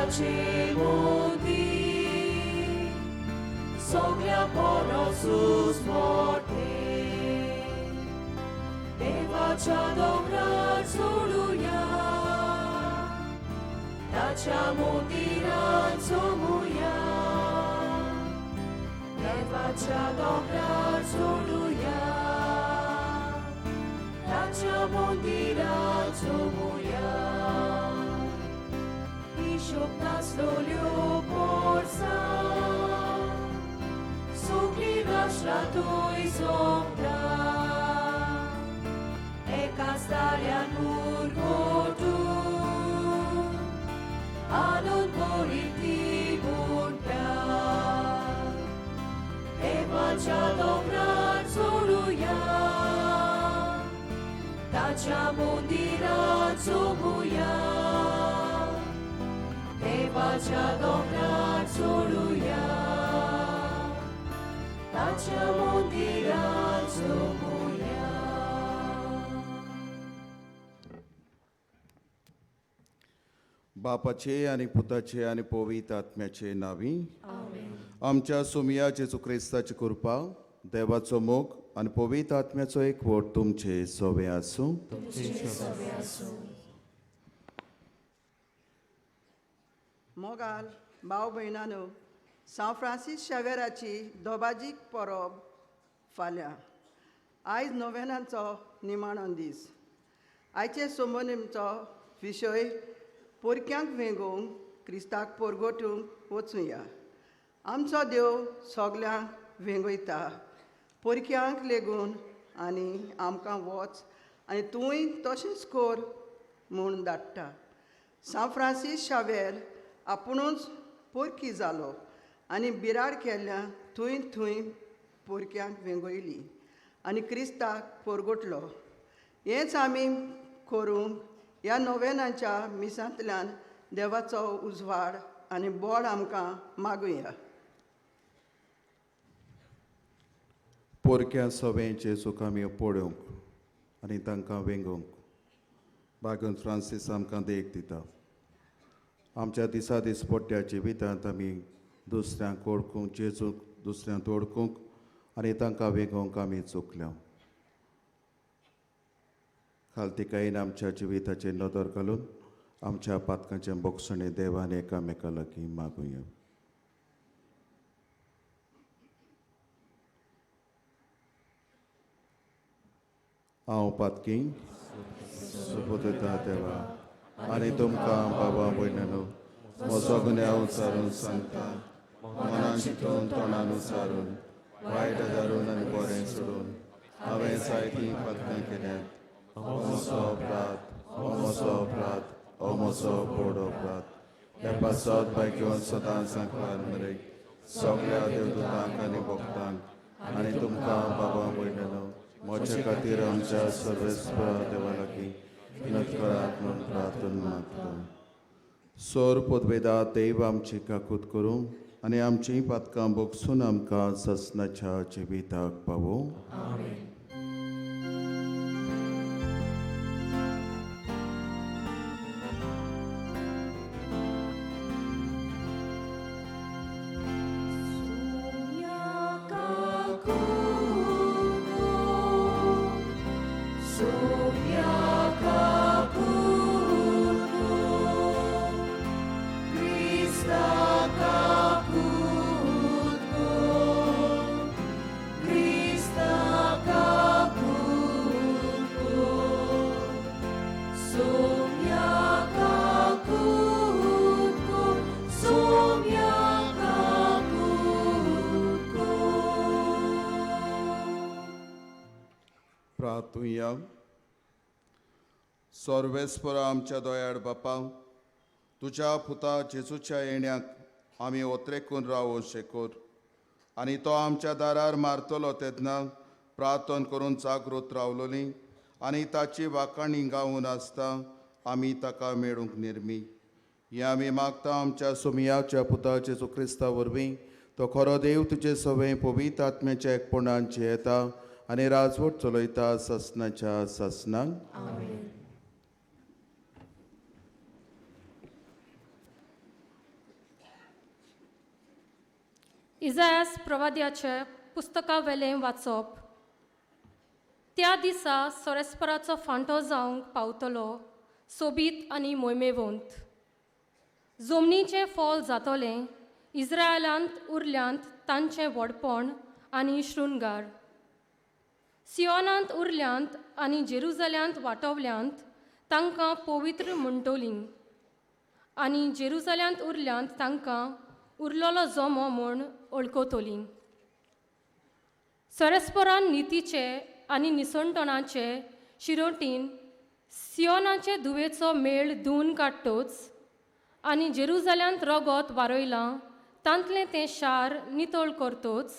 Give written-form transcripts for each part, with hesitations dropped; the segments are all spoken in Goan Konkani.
देवाचे मोदी सगळ्या परसूच मोठे देवाच्या दोंगरार चडुया ताच्या मंदिरात जमुया देवाच्या दोंगरार चडुया ताच्या मंदिरात जमुया हिशोब नासलोल्यो पोरसां सगळीं राष्ट्रां थंय जमता एकाच ताळ्यान उरगोटून आनंद भरीत ती म्हणटा देवाच्या दोंगरार चडुया ताच्या मंदिरात जमुया देवाच्या दोंगरार चडुया ताच्या मंदिरात जमुया. बापाचे आनी पुताचे आनी पवित्र आत्म्याचे नांवी आमच्या सुमिया जेजू क्रिस्ताची कृपा, देवाचो मोग आनी पवित्र आत्म्याचो एकवट तुमचे सोवे आसूं. मोगाल भाव भयणानो, सांव फ्रांसीस शावेराची दोबाजीक परब फाल्यां. आयज नोवेनाचो निमाणो दीस. आयचे सोमोनेमचो विशय पोरक्यांक वेंगोवंक क्रिस्ताक पोरगोटूंक वचुया. आमचो देव सगल्यांक वेंगयता, पोरक्यांक लेगून, आनी आमकां वच आनी तूंय तशेंच कर म्हूण धाडटा. सांव फ्रांसीस शावेर आपुणूच पोरकी जालो आनी बिराड केल्ल्या थंय थंय पोरक्यांक वेंगयली आनी क्रिस्ताक पोरगोटलो. हेंच आमी करूंक ह्या नोवेनाच्या मिसांतल्यान देवाचो उजवाड आनी बोड आमकां मागुया. पोरक्या सवें जेजूक आमी पळोवंक आनी तांकां वेंगोवंक बागन फ्रांसीस आमकां देख दिता. आमच्या दिसा दिसपट्ट्या जिवितांत आमी दुसऱ्यांक वळखूंक, जेजूक दुसऱ्यांक वळखूंक आनी तांकां वेंगोवंक आमी चुकल्या. खालतीकायेन आमच्या जिविताचेर नदर घालून आमच्या पातकांचें बोगसणें देवान एकामेका लागीं मागुया. हांव पातकी सोबत देवा आनी तुमकां बाबा भयणानो म्हजो गुन्यांव उचारून सांगता. मनान चिंतून, तोंडान उचारून, वायट धरून आनी बरें सोडून हांवें जायतीं पातकां केल्यात. हो म्हजो अपराध, हो म्हजो अपराध, हो म्हजो व्हड अपराध. ह्या पासत भाग्यवंत सदांच सांकवार मरेक सगळ्या देवदूतांक आनी भक्तांक आनी तुमकां बाबा भयणानो म्हजे खातीर आमच्या सर्वेस्पर देवा लागीं विनोद करात म्हूण प्रार्थना मागता. सोर पदवेदा देव आमची काकूत करूं आनी आमचीं पातकां भोगसून आमकां ससनाच्या जिविताक पावोवं. प्रार्थुया. सर्वेस्पर आमच्या दोयाळ बापा, तुज्या पुता जेजूच्या येण्याक आमी ओत्रेकून रावूं शेकोर आनी तो आमच्या दारार मारतलो तेन्ना प्रार्थन करून जागृत रावलोली आनी ताची वाखाणी गावून आसता आमी ताका मेळूंक निर्मी. हें आमी मागता आमच्या सुमियाच्या पुता जेजू क्रिस्ता वरवीं. तो खरो देव तुजे सवें पवित्र आत्म्याच्या एकपणान जियेता आनी राजवट चलयता ससनाच्या ससनाक. इजायास प्रवाद्याचे पुस्तका वेलें वाचप. त्या दिसा सोरेस्पराचो फांटो जावंक पावतलो सोबीत आनी मोयमेवंत. जमनीचें फॉल जातलें इस्रायलांत उरल्यांत तांचें व्हडपण आनी शृंगार. सियोनांत उरल्यांत आनी जेरुजाल्यांत वाटवल्यांत तांकां पवित्र म्हणटलीं आनी जेरुजाल्यांत उरल्यांत तांकां उरलेलो जमो म्हूण वळखतलीं. सरस्परान नितीचे आनी निसणटणाचे शिरोटीन सियोनाचे धुवेचो मेळ धुवन काडटोच आनी जेरुजाल्यांत रगत वारयलां तांतलें तें शार नितळ करतोच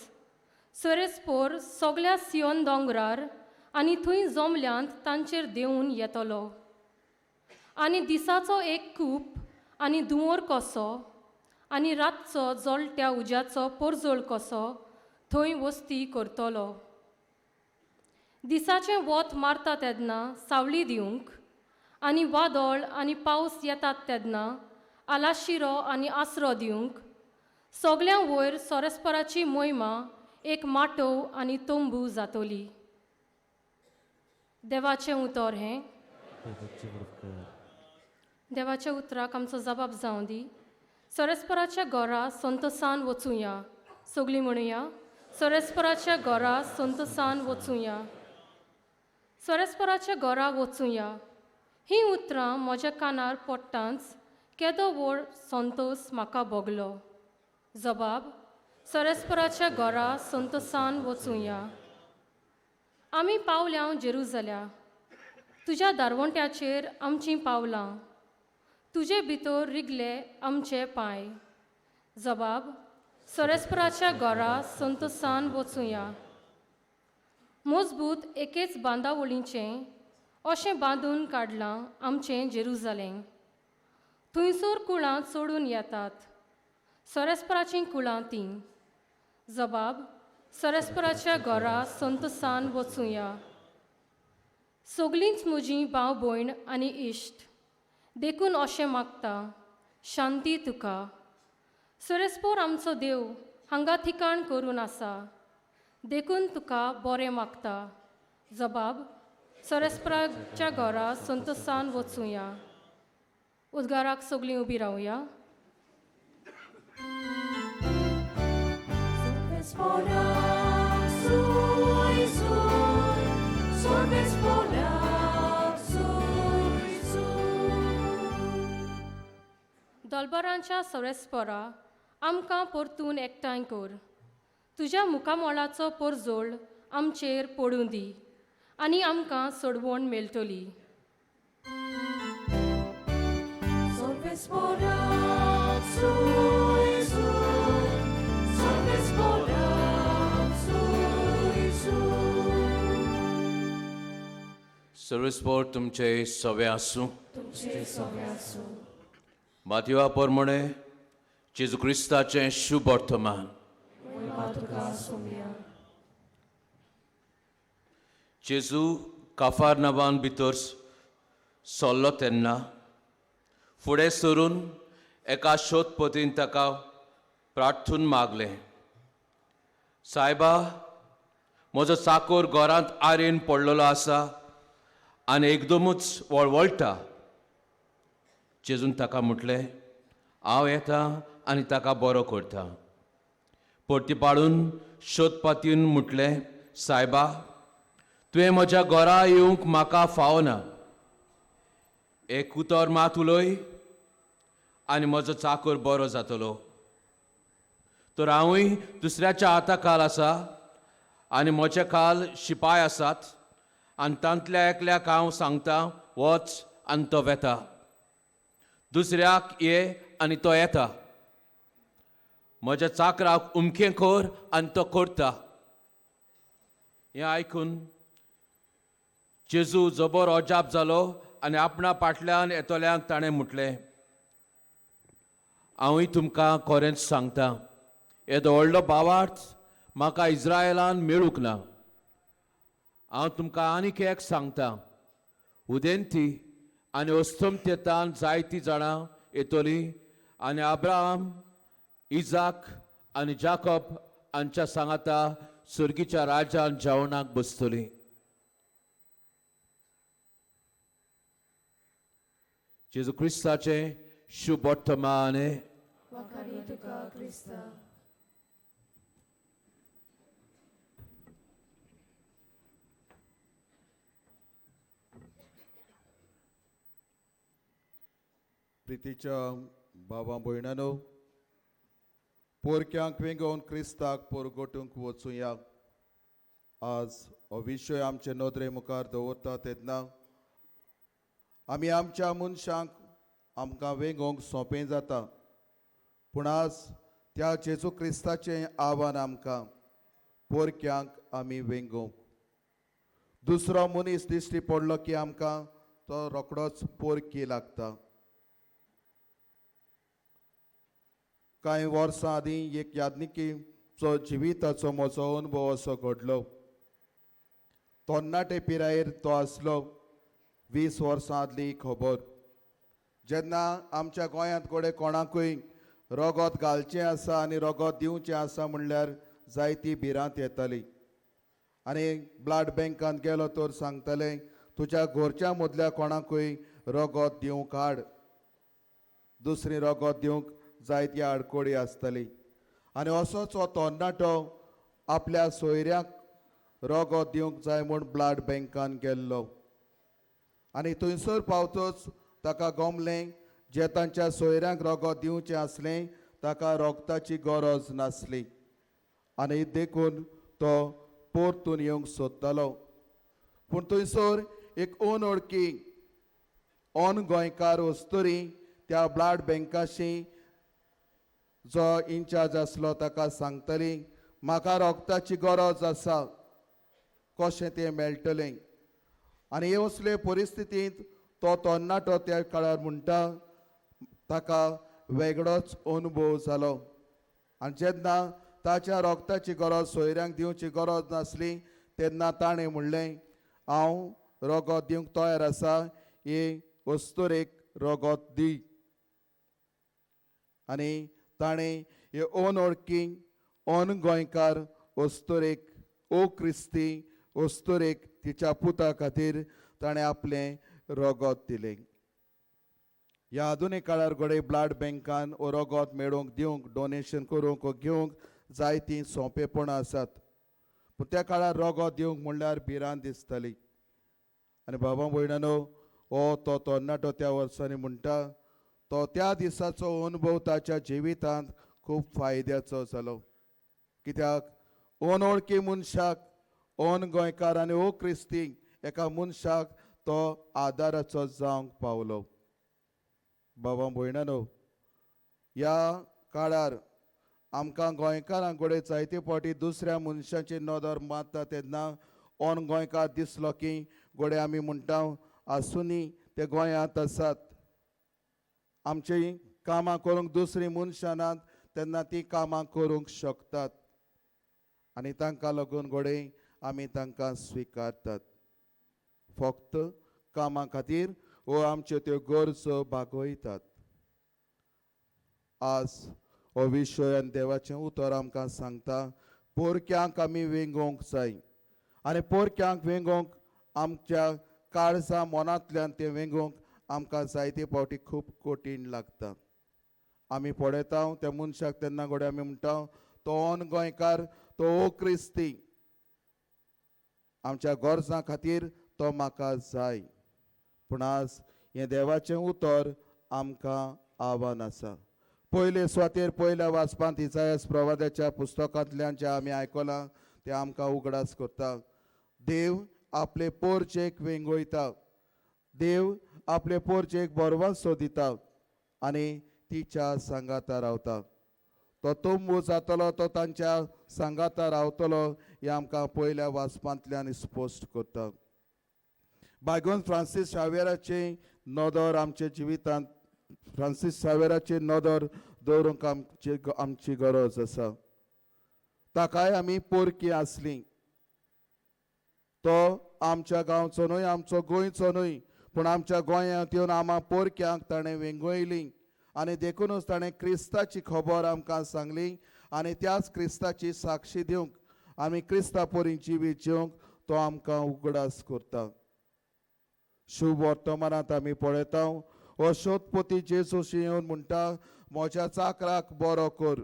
सरेस्पोर सगल्या सियोन दोंगरार आनी थंय जमल्यांत तांचेर देंवून येतलो. आनी दिसाचो एक कूप आनी धुंवोर कसो आनी रातचो जळट्या उज्याचो पोरजोळ कसो थंय वस्ती करतलो. दिसाचें वत मारता तेन्ना सावळी दिवंक आनी वादळ आनी पावस येतात तेन्ना आलाशिरो आनी आसरो दिवंक सगल्यां वयर सोरस्पराची मोहिमा एक माटोव आनी तंबू जातली. देवाचें उतर हें. देवाच्या उतराक आमचो जबाब जावं दी. सोरेस्पराच्या घरा संतोसान वचुया. सगळीं म्हणुया, सोरेस्पराच्या घरा संतोसान वचुया. सोरेस्पराच्या घरा वचुया हीं उतरां म्हज्या कानार पडटांच केदो व्हड संतोस म्हाका भोगलो. जबाब, सोरेस्पराच्या घरा संतोसान वचुया. आमी पावल्या जेरुजाल्या, तुज्या दारवंट्याचेर आमचीं पावलां, तुजे भितर रिगले आमचे पांय. जबाब, सोरेस्पराच्या घरा संतोसान वचुया. मजबूत एकेच बांदावळीचें अशें बांदून काडलां आमचें जेरुजालें. थंयसर कुळां चडून येतात, सोरेस्पराचीं कुळां तीं. जबाब, सोरेस्पराच्या घरा संतोसान वचुया. सगळींच म्हजीं भाव भयण आनी इश्ट, देखून अशें मागता, शांती तुका. सोरेस्पोर आमचो देव हांगा ठिकाण करून आसा, देखून तुका बरें मागता. जबाब, सोरेस्पराच्या घरा संतोसान वचुया. उद्गाराक सगळीं उबी रावया. दलबरांच्या सोरेस्परा आमकां परतून एकठांय कर. तुज्या मुखामोळाचो पोरजोळ आमचेर पडूं दी आनी आमकां सोडवण मेळटली. सर्वेस्पोर तुमचे सवे आसूं. माथ्युआ प्रमाणे जेजू क्रिस्ताचें शुभ वर्तमान. जेजू काफार नांवान भितर सरलो तेन्ना फुडें सरून एका शोधपतीन ताका प्रार्थून मागलें, सायबा, म्हजो चाकोर घरांत आरेन पडलेलो आसा आनी एकदमूच वळवळटा. जेजून ताका म्हटलें, हांव येता आनी ताका बरो करता. परती पाडून शोधपातीन म्हटलें, सायबा, तुवें म्हज्या घरा येवंक म्हाका फावना. एक उतर मात उलय आनी म्हजो चाकर बरो जातलो. तर हांवूय दुसऱ्याच्या हाता खाल आसा आनी म्हज्या खाल शिपाय आसात आनी तांतल्या एकल्याक हांव सांगता वच आनी तो वेता, दुसऱ्याक ये आनी तो येता, म्हज्या चाकराक उमकें कर आनी तो करता. हें आयकून जेजू जबर अजाप जालो आनी आपणा फाटल्यान येतल्यांक ताणें म्हटलें, हांवूय तुमकां खरेंच सांगता, येदो व्हडलो भावार्थ म्हाका इस्रायलान मेळूंक ना. हांव तुमकां आनीक एक सांगता, उदेंती आनी अस्तमतेतान जायतीं जाणां येतलीं आनी अब्राहम, इजाक आनी जाकब हांच्या सांगाता सर्गीच्या राज्यान जेवणाक बसतली. जेजू क्रिस्ताचें शुभ वर्तमान. वाखाणी तुका क्रिस्ता. प्रितीच्या बाबा भयणानो, पोरक्यांक वेंगोवन क्रिस्ताक पोरगोटूंक वचुया. आज हो विशय आमचे नदरे मुखार दवरता तेन्ना आमी आमच्या मनशांक आमकां वेंगोवंक सोंपें जाता, पूण आज त्या जेजू क्रिस्ताचें आव्हान आमकां पोरक्यांक आमी वेंगोवंक. दुसरो मनीस दिश्टी पडलो की आमकां तो रोखडोच पोरकी लागता. कांय वर्सां आदीं एक यादनिकीचो जिविताचो म्हजो अनुभव असो घडलो. तरणाटे पिरायेर तो आसलो, 20 वर्सां आदली खबर. जेन्ना आमच्या गोंयांत कडेन कोणाकूय रगत घालचें आसा आनी रगत दिवचें आसा म्हणल्यार जायती भिरांत येताली. आनी ब्लड बँकांत गेलो तर सांगताले, तुज्या घरच्या मदल्या कोणाकूय रगत दिवंक हाड, दुसरी रगत दिवंक जायती आडकोडी आसताली. आनी असोच हो तरणाटो आपल्या सोयऱ्याक रगत दिवंक जाय म्हूण ब्लड बँकान गेल्लो. आनी थंयसर पावतच ताका गमलें, जे तांच्या सोयऱ्यांक रगत दिवचें आसलें ताका रगताची गरज नासली आनी देखून तो परतून येवंक सोदतालो. पूण थंयसर एक अनवळखी ऑन गोंयकार अस्तुरी त्या ब्लड बँकाशी जो इन्चार्ज आसलो ताका सांगतली, म्हाका रगताची गरज आसा, कशें तें मेळटलें. आनी हे असले परिस्थितींत तो तरणाटो त्या काळार म्हणटा ताका वेगळोच अनुभव जालो. आनी जेन्ना ताच्या रगताची गरज सोयऱ्यांक दिवची गरज नासली तेन्ना ताणें म्हणलें, हांव रगत दिवंक तयार आसा, हे अस्तुरेक रगत दी. आनी ताणें हे अनवळखी अन गोंयकार अस्तुरेक, ओ क्रिस्ती अस्तुरेक तिच्या पुता खातीर ताणें आपलें रगत दिलें. ह्या आधुनीक काळार घडये ब्लड बँकान ओ रगत मेळोवंक दिवंक, डोनेशन करूंक ओ घेवंक जायतीं सोंपेपणां आसात, पूण त्या काळार रगत दिवंक म्हणल्यार भिरांत दिसताली. आनी बाबा भयणानो, हो तो तरणाटो त्या वर्सांनी म्हणटा तो त्या दिसाचो अनुभव ताच्या जिवितांत खूब फायद्याचो जालो. कित्याक अनवळखी मनशाक, ऑन गोंयकार आनी ओ क्रिस्ती एका मनशाक तो आदाराचो जावंक पावलो. बाबा भयणानो, ह्या काळार आमकां गोंयकारां कडेन जायते फावटी दुसऱ्या मनशाची नदर मारता तेन्ना ऑन गोंयकार दिसलो की घडये आमी म्हणटा आसुनी ते गोंयांत आसात, आमचीं कामां करूंक दुसरीं मनशां नात तेन्ना तीं कामां करूंक शकतात आनी तांकां लागून घडये आमी तांकां स्विकारतात. फक्त कामां खातीर वो आमच्यो त्यो गरजो भागयतात. आज हो विशय आनी देवाचें उतर आमकां सांगता, पोरक्यांक आमी वेंगोवंक जाय आनी पोरक्यांक वेंगोवंक आमच्या काळजा मनांतल्यान तें वेंगोवंक आमकां जायते फावटी खूब कठीण लागता. आमी पळयता त्या मनशाक तेन्ना घडये आमी म्हणटा तो ऑन गोंयकार, तो ओ क्रिस्ती, आमच्या गरजां खातीर तो म्हाका जाय. पूण आज हें देवाचें उतर आमकां आव्हान आसा. पयले सुवातेर पयल्या वाचपांत इजायस प्रवादाच्या पुस्तकांतल्यान जें आमी आयकलां तें आमकां उगडास करता. देव आपले पोरचेक वेंगयता, देव आपले पोरचेक बरवासो दिता आनी तिच्या सांगाता रावता. तो तंबू जातलो, तो तांच्या सांगाता रावतलो हें आमकां पयल्या वाचपांतल्यान स्पश्ट करता. बायगोन फ्रांसीस शावेराची नदर आमच्या जिवितांत, फ्रांसीस शावेराची नदर दवरूंक आमची गरज आसा. ताकाय आमी पोरकी आसली, तो आमच्या गांवचो न्हय, आमचो गोंयचो न्हय, पूण आमच्या गोंयांत येवन आमा पोरक्यांक ताणें वेंगयली आनी देखूनच ताणें क्रिस्ताची खबर आमकां सांगली आनी त्याच क्रिस्ताची साक्षी दिवंक आमी क्रिस्ता परी जिवीत जिवंक तो आमकां उगडास करता. शुभ वर्तमानांत आमी पळयता हो शोधपती जेजूशी येवन म्हणटा, म्हज्या चाकराक बरो कर.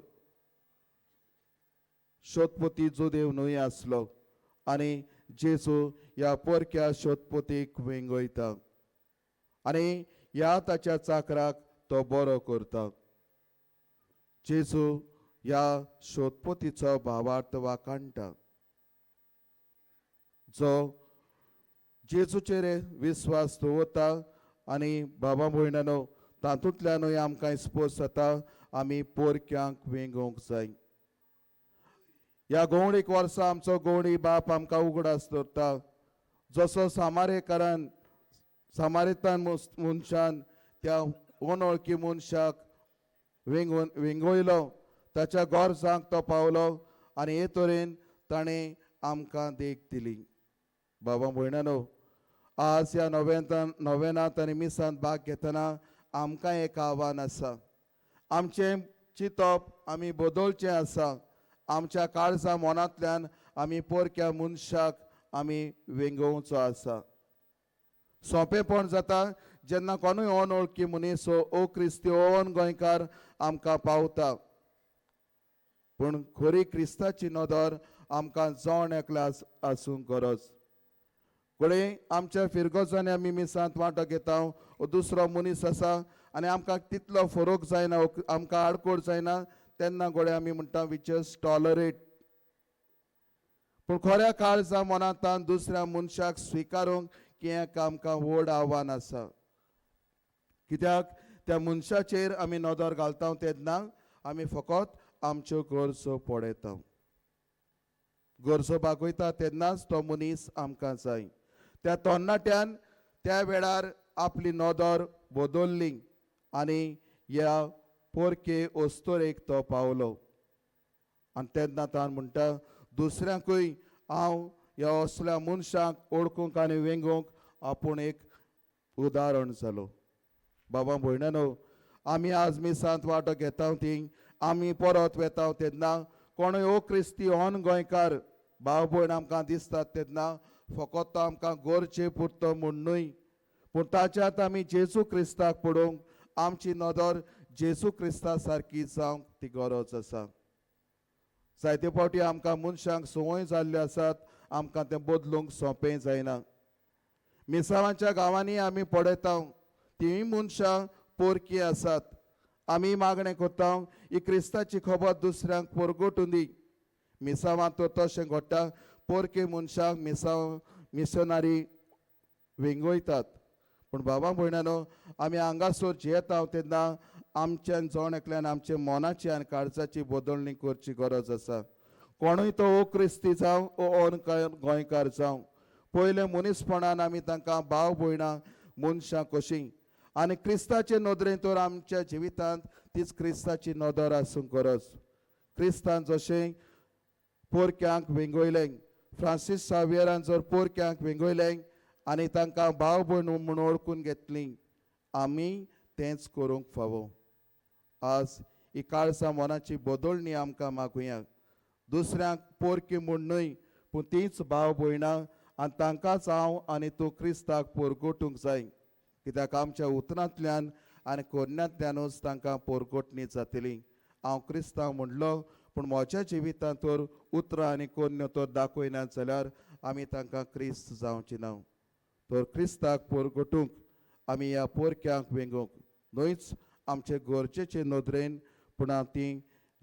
शोधपती जुदेव न्हय आसलो आनी जेजू ह्या परक्या शोधपतीक वेंगयता आनी ह्या ताच्या चाकराक तो बरो करता. जेजू ह्या शोधपतीचो भावार्थ वाखाणटा, जो जेजूचेर विस्वास दवरता आनी बाबा भयणानो तातूंतल्यानूय आमकां स्पोर्स जाता आमी पोरक्यांक वेंगोवंक जाय. ह्या गोवणीक वर्सा आमचो गोवणी बाप आमकां उगडास दवरता, जसो सामारेकारान सामारेतान मनशान त्या अनवळखी मनशाक वेंगयलो, ताच्या गरजांक तो पावलो आनी हे तरेन ताणें आमकां देख दिली. बाबा भयणानो, आज ह्या नोवेनांत आनी मिसांत भाग घेतना आमकां एक आव्हान आसा. आमचें चिंतप आमी बदलचें आसा. आमच्या काळजा मनांतल्यान आमी परक्या मनशाक आमी वेंगोवचो आसा. सोंपेपण जाता जेन्ना कोणूय अनवळखी मनीस ओ क्रिस्ती ओ गोंयकार आमकां पावता, पूण खरी क्रिस्ताची नदर आमकां जण एकल्या आसूंक गरज. घडये आमच्या फिरगोजांनी आमी मिसांत वांटो घेता, दुसरो मनीस आसा आनी आमकां तितलो फरक जायना, आमकां आडकोड जायना, तेन्ना घडये आमी म्हणटा we just tolerate. पूण खऱ्या काळजा मनांतान दुसऱ्या मनशाक स्विकारूंक हें आमकां व्हड आव्हान आसा. कित्याक त्या मनशाचेर आमी नदर घालता तेन्ना आमी फकत आमच्यो गरजो पळयता, गरजो भागयता तेन्नाच तो मनीस आमकां जाय. त्या तरणाट्यान त्या वेळार आपली नदर बदल्ली आनी ह्या पोरके अस्तोरेक तो पावलो. आनी तेन्ना तान म्हणटा, दुसऱ्यांकूय हांव ह्या असल्या मनशांक ओळखूंक आनी वेंगोवंक आपूण एक उदाहरण जालो. बाबा भयणानो, आमी आज मिसांत वांटो घेता ती आमी परत वेता तेन्ना कोणूय ओ क्रिस्ती ऑन गोंयकार भाव भयण आमकां दिसतात तेन्ना फकत तो आमकां गरजे पुरतो म्हूण न्हय, पूण ताच्यात आमी जेजू क्रिस्ताक पळोवंक आमची नदर जेजू क्रिस्ता सारकी जावंक ती गरज आसा. जायते फावटी आमकां मनशांक संवय जाल्ल्यो आसात, आमकां तें बदलूंक सोंपें जायना. मिसावांच्या गांवांनी आमी पळयता तींय मनशां पोरकी आसात. आमी मागणें करता ही क्रिस्ताची खबर दुसऱ्यांक परगटूं दी. मिसावांत तर तशें घडटा, पोरके मनशांक मिसांव मिशनरी वेंगयतात. पूण बाबा भयणानो, आमी हांगासर जियेता तेन्ना आमच्यान जण एकल्यान आमच्या मनाची आनी काळजाची बदलणी करची गरज आसा. कोणूय तो ओ क्रिस्ती जावं ओ ऑन गोंयकार जावं, पयले मनीसपणान आमी तांकां भाव भयणां मनशां कशीं आनी क्रिस्ताचे नदरेन तर आमच्या जिवितांत तीच क्रिस्ताची नदर आसूंक गरज. क्रिस्तान जशें पोरक्यांक वेंगयलें, फ्रांसीस सावियरान जर पोरक्यांक वेंगयलें आनी तांकां भाव भयण म्हूण वळखून घेतलीं, आमी तेंच करूंक फावो. आज ही काळजा मनाची बदलणी आमकां मागुया. दुसऱ्यांक पोरकी म्हूण न्हय, पूण तींच भाव भयणां आनी तांकांच हांव आनी तूं क्रिस्ताक पोरगोटूंक जाय. कित्याक आमच्या उतरांतल्यान आनी कोरण्यांतल्यानूच तांकां पोरगोटणी जातली. हांव क्रिस्तांव म्हणलो पूण म्हज्या जिवितांत तर उतरां आनी कोन्न्यो तर दाखयनात जाल्यार आमी तांकां क्रिस्त जावची ना. तर क्रिस्ताक पोरगोटूंक आमी ह्या पोरक्यांक वेंगोवंक न्हयच आमचे गरजेचे नदरेन, पूण ती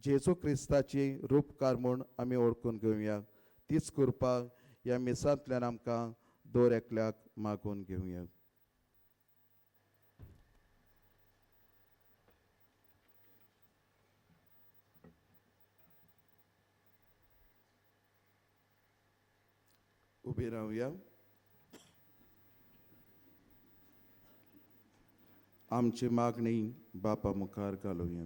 जेजू क्रिस्ताची रुपकार म्हूण आमी वळखून घेवया. तीच कृपा ह्या मिसांतल्यान आमकां दर एकल्याक मागून घेवया. उबी रावया. आमची मागणी बापा मुखार घालुया.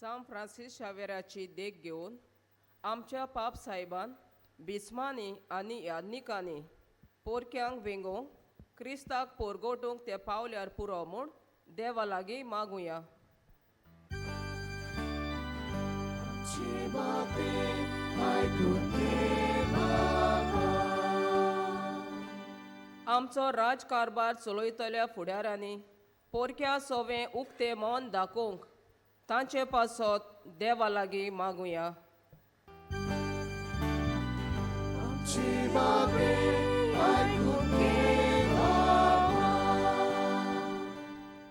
सांत फ्रांसीस शावेराची देख घेवन आमच्या पाप साहेबान बिस्मांनी आनी याज्ञिकांनी पोरक्यांक वेंगोवंक क्रिस्ताक पोरगोटूंक ते पावल्यार पुरो म्हूण देवा लागीं मागुया. आमचो राजकारभार चलयतल्या फुडाऱ्यांनी पोरक्या सोवें उक्तें मन दाखोवंक तांचे पासत देवा लागीं मागुया.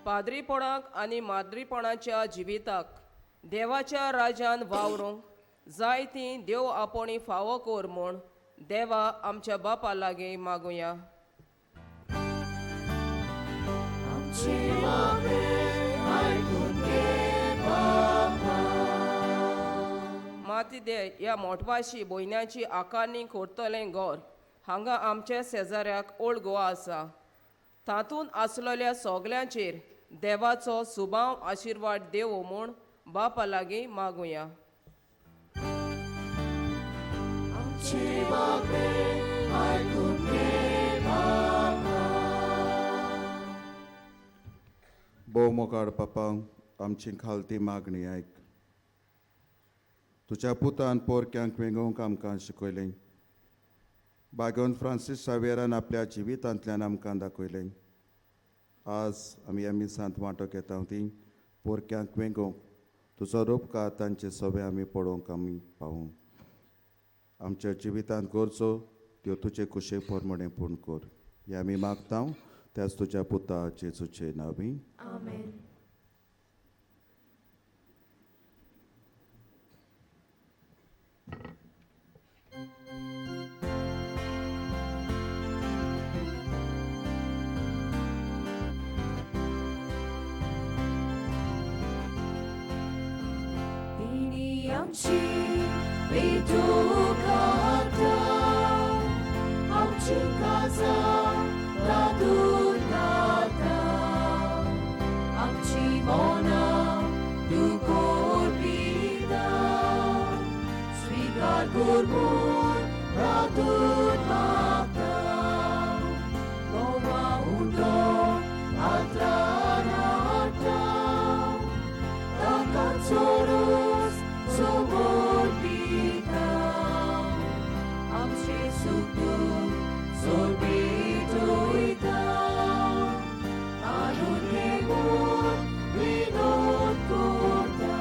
पाद्रीपणाक आनी माद्रीपणाच्या जिविताक देवाच्या राज्यान वावरूंक जाय ती देव आपोणी फावो कर म्हूण देवा आमच्या बापा लागीं मागुया. माती दे ह्या मोटवाशी भयण्याची आकारणी करतलें घर हांगा आमच्या शेजाऱ्याक ओल्ड गोवा आसा. तातूंत आसलेल्या सगल्यांचेर देवाचो सुबाव आशिर्वाद देवो म्हूण बापा लागीं मागुया. भोव मोगाळ पापा, आमची खालती मागणी आयक. तुज्या पुतान पोरक्यांक वेंगोवंक आमकां शिकयलें. बागोवन फ्रांसीस शावेरान आपल्या जिवितांतल्यान आमकां दाखयलें. आज आमी ह्या मिसांत वांटो घेता ती पोरक्यांक वेंगोवंक तुजो रुपकार तांचे सोबे आमी पळोवंक आमी पावूं. आमच्या जिवितांत गरजो त्यो तुजे कुशे प्रमाणें पूर्ण कर. हे आमी मागता त्याच तुज्या पुता जेजूचे नांवी. आमेन. आमची पेटूकाता आमची काजा तातूंत आमची मनां तूं कोरपिता स्विकार कर म्हूण प्रार्थून मागता गोवा उठो आत्रान हाडटा ताका चोरूस समर्पिता आमचे सुख दुख सोबीत वयता आणून घेवन विनोद करता.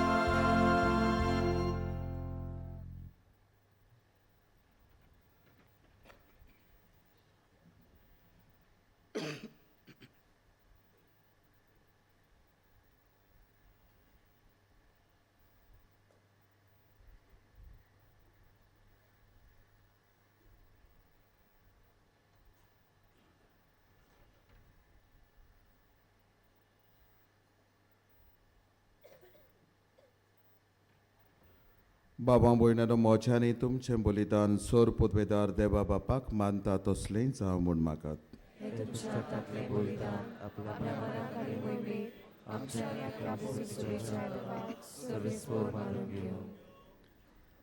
बाबा भयणानो, मोज्यांनी तुमचें बलिदान सोर पुदवेदार देवा बापाक मानता तसलें जावं म्हूण मागात. हे तुमच्या हातांतलें बलिदान आपल्या मनाक आनी मोहिमेक आमच्या आनी आपल्या पवित्रेच्या देवाक सर्वेस्पोर मानून घेवं.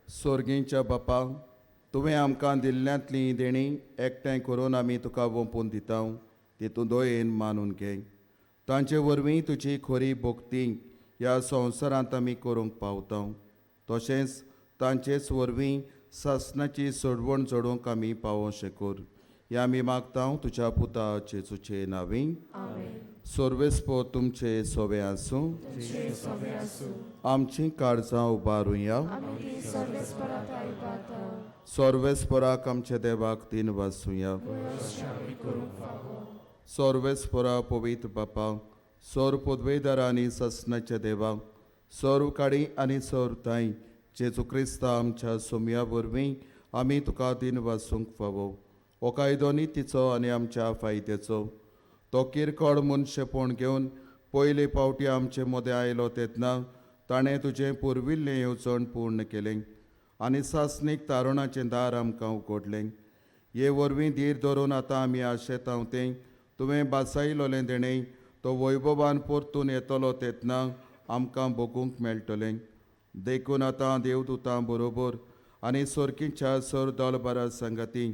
सोर्गींच्या बापा, तुवें आमकां दिल्ल्यांतलीं देणीं एकठांय करून आमी तुका वोंपून दिता, तितूंत दयेन मानून घे. तांचे वरवीं तुजी खरी भक्ती ह्या संवसारांत आमी करूंक पावता. तशेंच तांचेच वरवीं सासणाची सोडवण जोडूंक आमी पावोवं शेकूर. हे आमी मागता तुज्या पुता जेजूचे नांवी. आमेन. सर्वेस्पोर तुमचे सोवे आसूं. तुमचे सोवे आसूं. आमचीं काळजां उबारुया. आमी ती सर्वेस्परात आयपाता. सर्वेस्पराक आमच्या देवाक तीन वासुया. सर्वेस्परा पवित्र बापा, सोर पदवेदार आनी ससनाच्या देवा, सर्व काडी आनी सर्व ताई जेजू क्रिस्ता आमच्या सोमया वरवीं आमी तुका दिन वासूंक फावो. हो कायदो नितीचो आनी आमच्या फायद्याचो. तो किरकोळ मनशेपण घेवन पयले फावटी आमचे मदें आयलो तेन्ना ताणें तुजें पुर्विल्लें येवजण पूर्ण केलें आनी सासणीक तारुणाचें दार आमकां उगडलें. हे वरवीं धीर धरून आतां आमी आशेतांव तें तुवें बासायलोलें देणें तो वैभवान परतून येतलो तेन्ना आमकां भोगूंक मेळटलें. देखून आतां देवदूतां बरोबर आनी सोरकीच्या सर दलबारा संगती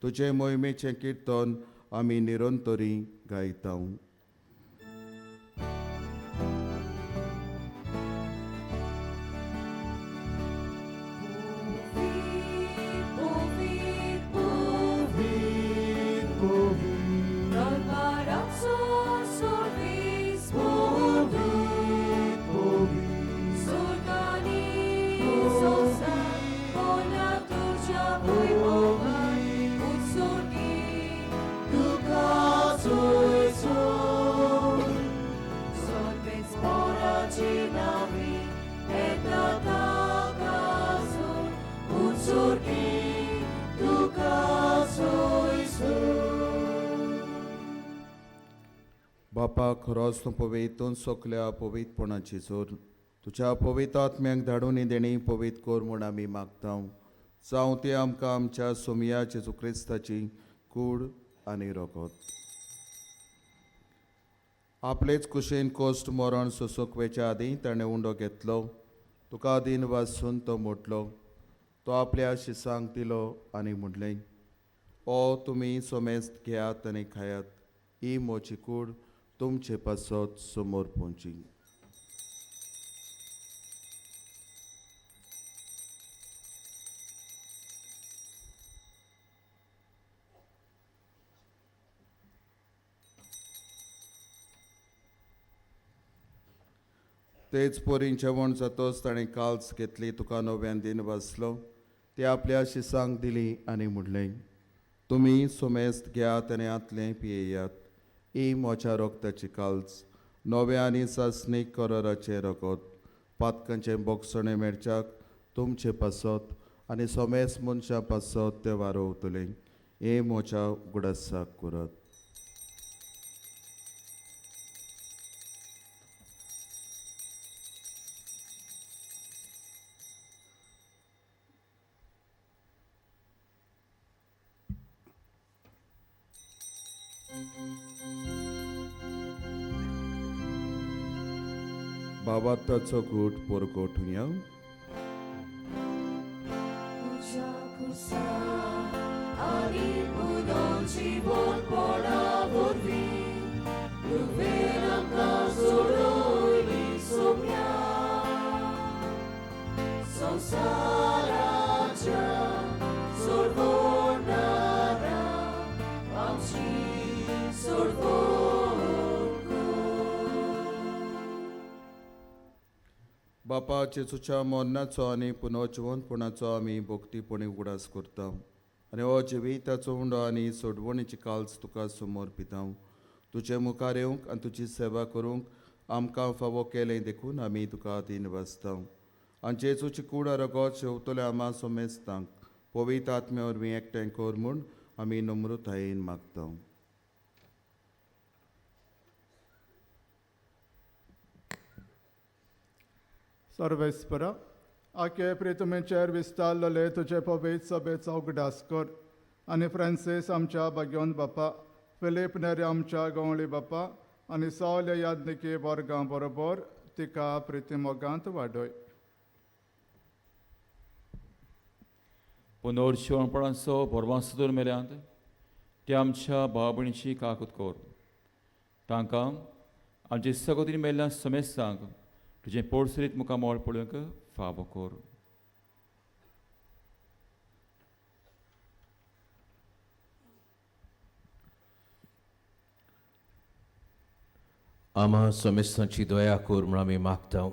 तुजे मोहिमेचें किर्तन आमी निरंतरी गायता. बापा खरोच तूं पवित्र सोकल्या पवित्रपणाची जोर तुज्या पवित्र आत्म्याक धाडून देणी पवित्र कर म्हूण आमी मागता. जावं ती आमकां आमच्या सोमया जेजू क्रिस्ताची कूड आनी रगत. आपलेच कुशीन कोश्ट मरण सोसूंक वेच्या आदीं ताणें उंडो घेतलो, तुका आदीन वासून तो मोडलो, तो आपल्या शिसांक दिलो आनी म्हणलें, ओ तुमी सोमेस्त घेयात आनी खायात, ही म्हजी कूड तुमचे पासत समोर पोवची. तेच पोरीन जेवण जातोच ताणें काल्स घेतली, तुका नव्यान दिन वाचलो, ते आपल्या शिसांक दिली आनी म्हणलें, तुमी सोमेस्त घेयात आनी आतलें पियेयात, ही म्हज्या रगताची काल्स, नव्या आनी सासणीक कराराचें रगत, पातकांचें बोगसणें मेळच्याक तुमचे पासत आनी सोमेस्त मनशां पासत तें वारोवतलें, हें म्हज्या उगडासाक करात. बाबाताचो घूट पोरगोठुया. बापा जेजूच्या मरणाचो आनी पुनर्जिवनपणाचो आमी भक्तीपणी उगडास करता आनी हो जिविताचो उंडो आनी सोडवणीची काल्स तुका समोर पिता. तुजे मुखार येवंक आनी तुजी सेवा करूंक आमकां फावो केलें देखून आमी तुका दीन वाचता. आनी जेजूची कूड रगत शेवतले आमा सोमेस्तांक पवित्र आत्म्या वरवीं एकठांय कर म्हूण आमी नम्रतायेन मागता. सर्वेस्परा आके प्रितुमेचेर विस्तारलेले तुजे पवित्र सभेचो उगडास कर आनी फ्रांसीस आमच्या भाग्योन बापा, फिलीप नेरी आमच्या गवळी बापा आनी सगल्या यादनिकी वर्गां बरोबर तिका प्रिती मोगांत वाडय. पुनर्शिवणपणाचो बोरवांसदूर मेल्यांत त्या आमच्या भाव भयणीची काकूत कर, तांकां आमचे सगोतीन मेल्ल्या समेस्तांक तुजें पोडसरीत मुखामळ पळोवंक फावो कर. आमा समेस्तांची दया कर म्हूण आमी मागता.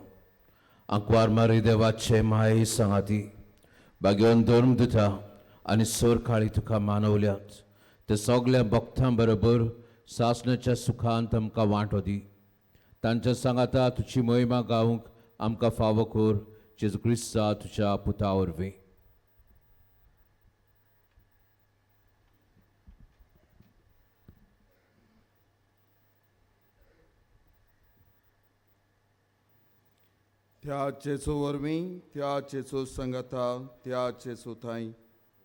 आंकवार मारी देवाचे माये सांगाती भाग्यवन धर्म दिता आनी सोरकाळी तुका मानवल्यात ते सगल्या भक्तां बरोबर सासणाच्या सुखांत आमकां वांटो दी. तांच्या सांगाता तुजी मोहिमा गावंक आमकां फावो कर, जेजू क्रिस्ता तुज्या पुता वरवीं. त्या जेजू वरवीं, त्या जेजू संगता, त्या जेजू थंय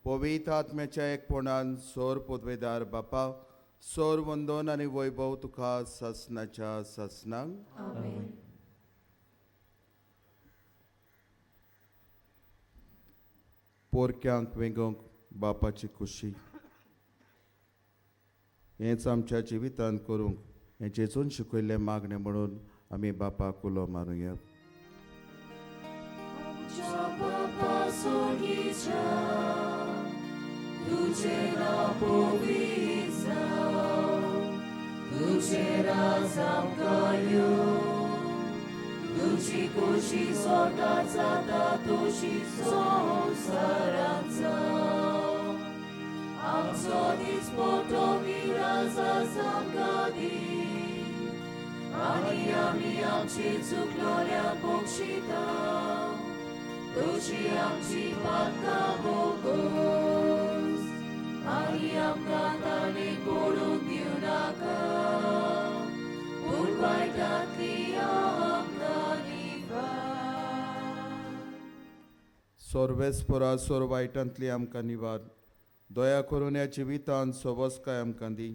पवित्र आत्म्याच्या एकपणान सोर पदवेदार बापा, सोर वंदन आनी वैभव तुका सासणाच्या सासणाक. पोरक्यांक वेंगोवंक बापाची खुशी. हेंच आमच्या जिवितांत करूंक हें जेजून शिकयल्लें मागणें म्हणून आमी बापाक उलो मारुया. तुझे नांव पवित्र जावं, तुझें राज आमकां येवं, तुजी खोशी स्वर्गार जाता तशी संवसारांत जावं. आमचो दिसपट्टो मिराज आज आमकां दी, आनी आमी आमची चुकलोल्यांक बक्षिता, तुजी आमची पातकां भोगोस, आनी आमकां ताणें पडूंक दिवं नाका, पूण वायटांतली आमकां निवार. सोर्वेस्पोरा सोर वायटांतली आमकां निवार, दया करून ह्या जिवितांत सोबसकाय आमकां दी.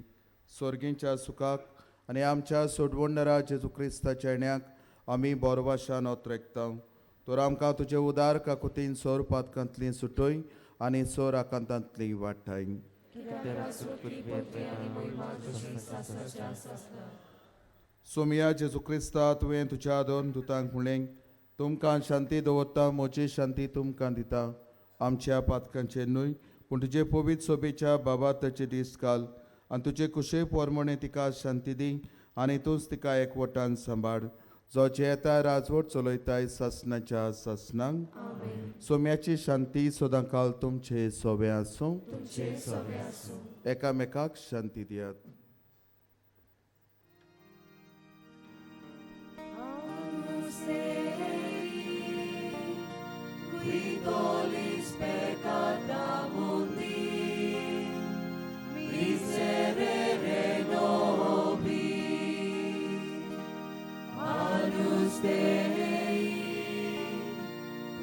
सोर्गींच्या सुखाक आनी आमच्या सोडवणदारा जेजू क्रिस्ताच्या येण्याक आमी बोरवाशान ओतरेकता. तर आमकां तुजे उदार काकुतीन सोर पातकांतली सुटय आनी सोर आकांतांतली वाटाय. सोमिया जेजू क्रिस्ता, तुवें तुज्या दोन दुतांक म्हणलें, तुमकां शांती दवरता, म्हजी शांती तुमकां दिता. आमच्या पातकांचेर न्हय पूण तुजे पवित्र सोबेच्या बाबा ताचे दीस घाल आनी तुजे कुशे पोरमणे तिका शांती दी आनी तूंच तिका एकवटान सांबाळ, जो जेता राजवट चलयताय सासणाच्या सासणांक. सोम्याची शांती सदां काल तुमचे सोबे आसूं. एकामेकाक शांती दियात. Qui tollis peccata mundi, miserere nobis. Agnus Dei,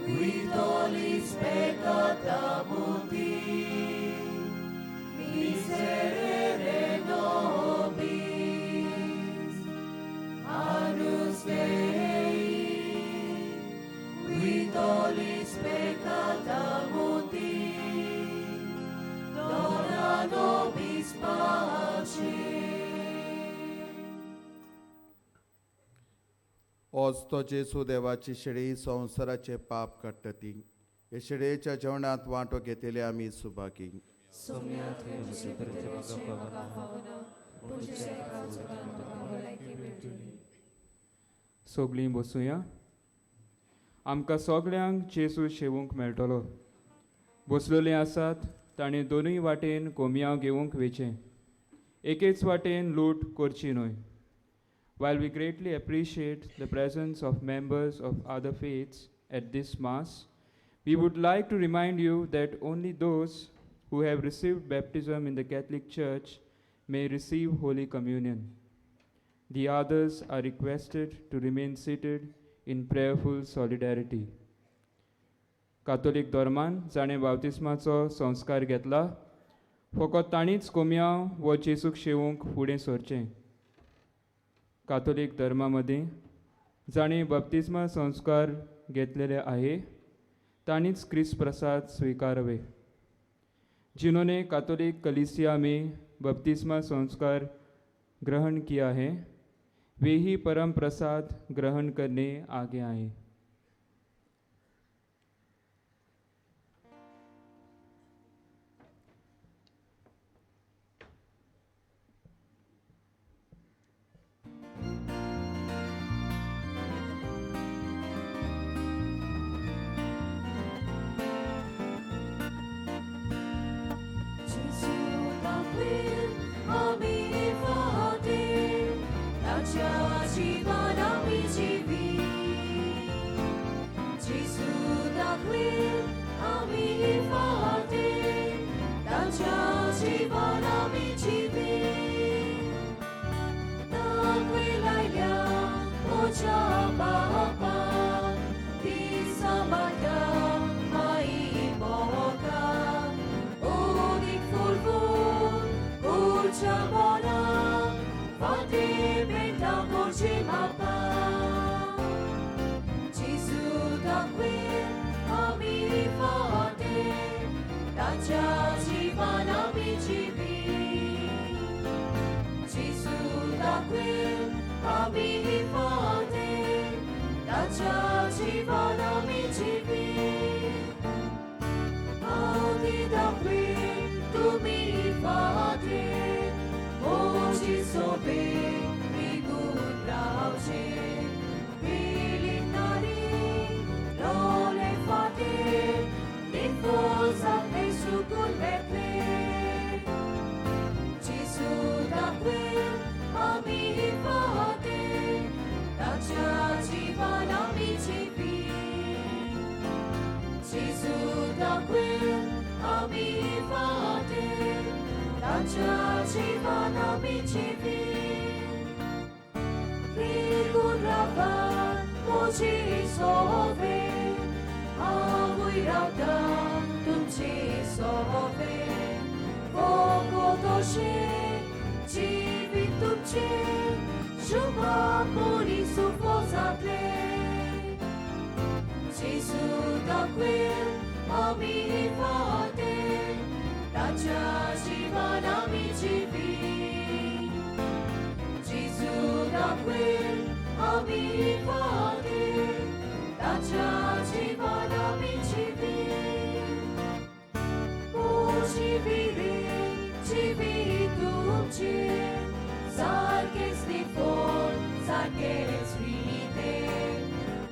qui tollis peccata mundi, miserere nobis. Agnus Dei, qui tollis peccata mundi, dona nobis pace. ओज तो जेजू देवाची शेळी संवसाराचे पाप काडटा ती. हे शेळयेच्या जेवणांत वांटो घेतले आमी सुभागी. सगळीं बसुया. आमकां सगळ्यांक जेजू शेवूंक मेळटलो. बसलेले आसात ताणें दोनूय वाटेन कोमयांव घेवंक वेचें, एकेच वाटेन लूट करची न्हय. While we greatly appreciate the presence of members of other faiths at this Mass, we would like to remind you that only those who have received baptism in the Catholic Church may receive Holy Communion. The others are requested to remain seated in prayerful solidarity. कातोलीक धर्मान जाणें बाप्तिस्माचो संस्कार घेतला फकत तांणीच कोमयांव वो जेजूक शेवूंक फुडें सरचें. कातोलीक धर्मा मदीं जाणें बाप्तिस्मा संस्कार घेतलेले आहे तांणीच क्रिस्त प्रसाद स्विकारवे. जिन्होंने कातोलिक कलीसिया में बपतिस्मा संस्कार ग्रहण किया है वे ही परम प्रसाद ग्रहण करने आगे आए. आमी फाटीं ताच्या जिवान आमी जिवीत रिगून रावात म्हजी सोवे हांवूय रावता तुमची सोवे फकत अशें जिवीत तुमचें शुभ पुरी सुफो जातलें जेजू दाखयल आमी फाटीं ताच्या जिवान आमी जिवीत जेजू दाखयल आमी फाटीं ताच्या जिवान आमी जिवीत ओ जिवी रे जिवीत तुमचें सारकेंच निफोड सारकेंच रितें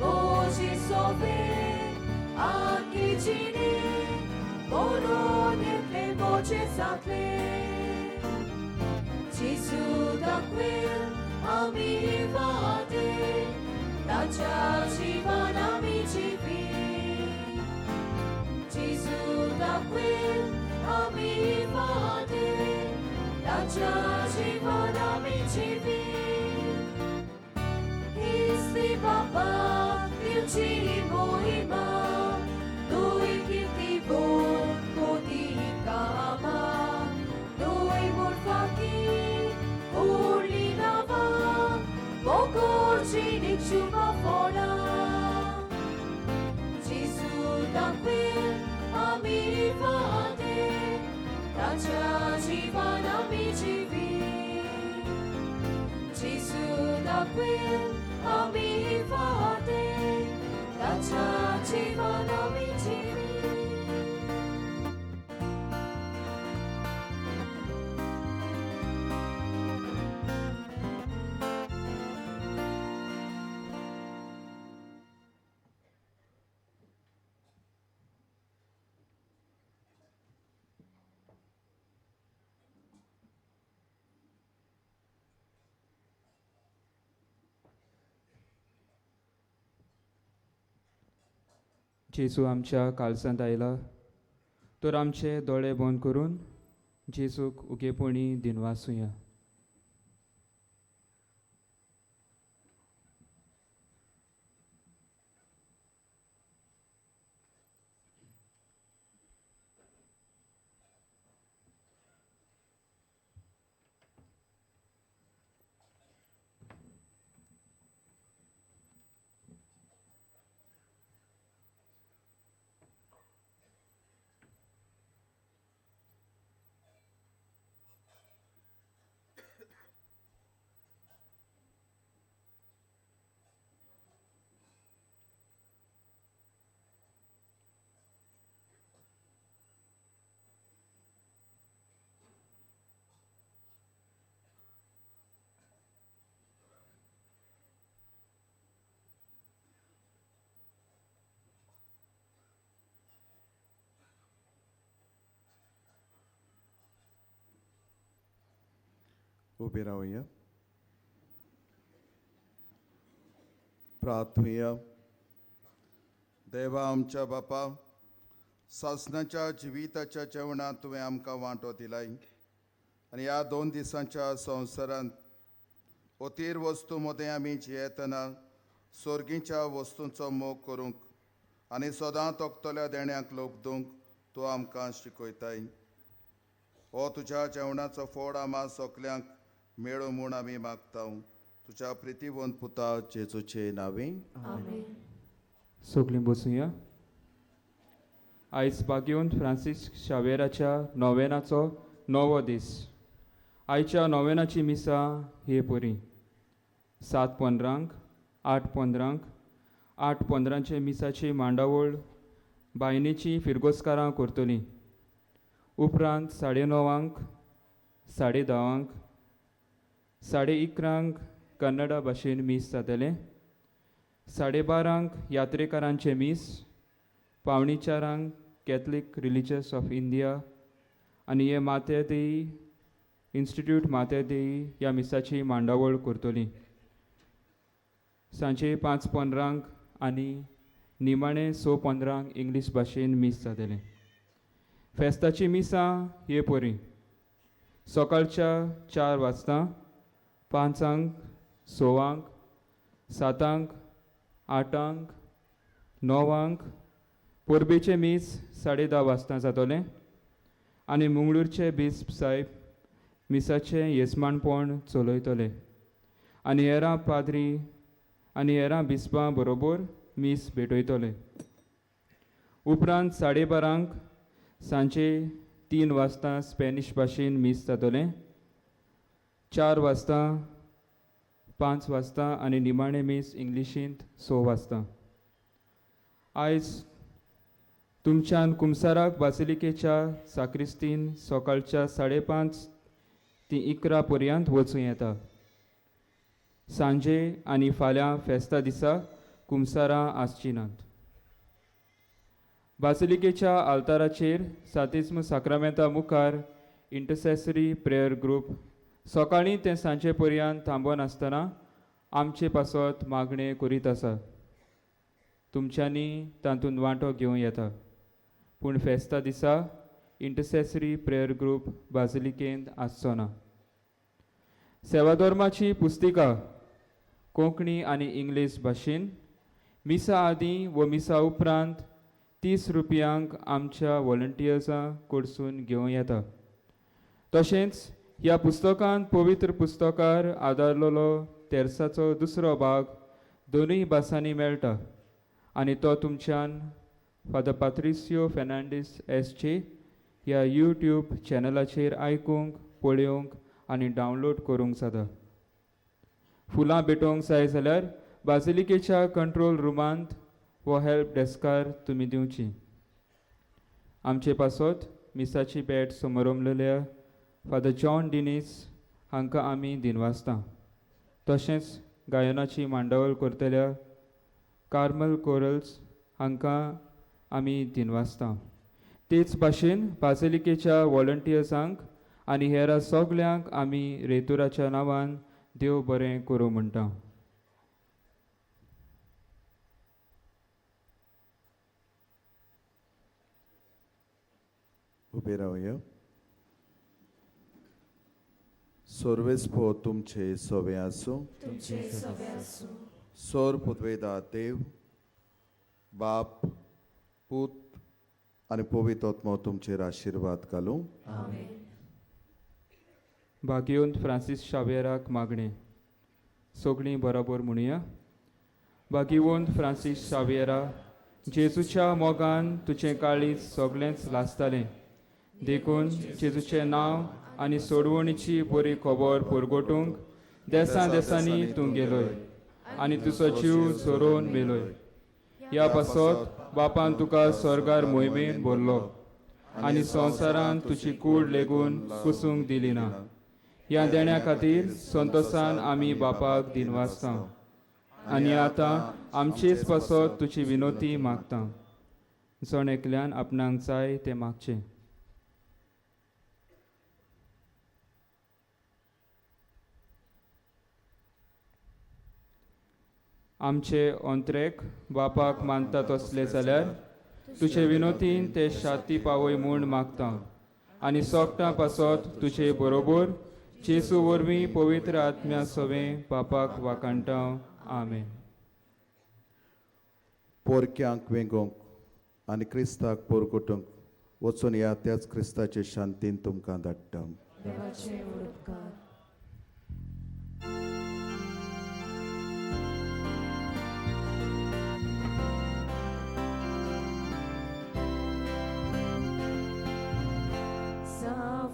म्हजी सोवे आख्खी जिणी बरोवन येतलें म्हजें जातलें जेजू दाखयल आमी फाटीं ताच्या जिवान आमी जिवीत जेजू दाखयल आमी फाटीं ताच्या जिवान आमी जिवीत हीच बाबा दिवची मोहिमा दुय कीर्ती बोल कोटी कामा दुय मुरफाकी उरली नांवां मोगोर जिणेक शुभ फळां जेजू दाखयल आमी फाटीं ताच्या जिवान आमी जिवीत जेजू दाखयल आमी फाटीं ताच्या जिवान आमी जिवीत जेजू आमच्या कालसांत आयला तर आमचे दोळे बंद करून जेजूक उगेपणी दिनवासुया. उबे रावया. प्रार्थुया. देवा आमच्या बापा, सासणाच्या जिविताच्या जेवणांत तुवें आमकां वांटो दिलाय आनी ह्या 2 दिसांच्या संवसारांत अतीर वस्तू मदें आमी जियेतना सोर्गीच्या वस्तूंचो मोग करूंक आनी सदां तोखतल्या देण्यांक लोक दिवंक तूं आमकां शिकयताय. हो तुज्या जेवणाचो फोड आमा सगल्यांक मेळूं म्हूण आमी मागता तुज्या प्रितीवंत पुता जेजूचे नांवे. सगळीं बसुया. आयज बागेवन फ्रांसीस शावेराच्या नोवेनाचो 9वो दीस. आयच्या नोवेनाची मिसां हे परी 7:15, 8:15, 8:15 मिसाची मांडावळ बायनेची फिरगोस्कारां करतलीं. उपरांत 9:30, 10:30, 11:30 कन्नडा भाशेन मीस जातलें. 12:30 यात्रेकारांचें मीस, 3:45 कॅथलीक रिलिजियस ऑफ इंडिया आनी हे माते देई इन्स्टिट्यूट माते देई ह्या मिसाची मांडावळ करतली. सांजे 5:15 आनी निमाणें 6:15 इंग्लीश भाशेन मीस जातलें. फेस्ताची मिसां हे परी सकाळच्या 4 वाजता, 5, 6, 7, 8, 9, परबेचें मीस 10:30 वाजता जातलें आनी मंगळूरचे बिस्प साहेब मिसाचें येजमानपण चलयतले आनी हेरां पाद्री आनी हेरां बिस्पां बरोबर मीस भेटयतले. उपरांत 12:30 सांजे 3 वाजता स्पॅनिश भाशेन मीस जातलें. 4 वाजता, 5 वाजता आनी निमाणें मीस इंग्लिशींत 6 वाजता. आयज तुमच्यान कुमसाराक बासिलिकेच्या साक्रिस्तीन सकाळच्या 5:30 ती 11 पर्यंत वचूं येता. सांजे आनी फाल्यां फेस्ता दिसा कुमसारां आसची नात. बासिलिकेच्या आल्ताराचेर सातिस्म साक्रामेंता मुखार इंटरसेसरी प्रेयर ग्रूप सकाळीं ते सांजे पर्यंत थांबोनासतना आमचे पासत मागणें करीत आसा. तुमच्यांनी तातूंत वांटो घेवं येता, पूण फेस्ता दिसा इंटरसेसरी प्रेयर ग्रूप बासिलिकेंत आसचो ना. सेवाधर्माची पुस्तिका कोंकणी आनी इंग्लीश भाशेन मिसा आदीं व मिसा उपरांत 30 रुपयांक आमच्या वॉलंटियर्सां कडसून घेवं येता. तशेंच ह्या पुस्तकांत पवित्र पुस्तकार आदारलेलो तेर्साचो दुसरो भाग दोनूय भासांनी मेळटा आनी तो तुमच्यान फादर पात्रिसियो फेर्नांडीस एस जे ह्या यूट्यूब चॅनलाचेर आयकूंक, पळोवंक आनी डावनलोड करूंक जाता. फुलां भेटोवंक जाय जाल्यार बासिलिकेच्या कंट्रोल रुमांत वो हेल्प डेस्कार तुमी दिवची. आमचे पासत मिसाची भेट समरमलेल्या फादर जॉन डिनीस हांकां आमी दिनवासता. तशेंच गायनाची मांडावळ करतल्या कार्मल कोरल्स हांकां आमी दिनवासता. तेच भाशेन बासिलिकेच्या वॉलंटियर्सांक आनी हेर सगल्यांक आमी रेतुराच्या नांवान देव बरें करूं म्हणटा. उबे रावया. सर्वेस्पो तुमचे सोवे आसूं. सोर पुतवेदा देव बाप पूत आनी पवित्र आत्मो तुमचेर आशिर्वाद घालूं. भाग्योंत फ्रांसीस शावेराक मागणें. सगळीं बरोबर म्हणुया. भाग्यवंत फ्रांसीस शावेरा, जेजूच्या मोगान तुजें काळीज सगळेंच लासतालें, देखून जेजूचें नांव आनी सोडवणीची बरी खबर परगटूंक देसां देसांनी तूं गेलोय आनी तुजो जीव सोरोवन मेलोय. ह्या पासत बापान तुका स्वर्गार मोहिमेन भरलो आनी संवसारान तुजी कूड लेगून कुसूंक दिली ना. ह्या देण्या खातीर संतोसान आमी बापाक दिनवासता आनी आतां आमचेच पासत तुजी विनोती मागता. जण एकल्यान आपणाक जाय तें मागचें. आमचे ओंत्रेक बापाक मानता तसले जाल्यार तुजे विनोतीन ते शांती पावय म्हूण मागता आनी सोगटां पासत तुजे बरोबर जेजू वरवीं पवित्र आत्म्या सवें बापाक वाकाणटा. आमेन. पोरक्यांक वेंगोवंक आनी क्रिस्ताक पोरगोटूंक वचून ह्या त्याच क्रिस्ताचे शांतीन तुमकां धाडटा.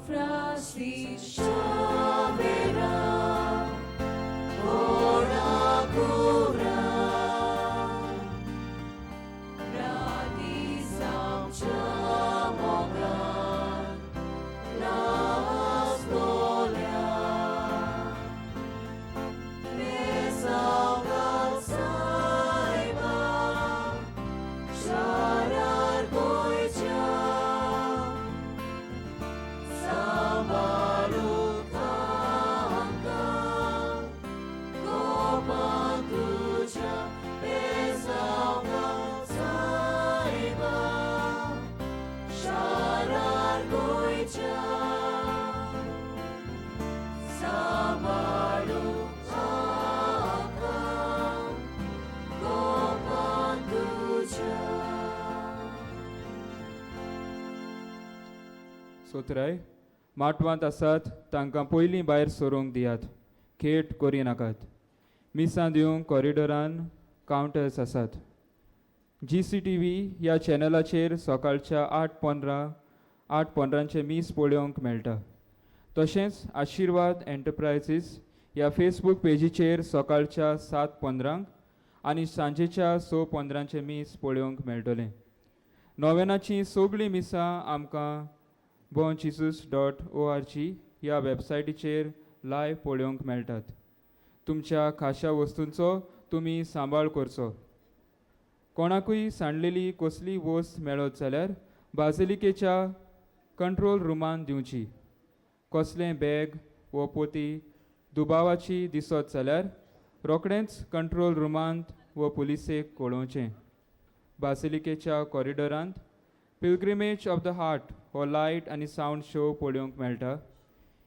Francis Xavera, ora cura, gratis amchamoga, las dolia, mesaugal saiba, sharar goicha, Sambaru. सोतराय माटवांत आसात तांकां पयलीं भायर सरूंक दियात, खेट करिनाकात. मिसां दिवंक कॉरिडोरान कावंटर्स आसात. GCTV ह्या चॅनलाचेर सकाळच्या 8:15 मीस पळोवंक मेळटा. तशेंच आशिर्वाद एंटरप्रायजीस ह्या फेसबूक पेजीचेर सकाळच्या 7:15 आनी सांजेच्या 6:15 मीस पळोवंक मेळटलें. नोवेनाचीं सगळीं मिसां आमकां bonjesus.org ह्या वेबसायटीचेर लायव्ह पळोवंक मेळटात. तुमच्या खाशा वस्तूंचो तुमी सांबाळ करचो. कोणाकूय सांडलेली कसलीय वस्त मेळत जाल्यार बाजिलिकेच्या कंट्रोल रुमान दिवची. कसलें बॅग वो पोती दुबावाची दिसत जाल्यार रोखडेंच कंट्रोल रुमांत वो पुलिसेक कळोवचें. बासिलिकेच्या कॉरिडोरांत पिलग्रिमेज ऑफ the heart हो लायट आनी सावंड शो पळोवंक मेळटा.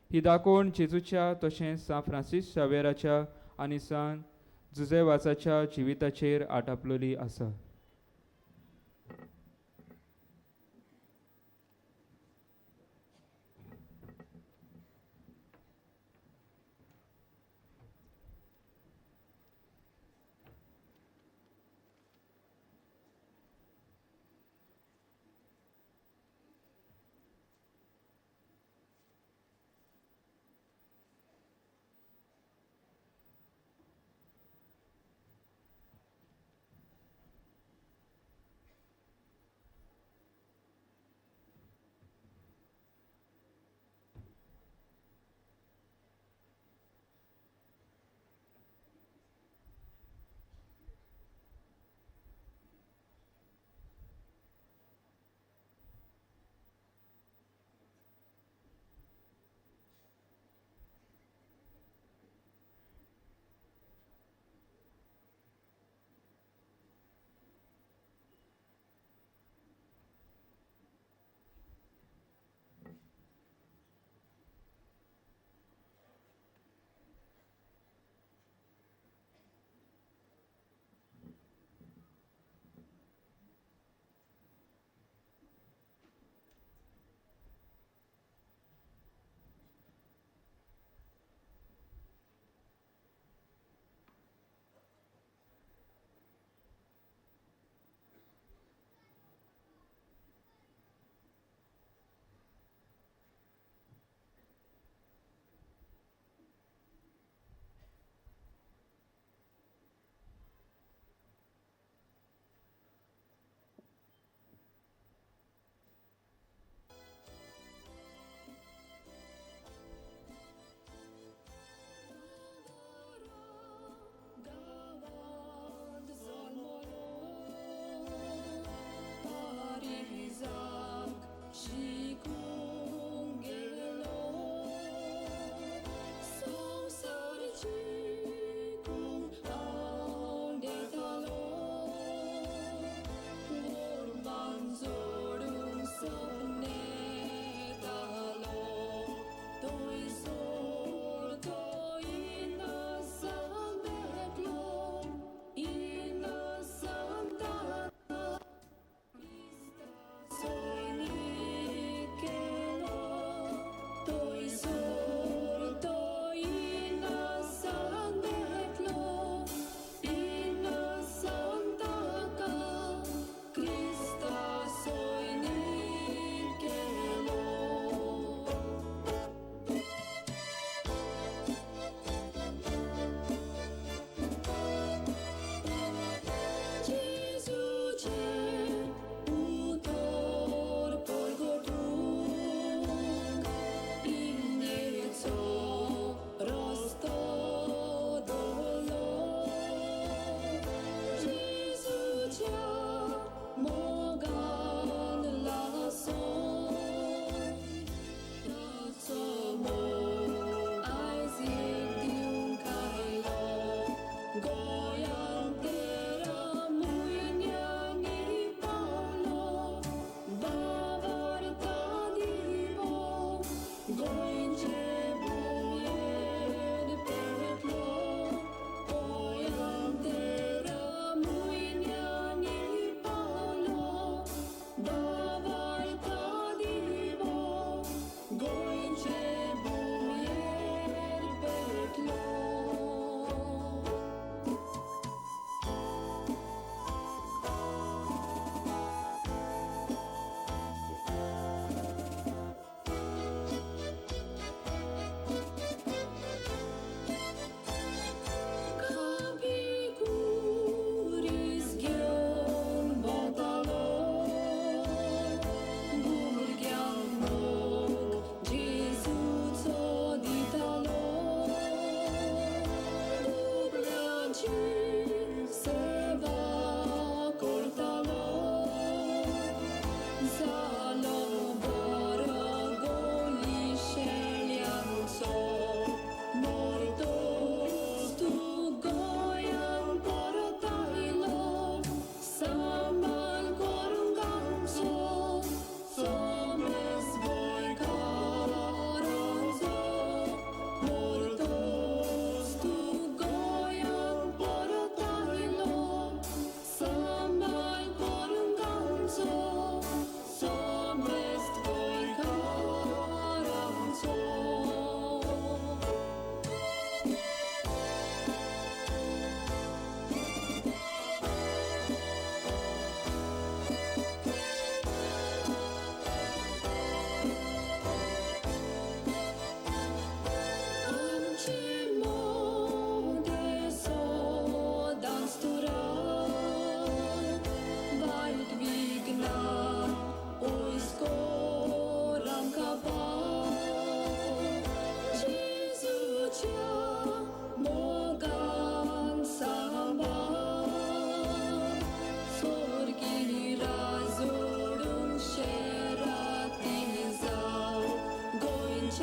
ही दाखोवण जेजूच्या तशेंच सान फ्रांसीस शावेराच्या आनी सान जुझेवासाच्या जिविताचेर आटापलेली आसा.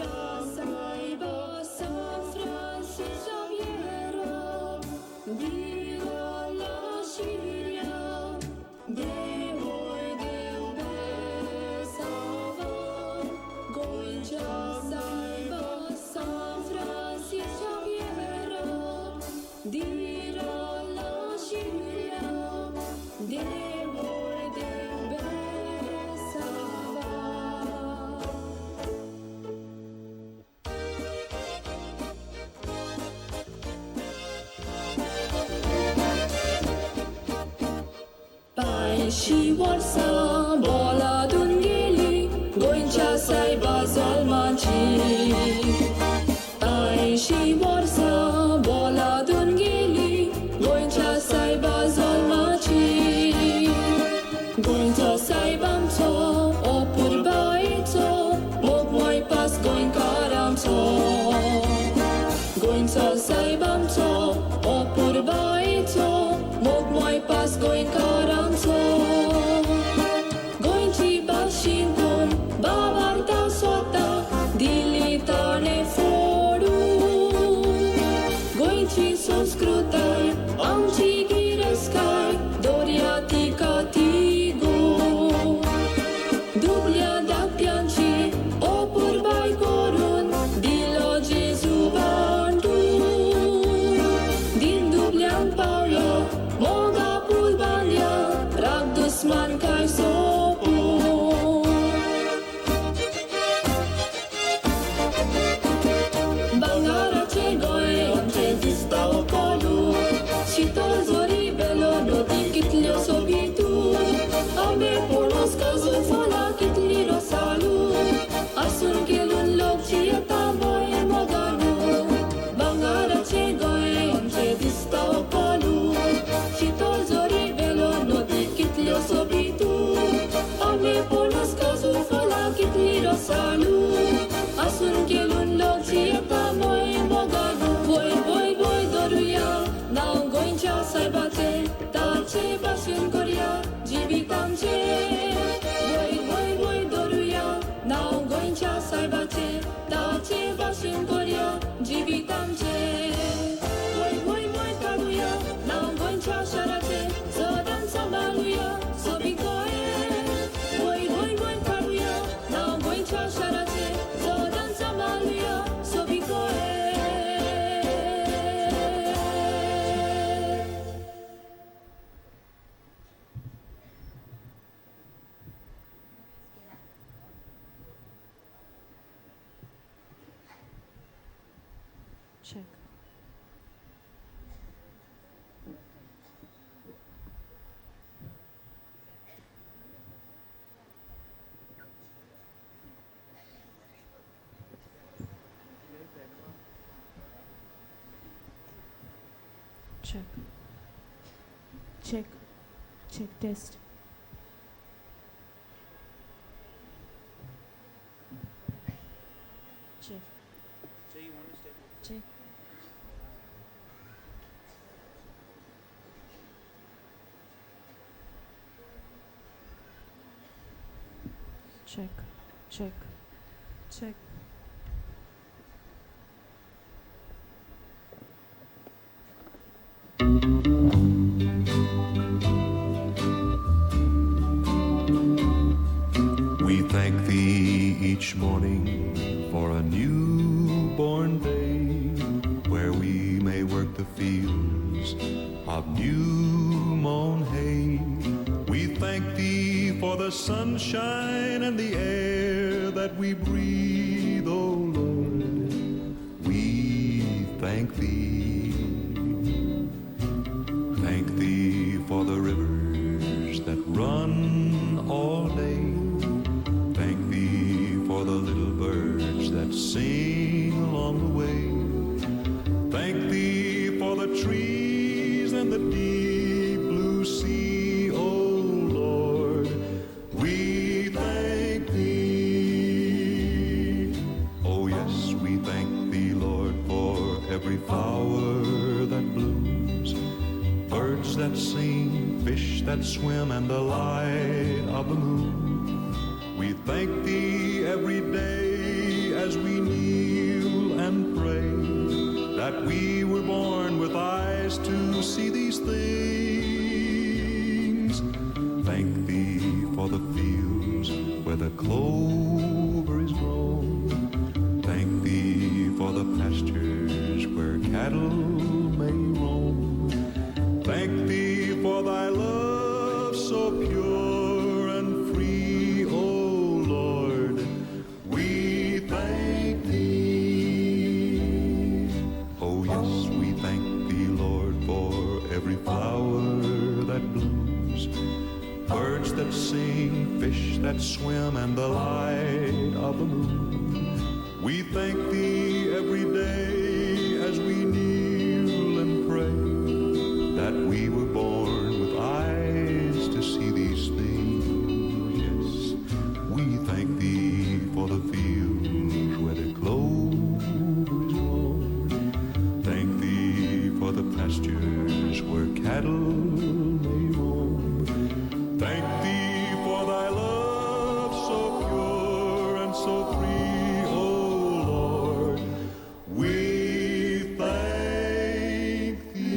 सायबा सांत फ्रांसीस शाव्येरा, दिलो आशिर्या, देवोय देव बेसावा. गोंयच्या सायबा सांत फ्रांसीस शाव्येरा, दिलो आशिर्या, देवोय देव बेसावा. पांयशीं वर्सां बोलादून गेली गोंयच्या सायबा जल्माची. 85 वर्सां बोलादून गेली गोंयच्या सायबा जल्माची. गोंयचो सायब आमचो अपुरबायेचो, मोगमय पास गोंयकारांचो. गोंयचो सायब आमचो अपुरबायेचो, मोगमय पास गोंयकारांचो. गोंयची भास शिकून बाबार्ता स्वता दिली ताणें फोडून. गोंयची संस्कृताय आमची गिरेस्तकाय, दर्या तिका तिगून. दुबल्या धाकट्यांची अपुरबाय करून दिलो जेजू बांटून. दिन दुबल्यांक पावलो मोगा पूल बांदया, राग दुस्मान काय सोपून. भांगराचें गोंय आमचें दिसता कोलू, शितळ जोरी बेलो नदी कितल्यो सोबीतू. आंबे पणस काजू फळां कितली रोसालू, आसून केलून लोक जियेता गोंय मोगानू. भांगराचें गोंय आमचें दिसता कोलू, शितळ जोरी बेलो नदी कितल्यो सोबीतू. आंबे पणस काजू फळां कितली रोसालू, आसून केलून लोक जियेता गोंय मोगानू. वय वय वय दरुया नांव गोंयच्या सायबाचें, ताचे भाशेन करया जिवीत आमचें. वय वय वय दरुया नांव गोंयच्या सायबाचें, ताचे भाशेन करया जिवीत आमचें. वय वय वय काडुया नांव गोंयच्या शाराचें, सदांच सांबाळुया सोबीत गोंय. वय वय वय काडुया नांव गोंयच्या शाराचें, सदांच सांबाळुया सोबीत Goa. Check. Check. Check. Check test. Check. Check. Check. Check. Check. We thank thee each morning for a newborn day, where we may work the fields of new mown hay. We thank thee for the sunshine and the air that we breathe, O Lord. We thank thee. Thank thee for the rivers that run all day. Thank thee for the little birds that sing along the way. Thank thee for the trees and the deep blue sea, O Lord. We thank thee. Oh yes, we thank thee, Lord, for every flower that blooms, birds that sing, fish that swim, and the light of the moon. We thank thee every day as we that we were born with eyes to see these things. Thank thee for the fields where the clover is grown. Thank thee for the pastures where cattle may roam. Thank thee for thy love so pure and free, O Lord. We thank thee. Oh, yes, we thank thee, Lord, for every flower that blooms, birds that sing, fish that swim, and the light of the moon. We thank thee every day as we kneel and pray that we were born with eyes to see these things. Yes, we thank thee for the fields where the clover is grown. Thank thee for the pastures where cattle may roam. Thank thee for thy love so pure and so free, O Lord. We thank thee.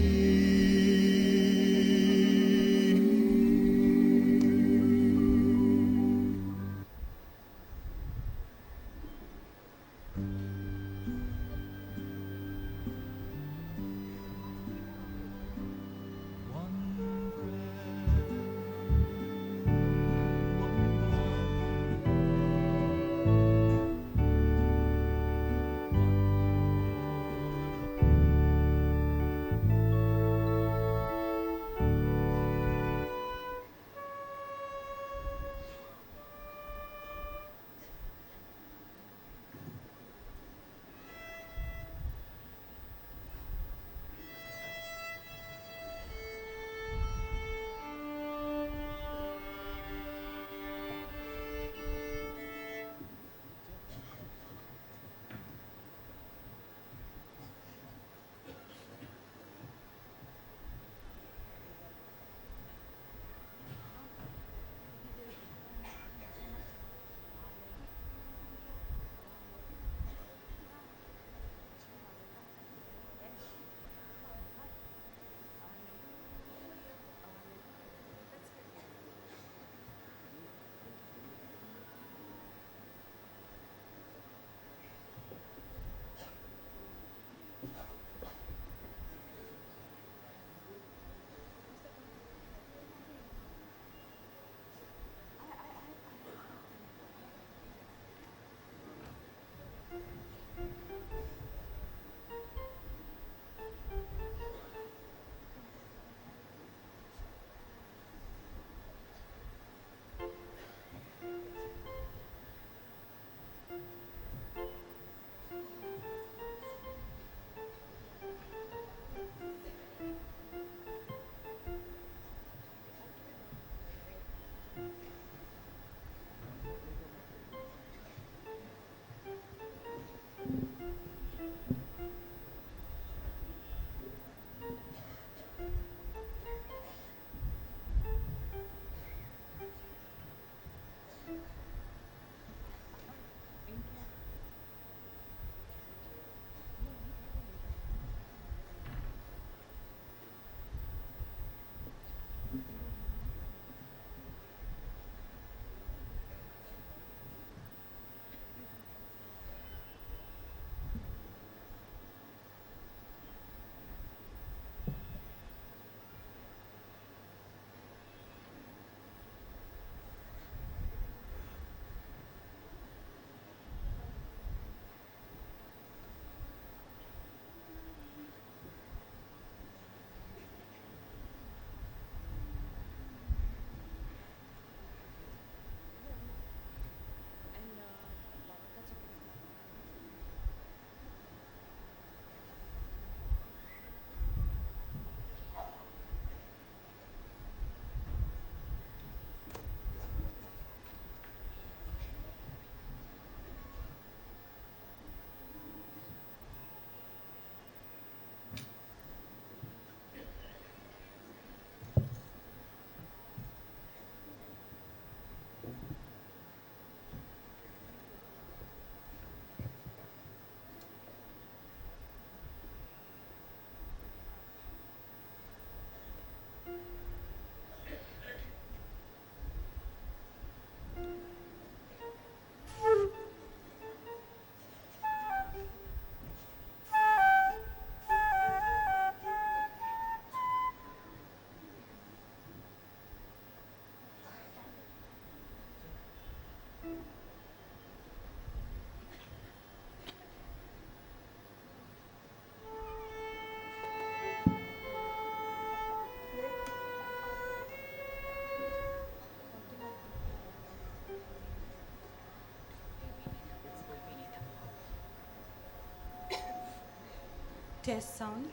Test sound.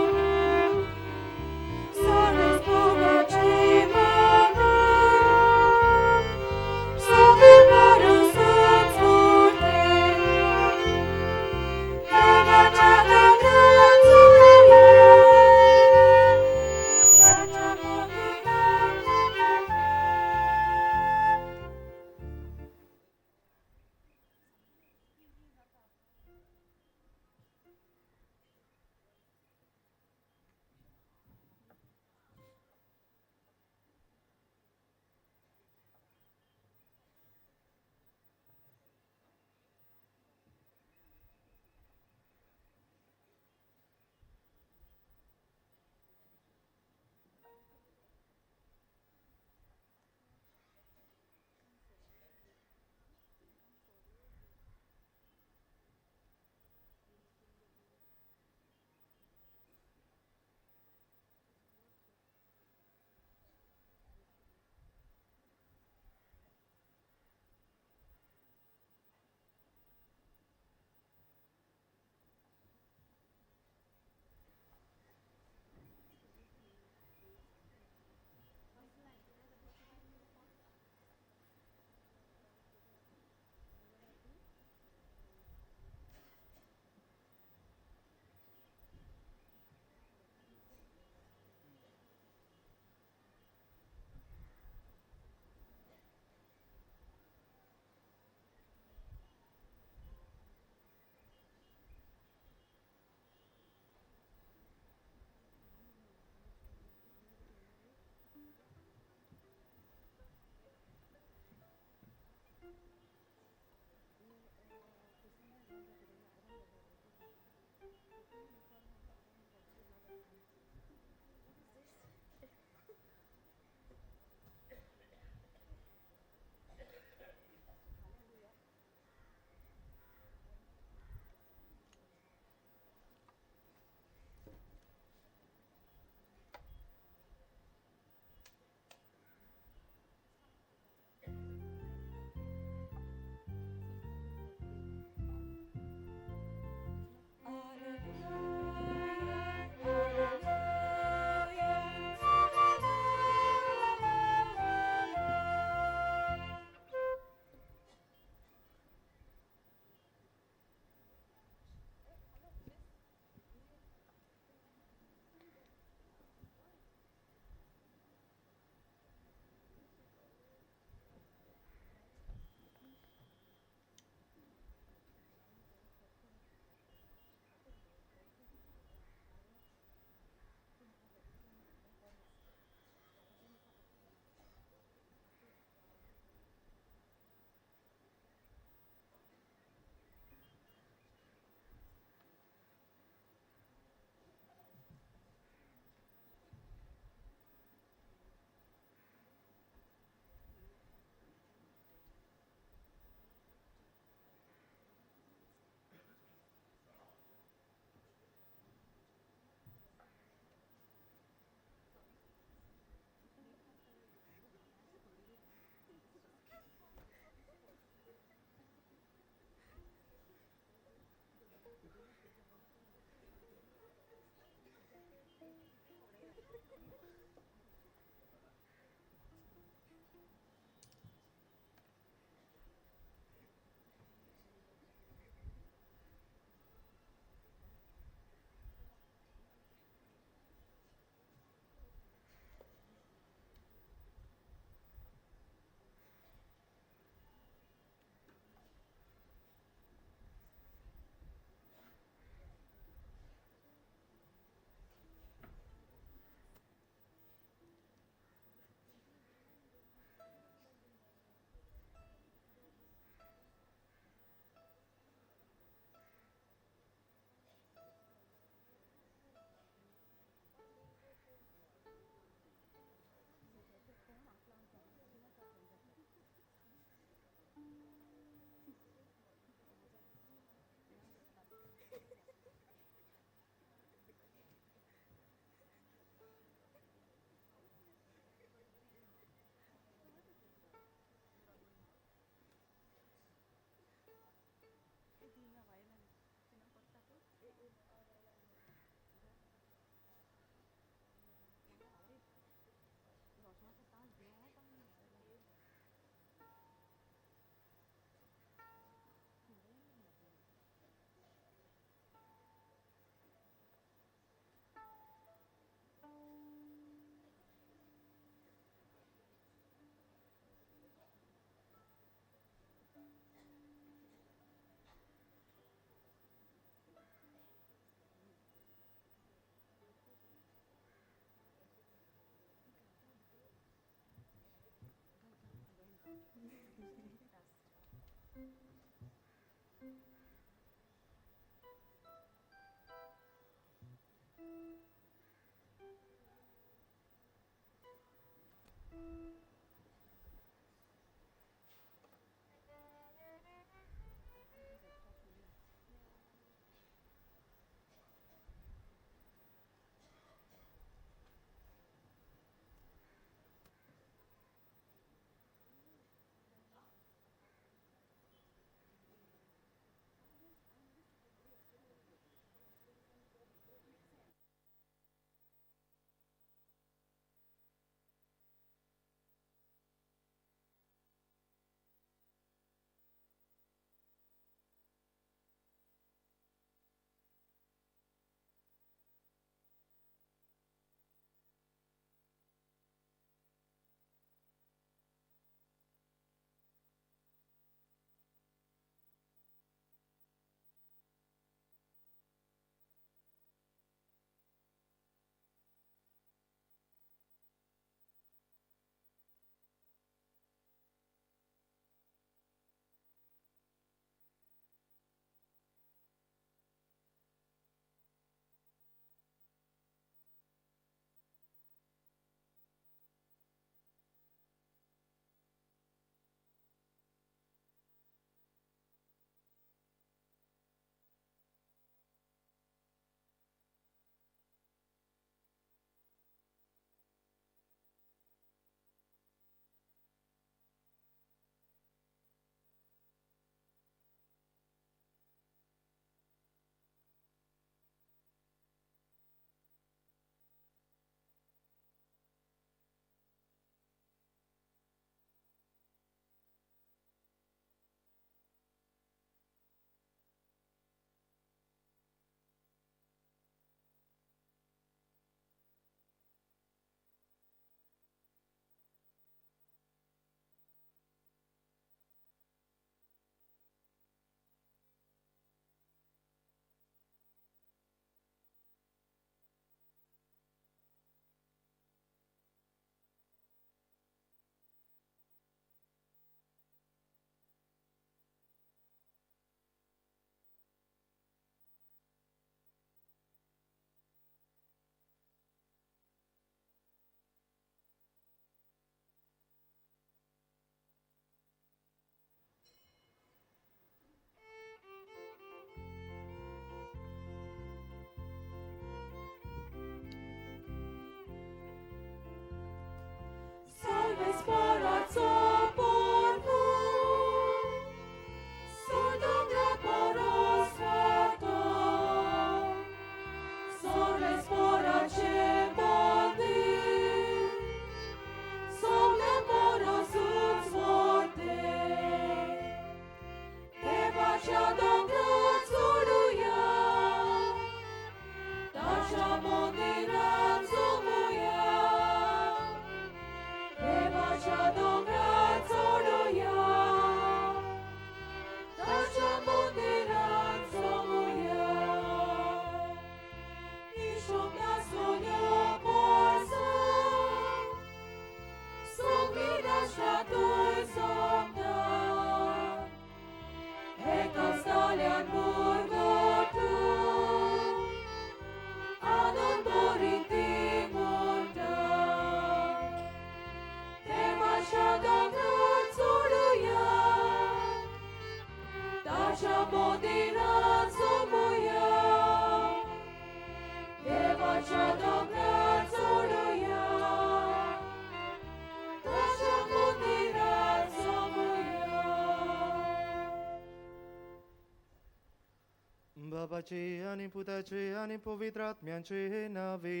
बाबाचे आनी पुताचे आनी पवित्र आत्म्याचे नावे.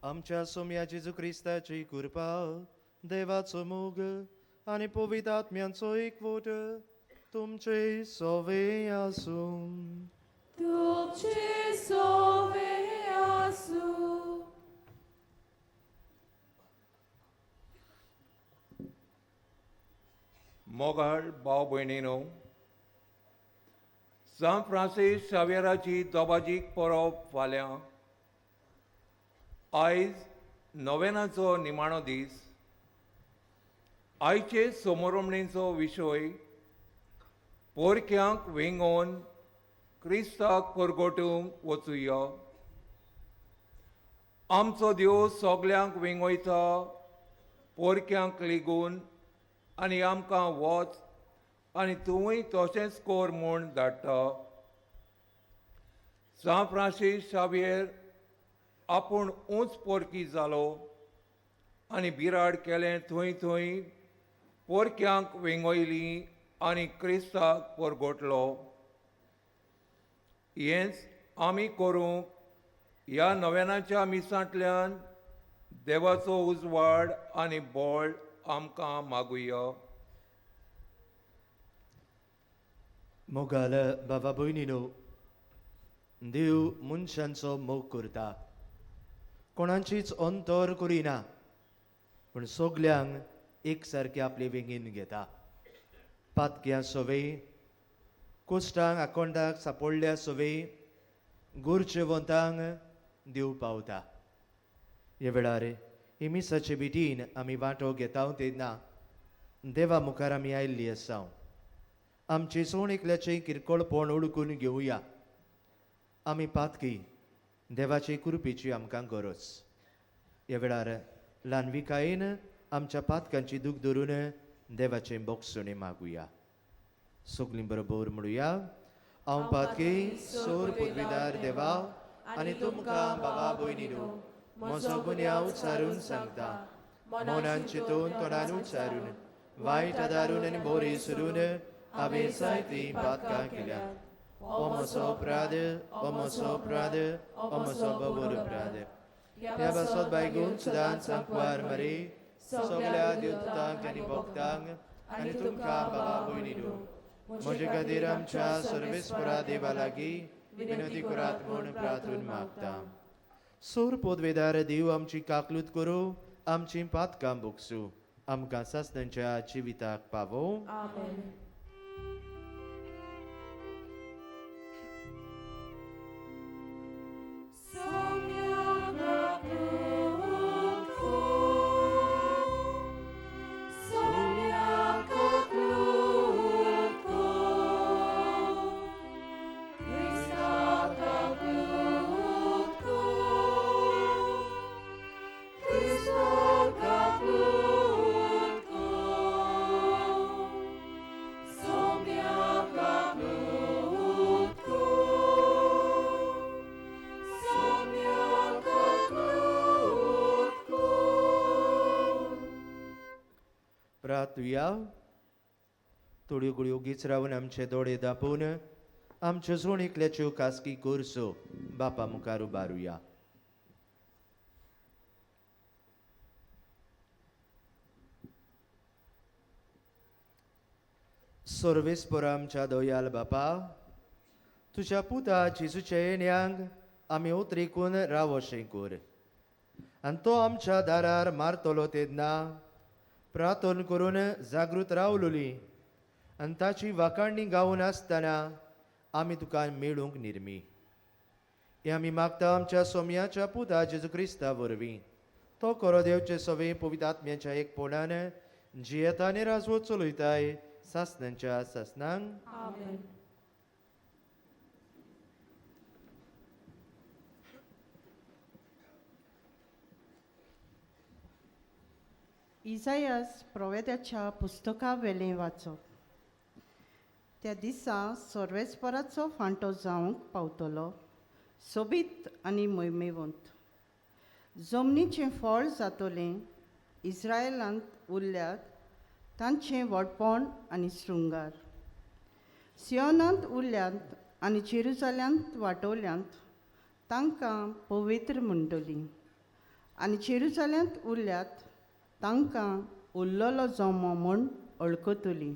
आमच्या सोम्या जेजू क्रिस्ताची कृपा, देवाचो मोग आनी पवित्र आत्म्यांचो एकवट तुमचे सोवे आसूं. तुमचे सोवे आसूं. मोगाळ भाव भयणीनो, सांत फ्रांसीस शाव्येराची दोबाजीक परब फाल्यां. आयज नोवेनाचो निमाणो दीस. आयचे समोरमणेचो विशय पोरक्यांक वेंगोवन क्रिस्ताक परगटूंक वचुया. आमचो देव सगल्यांक वेंगयता, पोरक्यांक लेगून, आनी आमकां वच आनी तुवूय तशेंच कर म्हूण धाडटा. सांत फ्रांसीस शावियेर आपूण उंच पोरकी जालो आनी बिराड केलें थंय थंय पोरक्यांक वेंगयलीं आनी क्रिस्ताक परगटलो. हेंच आमी करूंक ह्या नव्यानाच्या मिसांतल्यान देवाचो उजवाड आनी बळ आमकां मागुया. मोगाल बाबा भयणीनो, देव मनशांचो मोग करता, कोणाचीच अंतर करिना, पूण सगल्यांक एक सारके आपले वेंगेन घेता. पातक्यां सवे, कुश्टांक आकोंडाक सापडल्या सवे, गरजेवंतांक देव पावता. ह्या वेळार ही मिसाचे बिटीन आमी वांटो घेता तेन्ना देवा मुखार आमी आयिल्ली आसा. आमचे सोण एकल्याचें किरकोळपण ओळखून घेवया. आमी पातकी, देवाचे कृपेची आमकां गरज. ह्या वेळार ल्हानविकायेन आमच्या पातकांची दूख धरून देवाचें बोगसणें मागुया. सगलीं बरोबर म्हणुया, हांव पातकी सोर पदवीदार देवा आनी तुमकां बाबा भयणीनो म्हजो गुन्यांव उच्चारून सांगता. मनान चिंतून तोंडान उच्चारून वायट आदारून आनी बोरी सरून हांवें जायतीं पातकां केल्यात. ओ म्हजो अपराध, ओ म्हजो अपराध, ओ म्हजो बबर अपराध. त्या पासत बायगून सुदान सांकवार मरी सगल्या देवतांक आनी भक्तांक आनी तुमकां बाबा भयणीनो म्हजे खातीर आमच्या सर्वेस्परा देवा लागीं विनंती करात म्हूण प्रार्थून मागता. सोर पोदवेदार देव आमची काकलूत करूं, आमची पातकां भोगसूं, आमकां सासणांच्या जिविताक पावोवं. आमेन. प्रार्थुया. थोड्यो गुळयो गीच रावन आमचे दोळे दापोवन आमच्यो जोण एकल्याच्यो खासगी गरजो बापा मुखार उबारुया. सर्वेस्पर आमच्या दयाल बापा, तुज्या पुता जेजूच्या येण्यांक आमी उतरेकून रावशें कर आनी तो आमच्या दारार मारतलो तेन्ना प्रार्थन करून जागृत रावलोली आनी ताची वाखाणणी गावन आसतना आमी तुका मेळूंक निर्मी. हें आमी मागता आमच्या सोम्याच्या पुता जेजू क्रिस्ता वरवीं. तो करो देवचे सवे पवित्र आत्म्याच्या एकपणान जियेता आनी राजवट चलयताय सासणांच्या सासणांक. आमेन. इजायस प्रोवेदाच्या पुस्तका वेलें वाचप. त्या दिसा सर्वेस्पराचो फांटो जावंक पावतलो, सोबीत आनी मोहिमेवंत. जमनीचें फळ जातलें, इस्रायलांत उरल्यात तांचें व्हडपण आनी शृंगार. सियोनांत उरल्यात आनी जेरुजाल्यांत वाटोवल्यांत तांकां पवित्र म्हणटलीं, आनी जेरुजाल्यांत उरल्यात तांकां उरलेलो जमो म्हूण वळखतलीं.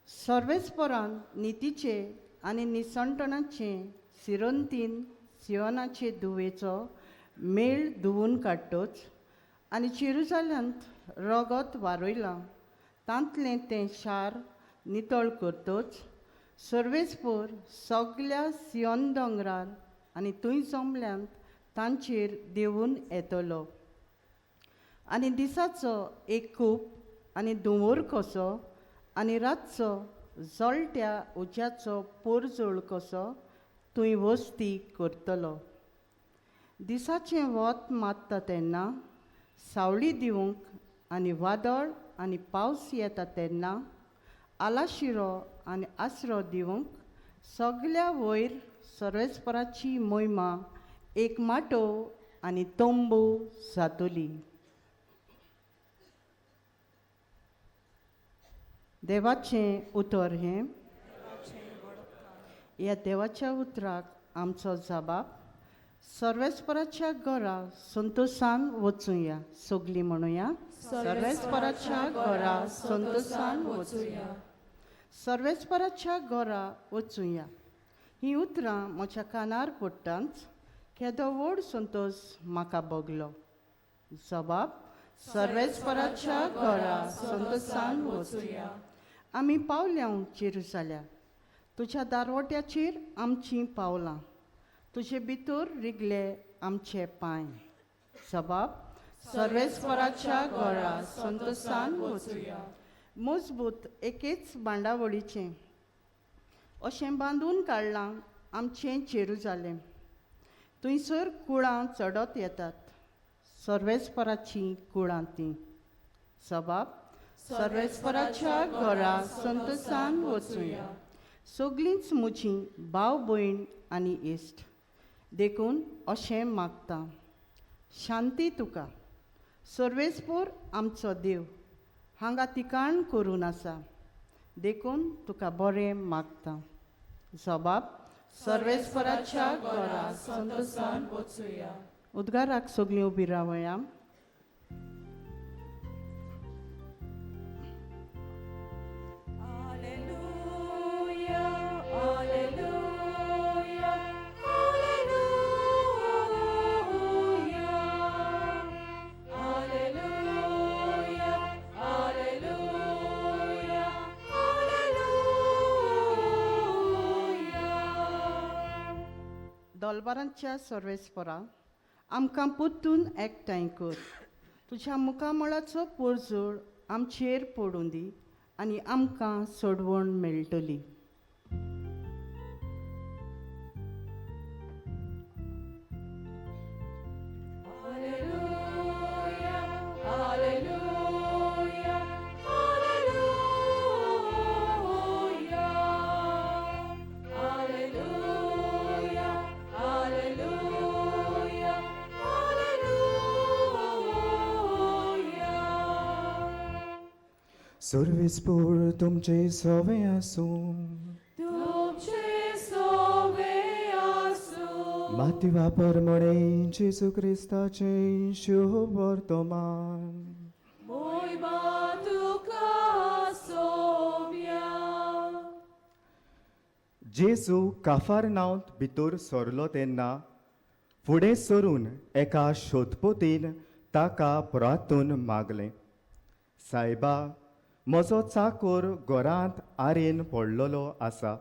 सर्वेस्परान नितीचे आनी निसणटणाचे सिरोंतीन सियोनाचे धुवेचो मेळ धुवून काडटोच आनी जेरुजाल्यांत रगत वारयलां तांतलें तें शार नितळ करतोच सर्वेस्पर सगल्या सियोन दोंगरार आनी थंय जमल्यांत तांचेर देंवून येतलो आनी दिसाचो एक कूप आनी धुंवोर कसो आनी रातचो जळट्या उज्याचो पोरजोळ कसो थंय वस्ती करतलो. दिसाचें वत मारता तेन्ना सावळी दिवंक आनी वादळ आनी पावस येता तेन्ना आलाशिरो आनी आसरो दिवंक सगल्या वयर सर्वेस्पराची मोहिमा एक माटोव आनी तंबू जातली. देवाचें उतर हें. ह्या देवाच्या उतराक आमचो जबाब सर्वेस्पराच्या घरा संतोसान वचुया. सगलीं म्हणुया, सर्वेस्पराच्या घरा संतोसान वचुया. सर्वेस्पराच्या घरा वचुया. हीं उतरां म्हज्या कानार पडटांच केदो व्हड संतोश म्हाका भोगलो. जबाब सर्वेस्पराच्या घरा संतोसान वचुया. आमी पावल्या जेरुजाल्या, तुज्या दारवट्याचेर आमचीं पावलां, तुजे भितर रिगले आमचे पांय. जबाब सर्वेस्पराच्या घरा संतोसान वचुया. मजबूत एकेच बांदावळीचें अशें बांदून काडलां आमचें जेरुजालेम. थंयसर कुळां चडत येतात, सर्वेस्पराचीं कुळां तीं. जबाब सर्वेस्पराच्या घरा संतोसान वचुया. सगलींच म्हजीं भाव भयण आनी इश्ट, देखून अशें मागता, शांती तुका. सर्वेस्पोर आमचो देव हांगा तिकाण करून आसा, देखून तुका बरें मागता. जबाब सर्वेस्पराच्या घरा संतोसान वचुया. उद्गाराक सगलीं उबी रावया. Alleluia, Alleluia, Alleluia, Alleluia, Alleluia, Alleluia. दोलबारांच्या सर्वेस्परा, आमकां परतून एकठांय कर. तुज्या मुखामळाचो पोरजोळ आमचेर पडूं दी आनी आमकां सोडवण मेळटली. Alleluia, Alleluia, Alleluia, Alleluia, Alleluia, Alleluia. सर्वेस्पोर तुमचे सवे आसूं. तुमचे सोवे आसूं. माती परमणे जेजू क्रिस्ताचें शुभ वर्तमान. मोहिमा तुका सोव्या. जेजू काफारनांत भितर सरलो तेन्ना फुडें सरून एका शोधपोतीन ताका प्रातून मागलें, सायबा, म्हजो चाकोर घरांत आरेन पडलेलो आसा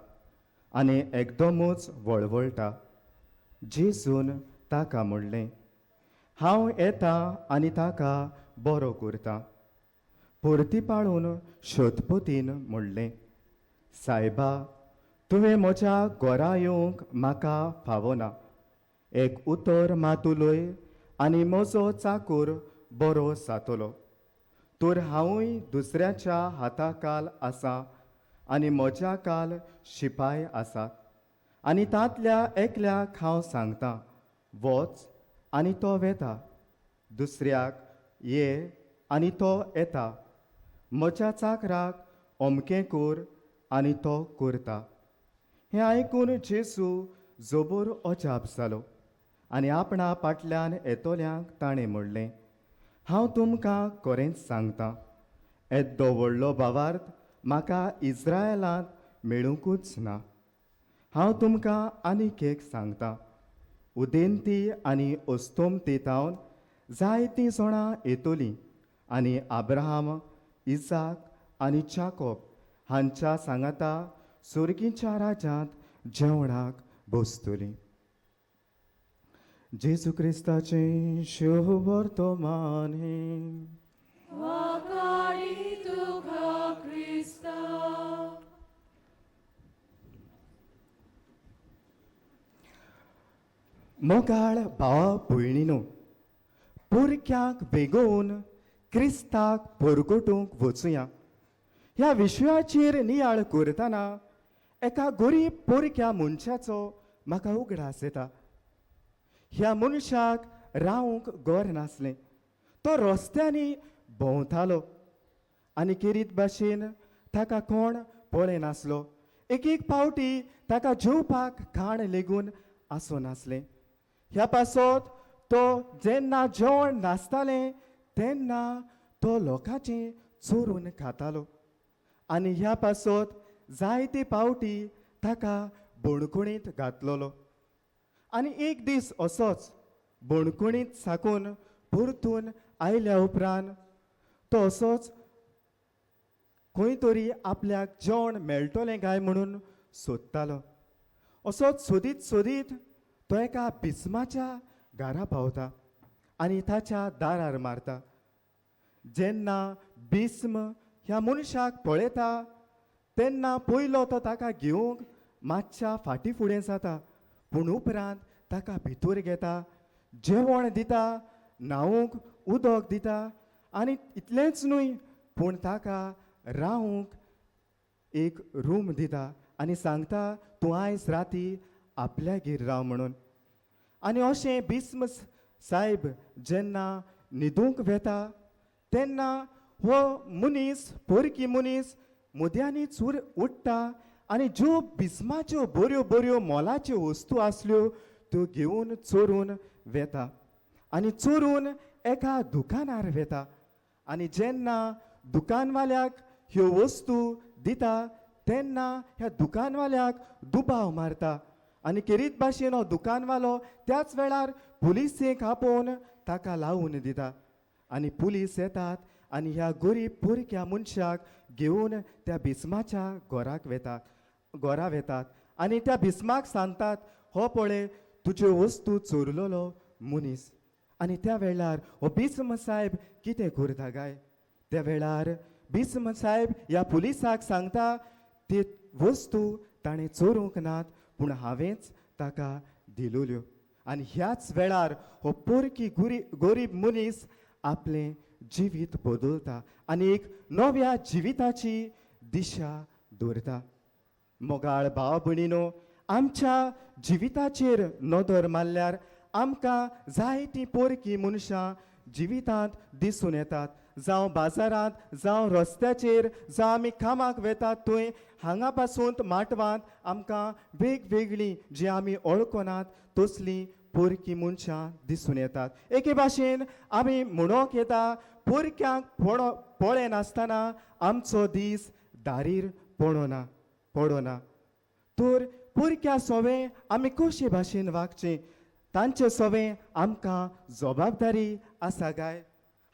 आनी एकदमूच वळवळटा. जेजून ताका म्हणलें, हांव येता आनी ताका बरो करता. परती पाळून शोधपोतीन म्हणलें, सायबा, तुवें म्हज्या घरा येवंक म्हाका फावना. एक उतर मात उलय आनी म्हजो चाकूर बरो जातलो. तर हांवूय दुसऱ्याच्या हाता काल आसा आनी म्हज्या काल शिपाय आसात आनी तांतल्या एकल्याक हांव सांगता, वच, आनी तो वेता, दुसऱ्याक ये, आनी तो येता, म्हज्या चाकराक अमकें कर, आनी तो करता. हें आयकून जेजू जबर अजाप जालो आनी आपणा फाटल्यान येतल्यांक ताणें म्हणलें, हांव तुमकां खरेंच सांगता, येद्दो व्हडलो भावार्थ म्हाका इस्रायलांत मेळुंकूच ना. हांव तुमकां आनीक एक सांगता, उदेंती आनी अस्तोमती थावन जायतीं जाणां येतलीं आनी आब्राहाम, इजाक आनी जाकोब हांच्या सांगाता सुर्गीच्या राज्यांत जेवणाक बसतलीं. जेजू क्रिस्ताचें शुभ वर्तमान हें. वाखाणी तुका क्रिस्ता. मोगाळ भावा भयणीनो, पुरक्यांक बेगोवन क्रिस्ताक परगटूंक वचुया ह्या विशयाचेर नियाळ करतना एका गरीब पोरक्या मनशाचो म्हाका उगडास येता. ह्या मनशाक रावंक घर नासलें, तो रस्त्यांनी भोंवतालो आनी केरीत भाशेन ताका कोण पळयनासलो. एक एक पावटी ताका जेवपाक खाण लेगून आसनासलें. ह्या पासत तो जेन्ना जेवण नासतालें तेन्ना तो लोकांचें चोरून खातालो आनी ह्या पासत जायते पावटी ताका बणकुणींत घातलोलो. आनी एक दीस असोच बणकुणींत साकून परतून आयल्या उपरांत तो असोच खंय तरी आपल्याक जेवण मेळटलें काय म्हणून सोदतालो. असोच सोदीत सोदीत तो एका बिस्माच्या घरा पावता आनी ताच्या दारार मारता. जेन्ना बिस्म ह्या मनशाक पळयता तेन्ना पयलो तो ताका घेवंक मातशा फाटीं फुडें जाता, पूण उपरांत ताका भितर घेता, जेवण दिता, न्हावूंक उदक दिता आनी इतलेंच न्हय पूण ताका रावूंक एक रूम दिता आनी सांगता तूं आयज राती आपल्यागेर राव म्हणून. आनी अशें बिस्म सायब जेन्ना न्हिदूंक वेता तेन्ना हो मनीस पोरकी मनीस मुद्यांनी चूर उठ्ठा आनी ज्यो बिस्माच्यो बऱ्यो बऱ्यो मोलाच्यो वस्तू आसल्यो त्यो घेवन चोरून वेता आनी चोरून एका दुकानार वेता. आनी जेन्ना दुकानवाल्याक ह्यो वस्तू दिता तेन्ना ह्या दुकानवाल्याक दुबाव मारता आनी केरीत भाशेन हो दुकानवालो त्याच वेळार पुलिसेक आपोवन ताका लावून दिता. आनी पुलीस येतात आनी ह्या गरीब पोरक्या मनशाक घेवन त्या बिस्माच्या घराक वेतात, घरा वेतात आनी त्या बिस्माक सांगतात हो पळय तुज्यो वस्तू चोरलेलो मनीस. आनी त्या वेळार हो बिस्म सायब कितें करता काय? त्या वेळार बिस्म सायब ह्या पुलिसाक सांगता ती वस्तू ताणें चोरूंक नात पूण हांवेंच ताका दिलोल्यो. आनी ह्याच वेळार हो पोरकी गरीब मनीस आपलें जिवीत बदलता आनी एक नव्या जिविताची दिशा दवरता. मोगाळ भाव भयणीनो, आमच्या जिविताचेर नदर मारल्यार आमकां जायतीं पोरकी मनशां जिवितांत दिसून येतात. जावं बाजारांत, जावं रस्त्याचेर, जावं आमी कामाक वेतात थंय, हांगा पासून माटवांत आमकां वेगवेगळीं जी आमी वळखनात तसलीं पोरकी मनशां दिसून येतात. एके भाशेन आमी म्हणूंक येता पोरक्यांक पळयनासतना आमचो दीस दारीर पडना पडना. तर पोरक्या सोवें आमी कशे भाशेन वागचें, तांचे सोवें आमकां जबाबदारी आसा काय?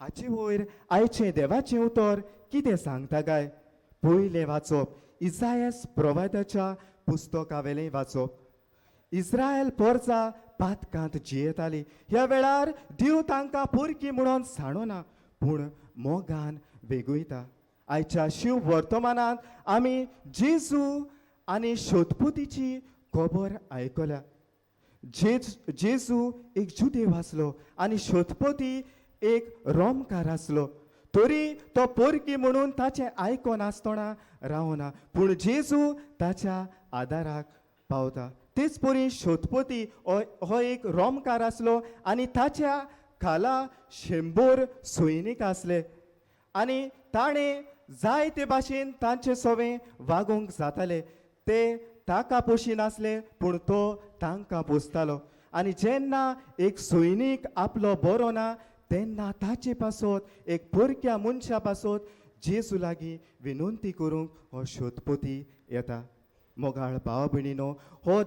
हाचे वयर आयचें देवाचें उतर कितें सांगता काय? पयलें वाचप इजायस प्रवादाच्या पुस्तकावेलें वाचप. इस्रायल पोरचा पातकांत जियेताली. ह्या वेळार देव तांकां पोरकी म्हणून सांडना पूण मोगान वेगयता. आयच्या शिव वर्तमानांत आमी जेजू आनी शोधपुतीची खबर आयकल्या. जेजू एक जुदेव आसलो आनी शोधपती एक रोमकार आसलो, तरी तो पोरकी म्हणून ताचें आयकोन आसतना रावना पूण जेजू ताच्या आदाराक पावता. तेच परी शोधपती हो एक रोमकार आसलो आनी ताच्या खाला 100 सैनीक आसले आनी ताणें जायते भाशेन तांचे सोवें वागोवंक जाताले. ते ताका पोशिनासले पूण तो तांकां पोसतालो. आनी जेन्ना एक सैनीक आपलो बरो ना तेन्ना ताचे पासत एक पोरक्या मनशा पासत जेजू लागीं विनंती करूंक हो शोधपती येता. मोगाळ भाव भयणीनो, हो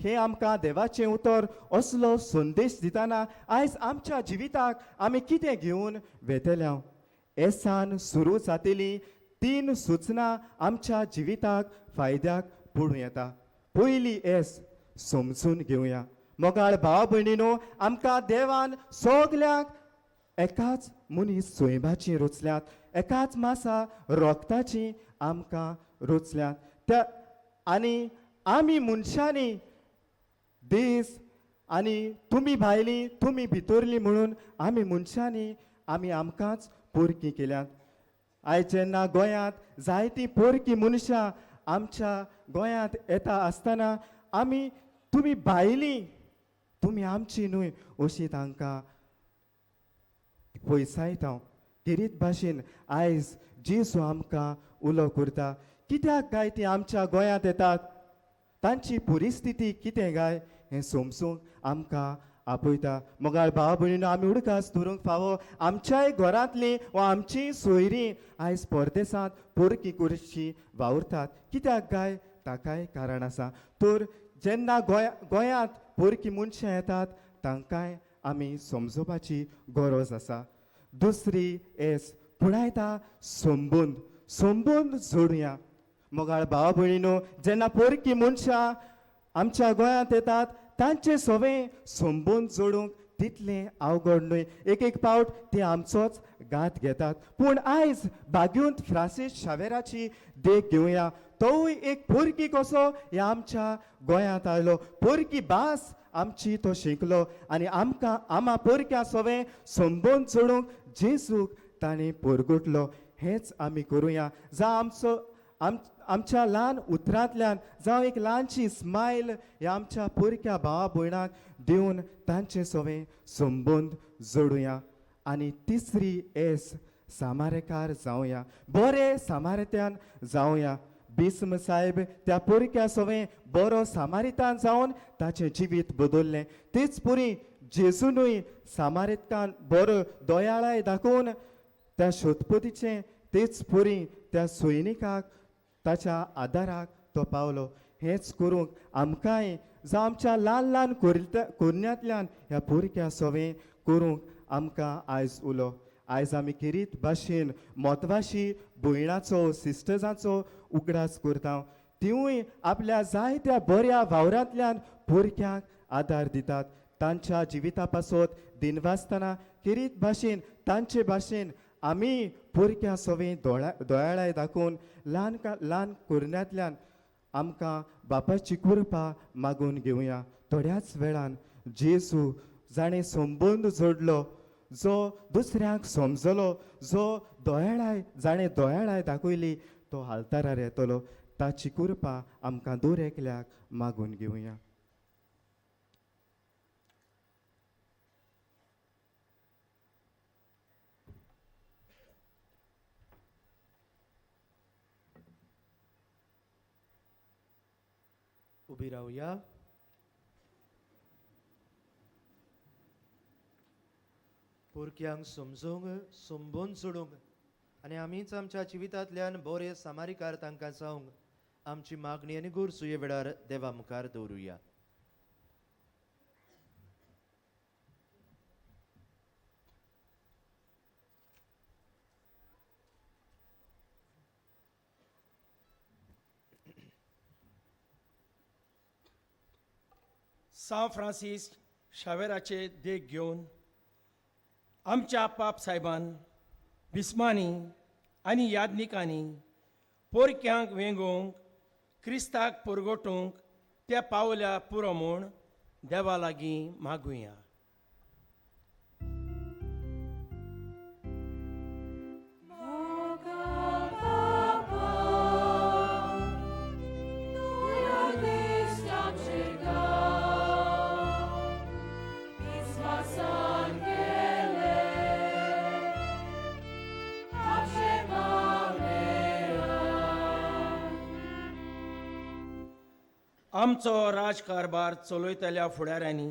हें आमकां देवाचें उतर असलो संदेश दितना आयज आमच्या जिविताक आमी कितें घेवन वेतले? एसान सुरू जातली 3 सुचना आमच्या जिविताक फायद्याक पडूं येता. पयली एस समजून घेवया. मोगाळ भाव भयणीनो, आमकां देवान सगल्यांक एकाच मनीस सैमाची रचल्यात, एकाच मासा रोगताची आमकां रचल्यात. त्या आनी आमी मनशांनी देश आनी तुमी भायली तुमी भितरली म्हणून आमी मनशांनी आमी आमकांच पोरकी केल्यात. आयज जेन्ना गोंयांत जायतीं पोरकी मनशां आमच्या गोंयांत येता आसतना आमी तुमी भायली तुमी आमची न्हय अशी तांकां पयसायता. खेरीत भाशेन आयज जेजू आमकां उलो करता. कित्याक काय ती आमच्या गोंयांत येतात, तांची परिस्थिती कितें काय हें समजूंक आमकां आपयता. मोगाळ भाव भयणीनो, आमी उडकास दवरूंक फावो आमच्याय घरांतलीं वा आमचीं सोयरीं आयज परदेसांत पोरकी करची वावुरतात. कित्याक काय ताकाय कारण आसा. तर जेन्ना गोंयांत पोरकी मनशां येतात तांकांय आमी समजोवपाची गरज आसा. दुसरी एस पुणायता संबंद, संबंद जोडुया. मोगाळ भाव भयणीनो, जेन्ना पोरकी मनशां आमच्या गोंयांत येतात तांचे सवे संबंद जोडूंक तितलें अवघड न्हय. एक एक पावट ते आमचोच घात घेतात. पूण आयज बाग्यूंत फ्रांसीस शावेराची देख घेवया. तोवूय एक पोरकी कसो ह्या आमच्या गोंयांत आयलो, पोरकी भास आमची तो शिकलो आनी आमकां आमा पोरक्या सवे संबंद जोडूंक जेजूक ताणें पोरगुटलो. हेंच आमी करुया. जावं आमचो आमच्या ल्हान उतरांतल्यान जावं एक ल्हानशी स्मायल ह्या आमच्या पोरक्या भावा भयणाक दिवन तांचे सवे संबंद जोडुया. आनी तिसरी एस सामारेकार जावया, बरे सामारेत्यान जावया. भीष्म साहेब त्या पोरक्या सवे बरो सामारितान जावन ताचें जिवीत बदल्लें. तेच पुरी जेजूनूय सामारितान बरो दयाळाय दाखोवन त्या शोधपतीचें तेच पुरी त्या सैनिकाक ताच्या आदाराक तो पावलो. हेंच करूंक आमकांय जावं आमच्या ल्हान ल्हान कोरण्यांतल्यान ह्या पोरक्या सवे करूंक आमकां आयज उलो. आयज आमी खेरीत भाशेन म्हत्वाशी भयणाचो सिस्टर्सांचो उगडास करता. तिवूय आपल्या जायत्या बऱ्या वावरांतल्यान पोरक्यांक आदार दितात. तांच्या जिविता पासत दिनवासतना खेरीत भाशेन तांचे भाशेन आमी पोरक्या सवे दोळ्याळाय दाखोवन ल्हान ल्हान कोरण्यांतल्यान आमकां बापाची कृपा मागून घेवया. थोड्याच वेळान जेजू जाणें संबंद जोडलो, जो दुसऱ्यांक समजलो, जो दयाळाय जाणें दयाळाय दाखयली तो आल्तारार येतलो. ताची कृपा आमकां दर एकल्याक मागून घेवया. उबी रावया. पोरक्यांक समजूंक संबंद जोडूंक आनी आमीच आमच्या जिवितांतल्यान बरे सामारिकार तांकां जावंक आमची मागणी आनी गरजो ह्या वेळार देवा मुखार दवरुया. सांव फ्रांसीस शावेराचे देख घेवन आमच्या पाप सायबान बिस्मांनी आनी यादनिकांनी पोरक्यांक वेंगोवंक क्रिस्ताक पुरगोटूंक त्या पावल्या पुरो म्हूण देवा लागीं मागुया. आमचो राजकारभार चलयतल्या फुडाऱ्यांनी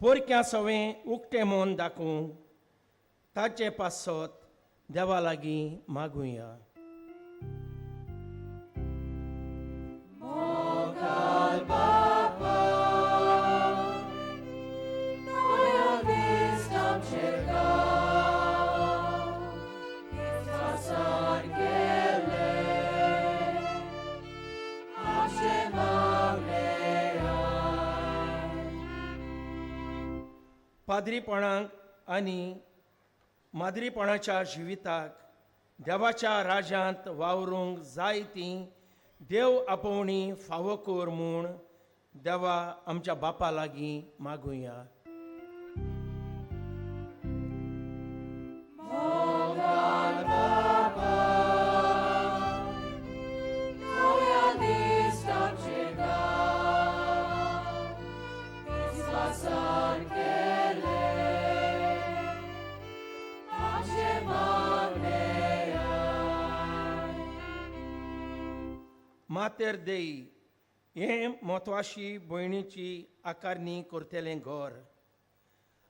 पोरक्या सवें उक्तें मन दाखोवंक ताचे पासत देवा लागीं मागुया. पाद्रीपणाक आनी माद्रीपणाच्या जिविताक देवाच्या राज्यांत वावरूंक जाय ती देव आपोवणी फावो कर म्हूण देवा आमच्या बापा लागीं मागुया. मातेर देई हें म्हत्वाशी भयणीची आकारणी करतलें घर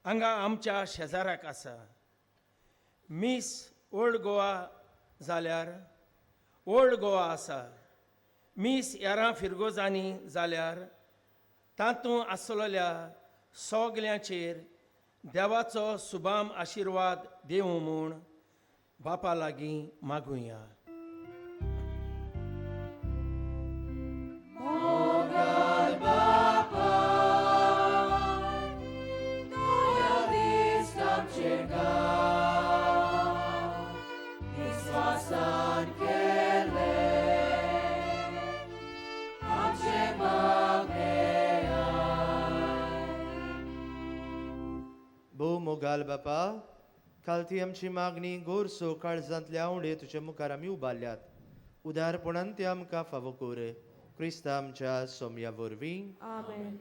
हांगा आमच्या शेजाराक आसा. मीस ओल्ड गोवा जाल्यार ओल्ड गोवा आसा. मीस यारां फिरगोजांनी जाल्यार तातूंत आसलेल्या सगल्यांचेर देवाचो सुबाम आशिर्वाद दिवं म्हूण बापा लागीं मागुया. भोव मोगाल बापा, काल ती आमची मागणी गोरसो काळजांतल्या उणे तुज्या मुखार आमी उबारल्यात. उदारपणान ती आमकां फावो कर, क्रिस्ता आमच्या सोम्या वरवीं. आमेन.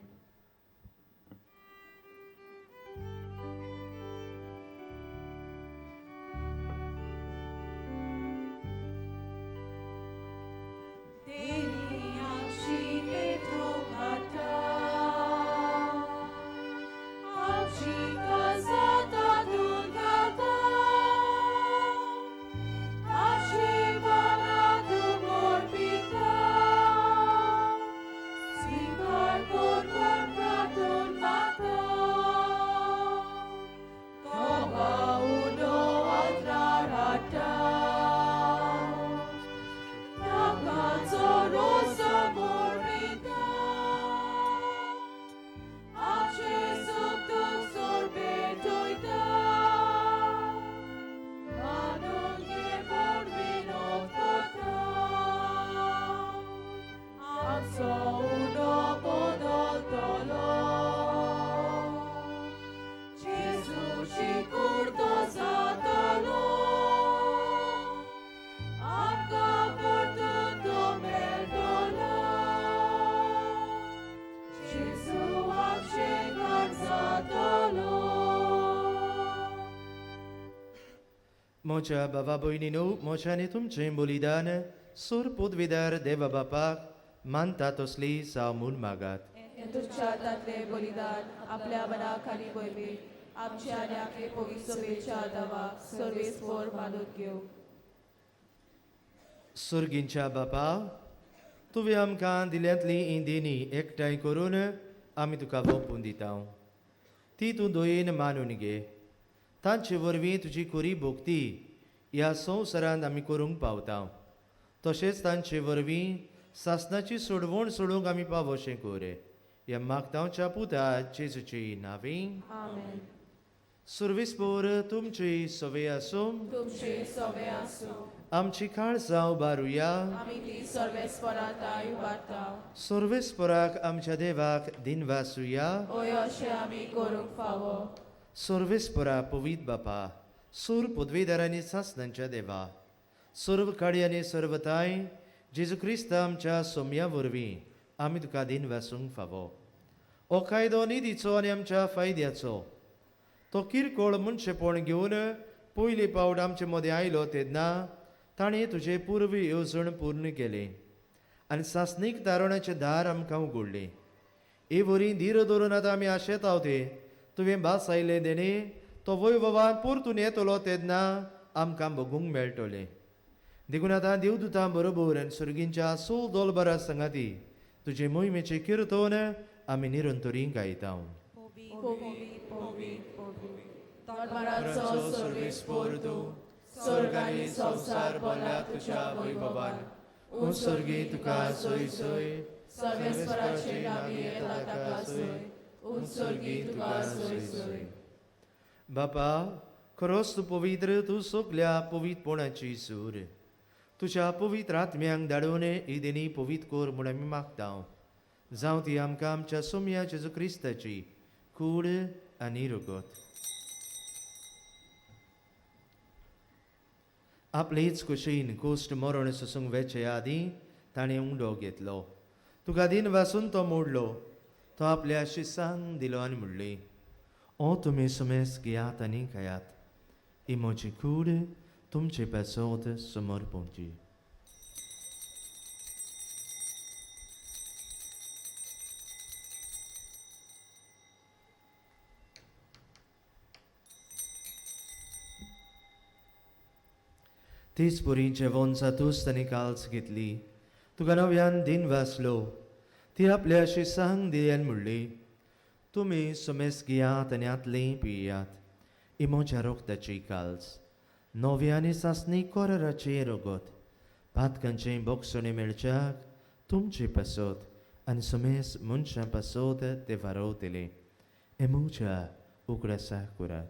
म्हज्या बाबा भयणीनो, म्हज्या आनी तुमचें बलिदान सूर पदवीदार देवा बापाक मानता तसली जावं म्हूण मागात. तुमच्या हातांतलें बलिदान आपल्या मना खाली वरवीं आमच्या आनी आपले पवित्र सभेच्या देवाक सर्वेस्पर मानून घेवं. सुर्गींच्या बापा, तुवें आमकां दिल्यांतली ही देणी एकठांय करून आमी तुका वोंपून दिता. ती तूं दयेन मानून घे. तांचे वरवीं तुजी खुरी भोक्ती ह्या संवसारांत आमी करूंक पावता. तशेंच तांचे वरवीं सासनाची सोडवण सोडूंक आमी पावोशें कर. ह्या मागतांच्या पुता जेजूची नांवी. आमेन. सुर्वेस्पर तुमची सवे आसूं. तुमची सवे आसूं. आमची काळजां उबारुया. आमी ती सर्वेस्परा उबारता. सर्वेस्पराक आमच्या देवाक दिनवासुया. ओय अशें आमी करूंक फावो. सर्वेस्परा पवीत बापा, सूर पदवीदारांनी सासनांच्या देवा, सर्व काडी आनी सर्वताय जेजू क्रिस्त आमच्या सोम्या वरवीं आमी तुका दिनवासूंक फावो. हो कायदो निधीचो आनी आमच्या फायद्याचो. तो किरकोळ मनशेपण घेवन पयले पावट आमचे मदें आयलो तेन्ना ताणें तुजें पूर्व येवजण पूर्ण केलें आनी सासणीक तारणाचें दार आमकां उगडलें. हे वरी धीर धरून आतां आमी आशेताव ते तुवें भास आयलें देणें तो वैभवान परतून येतलो तेन्ना आमकां बगूंक मेळटलें. देखून आतां देवदुतां बरोबर आनी सुर्गींच्या सोल दोलबरा संगाती तुजे मोहिमेचें किर्तन आमी निरंतरी गायता. स्वर्गानी संवसार भरला तुज्या वैभवान, उत्सर्गी तुका सोय सोय, सर्वेस्पराचे नांवी येता ताका सोय, उत्सर्गी तुका सोय सोय. बापा, खरोच तूं पवित्र, तूं सगल्या पवित्रपणाची सूर. तुज्या पवित्र आत्म्यांक धाडून ही देणी पवित्र कर म्हूण आमी मागता. जावं ती आमकां आमच्या सोम्या जेजू क्रिस्ताची कूड आनी रगत. आपलेच कुशीन कोश्ट मरण सोसूंक वेचे आदीं ताणें उंडो घेतलो. तुका दिन वासून तो मोडलो. तो आपल्या शिसांक दिलो आनी म्हणली, ओ तुमी सुमेस घेयात आनी खायात. ही म्हजी कूड तुमचे पासत समर्पणची. तीच पुरी जेवण जातूच ताणें काल्स घेतली. तुका नव्यान दिन वाचलो. ती आपल्या शिसांक दिली आनी म्हणली, तुमी सुमेस घेयात आनी आतली पियात. ही म्हज्या रोगताची काल्स, नव्या आनी सासणी कोराराचें रगत. पातकांचें बोगसणें मेळच्याक तुमचे पासत आनी सुमेस मनशां पासत ते वारवतले. हें म्हज्या उगडासाक करात.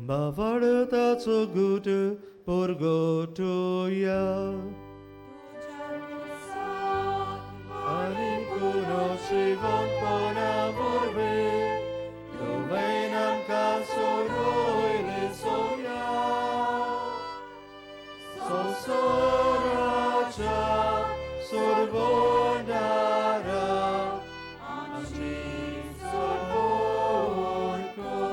भावार्थाचो गुट परगटोया आनी पुनर्जिवंतपणा वरवीं तुवें आमकां सोडयले सोया. संवसाराच्या सोडवणारा आमची सोडवण कर.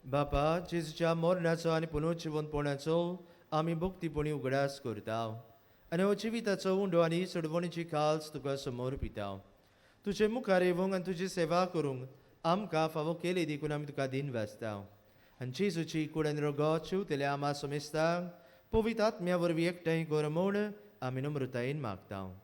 बापा, जेजूच्या मरणाचो आनी पुनर्जिवंतपणाचो आमी भक्तीपणी उगडास करता आनी हो जिविताचो उंडो आनी सोडवणीची काल्स तुका समोर पिता. तुजे मुखार येवंक आनी तुजी सेवा करूंक आमकां फावो केली देखून आमी तुका दिन वाचता. आनी जेजूची कूड आनी रगत शिंवतल्या आमा समेस्तांक पवित्र आत्म्या वरवीं एकठांय कर म्हूण आमी नम्रतायेन मागता.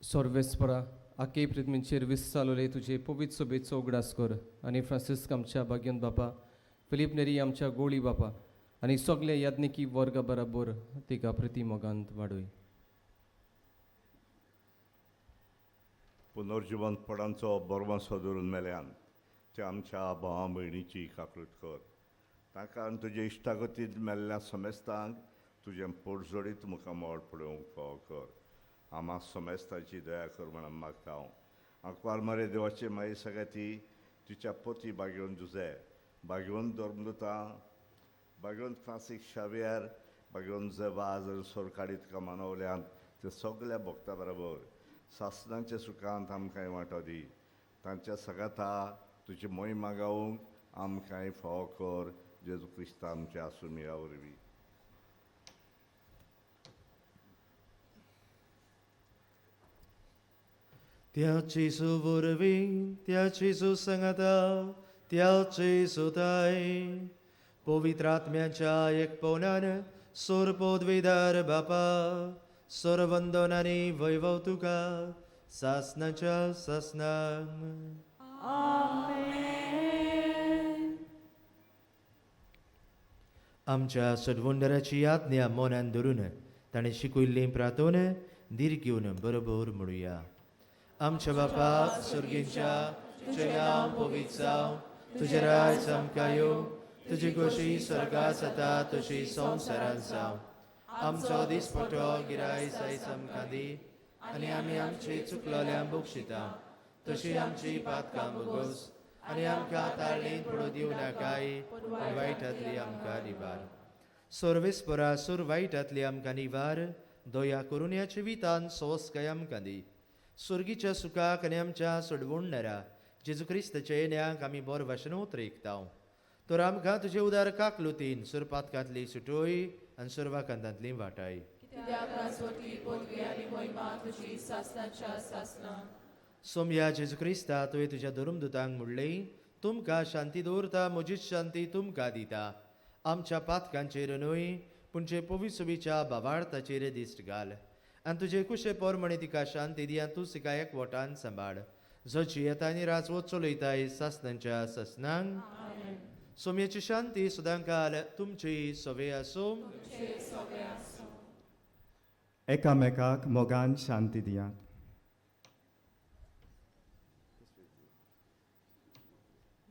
सर्वेस्परा, आखे पृथ्वीचेर विस्सालोले तुजे पवित्र सोबेचो उगडास कर आनी फ्रांसिस्क आमच्या भाग्यन बापा, फिलीप नेरी आमच्या गोळी बापा आनी सगल्या याज्ञिकी वर्गा बराबर तिका प्रिती मोगांत वाडय. पुनर्जिवंतपणाचो बरमासो धरून मेल्यान त्या आमच्या भावा भयणीची काकूट कर. तांकां आनी तुजे इश्टागतींत मेल्ल्या समेस्तांक तुजें पोटजोडीत मुखामळ पळोवंक फावो कर. आमा समेस्तांची दया कर म्हूण आमी मागता. हांव आंकवार मरे देवाचे माई सगळ्या तिच्या पोती बागेवन जुजे, बागेवन धर्मदुतां, बागेवन फ्रांसीक शावियर, बागेवन जवाज आनी सोरकाडी तुका मानवल्यान ते सगल्या भक्ता बरोबर सासणांच्या सुखांत आमकांय वांटो दी. तांच्या सगाता तुजी मोहिमा गावंक आमकांय फावो कर. जेजू क्रिस्ता आमच्या आसुमिया वरवीं. त्या जेजू वरवीं, त्या जेजू सांगाता, त्या जेजूताय पवित्र आत्म्याच्या एकपणान सोरपोदवेदार बापा, सरवंदन आनी वैभव तुका सासणाच्या सासणांक. आमच्या सदवंडराची आज्ञा मनान धरून ताणें शिकयल्लीं प्रार्थना धीर घेवन बरोबर म्हणुया. आमच्या बापा सर्गींच्या, तुजें नांव पवित्र जावं, तुजें राज आमकां येवं, तुजी खोशी स्वर्गांत जाता तशी संवसारांत जावं. आमचो दिसपटो गिरायस आयज आमकां दी आनी आमी आमची चुकलोल्यांक बक्षिता तशी आमची पातकां भोगोस आनी आमकां ताळणींत पडूं दिवं नाकाय, पूण वायटांतली आमकां निवार. सर्वेस्परा सूर वायटांतली आमकां निवार. दया करून ह्या जिवितान सोंसकाय आमकां दी. सुर्गीच्या सुखाक आनी आमच्या सोडवणणारा जेजू क्रिस्ताच्या येण्याक आमी बरो भाशेन उतरेकता. तर आमकां तुजे उदार काकलुतीन सुरपातकांतली सुटोय आनी सुरवाकांतांतली वाटाय. सोमया जेजू क्रिस्ता, तुवें तुज्या धर्मदुतांक म्हणलें, तुमकां शांती दवरता, म्हजीच शांती तुमकां दिता. आमच्या पातकांचेर न्हय पूण जे पविसुबीच्या भावार्थाचेर दिश्ट घाल आनी तुजे कुशे पोरमणे तिका शांती दी आनी तूं तिका एकवटान सांबाळ. जो जियेता आनी राजवत चलयताय सासनांच्या सासनांक. सोम्याची शांती सदांकाल तुमची सवे आसूं. एकामेकाक मोगान शांती दियात.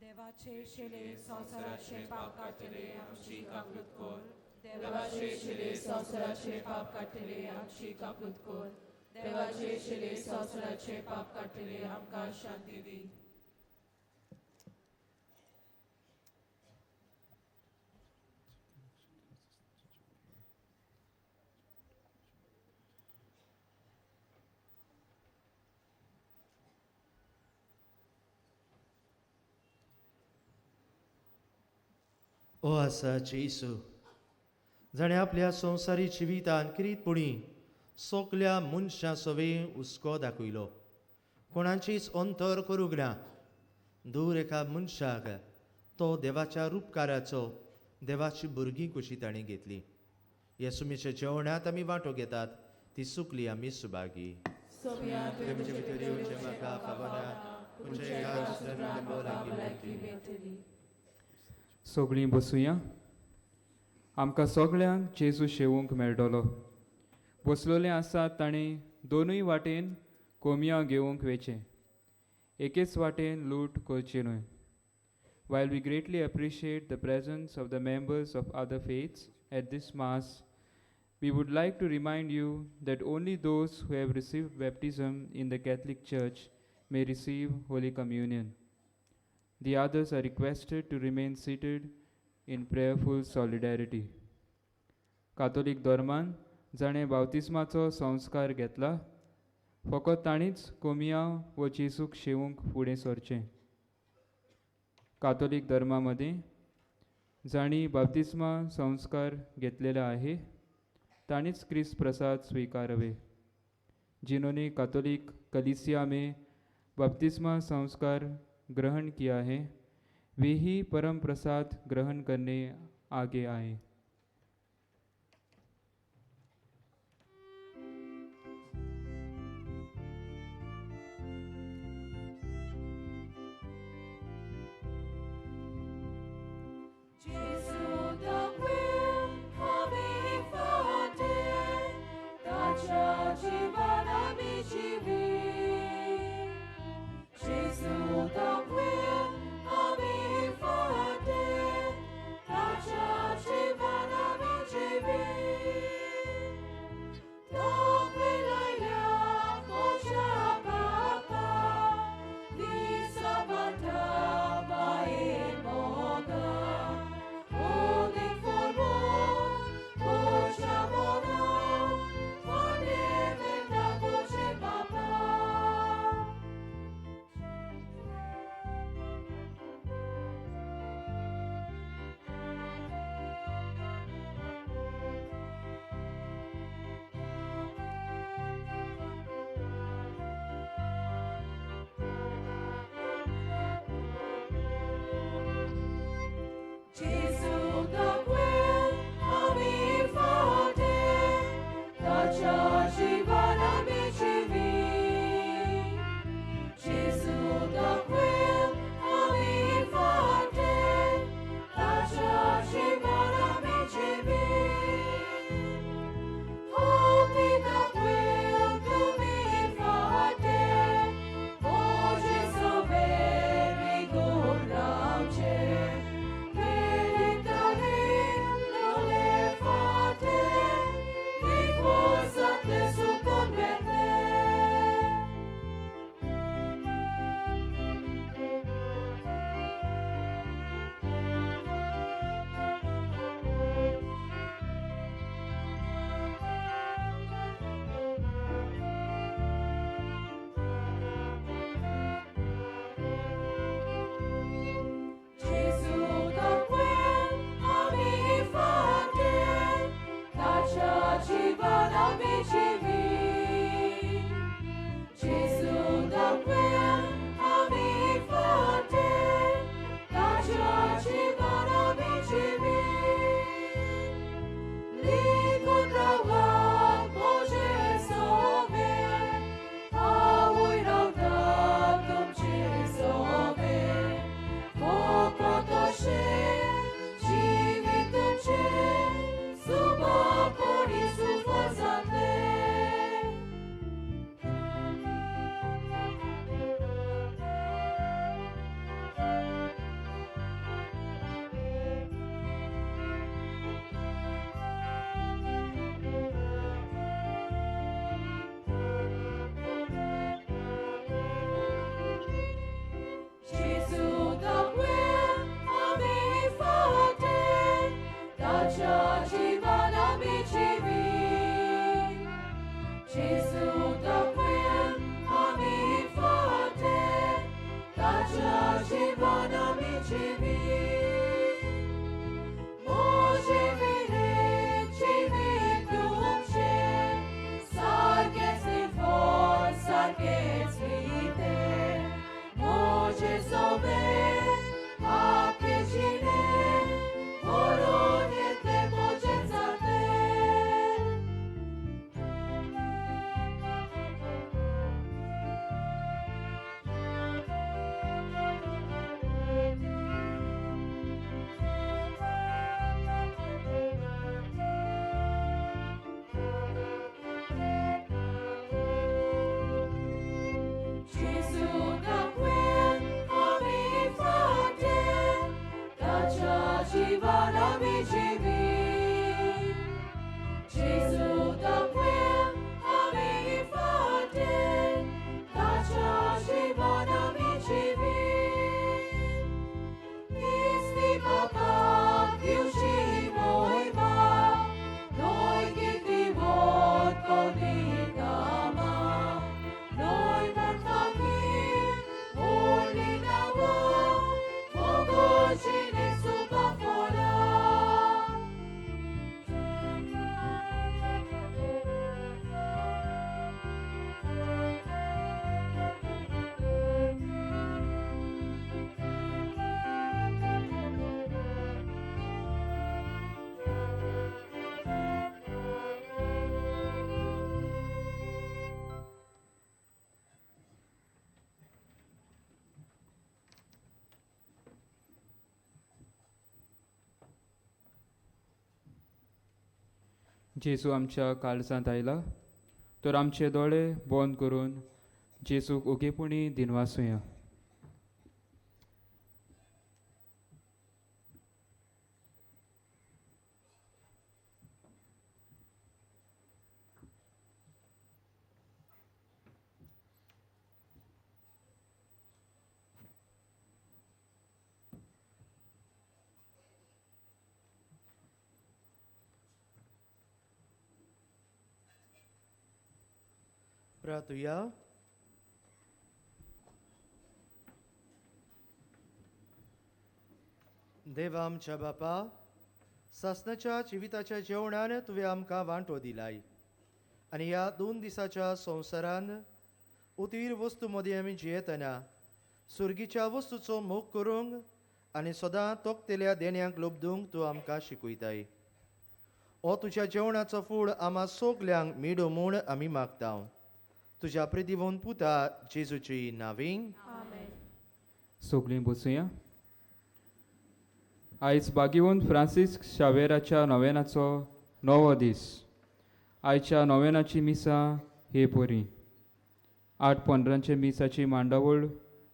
देवाचे शिले संवसाराचे पाप काडटले आमची काकूत कर. देवाचे शिले संवसाराचे पाप काडटले आमची काकूत कर. देवाचे शिले संवसाराचे पाप काडटले आमकां शांती दी. ओ आसा जेसू, जाणें आपल्या संवसारी जिवितान किरीतपणी सगल्या मनशां सवें हुस्को दाखयलो, कोणाचीच अंतर करूंक ना, दूर एका मनशाक तो देवाच्या रुपकाराचो देवाची भुरगीं कशी ताणें घेतली. ह्या सुमीच्या जेवणांत आमी वांटो घेतात ती सुकली आमी सुभागी. भितर येवचें म्हाका फावना, सगळीं बसुया. आमकां सगळ्यांक जेजू शेवूंक मेळटलो. बसलोले आसात ताणें दोनूय वाटेन कोमिया घेवंक वेचें, एकेच वाटेन लूट करची न्हय. While we greatly appreciate the presence of the members of other faiths at this mass, we would like to remind you that only those who have received baptism in the Catholic Church may receive Holy Communion. The others are requested to remain seated in prayerful solidarity. Catholic धर्मान जाणें बावतिस्माचो संस्कार घेतला फकत ताणीच कोमिया वो जेजूक शेवूंक फुडें सरचें. कातोलीक धर्मा मदीं जांणी बाप्तिस्मा संस्कार घेतलेला आहे ताणीच क्रिस्त प्रसाद स्वीकारवे. जिन्होंने कातोलिक कलीसिया में बपतिस्मा संस्कार ग्रहण किया है वे ही परम प्रसाद ग्रहण करने आगे आए. Gesù da qui a mi fate, da ci जेजू आमच्या काळजांत आयला तर आमचे दोळे बंद करून जेजूक ओगेपणी दिनवासुया. प्रार्थुया. देवा आमच्या बापा, सासनाच्या जिविताच्या जेवणान तुवें आमकां वांटो दिलाय आनी ह्या 2 दिसाच्या संवसारान उतीर वस्तू मदीं आमी जियेतना सुर्गीच्या वस्तूचो मोग करूंक आनी सदां तोखतेल्या देण्यांक लोबदूंक तूं आमकां शिकयताय. हो तुज्या जेवणाचो फूड आमा सगल्यांक मेळूं म्हूण आमी मागता तुज्या प्रिदिवून पुता जेजूची नावींग. सगळीं बसुया. आयज बागीवन फ्रांसीस शावेराच्या नोवेनाचो 9वो दीस. आयच्या नोवेनाची मिसां हे परी. 8:15 मिसाची मांडावळ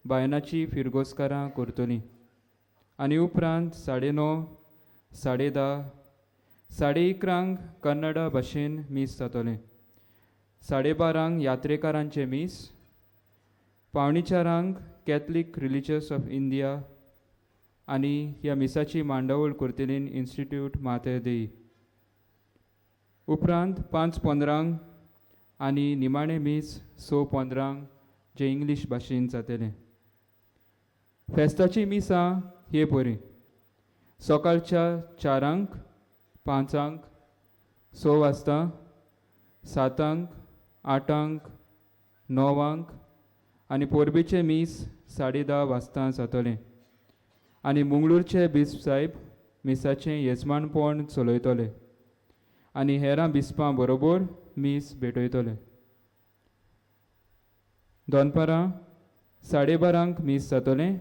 बायनाची फिरगोस्कारां करतलीं आनी उपरांत 9:30, 10:30, 11:30 कन्नडा भाशेन मीस जातलें. 12:30 यात्रेकारांचें मीस, 3:45 कॅथलीक रिलिजियस ऑफ इंडिया आनी ह्या मिसाची मांडावळ करतली इन्स्टिट्यूट माते देई. उपरांत 5:15 आनी निमाणें मीस 6:15 जें इंग्लीश भाशेन जातलें. फेस्ताची मिसां हे परी. सकाळच्या 4, 5, 6 वाजता, 7, 8, 9 आनी पोरबेचें मीस 10:30 वाजता जातलें आनी मंगळूरचे बिस्प साहेब मिसाचें येजमानपण चलयतले आनी हेरां बिस्पां बरोबर मीस भेटयतले. दनपारां 12:30 मीस जातलें.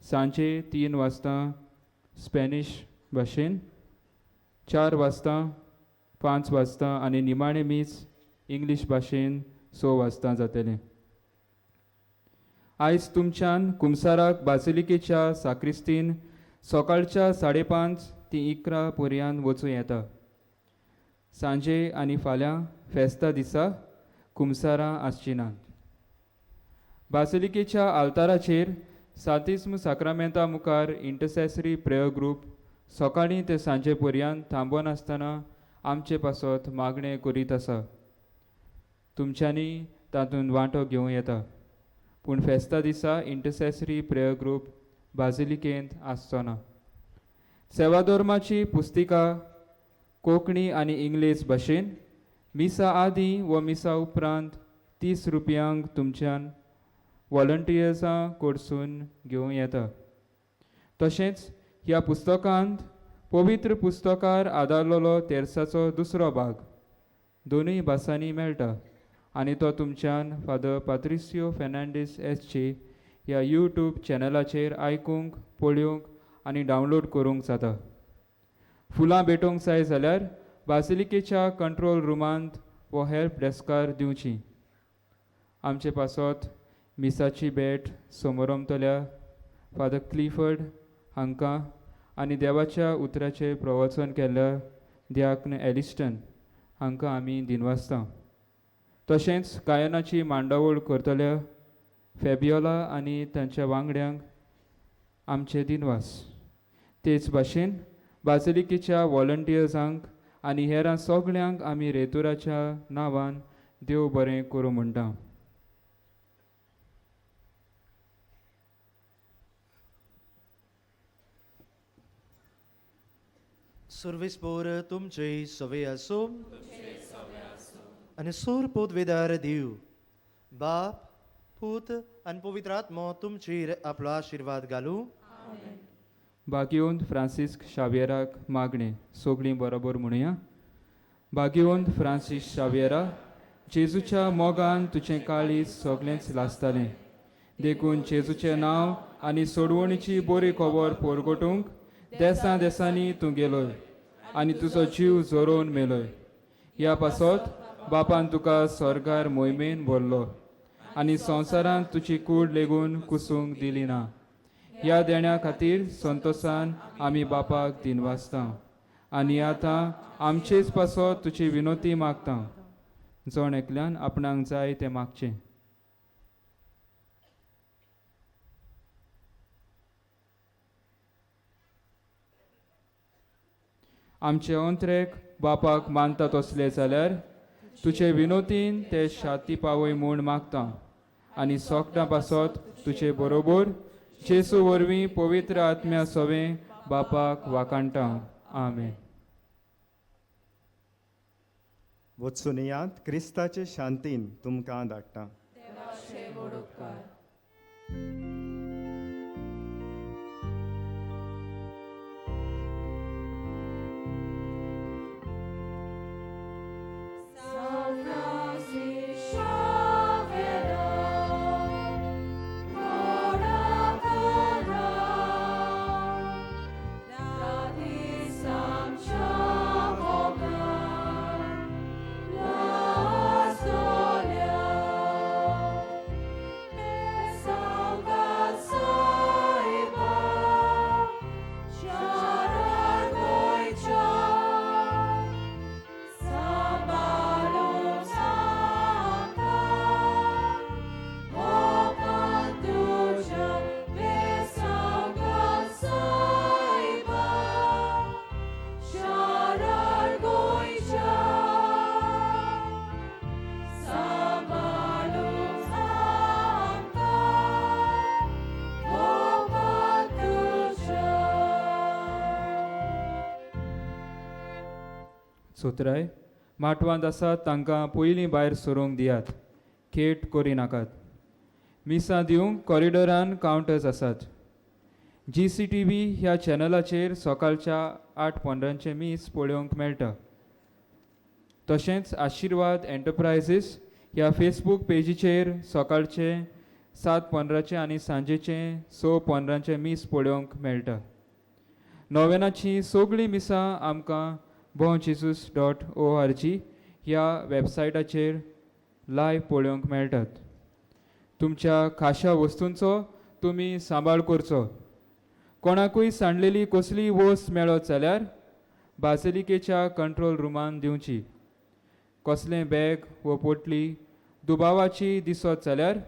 सांजे 3 वाजता स्पॅनिश भाशेन, 4 वाजता, 5 वाजता आनी निमाणें मीस इंग्लीश भाशेन 6 वाजता जातलें. आयज तुमच्यान कुमसाराक बासिलिकेच्या साक्रिस्तीन सकाळच्या 5:30 ते 11 पर्यंत वचूं येता. सांजे आनी फाल्यां फेस्ता दिसा कुमसारां आसची नात. बासिलिकेच्या आल्ताराचेर सांतिस्म साक्रामेंता मुखार इंटरसेसरी प्रेयर ग्रूप सकाळीं ते सांजे पर्यंत थांबनासतना आमचे पासत मागणें करीत आसा. तुमच्यांनी तातूंत वांटो घेवं येता. पूण फेस्ता दिसा इंटरसेसरी प्रेयर ग्रूप बाजिलिकेंत आसचो ना. सेवाधर्माची पुस्तिका कोंकणी आनी इंग्लीश भाशेन मिसा आदीं व मिसा उपरांत 30 रुपयांक तुमच्यान वॉलंटियर्सां कडसून घेवं येता. तशेंच ह्या पुस्तकांत पवित्र पुस्तकार आदारलेलो तेर्साचो दुसरो भाग दोनूय भासांनी मेळटा आनी तो तुमच्यान फादर पात्रिसियो फेर्नांडीस एसची ह्या यूट्यूब चॅनलाचेर आयकूंक, पळोवंक आनी डावनलोड करूंक जाता. फुलां भेटोवंक जाय जाल्यार बासिलिकेच्या कंट्रोल रुमांत वो हेल्प डेस्कार दिवची. आमचे पासत मिसाची भेट समोरमतल्या फादर क्लिफर्ड हांकां आनी देवाच्या उतराचें प्रवचन केल्ल्या दियाक्न एलिस्टन हांकां आमी दिनवासता. तशेंच गायनाची मांडावळ करतल्या फेबियोला आनी तांच्या वांगड्यांक आमचे दिनवास. तेच भाशेन बाजिलिकेच्या वॉलंटियर्सांक आनी हेरां सगळ्यांक आमी रेतुराच्या नांवान देव बरें करूं म्हणटा. सुर्वीस पोर तुमचे सवे आसूं आनी सूर पोदवेदार दिव बाप पूत आनी पवित्र आत्मो तुमचेर आपलो आशिर्वाद घालूं. भाग्यवंत फ्रांसिस्क शाव्येराक मागणें सगळीं बरोबर म्हणुया. भाग्यवंत फ्रांसीस शाव्येरा, जेजूच्या मोगान तुजें काळीज सगळेंच लासतालें, देखून जेजूचें नांव आनी सोडवणीची बरी खबर पोरगोटूंक देसां देसांनी तूं गेलोय आनी तुजो जीव जोरोवन मेलोय. ह्या पासत बापान तुका स्वर्गार मोहिमेन भरलो आनी संवसारांत तुजी कूड लेगून कुसूंक दिली ना. ह्या देण्या खातीर संतोसान आमी बापाक दिनवासता आनी आतां आमचेच पासत तुजी विनोती मागता. जण एकल्यान आपणाक जाय तें मागचें. आमचे अंत्रेक बापाक मानता तसले जाल्यार तुजे विनोतीन ते शाती पावय म्हूण मागता आनी सोकटां पासत तुजे बरोबर जेसू वरवीं पवित्र आत्म्या सवें बापाक वाकाणटा. आमेन. वचुनयात क्रिस्ताचे शांतीन तुमकां धाडटा. सोत्राय माटवांत आसात तांकां पयलीं भायर सरूंक दियात, खेट करिनाकात. मिसां दिवंक कॉरिडोरान कावंटर्स आसात. GCTV ह्या चॅनलाचेर सकाळच्या 8:15 मीस पळोवंक मेळटा. तशेंच आशिर्वाद एंटरप्रायजीस ह्या फेसबूक पेजीचेर सकाळचे 7:15 आनी सांजेचे 6:15 मीस पळोवंक मेळटा. नोवेनाचीं सगळीं मिसां आमकां bonjesus.org ह्या वेबसायटाचेर लायव्ह पळोवंक मेळटात. तुमच्या खाशा वस्तूंचो तुमी सांबाळ करचो. कोणाकूय सांडलेली कसलीय वस्त मेळत जाल्यार बासिलिकेच्या कंट्रोल रुमान दिवची. कसलें बॅग व पोटली दुबावाची दिसत जाल्यार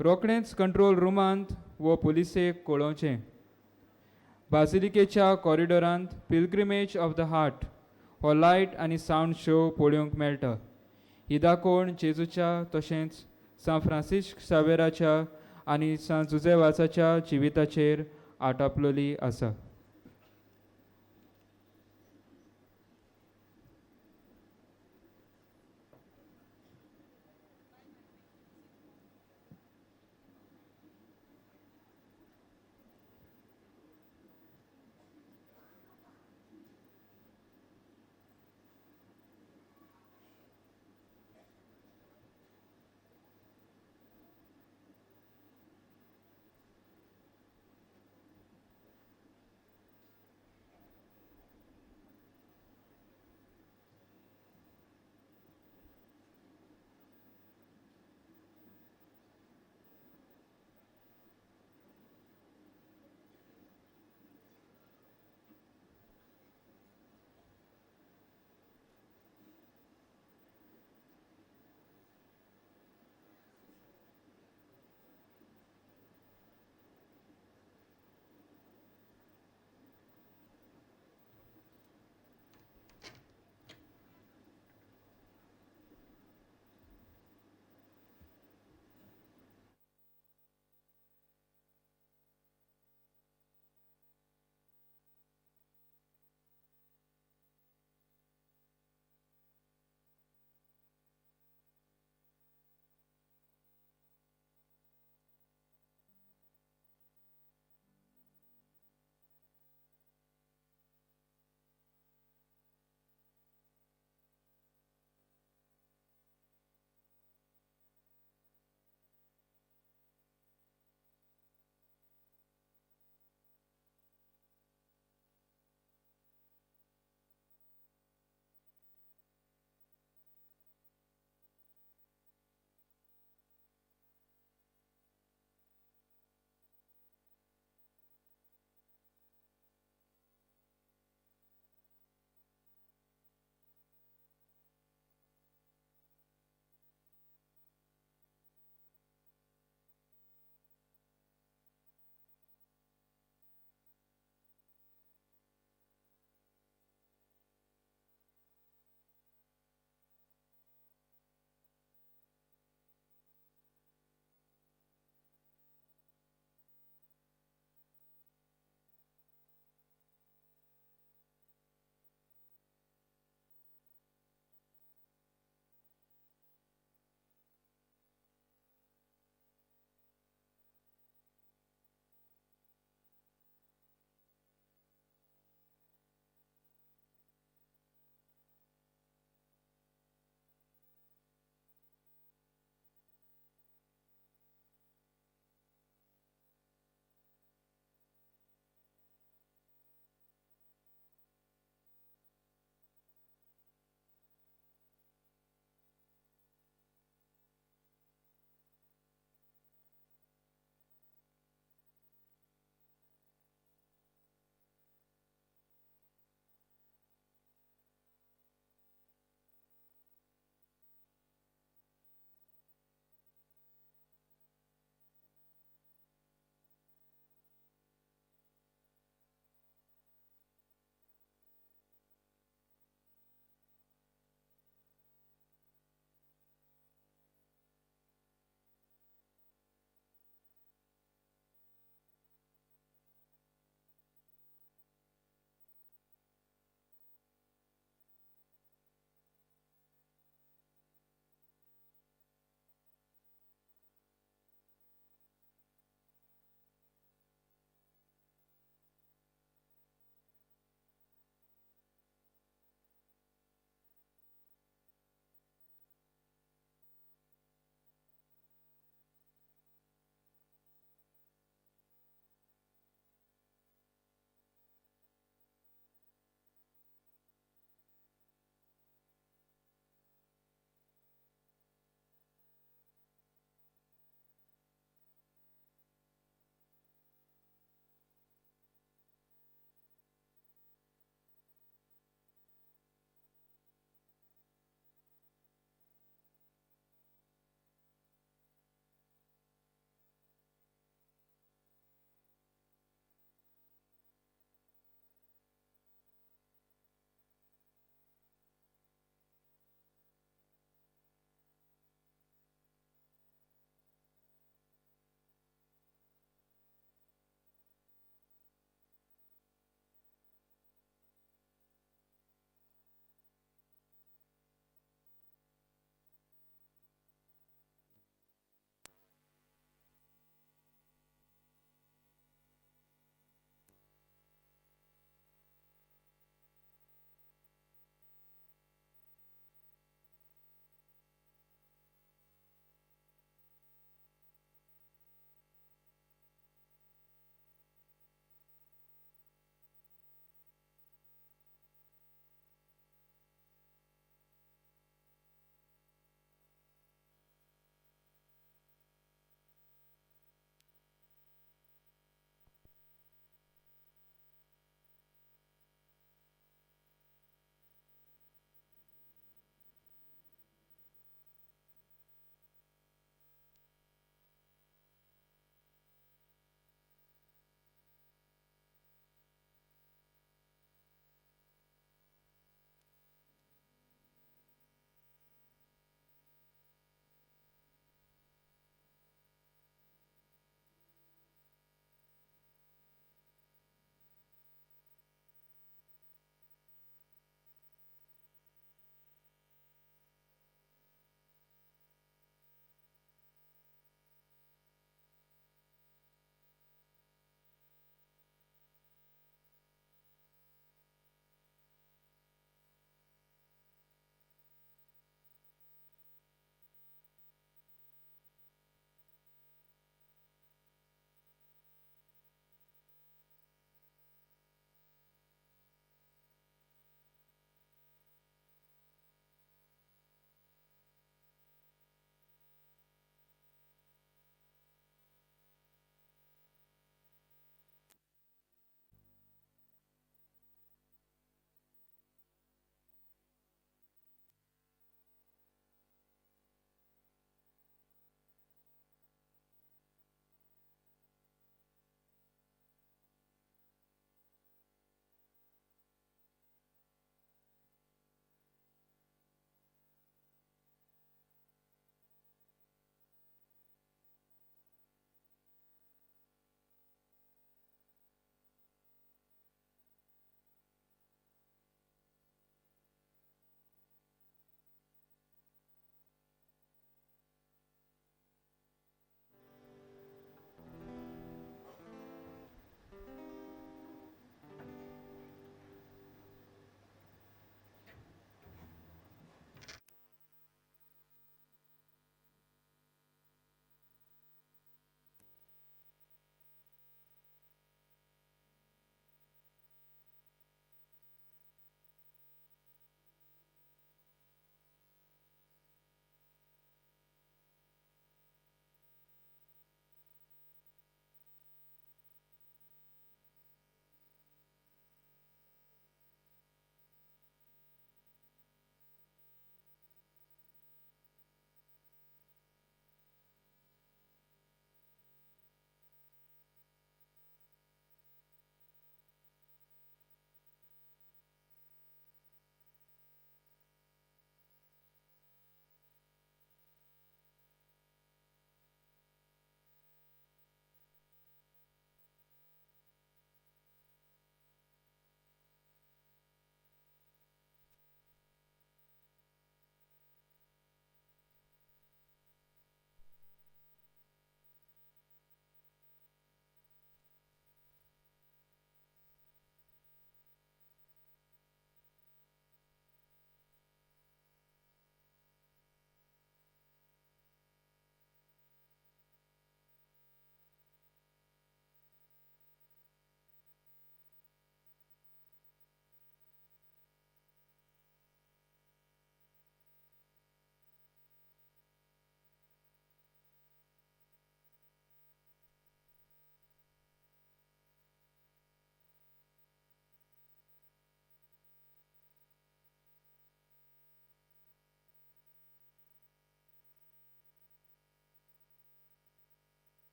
रोखडेंच कंट्रोल रुमांत व पुलिसेक कळोवचें. बासिलिकेच्या कॉरिडोरांत पिलग्रिमेज ऑफ the heart हो लायट आनी सावंड शो पळोवंक मेळटा. ही दाखोवण जेजूच्या तशेंच सान फ्रांसिस्क शावेराच्या आनी सांत जुझे वासाच्या जिविताचेर आटापलेली आसा.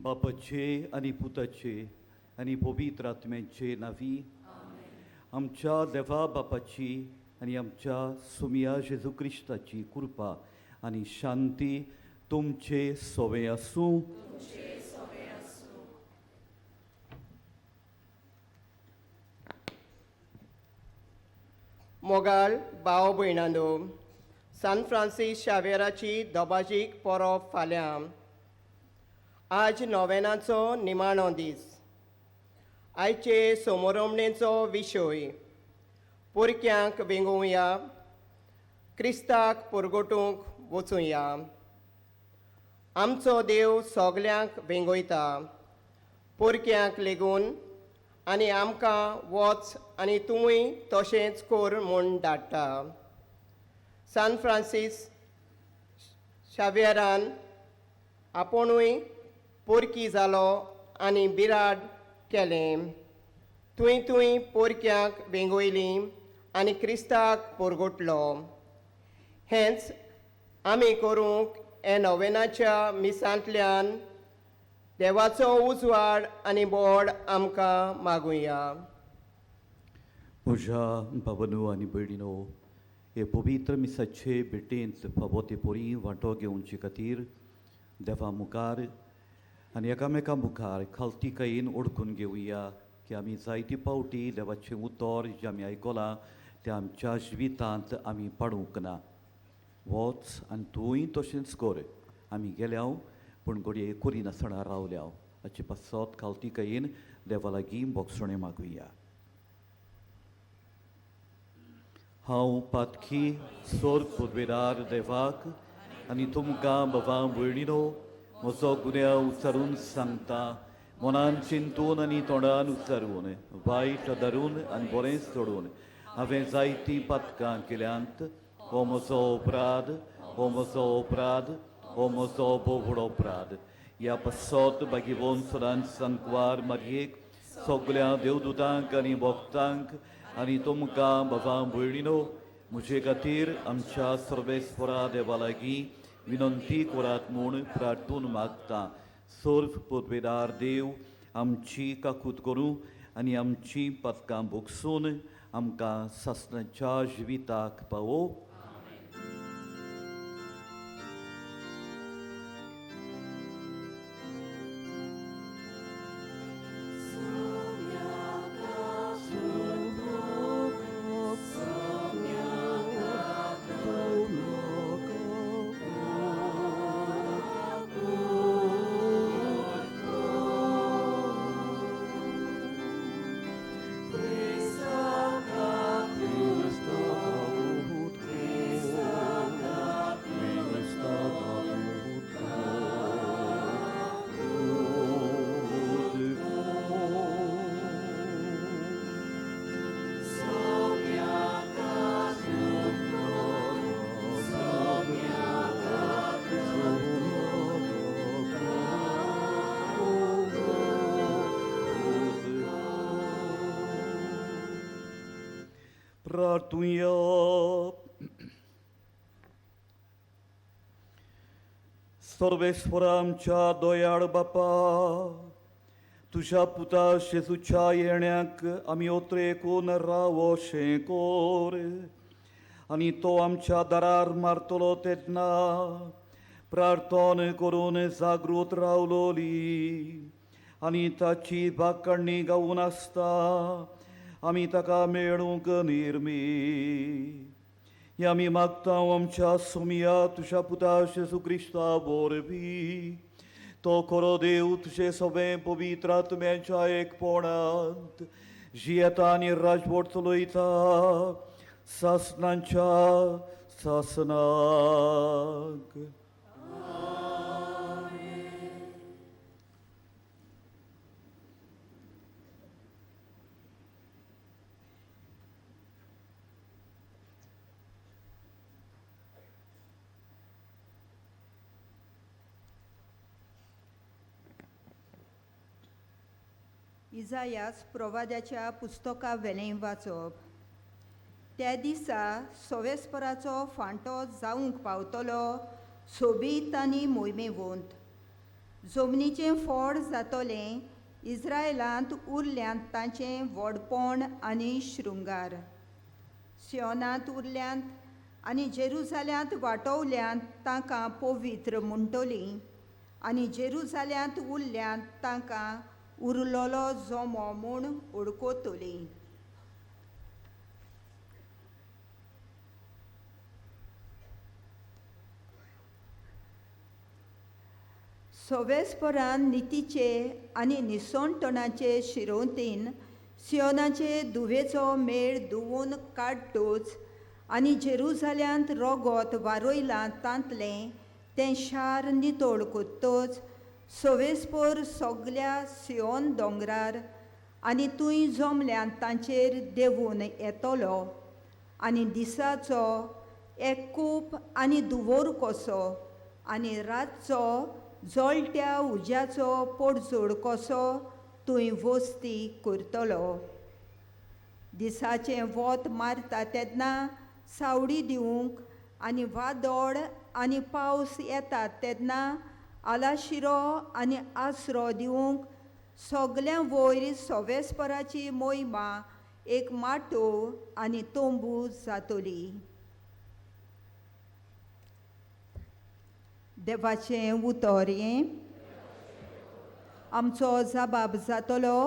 बापाचे आनी पुताचे आनी पवित्र आत्म्याचे नांवी आमच्या देवा बापाची आनी आमच्या सुमिया जेजू क्रिस्ताची कृपा आनी शांती तुमचे सोवे आसूं. मोगाळ भाव भयणांनो, सान फ्रांसीस शावेराची दोबाजीक परब फाल्यां. आज नोवेनाचो निमाणो दीस. आयचे सोमोरमणेचो विशय पोरक्यांक वेंगोवया, क्रिस्ताक परगटूंक वचुया. आमचो देव सगल्यांक वेंगयता, पोरक्यांक लेगून, आनी आमकां वच आनी तुवूय तशेंच कर म्हूण धाडटा. सान फ्रांसीस शावियरान आपुणूय पोरकी जालो आनी बिराड केलें. तुंय तुंय पोरक्यांक वेंगयलीं आनी क्रिस्ताक पोरगोटलो. हेंच आमी करूंक हे नोवेनाच्या मिसांतल्यान देवाचो उजवाड आनी बोड आमकां मागुया. म्हज्या भावनो आनी भयणीनो, हे पवित्र मिसाचे भेटेंत फावो ते परी वांटो घेवचे खातीर देवा मुखार आनी एकामेका मुखार खालतीकायेन ओडकून घेवया की आमी जायते पावटी देवाचें उतर जें आमी आयकलां तें आमच्या जिवितांत आमी पाडूंक ना. वच आनी तूंय तशेंच कर. आमी गेल्या पूण घडये करिनासतना रावल्या. हाचे पासत खालतीकायेन देवा लागीं भोगसणें मागुया. हांव पातकी सोर पुर्वेदार देवाक आनी तुमकां बाबा भयणीनो म्हजो गुन्यांव उच्चारून सांगता. मनान चिंतून आनी तोंडान उच्चारून, वायट धरून आनी बरें सोडून हांवें जायतीं पातकां केल्यांत. हो म्हजो अपराध, हो म्हजो अपराध, हो म्हजो बोवडो अपराध. ह्या पासत बागीवन सदांच सांकवार मारयेक सगल्या देवदूतांक आनी भक्तांक आनी तुमकां बाबा भयणीनो म्हजे खातीर आमच्या सर्वेस्वरा देवा लागीं विनंती करात म्हूण प्रार्थून मागता. सर्व पदवेदार देव आमची काकूत करूं आनी आमची पातकां भोगसून आमकां सासणाच्या जिविताक पावो. प्रार्थुया. सर्वेस्वरा आमच्या दयाळ बापा, तुज्या पुता जेजूच्या येण्याक आमी ओत्रेकून रावोशें कोर आनी तो आमच्या दारार मारतलो तेन्ना प्रार्थना करून जागृत रावलोली आनी ताची बाकाणी गावून आसता आमी ताका मेळूंक निर्मी. हे आमी मागता आमच्या सोमिया तुज्या पुता जेजू क्रिस्ता वरवीं. तो खरो देव तुजें सगळें पवित्र आत्म्याच्या एकपणांत जियेता आनी राजवट चलयता सासणांच्या सासणाक. इजायास प्रवाद्याच्या पुस्तका वेलें वाचप. त्या दिसा सोवेस्पराचो फांटो जावंक पावतलो सोबीत आनी मोहिमेवंत. जमनीचें फोड जातलें इस्रायलांत उरल्यांत तांचें व्हडपण आनी शृंगार. सियोनांत उरल्यांत आनी जेरुजाल्यांत वाटोवल्यांत तांकां पवित्र म्हणटलीं आनी जेरुजाल्यांत उरल्यांत तांकां उरलोलो जोमो म्हूण वळखतलीं. सोवेस्परान नितीचे आनी निसणटणाचे शिरोवंतीन सियोनाचे दुवेचो मेळ धुवून काडटूच आनी जेरुजाल्यांत रोगोत वारयलां तांतलें तें शार नितळ कोत्तोच सोवेस्पोर सगल्या सियोन दोंगरार आनी तूंय जमल्यांत तांचेर देंवून येतलो आनी दिसाचो एक कूप आनी दुवोर कसो आनी रातचो जळट्या उज्याचो पोडजोड कसो तूंय वस्ती करतलो. दिसाचें वत मारता तेन्ना सावडी दिवंक आनी वादळ आनी पावस येता तेन्ना आलाशिरो आनी आसरो दिवंक सगल्यां वयर सोवेस्पराची मोहिमा एक माटोव आनी तंबू जातली. देवाचें उतर हें आमचो जबाब जातलो.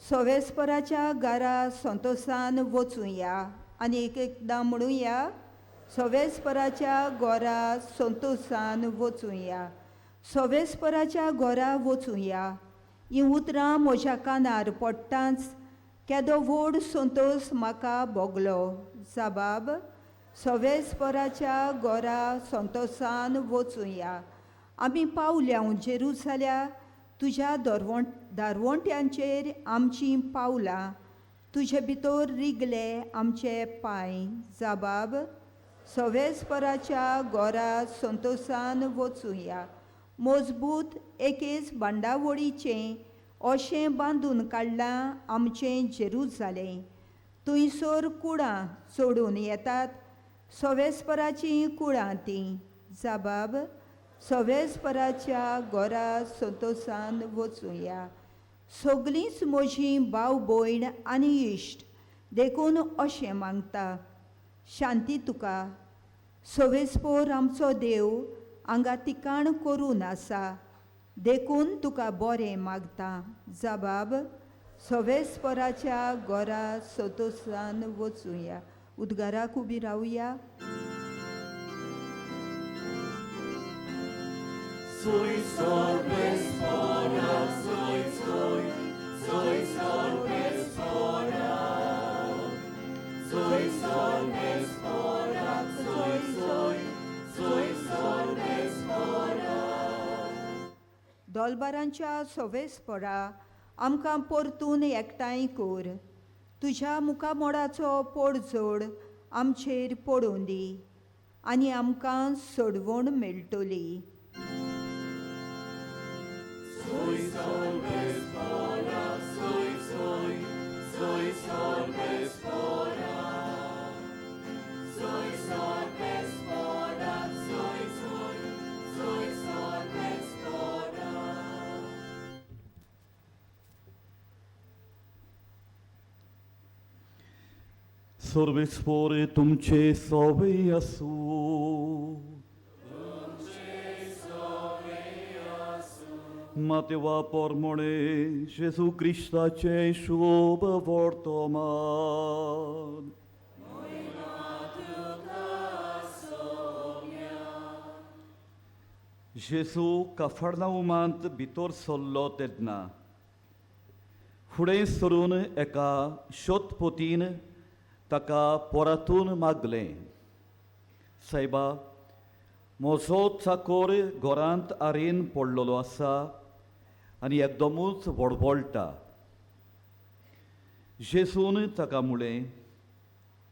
सोवेस्पराच्या घरा संतोसान वचुया आनी एक एकदां म्हणुया, सोवेस्पराच्या घरा संतोसान वचुया, सोवेस्पराच्या घरा वचुया. हीं उतरां म्हज्या कानार पडटांच केदो व्हड संतोस म्हाका भोगलो. जबाब सोवेस्पराच्या घरा संतोसान वचुया. आमी पावल्या जेरुजाल्या तुज्या दारवंट्यांचेर आमचीं पावलां, तुजे भितर रिगले आमचे पांय. जबाब सोवेस्पराच्या घरा संतोसान वचुया. मजबूत एकेच बांदावळीचें अशें बांदून काडलां आमचें जेरुजालें. थंयसर कुडां चडून येतात सोवेस्पराचीं कुळां तीं. जबाब सोवेस्पराच्या घरा संतोसान वचुया. सगलींच म्हजीं भाव भयण आनी इश्ट देखून अशें मागता, शांती तुका. सोवेस्पोर आमचो देव हांगा तिकाण करून आसा देखून तुका बरें मागता. जबाब सोवेस्पराच्या घरा संतोसान वचुया. उद्गाराक उबी रावया. Soi sorvespora, soi soi, soi sorvespora, soi sorvespora, soi soi, soi sorvespora. दोलबारांच्या सोवेस्परा आमकां परतून एकठांय कर. तुज्या मुखामोडाचो पोडजोड आमचेर पडूं दी आनी आमकां सोडवण मेळटली. Soi sorvespora, soi soi, soi sorvespora, soi sorvespora, soi soi, soi sorvespora. सर्वेस्पोरे तुमचे सोवे आसूं. मातेवा पोरमोणे जेजू क्रिस्ताचें शुभ वर्तमान. जेजू काफर्नाउमांत भितर सरलो तेन्ना फुडें सरून एका शोधपोतीन ताका परतून मागलें, सायबा म्हजो चाकोर घरांत आरेन पडलेलो आसा आनी एकदमूच वडवळटा. जेजून ताका म्हळें,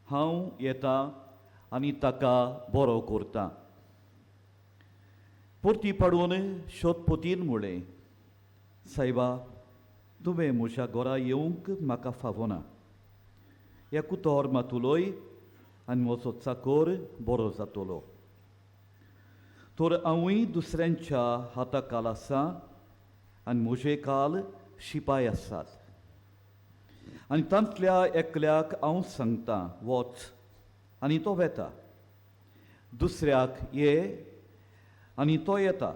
हांव येता आनी ताका बरो करता. परती पाडून शोधपोतीन म्हळें, सायबा तुवें म्हज्या घरा येवंक म्हाका फावना. एक उतर मात उलय आनी म्हजो चाकोर बरो जातलो. तर हांवूय दुसऱ्यांच्या हाता खाला आसा आनी म्हजे काल शिपाय आसात आनी तांतल्या एकल्याक हांव सांगता वच आनी तो वेता, दुसऱ्याक ये आनी तो येता,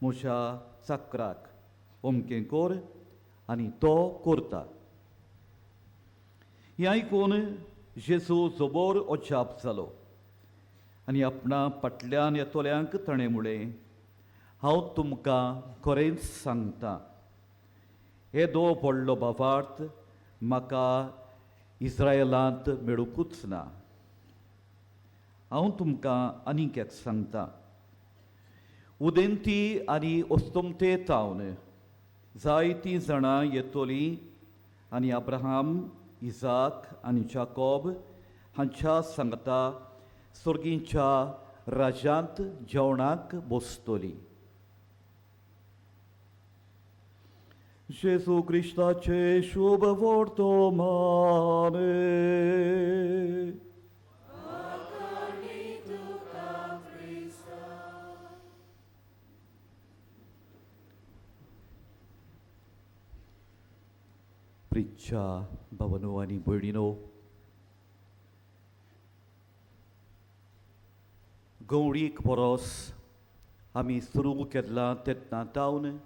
म्हज्या चाकराक अमकें कर आनी तो करता. हें आयकून जेजू जबोर अजाप जालो आनी आपणा फाटल्यान येतल्यांक ताणें म्हणलें, हांव तुमकां खरेंच सांगता, येदो व्हडलो भावार्थ म्हाका इस्रायलांत मेळुंकूच ना. हांव तुमकां आनीक एक सांगता, उदेंती आनी अस्तमते तावन जायतीं जाणां येतलीं आनी अब्राहम, इजाक आनी जाकोब हांच्या सांगता सर्गींच्या राज्यांत जेवणाक बसतली. जेजू क्रिस्ताचे शुभ वर्तमान. प्रिच्या भावनो आनी भयणीनो, गवळीक बरोस आमी सुरू केला तेन्ना तावन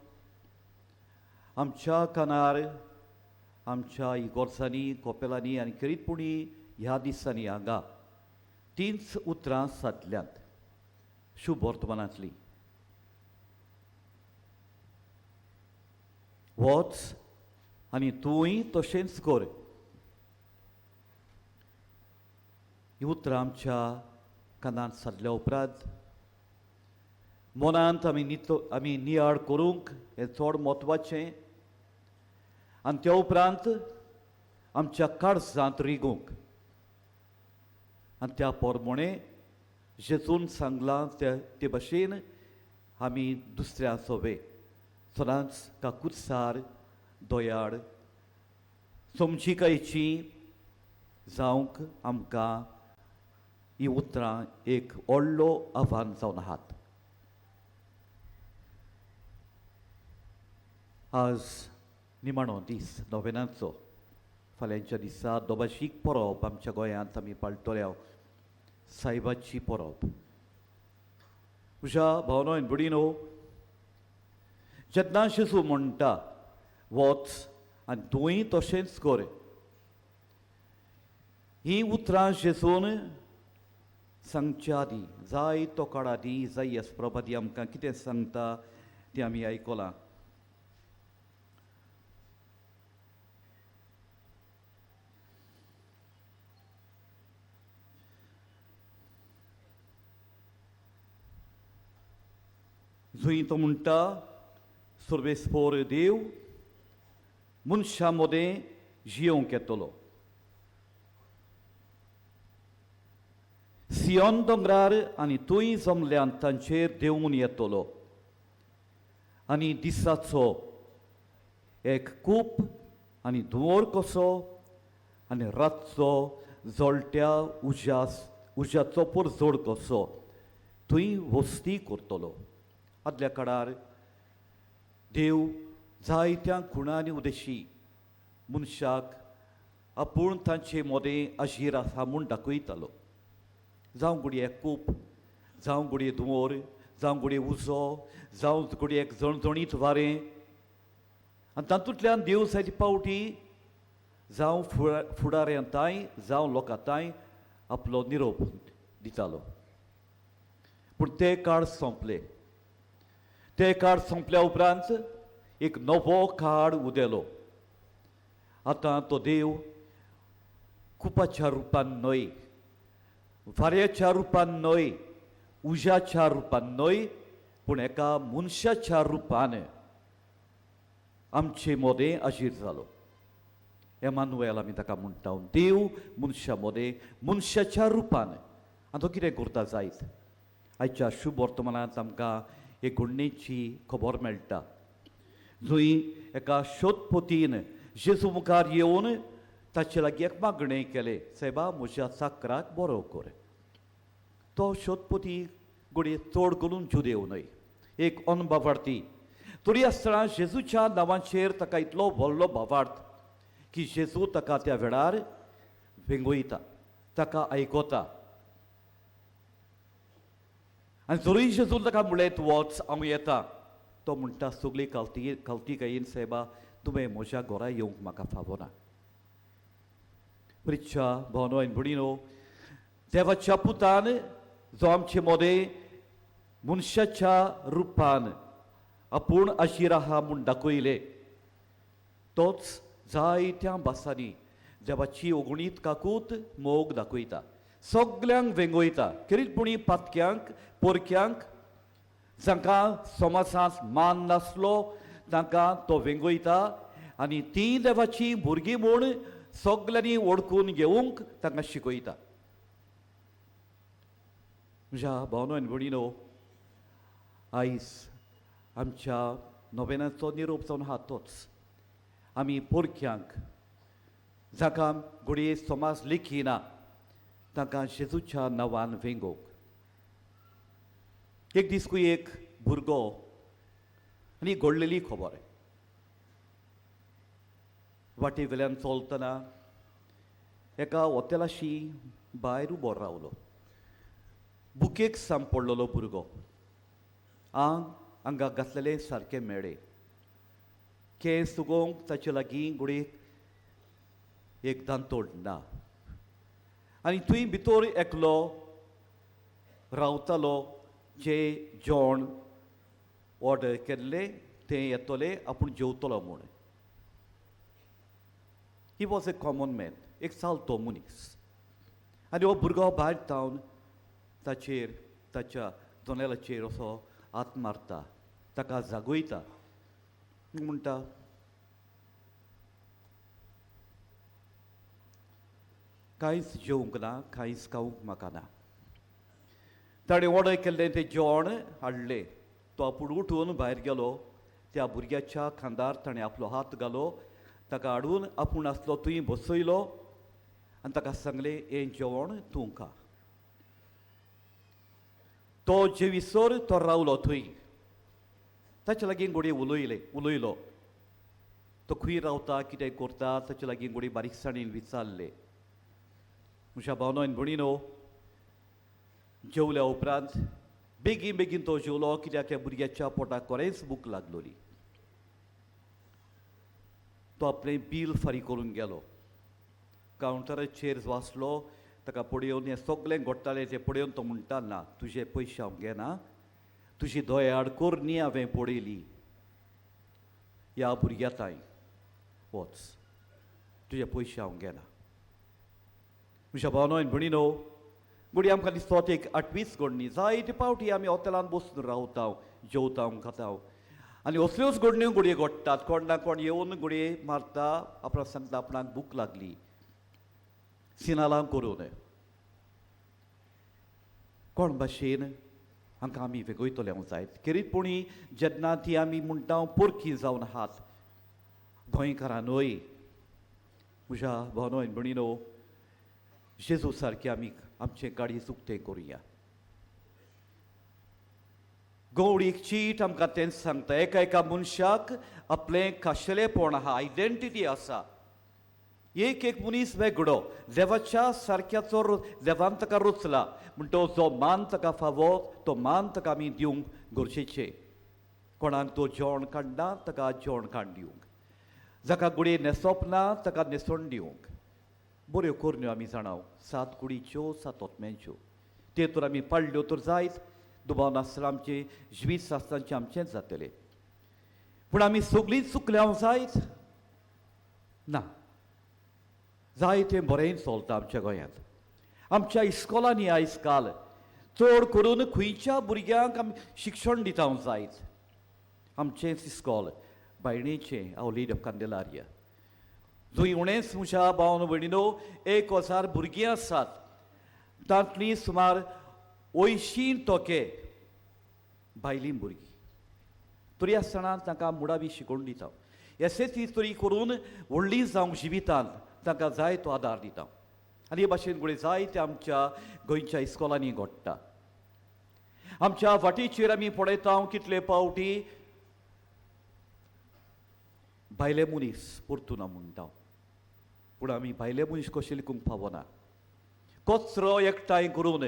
आमच्या कानार, आमच्या इगोर्सांनी, कोपेलांनी आनी खेरीतपुणी ह्या दिसांनी हांगा तींच उतरां सादल्यांत शुभ वर्तमानांतलीं. वच आनी तूंय तशेंच कर. ही उतरां आमच्या कानांत सादल्या उपरांत मनांत आमी नियाळ करूंक हें चड म्हत्वाचें आनी त्या उपरांत आमच्या काळजांत रिगूंक आनी त्या प्रमाणें जेजून सांगलां ते भाशेन आमी दुसऱ्या सोवे सदांच काकुत्सार, दयाळ, समजिकायची जावंक आमकां ही उतरां एक व्हडलो आव्हान जावन आहात. आज निमाणो दीस नोवेनाचो. फाल्यांच्या दिसा दोबाशीक परब आमच्या गोंयांत आमी पाळटले, सायबाची परब. म्हज्या भावनो आनी भयणीनो, जेन्ना जेजू म्हणटा वच आनी तूंय तशेंच कर, हीं उतरां जेजून सांगच्या आदीं जायतो काळ आदीं इजाईस प्रभादी आमकां कितें सांगता तें आमी आयकलां. जंय तो म्हणटा, सर्वेस्पोर देव मनशां मदें जियोंक येतलो, सियोन दोंगरार आनी थंय जमल्यान तांचेर देंवून येतलो आनी दिसाचो एक कूप आनी धुंवर कसो आनी रातचो जळट्या उज्याचो परजोड कसो थंय वस्ती करतलो. आदल्या काळार देव जायत्या खुणांनी उदेशी मनशाक आपूण तांचे मदें आजीर आसा म्हूण दाखयतालो. जावं घडये कूप, जावं घडये धुंवर, जावं घडये उजो, जावं घडये एक झणझणीत वारें, आनी तातूंतल्यान देव जायते पावटी जावं फुडाऱ्यां तांय जावं लोकां तांय आपलो निरोप दितालो. पूण ते काळ सोंपले. ते काळ सोंपल्या उपरांत एक नवो काळ उदेलो. आतां तो देव कुपाच्या रुपान न्हय, वाऱ्याच्या रुपान न्हय, उज्याच्या रुपान न्हय, पूण एका मनशाच्या रुपान आमचे मदें आजीर जालो. एमानुएल आमी ताका म्हणटा, देव मनशा मदें मनशाच्या रुपान. आनी तो कितें करता जायत? आयच्या शुभ वर्तमानांत आमकां एक घडणेची खबर मेळटा, जंय एका शोधपोतीन जेजू मुखार येवन ताचे लागीं एक मागणें केलें, सायबा म्हज्या चाकराक बरो कर. तो शोधपोती घडये चड करून जुदेव न्हय, एक अनबावार्थी. तरी आसतना जेजूच्या नांवाचेर ताका इतलो व्हडलो भावार्थ की जेजू ताका त्या वेळार वेंगोयता, ताका आयकता. आनी जरूय जेजून ताका म्हणलें तूं वच हांव येता, तो म्हणटा सगळी कावती कावतिकायेन सायबा तुवें म्हज्या घरा येवंक म्हाका फावना. प्रिच्छा भावनो आनी भयणीनो, देवाच्या पुतान जो आमचे मदें मनशाच्या रुपान आपूण आशीर आहा म्हूण दाखयलें, तोच जायत्या भासांनी देवाची ओगुणीत काकूत मोग दाखयता, सगल्यांक वेंगयता, खेरीतपणी पातक्यांक पोरक्यांक जांकां समाजांत मान नासलो तांकां तो वेंगयता आनी ती देवाची भुरगीं म्हूण सगल्यांनी वळखून घेवंक तांकां शिकयता. म्हज्या भावनो आनी भयणीनो, आयज आमच्या नोवेनाचो निरोप जावन आहा तोच आमी पोरक्यांक जाका घडये समाज लेखिना तांकां जेजूच्या नांवान वेंगोवंक. एक दीस खंय एक भुरगो आनी घडलेली खबर वाटे वेल्यान चलतना एका हॉटेलाशी भायर उबो रावलो. बुकेक सांपडलेलो भुरगो, आंग आंगाक घातलेले सारकें मेळे, केंस उगोवंक ताचे लागीं घडये एक दांतोड ना, आनी थंय भितर एकलो रावतालो जे जेवण ऑर्डर केल्लें तें येतलें आपूण जेवतलो म्हूण. He was a common man, एक चालतो मनीस. आनी हो भुरगो भायर धांवन ताचेर ताच्या जनेलाचेर असो हात मारता, ताका जागयता, म्हणटा कांयच जेवंक ना, कांयच खावंक म्हाका ना. ताणें ऑर्डर केल्लें तें जेवण हाडलें. तो आपूण उठून भायर गेलो, त्या भुरग्याच्या खांदार ताणें आपलो हात घालो, ताका हाडून आपूण आसलो थंय बसयलो आनी ताका सांगलें हें जेवण तूं खा. तो जेवीसर तो रावलो थंय, ताचे लागीं घोडये उलयलो, तो खंय रावता कितें करता ताचे लागीं घोडये बारीकसाणेन विचारलें. म्हज्या भावनो आनी भयणीनो, जेवल्या उपरांत बेगीन बेगीन तो जेवलो कित्याक त्या भुरग्याच्या पोटाक खरेंच भूक लागलोली. तो आपलें बील फारीक करून गेलो. कावंटराचेर जो आसलो ताका पळोवन हें सगळें घडटालें तें पळोवन तो म्हणटा ना तुजे पयशे हांव घेना, तुजी दयाळ करणी हांवें पळयली ह्या भुरग्या ताई, वच तुजे पयशे हांव घेना. म्हज्या भावनो आनी भयणीनो, घडये आमकां दिसता एक आठवीच घडणी. जायते पावटी आमी हॉटेलांत बसून रावता, जेवता, खाता आनी असल्योच घडण्यो घडये घडटात. कोण ना कोण येवन घडये मारता, आपणाक सांगता आपणाक भूक लागली, सिनालां करून कोण भाशेन हांकां आमी वेगयतले हांव जायत. खेरीतपणी जेन्ना ती आमी म्हणटा पोरकी जावन आहात गोंयकारां न्हय. म्हज्या भावनो आनी भयणीनो, जेजू सारकें आमी आमचें काळीज उक्तें करुया. गवळीक चीट आमकां तेंच सांगता, एका एका मनशाक आपलें खाशेलेपण आहा, आयडेंटिटी आसा. एक एक मनीस वेगळो, देवाच्या सारक्याचो देवान ताका रचला, म्हणटो जो मान ताका फावो तो मान ताका आमी दिवंक गरजेचें. कोणाक तो जेवण काडना ताका जेवण काड दिवंक, जाका घडये न्हेसप ना ताका न्हेसण दिवंक. बऱ्यो करण्यो आमी जाणाव, 7 कुडीच्यो 7 ओतम्यांच्यो, त्यो तर आमी पाळ्ळ्यो तर जायत, दुबाव नासतना आमचें जिवीत सासणाचें आमचेंच जातलें. पूण आमी सगळीं चुकल्या जायत ना, जायतें बरें चलता आमच्या गोंयांत. आमच्या इस्कोलांनी आयज काल चड करून खंयच्या भुरग्यांक आमी शिक्षण दिता जायत. आमचेंच इस्कोल बायणेचें our lady of Candelaria, जंय उणेंच म्हज्या भावन भयणीनो 1000 भुरगीं आसात, तांतलीं सुमार 80% बायलीं भुरगीं. तरी आसतना तांकां मुळावी शिकोवन दिता, एस एस सी तरी करून व्हडलीं जावंक जिवितांत तांकां जाय तो आदार दिता. आनी हे भाशेन घडये जायते आमच्या गोंयच्या इस्कोलांनी घडटा. आमच्या वाटेचेर आमी पळयता कितले पावटी भायले मनीस परतून म्हणटा, पूण आमी भायले मनीस कशें लिखूंक पावना. कचरो एकठांय करून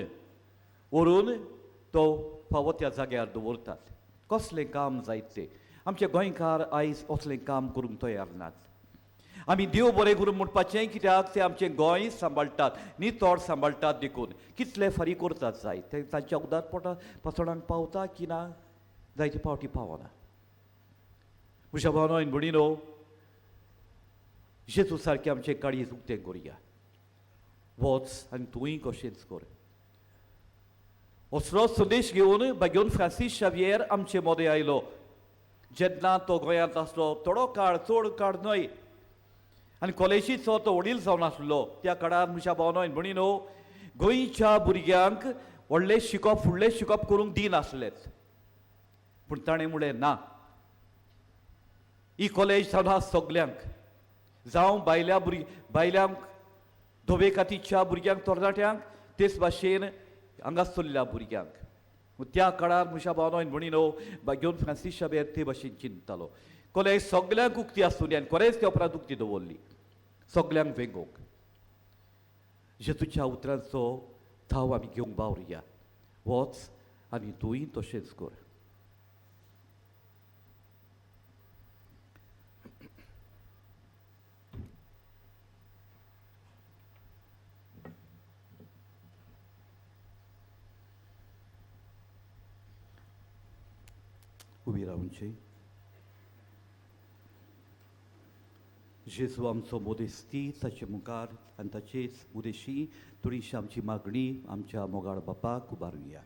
व्हरून तो फावो त्या जाग्यार दवरतात. कसलें काम जायत तें आमचे गोंयकार आयज असलें काम करूंक तयार नात. आमी देव बरें करूं म्हणपाचें, कित्याक ते आमचें गोंय सांबाळटात, नितळ सांबाळटात. देखून कितले फारीक करतात जाय ते तांच्या उदार पोटा पासणांक पावता की ना, जायते फावटी पावना. म्हज्या भावनो भयणीनो, जेजू सारकें आमचें काळीज उक्तें करुया. वच आनी तूंय कशेंच कर. असलो संदेश घेवन भाग्योन फ्रांसीस शावियर आमचे मदें आयलो. जेन्ना तो गोंयांत आसलो थोडो काळ, चड काळ न्हय, आनी कॉलेजीचो तो वडील जावन आसलो. त्या काळार म्हज्या भावनो भयणीनो, गोंयच्या भुरग्यांक व्हडलें शिकप, फुडलें शिकप करूंक दिनासलेच. पूण ताणें म्हणलें ना, ही कॉलेज जावन आसा सगल्यांक, जावं बायल्या बायल्यांक, धवे कातीच्या भुरग्यांक, तरणाट्यांक, तेच भाशेन हांगासरल्या भुरग्यांक. त्या काळार म्हज्या भावनो भयणीनो, भाग्योन फ्रांसीस शावियर ते भाशेन चिंततालो. कॉलेज सगल्यांक उक्ती आसूं दी, आनी खरेंच त्या उपरांत उक्ती दवरली सगल्यांक वेंगोवंक. जेजूच्या उतरांचो थाव आमी घेवंक बावरुया. वच आनी तूंय तशेंच कर. उबी रावची. जेजू आमचो मोदेस्ती, ताचे मुखार आनी ताचेच उदेशी थोडीशी आमची मागणी आमच्या मोगाळ बापाक उबारुया.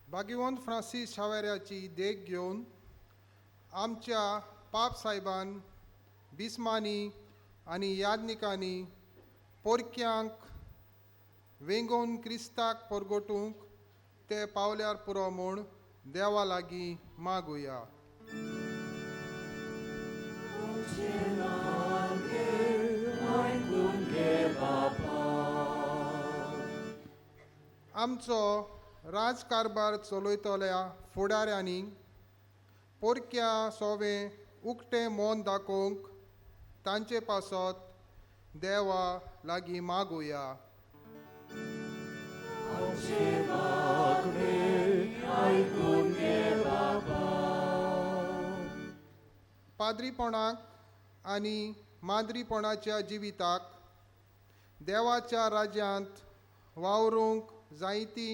भाग्यवंत फ्रांसीस शावेऱ्याची देख घेवन आमच्या पाप सायबान, बिस्मानी आनी याज्ञिकांनी पोरक्यांक वेंगोवन क्रिस्ताक परगटूंक ते पावल्यार पुरो म्हूण देवा लागीं मागुया. आमचो राजकारभार चलयतल्या फुडाऱ्यांनी पोरक्या सोवें उक्तें मन दाखोवंक तांचे पासत देवा लागीं मागुया. पाद्रीपणाक आनी माद्रीपणाच्या जिविताक देवाच्या राज्यांत वावरूंक जायती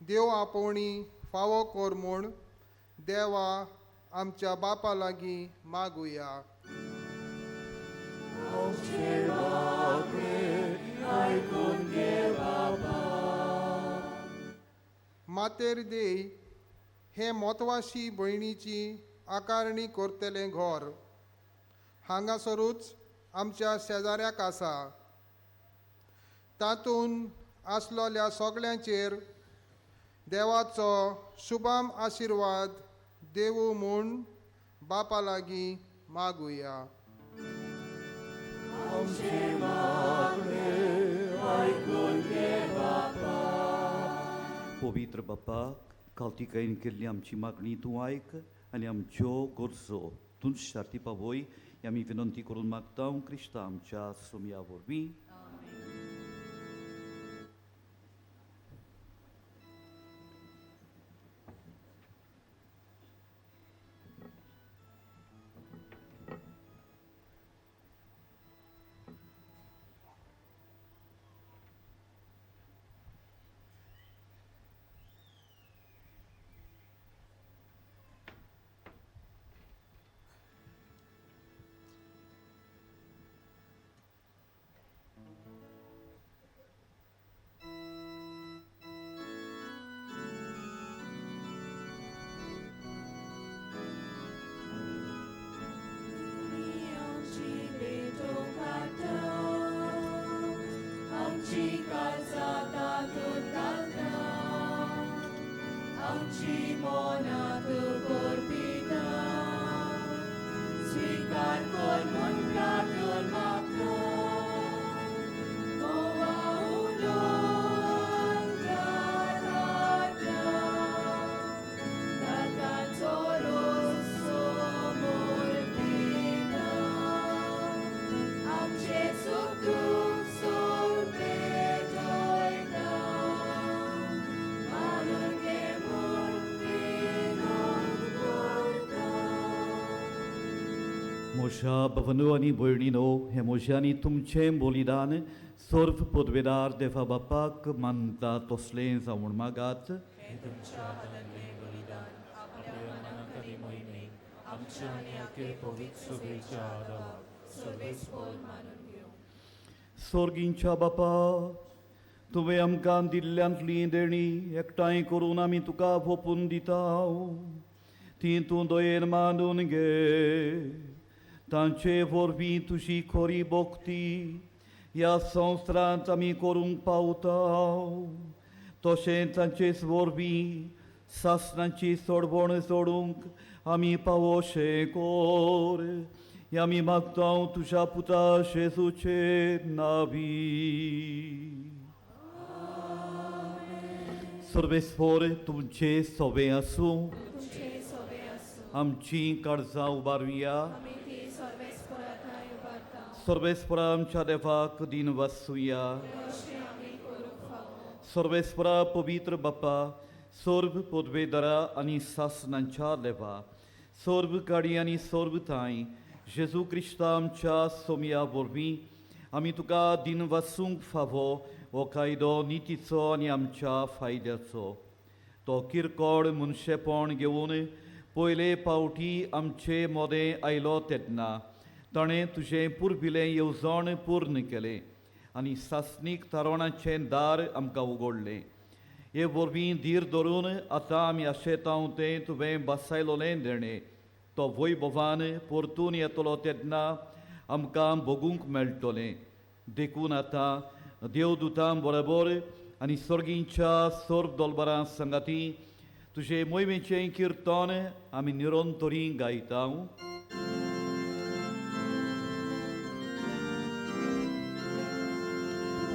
देव आपोवणी फावो कर म्हूण देवा आमच्या बापा लागीं मागुया. मातेर देय हे मोतवाशी भयणीची आकारणी करतलें घर हांगासरूच आमच्या शेजाऱ्याक आसा. तातूंत आसलेल्या सगळ्यांचेर देवाचो शुभाम आशिर्वाद देवू म्हूण बापा लागीं मागुया. पवित्र बापा, कावतिकायेन केल्ली आमची मागणी तूं आयक आनी आमच्यो गरजो तूंच शार्ती पावय आमी विनंती करून मागता क्रिस्ता आमच्या सोमया वरवीं. म्हज्या भवनो आनी भयणीनो हें म्हजें आनी तुमचें बलिदान सर्व पदवेदार देवा बापाक मानता तसलें जावून मागात. सोर्गींच्या बापा, तुवें आमकां दिल्ल्यांतली देणी एकठांय करून आमी तुका ओंपून दिता. ती तूं दयेन मानून घे. तांचे वरवीं तुजी खरी भक्ती ह्या संवसारांत आमी करूंक पावता. तशें तांचेच वरवीं सासणाची सोडवण सोडूंक आमी पावोशें कोर. आमी मागता तुज्या पुता जेजूचे नावी. सर्वेस्पर तुमचे सोबें आसूं. आमची काळजां उबारुया. सर्वेस्परा आमच्या देवाक दिन वासुया. सर्वेस्परा पवित्र बापा, सर्व पदवेदारा आनी सासणांच्या देवा, सर्व काडी आनी सर्व थांय जेजू क्रिस्ता आमच्या सोमया वरवीं आमी तुका दिन वासूंक फावो हो कायदो नितीचो आनी आमच्या फायद्याचो. तो किरकोळ मनशेपण घेवन पयले पावटी आमचे मोदें आयलो तेन्ना ताणें तुजें पुर्विलें येवजण पूर्ण केलें आनी सासणीक तारवणाचें दार आमकां उगडलें. हे वरवीं धीर धरून आतां आमी आशेतांव तें तुवें बसायलोलें देणें तो वैभवान परतून येतलो तेन्ना आमकां भोगूंक मेळटलें. देखून आतां देवदूतां बरोबर आनी सर्गींच्या सर्व दोलबरां संगाती तुजे मोहिमेचें किर्तन आमी निरंतरी गायता.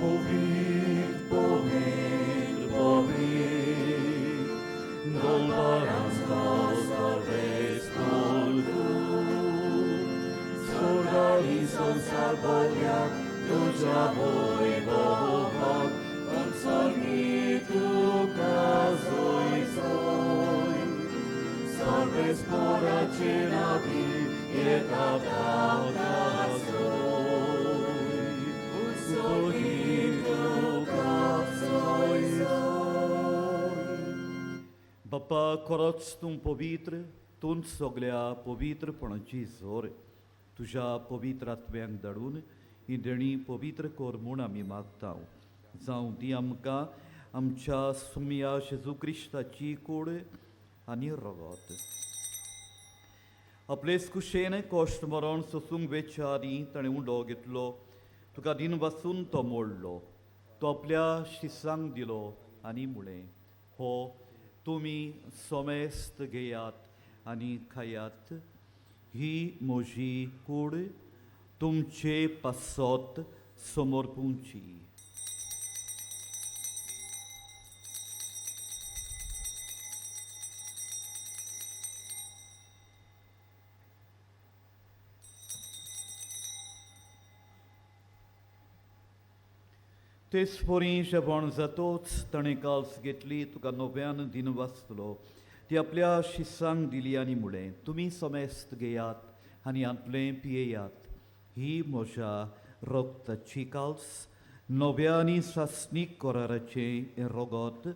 पवित्र पवित्र पवित्र दोलबरांचो सर्वेस्पर तूं, स्वर्ग आनी संवसार भरल्या तुज्या वैभवान, स्वर्गी तुका जय जय. सर्वेस्पराचे नांवी येता ताका जय, स्वर्गी तुका जय जय. बापा, खरोच तूं पवित्र, तूं सगल्या पवित्रपणाची जोर. तुज्या पवित्र आत्म्यांक धाडून ही देणी पवित्र कर म्हूण आमी मागता. जावं ती आमकां आमच्या सुमया जेजू क्रिस्ताची कूड आनी रगत. आपलेच कुशेन कश्ट मरण सोसूंक वेच्या आदीं ताणें उंडो घेतलो, तुका दिन वासून तो मोडलो, तो आपल्या शिसांक दिलो आनी म्हळें, हो तुमी समेस्त घेयात आनी खायात. ही म्हजी कूड तुमचे पासत समर्पूंची. तेच परी जेवण जातोच ताणें काल्स घेतली, तुका नव्यान दिन वाचलो, ती आपल्या शिसांक दिली आनी म्हळें, तुमी समेस्त घेयात आनी हांतलें पियेयात. ही म्हज्या रगताची काल्स, नव्या आनी सासणीक कराराचें हें रगत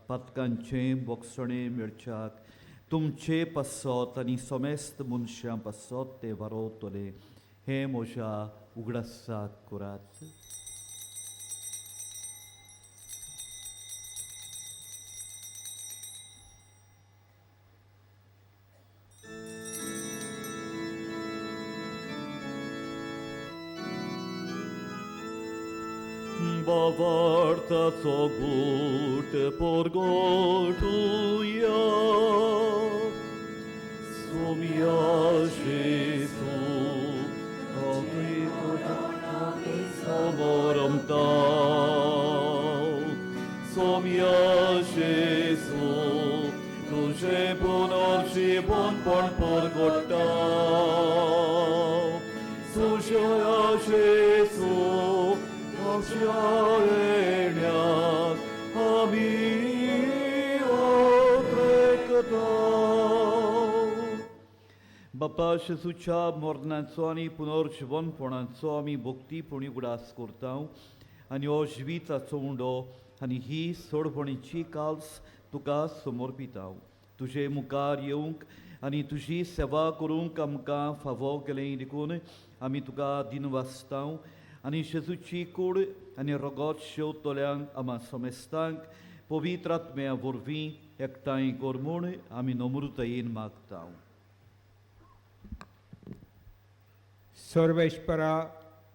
पातकांचें बोगसणें मेळच्याक तुमचे पासत आनी समेस्त मनशां पासत तें वारोवतलें. हें म्हज्या उगडासाक करात. बावार्थाचो गूट पोरगोटुया सोमया जेजू समोरमता, सोमया जेजू तुजें पुनर्जीवनपण पोरगोटा, तुज्या जेजू आमच्या येण्याक आमी ओत्रेकता. बापा जेजूच्या मरणाचो आनी पुनर्जिवनपणाचो आमी भक्तीपणी उगडास करता आनी हो जिविताचो उंडो आनी ही सोडवणीची काल्स तुका समर्पिता. तुजे मुखार येवंक आनी तुजी सेवा करूंक आमकां फावो केलें देखून आमी तुका दिनवासता आनी जेजूची कूड आनी रगत शेवतल्यांक आमा समेस्तांक पवित्र आत्म्या वरवीं एकठांय कर म्हूण आमी नम्रतायेन मागता. सर्वेश्वरा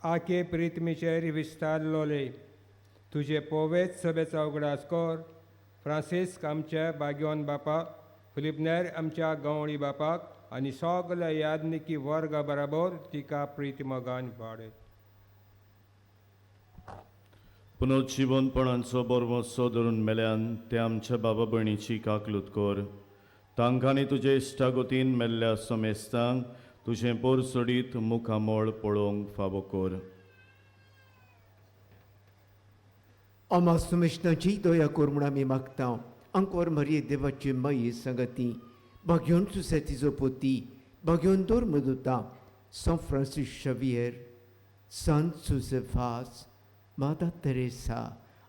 आके प्रितमीचेर विस्तारलोले तुजे पोवेच सभेचो उगडास कर. फ्रांसिस्क आमच्या बाग्योन बापा, फिलिपनेर आमच्या गवळी बापाक आनी सगल्या यादनिकी वर्गा बराबर तिका प्रीत मोगान वाडय. पुनर्जिवनपणाचो बरवसो धरून मेल्यान ते आमच्या बाबा भयणीची काकलूत कर. तांकांनी तुजे इश्टागतीन मेल्ल्या समेस्तांक तुजें पोर सोडीत मुखामळ पळोवंक फावो कर. अमा सुमेशनाची दया कर म्हूण आमी मागता. अंकोर मरिये देवाची माई संगती भाग्योन सुसेतीचो पोती भाग्योन दोर मदुता सांत फ्रांसीस शवियर सांत सुसेफास माता तेरेसा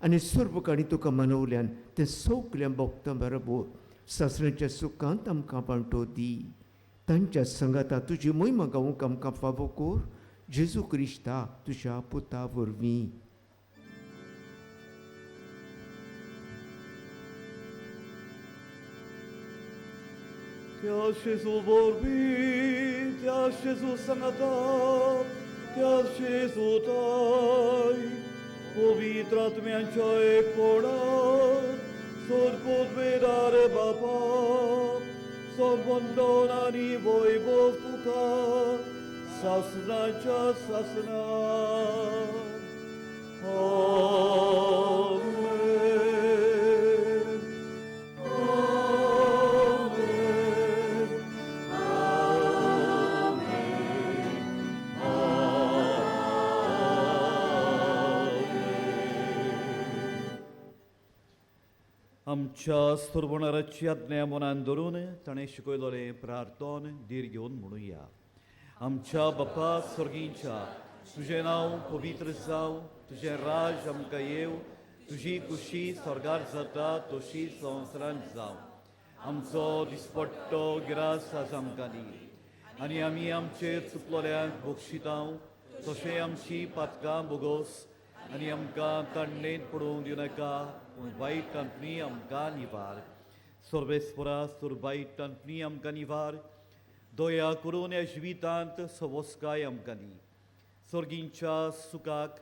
आनी सर्वकाणी तुका मनवल्यान तें सगळ्यां भक्तां बरोबर सासऱ्यांच्या सुखांत आमकां वांटो दी. तांच्या संगाता तुजी मोहिमा गावूंक आमकां फावो कर. जेजू क्रिस्ता तुज्या पुता वरवीं. त्या जेजू वरवीं, त्या जेजू संगाता, त्या जेजू ताय पवित्र आत्म्यांच्या एकपणात सोदपुतवेदार बापा सर्वंदन आनी वैभव तुका सासनाच्या सासना. आमेन. आमेन. आमच्या सुरवणाराची आज्ञा मनान धरून ताणें शिकयलोलें प्रार्थन धीर घेवन म्हणुया. आमच्या बापा स्वर्गींच्या, तुजें नांव पवित्र जावं, तुजें राज आमकां येवं, तुजी कुशी स्वर्गार जाता तशी संवसारांत जावं. आमचो दिसपट्टो गिरास आज आमकां दी आनी आमी आमचेर चुकलोल्यांक बक्षितांव तशें आमची पातकां बोगोस आनी आमकां तांडणेंत पडोवंक दिवनाका पूण वायटांतली आमकां निवार. सर्वेस्परा तर वायटांतली आमकां निवार. दया करून ह्या जिवितांत सवस्काय आमकां दी. सर्गींच्या सुखाक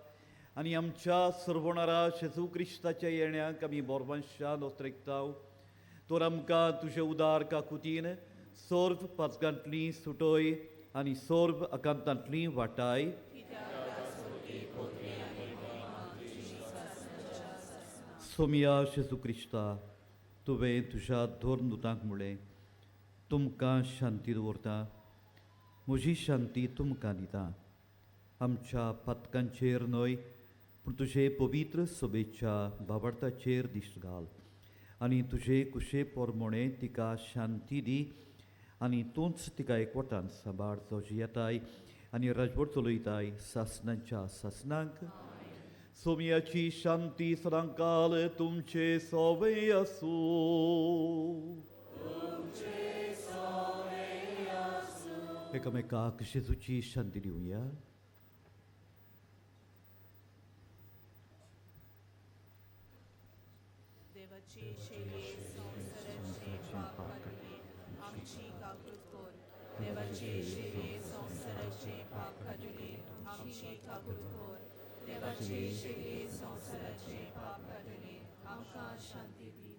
आनी आमच्या सर्वणारा जेजू क्रिस्ताच्या येण्याक आमी बोरवांशान ओत्रेकताव. तर आमकां तुजे उदार काकुतीन सर्व पातकांतली सुटय आनी सर्व आकांतांतली वाटाय. सोमिया जेजू क्रिस्ता, तुवें तुज्या धर्म दुतांक म्हणलें, तुमकां शांती दवरता, म्हजी शांती तुमकां दिता. आमच्या पातकांचेर न्हय पूण तुजे पवित्र सभेच्या भावार्थाचेर दिश्ट घाल आनी तुजे कुशे पोरमोणे तिका शांती दी आनी तूंच तिका एकवटान सांबाळ जो जियेताय आनी राजवट चलयताय सासनांच्या सासनांक. सोमियाची शांती सदांकाल तुमचे सोवे आसूं. एकामेकाक जेजूची शांती दिवया. देवाची शेले संवसाराचे पाप काडले आमची काकूत कर. देवाची शेले संवसाराचे पाप काडले आमची काकूत कर. देवाची शेले संवसाराचे पाप काडले आमकां शांती दी.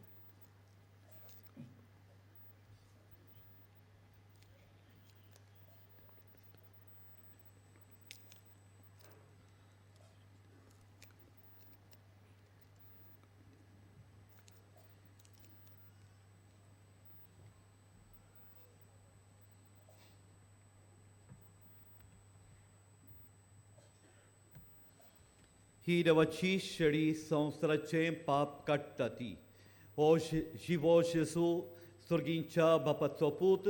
ही देवाची शेळी संवसाराचें पाप काडटा ती. हो जिवो जेजू सर्गींच्या बापाचो पूत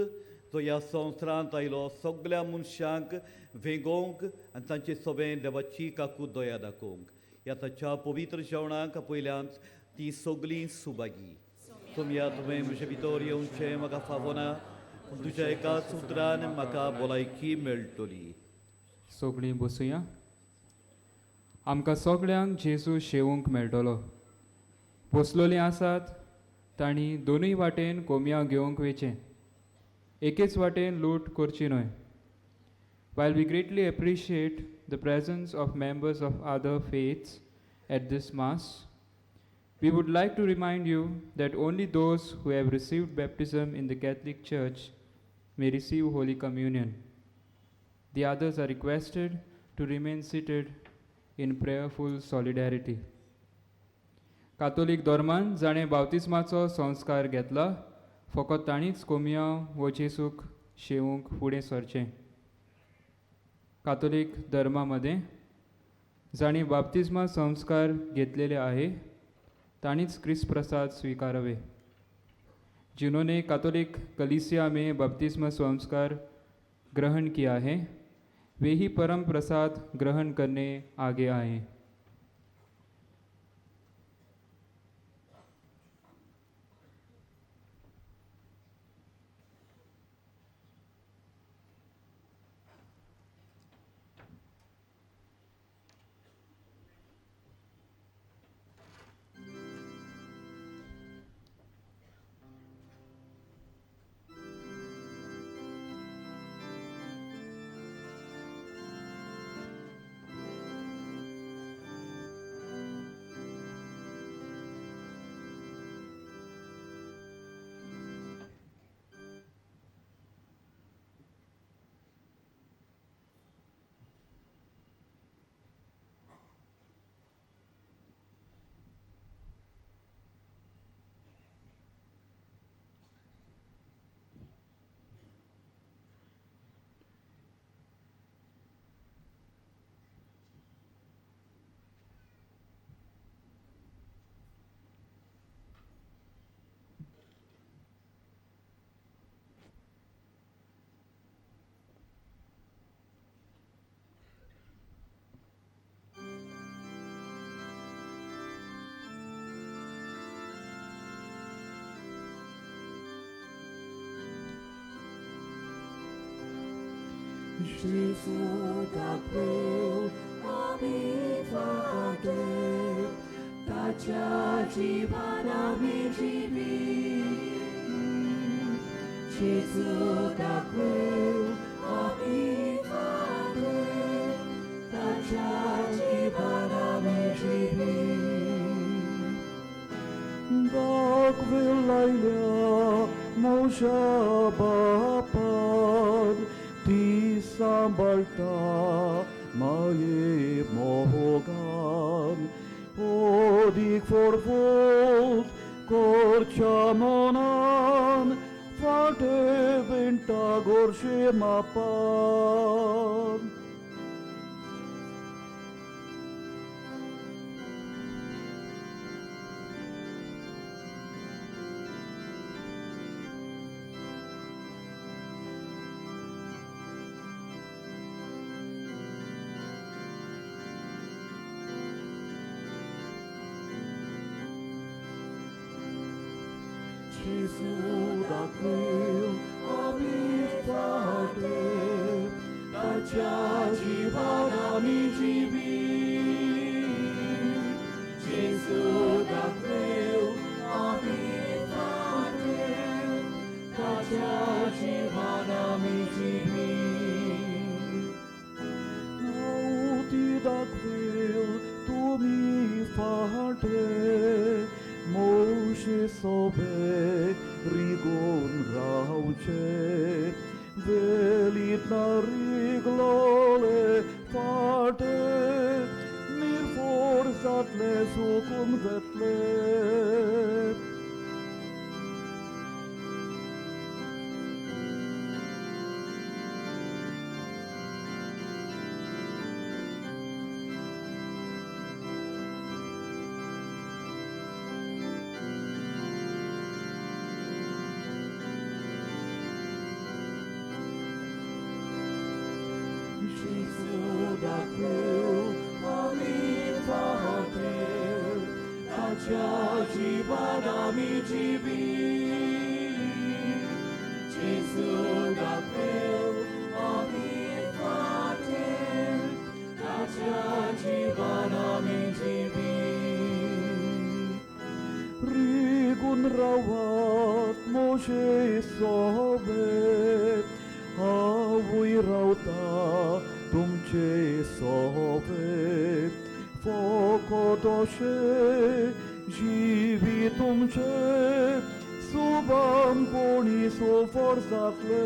जो ह्या संवसारांत आयलो सगल्या मनशांक वेंगोवंक आनी तांचे सोबें देवाची काकूत दया दाखोवंक. ह्या ताच्या पवित्र जेवणाक पयल्यान ती सगळीं सुभागी. तुमया तुवें म्हजे भितर येवचें म्हाका फावना, पूण तुज्या एका सुत्रान म्हाका भलायकी मेळटली. सगळीं बसुया. आमकां सगळ्यांक जेजू शेवूंक मेळटलो. बसलोलीं आसात तांणी दोनूय वाटेन कोमया घेवंक वेचें, एकेच वाटेन लूट करची न्हय. While we greatly appreciate the presence of members of other faiths at this Mass, we would like to remind you that only those who have received baptism in the Catholic Church may receive Holy Communion. The others are requested to remain seated in prayerful solidarity. Catholic धर्मान जाणें बावतिस्माचो संस्कार घेतला फकत तांणीच कोमियांव वो जेजूक शेवूंक फुडें सरचें. कातोलीक धर्मा मदें जांणी बाप्तिस्मा संस्कार घेतलेले आहे तांणीच क्रिस्त प्रसाद स्विकारावे. जिन्होंने कैथोलिक कलीसिया में बपतिस्मा संस्कार ग्रहण किया है वे ही परम प्रसाद ग्रहण करने आगे आए. Gesù da quel ami fate, tacia jivana mi jivi. Gesù da quel ami fate, tacia jivana mi jivi. Da quel laila Moshe Bapad, ती सांबाळटा माये मोगान, ओदीक फोडफोड करच्या मनान, फाटे विणटा गोरशे मापान. Gesù da quel ami fate, tacia jivana mi jivi. Gesù da quel ami fate, tacia jivana mi jivi. Auti da quel tu mi fate, Moshe sobe rigon rauce, velit na riglole farte, mir forzatle sucum vetle. जेजू दाखोव आमी फातेर ताच्या जिवान आमी जिवी जेजू दाखोव आमी फातेर ताच्या जिवान आमी जिवी रिगून रावात मोशे सोबे हांवूय रावता तुमचे सोबे फकत अशें जिवी तुमचे सुबानपणी सोफर जातले.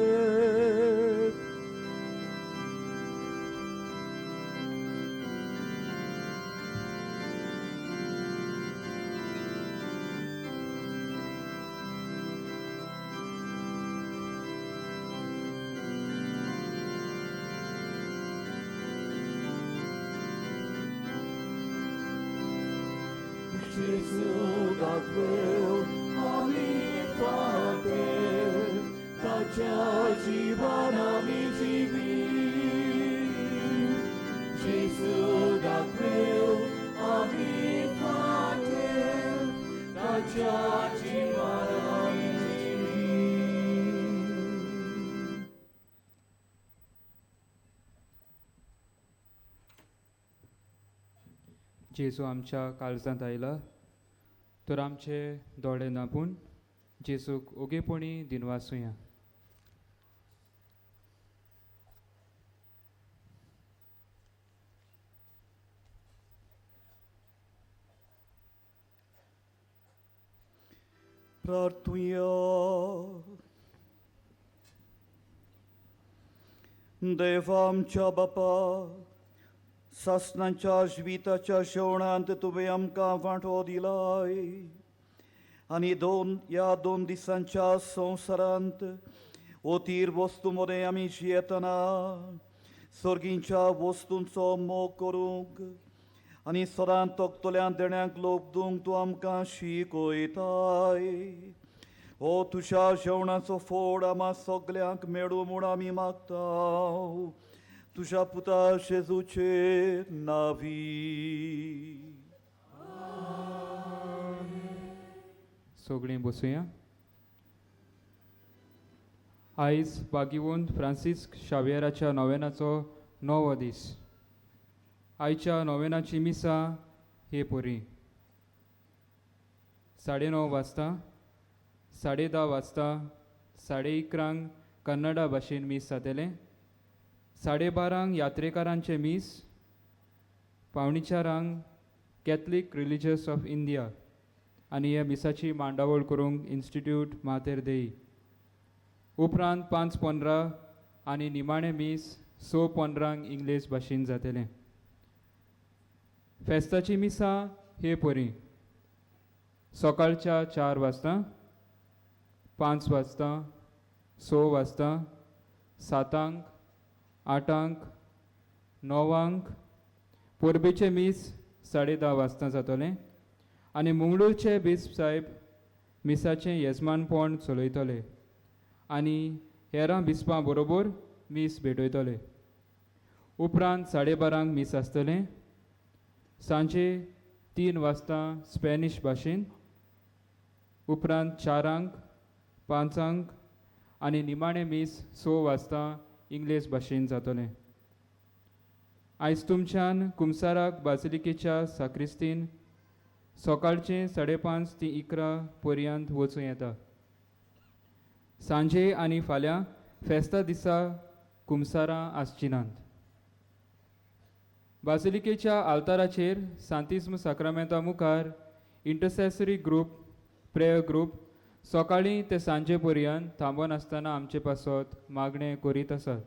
जेजू दाखोव आमी फातेर ताच्या जिवान आमी जिवी जेजू दाखोव आमी फातेर ताच्या जिवान आमी जिवी. जेजू आमच्या काळजांत आयला तर आमचे दोळे नापून जेजूक ओगेपणी दिनवासुया. प्रार्थुया. देवा आमच्या बापा, सासणाच्या जिविताच्या जेवणांत तुवें आमकां वांटो दिलाय आनी ह्या दोन दिसांच्या संवसारांत ओतीर वस्तू मदें आमी जियेतना सर्गींच्या वस्तूंचो मोग करूंक आनी सदां तकतल्या देण्यांक लोक दिवंक तूं आमकां शिकयताय. हो तुज्या जेवणाचो फोड आमा सगल्यांक मेळूं म्हूण आमी मागता तुज्या पुता जेजूचे नावी. सगळीं बसुया. आयज बागिवून फ्रांसिस्क शावियराच्या नोवेनाचो 9वो दीस. आयच्या नोवेनाची मिसां हे पोरी 9:30 वाजता, 10:30 वाजता, 11:30 कन्नडा भाशेन मीस जातलें, 12:30 यात्रेकारांचें मीस, 3:45 कॅथलीक रिलिजियस ऑफ इंडिया आनी ह्या मिसाची मांडावळ करूंक इन्स्टिट्यूट मातेर देई. उपरांत 5:15 आनी निमाणें मीस 6:15 इंग्लीश भाशेन जातलें. फेस्ताची मिसां हे परी सकाळच्या 4 वाजता, 5 वाजता, 6 वाजता, 7, 8, 9, परबेचें मीस 10:30 वाजता जातलें आनी मंगळूरचे बिस्प साहेब मिसाचें येजमानपण चलयतले आनी हेरां बिस्पां बरोबर मीस भेटयतले. उपरांत 12:30 मीस आसतलें. सांजे 3 वाजता स्पॅनिश भाशेन, उपरांत 4, 5 आनी निमाणें मीस 6 वाजता इंग्लीश भाशेन जातलें. आयज तुमच्यान कुमसाराक बाजिलिकेच्या साक्रिस्तीन सकाळचें 5:30 ते 11 पर्यंत वचूं येता. सांजे आनी फाल्यां फेस्ता दिसा कुमसारां आसची नात. बाजिलिकेच्या आल्ताराचेर सांतिस्म साक्रामेंता मुखार इंटरसेसरी ग्रूप प्रेयर ग्रूप सकाळीं ते सांजे पर्यंत थांबनासतना आमचे पासत मागणें करीत आसात.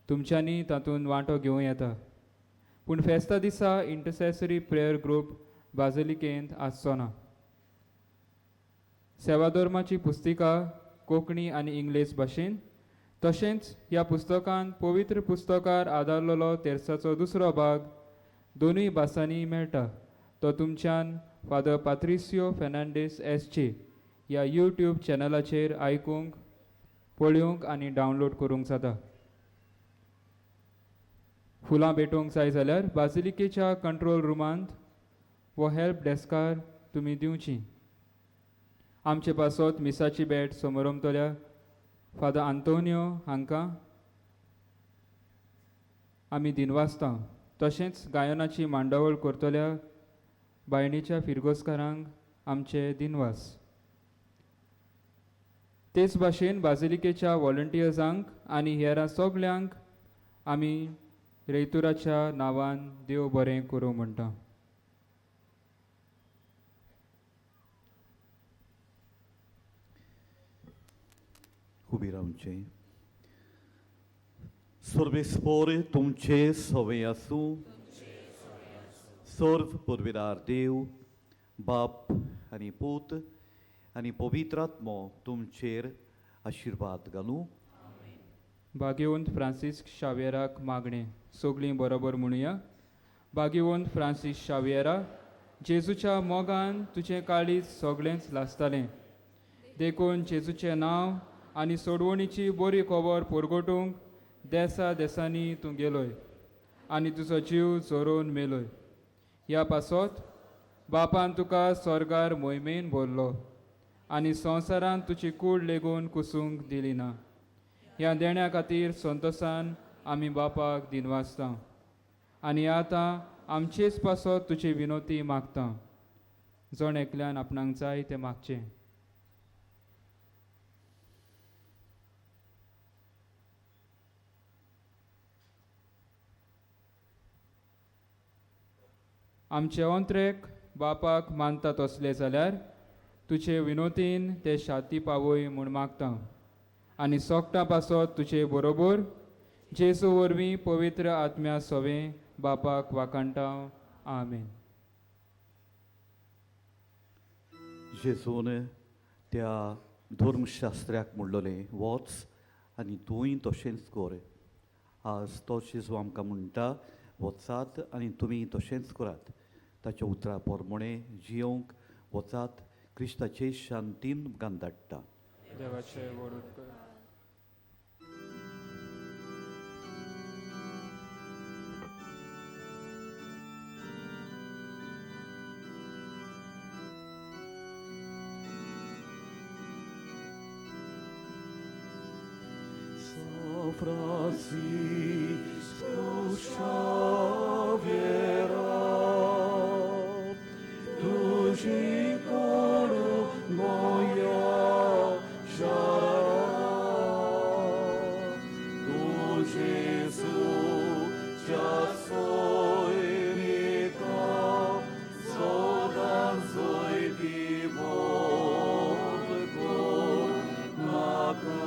तुमच्यांनी तातूंत वांटो घेवं येता, पूण फेस्ता दिसा इंटरसेसरी प्रेयर ग्रूप बाजिलिकेंत आसचो ना. सेवाधर्माची पुस्तिका कोंकणी आनी इंग्लीश भाशेन, तशेंच ह्या पुस्तकान पवित्र पुस्तकार आदारलेलो तेर्साचो दुसरो भाग दोनूय भासांनी मेळटा. तो तुमच्यान फादर पात्रिसियो फेर्नांडीस एस.जे. ह्या यूट्यूब चॅनलाचेर आयकूंक, पळोवंक आनी डावनलोड करूंक जाता. फुलां भेटोवंक जाय जाल्यार बाजिलिकेच्या कंट्रोल रुमांत वो हेल्प डेस्कार तुमी दिवची. आमचे पासत मिसाची भेट समरमतल्या फादर आंतोनियो हांकां आमी दिनवासता. तशेंच गायनाची मांडावळ करतल्या बायणीच्या फिरगोजकारांक आमचे दिनवास. तेच भाशेन बाजिलिकेच्या वॉलंटियर्सांक आनी हेरां सगल्यांक आमी रेतुराच्या नांवान देव बरें करूं म्हणटा. उबी रावचें. सर्वेस्पोर तुमचे सवे आसूं. सर्व पुर्विदार देव बाप आनी पूत आनी पवित्र आत्मो तुमचेर आशिर्वाद घालूं. भाग्यवंत फ्रांसीस शाव्येराक मागणें. सगळीं बरोबर म्हणुया. भाग्यवंत फ्रांसीस शाव्येरा, जेजूच्या मोगान तुजें काळीज सगळेंच लासतालें, देखून जेजूचें नांव आनी सोडवणीची बरी खबर परगटूंक देसा देसांनी तूं गेलोय आनी तुजो जीव जोरोवन मेलोय. ह्या पासत बापान तुका स्वर्गार मोहिमेन भरलो आनी संवसारांत तुजी कूड लेगून कुसूंक दिली ना. ह्या देण्या खातीर संतोसान आमी बापाक दिनवासता आनी आतां आमचेच पासत तुजी विनोती मागता. जण एकल्यान आपणाक जाय तें मागचें. आमचे अंत्रेक बापाक मानता तसले जाल्यार तुजे विनोतीन ते शाती पावय म्हूण मागता आनी सोकटां पासत तुजे बरोबर जेजू वरवीं पवित्र आत्म्या सवें बापाक वाखाणटा. आमेन. जेजून त्या धर्मशास्त्र्याक म्हणलोलें, वच आनी तूंय तशेंच कर. आज तो जेजू आमकां म्हणटा, वचात आनी तुमी तशेंच करात. ताच्या उतरा पोरमोणें जियोंक वचात. क्रिस्ताचे शांतीन तुमकां धाडटा. देवाचे व्हड उपकार. Francisco Xaviera, tuji coro goia xará, tu Jesus já soirika, sodan zoiti bol naka.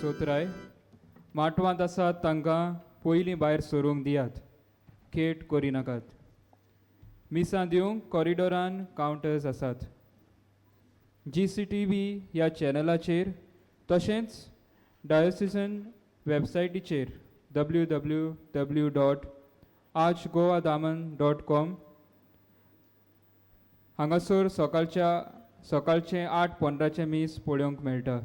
चोत्राय माटवांत आसात तांकां पयलीं भायर सरूंक दियात, खेट करिनाकात. मिसां दिवंक कॉरिडोरान कावंटर्स आसात. GCTV ह्या चॅनलाचेर तशेंच डायोसिसन वेबसायटीचेर www.archgoadaman.com हांगासर सकाळचें 8:15 मीस पळोवंक मेळटा.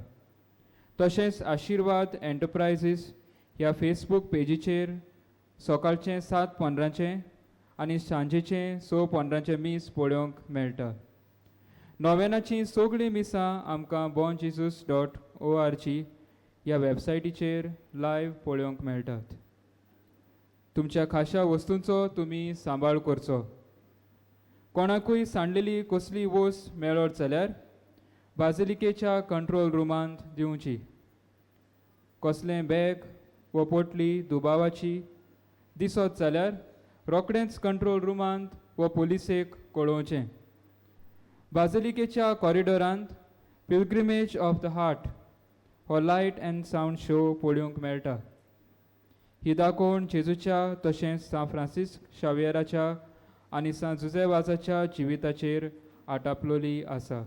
तशेंच आशिर्वाद एंटरप्रायजीस ह्या फेसबूक पेजीचेर सकाळचें 7:15 आनी सांजेचें 6:15 मीस पळोवंक मेळटा. नोवेनाचीं सगळीं मिसां आमकां bonjesus.org ह्या वेबसायटीचेर लायव्ह पळोवंक मेळटात. तुमच्या खाशा वस्तूंचो तुमी सांबाळ करचो. कोणाकूय सांडलेली कसली वस्त मेळत जाल्यार बाजिलिकेच्या कंट्रोल रुमांत दिवची. कसलें बॅग वा पोटली दुबावाची दिसत जाल्यार रोखडेंच कंट्रोल रुमांत वा पोलिसेक कळोवचें. बाजिलिकेच्या कॉरिडोरांत पिलग्रिमेज ऑफ the heart हो लायट अँड सावंड शो पळोवंक मेळटा. ही दाखोवण जेजूच्या तशेंच सांत फ्रांसीस शावियराच्या आनी सांत जुझे वाजाच्या जिविताचेर आटापलोली आसा.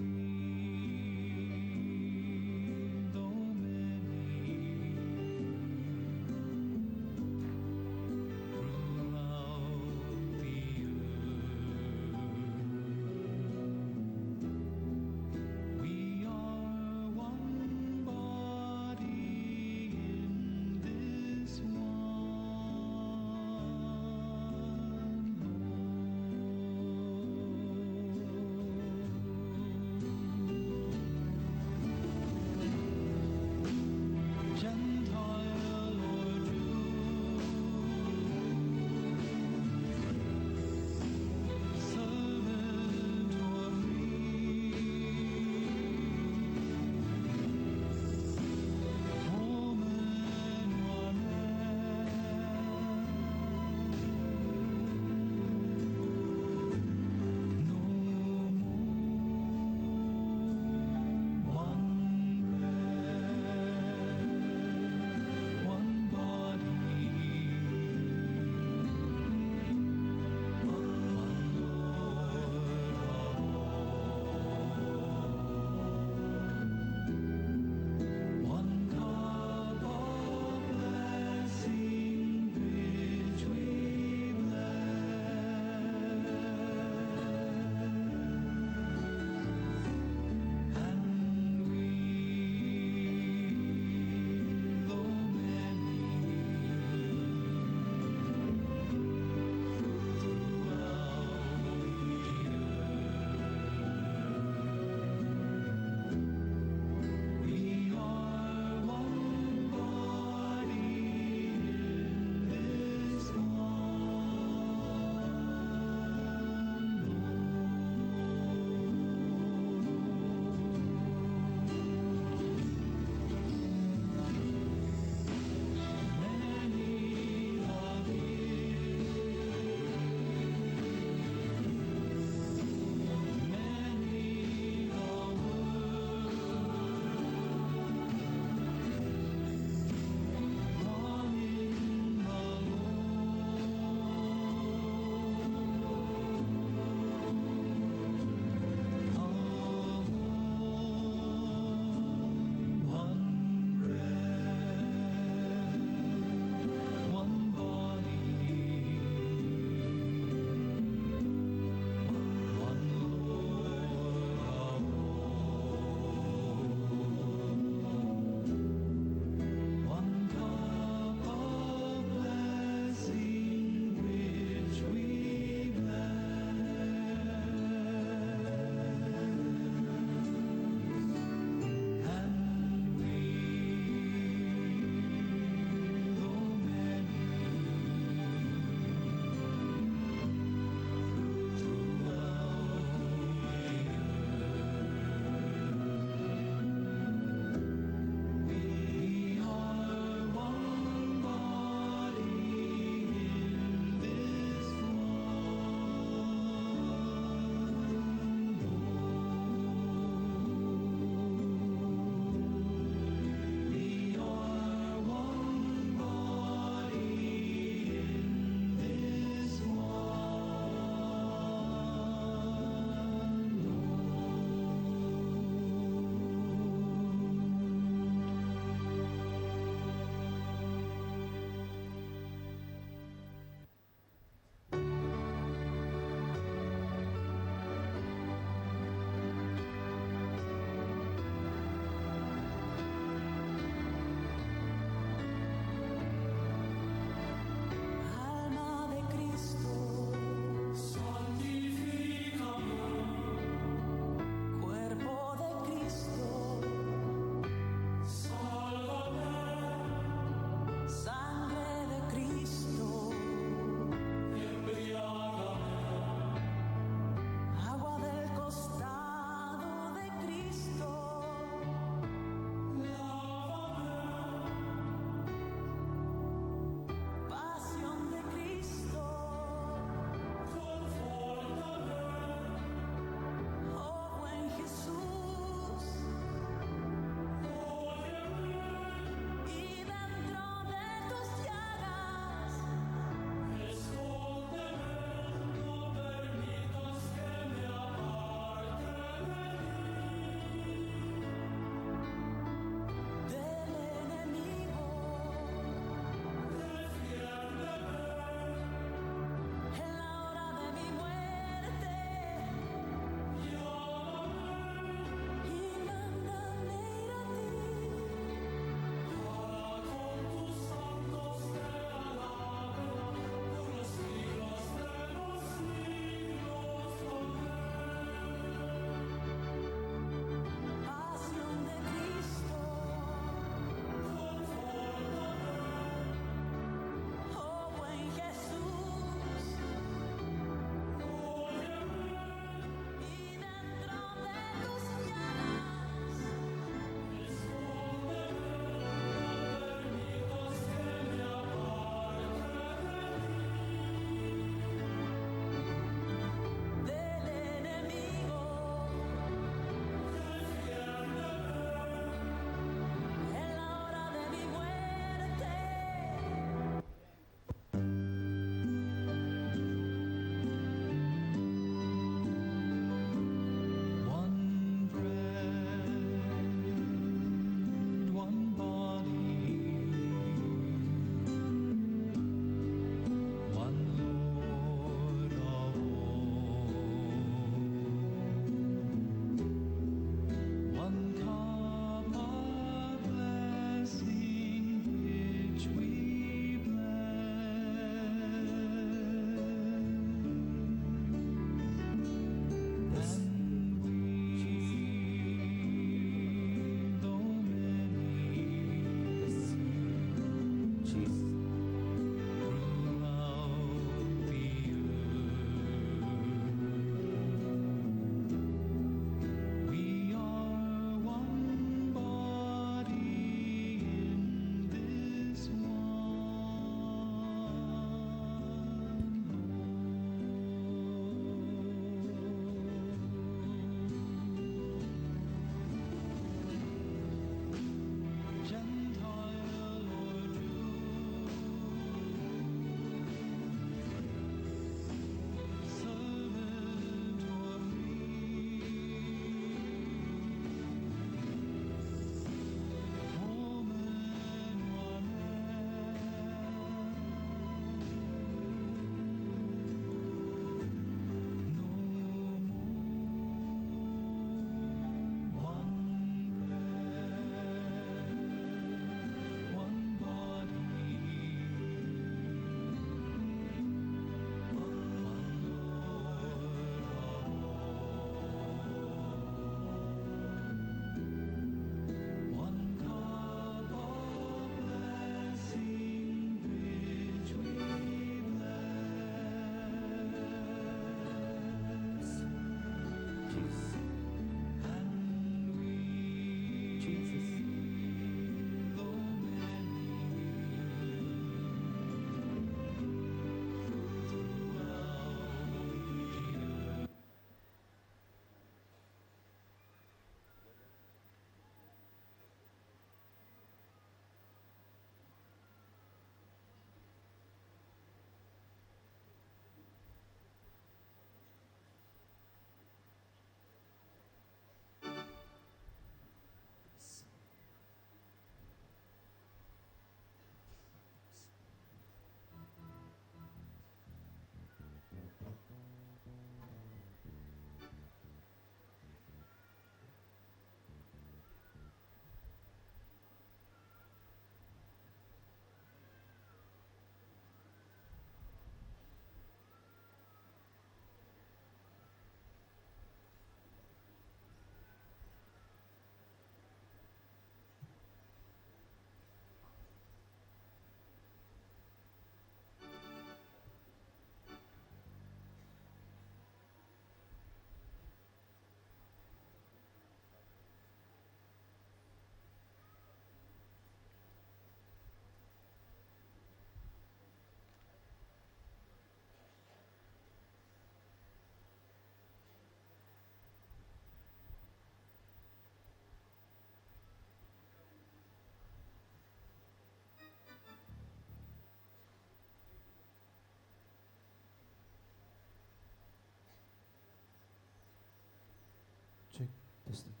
तस्तु.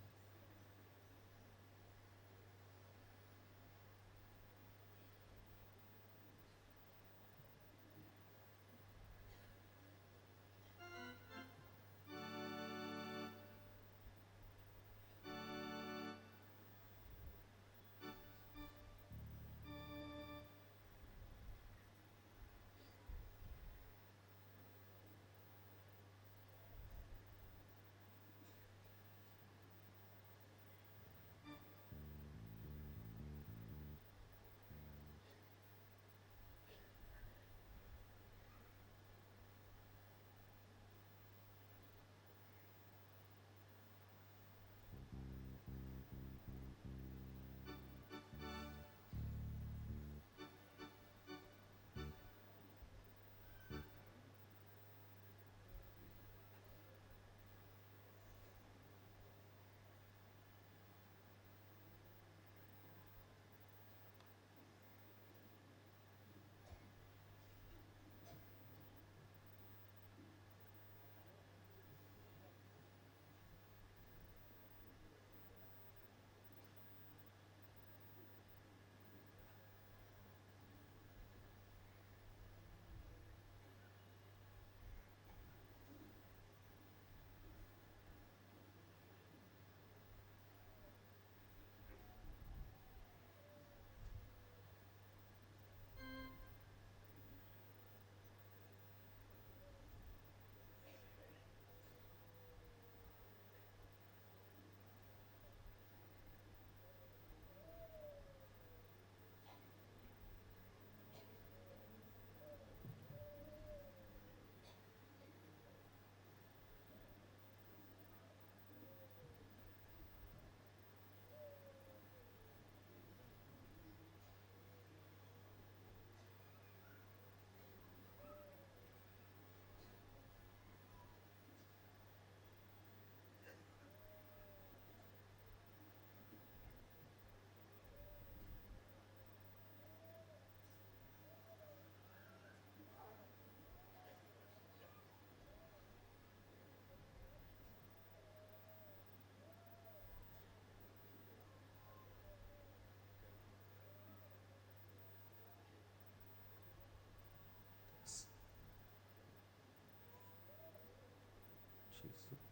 Jesus.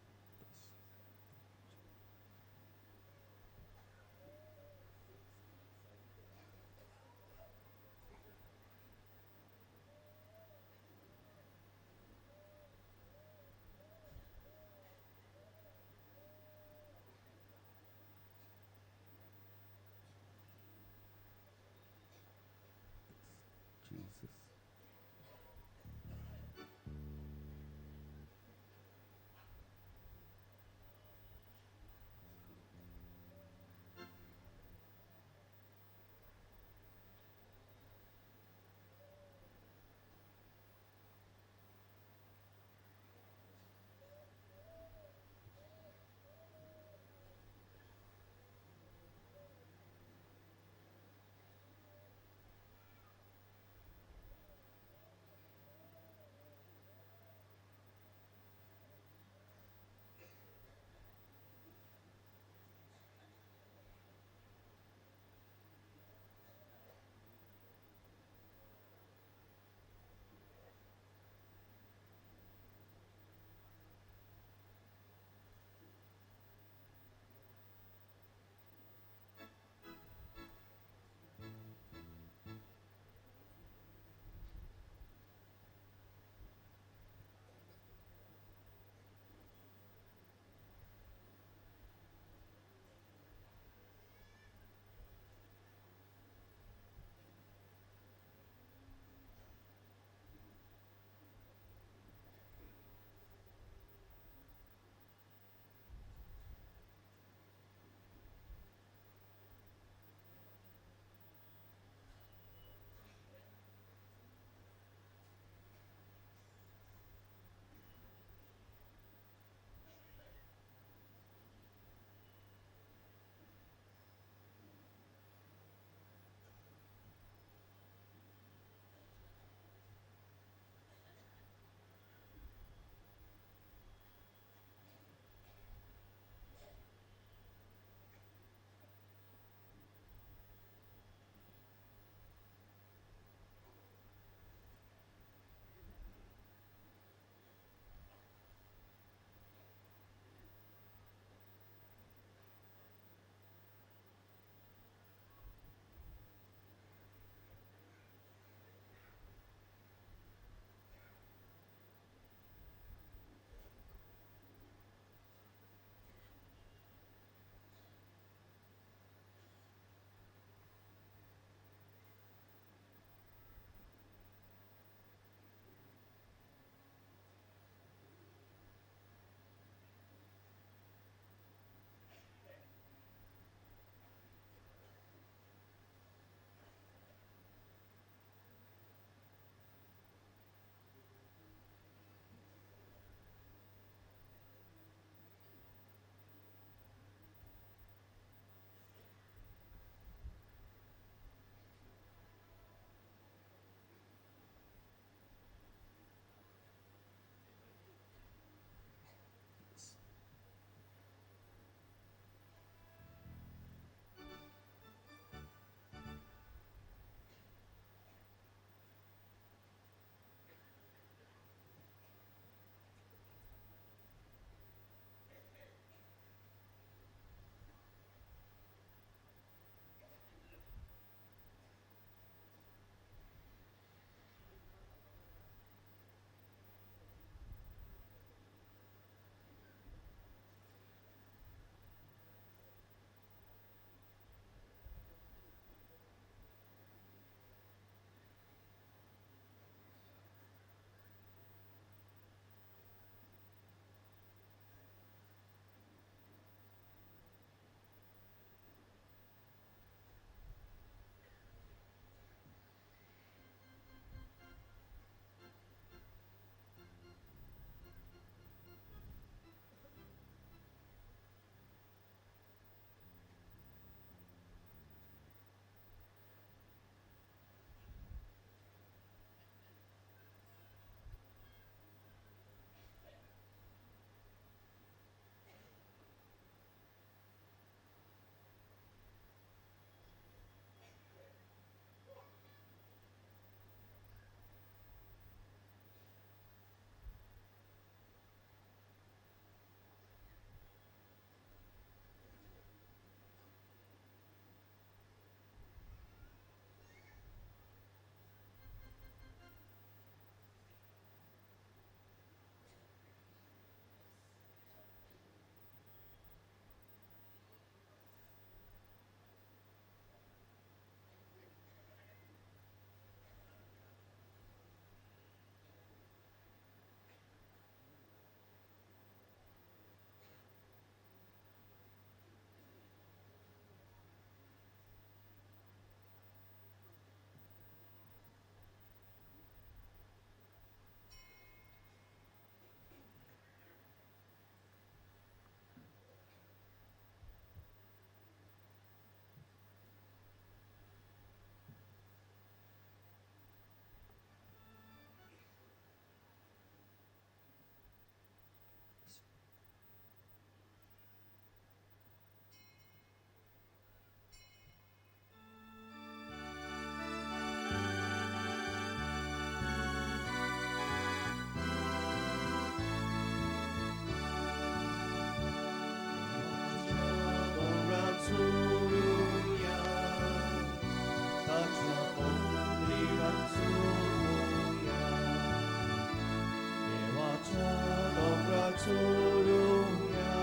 चोरुया,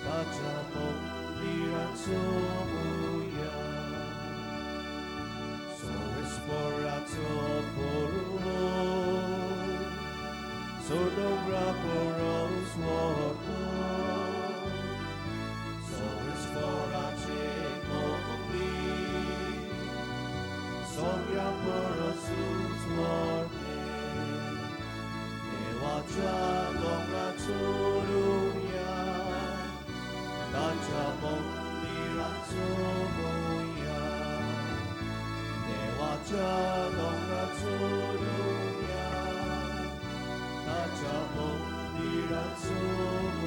ताच्या मंदिरान सोमुया. सोरेस्पोराचो पोरवो, सोडोंगरा पोरोस वोतो, सोरेस्पोराचे मंदिर, सोग्या पोरोसूच वोते. देवाच्या दोंगरा चोरुया, ताच्या मंदिरान सोमुया. देवाच्या दोंगरा चोरुया, ताच्या मंदिरान सोमुया.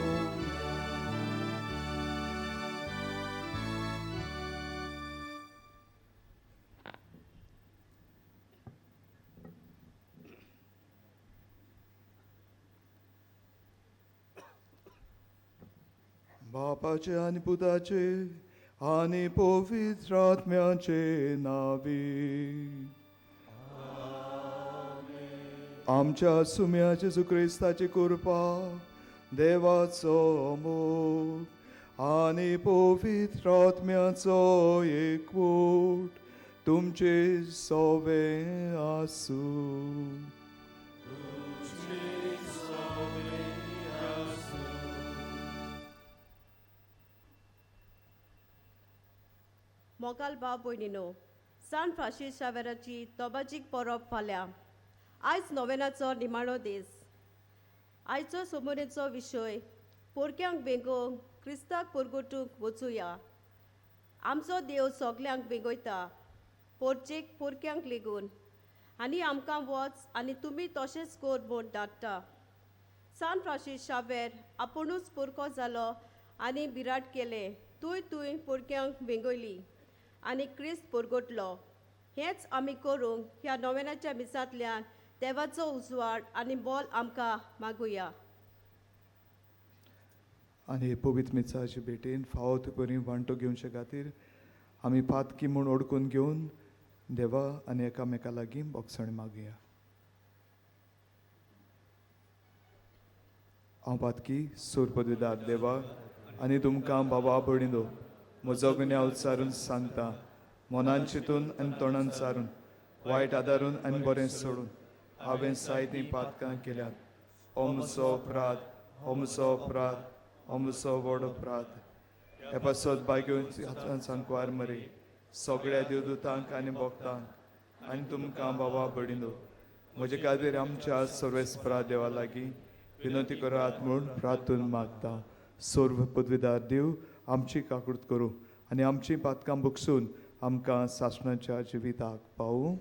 बापाचे आनी पुताचे आनी पवित्र आत्म्याचे नावी. आमच्या सुम्या जेजू क्रिस्ताची कृपा, देवाचो मोग आनी पवित्र आत्म्याचो एकवट तुमचे सवे आसूं. मोगाल भाव भयणीनो, सान फ्रांसीस शावेराची तोबाजीक परब फाल्यां. आयज नोवेनाचो निमाणो दीस. आयचो सोमोरेचो विशय पोरक्यांक बेंगोवंक क्रिस्ताक पोरगोटूंक वचुया. आमचो देव सगल्यांक बेंगयता, पोरचेक पोरक्यांक लेगून, आनी आमकां वच आनी तुमी तशेंच कर म्हूण धाडटा. सान फ्रांसीस शावेर आपुणूच पोरको जालो आनी बिराट केलें, तूंय तूंय पोरक्यांक बेंगयली आनी क्रिस्त पोरगोटलो. हेंच आमी करूंक ह्या नोवेनाच्या मिसांतल्यान देवाचो उजवाड आनी बोल आमकां मागुया. आनी पवित्र मिसाचे भेटेन फावो ते बरी वांटो घेवचे खातीर आमी पातकी म्हूण ओडकून घेवन देवा आनी एकामेका लागीं बोगसण मागुया. हांव पातकी सूर पदवीदार देवा आनी तुमकां बाबा भयणीनो म्हजो गुन्यांव उच्चारून सांगता, मनान चिंतून आनी तोंडान सारून, वायट आदारून आनी बरें सोडून हांवें जायतीं पातकां केल्यात. हो म्हजो अपराध, हो म्हजो अपराध, हो म्हजो व्हड अपराध. हे पासत बायक्यो हातान सांकवार मरे सगळ्या देवदूतांक आनी भक्तांक आनी तुमकां बाबा भयणीनो म्हजे खातीर आमच्या सर्वेस्परा देवा लागीं विनंती करात म्हूण प्रार्थून मागता. सर्व पदवीदार देव आमची काकूट करूं आनी आमची पातकां बगसून आमकां सासणाच्या जिविताक पावूं.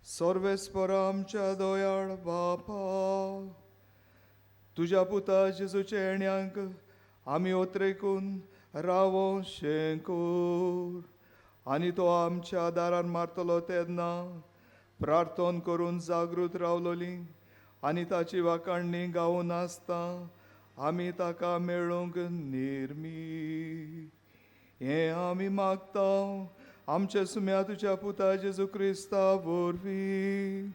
सर्वेस्पर आमच्या दयाळ बापा, तुज्या पुता जेजूच्या येण्यांक आमी ओत्रेकून रावो शेंकूर आनी तो आमच्या दारान मारतलो तेन्ना प्रार्थन करून जागृत रावलोली आनी ताची वाखाणणी गावून आसता आमी ताका मेळूंक निर्मी. हें आमी मागता आमच्या सुम्या तुज्या पुता जेजू क्रिस्ता वरवीं.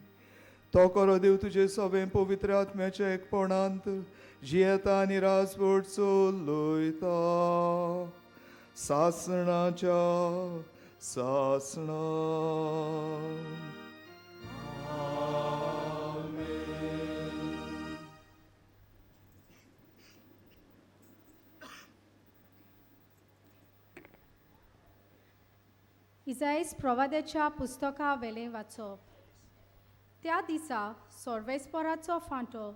तो करो देव तुजे सवें पवित्र आत्म्याच्या एकपणांत जियेता आनी राजवट चलयता सासणाच्या सासणा. इजाईस प्रवाद्याच्या पुस्तका वेलें वाचप. त्या दिसा सोर्वेस्पोराचो फांटो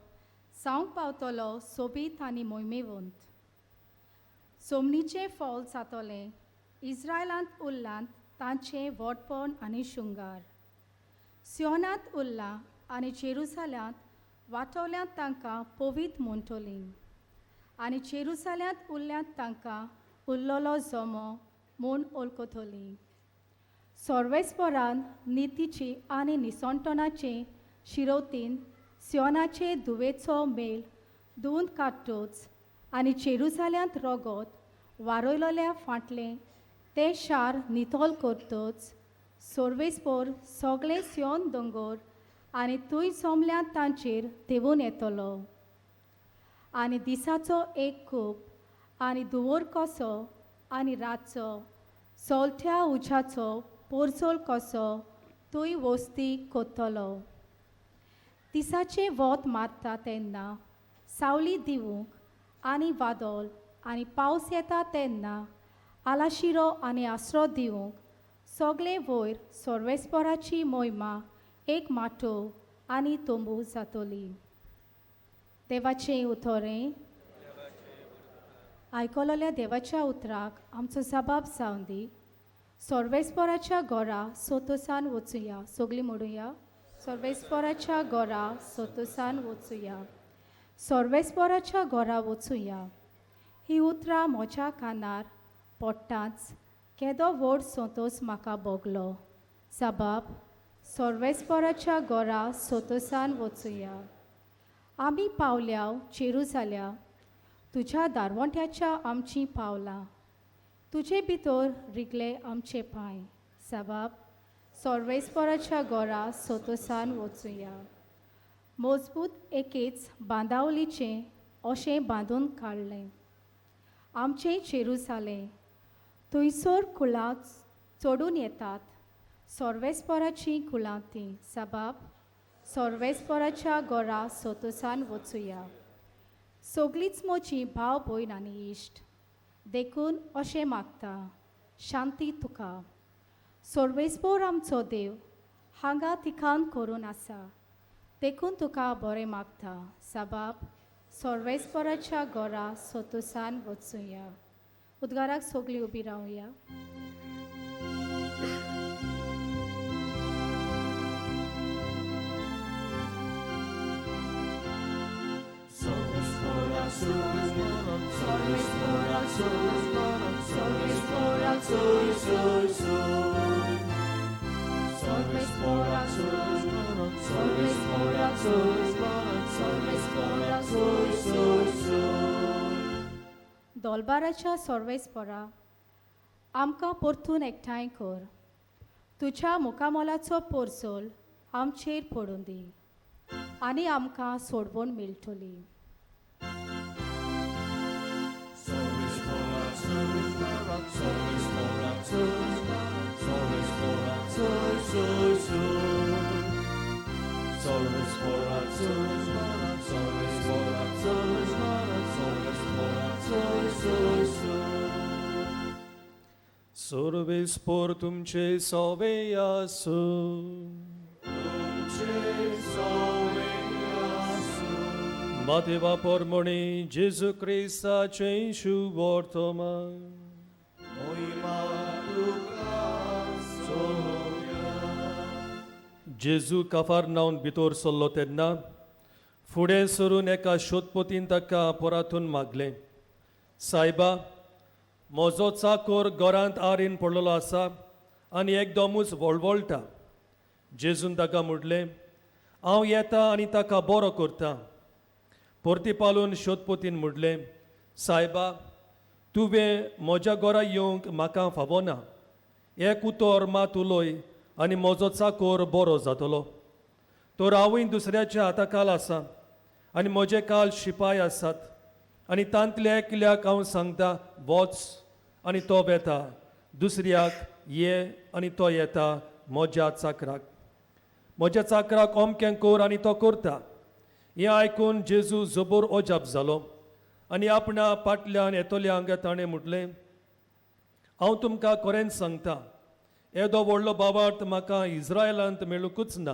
सावंक पावतलो सोबीत आनी मोहिमेवंत. सोमणीचें फॉल जातलें इस्रायलांत उरलांत तांचें व्हडपण आनी शृंगार. सियोनांत उरलां आनी जेरुसाल्यांत वाटवल्यांत तांकां पवीत म्हणटलीं आनी जेरुसाल्यांत उरल्यांत तांकां उरलेलो जमो म्हूण वळखतलीं. सोर्वेस्पोरान नितीची आनी निसणटणाचे शिरोतीन सियोनाचे दुवेचो मेल धुवन काडटोच आनी जेरुसाल्यांत रगत वारयलेल्या फाटलें तें शार नितळ करतच सोर्वेस्पोर सगळे सियोन दोंगर आनी थंय जमल्यात तांचेर देंवून येतलो. आनी दिसाचो एक कूप आनी धुंवर कसो आनी रातचो सोलठ्या उज्याचो पोरसोल कसो थंय वस्ती कोत्तलो. दिसाचें वत मारता तेन्ना सावली दिवंक आनी वादळ आनी पावस येता तेन्ना आलाशिरो आनी आसरो दिवंक सगळे वयर सोर्वेस्पोराची मोहिमा एक माटोव आनी तंबू जातली. देवाचें उतरें आयकलेल्या देवाच्या उतराक आमचो जबाब जावन दी. सोर्वेस्पोराच्या घरा सोतोसान वचुया. सगळीं म्हणुया, सोर्वेस्पोराच्या घरा सोतोसान वचुया, सोर्वेस्पोराच्या घरा वचुया. ही उतरां म्हज्या कानार पडटाच केदो व्हड संतोस म्हाका भोगलो. जबाब सोर्वेस्पोराच्या घरा सोतोसान वचुया. आमी पावल्या जेरुजाल्या तुज्या दारवंट्याच्या आमचीं पावलां, तुजे भितर रिगले आमचे पांय. जबाब सोर्वेस्पोराच्या घरा सोतोसान वचुया. मजबूत एकेच बांदावलीचें अशें बांदून काडलें आमचें जेरुजालें. थंयसर कुळां चडून येतात सोर्वेस्पोराचीं कुळां तीं. जबाब सोर्वेस्पोराच्या घरा सोतोसान वचुया. सगळींच म्हजीं भाव भयण आनी इश्ट, देखून अशें मागता, शांती तुका. सोर्वेस्पोर आमचो देव हांगा थिकान करून आसा, देखून तुका बरें मागता. जबाब सोर्वेस्पोराच्या घरा सोतोसान वचुया. उद्गाराक सगळीं उबी रावया. दोलबाराच्या सोर्वेस्पोरा आमकां परतून एकठांय कर. तुज्या मुखामोलाचो पोरसोल आमचेर पडूं दी आनी आमकां सोडवण मेळटली. सोर्वेस्पोर तुमचे सोवे आसूं. मातेवा पोरमणी जेजू क्रिस्ताचें शुभवर्तमान. जेजू काफारनावन भितर सरलो तेन्ना फुडें सरून एका शोधपोतीन ताका परातून मागलें, सायबा म्हजो चाकोर घरांत आरीन पडलेलो आसा आनी एकदमूच वळवळटा. जेजून ताका म्हटलें, हांव येता आनी ताका बरो करता. परती पालून शोधपोतीन म्हटलें, सायबा तुवें म्हज्या घरा येवंक म्हाका फावना. एक उतर मात उलय आनी म्हजो चाकोर बरो जातलो. तर हांवूय दुसऱ्याच्या हाताखाल आसा आनी म्हजे काल शिपाय आसात आनी तांतल्या एकल्याक हांव सांगता वच आनी तो वेता, दुसऱ्याक ये आनी तो येता. म्हज्या चाकराक म्हज्या चाकराक अमकें कर आनी तो करता. हें आयकून जेजू जबर अजाप जालो आनी आपणा फाटल्यान येतल्यांक ताणें म्हटलें, हांव तुमकां खरेंच सांगता, येदो व्हडलो बाबार्थ म्हाका इस्रायलांत मेळुंकूच ना.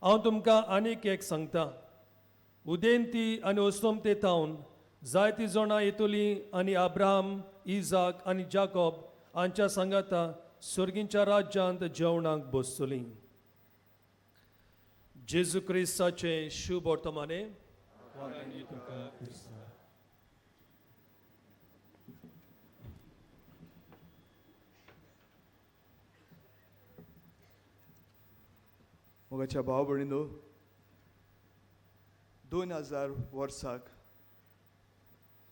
हांव तुमकां आनीक एक सांगता, उदेंती आनी अस्तमते थावन जायतीं जाणां येतलीं आनी अब्राहम, इजाक आनी जाकोब हांच्या सांगाता सर्गींच्या राज्यांत जेवणाक बसतलीं. जेजू क्रिस्ताचें शुभ वर्तमाने. मोगाच्या भाव भयणीनो, 2000 वर्साक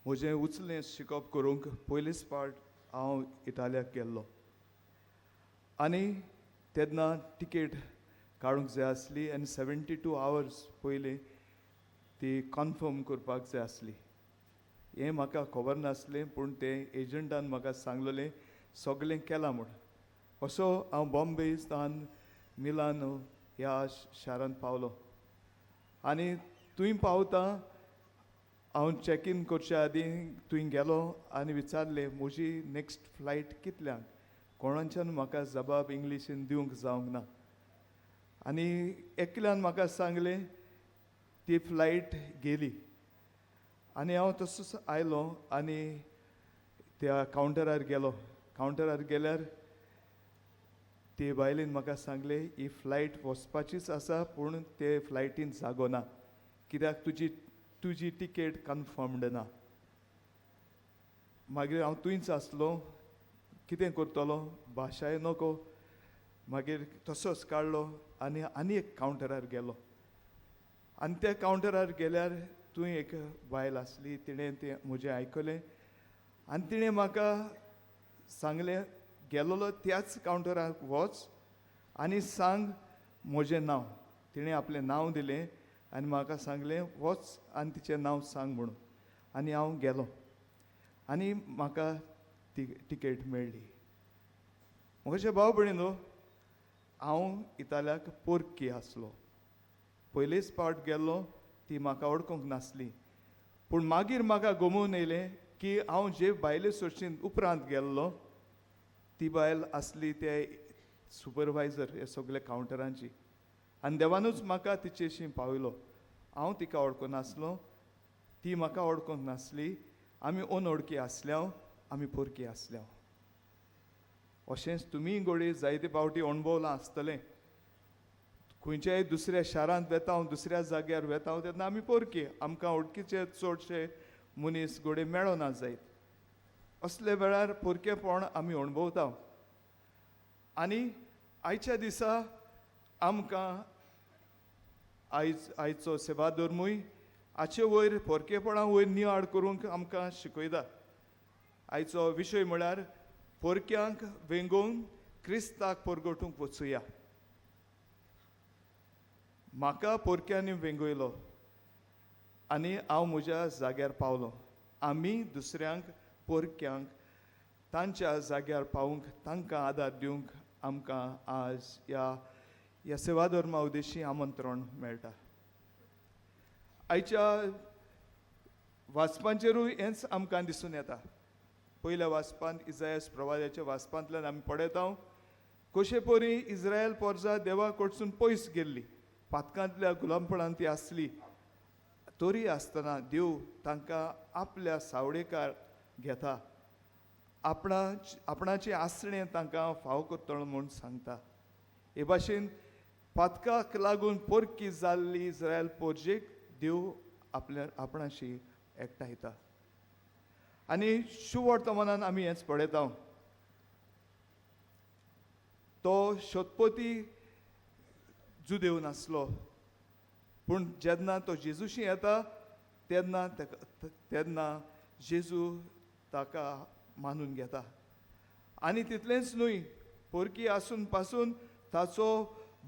म्हजें उचलें शिकप करूंक पयलीच पावट हांव इटालियाक गेल्लो आनी तेन्ना तिकेट काडूंक जाय आसली आनी 72 आवर्स पयलीं ती कन्फर्म करपाक जाय आसली. हें म्हाका खबर नासलें, पूण तें एजंटान म्हाका सांगलेलें सगळें केलां म्हूण. असो हांव बॉम्बे सावन मिलान ह्या शारांत पावलो आनी थंय पावता हांव चॅक इन करच्या आदीं थंय गेलो आनी विचारलें म्हजी नॅक्स्ट फ्लायट कितल्यांक. कोणाच्यान म्हाका जबाब इंग्लिशीन दिवंक जावंक ना आनी एकल्यान म्हाका सांगलें ती फ्लायट गेली. आनी हांव तसोच आयलो आनी त्या कावंटरार गेलो. कावंटरार गेल्यार ते बायलेन म्हाका सांगलें ही फ्लायट वचपाचीच आसा, पूण ते फ्लायटीन जागो ना, कित्याक तुजी तिकेट कन्फर्म्ड ना. मागीर हांव थंयच आसलो, कितें करतलो, भाशाय नको. मागीर तसोच काडलो आनी आनी एक कावंटरार गेलो आनी त्या कावंटरार गेल्यार थंय एक बायल आसली. तिणें तें म्हजें आयकलें आनी तिणें म्हाका सांगलें गेलोलो त्याच कावंटराक वच आनी सांग म्हजें नांव. तिणें आपलें नांव दिलें आनी म्हाका सांगलें वच आनी तिचें नांव सांग म्हणून. आनी हांव गेलो आनी म्हाका ती तिकेट मेळ्ळी. म्हजे भाव भयणीनो, हांव इतालियाक पोरकी आसलो. पयलेच पावट गेल्लो, ती म्हाका वळखूंक नासली, पूण मागीर म्हाका गमोवन येयलें की हांव जे बायले सोडशीन उपरांत गेल्लो ती बायल आसली ते सुपरवायजर हे सगळे कावंटरांची. आनी देवानूच म्हाका तिचेशी पावयलो. हांव तिका वळखूंक नासलो, ती म्हाका वळखूंक नासली. आमी अनवळखी आसल्या, आमी पोरकी आसल्या. अशेंच तुमी घोडये जायते पावटी अणभवलां आसतलें. खंयच्याय दुसऱ्या शारांत वेता, दुसऱ्या जाग्यार वेता तेन्ना आमी पोरकी, आमकां वळखीचे चडशे मनीस घोडये मेळना जायत. असले वेळार पोरकेपण आमी अणभवता. आनी आयच्या दिसा आमकां आयचो सेवा धर्मूय हाचे वयर पोरकेपणा वयर नियाळ करूंक आमकां शिकयता. आयचो विशय म्हळ्यार पोरक्यांक वेंगोवन क्रिस्ताक परगटूंक वचुया. म्हाका पोरक्यांनी वेंगयलो आनी हांव म्हज्या जाग्यार पावलो. आमी दुसऱ्यांक पोरक्यांक तांच्या जाग्यार पावूंक, तांकां आदार दिवंक आमकां आज ह्या सेवा धर्मा उद्देशी आमंत्रण मेळटा. आयच्या वाचपांचेरूय हेंच आमकां दिसून येता. पयल्या वाचपांत इजायस प्रवादाच्या वाचपांतल्यान आमी पळयता कशे परी इस्रायल पोरजा देवा कडसून पयस गेल्ली, पातकांतल्या गुलामपणान ती आसली, तरी आसतना देव तांकां आपल्या सावळेकार घेता, आपणाचें आसणें तांकां फाव करतलो म्हूण सांगता. हे भाशेन पातकाक लागून पोरकी जाल्ली इस्रायल पोरजेक देव आपल्या आपणाशी एकठांयता. आनी शुवर्तमानान आमी हेंच पळयता, तो शतपती जुदेव नासलो, पूण जेन्ना तो जेजूशी येता तेन्ना तेन्ना जेजू ताका मानून घेता. आनी तितलेंच न्हय, पोरकी आसून पासून ताचो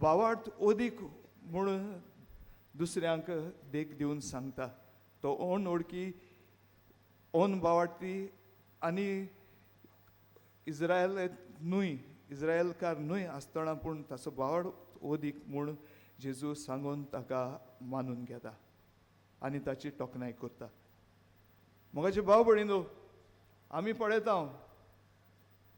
भावार्थ अदीक म्हूण दुसऱ्यांक देख दिवन सांगता. तो ओन ओळखी ओन भावार्थी आनी इज्रायल न्हय, इज्रायलकार न्हय आसतना पूण ताचो भावार्थ अदीक म्हूण जेजू सांगून ताका मानून घेता आनी ताची तोखणाय करता. म्हजे भाव भयणीनो, आमी पळयता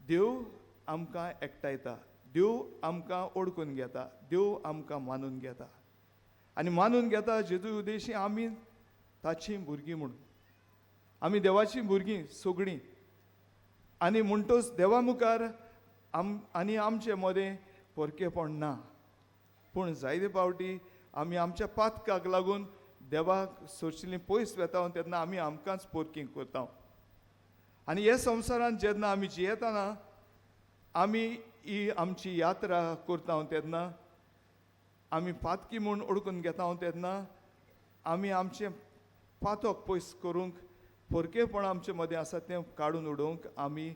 देव आमकां एकठांयता, देव आमकां ओळखून घेता, देव आमकां मानून घेता आनी मानून घेता जेजू उद्देशी आमी ताचीं भुरगीं म्हूण. आमी देवाचीं भुरगीं सगळीं आनी म्हणटच देवा मुखार आनी आमचे मदें परकेपण ना. पूण जायते फावटी आमी आमच्या पातकाक लागून देवाक सोंशिल्लीं पयस वेता तेन्ना आमी आमकांच पोरकी करता. आनी हे संवसारांत जेन्ना आमी जियेतना आमी ही आमची यात्रा करता तेन्ना आमी पातकी म्हूण ओळखून घेता तेन्ना आमी आमचें पातक पयस करूंक परकेपण आमचे मदें आसा तें काडून उडोवंक आमी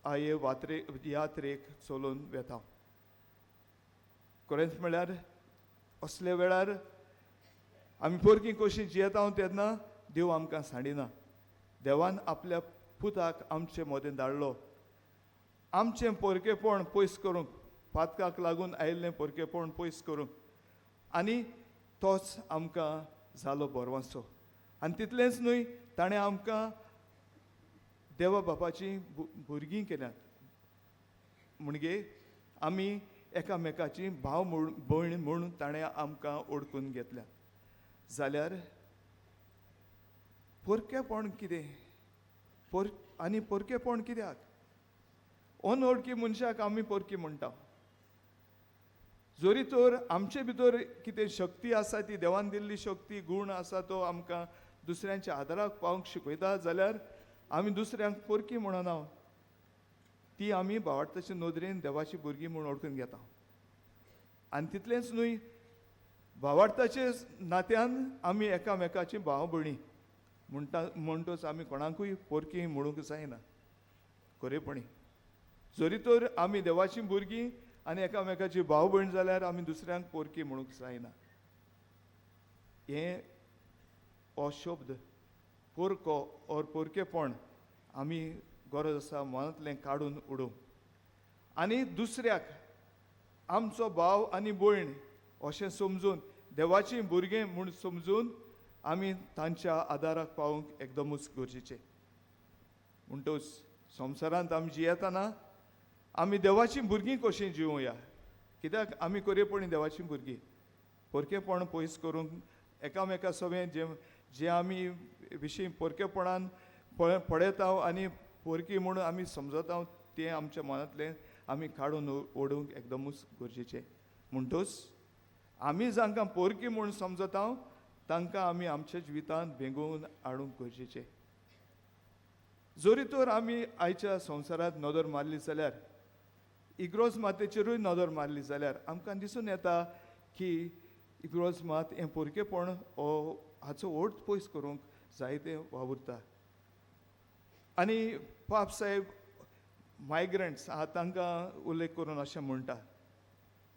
हे यात्रेक चलोवन वेता. खरेंच म्हळ्यार असल्या वेळार आमी पोरकी कशी जियेता तेन्ना देव आमकां सांडिना. देवान आपल्या पुताक आमचे मदें धाडलो आमचें पोरकेपण पयस करूंक, पातकाक लागून आयिल्लें पोरकेपण पयस करूंक आनी तोच आमकां जालो बरवांसो. आनी तितलेंच न्हय, ताणें आमकां देवा बापाचीं भुरगीं केल्यात. म्हणजे आमी एकामेकाची भाव म्हूण भयण म्हूण ताणें आमकां ओळखून घेतल्या. जाल्यार पोरकेपण कितें आनी पोरकेपण कित्याक? अनवळखी मनशाक आमी पोरकी म्हणटा. जरी तर आमचे भितर कितें शक्ती आसा, ती देवान दिल्ली शक्ती गूण आसा तो आमकां दुसऱ्यांच्या आदाराक पावंक शिकयता, जाल्यार आमी दुसऱ्यांक पोरकी म्हणना, ती आमी भावार्थाचे नदरेन देवाची भुरगीं म्हूण वळखून घेता. आनी तितलेंच न्हय, भावार्थाचे नात्यान आमी एकामेकाची भाव भयणी म्हणटा, म्हणटच आमी कोणाकूय पोरकी म्हणूंक जायना खरेपणी. जरी तर आमी देवाची भुरगीं आनी एकामेकाची भाव भयण जाल्यार आमी दुसऱ्यांक पोरकी म्हणूंक जायना. हें हो शब्द पोरको ओर पोरकेपण आमी गरज आसा मनांतलें काडून उडोवंक आनी दुसऱ्याक आमचो भाव आनी भयण अशें समजून देवाचीं भुरगीं म्हूण समजून आमी तांच्या आदाराक पावूंक एकदमूच गरजेचें. म्हणटच संवसारांत आमी जियेतना आमी देवाचीं भुरगीं कशीं जिवया, कित्याक आमी खरेपणी देवाचीं भुरगीं. पोरकेपण पयस करूंक एकामेका सवें जे जे आमी विशीं पोरकेपणान पळयता आनी पोरकी म्हूण आमी समजता तें आमच्या मनांतलें आमी काडून ओडूंक एकदमूच गरजेचें. म्हणटच आमी जांकां पोरकी म्हूण समजता तांकां आमी आमच्या जिवितांत बेंगोवन हाडूंक गरजेचें. जरी तर आमी आयच्या संवसारांत नदर मारली जाल्यार, इग्रोज मातेचेरूय नदर मारली जाल्यार आमकां दिसून येता की इग्रोज मात हें पोरकेपण हो हाचो ओर्थ पयस करूंक जायते वावुरता. आनी पाप साहेब मायग्रंट्स आहा तांकां उल्लेख करून अशें म्हणटा,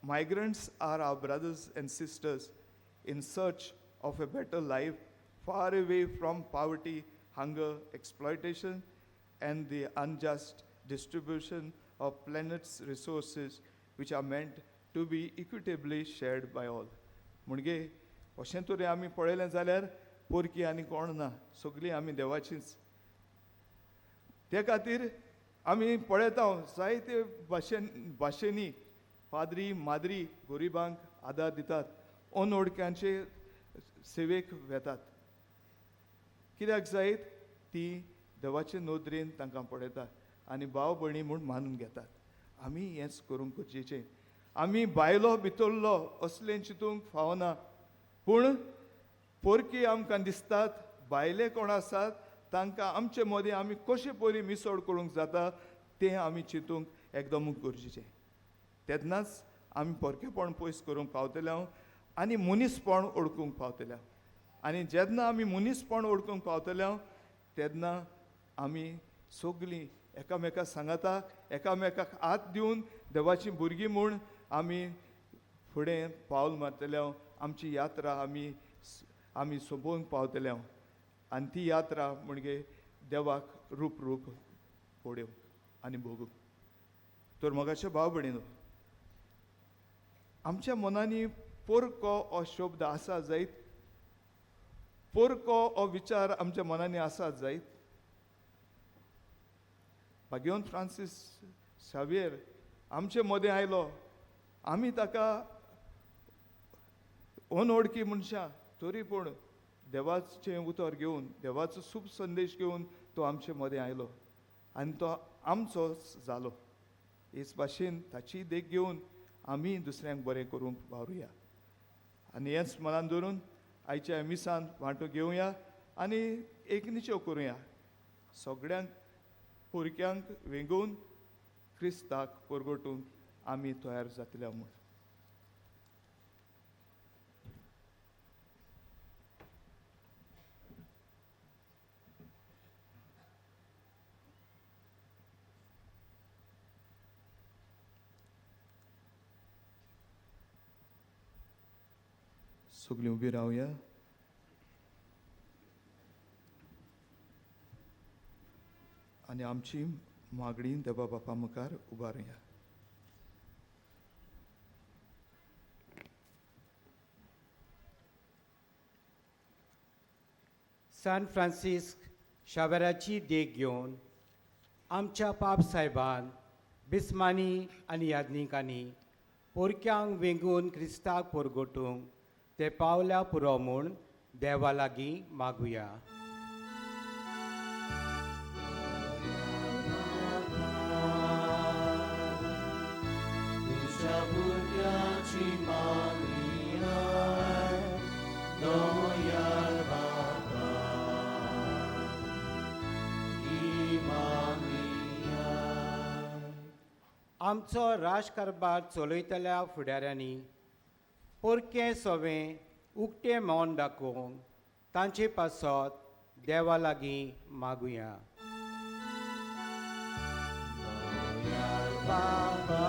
migrants are our brothers and sisters in search of a better life far away from poverty, hunger, exploitation and the unjust distribution of planet's resources which are meant to be equitably shared by all. म्हणजे अशें तरी आमी पळयलें जाल्यार पोरकी आनी कोण ना, सगळीं आमी देवाचींच. ते खातीर आमी पळयता जायते भाशेंनी पाद्री माद्री गरिबांक आदार दितात, अनवळख्यांचे सेवेक वेतात. कित्याक जायत ती देवाचे नदरेन तांकां पळयतात आनी भाव भयणी म्हूण मानून घेतात. आमी हेंच करूंक गरजेचें. आमी बायलो भितरलो असलें चिंतूंक फावना, पूण पोरकी आमकां दिसतात, भायले कोण आसात तांकां आमचे मदीं आमी कशे परी मिसळ करूंक जाता तें आमी चिंतूंक एकदम गरजेचें. तेन्नाच आमी पोरकेपण पयस करूंक पावतले आनी मनीसपण ओळखूंक पावतले. आनी जेन्ना आमी मनीसपण ओळखूंक पावतले तेन्ना आमी सगळीं एकामेका सांगाता एकामेकाक हात दिवन देवाची भुरगीं म्हूण आमी फुडें पावल मारतले, आमची यात्रा आमी आमी सोंपोवंक पावतले आनी ती यात्रा म्हणजे देवाक रूप रूप पळोवंक आनी भोगूंक. तर मोगाचे भाव भयणीनो, आमच्या मनांनी पोरको हो शब्द आसा जायत, पोरको हो विचार आमच्या मनांनी आसा जायत. भाग्यवंत फ्रांसीस शावियेर आमचे मदें आयलो, आमी ताका अनवळखी मनशां, तरी पूण देवाचें उतर घेवन देवाचो शुभ संदेश घेवन तो आमचे मदें आयलो आनी तो आमचो जालो. हेच भाशेन ताची देख घेवन आमी दुसऱ्यांक बरें करूंक वावरुया आनी हेंच मनान धरून आयच्या मिसान वांटो घेवया आनी एक निचेव करुया. सगळ्यांक भुरग्यांक वेंगोवन क्रिस्ताक परगटून आमी तयार जातले म्हूण. सगळीं उबी रावया. आनी आमची मागणी देवा बापा मुखार उबारुया. सान फ्रांसिस्क शावेराची देख घेवन आमच्या पाप साहेबान बिस्मानी आनी याज्ञिकांनी पोरक्यांक वेंगून क्रिस्ताक पोरगोटूंक ते पावल्या पुरो म्हूण देवा लागीं मागुया. तुज्या भुरग्याची मागणी आयक, दयाळ बाबा, ही मागणी आयक. आमचो राजकारभार चलयतल्या फुडाऱ्यांनी पोरकें सोवें उक्तें मन दाखोवंक तांचे पासत देवा लागीं मागुया. बाबा,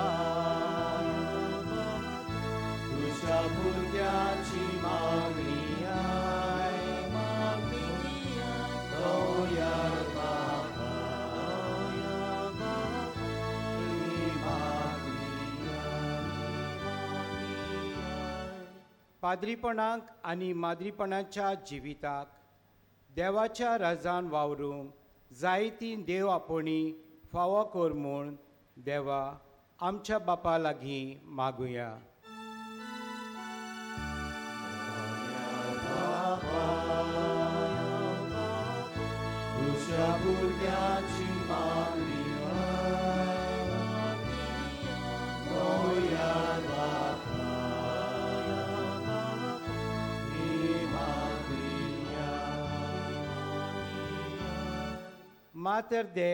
तुज्या भुरग्याची मागणी आयक, दयाळ बाबा, ही मागणी आयक. पाद्रीपणाक आनी माद्रीपणाच्या जिविताक देवाच्या राजान वावरूंक जायती देव आपोवणी फावो कर म्हूण देवा आमच्या बापा लागीं मागुया. तुज्या भुरग्याची मागणी आयक, दयाळ बाबा, ही मागणी आयक. मातर दे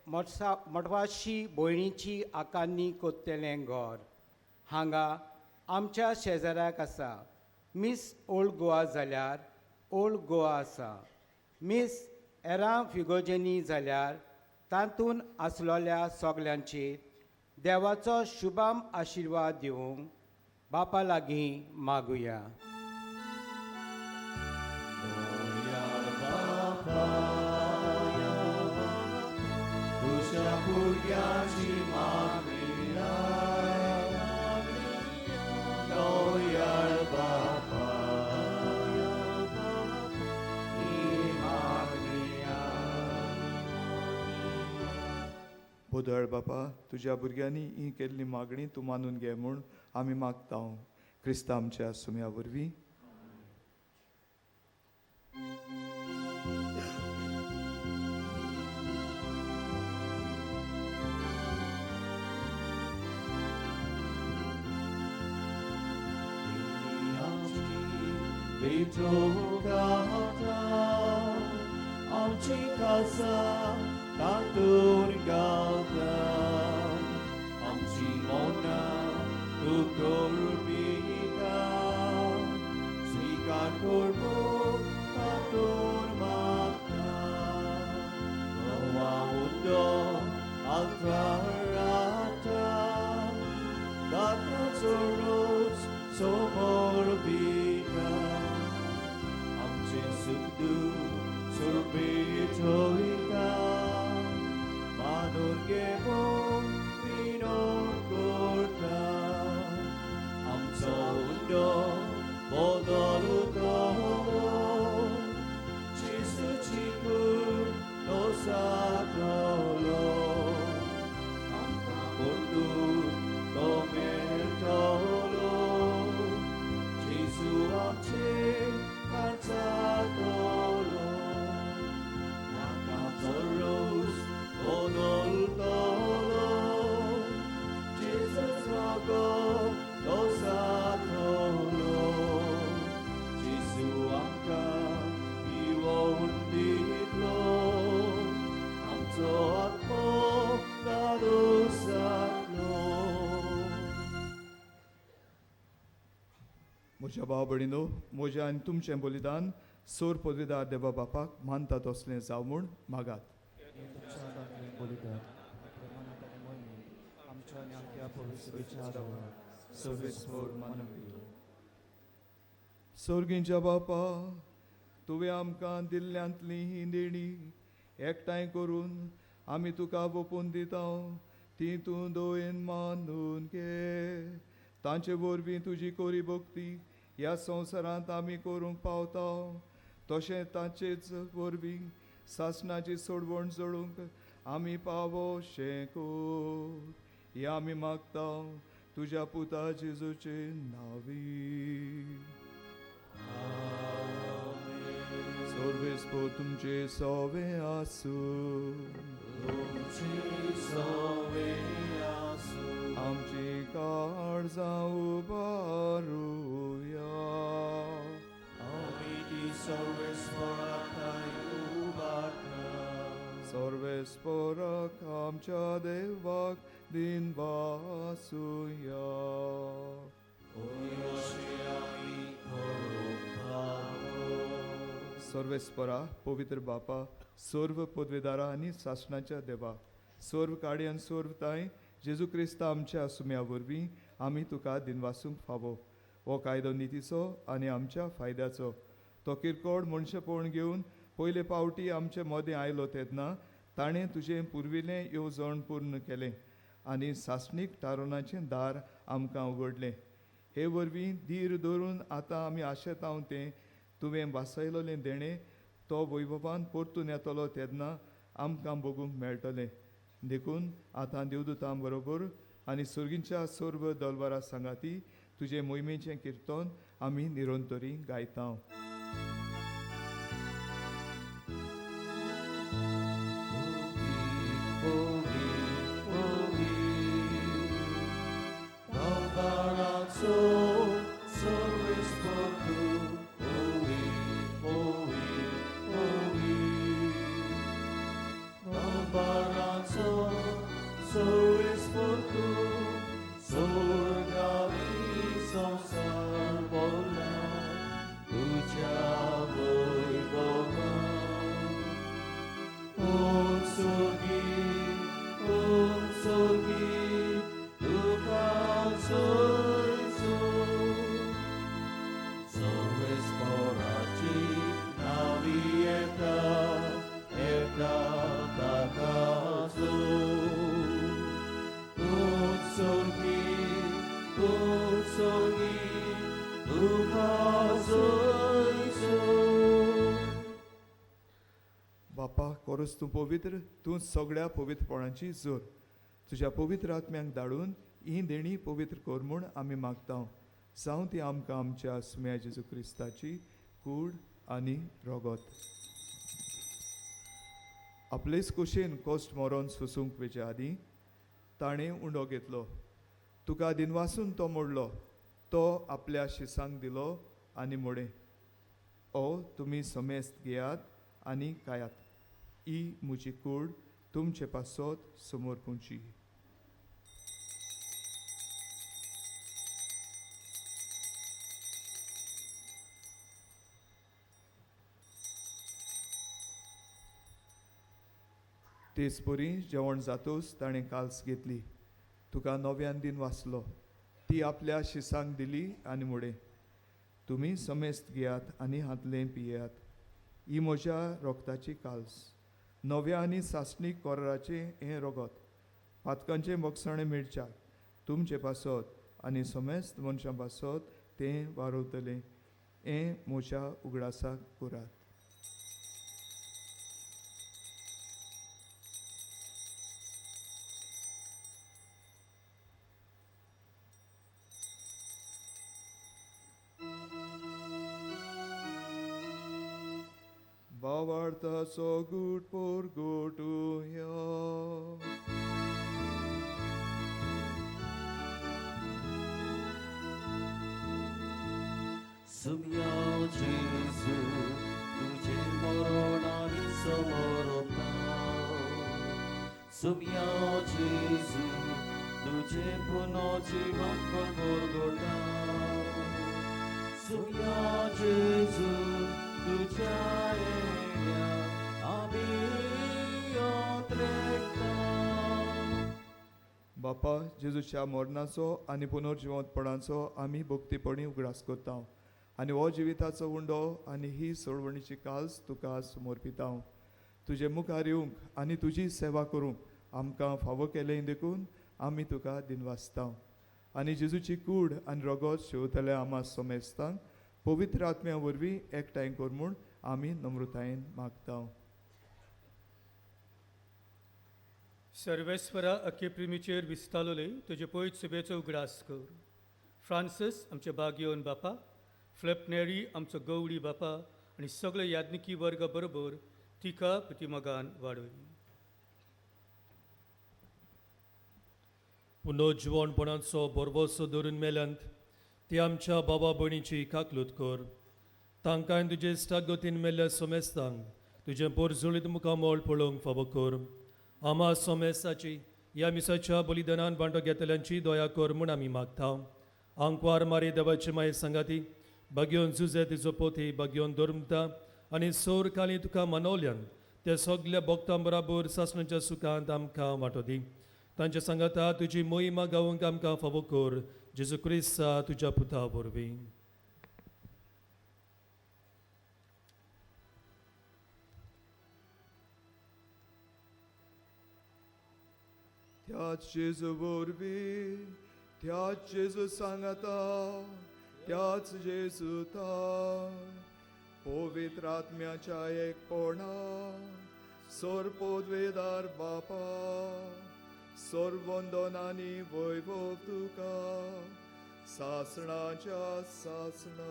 मठवाशी भयणीची आकान्नी कोत्तेलें घर हांगा आमच्या शेजाऱ्याक आसा. मिस ओल्ड गोवा जाल्यार ओल्ड गोवा आसा, मिस एराम फिगोजेनी जाल्यार तातूंत आसलोल्या सगल्यांचेर देवाचो शुभाम आशिर्वाद दिवंक बापा लागीं मागुया. तुज्या भुरग्याची मागणी आयक, दयाळ बाबा, ही मागणी आयक. बोदळ बापा, तुज्या भुरग्यांनी ही केल्ली मागणी तूं मानून घे म्हूण आमी मागता क्रिस्ता आमच्या सुम्या वरवीं. भेटोगाता आमची खासा तातूर गावता, आमची मनां तूं करुपिता, स्विकार कर तातूर मागता. तुजो आत्मो धाडूस जातलो. म्हज्या भाव भयणीनो, म्हजें आनी तुमचें बलिदान सोर पदवीदार देवा बापाक मानता तसलें जावं म्हूण मागात. सोर्गींच्या बापा, तुवें आमकां दिल्ल्यांतली ही देणी एकठांय करून आमी तुका वोपून दिता, ती तूं दयेन मानून घे. तांचे वरवीं तुजी कोरी भक्ती ह्या संवसारांत आमी करूंक पावता, तशें ताचेच वरवीं सासणाची सोडवण जोडूंक आमी पावोशें कोर. हें आमी मागता तुज्या पुता जेजूचे नांवी. सर्वेस्पोर तुमचे सवे आसूं. आमची काळजां उबारुया. सर्वेस्पोराक आमच्या देवाक दिनवासुया. सर्वेस्परा पवित्र बापा, सर्व पदवेदारा आनी सासणाच्या देवा, सर्व काडी आनी सर्व तांय जेजू क्रिस्ता आमच्या सुम्या वरवीं आमी तुका दिनवासूंक फावो. हो कायदो नितीचो आनी आमच्या फायद्याचो. तो किरकोळ मनशेपण घेवन पयले पावटी आमचे मदें आयलो तेन्ना ताणें तुजें पुर्विल्लें येवजण पूर्ण केलें आनी सासणीक थारोवणाचें दार आमकां उगडलें. हे वरवीं धीर धरून आतां आमी आशेतांव तें तुवें वासयलोलें देणें तो वैभवान परतून येतलो तेन्ना आमकां बगूंक मेळटलें. देखून आतां देवदूतां बरोबर आनी सुर्गींच्या सर्व दलवारा सांगाती तुजें मोहिमेचें किर्तन आमी निरंतरी गायता. बापा, कोरस तूं पवित्र, तूं सगळ्या पवित्रपणाची जोर. तुज्या पवित्र आत्म्यांक धाडून ही देणी पवित्र कर म्हूण आमी मागता. जावं ती आमकां आमच्या सुम्या जेजू क्रिस्ताची कूड आनी रोगत. आपलेच कुशीन कोश्ट मरोन सोसूंक वेचे आदीं ताणें उंडो घेतलो, तुका दिनवासून तो मोडलो, तो आपल्या शिसांक दिलो आनी मोडें, ओ तुमी समेस्त घेयात आनी खायात, ही म्हजी कूड तुमचे पासत समर्पूंची. तेच परी जेवण जातूच ताणें काल्स घेतली, तुका नव्यान दिन वाचलो, ती आपल्या शिसांक दिली आनी मोडें, तुमी समेस्त घेयात आनी हातलें पियेयात, ही म्हज्या रोगताची काल्स, नव्या आनी सासणीक कोराचें हें रोगत, पातकांचें बोगसणें मेळच्याक तुमचे पासत आनी समेस्त मनशां पासत तें वारवतलें. हें म्हज्या उगडासाक करात. भावार्थाचो गूट परगटुया. सुम्या जेजू तुझे मरण आमी समर्पता. सुम्या जेजू तुझे पुनर्जीवनपण परगटा सुम्या जेजू तुझ्या येण्या आमी ओत्रेकता. बापा जेजूच्या मरणाचो आनी पुनर्जिवंतपणाचो आमी भक्तीपणी उगडास करता आनी हो जिविताचो उंडो आनी ही सोडवणीची काज तुका समर्पिता. तुजे मुखार येवंक आनी तुजी सेवा करूंक आमकां फावो केलें देखून आमी तुका दिनवासता. आनी जेजूची कूड आनी रगत शेवतल्या आमा समेस्तांक पवित्र आत्म्या वरवीं एकठांय कर म्हूण आमी नम्रतायेन मागता. सर्वेस्वरा अखे प्रेमीचेर विस्तालोले तुजे पयत सुबेचो उगडास कर. फ्रांसीस आमचे बागयोन बापा, फिलिप नेरी आमचो गवळी बापा आनी सगळे याज्ञिकी वर्गा बरोबर तिका प्रतिमगान वाडय. पुनर्जिवणपणाचो भरवसो धरून मेल्यांत ती आमच्या बाबा भयणीची काकलूत कर. तांकां तुजे इश्टागतीन मेल्ल्या सोमेस्तांक तुजें पोरजुळीत मुखामळ पळोवंक फावो कर. आमा सोमेस्ताची ह्या मिसाच्या बलिदानान वांटो घेतल्यांची दया कर म्हूण आमी मागता. आंकवार मारी देवाची माये सांगाती बागयोन जुजे तिजो पोथी बागयोन धर्मता आनी सोर काली तुका मनवल्यान त्या सगल्या भक्तां बराबर सासणाच्या सुखांत आमकां वांटो दी. तांच्या सांगाता तुजी मोहिमा गावंक आमकां फावो कर. जेजू क्रिस्ता तुज्या पुता वरवीं. त्याच जेजू वरवीं, त्याच जेजू सांगाता, त्याच जेजू पवित्र आत्म्याच्या एकपणा सोरपोदवेदार बापा सोरवंदनानी वैभव तुका सासणाच्या सासणा.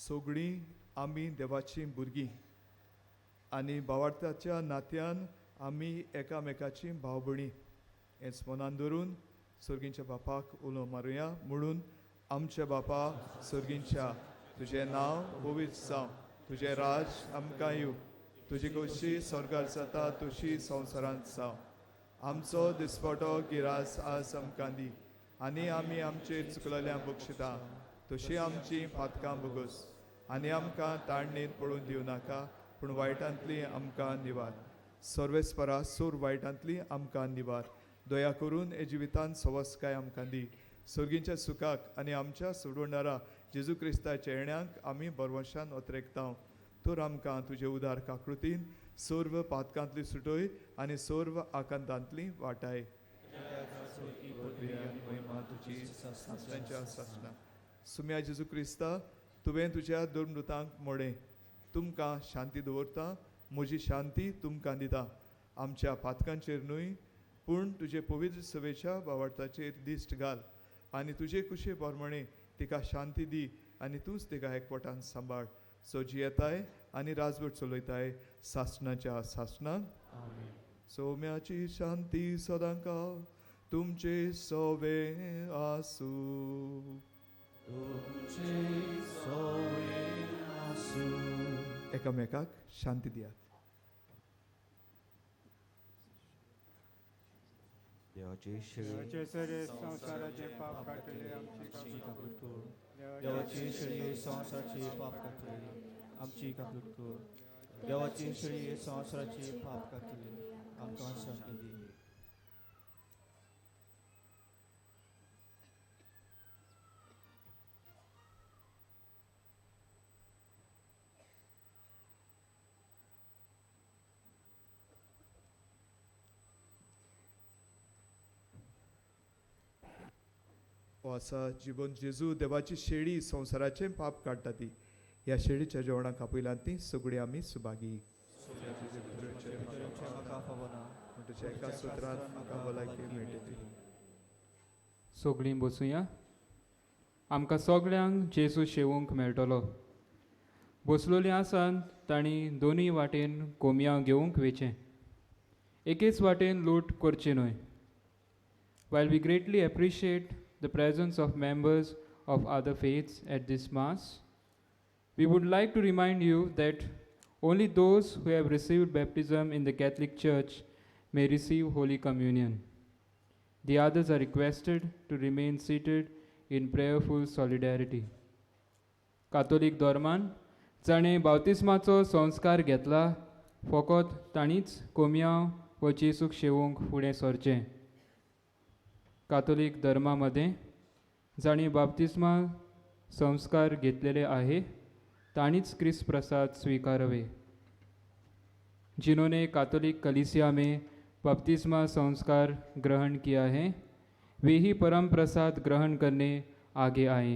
सगळीं आमी देवाचीं भुरगीं आनी भावार्थाच्या नात्यान आमी एकामेकाची भाव भयणी हेंच मनान धरून सर्गींच्या बापाक उलो मारुया म्हणून आमच्या बापा सर्गींच्या तुजें नांव पवित्र जावं, तुजें राज आमकां येवं, तुजी खोशी स्वर्गार जाता तशी संवसारांत जावं. आमचो दिसपटो गिरास आज आमकां दी आनी आमी आमचेर चुकलेल्या बक्षिता तशी आमची पातकां भोगोस आनी आमकां ताळणेंत पडून दिवं नाका पूण वायटांतली आमकां निवार. सर्वेस्परा सूर वायटांतली आमकां निवार. दया करून हे जिवितांत सवस्काय आमकां दी. सर्गींच्या सुखाक आनी आमच्या सोडवणारा जेजू क्रिस्ताच्या येण्याक आमी बरवशान ओतरेकता. तर आमकां तुजे उदार काकृतीन सर्व पातकांतली सुटय आनी सर्व आकांतांतली वाटाय. सुम्या जेजू क्रिस्ता तुवें तुज्या दुर्मृतांक मोडें तुमकां शांती दवरता, म्हजी शांती तुमकां दिता. आमच्या पातकांचेर न्हय पूण तुजे पवित्र सभेच्या भावार्थाचेर दिश्ट घाल आनी तुजे कुशे प्रमाणे तिका शांती दी आनी तूंच तिका एकवटान सांबाळ. सो जियेताय आनी राजवट चलयताय सासणाच्या सासणाक. सौम्याची शांती सदांकाळ तुमचे सवे आसूं. एकामेकाक शांती दियात. देवाचे शेळये संवसाराचे पाप काडटले आमची काकूट कर. देवाचे शेळये संवसाराचे पाप काडटले आमची काकूट कर. देवाचे शेळये संवसाराचे पाप काडटले आमकां शांती दी. आसा जिवन जेजू देवाची शेळी संवसाराचें पाप काडटा ती. ह्या शेळीच्या जेवणाक आपयल्यान ती सगळीं आमी सुभागी. एका सुत्रांत म्हाका भलायकी मेळटली. सगळीं बसुया. आमकां सगळ्यांक जेजू शेवूंक मेळटलो. बसलोलीं आसात तांणी दोनूय वाटेन कोमयां घेवंक वेचें, एकेच वाटेन लूट करची न्हय. While we greatly appreciate the presence of members of other faiths at this Mass, We would like to remind you that only those who have received baptism in the Catholic Church may receive Holy Communion. The others are requested to remain seated in prayerful solidarity. Catholic धर्मान जाणें बावतिस्माचो संस्कार घेतला फकत तांणीच कोमियांव व जेजूक शेवूंक फुडें सरचें. कातोलीक धर्मा मदें जांणी बाप्तिस्मा संस्कार घेतलेले आहे तांणीच क्रिस्त प्रसाद स्वीकारवे. जिन्होंने कातोलिक कलीसिया में बपतिस्मा संस्कार ग्रहण किया है वे ही परम प्रसाद ग्रहण करने आगे आए.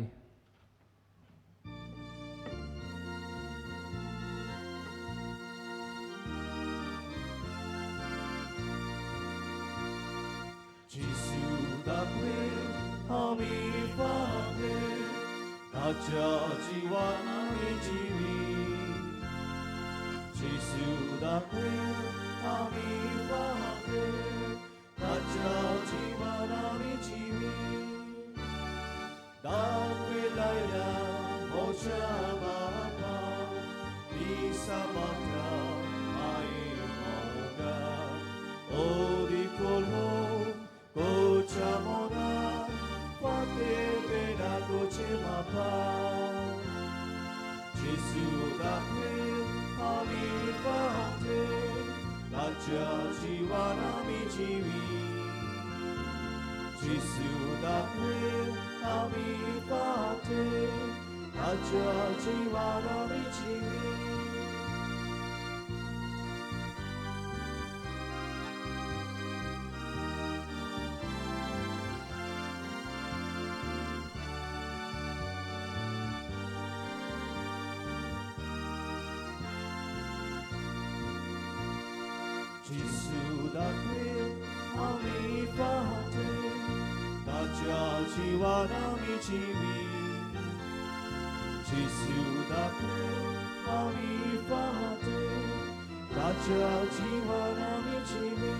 ताच्या जिवान आमी जिवी, जेजू दाखय आमी फाटे, ताच्या जिवान आमी जिवी. दाखय लायल्या मोच्या बापा, दिसा मात्रा माये मोगा, ओ दिकोलो कोच्या मोना, फाटे बेडा कोचे मापा. जेजू दाखय आमी फाटे, ताच्या जिवान आमी जिवी. जेजू दाखय आमी फाटे, ताच्या जिवान आमी जिवी. जेजू दाखय आमी फाटे, ताच्या जिवान आमी जिवी. जेजू दाखय आमी फाटे, ताच्या जिवान आमी जिवी.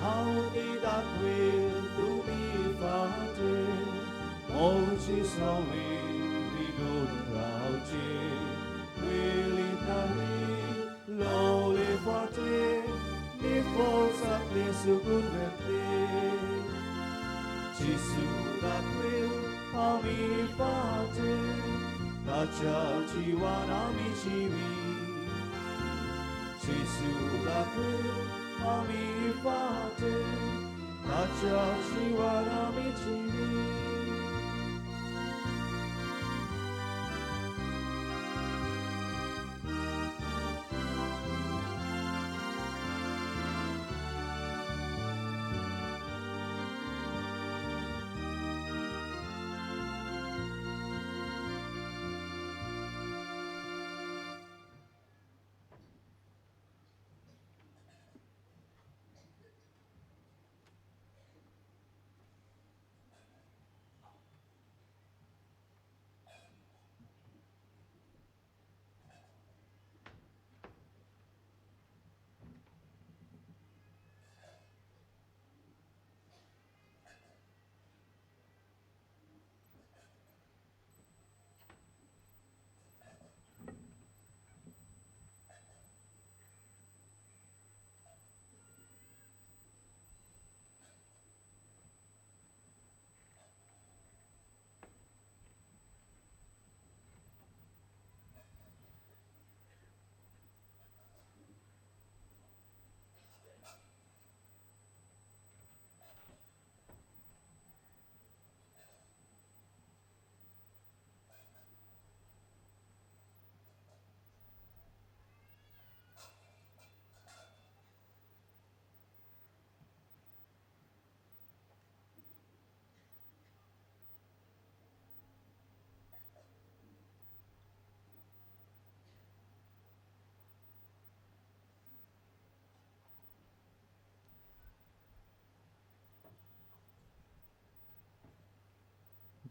हांव ती दाखय तुमी फाटे, मोजी सवे रिगोन रावचे, वेली तारी लोले फाटे, mi forza सुगून वेतले. जेजू दाखय आमी फाटे, ताच्या जिवान आमी जिवी. जेजू दाखय आमी फाटे, ताच्या जिवान आमी जिवी.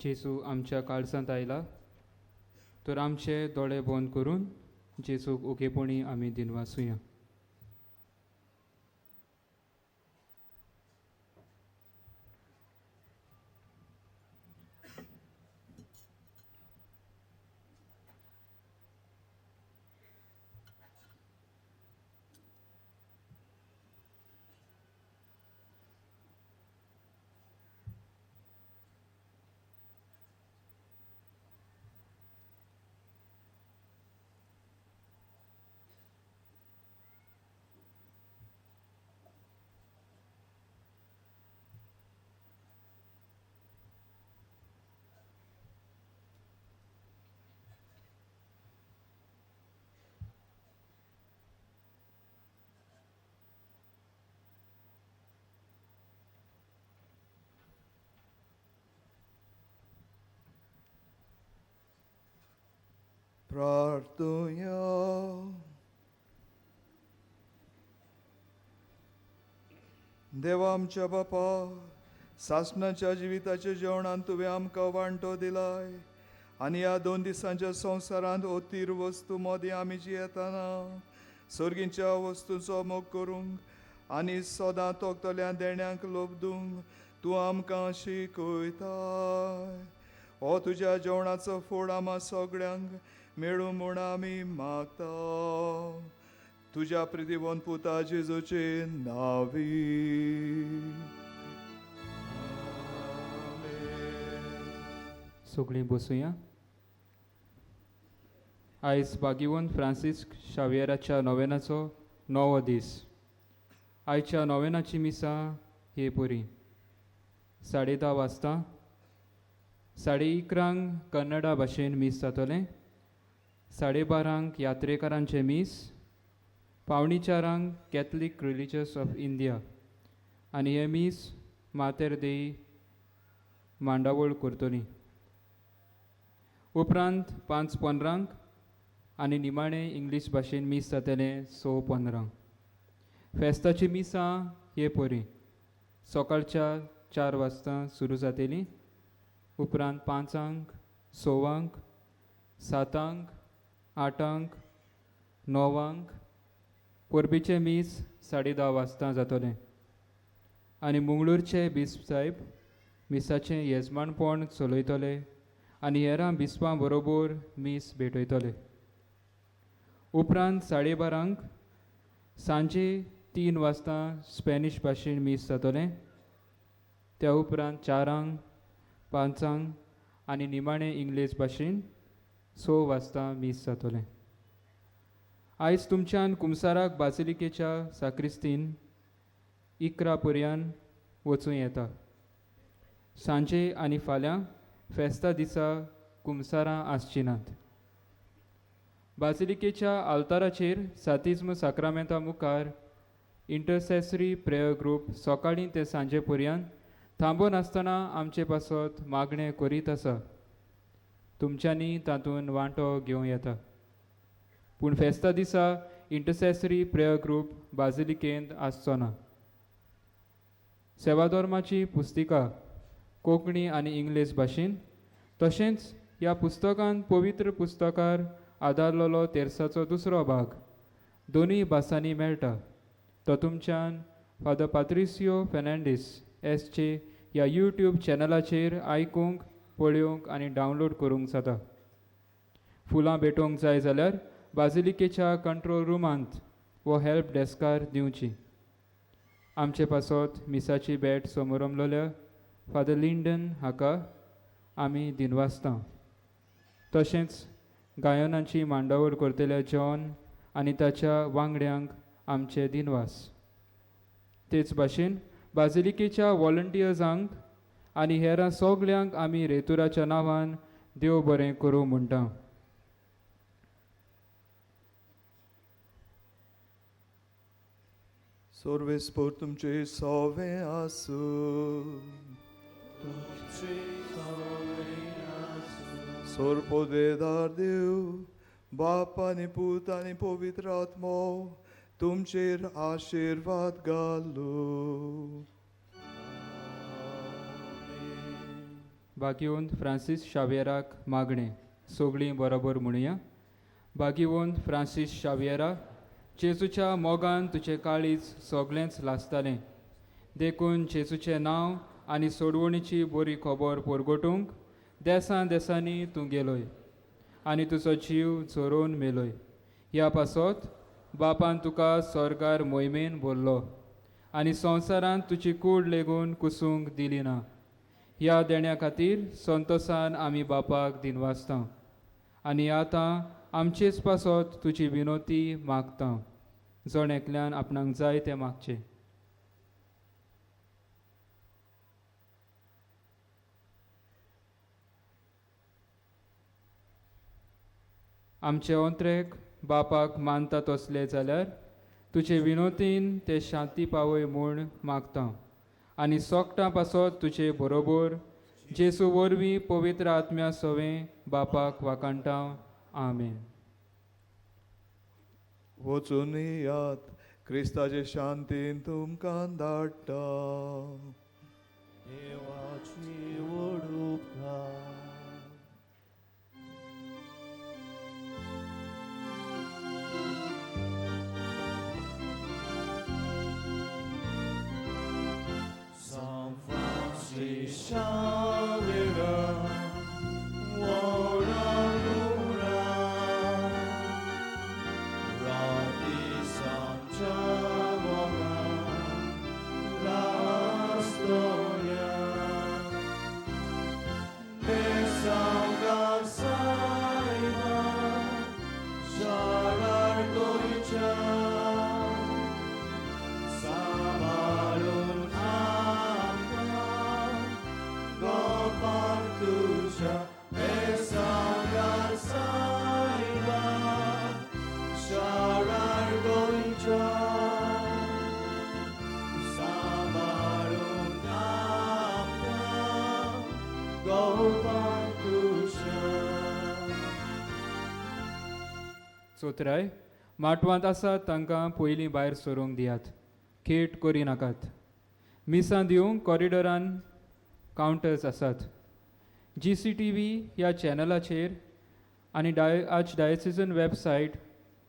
जेजू आमच्या काळजांत आयला तर आमचे दोळे बंद करून जेजूक ओगेपणी आमी दिनवासुया. प्रार्थुया. देवा आमच्या बापा, सासणाच्या जिविताच्या जेवणान तुवें आमकां वांटो दिलाय आनी ह्या 2 दिसांच्या संवसारांत अतीर वस्तू मदीं आमी जियेतना सर्गींच्या वस्तूंचो मोग करूंक आनी सदां तोखतल्या देण्यांक लोबदूंक तूं आमकां शिकयताय. हो तुज्या जेवणाचो फोड आमा सगळ्यांक मेळूं म्हूण आमी मागता, तुज्या प्रितीवन पुता जेजूचे नावी. सगळीं बसुया. आयज बागीवन फ्रांसिस्क शावियराच्या नोवेनाचो 9वो दीस. आयच्या नोवेनाची मिसां हे पुरी 10:30 वाजता, 11:30 कन्नडा भाशेन मीस जातलें, 12:30 यात्रेकारांचें मीस, 3:45 कॅथलीक रिलीजियस ऑफ इंडिया आनी हें मीस मातेर देई मांडावळ करतली. उपरांत 5:15 आनी निमाणें इंग्लीश भाशेन मीस जातलें 6:15. फेस्ताची मिसां हे परी सकाळच्या 4 वाजता सुरू जातली, उपरांत 5, 6, 7, 8, 9 परबीचें मीस 10:30 वाजता जातलें आनी मंगळूरचे बिस्प साहेब मिसाचें येजमानपण चलयतले आनी हेरां बिस्पां बरोबर मीस भेटयतले. उपरांत 12:30 सांजे 3 वाजता स्पॅनिश भाशेन मीस जातलें. त्या उपरांत 4, 5 आनी निमाणें इंग्लीश भाशेन 6 वाजता मीस जातलें. आयज तुमच्यान कुमसाराक बासिलिकेच्या साक्रिस्तीन 11 पर्यान वचूं येता. सांजे आनी फाल्यां फेस्ता दिसा कुमसारां आसची नात. बासिलिकेच्या आल्ताराचेर सातिज्म साक्रामेंता मुखार इंटरसेसरी प्रेयर ग्रूप सकाळीं ते सांजे पर्यंत थांबो नासतना आमचे पासत मागणें करीत आसा. तुमच्यांनी तातूंत वांटो घेवं येता. पूण फेस्ता दिसा इंटरसेसरी प्रेयर ग्रूप बाजिलिकेंत आसचो ना. सेवाधर्माची पुस्तिका कोंकणी आनी इंग्लीश भाशेन तशेंच ह्या पुस्तकान पवित्र पुस्तकार आदारलेलो तेर्साचो दुसरो भाग दोनूय भासांनी मेळटा. तो तुमच्यान फादर पात्रिसियो फेर्नांडीस एस चे ह्या यूट्यूब चॅनलाचेर आयकूंक, पळोवंक आनी डावनलोड करूंक जाता. फुलां भेटोवंक जाय जाल्यार बाजिलिकेच्या कंट्रोल रुमांत वो हेल्प डेस्कार दिवची. आमचे पासत मिसाची भेट समोरमलोल्या फादर लिंडन हाका आमी दिनवासता. तशेंच गायनाची मांडावळ करतल्या जॉन आनी ताच्या वांगड्यांक आमचे दिनवास. तेच भाशेन बाजिलिकेच्या वॉलंटियर्सांक आनी हेरां सगल्यांक आमी रेतुराच्या नांवान देव बरें करूं म्हणटा. सर्वेस्पोर तुमचे सवे आसूं. सोरपोदेदार देव बाप आनी पूत आनी पवित्र आत्मो तुमचेर आशिर्वाद घालूं. बागीवंत फ्रांसीस शावियराक मागणें. सगळीं बरोबर म्हणुया. बागीवंत फ्रांसीस शावियरा, जेजूच्या मोगान तुजें काळीज सगळेंच लासतालें, देखून जेजूचें नांव आनी सोडवणीची बरी खबर परगटूंक देसां देसांनी तूं गेलोय आनी तुजो जीव झरोवन मेलोय. ह्या पासत बापान तुका स्वर्गार मोहिमेन भरलो आनी संवसारांत तुजी कूड लेगून कुसूंक दिली ना. ह्या देण्या खातीर संतोसान आमी बापाक दिनवासता आनी आतां आमचेच पासत तुजी विनोती मागता. जण एकल्यान आपणाक जाय तें मागचें. आमचे ओंत्रेक बापाक मानता तसले जाल्यार तुजे विनोतीन ते शांती पावय म्हूण मागता आनी सोकटां पासत तुजे बरोबर जेजू वरवीं पवित्र आत्म्या सवें बापाक वाखाणटा. आमेन. वचून यात, क्रिस्ताचे शांतीन तुमकां धाडटा. देवाची वडूपकार. San Francisco चोत्राय माटवांत आसात तांकां पयलीं भायर सरूंक दियात, खेट करिनाकात. मिसां दिवंक कॉरिडोरान कावंटर्स आसात. GCTV ह्या चॅनलाचेर आनी आर्च डायसिजन वेबसायट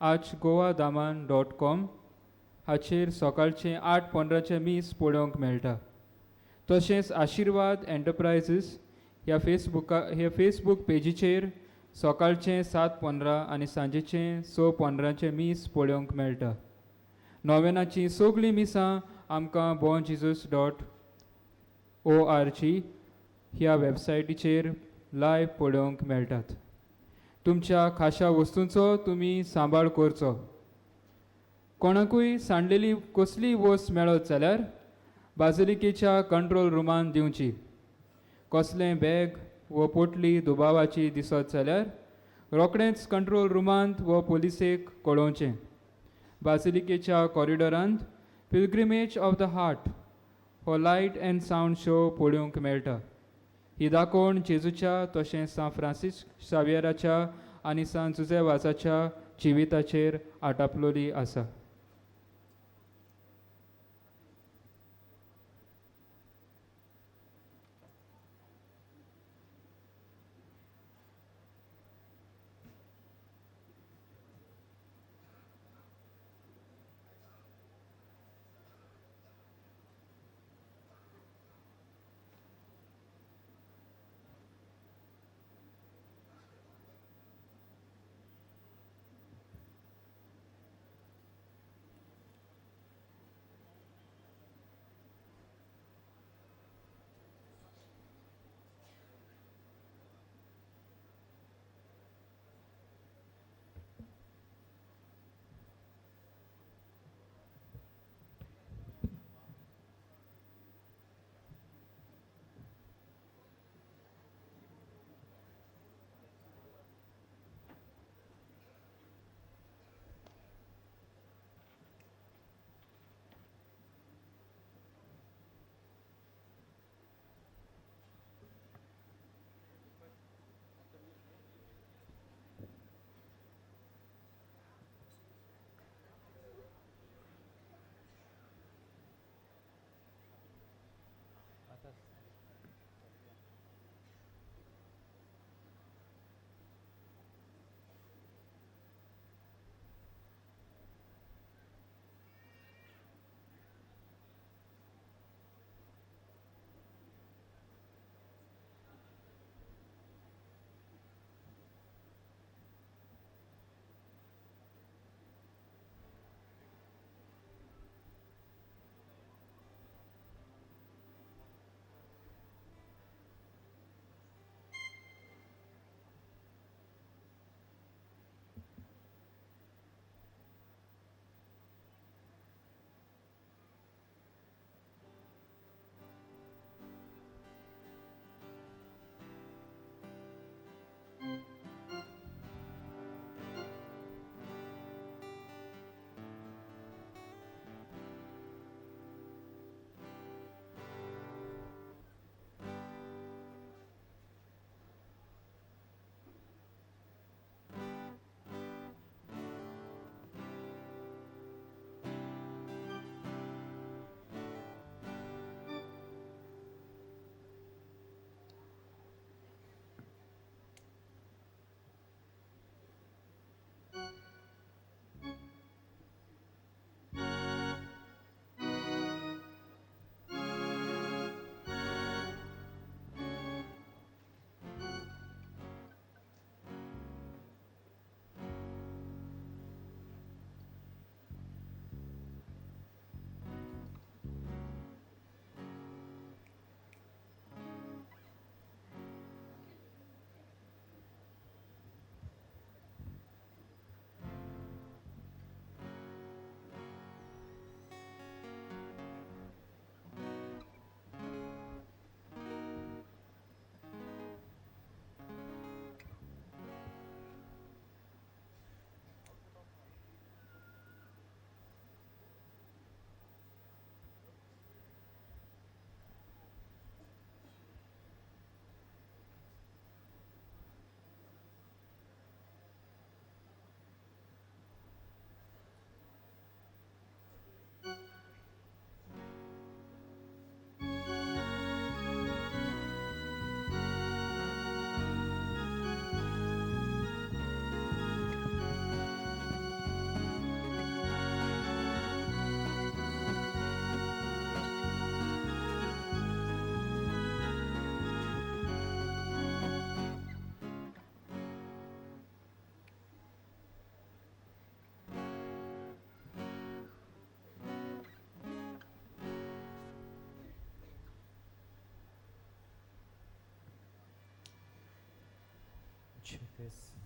archgoadaman.com हाचेर सकाळचें 8:15 मीस पळोवंक मेळटा. तशेंच आशिर्वाद एंटरप्रायजीस ह्या फेसबूक पेजीचेर सकाळचें 7:15 आनी सांजेचें 6:15 मीस पळोवंक मेळटा. नोवेनाचीं सगळीं मिसां आमकां bonjesus.org ह्या वेबसायटीचेर लायव्ह पळोवंक मेळटात. तुमच्या खाशा वस्तूंचो तुमी सांबाळ करचो. कोणाकूय सांडलेली कसलीय वस्त मेळत जाल्यार बाजिलिकेच्या कंट्रोल रुमान दिवची. कसलें बॅग वो पोटली दुबावाची दिसत जाल्यार रोखडेंच कंट्रोल रुमांत वो पोलिसेक कळोवचें. बाजिलिकेच्या कॉरिडोरांत पिलग्रिमेज ऑफ the heart हो लायट अँड सावंड शो पळोवंक मेळटा. ही दाखोवण जेजूच्या तशेंच सांत फ्रांसीस शावियराच्या आनी सांत जुझे वाजाच्या जिविताचेर आटापलोली आसा. Check this.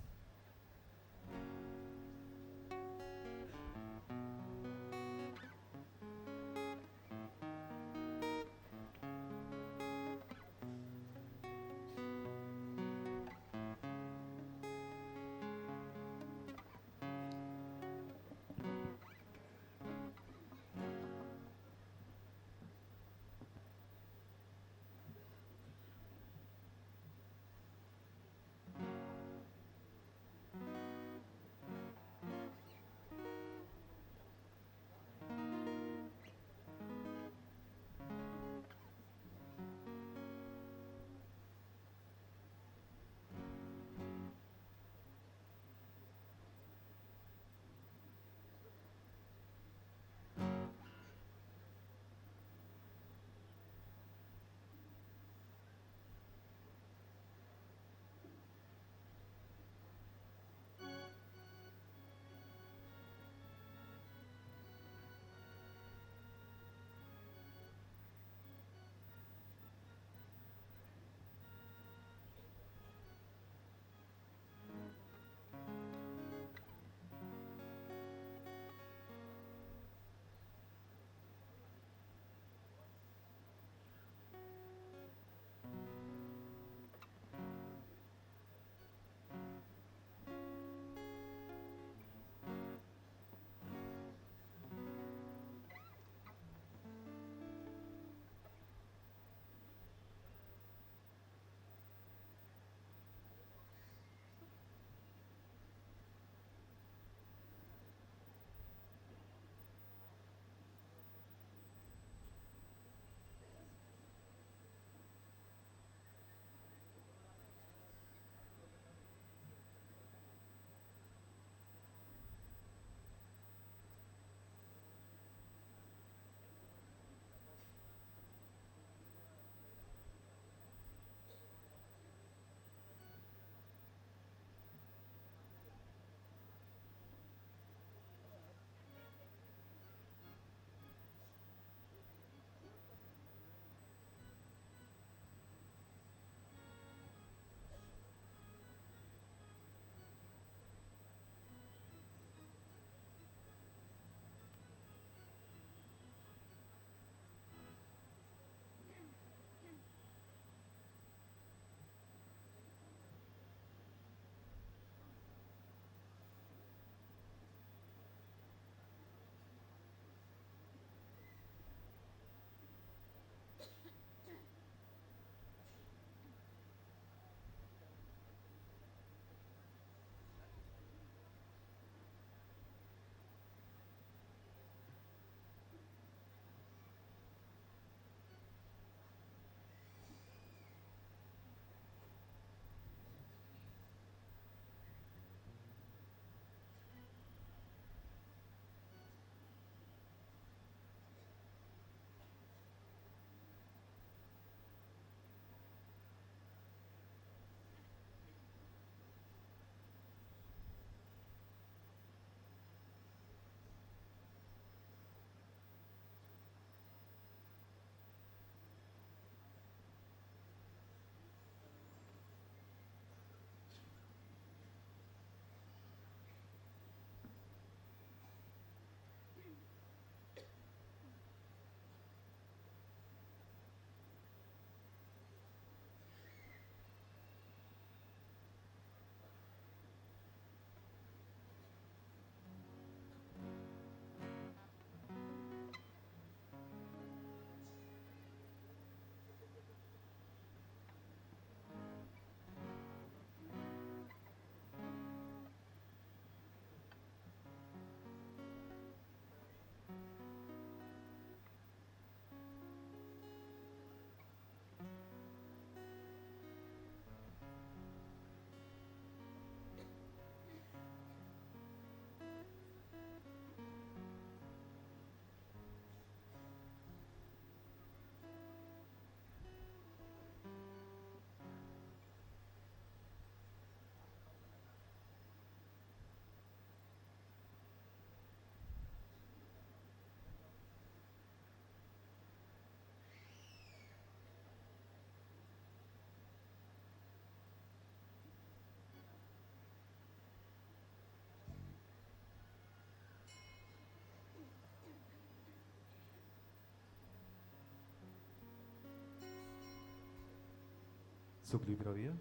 सगळीं रावया.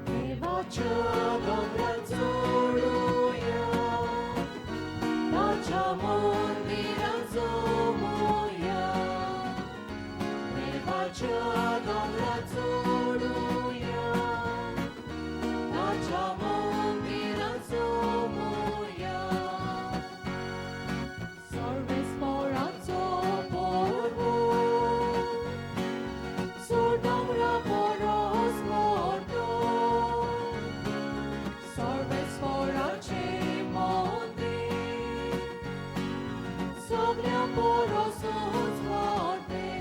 देवाच्या दोंगरार चडुया, ताच्या मंदिरांत जमोया. देवाच्या दोंगरार चडुया, ताच्या मंदिरांत जमोया. सर्वेस्पराचो परबो, चड दोंगरा परस व्हडलो. सर्वेस्पराचें मंदीर सगळ्या परसूच व्हडलें.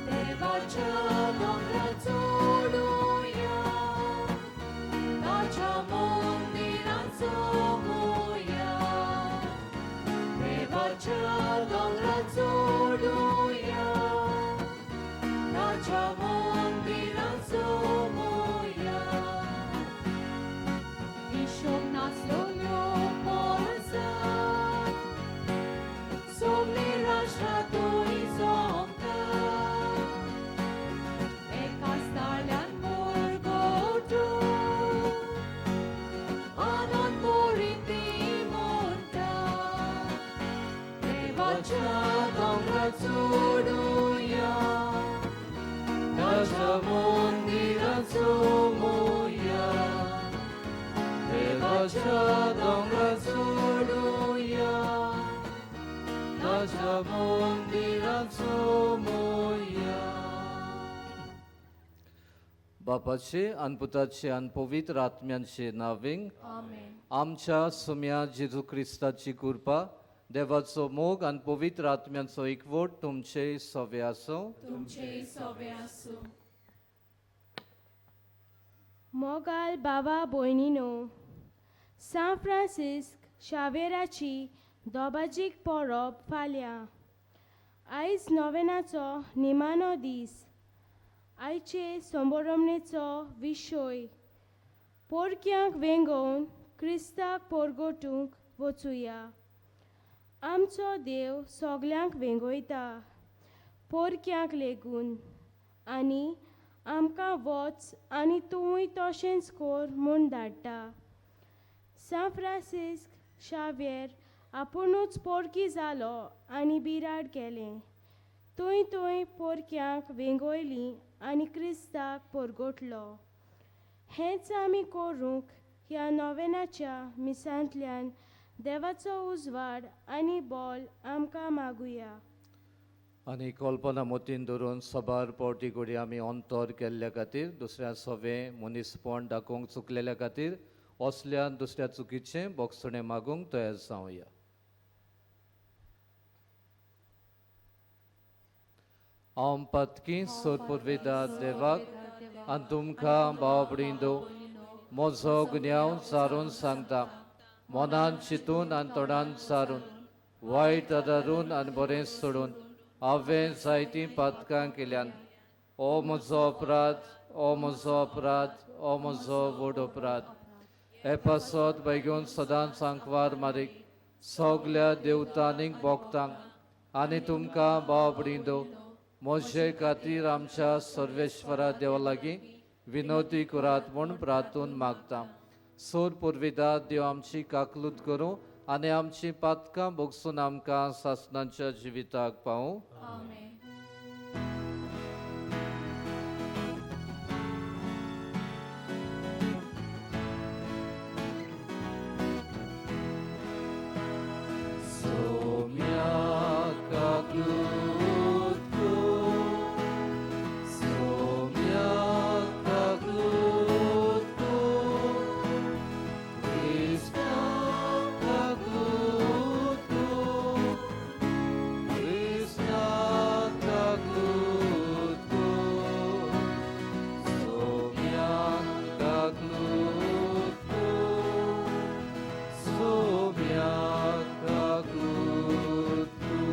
देवाच्या दोंगरार चडुया, ताच्या मंदिरांत जमोया. देवाच्या दोंगरार चडुया, ताच्या मंदिरांत जमोया. हिशोब नासलोल्यो परसा, सगळीं राष्ट्रां थंय जमता. एकाच ताळ्यान मुरगोटो, आनंद भरीत ती म्हणटा. देवाच्या दोंगरार चडुया, ताच्या मंदिरांत जमोया. देवाच्या दोंगरार चडुया, ताच्या मंदिरांत जमोया. बापाचे आनी पुताचे आनी पवित्र आत्म्यांचे नांवें आमेन. आमच्या सुम्या जेजू क्रिस्ताची कृपा, देवाचो मोग आनी पवित्र आत्म्यांचो एकवट तुमचे सवे आसूं. तुमचेय सोबे आसूं. मोगाल बाबा भयणीनो, सान फ्रांसिस्क शावेराची दोबाजीक परब फाल्यां. आयज नोवेनाचो निमाणो दीस. आयचे संबरमणेचो विशय पोरक्यांक वेंगोवन क्रिस्ताक पोरगोटूंक वचुया. आमचो देव सगल्यांक वेंगयता, पोरक्यांक लेगून, आनी आमकां वच आनी तुवूय तशेंच कर म्हूण धाडटा. सान फ्रांसिस्क शाव्येर आपुणूच पोरकी जालो आनी बिराड केलें. थंय थंय पोरक्यांक वेंगयलीं आनी क्रिस्ताक पोरगोटलो. हेंच आमी करूंक ह्या नोवेनाच्या मिसांतल्यान देवाचो उजवाड आनी बोल आमकां मागुया. आनी कल्पना मतीन धरून सबार पावटी घडये आमी अंतर केल्ल्या खातीर, दुसऱ्या सवे मनीसपण दाखोवंक चुकलेल्या खातीर, असल्या दुसऱ्या चुकीचें बोगसणें मागूंक तयार जावया. हांव पातकी सोरपुर्वेदा देवाक आनी तुमकां भाव भयणींनो म्हजो गुन्यांव सारून सांगता. मनान चिंतून आनी तोंडान सारून, वायट आदारून आनी बरें सोडून हांवें जायतीं पातकां केल्यान. ओ म्हजो अपराध, ओ म्हजो अपराध, ओ म्हजो व्हड अपराध. हे पासत बेगीन सदांच आंकवार मारीक सगल्या देवतांनीक भोगतांक आनी तुमकां भाव भयणींनो म्हजे खातीर आमच्या सर्वेश्वरा देवा लागीं विनोदी करात म्हूण प्रार्थून मागता. सोर पुर्विदा देव आमची काकलूत करूं आनी आमची पातकां भोगसून आमकां सासणाच्या जिविताक पावूं. आमेन. सोम्या काकलूत कर, सोम्या काकलूत कर, क्रिस्ता काकलूत कर, क्रिस्ता काकलूत कर, सोम्या काकलूत कर, सोम्या काकलूत कर.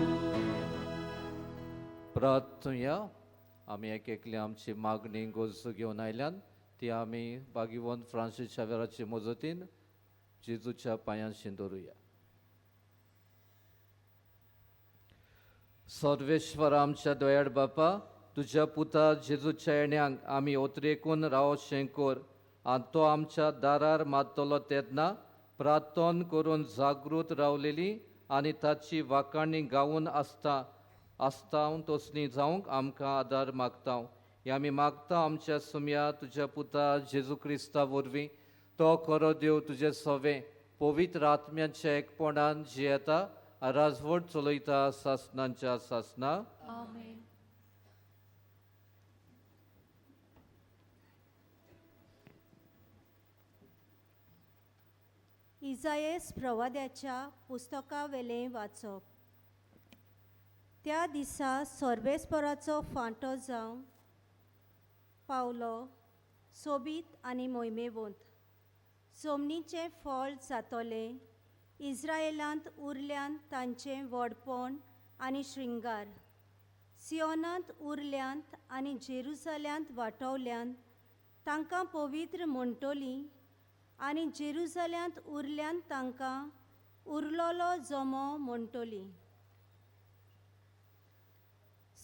प्रार्थुया. आमी एक एकले आमची मागणी गरजो घेवन आयल्यान ती आमी भाग्यवंत फ्रांसीस शावेराचे मजतीन जेजूच्या पांयांशी दवरुया. सर्वेश्वर आमच्या दोयाड बापा, तुज्या पुता जेजूच्या येण्यांक आमी ओतरेकून रावशें कर आनी तो आमच्या दारार मारतलो तेन्ना प्रार्थन करून जागृत रावलेली आनी ताची वाखाणी गावन आसता आसता तसली जावंक आमकां आदार मागता. हे आमी मागता आमच्या सुमया तुज्या पुता जेजू क्रिस्ता वरवीं. तो खरो देव तुजें सवें पवित्र आत्म्याच्या एकपणान जियेता राजवट चलयता सासनांच्या सासना. आमेन. इजायस प्रवाद्याच्या पुस्तकावेलें वाचप. त्या दिसा सर्वेस्पराचो फांटो जावंक पावलो सोबीत आनी मोहिमेवंत. जमनीचें फळ जातलें इस्रायलांत उरल्यान तांचें व्हडपण आनी श्रृंगार. सियोनांत उरल्यांत आनी जेरुजाल्यांत वाटवल्यांत तांकां पवित्र म्हणटलीं आनी जेरुजाल्यांत उरल्यांत तांकां उरलोलो जमो म्हणटलीं.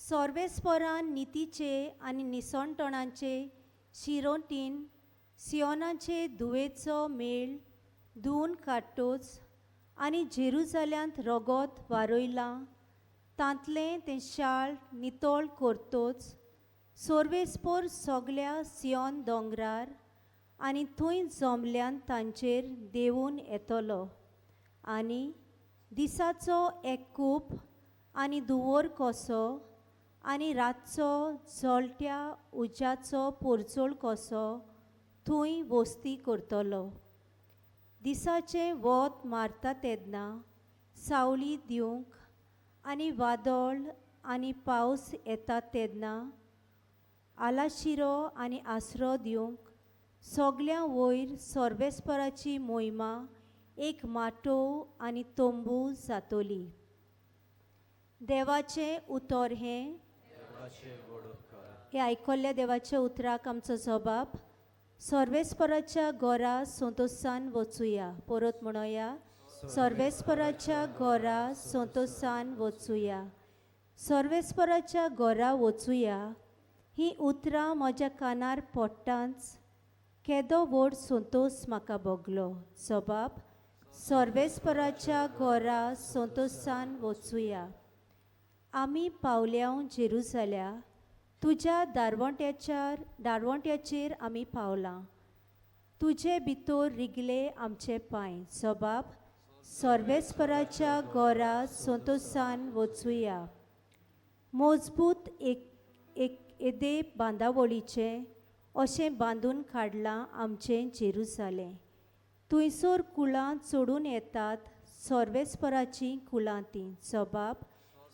सर्वेस्परान नितीचे आनी निसणटणाचे शिरोटीन सियोनाचे धुवेचो मेळ धुवन काडटोच आनी जेरुजाल्यांत रगत वारयलां तांतलें तें शाळ नितळ करतोच सर्वेस्पर सगल्या सियोन दोंगरार आनी थंय जमल्यान तांचेर देंवून येतलो आनी दिसाचो एक कूप आनी धुंवर कसो आनी रातचो जळट्या उज्याचो पोरजोळ कसो थंय वस्ती करतलो. दिसाचें वत मारता तेन्ना सावली दिवंक आनी वादळ आनी पावस येता तेन्ना आलाशिरो आनी आसरो दिवंक सगल्यां वयर सर्वेस्पराची मोहिमा एक माटोव आनी तंबू जातली. देवाचें उतर हें. हे आयकल्ल्या देवाच्या उतराक आमचो जबाब. सर्वेस्पराच्या घरा संतोसान वचुया. परत म्हणोया, सर्वेस्पराच्या घरा संतोसान वचुया. सर्वेस्पराच्या घरा वचुया ही उतरां म्हज्या कानार पडटांच केदो व्हड संतोस म्हाका भोगलो. जबाब, सर्वेस्पराच्या घरा संतोसान वचुया. आमी पावल्या जेरुजाल्या तुज्या दारवंट्याचेर आमी पावलां. तुजे भितर रिगले आमचे पांय. जबाब, सर्वेस्पराच्या घरा संतोसान वचुया. मजबूत एक एक येदे बांदावळीचें अशें बांदून काडलां आमचें जेरुजालें. थंयसर कुळां चडून येतात सर्वेस्पराचीं कुळां तीं. जबाब,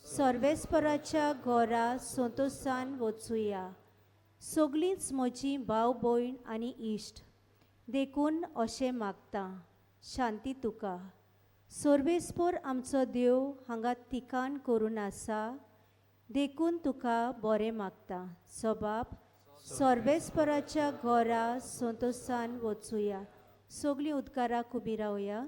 सर्वेस्पराच्या घरा संतोसान वचुया. सगळींच म्हजीं भाव भयण आनी इश्ट देखून अशें मागता, शांती तुका. सर्वेस्पर आमचो देव हांगा तिकान करून आसा देखून तुका बरें मागता. जबाब, सर्वेस्पराच्या घरा संतोसान वचुया. सगळीं उदकाराक उबी रावया.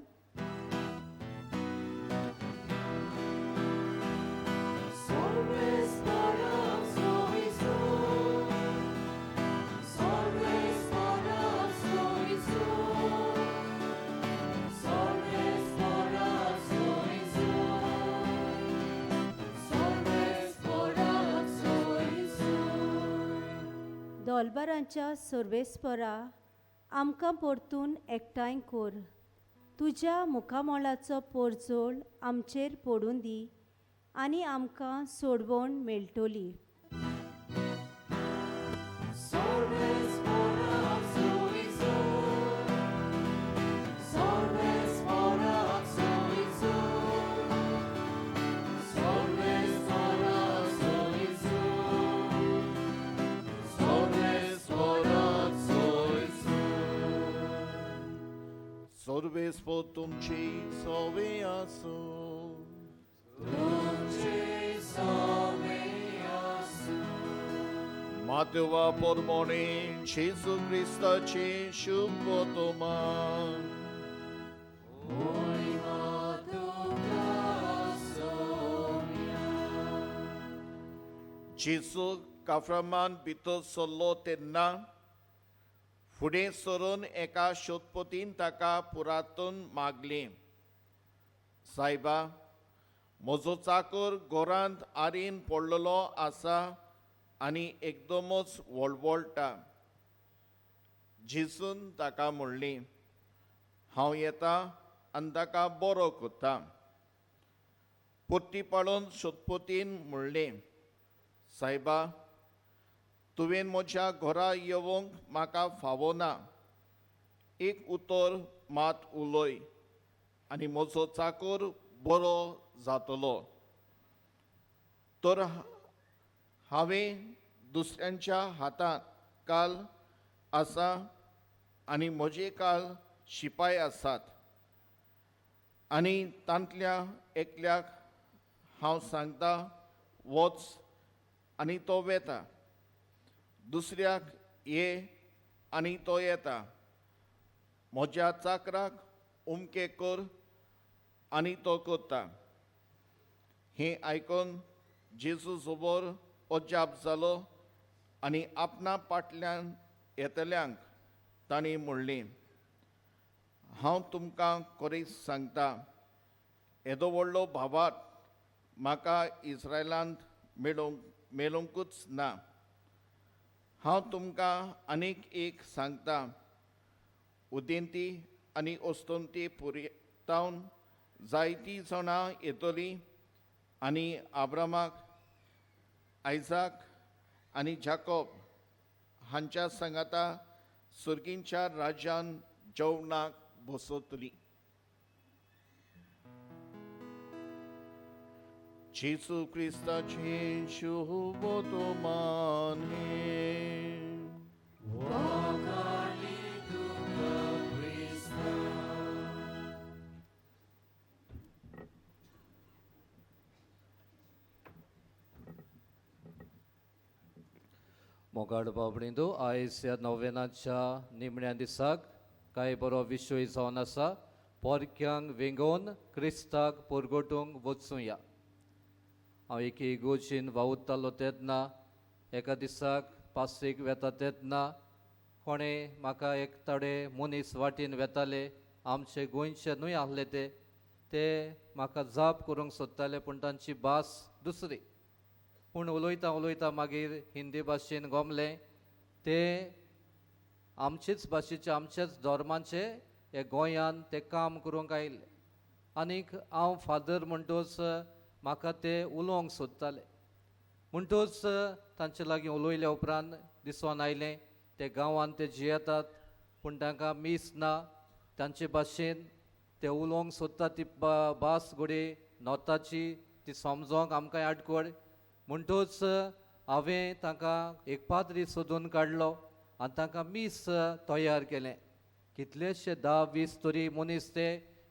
दोलबारांच्या सर्वेस्परा आमकां परतून एकठांय कर. तुज्या मुखामळाचो पोरजोळ आमचेर पडूं दी आनी आमकां सोडवण मेळटली. सर्वेस्पर तुमची सवे आसूं. तुमची सवे आसूं. मातेवा पोरमोणे जेजू क्रिस्ताचे शुभ वर्तमान. जेजू काफ्रमान भितर सरलो तेन्ना फुडें सरून एका शोधपतीन ताका पुरातून मागलें, सायबा, म्हजो चाकर घरांत आरीन पडलेलो आसा आनी एकदमच वळवळटा. जेजून ताका म्हणलें, हांव येता आनी ताका बरो करता. परती पाळून शोधपतीन म्हणलें, सायबा, तुवें म्हज्या घरा येवंक म्हाका फावो ना, एक उतर मात उलय आनी म्हजो चाकर बरो जातलो. तर हांवें दुसऱ्यांच्या हातांत काल आसा आनी म्हजे काल शिपाय आसात आनी तांतल्या एकल्याक हांव सांगता वच आनी तो वेता, दुसऱ्याक ये आनी तो येता, म्हज्या चाकराक उमके कर आनी तो करता. हें आयकून जेजू जोबर अजाप जालो आनी आपणा फाटल्यान येतल्यांक तांणी म्हणलें, हांव तुमकां खरेंच सांगता, येदो व्हडलो भावार्थ म्हाका इस्रायलांत मेळोवंकूच ना. हांव तुमकां आनीक एक सांगता, उदेंती आनी अस्तंती पुरयतावन जायतीं जाणां येतलीं आनी आब्रामाक, आयजाक आनी जाकोब हांच्या सांगाता सुर्गींच्या राज्यान जेवणाक बसतली. जेजू क्रिस्ताचें शुभ वर्तमान हें. मोगाड बाबणींदो, आयज ह्या नोवेनाच्या निमण्या दिसाक कांय बरो विशय जावन आसा, पोरक्यांक वेंगोवन क्रिस्ताक परगटूंक वचुया. हांव एके इगोर्जीन वावुरतालो तेन्ना एका दिसाक पासयेक वेता तेन्ना कोणें म्हाका एक थोडे मनीस वाटेन वेताले, आमचे गोंयचे न्हय आहले ते, ते म्हाका जाप करूंक सोदताले पूण तांची भास दुसरी. पूण उलयता उलयता मागीर हिंदी भाशेन गोमलें, ते आमचेच भाशेचे आमच्याच धर्माचे हे गोंयान ते काम करूंक आयिल्ले आनीक हांव फादर म्हणटोच म्हाका ते उलोवंक सोदताले. म्हणटोच तांचे लागीं उलयल्या उपरांत दिसोन आयलें ते गांवांत ते जियेतात पूण तांकां मीस ना, तांचे भाशेन ते उलोवंक सोदता ती भास घडये नोताची ती समजोंक आमकां आडखळ. म्हणटोच हांवें तांकां एक पाद्री सोदून काडलो आनी तांकां मीस तयार केलें. कितलेशे 10-20 तरी मनीस ते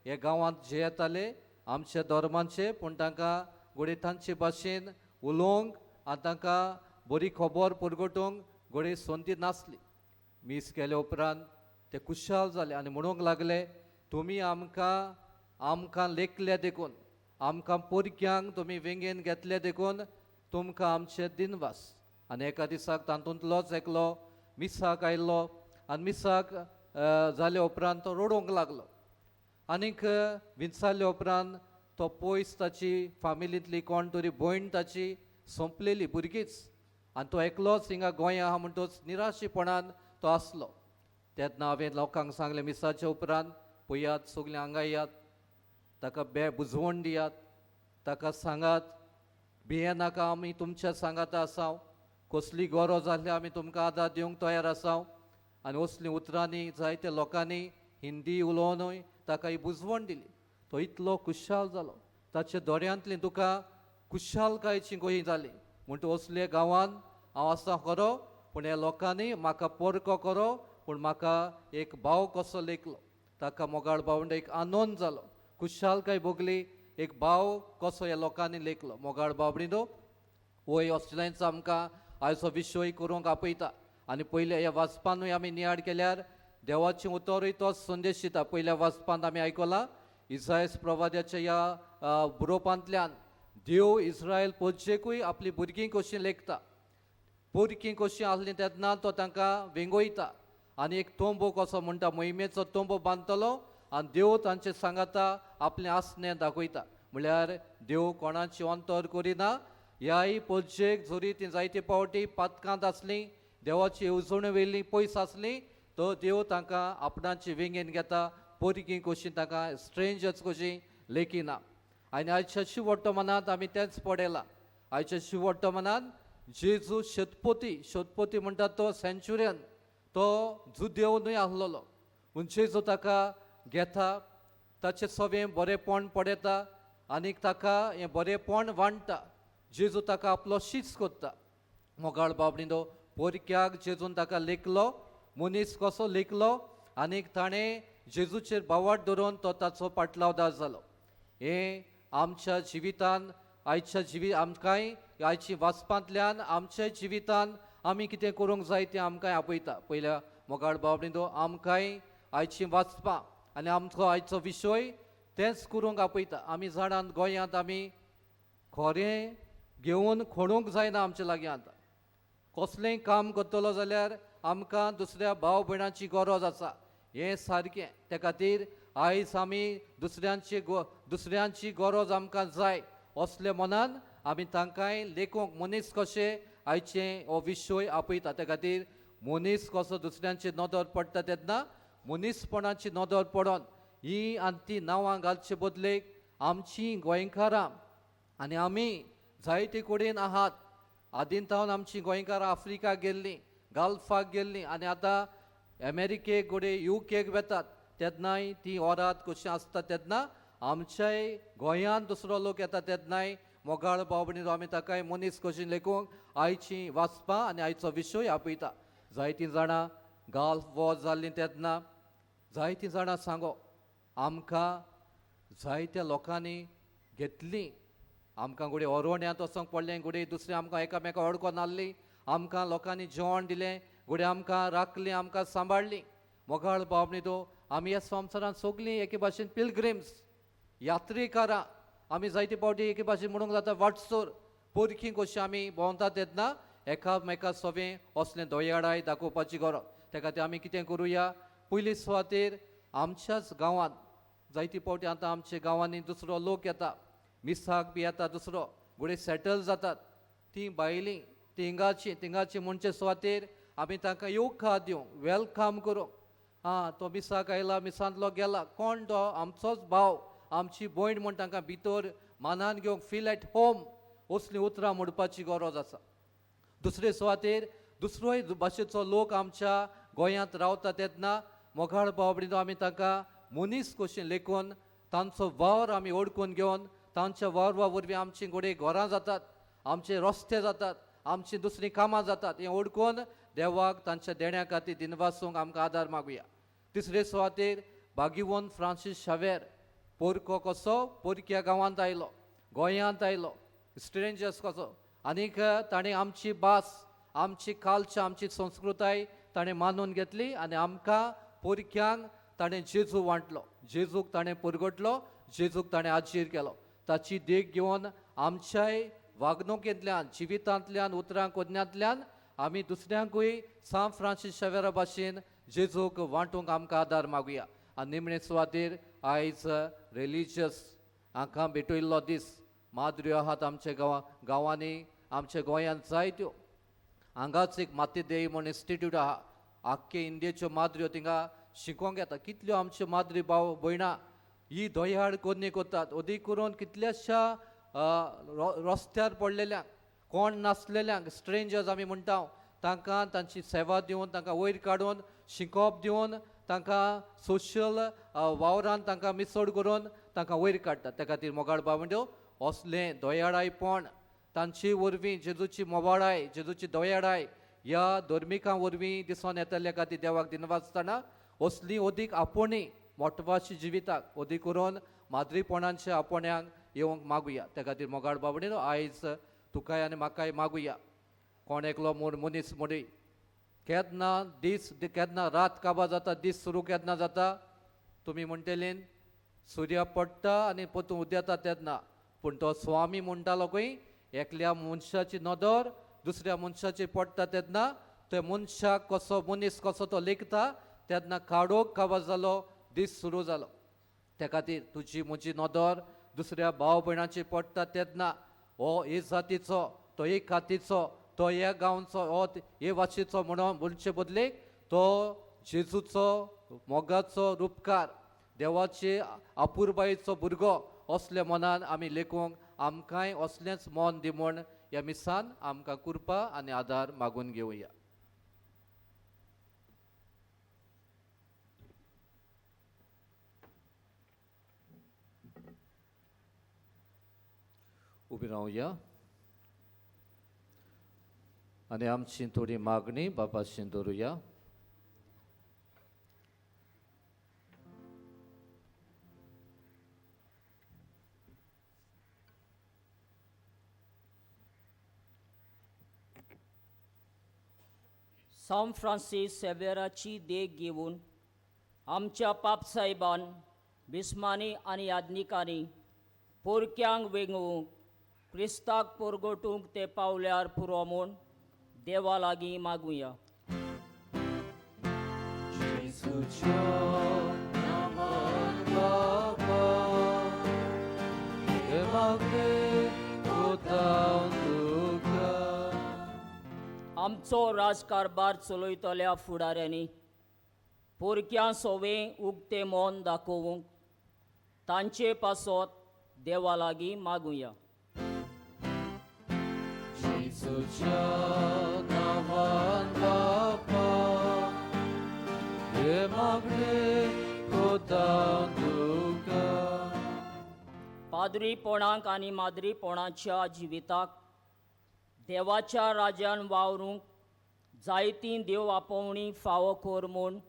हे गांवांत जियेताले आमच्या धर्माचे, पूण तांकां घडये तांचे भाशेन उलोवंक आनी तांकां बरी खबर परगटूंक घडये संदी नासली. मीस केले उपरांत ते खुशाल जाले आनी म्हणूंक लागले, तुमी आमकां आमकां लेखले देखून, आमकां पोरक्यांक तुमी वेंगेन घेतले देखून तुमकां आमचे दिनवास. आनी एका दिसाक तातूंतलोच एकलो मिसाक आयलो आनी मिसाक जाले उपरांत तो रडूंक लागलो आनीक विंचारले उपरांत तो पयस ताची फामिलींतली कोण तरी भयण ताची सोंपलेली भुरगीच आनी तो एकलोच हिंगा गोंया आहा म्हणटोच निराशेपणान तो आसलो. तेन्ना हांवें लोकांक सांगलें, मिसाच्या उपरांत पयात सगळीं हांगा येयात, ताका बे बुजवण दियात, ताका सांगात भियेनाका, आमी तुमच्या सांगाता आसाव, कसली गरज आसल्यार आमी तुमकां आदार दिवंक तयार आसाव. आनी असलीं उतरांनी जायत्या लोकांनी हिंदी उलोवनूय ताका ही बुजवण दिली. तो इतलो खुशाल जालो, ताच्या दोळ्यांतलीं दुकां खुशालकायेची गोंय जाली. म्हणटा असले गांवांत हांव आसा खरो, पूण ह्या लोकांनी म्हाका पोरको करो, पूण म्हाका एक भाव कसो लेखलो. ताका मोगाळ भावंड एक आनंद जालो, खुशालकाय भोगली, एक भाव कसो ह्या लोकांनी लेखलो. मोगाळ बाबडीनो, वय असलेंच आमकां आयचो विशय करूंक आपयता. आनी पयल्या ह्या वाचपानूय आमी नियाळ केल्यार देवाचें उतरूय तोच संदेश दिता. पयल्या वाचपांत आमी आयकलां इसायस प्रवाद्याच्या ह्या बरोवपांतल्यान देव इस्रायल पोरचेकूय आपली भुरगीं कशीं लेखता. पोरकीं कशीं आसलीं तेन्ना तो तांकां वेंगयता आनी एक तोंबो कसो म्हणटा मोहिमेचो तोंबो बांदतलो आनी देव तांचे सांगाता आपलें आसणें दाखयता. म्हळ्यार देव कोणाची अंतर करिना. ह्याय पोरचेक जरी ती जायते पावटी पातकांत आसलीं, देवाची येवजणे वयली पयस आसली, तो देव तांकां आपणाची वेंगेन घेता, पोरकीं कशीं तांकां स्ट्रेंजर्स कशीं लेखिना. आनी आयच्या शिवोट्टमनांत आमी तेंच पळयलां. आयच्या शिवोट्टमनांत जेजू शेतपोती, शेतपोती म्हणटा तो सेंच्युरियन, तो जुदेव न्हय आसलेलो, पूण जेजू ताका घेता, ताचें सगळें बरेंपण पळयता आनी ताका हें बरेंपण वांट्टा. जेजू ताका आपलो शीस करता. मोगाळ बाबडिंदो पोरक्याक जेजून ताका लेखलो, मनीस कसो लेखलो आनी ताणें जेजूचेर बावाट धरून तो ताचो पाटलावदार जालो. हें आमच्या जिवितान आयच्या जिवी आमकांय आयची वाचपांतल्यान आमच्या जिवितान आमी कितें करूंक जाय तें आमकांय आपयता. पयल्या मोगाळ बाबडिंदो आमकांय आयची वाचपां आनी आमचो आयचो विशय तेंच करूंक आपयता. आमी जाणां गोंयांत आमी खोरें घेवन खोडूंक जायना. आमच्या लागीं आतां कसलेंय काम करतलो जाल्यार आमकां दुसऱ्या भाव भयणांची गरज आसा. हें सारकें. त्या खातीर आयज आमी दुसऱ्यांची गरज आमकां जाय असले मनान आमी तांकांय लेखूंक मनीस कशें आयचें हो विशय आपयता. त्या खातीर मनीस कसो दुसऱ्यांची नदर पडटा तेन्ना मनीसपणाची नदर पडोन ही आनी ती नांवां घालचे बदलेक आमची गोंयकारां आनी आमी जायते कडेन आहात. आदीं तावन आमची गोंयकारां आफ्रिका गेल्लीं, गाल्फाक गेल्लीं आनी आतां अमेरिकेक घडये युकेक वेतात. तेन्नाय ती ओराद कशी आसता तेन्ना आमच्याय गोंयांत दुसरो लोक येता तेन्नाय मोगाळ भाव भयणीनो आमी ताकाय मनीस कशी लेखूंक आयची वाचपां आनी आयचो विशय आपयता. जायतीं जाणां गाल्फ वॉर जाल्लीं तेन्ना जायतीं जाणां सांगो आमकां जायत्या लोकांनी घेतलीं, आमकां घडये ओरोड्यांत वचोंक पडलें, घडये दुसरें आमकां एकामेका अडकोन आहली, आमकां लोकांनी जेवण दिलें, घडये आमकां राखलीं, आमकां सांबाळ्ळीं. मोगाळ भाव भयणीनो आमी ह्या संवसारांत सगळीं एके भाशेन पिलग्रिम्स, यात्रेकारां. आमी जायते फावटी एके भाशेन म्हणूंक जाता वाटसोर पोरखी कशी आमी भोंवता तेन्ना एकामेका सगळें असलें दयाळाय दाखोवपाची गरज. त्या खातीर आमी कितें करुया, पयली सुवातेर आमच्याच गांवांत जायते फावटी आतां आमच्या गांवांनी दुसरो लोक येता, मिसाक बी येता दुसरो, घडये सेटल जातात. तीं बायलीं तिंगाची तिंगाची म्हणचे सुवातेर आमी तांकां येवकार दिवंक, welcome करूंक. आं तो मिसाक आयला, मिसांतलो गेला, कोण तो आमचोच भाव, आमची भयण म्हूण तांकां भितर मानान घेवंक फील एट होम असलीं उतरां म्हणपाची गरज आसा. दुसरे सुवातेर दुसरोय भाशेचो लोक आमच्या गोंयांत रावता तेन्ना मोगाळ भाव भयणीनो आमी तांकां मनीस कशें लेखून तांचो वावर आमी ओडकून घेवन तांच्या वावरा वरवीं आमची घडये घरां जातात, आमचे रस्ते जातात, आमची दुसरीं कामां जातात. हें ओडकून देवाक तांच्या देण्या खातीर दिनवासूंक आमकां आदार मागुया. तिसरे सुवातेर भाग्यवंत फ्रांसीस शावेर पोरको कसो पोरक्या गांवांत आयलो, गोंयांत आयलो, स्ट्रेंजर्स कसो, आनीक ताणें आमची भास, आमची कल्चर, आमची संस्कृताय ताणें मानून घेतली आनी आमकां पोरक्यांक ताणें जेजू वांटलो, जेजूक ताणें पुरगटलो, जेजूक ताणें आजीर केलो. ताची देख घेवन आमच्याय वागणुकेंतल्यान, जिवितांतल्यान, उतरां कोदण्यांतल्यान आमी दुसऱ्यांकूय सांत फ्रांसीस शावेरा भाशेन जेजूक वांटूंक आमकां आदार मागुया. आनी निमणे सुवातेर आयज रिलिजियस हांकां भेटयल्लो दीस. माद्र्यो आहात आमच्या गांवांनी, आमच्या गोंयांत जायत्यो. हांगाच एक मातीदेई म्हूण इन्स्टिट्यूट आहा, आख्खे इंडियेच्यो माद्र्यो थिंगा शिकोवंक येता. कितल्यो आमच्यो माद्री भाव भयणां ही दयाळ कोन्नी करतात, अदीक करून कितल्याश्या रस्त्यार पडलेल्यांक, कोण नासलेल्यांक, स्ट्रेंजर्स आमी म्हणटा तांकां तांची सेवा दिवन, तांकां वयर काडून, शिकोवप दिवन, तांकां सोशल वावरान तांकां मिसळ करून तांकां वयर काडटात. त्या खातीर मोगाळ भाव भयणीनो असलें दयाळायपण तांचे वरवीं जेजूची मोवाळाय, जेजूची दयाळाय ह्या धर्मिकां वरवीं दिसून येतल्या खातीर देवाक दिनवासतना असली अदीक आपोवणी मोटवाशी जिविताक अदीक करून माद्रीपणाच्या आपोवण्यांक येवंक मागुया. त्या खातीर मोगाळ भाव भयणीनो आयज तुकाय आनी म्हाकाय मागुया. कोण एकलो म्हूण मनीस म्हणी केन्ना दीस केन्ना रात काबार जाता, दीस सुरू केन्ना जाता? तुमी म्हणटलीं सुर्या पडटा आनी परतून उदेता तेन्ना. पूण तो स्वामी म्हणटालो खंय एकल्या मनशाची नदर दुसऱ्या मनशाची पडटा तेन्ना त्या मनशाक कसो मनीस कसो तो लेखता तेन्ना काडोक काबार जालो, दीस सुरू जालो. त्या खातीर तुजी म्हजी नदर दुसऱ्या भाव भयणाची पडटा तेन्ना हो हे जातीचो, तो एक कातीचो, तो ह्या गांवचो, हो हे वाशीचो म्हणून म्हणचे बदलेक तो जेजूचो मोगाचो रुपकार, देवाचे अपुरबायेचो भुरगो असल्या मनान आमी लेखूंक आमकांय असलेंच मन दी म्हूण ह्या मिसान आमकां कृपा आनी आदार मागून घेवया. उबी रावया आनी आमची थोडी मागणी बापाशी दवरुया. सांत फ्रांसीस सेवेराची देख घेवन आमच्या पापसाहेबान बिस्मानी आनी याज्ञिकांनी पोरक्यांक वेंगोवंक क्रिस्ताक पोरगोटूंक ते पावल्यार पुरो म्हूण देवा लागीं मागुया. आमचो राजकारभार चलयतल्या फुडाऱ्यांनी पोरक्यां सोवें उक्तें मन दाखोवंक तांचे पासत देवा लागीं मागुया. पाद्रीपणाक आनी माद्रीपणाच्या जिविताक देवाच्या राज्यान वावरूंक जायतीं देव आपोवणी फावो कर म्हूण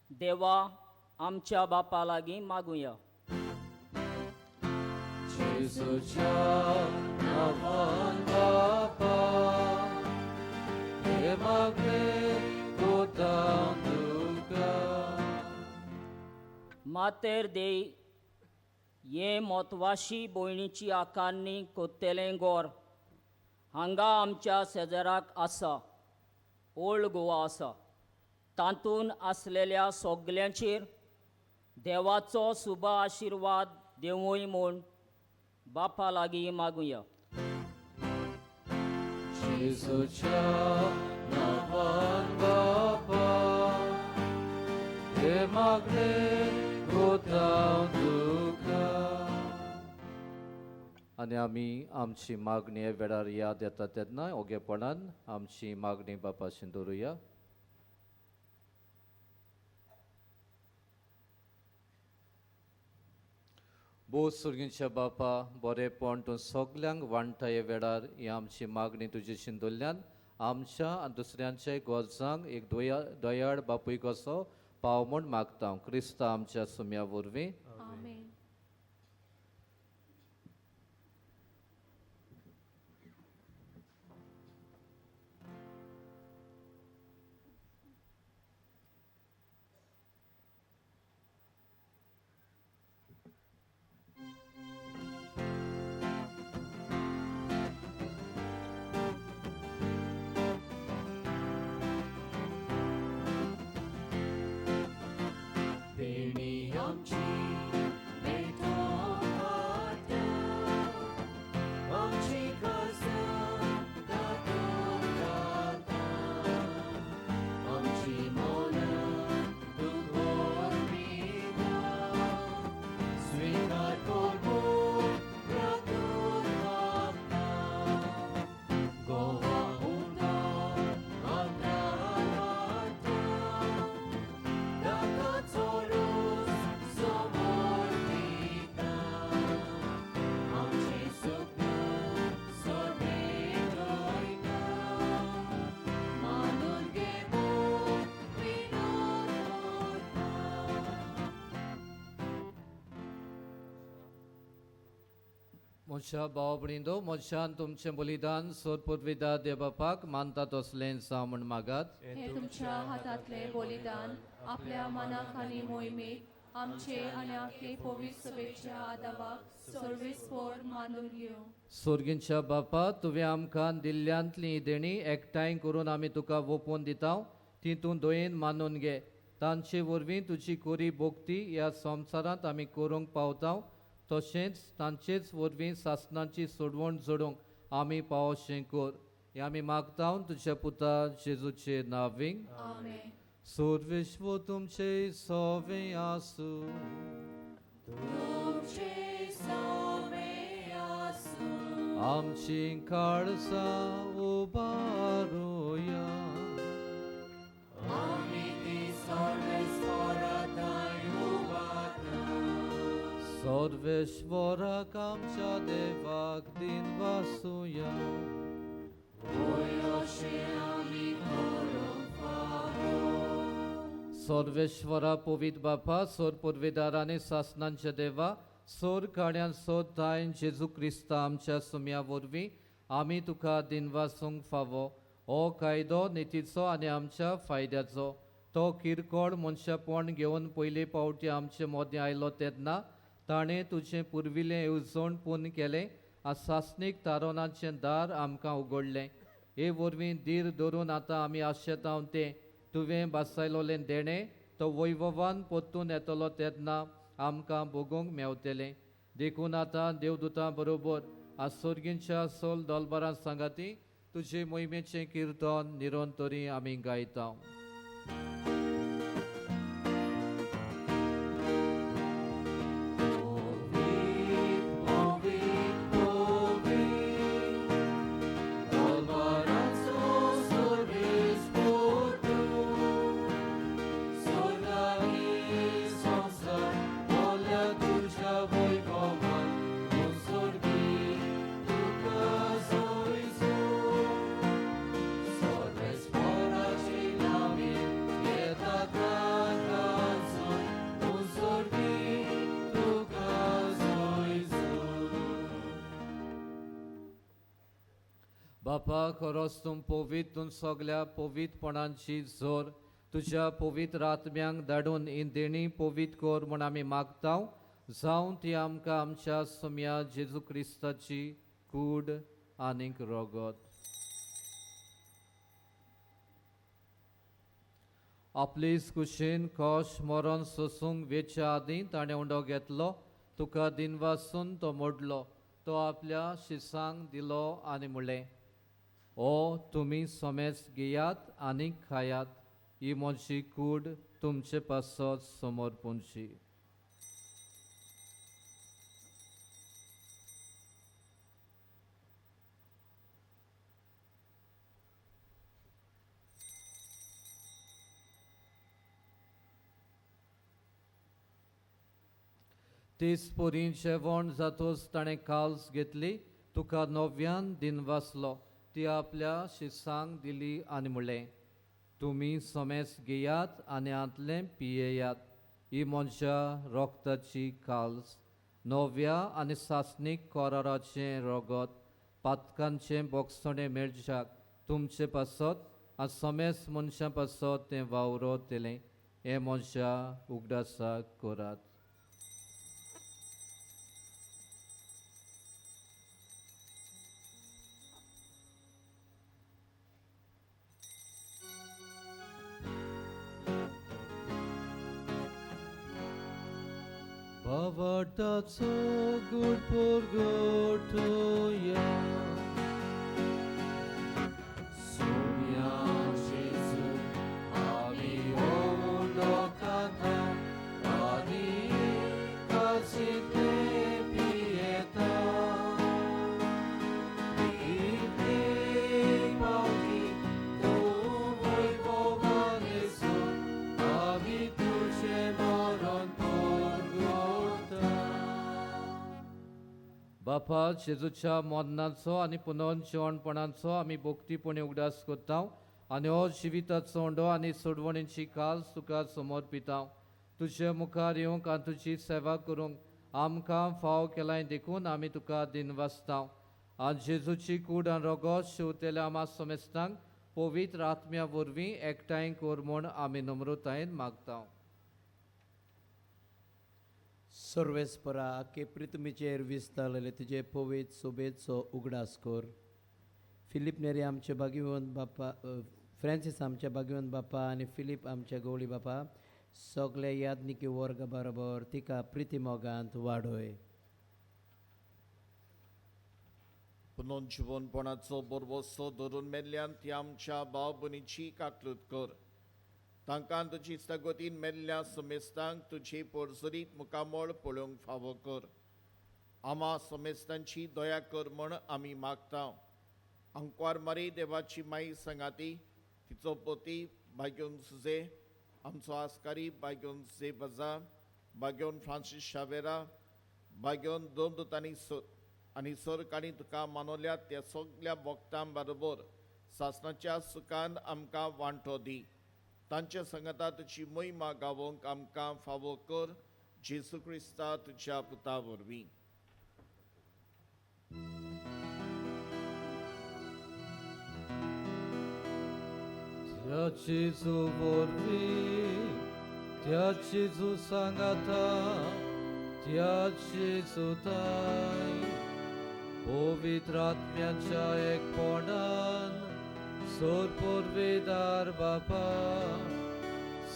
देवा आमच्या बापा लागीं मागुया. मातेर देई हे म्हत्वाशी भयणीची आकारणी कोत्तेलें गोर हांगा आमच्या शेजाराक आसा, ओल्ड गोवा आसा. तातूंत आसलेल्या सगल्यांचेर देवाचो सुबा आशिर्वाद देवूय म्हूण बापा लागीं मागुया. आनी आमी आमची मागणी ह्या वेळार याद येता तेन्ना ओगेपणान आमची मागणी बापाशी दवरुया. भोव सुर्गींच्या बापा, बरेपण तूं सगल्यांक वांट्टा ह्या वेळार ही आमची मागणी तुजे शिंदोल्ल्यान आमच्या आनी दुसऱ्यांच्या गरजांक एक दयाळ बापूय कसो पाव म्हूण मागता क्रिस्ता आमच्या सुम्या वरवीं. देणी आमची म्हज्या भाव भयणींनो, म्हज्यान तुमचें बलिदान सोदपुर्विदा देवबापाक मानता तसलें जावं म्हूण मागात. हे तुमच्या हातांतले बलिदान आपल्या मनाक आनी मोहिमेक आमचे आनी आखे पवित्र सभेच्या आदावाक सर्वेस्पोर मानून घेवं. सोर्गींच्या बापा, तुवें आमकां दिल्ल्यांतली देणी एकठांय करून आमी तुका वोपून दिता, ती तूं दयेन मानून घे. तांचे वरवीं तुजी कोरी भोक्ती ह्या संवसारांत आमी करूंक पावता, तशेंच तांचेच वरवीं सासणाची सोडवण जोडूंक आमी पावशें कर. हें आमी मागता तुज्या पुता जेजूचे नांवींग. आमेन. सोर्विश्व तुमचे सोवे आसूं. तुमचे सवे आसूं. आमची काळजां उबारुया. आमी ती सर्वेस्पोरा थंय उबारता. सर्वेश्वराक आमच्या देवाक दिनवासुया. वय अशें आमी करूंक फावो. सर्वेश्वरा पवित्र बापा, सोर पुर्वेदार आनी सासणांच्या देवा, सोर काड्यान सोद दायन जेजू क्रिस्ता आमच्या सुम्या वरवीं आमी तुका दिनवासूंक फावो. हो कायदो नितीचो आनी आमच्या फायद्याचो. तो किरकोळ मनशापण घेवन पयले पावटी आमचे मदें आयलो तेन्ना ताणें तुजें पुर्विल्लें येवजण पूर्ण केलें आनी सासणीक तारोनाचें दार आमकां उगडलें. हे वरवीं धीर धरून आतां आमी आशेता तें तुवें बासायलोलें देणें तो वैभवान परतून येतलो तेन्ना आमकां भोगूंक मेवतलें. देखून आतां देवदूतां बरोबर आनी सोर्गींच्या सोल दोलबारां सांगाती तुजे मोहिमेचें किर्तन निरंतरी आमी गायता. बापा, खरोच तूं पवित्र, तूं सगल्या पवित्रपणांची जोर तुज्या पवित्र आत्म्यांक धाडून ही देणी पवित्र कर म्हूण आमी मागता. जावं ती आमकां आमच्या सोम्या जेजू क्रिस्ताची कूड आनीक रगत. आपलीच कुशीन कोश मरण सोसूंक वेच्या आदीं ताणें उंडो घेतलो, तुका दिनवासून तो मोडलो, तो आपल्या शिसांक दिलो आनी म्हणलें, ओ तुमी सोमेस घेयात आनी खायात, ही म्हजी कूड तुमचे पासत समोर पुंची. तीस पोरी जेवण जातूच ताणें काल्स घेतली, तुका नव्यान दिनवासलो, ती आपल्या शिसांक दिली आनी म्हणलें, तुमी सोमेस घेयात आनी हांतलें पियेयात, ही म्हज्या रोगताची काल्स, नव्या आनी सासणीक कराराचें रगत, पातकांचें बोगसणें मेळच्याक तुमचे पासत आनी सोमेस मनशां पासत तें वावरतलें. हें म्हज्या उगडासाक करात. भावार्थाचो गूढ परगटोया. सोम्या जेजू आमी उंडो खाता आनी कासींतलें पियेता. इतले पावटी तूं वैभवान येसून आमी तुजें मरण परगटता. बापा, जेजूच्या मरणाचो आनी पुनर्जिवणपणाचो आमी भक्तीपणी उगडास करता आनी हो जिविताचो उंडो आनी सोडवणीची काल तुका समर्पिता. तुजे मुखार येवंक आनी तुजी सेवा करूंक आमकां फाव केलाय देखून आमी तुका दिनवासता. आज जेजूची कूड आनी रोगोत शेवतेल्या आमा समेस्तांक पवित्र आत्म्या वरवीं एकठांय कर म्हूण आमी नम्रतायेन मागता. सर्वेस्परा आखे प्रितमीचेर विस्तारलेले तुजे पवित्र सोबेचो उगडास कर. फिलीप नेरी आमचे भाग्यवंत बापा, फ्रांसीस आमच्या भाग्यवंत बापा आनी फिलीप आमच्या गवळी बापा सगळे यादनिकी वर्ग बरोबर तिका प्रिती मोगांत वाडय. पुनर्जिवनपणाचो बरवसो धरून मेल्ल्यान ती आमच्या भाव भयणीची काकलूत कर. तांकां तुजी इश्टागतीन मेल्ल्या समेस्तांक तुजी पोरसरीत मुखामळ पळोवंक फावो कर. आमा समेस्तांची दया कर म्हण आमी मागता. आंकवार मारी देवाची माई सांगाती तिचो पती भाग्योन सुजे, आमचो आस्कारी भाग्योन सुजे बजा, भाग्योन फ्रांसीस शावेरा, भाग्योन दोन दुतांनी आनी सरकारांनी तुका मानवल्यात त्या सगल्या भक्तां बरोबर सासणाच्या सुखान आमकां वांटो दी. तांच्या संगता तुजी मोहिमा गावोंक आमकां फावो कर. जेजू क्रिस्ता तुज्या पुता वरवीं. त्या जेजू वरवीं, त्या जेजू सांगाता, त्या जेजूताय पवित्र आत्म्याच्या एकपणान सोरपोरवेदार बापा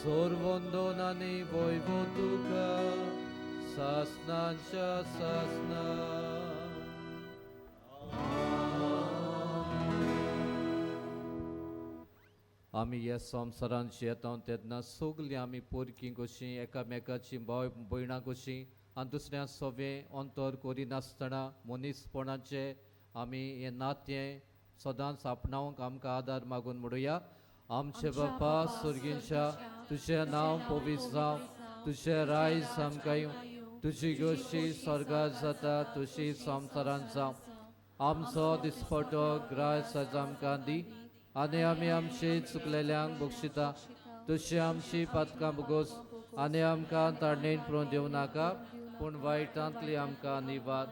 सोरवंदन आनी वैभव तुका सासनाच्या सासना. आमी ह्या संवसारांत जियेता तेन्ना सगलीं आमी पोरकीं कशीं एकामेकाची भाव भयणां कशीं आनी दुसऱ्या सवें अंतर करिनासतना मनीसपणाचें आमी हें नातें सदांच आपणावंक आमकां आदार मागून म्हणुया. आमचे बापा सर्गींच्या, तुजें नांव पवित्र जावं, तुजें रायज आमकां येवं, तुजी गोश्टी स्वर्गात जाता तशी संवसारांत जावं. आमचो दिसपटो ग्रास आज आमकां दी आनी आमी आमचे चुकलेल्यांक बक्षिता तशी आमची पातकां बोगोस आनी आमकां ताणेन पळोवन दिवं नाका पूण वायटांतली आमकां निवार.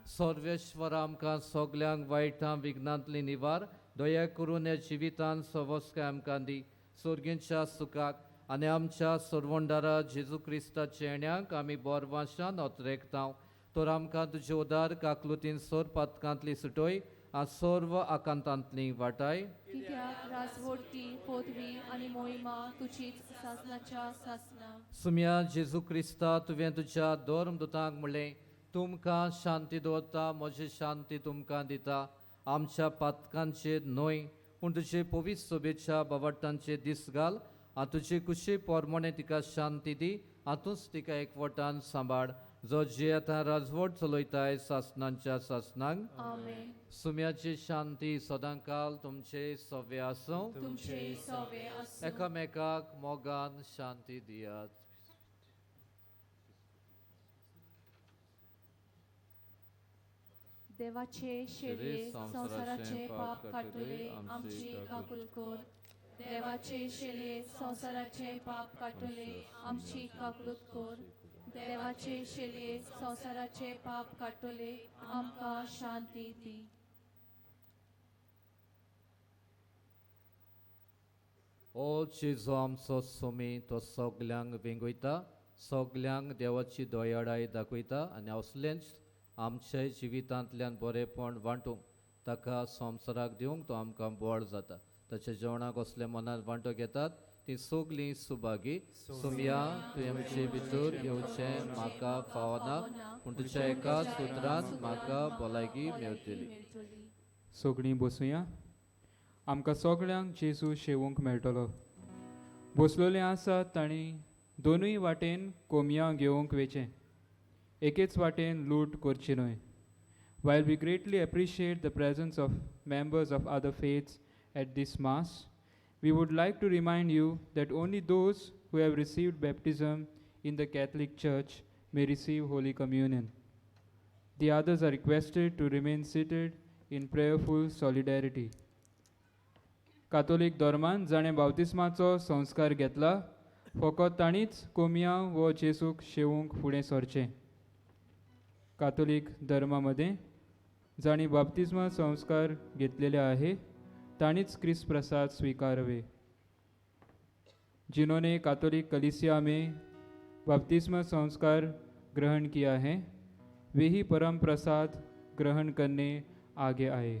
सर्वेश्वर आमकां सगल्यांक वायटां विघ्नांतली निवार. दया करून ह्या जिवितान सवस्काय आमकां दी सर्गींच्या सुखाक आनी आमच्या सर्वंडारा जेजू क्रिस्ताच्या येण्याक आमी बोरवाशान अत्रेकता. तर आमकां तुजे उदार काकलुतीन सोर पातकांतली सुटोय आनी सर्व आकांतांतली वाटाय. कित्याक राजवडती पदवी आनी मोहिमा तुजीच सासनाच्या सासना. सुम्या जेजू क्रिस्ता, तुवें तुज्या धर्मदूतांक म्हणलें, तुमकां शांती दवरता, म्हजी शांती तुमकां दिता. आमच्या पातकांचेर न्हय पूण तुजे पवित्र सोबेच्या बावटांचेर दीस घाल आनी तुजे कुशी पोरमोणे तिका शांती दी आनी तूंच तिका एकवटान सांबाळ, जो जियेता राजवट चलयताय सासनांच्या सासनांक. आमेन. सुम्याची शांती सदांकाल तुमचे सवे आसूं. तुमचे सवे आसूं. एकामेकाक मोगान शांती दियात. देवाचे शेळये संवसाराचे पाप काडटले आमची काकूल कर. देवाचे शेळये संवसाराचे पाप काडटले आमची काकूल कर. देवाचे शेळये संवसाराचे पाप काडटले आमकां शांती दी. ओ जेजू आमचो सुमी, तो सगल्यांक वेंगयता, सगल्यांक देवाची दयाळाय दाखयता आनी असलेंच आमच्या जिवितांतल्यान बरेंपण वांटूंक ताका संवसाराक दिवंक तो आमकां बळ जाता. ताच्या जेवणाक असले मनात वांटो घेतात ती सगलीं सुभागी. सुमया, तुवें आमचे भितर येवचें म्हाका फावना पूण तुज्या एका सुत्रान म्हाका भलायकी मेळटली. सगळीं बसुया. आमकां सगळ्यांक जेजू शेवूंक मेळटलो. बसलोले आसात तांणी दोनूय वाटेन कोमयां घेवंक वेचें, एकेच वाटेन लूट करची न्हय. While we greatly appreciate the presence of members of other faiths at this mass, we would like to remind you that only those who have received baptism in the Catholic Church may receive Holy Communion. The others are requested to remain seated in prayerful solidarity. Catholic धर्मान जाणें बावतिस्माचो संस्कार घेतला फकत तांणीच कोमयांव वो जेजूक शेवूंक फुडें सरचें. कातोलीक धर्मा मदें जांणी बाप्तिज्मा संस्कार घेतलेले आहे तांणीच क्रिस्त प्रसाद स्वीकारवे. जिन्होंने कातोलिक कलीसिया में बपतिस्मा संस्कार ग्रहण किया है वे ही परम प्रसाद ग्रहण करने आगे आए.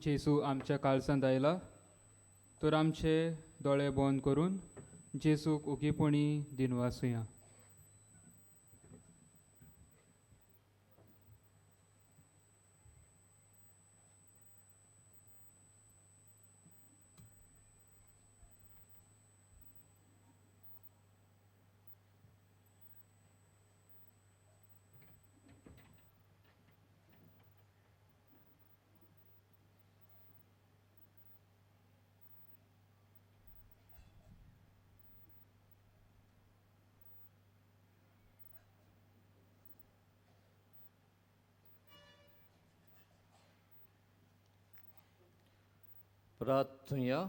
जेजू आमच्या काळसांत आयला तर आमचे दोळे बंद करून जेजूक ओगीपणी दिनवासुया. प्रार्थुया.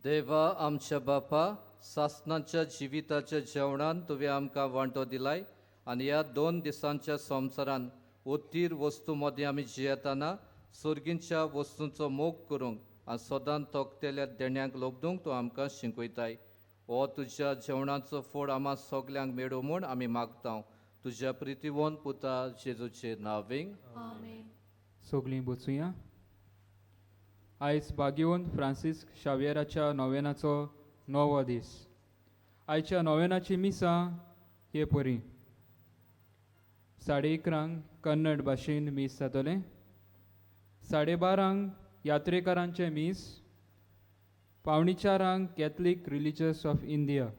देवा आमच्या बापा, सासनाच्या जिविताच्या जेवणान तुवें आमकां वांटो दिलाय आनी ह्या 2 दिसांच्या संवसारान उत्तीर वस्तू मदीं आमी जियेतना सुर्गींच्या वस्तूंचो मोग करूंक आनी सदां तोखतेल्या देण्यांक लोबदूंक तूं आमकां शिकयताय. हो तुज्या जेवणाचो फोड आमा सगल्यांक मेळूं म्हूण आमी मागता तुज्या प्रितीवंत पुता जेजूचे नांवें. सगळीं बचुया. आयज बागेवन फ्रांसीस शाव्येराच्या नोवेनाचो 9वो दीस. आयच्या नोवेनाची मिसां हे परी 11:30 कन्नड भाशेन मीस जातलें, 12:30 यात्रेकारांचें मीस, 3:45 कॅथलीक रिलिजियस ऑफ इंडिया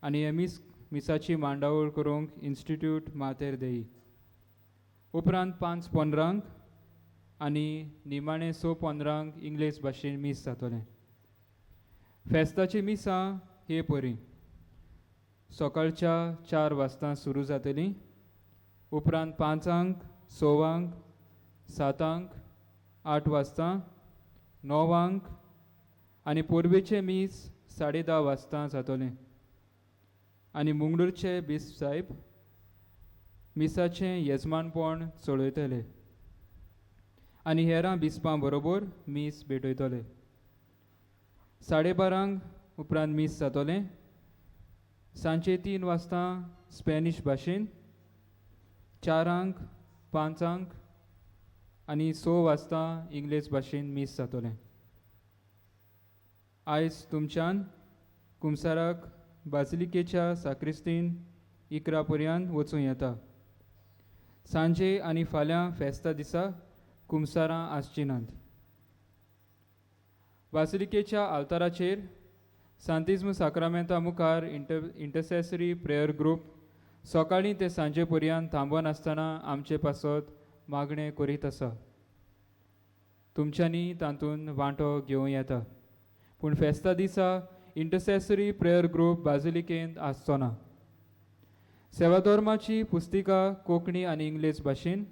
आनी हे मिसाची मांडावळ करूंक इन्स्टिट्यूट मातेर देई. उपरांत 5:15 आनी निमाणें 6:15 इंग्लीश भाशेन मीस जातलें. फेस्ताची मिसां हे परी सकाळच्या 4 वाजता सुरू जातलीं, उपरांत 5, 6, 7, 8 वाजता, 9 आनी पोरवेचें मीस 10:30 वाजता जातलें आनी मुंगळूरचे बिस्प साहेब मिसाचें येजमानपण चलयतले आनी हेरां बिस्पां बरोबर मीस भेटयतले. 12:30 उपरांत मीस जातलें. सांजे 3 वाजता स्पॅनिश भाशेन, 4, 5 आनी 6 वाजता इंग्लीश भाशेन मीस जातलें. आयज तुमच्यान कुमसाराक बाजिलिकेच्या साक्रिस्तीन 11 पर्यंत वचूं येता. सांजे आनी फाल्यां फेस्ता दिसा कुमसारां आसचीं नात. बासिलिकेच्या आल्ताराचेर सांतिज्म साक्रामेंता मुखार इंटरसेसरी प्रेयर ग्रुप सकाळीं ते सांजे पर्यंत थांबनासतना आमचे पासत मागणें करीत आसा. तुमच्यांनी तातूंत वांटो घेवं येता, पूण फेस्ता दिसा इंटरसेसरी प्रेयर ग्रुप बाजिलिकेंत आसचो ना. सेवाधर्माची पुस्तिका कोंकणी आनी इंग्लीश भाशेन,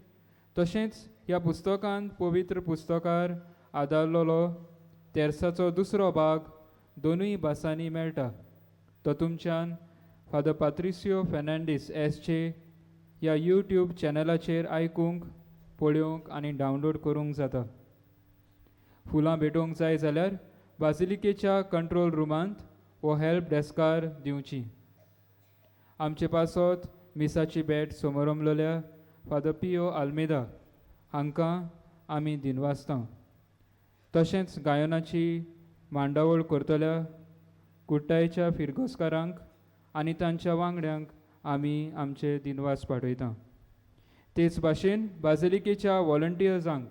तशेंच ह्या पुस्तकांत पवित्र पुस्तकार आदारलेलो तेर्साचो दुसरो भाग दोनूय भासांनी मेळटा. तो तुमच्यान फादर पात्रिसियो फेर्नांडीस एसचे ह्या यूट्यूब चॅनलाचेर आयकूंक, पळोवंक आनी डावनलोड करूंक जाता. फुलां भेटोवंक जाय जाल्यार बाजिलिकेच्या कंट्रोल रुमांत वो हेल्प डेस्कार दिवची. आमचे पासत मिसाची भेट समोरमलोल्या फादर पियो आल्मेदा हांकां आमी दिनवासता. तशेंच गायनाची मांडावळ करतल्या कुट्टायच्या फिरगोस्कारांक आनी तांच्या वांगड्यांक आमी आमचे दिनवास पाठयता. तेच भाशेन बाजिलिकेच्या वॉलंटियर्सांक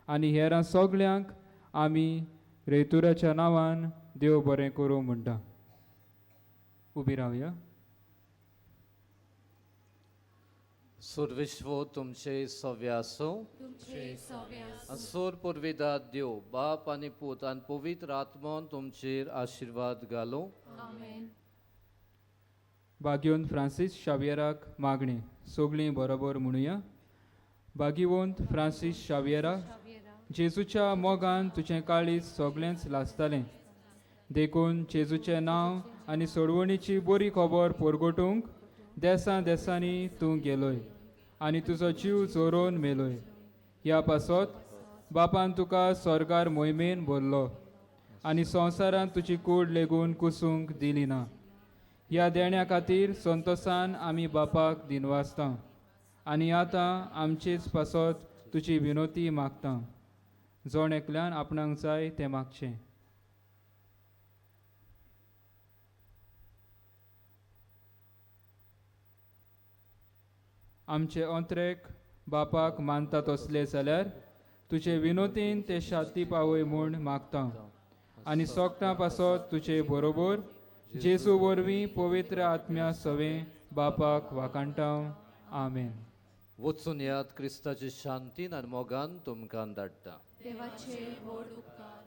आनी हेरां सगल्यांक आमी रेतुराच्या नांवान देव बरें करूं म्हणटा. उबी रावया. सुरविश्व तुमचे सव्य आसूं. सूर पुर्विदा देव बाप आनी पूत आनी पवित्र आत्मोन तुमचेर आशिर्वाद घालूं. बागियोन फ्रांसीस शावियराक मागणें सगळीं बरोबर म्हणुया. बागिवंत फ्रांसीस शावियरा, जेजूच्या मोगान तुजें काळीज सगळेंच लासतालें, देखून जेजूचें नांव आनी सोडवणीची बरी खबर परगटूंक देसां देसांनी तूं गेलोय आनी तुजो जीव जोरोवन मेलोय. ह्या पासत बापान तुका स्वर्गार मोहिमेन भरलो आनी संवसारांत तुजी कूड लेगून कुसूंक दिली ना. ह्या देण्या खातीर संतोसान आमी बापाक दिनवासता आनी आतां आमचेच पासत तुजी विनोती मागता. जण एकल्यान आपणाक जाय तें मागचें. आमचे अंत्रेक बापाक मानता तसले जाल्यार तुजे विनोतीन ते शांती पावय म्हूण मागता आनी सोगटां पासत तुजे बरोबर जेजू वरवीं पवित्र आत्म्या सवें बापाक वाखाणटा. आमेन. वचून यात क्रिस्ताचे शांतीन आनी मोगान तुमकां धाडटा. देवाचे व्हड उपकार.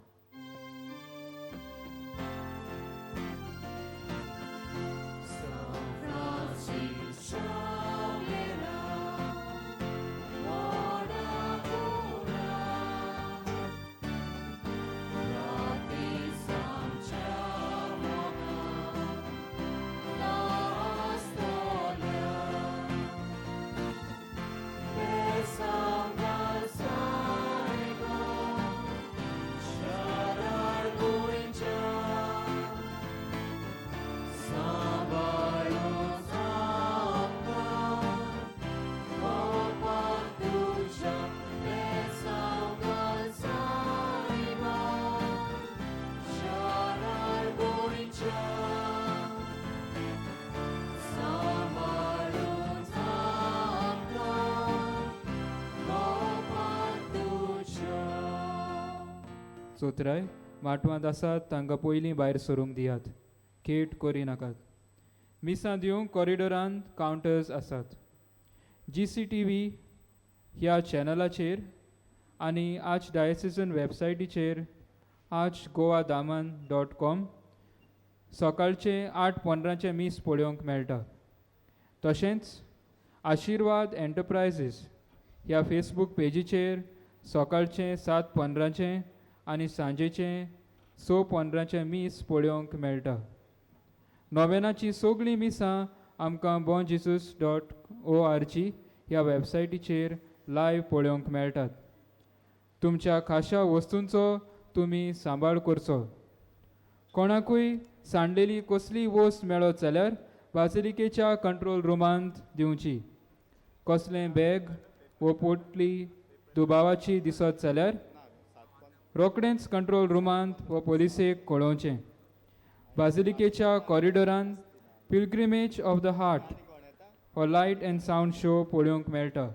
चोत्राय माटवांत आसात तांकां पयलीं भायर सरूंक दियात, खेट करिनाकात. मिसां दिवंक कॉरिडोरांत कावंटर्स आसात. GCTV ह्या चॅनलाचेर आनी आर्च डायसिजन वेबसायटीचेर archgoadaman.com सकाळचें 8:15 मीस पळोवंक मेळटा. तशेंच आशिर्वाद एंटरप्रायजीस ह्या फेसबूक पेजीचेर सकाळचें 7:15 आनी सांजेचें 6:15 मीस पळोवंक मेळटा. नोवेनाचीं सगळीं मिसां आमकां bonjesus.org ह्या वेबसायटीचेर लायव्ह पळोवंक मेळटात. तुमच्या खाशा वस्तूंचो तुमी सांबाळ करचो. कोणाकूय सांडलेली कसलीय वस्त मेळत जाल्यार बासिलिकेच्या कंट्रोल रुमांत दिवची. कसलें बॅग वो पोटली दुबावाची दिसत जाल्यार रोखडेंच कंट्रोल रुमांत वो पोलिसेक कळोवचें. बासिलिकेच्या कॉरिडोरान पिलग्रिमेज ऑफ the heart हो लायट अँड सावंड शो पळोवंक मेळटा.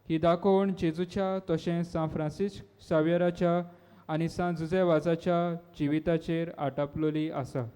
ही दाखोवण जेजूच्या तशेंच सांत फ्रांसीस सावियराच्या आनी सांत जुझे वाजाच्या जिविताचेर आटापलोली आसा.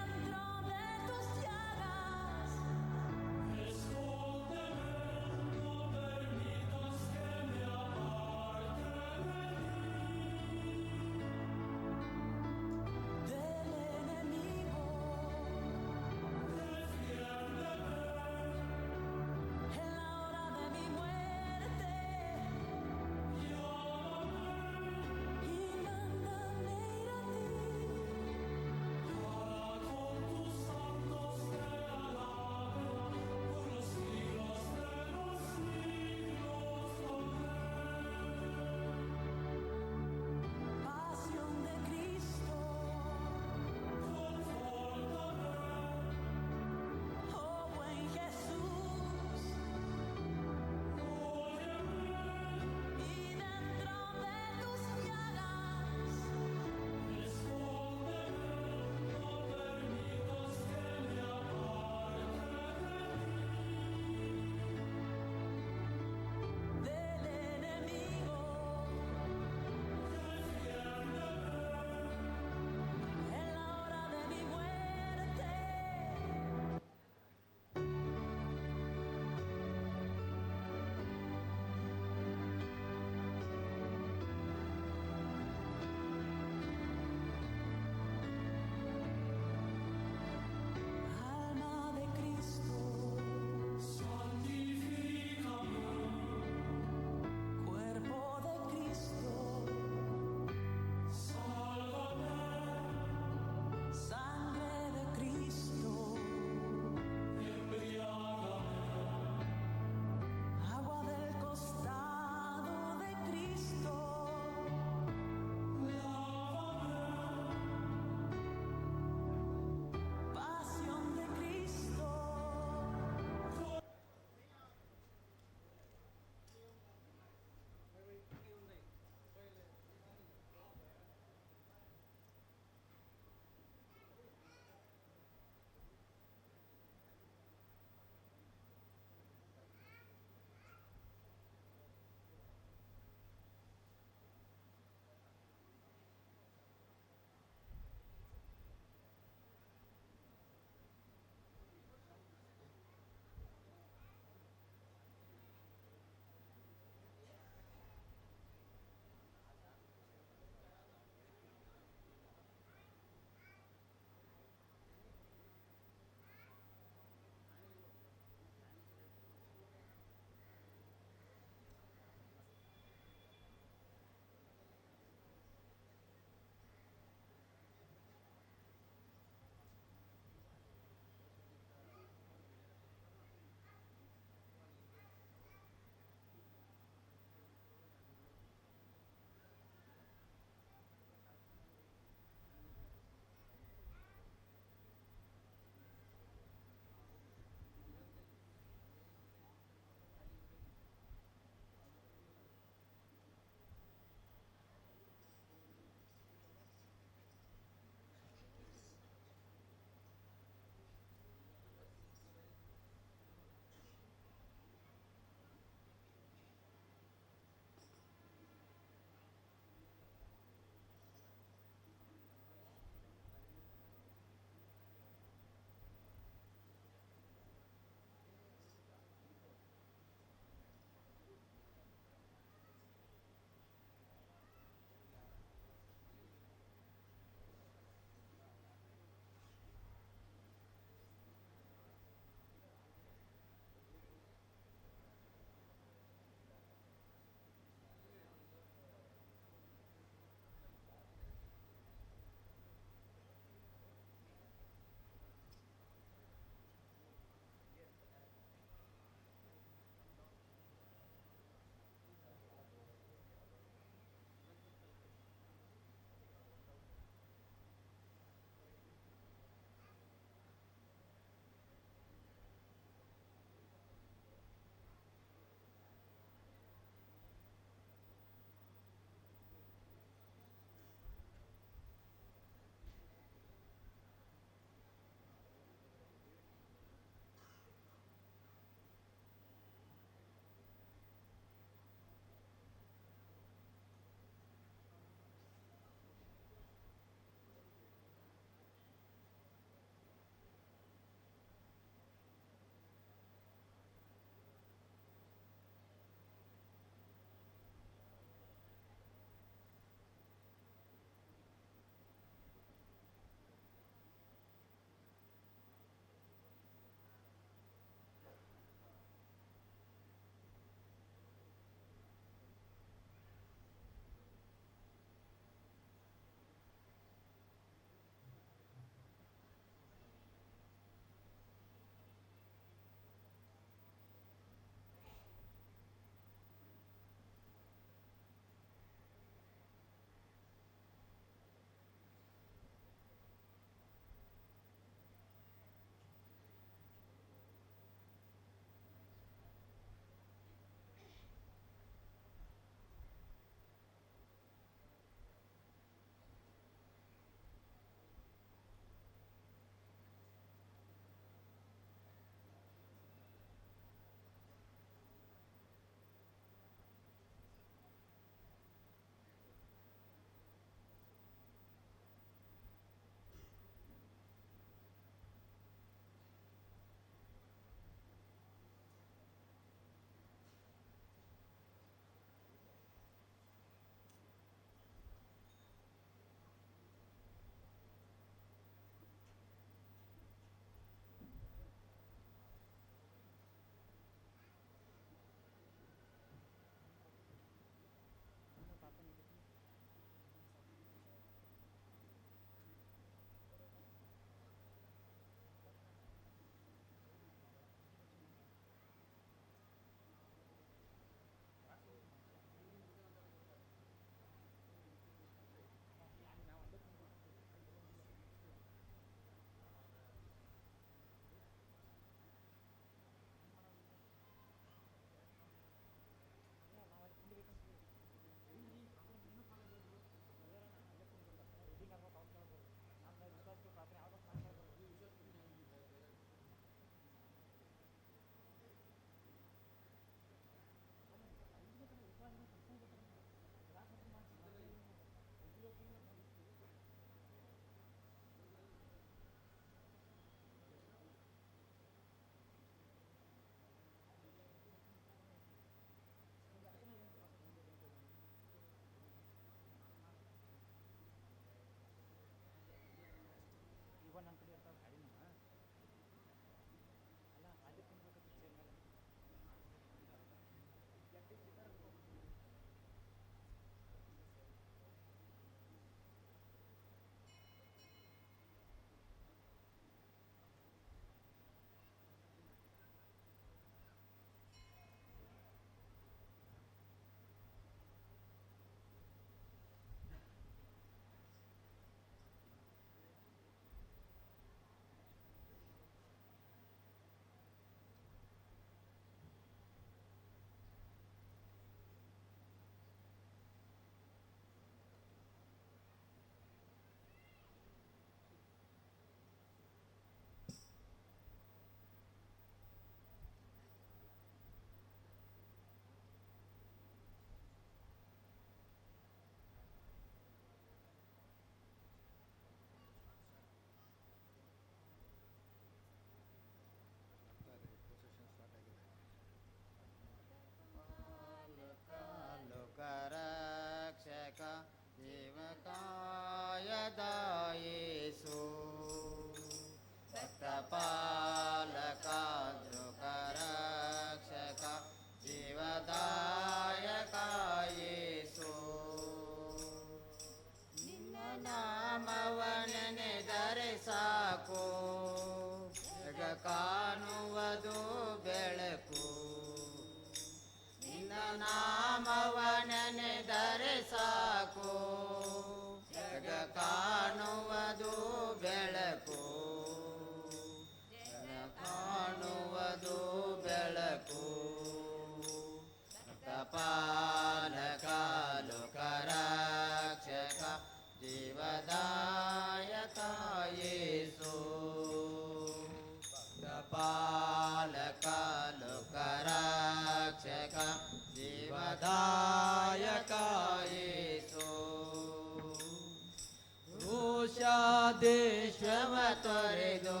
ದೇಶವ ತೊರೆದು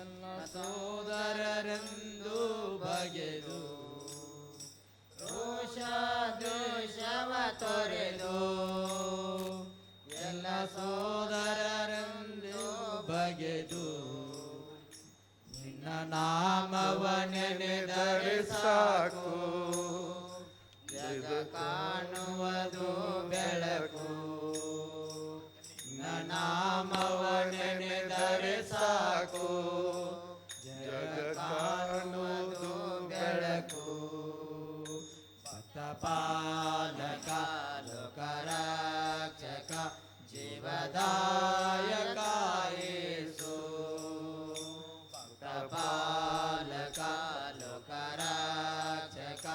ಎಲ್ಲ ಸೋದರರೆಂದು ಬಗೆದು ರೋಷ ದ್ವೇಷವ ತೊರೆದು ಎಲ್ಲ ಸೋದರರೆಂದು ಬಗೆದು ನಿನ್ನ ನಾಮವ ನೆನೆದರೆ ಸಾಕು ಜಗ ಕಾಣುವುದು ಬೆಳಕು ನಿನ್ನ ನಾಮವ ನೆನೆದರೆ ಸಾಕು ಜಗ ಕಾಣುವುದು ಬೆಳಕು ಭಕ್ತಪಾಲಕ ಲೋಕರಕ್ಷಕ ಜೀವದಾಯಕ ಯೇಸು ಭಕ್ತಪಾಲಕ ಲೋಕರಕ್ಷಕ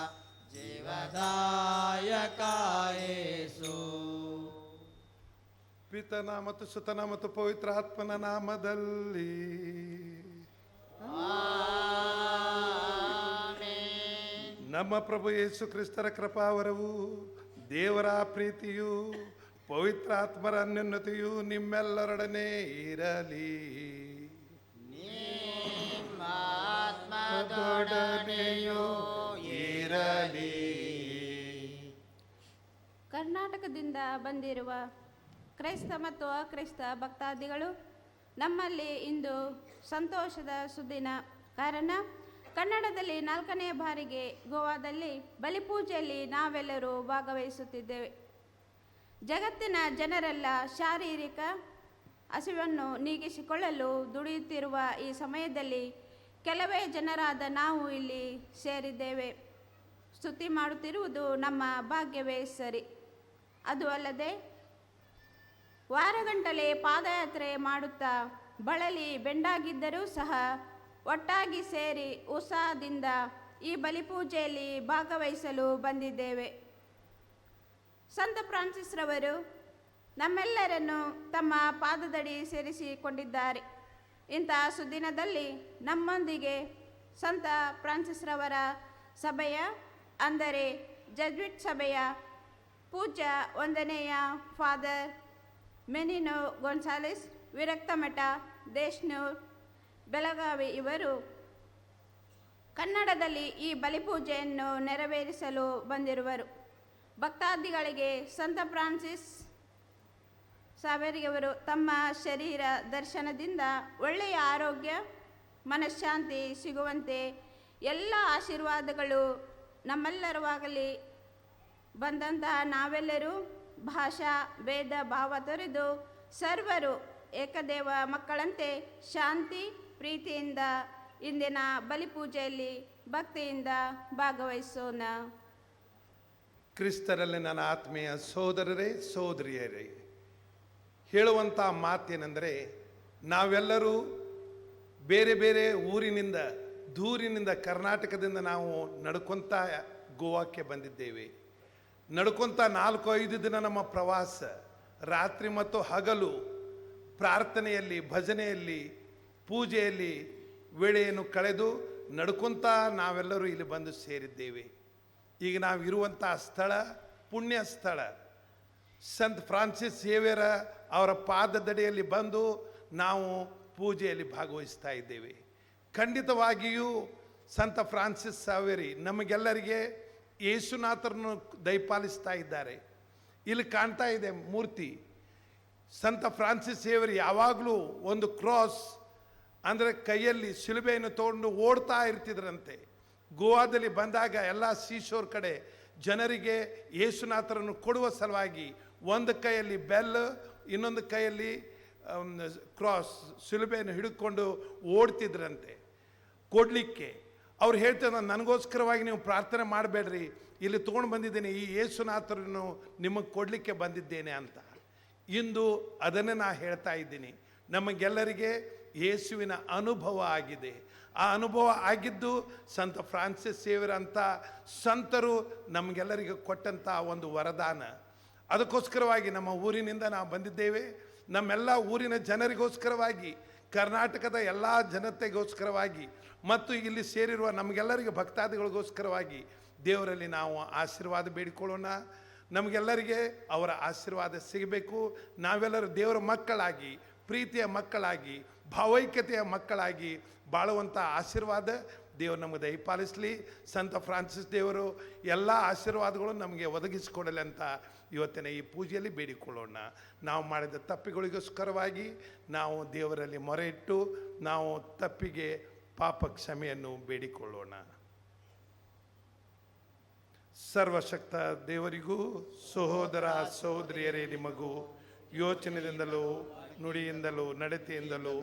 ಜೀವದಾಯಕ ಯೇಸು. ಪಿತನ ಮತ್ತು ಸುತನ ಮತ್ತು ಪವಿತ್ರ ಆತ್ಮನ ನಾಮದಲ್ಲಿ ನಮ್ಮ ಪ್ರಭು ಯೇಸು ಕ್ರಿಸ್ತರ ಕೃಪಾವರವು, ದೇವರ ಪ್ರೀತಿಯು, ಪವಿತ್ರ ಆತ್ಮರ ಅನ್ಯೋನ್ಯತೆಯು ನಿಮ್ಮೆಲ್ಲರೊಡನೆ ಇರಲಿ. ಆತ್ಮದೊಡನೆಯೂ ಇರಲಿ. ಕರ್ನಾಟಕದಿಂದ ಬಂದಿರುವ ಕ್ರೈಸ್ತ ಮತ್ತು ಅಕ್ರೈಸ್ತ ಭಕ್ತಾದಿಗಳು ನಮ್ಮಲ್ಲಿ ಇಂದು ಸಂತೋಷದ ಸುದ್ದಿನ ಕಾರಣ ಕನ್ನಡದಲ್ಲಿ 4ನೇ ಬಾರಿಗೆ ಗೋವಾದಲ್ಲಿ ಬಲಿಪೂಜೆಯಲ್ಲಿ ನಾವೆಲ್ಲರೂ ಭಾಗವಹಿಸುತ್ತಿದ್ದೇವೆ. ಜಗತ್ತಿನ ಜನರೆಲ್ಲ ಶಾರೀರಿಕ ಹಸಿವನ್ನು ನೀಗಿಸಿಕೊಳ್ಳಲು ದುಡಿಯುತ್ತಿರುವ ಈ ಸಮಯದಲ್ಲಿ ಕೆಲವೇ ಜನರಾದ ನಾವು ಇಲ್ಲಿ ಸೇರಿದ್ದೇವೆ. ಸ್ತುತಿ ಮಾಡುತ್ತಿರುವುದು ನಮ್ಮ ಭಾಗ್ಯವೇ ಸರಿ. ಅದು ಅಲ್ಲದೆ ವಾರಗಂಟಲೆ ಪಾದಯಾತ್ರೆ ಮಾಡುತ್ತಾ ಬಳಲಿ ಬೆಂಡಾಗಿದ್ದರೂ ಸಹ ಒಟ್ಟಾಗಿ ಸೇರಿ ಉತ್ಸಾಹದಿಂದ ಈ ಬಲಿಪೂಜೆಯಲ್ಲಿ ಭಾಗವಹಿಸಲು ಬಂದಿದ್ದೇವೆ. ಸಂತ ಫ್ರಾನ್ಸಿಸ್ ರವರು ನಮ್ಮೆಲ್ಲರನ್ನು ತಮ್ಮ ಪಾದದಡಿ ಸೇರಿಸಿಕೊಂಡಿದ್ದಾರೆ. ಇಂತಹ ಸುದಿನದಲ್ಲಿ ನಮ್ಮೊಂದಿಗೆ ಸಂತ ಫ್ರಾನ್ಸಿಸ್ ರವರ ಸಭೆಯ, ಅಂದರೆ ಜಜ್ವಿಟ್ ಸಭೆಯ ಪೂಜ್ಯ 1ನೇ ಫಾದರ್ ಮೆನಿನೋ ಗೊಂಸಾಲೆಸ್, ವಿರಕ್ತಮಠ, ದೇಶ್ನೂರ್, ಬೆಳಗಾವಿ ಇವರು ಕನ್ನಡದಲ್ಲಿ ಈ ಬಲಿಪೂಜೆಯನ್ನು ನೆರವೇರಿಸಲು ಬಂದಿರುವರು. ಭಕ್ತಾದಿಗಳಿಗೆ ಸಂತ ಫ್ರಾನ್ಸಿಸ್ ಸಾವೇರಿಯವರು ತಮ್ಮ ಶರೀರ ದರ್ಶನದಿಂದ ಒಳ್ಳೆಯ ಆರೋಗ್ಯ, ಮನಃಶಾಂತಿ ಸಿಗುವಂತೆ ಎಲ್ಲ ಆಶೀರ್ವಾದಗಳು ನಮ್ಮೆಲ್ಲರವಾಗಲಿ. ಬಂದಂತಹ ನಾವೆಲ್ಲರೂ ಭಾಷಾ ಭೇದ ಭಾವ ತೊರೆದು ಸರ್ವರು ಏಕದೇವ ಮಕ್ಕಳಂತೆ ಶಾಂತಿ ಪ್ರೀತಿಯಿಂದ ಇಂದಿನ ಬಲಿಪೂಜೆಯಲ್ಲಿ ಭಕ್ತಿಯಿಂದ ಭಾಗವಹಿಸೋಣ. ಕ್ರಿಸ್ತರಲ್ಲಿ ನನ್ನ ಆತ್ಮೀಯ ಸೋದರರೇ, ಸೋದರಿಯರೇ, ಹೇಳುವಂಥ ಮಾತೇನೆಂದರೆ, ನಾವೆಲ್ಲರೂ ಬೇರೆ ಬೇರೆ ಊರಿನಿಂದ, ದೂರಿನಿಂದ, ಕರ್ನಾಟಕದಿಂದ ನಾವು ನಡ್ಕೊತ ಗೋವಾಕ್ಕೆ ಬಂದಿದ್ದೇವೆ. ನಡ್ಕೊತ 4-5 ದಿನ ನಮ್ಮ ಪ್ರವಾಸ, ರಾತ್ರಿ ಮತ್ತು ಹಗಲು ಪ್ರಾರ್ಥನೆಯಲ್ಲಿ, ಭಜನೆಯಲ್ಲಿ, ಪೂಜೆಯಲ್ಲಿ ವೇಳೆಯನ್ನು ಕಳೆದು ನಡ್ಕೊತ ನಾವೆಲ್ಲರೂ ಇಲ್ಲಿ ಬಂದು ಸೇರಿದ್ದೇವೆ. ಈಗ ನಾವು ಇರುವಂಥ ಸ್ಥಳ ಪುಣ್ಯ ಸ್ಥಳ. ಸಂತ ಫ್ರಾನ್ಸಿಸ್ ಸೇವಿಯರ ಅವರ ಪಾದದಡಿಯಲ್ಲಿ ಬಂದು ನಾವು ಪೂಜೆಯಲ್ಲಿ ಭಾಗವಹಿಸ್ತಾ ಇದ್ದೇವೆ. ಖಂಡಿತವಾಗಿಯೂ ಸಂತ ಫ್ರಾನ್ಸಿಸ್ ಸಾವೇರಿ ನಮಗೆಲ್ಲರಿಗೆ ಯೇಸುನಾಥರನ್ನು ದಯಪಾಲಿಸ್ತಾ ಇದ್ದಾರೆ. ಇಲ್ಲಿ ಕಾಣ್ತಾ ಇದೆ ಮೂರ್ತಿ. ಸಂತ ಫ್ರಾನ್ಸಿಸ್ ಸೇವಿಯರ್ ಯಾವಾಗಲೂ ಒಂದು ಕ್ರಾಸ್, ಅಂದರೆ ಕೈಯಲ್ಲಿ ಶಿಲುಬೆಯನ್ನು ತೊಗೊಂಡು ಓಡ್ತಾ ಇರ್ತಿದ್ರಂತೆ. ಗೋವಾದಲ್ಲಿ ಬಂದಾಗ ಎಲ್ಲ ಸೀಶೋರ್ ಕಡೆ ಜನರಿಗೆ ಯೇಸುನಾಥರನ್ನು ಕೊಡುವ ಸಲುವಾಗಿ ಒಂದು ಕೈಯಲ್ಲಿ ಬೆಲ್, ಇನ್ನೊಂದು ಕೈಯಲ್ಲಿ ಕ್ರಾಸ್, ಶಿಲುಬೆಯನ್ನು ಹಿಡಿದುಕೊಂಡು ಓಡ್ತಿದ್ರಂತೆ ಕೊಡಲಿಕ್ಕೆ. ಅವ್ರು ಹೇಳ್ತಾರೆ, ನನಗೋಸ್ಕರವಾಗಿ ನೀವು ಪ್ರಾರ್ಥನೆ ಮಾಡಬೇಡ್ರಿ, ಇಲ್ಲಿ ತೊಗೊಂಡು ಬಂದಿದ್ದೇನೆ, ಈ ಯೇಸುನಾಥರನ್ನು ನಿಮಗೆ ಕೊಡಲಿಕ್ಕೆ ಬಂದಿದ್ದೇನೆ ಅಂತ. ಇಂದು ಅದನ್ನೇ ನಾ ಹೇಳ್ತಾ ಇದ್ದೀನಿ. ನಮಗೆಲ್ಲರಿಗೆ ಯೇಸುವಿನ ಅನುಭವ ಆಗಿದೆ. ಆ ಅನುಭವ ಆಗಿದ್ದು ಸಂತ ಫ್ರಾನ್ಸಿಸ್ ಸೇವರಂಥ ಸಂತರು ನಮಗೆಲ್ಲರಿಗೂ ಕೊಟ್ಟಂಥ ಒಂದು ವರದಾನ. ಅದಕ್ಕೋಸ್ಕರವಾಗಿ ನಮ್ಮ ಊರಿನಿಂದ ನಾವು ಬಂದಿದ್ದೇವೆ. ನಮ್ಮೆಲ್ಲ ಊರಿನ ಜನರಿಗೋಸ್ಕರವಾಗಿ, ಕರ್ನಾಟಕದ ಎಲ್ಲ ಜನತೆಗೋಸ್ಕರವಾಗಿ ಮತ್ತು ಇಲ್ಲಿ ಸೇರಿರುವ ನಮಗೆಲ್ಲರಿಗೂ ಭಕ್ತಾದಿಗಳಿಗೋಸ್ಕರವಾಗಿ ದೇವರಲ್ಲಿ ನಾವು ಆಶೀರ್ವಾದ ಬೇಡಿಕೊಳ್ಳೋಣ. ನಮಗೆಲ್ಲರಿಗೆ ಅವರ ಆಶೀರ್ವಾದ ಸಿಗಬೇಕು. ನಾವೆಲ್ಲರೂ ದೇವರ ಮಕ್ಕಳಾಗಿ, ಪ್ರೀತಿಯ ಮಕ್ಕಳಾಗಿ, ಭಾವೈಕ್ಯತೆಯ ಮಕ್ಕಳಾಗಿ ಬಾಳುವಂಥ ಆಶೀರ್ವಾದ ದೇವರು ನಮಗೆ ದಯಪಾಲಿಸಲಿ. ಸಂತ ಫ್ರಾನ್ಸಿಸ್ ದೇವರು ಎಲ್ಲ ಆಶೀರ್ವಾದಗಳು ನಮಗೆ ಒದಗಿಸಿಕೊಡಲಿ ಅಂತ ಇವತ್ತಿನ ಈ ಪೂಜೆಯಲ್ಲಿ ಬೇಡಿಕೊಳ್ಳೋಣ. ನಾವು ಮಾಡಿದ ತಪ್ಪಿಗಳಿಗೋಸ್ಕರವಾಗಿ ನಾವು ದೇವರಲ್ಲಿ ಮೊರೆ ಇಟ್ಟು ನಾವು ತಪ್ಪಿಗೆ ಪಾಪ ಕ್ಷಮೆಯನ್ನು ಬೇಡಿಕೊಳ್ಳೋಣ. ಸರ್ವಶಕ್ತ ದೇವರಿಗೂ ಸಹೋದರ ಸಹೋದರಿಯರೇ ನಿಮಗೂ ಯೋಚನೆಯಿಂದಲೂ ನುಡಿಯಿಂದಲೂ ನಡತೆಯಿಂದಲೂ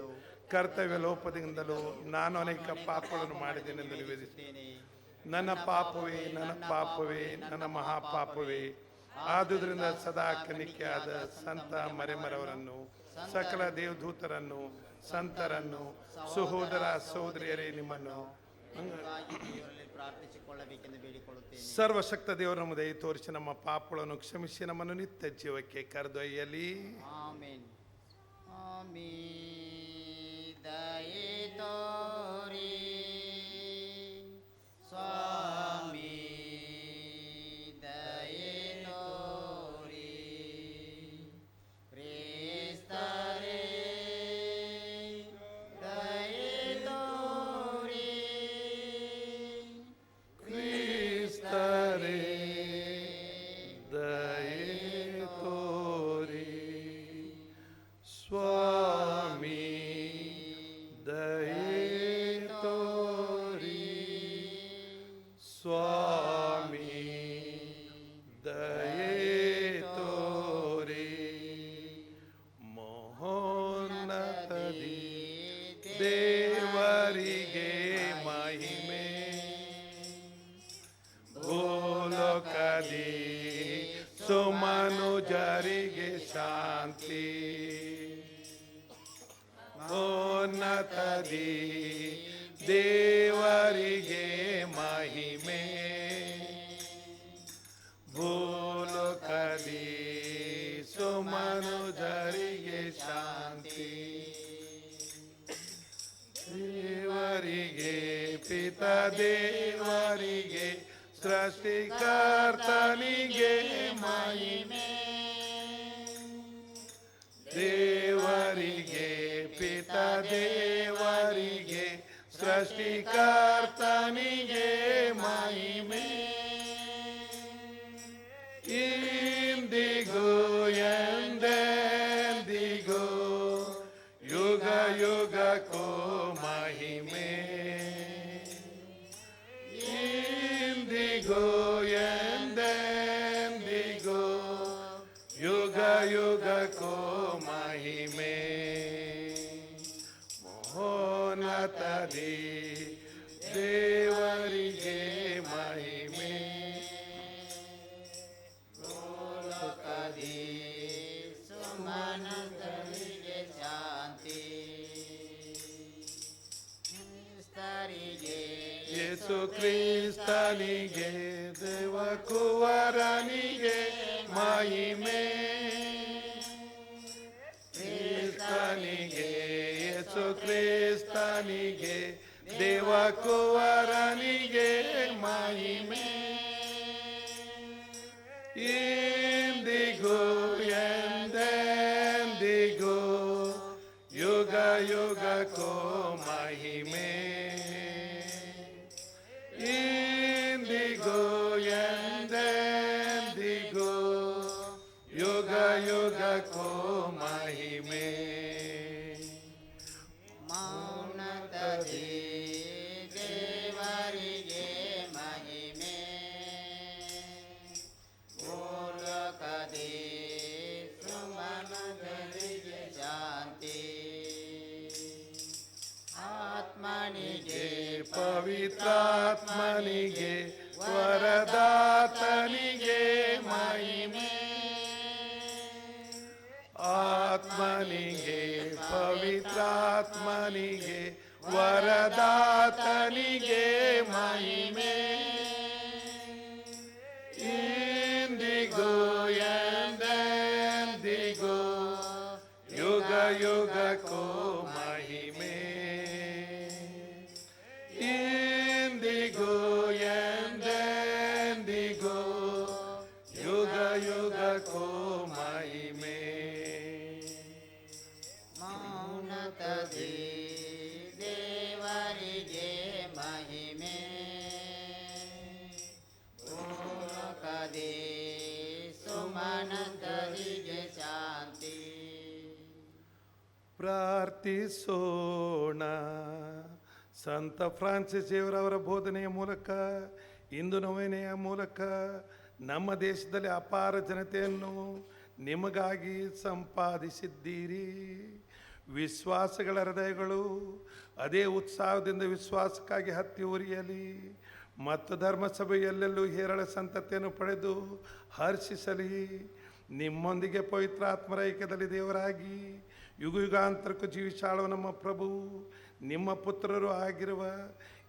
ಕರ್ತವ್ಯ ಲೋಪದಿಂದಲೂ ನಾನು ಅನೇಕ ಪಾಪಗಳನ್ನು ಮಾಡಿದ್ದೇನೆಂದು ನಿವೇದಿಸುತ್ತೇನೆ. ನನ್ನ ಪಾಪವೇ, ನನ್ನ ಪಾಪವೇ, ನನ್ನ ಮಹಾಪಾಪವೇ. ಆದುದರಿಂದ ಸದಾ ಕನಿಕೆಯಾದ ಸಂತ ಮರೆಮರವರನ್ನು, ಸಕಲ ದೇವದೂತರನ್ನು, ಸಂತರನ್ನು, ಸಹೋದರ ಸಹೋದರಿಯರೇ ನಿಮ್ಮನ್ನು ಪ್ರಾರ್ಥಿಸಿಕೊಳ್ಳಬೇಕೆಂದು ಬೇಡಿಕೊಳ್ಳುತ್ತೇನೆ. ಸರ್ವಶಕ್ತ ದೇವರು ನಮ್ಮ ದಯ ತೋರಿಸಿ ನಮ್ಮ ಪಾಪಗಳನ್ನು ಕ್ಷಮಿಸಿ ನಮ್ಮನ್ನು ನಿತ್ಯ ಜೀವಕ್ಕೆ ಕರೆದೊಯ್ಯಲಿ. ಆಮೇನ್. ಆಮೀ ದಯೆ ತೋರಿ ಸ್ವಾಮಿ, ದಯೆ ತೋರಿ ಕ್ರಿಸ್ತರೇ, ದಯೆ ತೋರಿ ಕ್ರಿಸ್ತರೇ, ದಯೆ ತೋರಿ ಸ್ವಾಮಿ, ದಯೆ ತೋರಿ ಸ್ವಾಮಿ, ದಯೆ ತೋರಿ. ಮಹೋನ್ನತದಿ ದೇವರಿಗೆ ಮಹಿಮೆ, ಭೂಲೋಕದಿ ಸುಮನುಜರಿಗೆ ಶಾಂತಿ. ಮಹೋನ್ನತದಿ ದೇವರಿಗೆ ಮಹಿಮೆ, ಭೂಲೋಕದಿ ಸುಮನುಜರಿಗೆ ಶಾಂತಿ. ದೇವರಿಗೆ ಪಿತ ದೇವರಿಗೆ ಸೃಷ್ಟಿಕರ್ತನಿಗೆ ಮಹಿಮೆ, ದೇವರಿಗೆ ಪಿತ ದೇವರಿಗೆ ಸೃಷ್ಟಿಕರ್ತನಿಗೆ ಮಹಿಮೆ, ಇಂದಿಗೂ ಎಂದೆಂದಿಗೂ ಯುಗ ಯುಗಕ್ಕೂ ಮಹಿಮೆ, ಇಂದಿಗೂ ಎಂದೆಂದಿಗೂ ಯುಗ ಯುಗಕ್ಕೂ ಮಹಿಮೆ. ಮಹೋನ್ನತದಿ ದೇವರಿಗೆ ಮಹಿಮೆ, ಭೂಲೋಕದಿ ಸುಮನುಜರಿಗೆ ಶಾಂತಿ. ಕ್ರಿಸ್ತರಿಗೆ ಯೇಸು ಕ್ರಿಸ್ತನಿಗೆ ದೇವಕುವರನಿಗೆ ಮಹಿಮೆ, ಕ್ರಿಸ್ತನಿಗೆ ಯೇಸು ಕ್ರಿಸ್ತನಿಗೆ ದೇವಕುವರನಿಗೆ ಮಹಿಮೆ, ಇಂದಿಗೂ ಎಂದೆಂದಿಗೂ ಯುಗ ಯುಗಕ್ಕೂ ಮಹಿಮೆ, ಇಂದಿಗೂ ಎಂದೆಂದಿಗೂ ಯುಗ ಯುಗಕ್ಕೂ ಮಹಿಮೆ. ಮೌನತದಿ ದೇವರಿಗೆ ಮಹಿಮೆ, ಭೂಲೋಕದಿ ಸುಮನುಜರಿಗೆ ಶಾಂತಿ. ಆತ್ಮನಿಗೆ ಪವಿತ್ರಾತ್ಮನಿಗೆ ವರದಾತನಿಗೆ ಮಹಿಮೆ, ಆತ್ಮನಿಗೆ ಪವಿತ್ರಾತ್ಮನಿಗೆ ವರದಾತನಿಗೆ ಮಹಿಮೆ, ಇಂದಿಗೂ ಎಂದೆಂದಿಗೂ ಯುಗ ಯುಗಕ್ಕೂ ಮಹಿಮೆ, ಇಂದಿಗೂ ಎಂದೆಂದಿಗೂ ಯುಗ ಪ್ರಾರ್ಥಿಸೋಣ. ಸಂತ ಫ್ರಾನ್ಸಿಸ್ ದೇವರವರ ಬೋಧನೆಯ ಮೂಲಕ, ಇಂದು ನೊವೆನೆಯ ಮೂಲಕ ನಮ್ಮ ದೇಶದಲ್ಲಿ ಅಪಾರ ಜನತೆಯನ್ನು ನಿಮಗಾಗಿ ಸಂಪಾದಿಸಿದ್ದೀರಿ. ವಿಶ್ವಾಸಗಳ ಹೃದಯಗಳು ಅದೇ ಉತ್ಸಾಹದಿಂದ ವಿಶ್ವಾಸಕ್ಕಾಗಿ ಹತ್ತಿ ಉರಿಯಲಿ ಮತ್ತು ಧರ್ಮಸಭೆಯಲ್ಲೆಲ್ಲೂ ಹೇರಳ ಸಂತತಿಯನ್ನು ಪಡೆದು ಹರ್ಷಿಸಲಿ. ನಿಮ್ಮೊಂದಿಗೆ ಪವಿತ್ರಾತ್ಮರ ಐಕ್ಯದಲ್ಲಿ ದೇವರಾಗಿ ಯುಗಯುಗಾಂತರಕ್ಕೂ ಜೀವಿಸಾಳುವ ನಮ್ಮ ಪ್ರಭು ನಿಮ್ಮ ಪುತ್ರರು ಆಗಿರುವ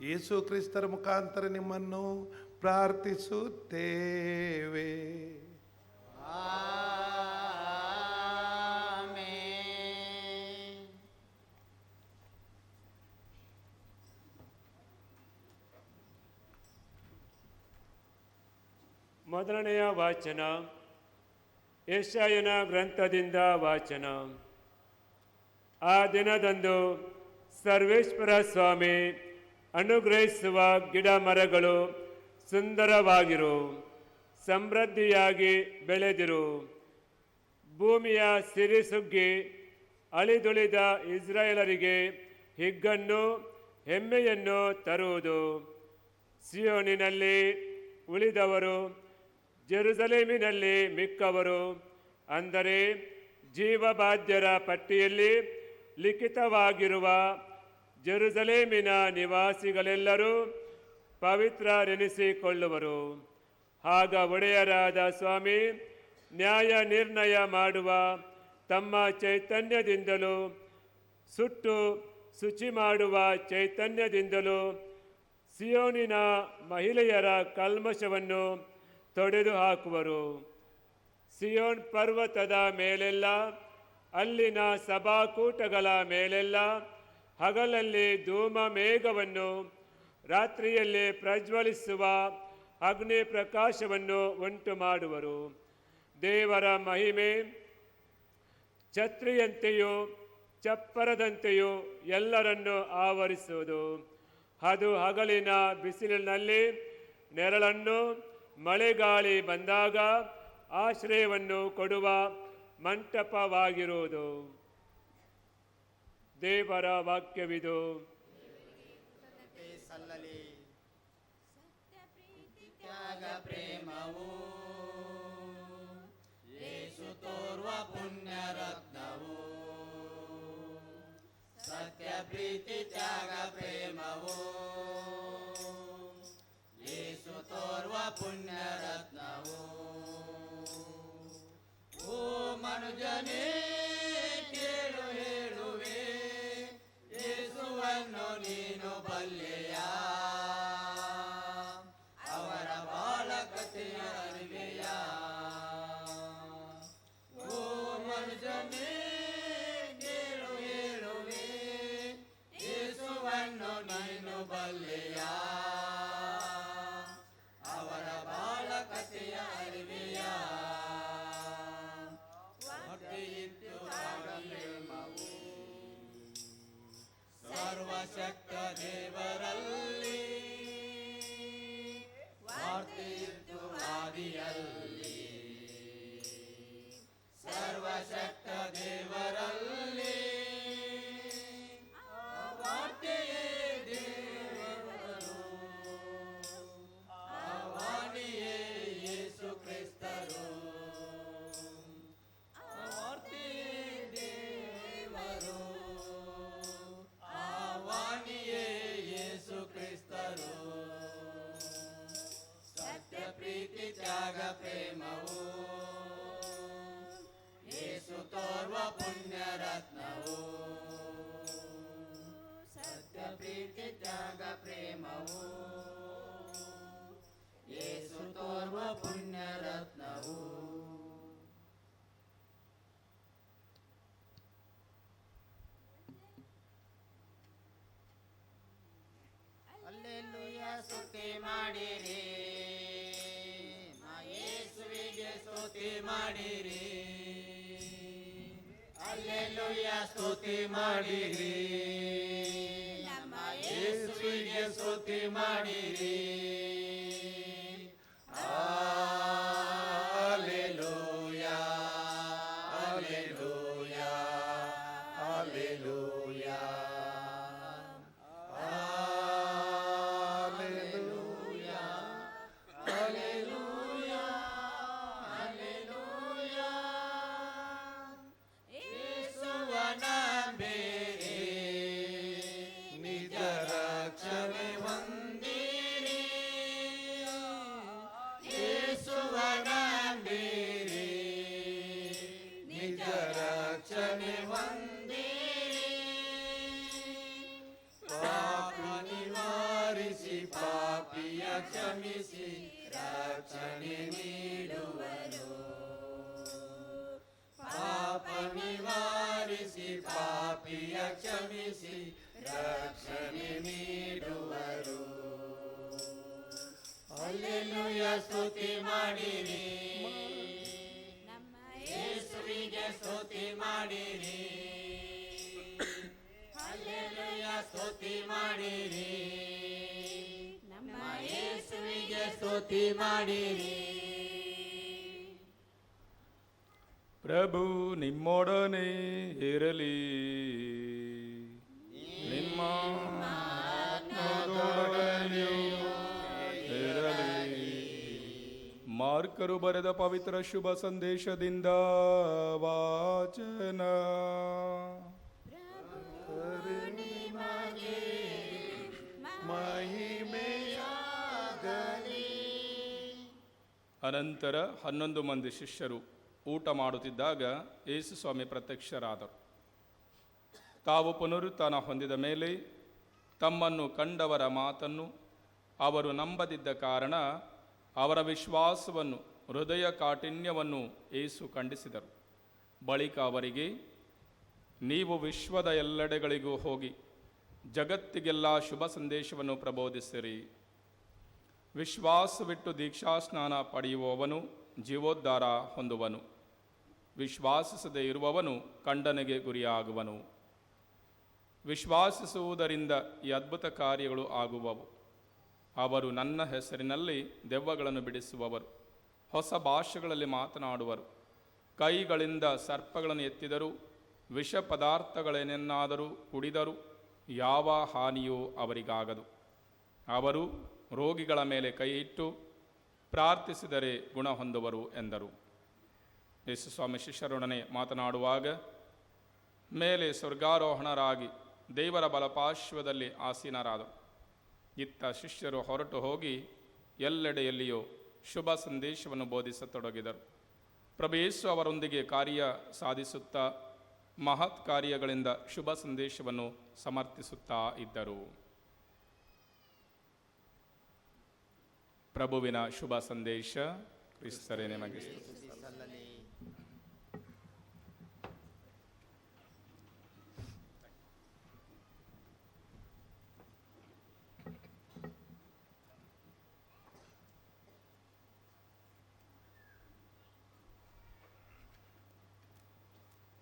ಯೇಸು ಕ್ರಿಸ್ತರ ಮುಖಾಂತರ ನಿಮ್ಮನ್ನು ಪ್ರಾರ್ಥಿಸುತ್ತೇವೆ. ಮೊದಲನೆಯ ವಾಚನ ಯೆಶಾಯನ ಗ್ರಂಥದಿಂದ ವಾಚನ. ಆ ದಿನದಂದು ಸರ್ವೇಶ್ವರ ಸ್ವಾಮಿ ಅನುಗ್ರಹಿಸುವ ಗಿಡ ಮರಗಳು ಸುಂದರವಾಗಿರು, ಸಮೃದ್ಧಿಯಾಗಿ ಬೆಳೆದಿರು. ಭೂಮಿಯ ಸಿರಿಸುಗ್ಗಿ ಅಳಿದುಳಿದ ಇಸ್ರಾಯೇಲರಿಗೆ ಹಿಗ್ಗನ್ನು ಹೆಮ್ಮೆಯನ್ನು ತರುವುದು. ಸಿಯೋನಿನಲ್ಲಿ ಉಳಿದವರು, ಜೆರುಸಲೇಮಿನಲ್ಲಿ ಮಿಕ್ಕವರು, ಅಂದರೆ ಜೀವಬಾಧ್ಯರ ಪಟ್ಟಿಯಲ್ಲಿ ಲಿಖಿತವಾಗಿರುವ ಜೆರುಸಲೇಮಿನ ನಿವಾಸಿಗಳೆಲ್ಲರೂ ಪವಿತ್ರರೆನಿಸಿಕೊಳ್ಳುವರು. ಆಗ ಒಡೆಯರಾದ ಸ್ವಾಮಿ ನ್ಯಾಯ ನಿರ್ಣಯ ಮಾಡುವ ತಮ್ಮ ಚೈತನ್ಯದಿಂದಲೂ ಸುಟ್ಟು ಶುಚಿ ಮಾಡುವ ಚೈತನ್ಯದಿಂದಲೂ ಸಿಯೋನಿನ ಮಹಿಳೆಯರ ಕಲ್ಮಶವನ್ನು ತೊಡೆದು ಹಾಕುವರು. ಸಿಯೋನ್ ಪರ್ವತದ ಮೇಲೆಲ್ಲ, ಅಲ್ಲಿನ ಸಭಾಕೂಟಗಳ ಮೇಲೆಲ್ಲ ಹಗಲಲ್ಲಿ ಧೂಮ ಮೇಘವನ್ನು, ರಾತ್ರಿಯಲ್ಲಿ ಪ್ರಜ್ವಲಿಸುವ ಅಗ್ನಿ ಪ್ರಕಾಶವನ್ನು ಉಂಟು ಮಾಡುವರು. ದೇವರ ಮಹಿಮೆ ಛತ್ರಿಯಂತೆಯೂ ಚಪ್ಪರದಂತೆಯೂ ಎಲ್ಲರನ್ನೂ ಆವರಿಸುವುದು. ಅದು ಹಗಲಿನ ಬಿಸಿಲಿನಲ್ಲಿ ನೆರಳನ್ನು, ಮಳೆಗಾಳಿ ಬಂದಾಗ ಆಶ್ರಯವನ್ನು ಕೊಡುವ ಮಂಟಪವಾಗಿರುವುದು. ದೇವರ ವಾಕ್ಯವಿದು. ಸಲ್ಲಲಿ ತ್ಯಾಗ ಪ್ರೇಮವು ಯೇಸು ತೋರುವ ಪುಣ್ಯರತ್ನವು, ಸತ್ಯ ಪ್ರೀತಿ ತ್ಯಾಗ ಪ್ರೇಮವು ಯೇಸು ತೋರುವ ಪುಣ್ಯರತ್ನವು. ಓ ಮನುಜನೇ ಕೇಳು ಹೇಳುವೆ, ಯೇಸುವನ್ನು ನೀನು ಬಲ್ಲೆಯ, ಅವರ ಬಾಳ ಕಥೆಯ ಅರಿವೆಯ. ಓ ಮನುಜನೇ ಕೇಳು ಹೇಳುವೆ, ಯೇಸುವನ್ನು ನೀನು ಬಲ್ಲೆಯ, ಅವರ ಬಾಳ ಕಥೆಯ ಅರಿವೆಯ. ಸರ್ವಶಕ್ತ ದೇವರಲ್ಲಿ ವಾರ್ತೆಯಿತ್ತು ಆದಿಯಲ್ಲಿ, ಸರ್ವಶಕ್ತ ದೇವರಲ್ಲಿ ವಾರ್ತೆಯೇ ದೇವರು, ಆ ವಾಣಿಯೇ ಯೇಸು ಕ್ರಿಸ್ತರು, ವಾರ್ತೆಯೇ ದೇವರು, ವಾಣಿಯೇ ಯೇಸು ಕ್ರಿಸ್ತರು. ಸತ್ಯ ಪ್ರೀತಿ ತ್ಯಾಗ ಪ್ರೇಮವು ಯೇಸು ತೋರುವ ಪುಣ್ಯರತ್ನವು, ಸತ್ಯ ಪ್ರೀತಿ ತ್ಯಾಗ ಪ್ರೇಮವು ಯೇಸು ತೋರುವ ಪುಣ್ಯರತ್ನವು. ಅಲ್ಲೆಲೂಯ ಸ್ತುತಿ ಮಾಡಿರಿ, ಯೇಸುವಿಗೆ ಸ್ತುತಿ ಮಾಡಿರಿ, ಅಲ್ಲೆಲೂಯ ಸ್ತುತಿ ಮಾಡಿರಿ, ನಮ್ಮ ಯೇಸುವಿಗೆ ಸ್ತುತಿ ಮಾಡಿರಿ. Alleluia, alleluia, alleluia. ನಿವಾರಿಸಿ ಪಾಪಿಯ ಕ್ಷಮಿಸಿ ರಕ್ಷಣೆ ನೀಡುವರು. ಪಾಪ ನಿವಾರಿಸಿ ಪಾಪಿಯ ಕ್ಷಮಿಸಿ ರಕ್ಷಣೆ ನೀಡುವರು. ಹಲ್ಲೆಲೂಯ ಸ್ತುತಿ ಮಾಡಿರಿ, ನಮ್ಮ ಯೇಸುವಿಗೆ ಸ್ತುತಿ ಮಾಡಿರಿ. ಹಲ್ಲೆಲೂಯ ಸ್ತುತಿ ಮಾಡಿರಿ, ನಮ್ಮ ಯೇಸುವಿಗೆ ಸ್ತುತಿ ಮಾಡಿರಿ. ಪ್ರಭು ನಿಮ್ಮೊಡನೆ ಇರಲಿ. ನಿಮ್ಮ ಆತ್ಮದೊಡನೆಯೂ ಇರಲಿ. ಮಾರ್ಕರು ಬರೆದ ಪವಿತ್ರ ಶುಭ ಸಂದೇಶದಿಂದ ವಾಚನ. ಅನಂತರ 11 ಮಂದಿ ಶಿಷ್ಯರು ಊಟ ಮಾಡುತ್ತಿದ್ದಾಗ ಯೇಸುಸ್ವಾಮಿ ಪ್ರತ್ಯಕ್ಷರಾದರು. ತಾವು ಪುನರುತ್ಥಾನ ಹೊಂದಿದ ಮೇಲೆ ತಮ್ಮನ್ನು ಕಂಡವರ ಮಾತನ್ನು ಅವರು ನಂಬದಿದ್ದ ಕಾರಣ ಅವರ ವಿಶ್ವಾಸವನ್ನು, ಹೃದಯ ಕಾಠಿಣ್ಯವನ್ನು ಯೇಸು ಖಂಡಿಸಿದರು. ಬಳಿಕ ಅವರಿಗೆ, ನೀವು ವಿಶ್ವದ ಎಲ್ಲೆಡೆಗಳಿಗೂ ಹೋಗಿ ಜಗತ್ತಿಗೆಲ್ಲ ಶುಭ ಸಂದೇಶವನ್ನು ಪ್ರಬೋಧಿಸಿರಿ. ವಿಶ್ವಾಸವಿಟ್ಟು ದೀಕ್ಷಾಸ್ನಾನ ಪಡೆಯುವವನು ಜೀವೋದ್ಧಾರ ಹೊಂದುವನು, ವಿಶ್ವಾಸಿಸದೇ ಇರುವವನು ಖಂಡನೆಗೆ ಗುರಿಯಾಗುವನು. ವಿಶ್ವಾಸಿಸುವುದರಿಂದ ಈ ಅದ್ಭುತ ಕಾರ್ಯಗಳು ಆಗುವವು. ಅವರು ನನ್ನ ಹೆಸರಿನಲ್ಲಿ ದೆವ್ವಗಳನ್ನು ಬಿಡಿಸುವವರು, ಹೊಸ ಭಾಷೆಗಳಲ್ಲಿ ಮಾತನಾಡುವರು, ಕೈಗಳಿಂದ ಸರ್ಪಗಳನ್ನು ಎತ್ತಿದರು, ವಿಷ ಪದಾರ್ಥಗಳೇನನ್ನಾದರೂ ಕುಡಿದರೂ ಯಾವ ಹಾನಿಯೂ ಅವರಿಗಾಗದು. ಅವರು ರೋಗಿಗಳ ಮೇಲೆ ಕೈ ಇಟ್ಟು ಪ್ರಾರ್ಥಿಸಿದರೆ ಗುಣ ಹೊಂದುವರು ಎಂದರು. ಯೇಸುಸ್ವಾಮಿ ಶಿಷ್ಯರೊಡನೆ ಮಾತನಾಡುವಾಗ ಮೇಲೆ ಸ್ವರ್ಗಾರೋಹಣರಾಗಿ ದೇವರ ಬಲಪಾರ್ಶ್ವದಲ್ಲಿ ಆಸೀನರಾದರು. ಇತ್ತ ಶಿಷ್ಯರು ಹೊರಟು ಹೋಗಿ ಎಲ್ಲೆಡೆಯಲ್ಲಿಯೂ ಶುಭ ಸಂದೇಶವನ್ನು ಬೋಧಿಸತೊಡಗಿದರು. ಪ್ರಭು ಯೇಸು ಅವರೊಂದಿಗೆ ಕಾರ್ಯ ಸಾಧಿಸುತ್ತಾ ಮಹತ್ ಕಾರ್ಯಗಳಿಂದ ಶುಭ ಸಂದೇಶವನ್ನು ಸಮರ್ಥಿಸುತ್ತಾ ಇದ್ದರು. ಪ್ರಭುವಿನ ಶುಭ ಸಂದೇಶ. ಕ್ರಿಸ್ತರೇ ನಿಮಗೆ ಸ್ತುತಿ.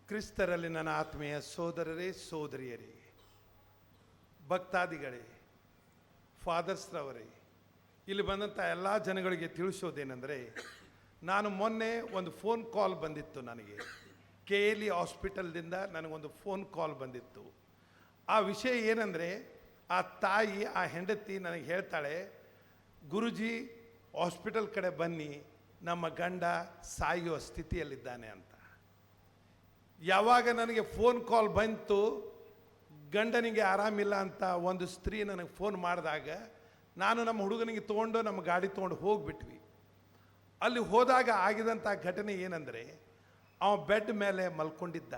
ಕ್ರಿಸ್ತರಲ್ಲಿ ನನ್ನ ಆತ್ಮೀಯ ಸೋದರರೇ, ಸೋದರಿಯರೇ, ಭಕ್ತಾದಿಗಳೇ, ಫಾದರ್ಸ್ರವರೇ, ಇಲ್ಲಿ ಬಂದಂಥ ಎಲ್ಲ ಜನಗಳಿಗೆ ತಿಳಿಸೋದೇನೆಂದರೆ, ನಾನು ಮೊನ್ನೆ ಒಂದು ಫೋನ್ ಕಾಲ್ ಬಂದಿತ್ತು ನನಗೆ. KLE ಹಾಸ್ಪಿಟಲ್ದಿಂದ ನನಗೊಂದು ಫೋನ್ ಕಾಲ್ ಬಂದಿತ್ತು. ಆ ವಿಷಯ ಏನಂದರೆ, ಆ ತಾಯಿ, ಆ ಹೆಂಡತಿ ನನಗೆ ಹೇಳ್ತಾಳೆ, ಗುರುಜಿ ಹಾಸ್ಪಿಟಲ್ ಕಡೆ ಬನ್ನಿ, ನಮ್ಮ ಗಂಡ ಸಾಯುವ ಸ್ಥಿತಿಯಲ್ಲಿದ್ದಾನೆ ಅಂತ. ಯಾವಾಗ ನನಗೆ ಫೋನ್ ಕಾಲ್ ಬಂತು, ಗಂಡನಿಗೆ ಆರಾಮಿಲ್ಲ ಅಂತ ಒಂದು ಸ್ತ್ರೀ ನನಗೆ ಫೋನ್ ಮಾಡಿದಾಗ, ನಾನು ನಮ್ಮ ಹುಡುಗನಿಗೆ ತೊಗೊಂಡು ನಮ್ಮ ಗಾಡಿ ತೊಗೊಂಡು ಹೋಗಿಬಿಟ್ವಿ. ಅಲ್ಲಿ ಹೋದಾಗ ಆಗಿದಂಥ ಘಟನೆ ಏನಂದರೆ, ಅವ ಬೆಡ್ ಮೇಲೆ ಮಲ್ಕೊಂಡಿದ್ದ.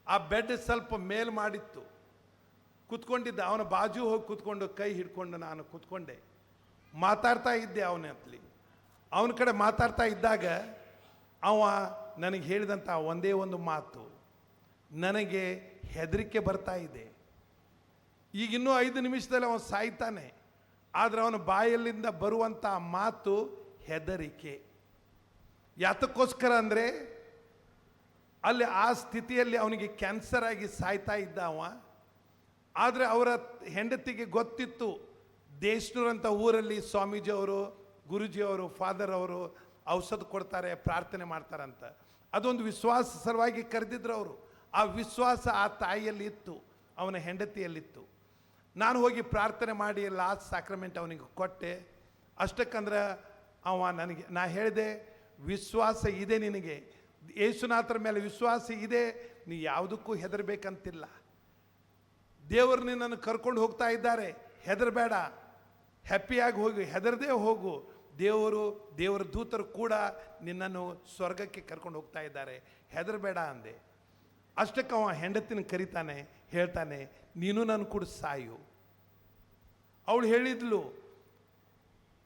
ಆ ಬೆಡ್ ಸ್ವಲ್ಪ ಮೇಲ್ ಮಾಡಿತ್ತು, ಕೂತ್ಕೊಂಡಿದ್ದ. ಅವನ ಬಾಜು ಹೋಗಿ ಕೂತ್ಕೊಂಡು ಕೈ ಹಿಡ್ಕೊಂಡು ನಾನು ಕೂತ್ಕೊಂಡೆ, ಮಾತಾಡ್ತಾ ಇದ್ದೆ ಅವನಲ್ಲಿ. ಅವನ ಕಡೆ ಮಾತಾಡ್ತಾ ಇದ್ದಾಗ ಅವ ನನಗೆ ಹೇಳಿದಂಥ ಒಂದೇ ಒಂದು ಮಾತು, ನನಗೆ ಹೆದರಿಕೆ ಬರ್ತಾ ಇದೆ, ಈಗ ಇನ್ನೂ 5 ನಿಮಿಷದಲ್ಲಿ ಅವನು ಸಾಯ್ತಾನೆ, ಆದರೆ ಅವನ ಬಾಯಲ್ಲಿಂದ ಬರುವಂಥ ಮಾತು ಹೆದರಿಕೆ. ಯಾತಕ್ಕೋಸ್ಕರ ಅಂದರೆ, ಅಲ್ಲಿ ಆ ಸ್ಥಿತಿಯಲ್ಲಿ ಅವನಿಗೆ ಕ್ಯಾನ್ಸರ್ ಆಗಿ ಸಾಯ್ತಾ ಇದ್ದ ಅವ. ಆದರೆ ಅವರ ಹೆಂಡತಿಗೆ ಗೊತ್ತಿತ್ತು, ದೇಶ್ನೂರಂಥ ಊರಲ್ಲಿ ಸ್ವಾಮೀಜಿಯವರು, ಗುರುಜಿಯವರು, ಫಾದರ್ ಅವರು ಔಷಧ ಕೊಡ್ತಾರೆ, ಪ್ರಾರ್ಥನೆ ಮಾಡ್ತಾರಂತ. ಅದೊಂದು ವಿಶ್ವಾಸ ಸಲುವಾಗಿ ಕರೆದಿದ್ರು ಅವರು. ಆ ವಿಶ್ವಾಸ ಆ ತಾಯಿಯಲ್ಲಿ ಇತ್ತು, ಅವನ ಹೆಂಡತಿಯಲ್ಲಿತ್ತು. ನಾನು ಹೋಗಿ ಪ್ರಾರ್ಥನೆ ಮಾಡಿ ಲಾಸ್ಟ್ ಸ್ಯಾಕ್ರಮೆಂಟ್ ಅವನಿಗೆ ಕೊಟ್ಟೆ. ಅಷ್ಟಕ್ಕಂದ್ರೆ ಅವ ನನಗೆ, ನಾ ಹೇಳಿದೆ, ವಿಶ್ವಾಸ ಇದೆ ನಿನಗೆ, ಯೇಸುನಾಥರ ಮೇಲೆ ವಿಶ್ವಾಸ ಇದೆ, ನೀ ಯಾವುದಕ್ಕೂ ಹೆದರಬೇಕಂತಿಲ್ಲ, ದೇವರು ನಿನ್ನನ್ನು ಕರ್ಕೊಂಡು ಹೋಗ್ತಾ ಇದ್ದಾರೆ, ಹೆದರಬೇಡ, ಹ್ಯಾಪಿಯಾಗಿ ಹೋಗಿ, ಹೆದರದೇ ಹೋಗು, ದೇವರು, ದೇವರ ದೂತರು ಕೂಡ ನಿನ್ನನ್ನು ಸ್ವರ್ಗಕ್ಕೆ ಕರ್ಕೊಂಡು ಹೋಗ್ತಾ ಇದ್ದಾರೆ, ಹೆದರಬೇಡ ಅಂದೆ. ಅಷ್ಟಕ್ಕೆ ಅವ ಹೆಂಡತಿನ ಕರೀತಾನೆ, ಹೇಳ್ತಾನೆ, ನೀನು ನನ್ನ ಕೂಡ ಸಾಯು. ಅವಳು ಹೇಳಿದ್ಲು,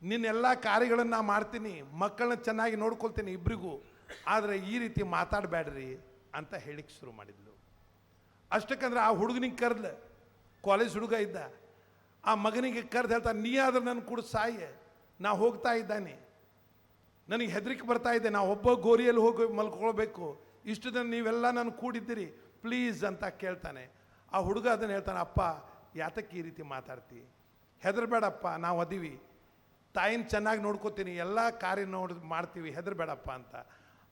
ನಿನ್ನೆಲ್ಲ ಕಾರ್ಯಗಳನ್ನು ಮಾಡ್ತೀನಿ, ಮಕ್ಕಳನ್ನ ಚೆನ್ನಾಗಿ ನೋಡ್ಕೊಳ್ತೀನಿ ಇಬ್ಬರಿಗೂ, ಆದರೆ ಈ ರೀತಿ ಮಾತಾಡಬೇಡ್ರಿ ಅಂತ ಹೇಳಿಕ್ಕೆ ಶುರು ಮಾಡಿದ್ಲು. ಅಷ್ಟಕ್ಕಂದ್ರೆ ಆ ಹುಡುಗನಿಗೆ ಕರೆದ್ಲು, ಕಾಲೇಜ್ ಹುಡುಗ ಇದ್ದ, ಆ ಮಗನಿಗೆ ಕರೆದು ಹೇಳ್ತಾ, ನೀ ಆದ್ರೆ ನನ್ನ ಕೂಡ ಸಾಯಿ, ನಾ ಹೋಗ್ತಾ ಇದ್ದಾನೆ, ನನಗೆ ಹೆದರಿಕೆ ಬರ್ತಾ ಇದೆ, ನಾ ಒಬ್ಬ ಗೋರಿಯಲ್ಲಿ ಹೋಗಿ ಮಲ್ಕೊಳ್ಬೇಕು, ಇಷ್ಟು ದಿನ ನೀವೆಲ್ಲ ನಾನು ಕೂಡಿದ್ದೀರಿ, ಪ್ಲೀಸ್ ಅಂತ ಕೇಳ್ತಾನೆ. ಆ ಹುಡುಗ ಅದನ್ನು ಹೇಳ್ತಾನೆ, ಅಪ್ಪ ಯಾತಕ್ಕೆ ಈ ರೀತಿ ಮಾತಾಡ್ತಿ, ಹೆದರಬೇಡಪ್ಪ, ನಾವು ಅದೀವಿ, ತಾಯಿನ ಚೆನ್ನಾಗಿ ನೋಡ್ಕೋತೀನಿ, ಎಲ್ಲ ಕಾರ್ಯ ನೋಡಿ ಮಾಡ್ತೀವಿ, ಹೆದರಬೇಡಪ್ಪ ಅಂತ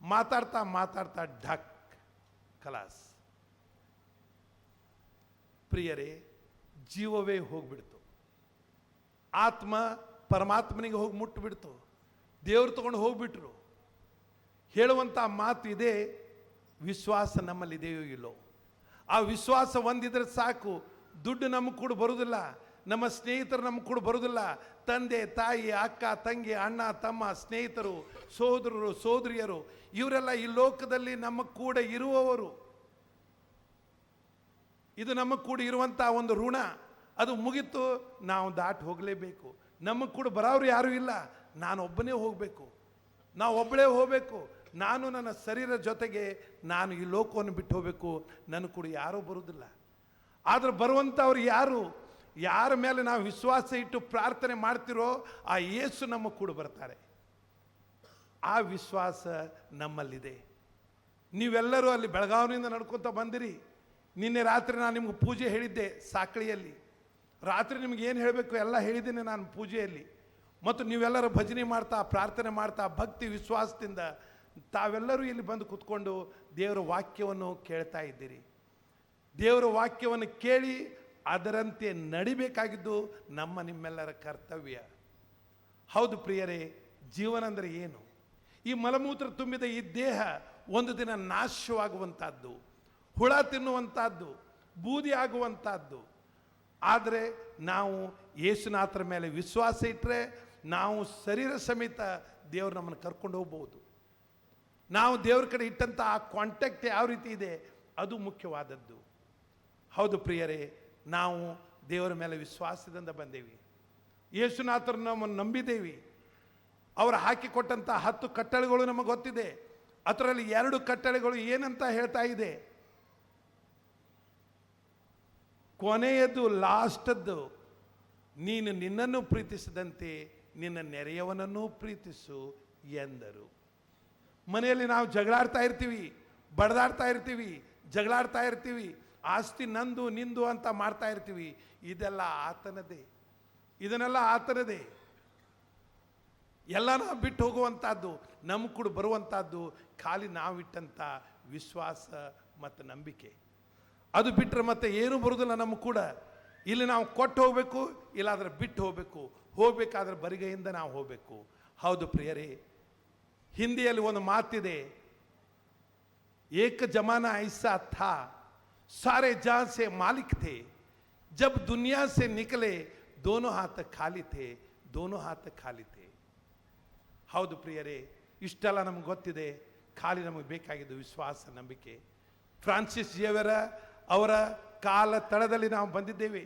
ಮಾತಾಡ್ತಾ ಮಾತಾಡ್ತಾ ಢಕ್ ಕಲಾಸ್. ಪ್ರಿಯರೇ, ಜೀವವೇ ಹೋಗ್ಬಿಡ್ತು, ಆತ್ಮ ಪರಮಾತ್ಮನಿಗೆ ಹೋಗಿ ಮುಟ್ಟುಬಿಡ್ತು, ದೇವರು ತಗೊಂಡು ಹೋಗ್ಬಿಟ್ರು. ಹೇಳುವಂಥ ಮಾತು ಇದೆ, ವಿಶ್ವಾಸ ನಮ್ಮಲ್ಲಿದೆಯೋ ಇಲ್ಲೋ. ಆ ವಿಶ್ವಾಸ ಒಂದಿದ್ರೆ ಸಾಕು, ದುಡ್ಡು ನಮಗೆ ಕೂಡ ಬರುವುದಿಲ್ಲ, ನಮ್ಮ ಸ್ನೇಹಿತರು ನಮಗೆ ಕೂಡ ಬರುವುದಿಲ್ಲ, ತಂದೆ ತಾಯಿ ಅಕ್ಕ ತಂಗಿ ಅಣ್ಣ ತಮ್ಮ ಸ್ನೇಹಿತರು ಸೋದರರು ಸೋದರಿಯರು ಇವರೆಲ್ಲ ಈ ಲೋಕದಲ್ಲಿ ನಮ್ಮ ಕೂಡ ಇರುವವರು. ಇದು ನಮ್ಮ ಕೂಡ ಇರುವಂಥ ಒಂದು ಋಣ, ಅದು ಮುಗೀತು, ನಾವು ದಾಟಿ ಹೋಗಲೇಬೇಕು. ನಮ್ಮ ಕೂಡ ಬರೋರು ಯಾರೂ ಇಲ್ಲ, ನಾನೊಬ್ಬನೇ ಹೋಗಬೇಕು, ನಾವು ಒಬ್ಬಳೇ ಹೋಗಬೇಕು, ನಾನು ನನ್ನ ಶರೀರ ಜೊತೆಗೆ ನಾನು ಈ ಲೋಕವನ್ನು ಬಿಟ್ಟು ಹೋಗಬೇಕು, ನನ್ನ ಕೂಡ ಯಾರೂ ಬರುವುದಿಲ್ಲ. ಆದರೆ ಬರುವಂಥವ್ರು ಯಾರು, ಯಾರ ಮೇಲೆ ನಾವು ವಿಶ್ವಾಸ ಇಟ್ಟು ಪ್ರಾರ್ಥನೆ ಮಾಡ್ತಿರೋ ಆ ಯೇಸು ನಮ್ಮ ಕೂಡ ಬರ್ತಾರೆ. ಆ ವಿಶ್ವಾಸ ನಮ್ಮಲ್ಲಿದೆ. ನೀವೆಲ್ಲರೂ ಅಲ್ಲಿ ಬೆಳಗಾವಿನಿಂದ ನಡ್ಕೊತ ಬಂದಿರಿ. ನಿನ್ನೆ ರಾತ್ರಿ ನಾನು ನಿಮ್ಗೆ ಪೂಜೆ ಹೇಳಿದ್ದೆ ಸಾಕಳಿಯಲ್ಲಿ. ರಾತ್ರಿ ನಿಮ್ಗೆ ಏನು ಹೇಳಬೇಕು ಎಲ್ಲ ಹೇಳಿದ್ದೀನಿ ನಾನು ಪೂಜೆಯಲ್ಲಿ. ಮತ್ತು ನೀವೆಲ್ಲರೂ ಭಜನೆ ಮಾಡ್ತಾ ಪ್ರಾರ್ಥನೆ ಮಾಡ್ತಾ ಭಕ್ತಿ ವಿಶ್ವಾಸದಿಂದ ತಾವೆಲ್ಲರೂ ಇಲ್ಲಿ ಬಂದು ಕೂತ್ಕೊಂಡು ದೇವರ ವಾಕ್ಯವನ್ನು ಕೇಳ್ತಾ ಇದ್ದೀರಿ. ದೇವರ ವಾಕ್ಯವನ್ನು ಕೇಳಿ ಅದರಂತೆ ನಡಿಬೇಕಾಗಿದ್ದು ನಮ್ಮ ನಿಮ್ಮೆಲ್ಲರ ಕರ್ತವ್ಯ. ಹೌದು ಪ್ರಿಯರೇ, ಜೀವನ ಅಂದರೆ ಏನು? ಈ ಮಲಮೂತ್ರ ತುಂಬಿದ ಈ ದೇಹ ಒಂದು ದಿನ ನಾಶವಾಗುವಂಥದ್ದು, ಹುಳ ತಿನ್ನುವಂಥದ್ದು, ಬೂದಿ ಆಗುವಂಥದ್ದು. ಆದರೆ ನಾವು ಯೇಸುನಾಥರ ಮೇಲೆ ವಿಶ್ವಾಸ ಇಟ್ಟರೆ ನಾವು ಶರೀರ ಸಮೇತ ದೇವರು ನಮ್ಮನ್ನು ಕರ್ಕೊಂಡು ಹೋಗ್ಬೋದು. ನಾವು ದೇವ್ರ ಕಡೆ ಇಟ್ಟಂಥ ಆ ಕಾಂಟ್ಯಾಕ್ಟ್ ಯಾವ ರೀತಿ ಇದೆ ಅದು ಮುಖ್ಯವಾದದ್ದು. ಹೌದು ಪ್ರಿಯರೇ, ನಾವು ದೇವರ ಮೇಲೆ ವಿಶ್ವಾಸದಿಂದ ಬಂದೇವಿ, ಯೇಸುನಾಥರನ್ನು ನಮ್ಮನ್ನು ನಂಬಿದ್ದೇವೆ. ಅವರು ಹಾಕಿಕೊಟ್ಟಂಥ 10 ಕಟ್ಟಳೆಗಳು ನಮಗೆ ಗೊತ್ತಿದೆ. ಅದರಲ್ಲಿ 2 ಕಟ್ಟಳೆಗಳು ಏನಂತ ಹೇಳ್ತಾ ಇದೆ? ಕೊನೆಯದು ಲಾಸ್ಟದ್ದು, ನೀನು ನಿನ್ನನ್ನು ಪ್ರೀತಿಸಿದಂತೆ ನಿನ್ನ ನೆರೆಯವನನ್ನೂ ಪ್ರೀತಿಸು ಎಂದರು. ಮನೆಯಲ್ಲಿ ನಾವು ಜಗಳಾಡ್ತಾ ಇರ್ತೀವಿ, ಬಡ್ದಾಡ್ತಾ ಇರ್ತೀವಿ, ಜಗಳಾಡ್ತಾ ಇರ್ತೀವಿ, ಆಸ್ತಿ ನಂದು ನಿಂದು ಅಂತ ಮಾಡ್ತಾ ಇರ್ತೀವಿ. ಇದೆಲ್ಲ ಆತನದೇ, ಇದನ್ನೆಲ್ಲ ಆತನದೇ. ಎಲ್ಲ ನಾವು ಬಿಟ್ಟು ಹೋಗುವಂಥದ್ದು, ನಮ್ಮ ಕೂಡ ಬರುವಂಥದ್ದು ಖಾಲಿ ನಾವಿಟ್ಟಂಥ ವಿಶ್ವಾಸ ಮತ್ತು ನಂಬಿಕೆ. ಅದು ಬಿಟ್ಟರೆ ಮತ್ತೆ ಏನೂ ಬರುವುದಿಲ್ಲ ನಮ್ಮ ಕೂಡ. ಇಲ್ಲಿ ನಾವು ಕೊಟ್ಟು ಹೋಗಬೇಕು, ಇಲ್ಲಾಂದರೆ ಬಿಟ್ಟು ಹೋಗಬೇಕು. ಹೋಗಬೇಕಾದ್ರೆ ಬರಿಗೈಯಿಂದ ನಾವು ಹೋಗಬೇಕು. ಹೌದು ಪ್ರಿಯರೇ, ಹಿಂದಿಯಲ್ಲಿ ಒಂದು ಮಾತಿದೆ, ಏಕ ಜಮಾನ ಐಸಾ ಥಾ ಸಾರೆ ಜಹಾं से ಮಾಲಿಕ್ थे, ಜಬ್ ದುನಿಯಾ ಸೆ ನಿಕಲೆ ದೋನೋ ಹಾತ್ ಖಾಲಿ थे, ದೋನೋ ಹಾತ್ ಖಾಲಿ थे. ಹೌದು ಪ್ರಿಯರೇ, ಇಷ್ಟೆಲ್ಲ ನಮ್ಗೆ ಗೊತ್ತಿದೆ. ಖಾಲಿ ನಮಗೆ ಬೇಕಾಗಿದ್ದು ವಿಶ್ವಾಸ, ನಂಬಿಕೆ. ಫ್ರಾನ್ಸಿಸ್ ಜೇವಿಯರ ಅವರ ಕಾಲ ತಳದಲ್ಲಿ ನಾವು ಬಂದಿದ್ದೇವೆ.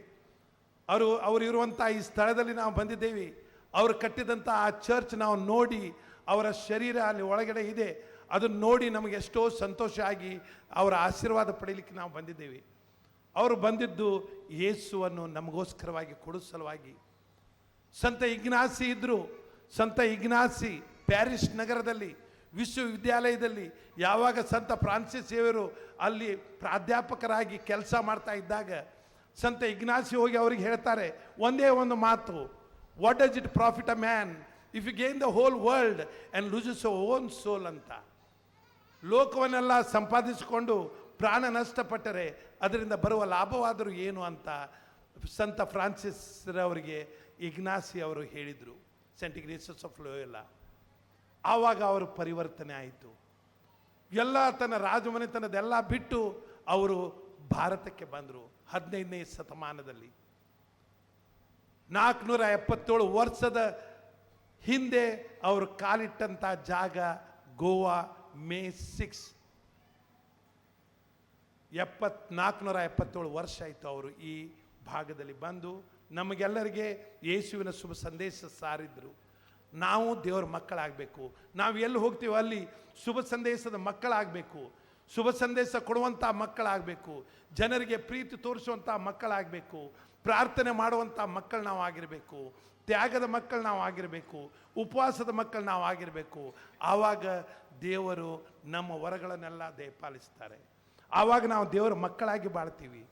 ಅವರು ಇರುವಂಥ ಈ ಸ್ಥಳದಲ್ಲಿ ನಾವು ಬಂದಿದ್ದೇವೆ. ಅವರು ಕಟ್ಟಿದಂಥ ಆ ಚರ್ಚ್ ನಾವು ನೋಡಿ, ಅವರ ಶರೀರ ಅಲ್ಲಿ ಒಳಗಡೆ ಇದೆ, ಅದನ್ನು ನೋಡಿ ನಮಗೆ ಎಷ್ಟೋ ಸಂತೋಷ ಆಗಿ ಅವರ ಆಶೀರ್ವಾದ ಪಡೀಲಿಕ್ಕೆ ನಾವು ಬಂದಿದ್ದೇವೆ. ಅವರು ಬಂದಿದ್ದು ಯೇಸುವನ್ನು ನಮಗೋಸ್ಕರವಾಗಿ ಕೊಡುವ ಸಲುವಾಗಿ. ಸಂತ ಇಗ್ನಾಸಿ ಇದ್ದರು. ಸಂತ ಇಗ್ನಾಸಿ ಪ್ಯಾರಿಸ್ ನಗರದಲ್ಲಿ ವಿಶ್ವವಿದ್ಯಾಲಯದಲ್ಲಿ ಯಾವಾಗ ಸಂತ ಫ್ರಾನ್ಸಿಸ್ ಸೇವರು ಅಲ್ಲಿ ಪ್ರಾಧ್ಯಾಪಕರಾಗಿ ಕೆಲಸ ಮಾಡ್ತಾ ಇದ್ದಾಗ ಸಂತ ಇಗ್ನಾಸಿ ಹೋಗಿ ಅವ್ರಿಗೆ ಹೇಳ್ತಾರೆ ಒಂದೇ ಒಂದು ಮಾತು, what does it profit a man if you gain the whole world and loses own soul ಅಂತ. ಲೋಕವನ್ನೆಲ್ಲ ಸಂಪಾದಿಸಿಕೊಂಡು ಪ್ರಾಣ ನಷ್ಟಪಟ್ಟರೆ ಅದರಿಂದ ಬರುವ ಲಾಭವಾದರೂ ಏನು ಅಂತ ಸಂತ ಫ್ರಾನ್ಸಿಸ್ರವರಿಗೆ ಇಗ್ನಾಸಿ ಅವರು ಹೇಳಿದರು, ಸೆಂಟ್ ಇಗ್ನೇಷಿಯಸ್ ಆಫ್ ಲೋಯೋಲಾ. ಆವಾಗ ಅವರು ಪರಿವರ್ತನೆ ಆಯಿತು. ಎಲ್ಲ ತನ್ನ ರಾಜಮನೆತನದೆಲ್ಲ ಬಿಟ್ಟು ಅವರು ಭಾರತಕ್ಕೆ ಬಂದರು 15ನೇ ಶತಮಾನದಲ್ಲಿ. 477 ವರ್ಷದ ಹಿಂದೆ ಅವರು ಕಾಲಿಟ್ಟಂಥ ಜಾಗ ಗೋವಾ, May 6, 477 ವರ್ಷ ಆಯಿತು ಅವರು ಈ ಭಾಗದಲ್ಲಿ ಬಂದು ನಮಗೆಲ್ಲರಿಗೆ ಯೇಸುವಿನ ಶುಭ ಸಂದೇಶ ಸಾರಿದರು. ನಾವು ದೇವರ ಮಕ್ಕಳಾಗಬೇಕು. ನಾವು ಎಲ್ಲಿ ಹೋಗ್ತೀವೋ ಅಲ್ಲಿ ಶುಭ ಸಂದೇಶದ ಮಕ್ಕಳಾಗಬೇಕು, ಶುಭ ಸಂದೇಶ ಕೊಡುವಂಥ ಮಕ್ಕಳಾಗಬೇಕು, ಜನರಿಗೆ ಪ್ರೀತಿ ತೋರಿಸುವಂಥ ಮಕ್ಕಳಾಗಬೇಕು, ಪ್ರಾರ್ಥನೆ ಮಾಡುವಂಥ ಮಕ್ಕಳು ನಾವು ಆಗಿರಬೇಕು, ತ್ಯಾಗದ ಮಕ್ಕಳು ನಾವು ಆಗಿರಬೇಕು, ಉಪವಾಸದ ಮಕ್ಕಳು ನಾವು ಆಗಿರಬೇಕು. ಆವಾಗ ದೇವರು ನಮ್ಮ ವರಗಳನ್ನೆಲ್ಲ ದಯಪಾಲಿಸ್ತಾರೆ. ಆವಾಗ ನಾವು ದೇವರ ಮಕ್ಕಳಾಗಿ ಬಾಳ್ತೀವಿ.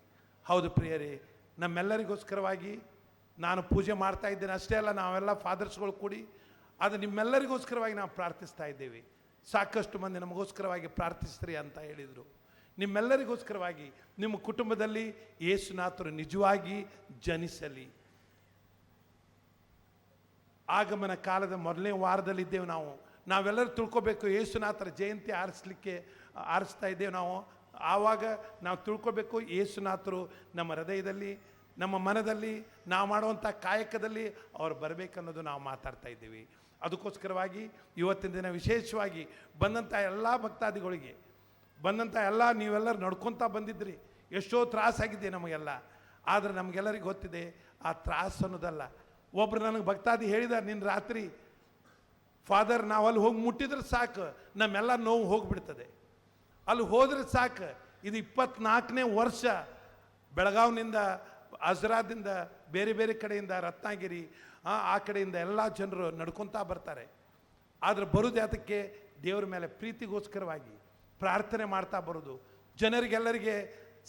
ಹೌದು ಪ್ರಿಯರೇ, ನಮ್ಮೆಲ್ಲರಿಗೋಸ್ಕರವಾಗಿ ನಾನು ಪೂಜೆ ಮಾಡ್ತಾ ಇದ್ದೇನೆ ಅಷ್ಟೇ ಅಲ್ಲ, ನಾವೆಲ್ಲ ಫಾದರ್ಸ್ಗಳು ಕೂಡಿ ಅದು ನಿಮ್ಮೆಲ್ಲರಿಗೋಸ್ಕರವಾಗಿ ನಾವು ಪ್ರಾರ್ಥಿಸ್ತಾ ಇದ್ದೇವೆ. ಸಾಕಷ್ಟು ಮಂದಿ ನಮಗೋಸ್ಕರವಾಗಿ ಪ್ರಾರ್ಥಿಸ್ರಿ ಅಂತ ಹೇಳಿದರು. ನಿಮ್ಮೆಲ್ಲರಿಗೋಸ್ಕರವಾಗಿ ನಿಮ್ಮ ಕುಟುಂಬದಲ್ಲಿ ಯೇಸುನಾಥರು ನಿಜವಾಗಿ ಜನಿಸಲಿ. ಆಗಮನ ಕಾಲದ ಮೊದಲನೇ ವಾರದಲ್ಲಿದ್ದೇವೆ ನಾವು. ನಾವೆಲ್ಲರೂ ತಿಳ್ಕೊಬೇಕು, ಯೇಸುನಾಥರ ಜಯಂತಿ ಆರಿಸ್ತಾ ಇದ್ದೇವೆ ನಾವು. ಆವಾಗ ನಾವು ತಿಳ್ಕೊಬೇಕು, ಯೇಸುನಾಥರು ನಮ್ಮ ಹೃದಯದಲ್ಲಿ, ನಮ್ಮ ಮನದಲ್ಲಿ, ನಾವು ಮಾಡುವಂಥ ಕಾಯಕದಲ್ಲಿ ಅವ್ರು ಬರಬೇಕನ್ನೋದು ನಾವು ಮಾತಾಡ್ತಾ ಇದ್ದೀವಿ. ಅದಕ್ಕೋಸ್ಕರವಾಗಿ ಇವತ್ತಿನ ದಿನ ವಿಶೇಷವಾಗಿ ಬಂದಂಥ ಎಲ್ಲ ಭಕ್ತಾದಿಗಳಿಗೆ, ಬಂದಂಥ ಎಲ್ಲ ನೀವೆಲ್ಲರೂ ನಡ್ಕೊತಾ ಬಂದಿದ್ರಿ. ಎಷ್ಟೋ ತ್ರಾಸಾಗಿದೆ ನಮಗೆಲ್ಲ. ಆದರೆ ನಮಗೆಲ್ಲರಿಗೂ ಗೊತ್ತಿದೆ ಆ ತ್ರಾಸು ಅನ್ನೋದಲ್ಲ. ಒಬ್ಬರು ನನಗೆ ಭಕ್ತಾದಿ ಹೇಳಿದ ನಿನ್ನ ರಾತ್ರಿ, ಫಾದರ್ ನಾವು ಅಲ್ಲಿ ಹೋಗಿ ಮುಟ್ಟಿದ್ರೆ ಸಾಕು, ನಮ್ಮೆಲ್ಲ ನೋವು ಹೋಗಿಬಿಡ್ತದೆ, ಅಲ್ಲಿ ಹೋದರೆ ಸಾಕು. ಇದು 24ನೇ ವರ್ಷ ಬೆಳಗಾವಿನಿಂದ, ಅಜ್ರಾದಿಂದ, ಬೇರೆ ಬೇರೆ ಕಡೆಯಿಂದ, ರತ್ನಗಿರಿ ಆ ಕಡೆಯಿಂದ ಎಲ್ಲ ಜನರು ನಡ್ಕೊತಾ ಬರ್ತಾರೆ. ಆದರೆ ಬರೋದು ಅದಕ್ಕೆ ದೇವ್ರ ಮೇಲೆ ಪ್ರೀತಿಗೋಸ್ಕರವಾಗಿ ಪ್ರಾರ್ಥನೆ ಮಾಡ್ತಾ ಬರೋದು, ಜನರಿಗೆಲ್ಲರಿಗೆ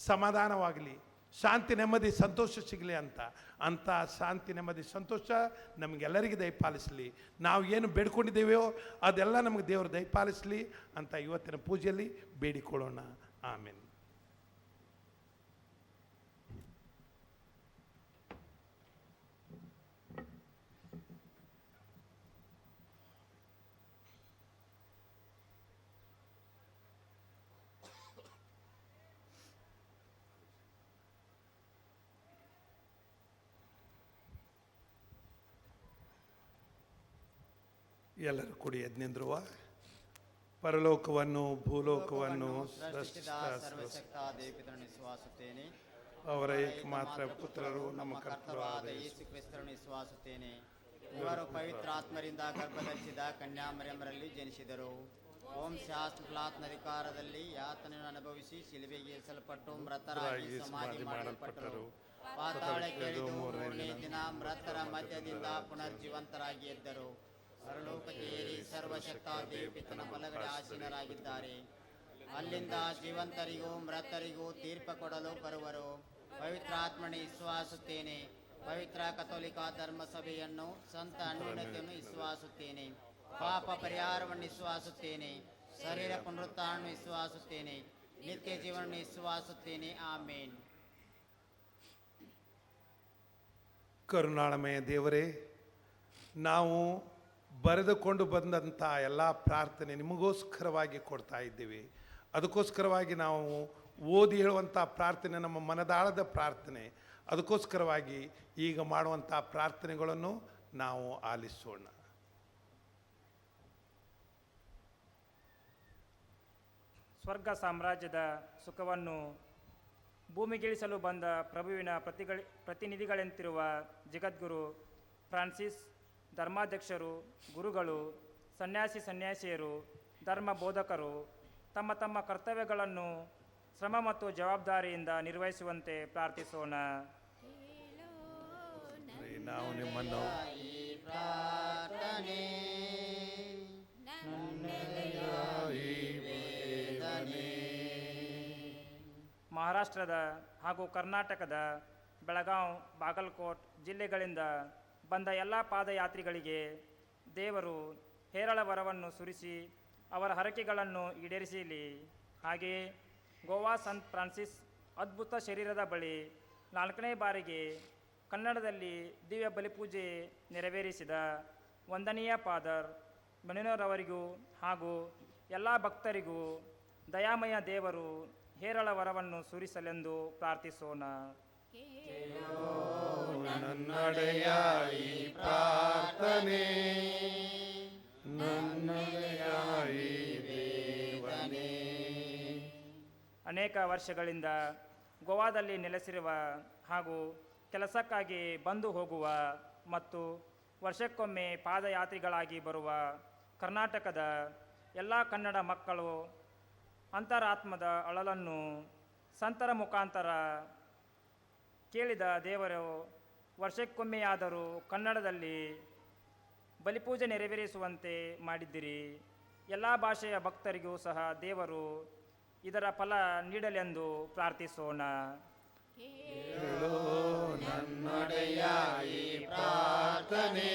ಸಮಾಧಾನವಾಗಲಿ, ಶಾಂತಿ ನೆಮ್ಮದಿ ಸಂತೋಷ ಸಿಗಲಿ ಅಂತ. ಅಂಥ ಶಾಂತಿ ನೆಮ್ಮದಿ ಸಂತೋಷ ನಮಗೆಲ್ಲರಿಗೆ ದಯಪಾಲಿಸಲಿ. ನಾವು ಏನು ಬೇಡ್ಕೊಂಡಿದ್ದೇವೆಯೋ ಅದೆಲ್ಲ ನಮಗೆ ದೇವರು ದಯಪಾಲಿಸಲಿ ಅಂತ ಇವತ್ತಿನ ಪೂಜೆಯಲ್ಲಿ ಬೇಡಿಕೊಳ್ಳೋಣ. ಆಮೇನ್. ಎಲ್ಲರೂ ಕೂಡಿ ಎದ್ದು ನಿಂದ್ರುವ. ಪರಲೋಕವನ್ನು ಭೂಲೋಕವನ್ನು ಸೃಷ್ಟಿಸಿದ ಸರ್ವಶಕ್ತ ದೇವಪಿತನನ್ನು ವಿಶ್ವಾಸುತ್ತೇನೆ. ಅವರ ಏಕಮಾತ್ರ ಪುತ್ರರು ನಮ್ಮ ಕರ್ತರಾದ ಯೇಸು ಕ್ರಿಸ್ತರನ್ನು ವಿಶ್ವಾಸುತ್ತೇನೆ. ಇವರು ಪವಿತ್ರಾತ್ಮರಿಂದ ಗರ್ಭಧರಿಸಿದ ಕನ್ಯಾ ಮರಿಯಮ್ಮರಲ್ಲಿ ಜನಿಸಿದರು. ಓಂ ಶಾಸ್ತ್ರಾತ್ಮಧಿಕಾರದಲ್ಲಿ ಯಾತನೆಯನ್ನು ಅನುಭವಿಸಿ ಶಿಲುಬೆಗೆ ಏರಿಸಲ್ಪಟ್ಟು ಮೃತರಾಗಿ ಸಮಾಧಿ ಮಾಡಲ್ಪಟ್ಟರು. ಪಾತಾಳಕ್ಕಿಳಿದು ಮೂರನೇ ದಿನ ಮೃತರ ಮಧ್ಯದಿಂದ ಪುನರ್ಜೀವಂತರಾಗಿ ಎದ್ದರು. ಪರಲೋಕಕ್ಕೆ ಏರಿ ಸರ್ವಶಕ್ತ ದೇವಪಿತನ ಬಲಗಡೆ ಆಸೀನರಾಗಿದ್ದಾರೆ. ಅಲ್ಲಿಂದ ಜೀವಂತರಿಗೂ ಮೃತರಿಗೂ ತೀರ್ಪು ಕೊಡಲು ಬರುವರು. ಪವಿತ್ರಾತ್ಮನೆ ವಿಶ್ವಾಸುತ್ತೇನೆ. ಪವಿತ್ರ ಕಥೋಲಿಕ ಧರ್ಮಸಭೆಯನ್ನು, ಸಂತ ಅನ್ಯೋನ್ಯತೆಯನ್ನು ವಿಶ್ವಾಸುತ್ತೇನೆ. ಪಾಪ ಪರಿಹಾರವನ್ನು ವಿಶ್ವಾಸುತ್ತೇನೆ. ಶರೀರ ಪುನರುತ್ಥಾನವನ್ನು ವಿಶ್ವಾಸುತ್ತೇನೆ. ನಿತ್ಯ ಜೀವನವನ್ನು ವಿಶ್ವಾಸುತ್ತೇನೆ. ಆಮೇನ್. ಕರುಣಾಳಮಯ ದೇವರೇ, ನಾವು ಬರೆದುಕೊಂಡು ಬಂದಂಥ ಎಲ್ಲ ಪ್ರಾರ್ಥನೆ ನಿಮಗೋಸ್ಕರವಾಗಿ ಕೊಡ್ತಾ ಇದ್ದೀವಿ. ಅದಕ್ಕೋಸ್ಕರವಾಗಿ ನಾವು ಓದಿ ಹೇಳುವಂಥ ಪ್ರಾರ್ಥನೆ ನಮ್ಮ ಮನದಾಳದ ಪ್ರಾರ್ಥನೆ. ಅದಕ್ಕೋಸ್ಕರವಾಗಿ ಈಗ ಮಾಡುವಂಥ ಪ್ರಾರ್ಥನೆಗಳನ್ನು ನಾವು ಆಲಿಸೋಣ. ಸ್ವರ್ಗ ಸಾಮ್ರಾಜ್ಯದ ಸುಖವನ್ನು ಭೂಮಿಗಿಳಿಸಲು ಬಂದ ಪ್ರಭುವಿನ ಪ್ರತಿನಿಧಿಗಳಂತಿರುವ ಜಗದ್ಗುರು ಫ್ರಾನ್ಸಿಸ್, ಧರ್ಮಾಧ್ಯಕ್ಷರು, ಗುರುಗಳು, ಸನ್ಯಾಸಿ ಸನ್ಯಾಸಿಯರು, ಧರ್ಮ ಬೋಧಕರು ತಮ್ಮ ತಮ್ಮ ಕರ್ತವ್ಯಗಳನ್ನು ಶ್ರಮ ಮತ್ತು ಜವಾಬ್ದಾರಿಯಿಂದ ನಿರ್ವಹಿಸುವಂತೆ ಪ್ರಾರ್ಥಿಸೋಣ. ನಾವು ನಿಮ್ಮನ್ನು ಮಹಾರಾಷ್ಟ್ರದ ಹಾಗೂ ಕರ್ನಾಟಕದ ಬೆಳಗಾಂ, ಬಾಗಲಕೋಟ್ ಜಿಲ್ಲೆಗಳಿಂದ ಬಂದ ಎಲ್ಲ ಪಾದಯಾತ್ರಿಗಳಿಗೆ ದೇವರು ಹೇರಳ ವರವನ್ನು ಸುರಿಸಿ ಅವರ ಹರಕೆಗಳನ್ನು ಈಡೇರಿಸಲಿ. ಹಾಗೆಯೇ ಗೋವಾ ಸಂತ್ ಫ್ರಾನ್ಸಿಸ್ ಅದ್ಭುತ ಶರೀರದ ಬಳಿ 4ನೇ ಬಾರಿಗೆ ಕನ್ನಡದಲ್ಲಿ ದಿವ್ಯ ಬಲಿಪೂಜೆ ನೆರವೇರಿಸಿದ ವಂದನೀಯ ಫಾದರ್ ಮನಿನೋರವರಿಗೂ ಹಾಗೂ ಎಲ್ಲ ಭಕ್ತರಿಗೂ ದಯಾಮಯ ದೇವರು ಹೇರಳ ವರವನ್ನು ಸುರಿಸಲೆಂದು ಪ್ರಾರ್ಥಿಸೋಣ. ನನ್ನಡೆಯ ಈ ಪ್ರಾರ್ಥನೆ, ನನ್ನಡೆಯ ಈ ದೇವನೇ. ಅನೇಕ ವರ್ಷಗಳಿಂದ ಗೋವಾದಲ್ಲಿ ನೆಲೆಸಿರುವ ಹಾಗೂ ಕೆಲಸಕ್ಕಾಗಿ ಬಂದು ಹೋಗುವ ಮತ್ತು ವರ್ಷಕ್ಕೊಮ್ಮೆ ಪಾದಯಾತ್ರಿಗಳಾಗಿ ಬರುವ ಕರ್ನಾಟಕದ ಎಲ್ಲ ಕನ್ನಡ ಮಕ್ಕಳು ಅಂತರಾತ್ಮದ ಅಳಲನ್ನು ಸಂತರ ಮುಖಾಂತರ ಕೇಳಿದ ದೇವರು ವರ್ಷಕ್ಕೊಮ್ಮೆಯಾದರೂ ಕನ್ನಡದಲ್ಲಿ ಬಲಿಪೂಜೆ ನೆರವೇರಿಸುವಂತೆ ಮಾಡಿದ್ದಿರಿ. ಎಲ್ಲ ಭಾಷೆಯ ಭಕ್ತರಿಗೂ ಸಹ ದೇವರು ಇದರ ಫಲ ನೀಡಲೆಂದು ಪ್ರಾರ್ಥಿಸೋಣ. ಕೇಳೋ ನನ್ನೊಡೆಯ ಈ ಪ್ರಾರ್ಥನೆ,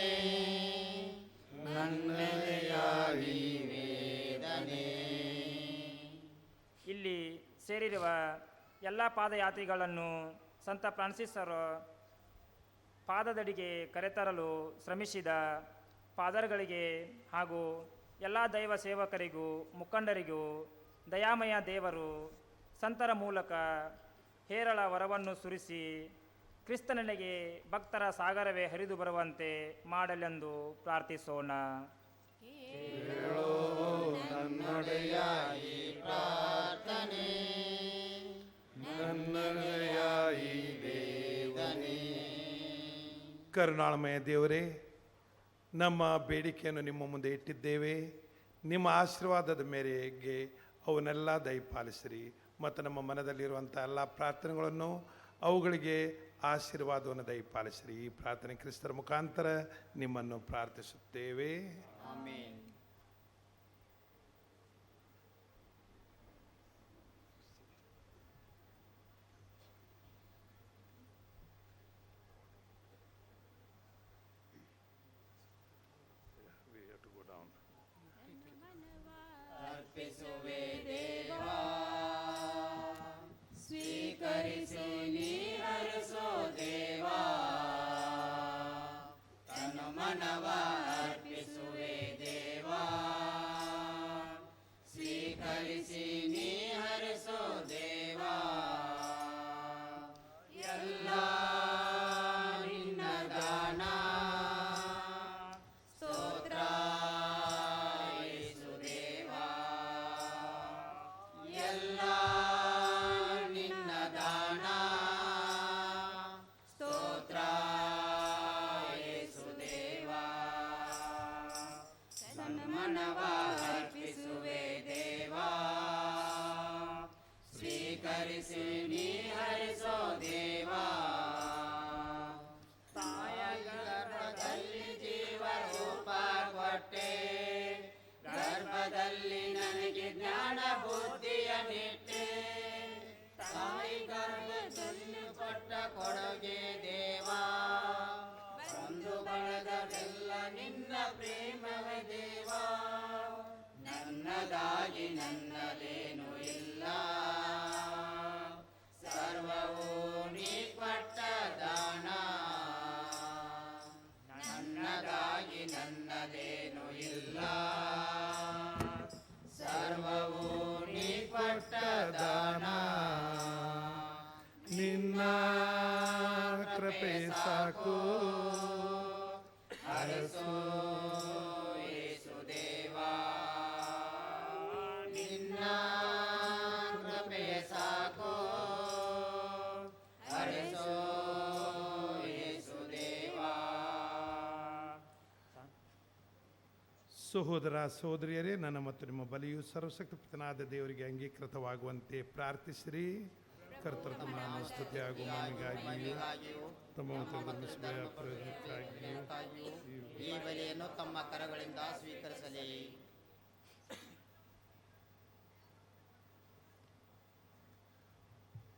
ನನ್ನೆಯ ಈ ವೇದನೆ. ಇಲ್ಲಿ ಸೇರಿರುವ ಎಲ್ಲ ಪಾದಯಾತ್ರಿಗಳನ್ನು ಸಂತ ಫ್ರಾನ್ಸಿಸರ ಪಾದದಡಿಗೆ ಕರೆತರಲು ಶ್ರಮಿಸಿದ ಫಾದರ್ಗಳಿಗೆ ಹಾಗೂ ಎಲ್ಲ ದೈವ ಸೇವಕರಿಗೂ ಮುಖಂಡರಿಗೂ ದಯಾಮಯ ದೇವರು ಸಂತರ ಮೂಲಕ ಹೇರಳ ವರವನ್ನು ಸುರಿಸಿ ಕ್ರಿಸ್ತನೆಡೆಗೆ ಭಕ್ತರ ಸಾಗರವೇ ಹರಿದು ಬರುವಂತೆ ಮಾಡಲೆಂದು ಪ್ರಾರ್ಥಿಸೋಣ. ಕೇಳೋ ನನ್ನೊಡೆಯ ಈ ಪ್ರಾರ್ಥನೆ, ನನ್ನೊಡೆಯ ಈ ವೇದನೆ. ಕರುಣಾಮಯ ದೇವರೇ, ನಮ್ಮ ಬೇಡಿಕೆಯನ್ನು ನಿಮ್ಮ ಮುಂದೆ ಇಟ್ಟಿದ್ದೇವೆ. ನಿಮ್ಮ ಆಶೀರ್ವಾದದ ಮೇರೆಗೆ ಅವನ್ನೆಲ್ಲ ದಯಪಾಲಿಸಿರಿ ಮತ್ತು ನಮ್ಮ ಮನದಲ್ಲಿರುವಂಥ ಎಲ್ಲ ಪ್ರಾರ್ಥನೆಗಳನ್ನು ಅವುಗಳಿಗೆ ಆಶೀರ್ವಾದವನ್ನು ದಯಪಾಲಿಸಿರಿ. ಈ ಪ್ರಾರ್ಥನೆ ಕ್ರಿಸ್ತರ ಮುಖಾಂತರ ನಿಮ್ಮನ್ನು ಪ್ರಾರ್ಥಿಸುತ್ತೇವೆ. ಆಮೇನ್. ಅರ್ಪಿಸುವೆ ದೇವಾ, ಸ್ವೀಕರಿಸು ನೀ ಹರಿಸೋ ದೇವಾ, ತನು ಮನವ ಅರ್ಪಿಸುವೆ ದೇವಾ, ಸ್ವೀಕರಿಸಿ ನೀ ಹರಿಸೋ ದೇವಾ, ಎಲ್ಲ ನಿನ್ನ ದಾನ, ಸ್ತೋತ್ರ ಯೇಸು ದೇವಾ, ಎಲ್ಲ ನಿನ್ನ ದಾನ, ಸ್ತೋತ್ರ ಯೇಸು ದೇವಾ, ಸನ್ಮನವ ಅರ್ಪಿಸುವೆ ದೇವಾ, ಸ್ವೀಕರಿಸಿ ನೀ ಹರಿಸೋ ದೇವಾ, ತಾಯ ಗರ್ಭದಲ್ಲಿ ಜೀವರೂಪ ಕೊಟ್ಟೆ, ಗರ್ಭದಲ್ಲಿ ನನಗೆ ಜ್ಞಾನ ಬುದ್ಧಿಯ ನಿಟ್ಟೆ, ತಾಯಿ ಗರ್ಭದಲ್ಲಿ ಕೊಟ್ಟ ಕೊಡುಗೆ ದೇವಾ, ಬಂಧು ಬಳಗವೆಲ್ಲ ನಿನ್ನ ಪ್ರೇಮವೇ ದೇವಾ, ನನ್ನದಾಗಿ ನನ್ನದೇನು ಇಲ್ಲ, ಸರ್ವವೂ ನೀ ಕೊಟ್ಟ ದಾನ, ನನ್ನದಾಗಿ ನನ್ನದೇನು ಇಲ್ಲ, ಸರ್ವವೂ ನೀ ಕೊಟ್ಟ ದಾನ, ನಿನ್ನ ಕೃಪೆ ಸಾಕು ಹರಸೋ ಯೇಸು ದೇವಾ, ನಿನ್ನ ಕೃಪೆ ಸಾಕು, ಹರಸೋ ಯೇಸು ದೇವಾ. ಸಹೋದರ ಸಹೋದರಿಯರೇ, ನನ್ನ ಮತ್ತು ನಿಮ್ಮ ಬಲಿಯು ಸರ್ವಶಕ್ತ ಪಿತನಾದ ದೇವರಿಗೆ ಅಂಗೀಕೃತವಾಗುವಂತೆ ಪ್ರಾರ್ಥಿಸಿರಿ. ಕರ್ತನ ನಾಮ ಸ್ತುತಿ ಹಾಗೂ ಮಹಿಮೆಗಾಗಿಯೂ ತಮ್ಮ ಮತ್ತು ಧರ್ಮಸಭೆಯ ಪ್ರಯೋಜನಕ್ಕಾಗಿಯೂ ಈ ಬಲಿಯನ್ನು ತಮ್ಮ ಕರಗಳಿಂದ ಸ್ವೀಕರಿಸಲಿ.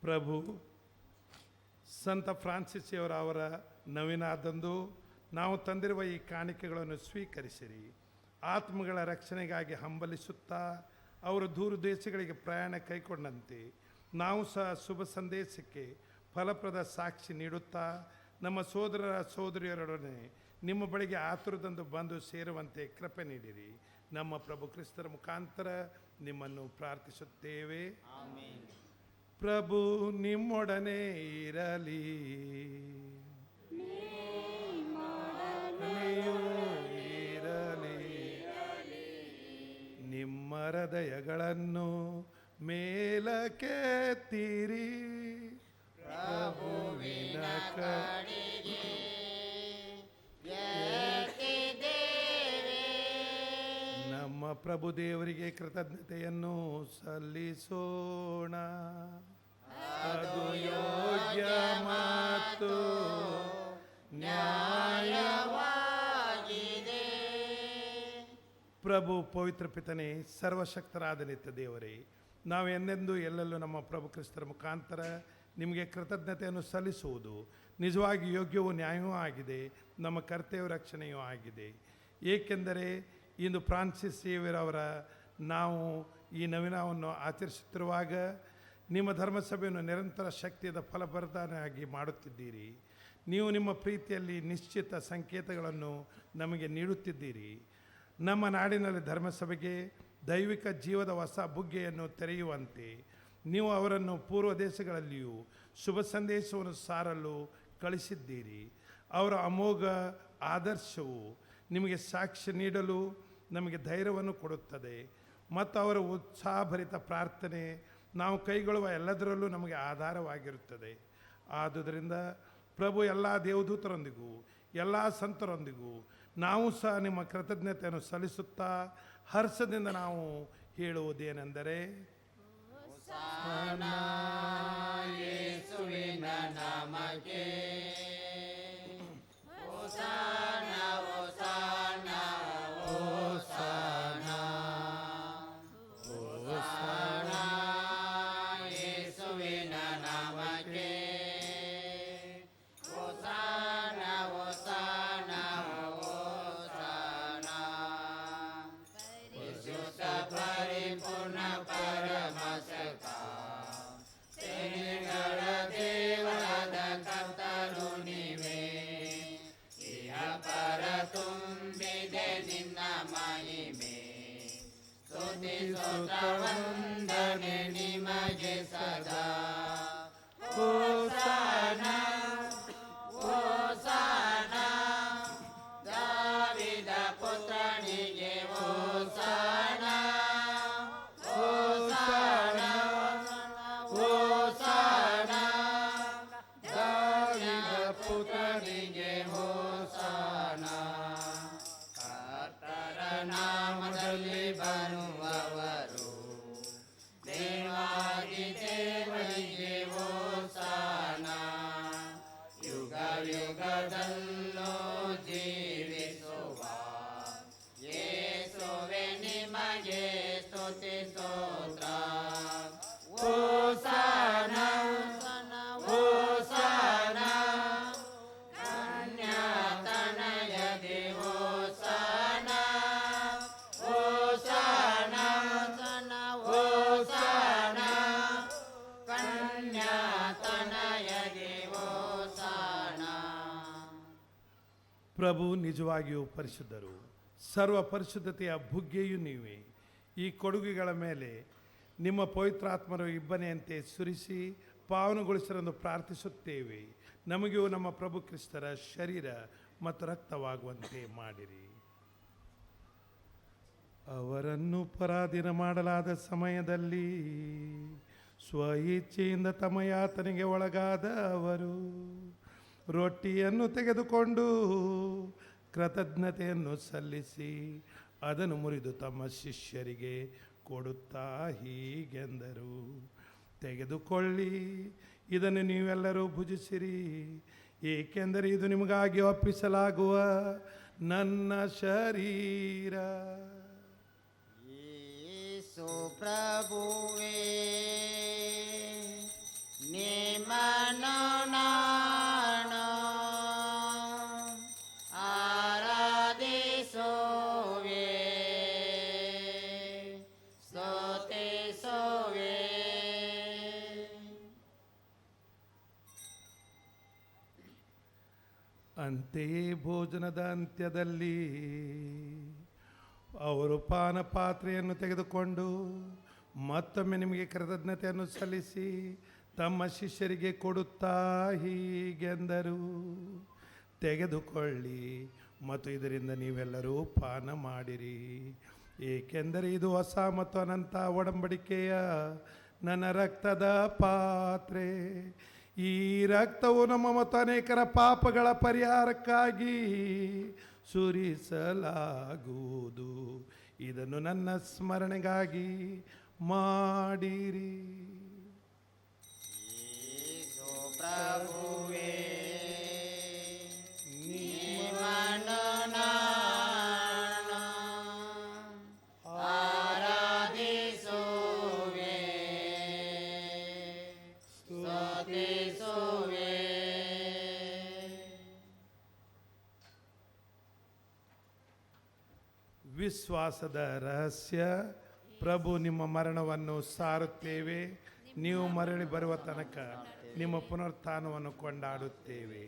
ಪ್ರಭು ಸಂತ ಫ್ರಾನ್ಸಿಸ್ ಅವರ ನವೀನಾದಂದು ನಾವು ತಂದಿರುವ ಈ ಕಾಣಿಕೆಗಳನ್ನು ಸ್ವೀಕರಿಸಿರಿ. ಆತ್ಮಗಳ ರಕ್ಷಣೆಗಾಗಿ ಹಂಬಲಿಸುತ್ತಾ ಅವರು ದೂರ ದೇಶಗಳಿಗೆ ಪ್ರಯಾಣ ಕೈಗೊಂಡಂತೆ ನಾವು ಸಹ ಶುಭ ಸಂದೇಶಕ್ಕೆ ಫಲಪ್ರದ ಸಾಕ್ಷಿ ನೀಡುತ್ತಾ ನಮ್ಮ ಸೋದರರ ಸೋದರಿಯರೊಡನೆ ನಿಮ್ಮ ಬಳಿಗೆ ಆತುರದಂದು ಬಂದು ಸೇರುವಂತೆ ಕೃಪೆ ನೀಡಿರಿ. ನಮ್ಮ ಪ್ರಭು ಕ್ರಿಸ್ತರ ಮುಖಾಂತರ ನಿಮ್ಮನ್ನು ಪ್ರಾರ್ಥಿಸುತ್ತೇವೆ. ಪ್ರಭು ನಿಮ್ಮೊಡನೆ ಇರಲಿ. ಇರಲಿ. ನಿಮ್ಮ ಹೃದಯಗಳನ್ನು ಮೇಲಕ್ಕೆತ್ತಿರಿ. ಪ್ರಭುವಿನ ಕಡೆಗೆ ಎತ್ತಿದ್ದೇವೆ. ನಮ್ಮ ಪ್ರಭು ದೇವರಿಗೆ ಕೃತಜ್ಞತೆಯನ್ನು ಸಲ್ಲಿಸೋಣ. ಅದು ಯೋಗ್ಯ ಮತ್ತು ನ್ಯಾಯವಾಗಿದೆ. ಪ್ರಭು ಪವಿತ್ರ ಪಿತನೇ, ಸರ್ವಶಕ್ತರಾದ ನಿತ್ಯ ದೇವರೇ, ನಾವು ಎಂದೆಂದೂ ಎಲ್ಲೆಲ್ಲೂ ನಮ್ಮ ಪ್ರಭು ಕ್ರಿಸ್ತರ ಮುಖಾಂತರ ನಿಮಗೆ ಕೃತಜ್ಞತೆಯನ್ನು ಸಲ್ಲಿಸುವುದು ನಿಜವಾಗಿ ಯೋಗ್ಯವೂ ನ್ಯಾಯವೂ ಆಗಿದೆ, ನಮ್ಮ ಕರ್ತವ್ಯ ರಕ್ಷಣೆಯೂ ಆಗಿದೆ. ಏಕೆಂದರೆ ಇಂದು ಫ್ರಾನ್ಸಿಸ್ ಸೇವಿಯರ್ ಅವರ ನಾವು ಈ ನವೀನವನ್ನು ಆಚರಿಸುತ್ತಿರುವಾಗ ನಿಮ್ಮ ಧರ್ಮಸಭೆಯನ್ನು ನಿರಂತರ ಶಕ್ತಿಯದ ಫಲಪ್ರದಾನಾಗಿ ಮಾಡುತ್ತಿದ್ದೀರಿ. ನೀವು ನಿಮ್ಮ ಪ್ರೀತಿಯಲ್ಲಿ ನಿಶ್ಚಿತ ಸಂಕೇತಗಳನ್ನು ನಮಗೆ ನೀಡುತ್ತಿದ್ದೀರಿ. ನಮ್ಮ ನಾಡಿನಲ್ಲಿ ಧರ್ಮಸಭೆಗೆ ದೈವಿಕ ಜೀವದ ಹೊಸ ಬುಗ್ಗೆಯನ್ನು ತೆರೆಯುವಂತೆ ನೀವು ಅವರನ್ನು ಪೂರ್ವ ದೇಶಗಳಲ್ಲಿಯೂ ಶುಭ ಸಂದೇಶವನ್ನು ಸಾರಲು ಕಳಿಸಿದ್ದೀರಿ. ಅವರ ಅಮೋಘ ಆದರ್ಶವು ನಿಮಗೆ ಸಾಕ್ಷಿ ನೀಡಲು ನಮಗೆ ಧೈರ್ಯವನ್ನು ಕೊಡುತ್ತದೆ ಮತ್ತು ಅವರ ಉತ್ಸಾಹಭರಿತ ಪ್ರಾರ್ಥನೆ ನಾವು ಕೈಗೊಳ್ಳುವ ಎಲ್ಲದರಲ್ಲೂ ನಮಗೆ ಆಧಾರವಾಗಿರುತ್ತದೆ. ಆದುದರಿಂದ ಪ್ರಭು, ಎಲ್ಲ ದೇವದೂತರೊಂದಿಗೂ ಎಲ್ಲ ಸಂತರೊಂದಿಗೂ ನಾವು ಸಹ ನಿಮ್ಮ ಕೃತಜ್ಞತೆಯನ್ನು ಸಲ್ಲಿಸುತ್ತಾ ಹರ್ಷದಿಂದ ನಾವು ಹೇಳುವುದೇನೆಂದರೆ, ಹೋಸನ್ನ ಯೇಸುವಿನ ನಾಮಕ್ಕೆ, ಹೋಸನ್ನ ಹೋಸನ್ನ ಹೋಸನ್ನ, ಹೋಸನ್ನ ಯೇಸುವಿನ ನಾಮಕ್ಕೆ, ಹೋಸನ್ನ ಹೋಸನ್ನ ಹೋಸನ್ನ. ಪರಿಶುದ್ಧ ಪರಿಪೂರ್ಣ ಪರಮ ಸಖ, ಸೇನೆಗಳ ದೇವರಾದ ಕರ್ತನು ನೀವೇ, ಇಹ ಪರ ತುಂಬಿದೆ ನಿನ್ನ ಮಹಿಮೆ. ಸ್ತುತಿ ಸ್ತೋತ್ರ ವಂದನೆ ನಿಮಗೆ ಸದಾ. ಹೋಸನ್ನ ಹೋಸನ್ನ ದಾವಿದ ಪುತ್ರನಿಗೆ ಹೋಸನ್ನ, ಹೋಸನ್ನ ಹೋಸನ್ನ ದಾವಿದ ಪುತ್ರನಿಗೆ ಹೋಸನ್ನ. ಕರ್ತರ ನಾಮದಲ್ಲಿ ಬರುವವರು ದೇವಾದಿ ದೇವರಿಗೆ ಹೋಸನ್ನ. ಯುಗ ಯುಗದಲ್ಲೂ ಜೀವಿಸುವ ಯೇಸುವೆ ನಿಮಗೆ ಸ್ತುತಿ ಸ್ತೋತ್ರ. ಹೋಸನ್ನ ಹೋಸನ್ನ ಕನ್ಯಾತನಯದಿ ಹೋಸನ್ನ, ಹೋಸನ್ನ ಹೋಸನ್ನ ಕನ್ಯಾತನಯದಿ ಹೋಸನ್ನ. ಪ್ರಭು ನಿಜವಾಗಿಯೂ ಪರಿಶುದ್ಧರು, ಸರ್ವ ಪರಿಶುದ್ಧತೆಯ ಬುಗ್ಗೆಯು ನೀವೇ. ಈ ಕೊಡುಗೆಗಳ ಮೇಲೆ ನಿಮ್ಮ ಪವಿತ್ರಾತ್ಮರು ಇಬ್ಬನೆಯಂತೆ ಸುರಿಸಿ ಪಾವನಗೊಳಿಸಲೆಂದು ಪ್ರಾರ್ಥಿಸುತ್ತೇವೆ. ನಮಗೂ ನಮ್ಮ ಪ್ರಭು ಕ್ರಿಸ್ತರ ಶರೀರ ಮತ್ತು ರಕ್ತವಾಗುವಂತೆ ಮಾಡಿರಿ. ಅವರನ್ನು ಪರಾಧೀನ ಮಾಡಲಾದ ಸಮಯದಲ್ಲಿ ಸ್ವ ಇಚ್ಛೆಯಿಂದ ತಮ್ಮ ಯಾತನೆಗೆ ಒಳಗಾದ ಅವರು ರೊಟ್ಟಿಯನ್ನು ತೆಗೆದುಕೊಂಡು ಕೃತಜ್ಞತೆಯನ್ನು ಸಲ್ಲಿಸಿ ಅದನ್ನು ಮುರಿದು ತಮ್ಮ ಶಿಷ್ಯರಿಗೆ ಕೊಡುತ್ತಾ ಹೀಗೆಂದರು, ತೆಗೆದುಕೊಳ್ಳಿ, ಇದನ್ನು ನೀವೆಲ್ಲರೂ ಭುಜಿಸಿರಿ, ಏಕೆಂದರೆ ಇದು ನಿಮಗಾಗಿ ಒಪ್ಪಿಸಲಾಗುವ ನನ್ನ ಶರೀರ. ಯೇಸು ಪ್ರಭುವೇ ನಿಮ್ಮನ್ನು ನಾನು ಆರಾಧಿಸುವೆ, ಸ್ತುತಿಸುವೆ. ಅಂತೆಯೇ ಭೋಜನದ ಅಂತ್ಯದಲ್ಲಿ ಅವರು ಪಾನಪಾತ್ರೆಯನ್ನು ತೆಗೆದುಕೊಂಡು ಮತ್ತೊಮ್ಮೆ ನಿಮಗೆ ಕೃತಜ್ಞತೆಯನ್ನು ಸಲ್ಲಿಸಿ ತಮ್ಮ ಶಿಷ್ಯರಿಗೆ ಕೊಡುತ್ತಾ ಹೀಗೆಂದರು, ತೆಗೆದುಕೊಳ್ಳಿ ಮತ್ತು ಇದರಿಂದ ನೀವೆಲ್ಲರೂ ಪಾನ ಮಾಡಿರಿ, ಏಕೆಂದರೆ ಇದು ಹೊಸ ಮತ್ತು ಅನಂತ ಒಡಂಬಡಿಕೆಯ ನನ್ನ ರಕ್ತದ ಪಾತ್ರೆ. ಈ ರಕ್ತವು ನಮ್ಮ ಮತ್ತು ಅನೇಕರ ಪಾಪಗಳ ಪರಿಹಾರಕ್ಕಾಗಿ ಸುರಿಸಲಾಗುವುದು. ಇದನ್ನು ನನ್ನ ಸ್ಮರಣೆಗಾಗಿ ಮಾಡಿರಿ. ಪ್ರಭುವೇ ನಿಮ್ಮನ್ನು ನಾನು ಆರಾಧಿಸುವೆ, ಸ್ತುತಿಸುವೆ. ವಿಶ್ವಾಸದ ರಹಸ್ಯ. ಪ್ರಭು, ನಿಮ್ಮ ಮರಣವನ್ನು ಸಾರುತ್ತೇವೆ, ನೀವು ಮರಳಿ ಬರುವ ತನಕ ನಿಮ್ಮ ಪುನರುತ್ಥಾನವನ್ನು ಕೊಂಡಾಡುತ್ತೇವೆ.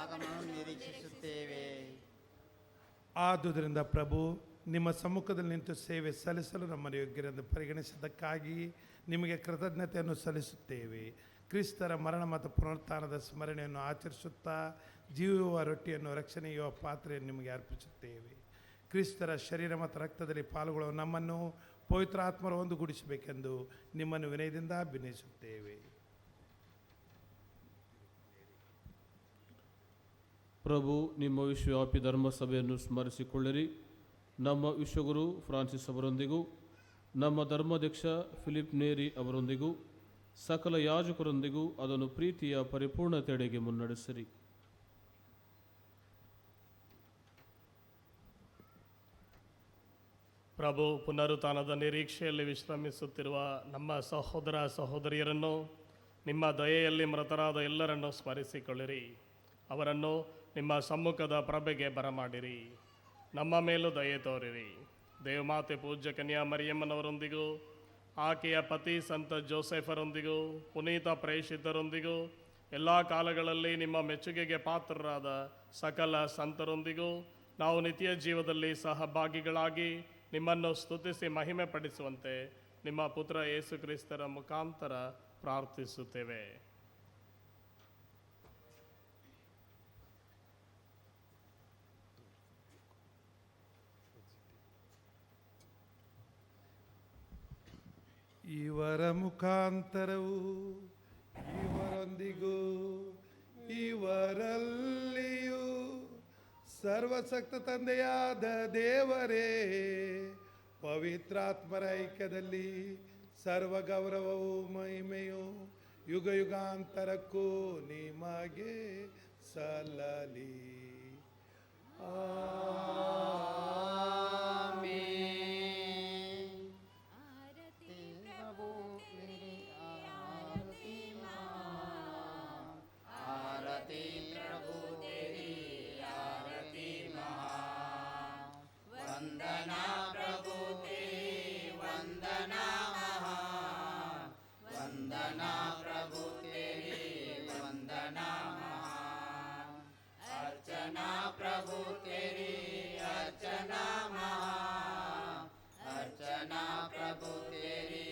ಆಗಮನವನ್ನು ನಿರೀಕ್ಷಿಸುತ್ತೇವೆ. ಆದುದರಿಂದ ಪ್ರಭು, ನಿಮ್ಮ ಸಮ್ಮುಖದಲ್ಲಿ ನಿಂತು ಸೇವೆ ಸಲ್ಲಿಸಲು ನಮ್ಮನ್ನು ಯೋಗ್ಯರೆಂದು ಪರಿಗಣಿಸಿದ್ದಕ್ಕಾಗಿ ನಿಮಗೆ ಕೃತಜ್ಞತೆಯನ್ನು ಸಲ್ಲಿಸುತ್ತೇವೆ. ಕ್ರಿಸ್ತರ ಮರಣ ಮತ್ತು ಪುನರುತ್ಥಾನದ ಸ್ಮರಣೆಯನ್ನು ಆಚರಿಸುತ್ತಾ ಜೀವಿಯುವ ರೊಟ್ಟಿಯನ್ನು, ರಕ್ಷಣೆಯುವ ಪಾತ್ರೆಯನ್ನು ನಿಮಗೆ ಅರ್ಪಿಸುತ್ತೇವೆ. ಕ್ರಿಸ್ತರ ಶರೀರ ಮತ್ತು ರಕ್ತದಲ್ಲಿ ಪಾಲ್ಗೊಳ್ಳುವ ನಮ್ಮನ್ನು ಪವಿತ್ರ ಆತ್ಮರು ಒಂದುಗೂಡಿಸಬೇಕೆಂದು ನಿಮ್ಮನ್ನು ವಿನಯದಿಂದ ಅಭಿನಯಿಸುತ್ತೇವೆ. ಪ್ರಭು, ನಿಮ್ಮ ವಿಶ್ವವ್ಯಾಪಿ ಧರ್ಮಸಭೆಯನ್ನು ಸ್ಮರಿಸಿಕೊಳ್ಳಿರಿ. ನಮ್ಮ ವಿಶ್ವಗುರು ಫ್ರಾನ್ಸಿಸ್ ಅವರೊಂದಿಗೂ, ನಮ್ಮ ಧರ್ಮಾಧ್ಯಕ್ಷ ಫಿಲಿಪ್ ನೇರಿ ಅವರೊಂದಿಗೂ, ಸಕಲ ಯಾಜಕರೊಂದಿಗೂ ಅದನ್ನು ಪ್ರೀತಿಯ ಪರಿಪೂರ್ಣತೆಡೆಗೆ ಮುನ್ನಡೆಸಿರಿ. ಪ್ರಭು, ಪುನರುತ್ಥಾನದ ನಿರೀಕ್ಷೆಯಲ್ಲಿ ವಿಶ್ರಮಿಸುತ್ತಿರುವ ನಮ್ಮ ಸಹೋದರ ಸಹೋದರಿಯರನ್ನು, ನಿಮ್ಮ ದಯೆಯಲ್ಲಿ ಮೃತರಾದ ಎಲ್ಲರನ್ನು ಸ್ಮರಿಸಿಕೊಳ್ಳಿರಿ. ಅವರನ್ನು ನಿಮ್ಮ ಸಮ್ಮುಖದ ಪ್ರಭೆಗೆ ಬರಮಾಡಿರಿ. ನಮ್ಮ ಮೇಲೂ ದಯೆ ತೋರಿರಿ. ದೇವಮಾತೆ ಪೂಜ್ಯ ಕನ್ಯಾ ಮರಿಯಮ್ಮನವರೊಂದಿಗೂ, ಆಕೆಯ ಪತಿ ಸಂತ ಜೋಸೆಫರೊಂದಿಗೂ, ಪುನೀತ ಪ್ರೇಷಿತರೊಂದಿಗೂ, ಎಲ್ಲ ಕಾಲಗಳಲ್ಲಿ ನಿಮ್ಮ ಮೆಚ್ಚುಗೆಗೆ ಪಾತ್ರರಾದ ಸಕಲ ಸಂತರೊಂದಿಗೂ ನಾವು ನಿತ್ಯ ಜೀವದಲ್ಲಿ ಸಹಭಾಗಿಗಳಾಗಿ ನಿಮ್ಮನ್ನು ಸ್ತುತಿಸಿ ಮಹಿಮೆ ಪಡಿಸುವಂತೆ ನಿಮ್ಮ ಪುತ್ರ ಯೇಸು ಕ್ರಿಸ್ತರ ಮುಖಾಂತರ ಪ್ರಾರ್ಥಿಸುತ್ತೇವೆ. ಇವರ ಮುಖಾಂತರವು ಇವರೊಂದಿಗೂ ಇವರಲ್ಲಿಯೂ ಸರ್ವಶಕ್ತ ತಂದೆಯಾದ ದೇವರೇ, ಪವಿತ್ರಾತ್ಮರ ಐಕ್ಯದಲ್ಲಿ ಸರ್ವ ಗೌರವವು ಮಹಿಮೆಯು ಯುಗ ಯುಗಾಂತರಕ್ಕೂ ನಿಮಗೆ ಸಲ್ಲಲಿ. ಆಮೆನ್. ಆರತಿ ಪ್ರಭು ತೇರಿ ಆರತಿ ಮಹಾ, ವಂದನಾ ಪ್ರಭು ತೇರಿ ವಂದನಾ ಮಹಾ, ವಂದನಾ ಪ್ರಭು ತೇರಿ ವಂದನಾ ಮಹಾ, ಅರ್ಚನಾ ಪ್ರಭು ತೇರಿ ಅರ್ಚನಾ ಮಹಾ, ಅರ್ಚನಾ ಪ್ರಭು ತೇರಿ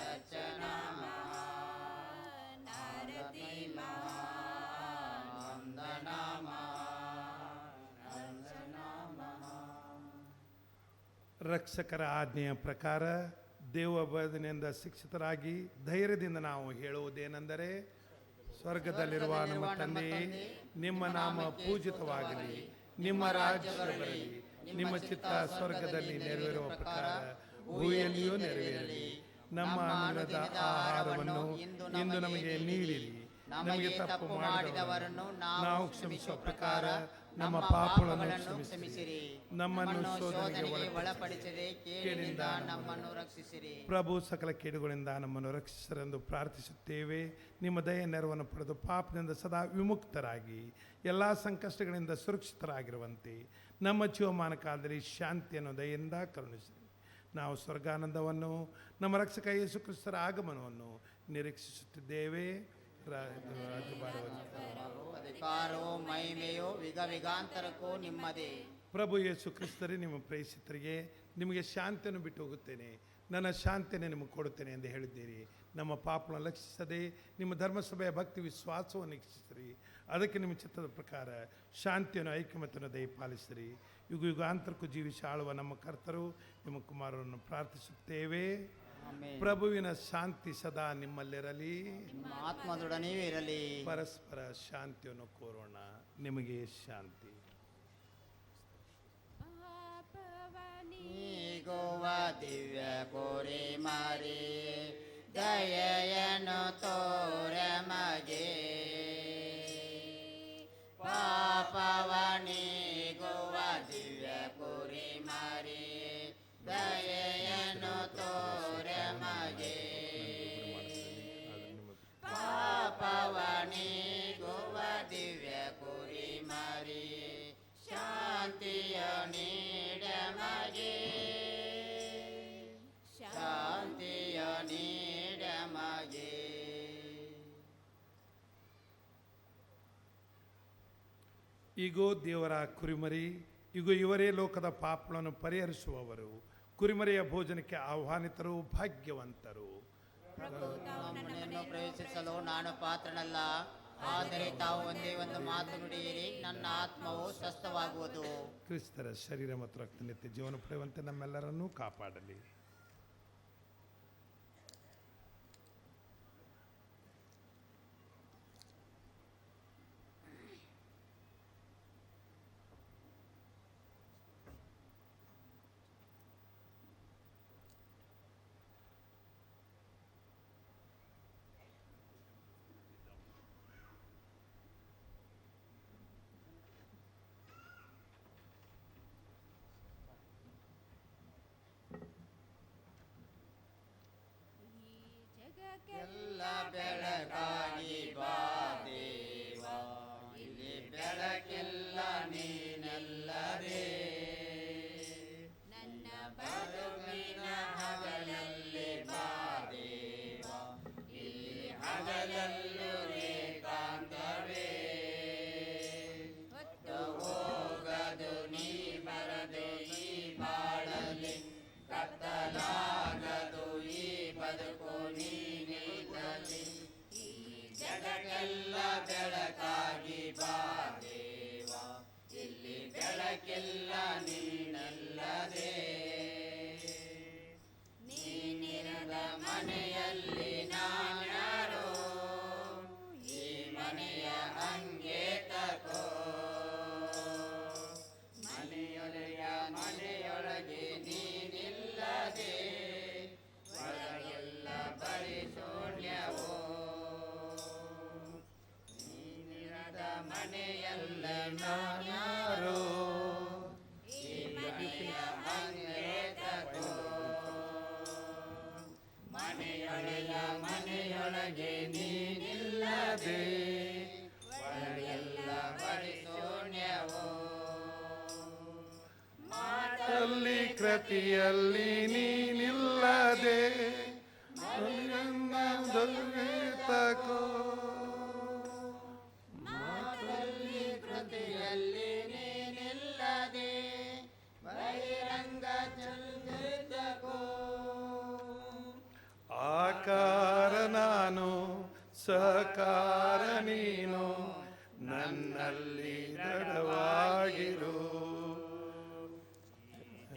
ಅರ್ಚನಾ ಮಹಾ, ಆರತಿ ಮಹಾ, ವಂದನಾ ಮಹಾ, ಅರ್ಚನಾ ಮಹಾ. ರಕ್ಷಕರ ಆಜ್ಞೆಯ ಪ್ರಕಾರ ದೇವಬೋಧನೆಯಿಂದ ಶಿಕ್ಷಿತರಾಗಿ ಧೈರ್ಯದಿಂದ ನಾವು ಹೇಳುವುದೇನೆಂದರೆ, ಸ್ವರ್ಗದಲ್ಲಿರುವ ನಮ್ಮ ತಂದೆಯೇ, ನಿಮ್ಮ ನಾಮ ಪೂಜಿತವಾಗಲಿ, ನಿಮ್ಮ ರಾಜ್ಯ ಬರಲಿ, ನಿಮ್ಮ ಚಿತ್ತ ಸ್ವರ್ಗದಲ್ಲಿ ನೆರವೇರುವ ಪ್ರಕಾರ ಭೂಮಿಯಲ್ಲಿಯೂ ನೆರವೇರಲಿ. ನಮ್ಮ ಅನುದಿನದ ಆಹಾರವನ್ನು ಇಂದು ನಮಗೆ ನೀಡಿರಿ. ನಮಗೆ ತಪ್ಪು ಮಾಡಿದವರನ್ನು ನಾವು ಕ್ಷಮಿಸುವ ಪ್ರಕಾರ ನಮ್ಮ ಪಾಪಗಳನ್ನು ಕ್ಷಮಿಸಿರಿ. ನಮ್ಮನ್ನು ಶೋಧನೆಗೆ ಒಳಪಡಿಸದೆ ಕೇಡಿನಿಂದ ನಮ್ಮನ್ನು ರಕ್ಷಿಸಿರಿ. ಪ್ರಭು, ಸಕಲ ಕೇಡುಗಳಿಂದ ನಮ್ಮನ್ನು ರಕ್ಷಿಸರೆಂದು ಪ್ರಾರ್ಥಿಸುತ್ತೇವೆ. ನಿಮ್ಮ ದಯೆ ನೆರವನ್ನು ಪಡೆದು ಪಾಪದಿಂದ ಸದಾ ವಿಮುಕ್ತರಾಗಿ ಎಲ್ಲ ಸಂಕಷ್ಟಗಳಿಂದ ಸುರಕ್ಷಿತರಾಗಿರುವಂತೆ ನಮ್ಮ ಜೀವಮಾನ ಕಾಲದಲ್ಲಿ ಶಾಂತಿಯನ್ನು ದಯೆಯಿಂದ ಕರುಣಿಸಿರಿ. ನಾವು ಸ್ವರ್ಗಾನಂದವನ್ನು, ನಮ್ಮ ರಕ್ಷಕ ಯೇಸು ಕ್ರಿಸ್ತರ ಆಗಮನವನ್ನು ನಿರೀಕ್ಷಿಸುತ್ತಿದ್ದೇವೆ. ಅಧಿಕಾರವು ಮಹಿಮೆಯು ಯುಗ ಯುಗಾಂತರಕ್ಕೂ ನಿಮ್ಮದೇ. ಪ್ರಭು ಯೇಸು ಕ್ರಿಸ್ತರೇ, ನಿಮ್ಮ ಪ್ರೇಷಿತರಿಗೆ ನಿಮಗೆ ಶಾಂತಿಯನ್ನು ಬಿಟ್ಟು ಹೋಗುತ್ತೇನೆ, ನನ್ನ ಶಾಂತಿಯನ್ನು ನಿಮಗೆ ಕೊಡುತ್ತೇನೆ ಎಂದು ಹೇಳಿದ್ದೀರಿ. ನಮ್ಮ ಪಾಪಗಳನ್ನು ಲಕ್ಷಿಸದೆ ನಿಮ್ಮ ಧರ್ಮಸಭೆಯ ಭಕ್ತಿ ವಿಶ್ವಾಸವನ್ನು ಇಚ್ಛಿಸಿರಿ. ಅದಕ್ಕೆ ನಿಮ್ಮ ಚಿತ್ತದ ಪ್ರಕಾರ ಶಾಂತಿಯನ್ನು ಐಕಮತ್ಯವನ್ನು ದಯಪಾಲಿಸಿರಿ. ಯುಗ ಯುಗಾಂತರಕ್ಕೂ ಜೀವಿಸಿ ಆಳುವ ನಮ್ಮ ಕರ್ತರು ನಿಮ್ಮ ಕುಮಾರರನ್ನು ಪ್ರಾರ್ಥಿಸುತ್ತೇವೆ. ಪ್ರಭುವಿನ ಶಾಂತಿ ಸದಾ ನಿಮ್ಮಲ್ಲಿರಲಿ, ಆತ್ಮದೊಡನೆಯೂ ಇರಲಿ. ಪರಸ್ಪರ ಶಾಂತಿಯನ್ನು ಕೋರೋಣ. ನಿಮಗೆ ಶಾಂತಿ. ಗೋವ ದಿವ್ಯ ಕೋರಿ ಮಾರಿ ದಯೆಯನ್ನು ತೋರ ಮಗೆ, ಪಾಪವನಿ ಗೋವ ದಿವ್ಯ ಕೋರಿ ಮಾರಿ ದಯೆಯನ್ನು ತೋರ ಮಗೆ, ಪಾಪವನಿ ಗೋವ ದಿವ್ಯ ಕೋರಿ ಮಾರಿ ಶಾಂತಿಯ ನೀಡ ಮಗೆ, ಶಾಂತಿಯ ನೀಡ ಮಗೆ. ಈಗೋ ದೇವರ ಕುರಿಮರಿ, ಇಗೋ ಇವರೇ ಲೋಕದ ಪಾಪಗಳನ್ನು ಪರಿಹರಿಸುವವರು. ಕುರಿಮರಿಯ ಭೋಜನಕ್ಕೆ ಆಹ್ವಾನಿತರು ಭಾಗ್ಯವಂತರು. ಮನೆಯನ್ನು ಪ್ರವೇಶಿಸಲು ನಾನು ಪಾತ್ರನಲ್ಲ, ಆದರೆ ತಾವು ಒಂದೇ ಒಂದು ಮಾತು ನುಡಿಯಿರಿ, ನನ್ನ ಆತ್ಮವು ಸ್ವಸ್ಥವಾಗುವುದು. ಕ್ರಿಸ್ತರ ಶರೀರ ಮತ್ತು ರಕ್ತ ನಿತ್ಯ ಜೀವನ ಪಡೆಯುವಂತೆ ನಮ್ಮೆಲ್ಲರನ್ನೂ ಕಾಪಾಡಲಿ. ಎಲ್ಲ ಬೆಳಕಾಗಿ ಬಾ ದೇವ, ಇಲ್ಲಿ ಬೆಳಕಿಲ್ಲ ನೀನೆಲ್ಲದೆ, ನನ್ನ ಬದುಕಿನ ಹಗಲಲ್ಲಿ ಬಾ ದೇವ, ಇಲ್ಲಿ ಹಗಲಲ್ಲೂ ಏಕಾಂತವೇ, ಹೊತ್ತು ಹೋಗದು ನೀ ಬರದೆ ಈ ಬಾಳಲಿ, ಕತ್ತಲಾಗದು ಈ ಬದುಕು ನೀನಿಲ್ಲದೆ, ಈ ಜಗಕ್ಕೆಲ್ಲ ಬೆಳಕಾಗಿ ಬಾ ದೇವ, ಇಲ್ಲಿ ಬೆಳಕಿಲ್ಲ ನೀನಲ್ಲದೆ, ನೀನಿರದ ಮನೆಯಲ್ಲಿ ನಾನ್ಯಾರೋ, ಈ ಮನೆಯ ಹಂಗೆ ತಕೋ, ಮನೆಯೊಳಗೆ ಮನೆಯೊಳಗೆ ನೀನಿಲ್ಲದೆ, ಒಳಗೆಲ್ಲ ಬರಿ ಶೂನ್ಯವೋ, ನೀನಿರದ ಮನೆಯಲ್ಲ ನಾನ್ಯಾರೋ, ಈ ಮನೆಯ ಹಂಗೆ ತಕೋ, ಮನೆಯೊಳಗ ಮನೆಯೊಳಗೆ ನೀನಿಲ್ಲದೆ, ಒಳಗೆಲ್ಲ ಬರಿ ಶೂನ್ಯವೋ, ಮಾತಲ್ಲಿ ಕೃತಿಯಲ್ಲಿ ನೀನಿಲ್ಲದೆ ತಕೋ, ಮಾತಲ್ಲಿ ಕೃತಿಯಲ್ಲಿ ನೀನಿಲ್ಲದೆ, ಬಹಿರಂಗ ಚಂದ್ರಕೋ, ಆಕಾರ ನಾನು ಸಹಕಾರ ನೀನು, ನನ್ನಲ್ಲಿ ದೃಢವಾಗಿರು,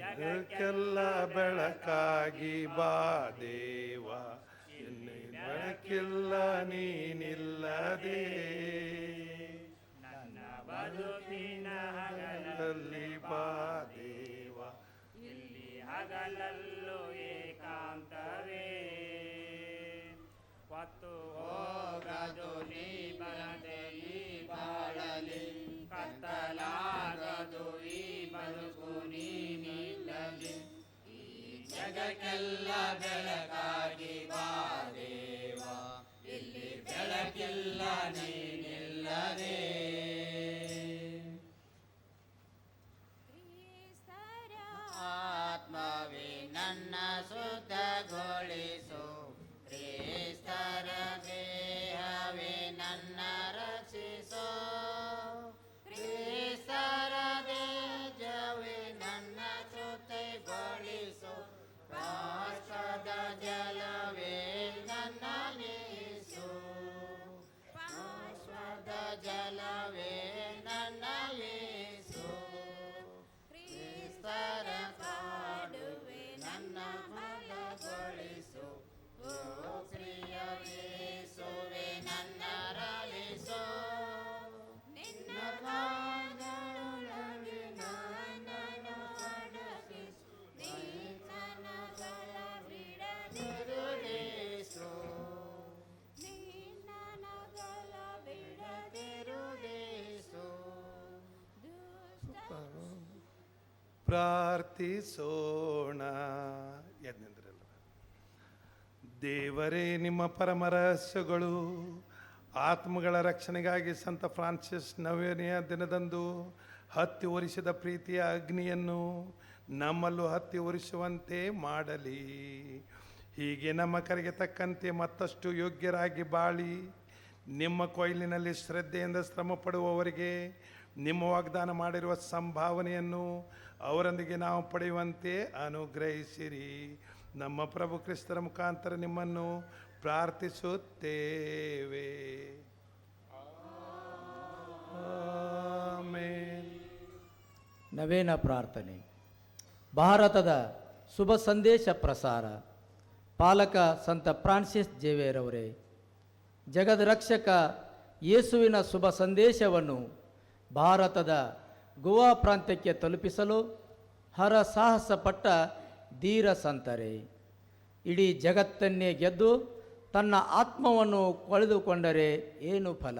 ಜಗಕ್ಕೆಲ್ಲ ಬೆಳಕಾಗಿ ಬಾ ದೇವ, ಇಲ್ಲಿ ಬೆಳಕಿಲ್ಲ ನೀನಿಲ್ಲದೆ, ನನ್ನ ಬದುಕಿನ ಹಗಲಲ್ಲಿ ಬಾ ದೇವ, ಇಲ್ಲಿ ಹಗಲಲ್ಲೂ ಏಕಾಂತವೇ, ಹೊತ್ತು ಹೋಗದು ನೀ ಬರದೆ ಈ ಬಾಳಲಿ, ಕತ್ತಲಾಗದು ಈ ಬದುಕು ನೀನಿಲ್ಲದೆ, ಈ ಜಗಕ್ಕೆಲ್ಲ ಬೆಳಕಾಗಿ ಬಾ ದೇವ, ಇಲ್ಲಿ ಬೆಳಕಿಲ್ಲ ನೀನಿಲ್ಲದೆ, ಆತ್ಮವೇ ನನ್ನ ಶುದ್ಧಗೊಳಿಸು, ಕ್ರಿಸ್ತರ ಪ್ರಾರ್ಥಿಸೋಣ. ಎದ್ನಿಂದ್ರಲ್ಲ. ದೇವರೇ, ನಿಮ್ಮ ಪರಮ ರಹಸ್ಯಗಳು ಆತ್ಮಗಳ ರಕ್ಷಣೆಗಾಗಿ ಸಂತ ಫ್ರಾನ್ಸಿಸ್ ನವೇನೆಯ ದಿನದಂದು ಹತ್ತಿ ಉರಿಸಿದ ಪ್ರೀತಿಯ ಅಗ್ನಿಯನ್ನು ನಮ್ಮಲ್ಲೂ ಹತ್ತಿ ಉರಿಸುವಂತೆ ಮಾಡಲಿ. ಹೀಗೆ ನಮ್ಮ ಕರೆಗೆ ತಕ್ಕಂತೆ ಮತ್ತಷ್ಟು ಯೋಗ್ಯರಾಗಿ ಬಾಳಿ ನಿಮ್ಮ ಕೊಯ್ಲಿನಲ್ಲಿ ಶ್ರದ್ಧೆಯಿಂದ ಶ್ರಮ ಪಡುವವರಿಗೆ ನಿಮ್ಮ ವಾಗ್ದಾನ ಮಾಡಿರುವ ಸಂಭಾವನೆಯನ್ನು ಅವರೊಂದಿಗೆ ನಾವು ಪಡೆಯುವಂತೆ ಅನುಗ್ರಹಿಸಿರಿ. ನಮ್ಮ ಪ್ರಭು ಕ್ರಿಸ್ತರ ಮುಖಾಂತರ ನಿಮ್ಮನ್ನು ಪ್ರಾರ್ಥಿಸುತ್ತೇವೆ. ಆಮೇನ್. ನವೇನ ಪ್ರಾರ್ಥನೆ. ಭಾರತದ ಶುಭ ಸಂದೇಶ ಪ್ರಸಾರ ಪಾಲಕ ಸಂತ ಫ್ರಾನ್ಸಿಸ್ ಜೇವಿಯರವರೇ, ಜಗದ ರಕ್ಷಕ ಯೇಸುವಿನ ಶುಭ ಸಂದೇಶವನ್ನು ಭಾರತದ ಗೋವಾ ಪ್ರಾಂತ್ಯಕ್ಕೆ ತಲುಪಿಸಲು ಹರಸಾಹಸ ಪಟ್ಟ ಧೀರ ಸಂತರೇ, ಇಡೀ ಜಗತ್ತನ್ನೇ ಗೆದ್ದು ತನ್ನ ಆತ್ಮವನ್ನು ಕಳೆದುಕೊಂಡರೆ ಏನು ಫಲ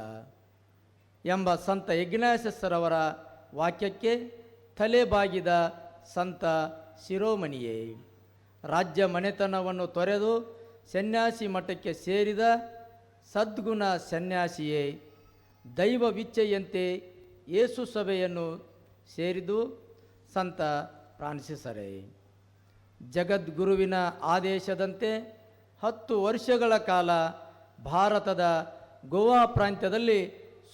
ಎಂಬ ಸಂತ ಇಗ್ನಾಸಿಯಸ್ರವರ ವಾಕ್ಯಕ್ಕೆ ತಲೆಬಾಗಿದ ಸಂತ ಶಿರೋಮಣಿಯೇ, ರಾಜ್ಯ ಮನೆತನವನ್ನು ತೊರೆದು ಸನ್ಯಾಸಿ ಮಠಕ್ಕೆ ಸೇರಿದ ಸದ್ಗುಣ ಸನ್ಯಾಸಿಯೇ, ದೈವವಿಚ್ಛೆಯಂತೆ ಯೇಸು ಸಭೆಯನ್ನು ಸೇರಿದು ಸಂತ ಫ್ರಾನ್ಸಿಸರೇ, ಜಗದ್ಗುರುವಿನ ಆದೇಶದಂತೆ 10 ವರ್ಷಗಳ ಕಾಲ ಭಾರತದ ಗೋವಾ ಪ್ರಾಂತ್ಯದಲ್ಲಿ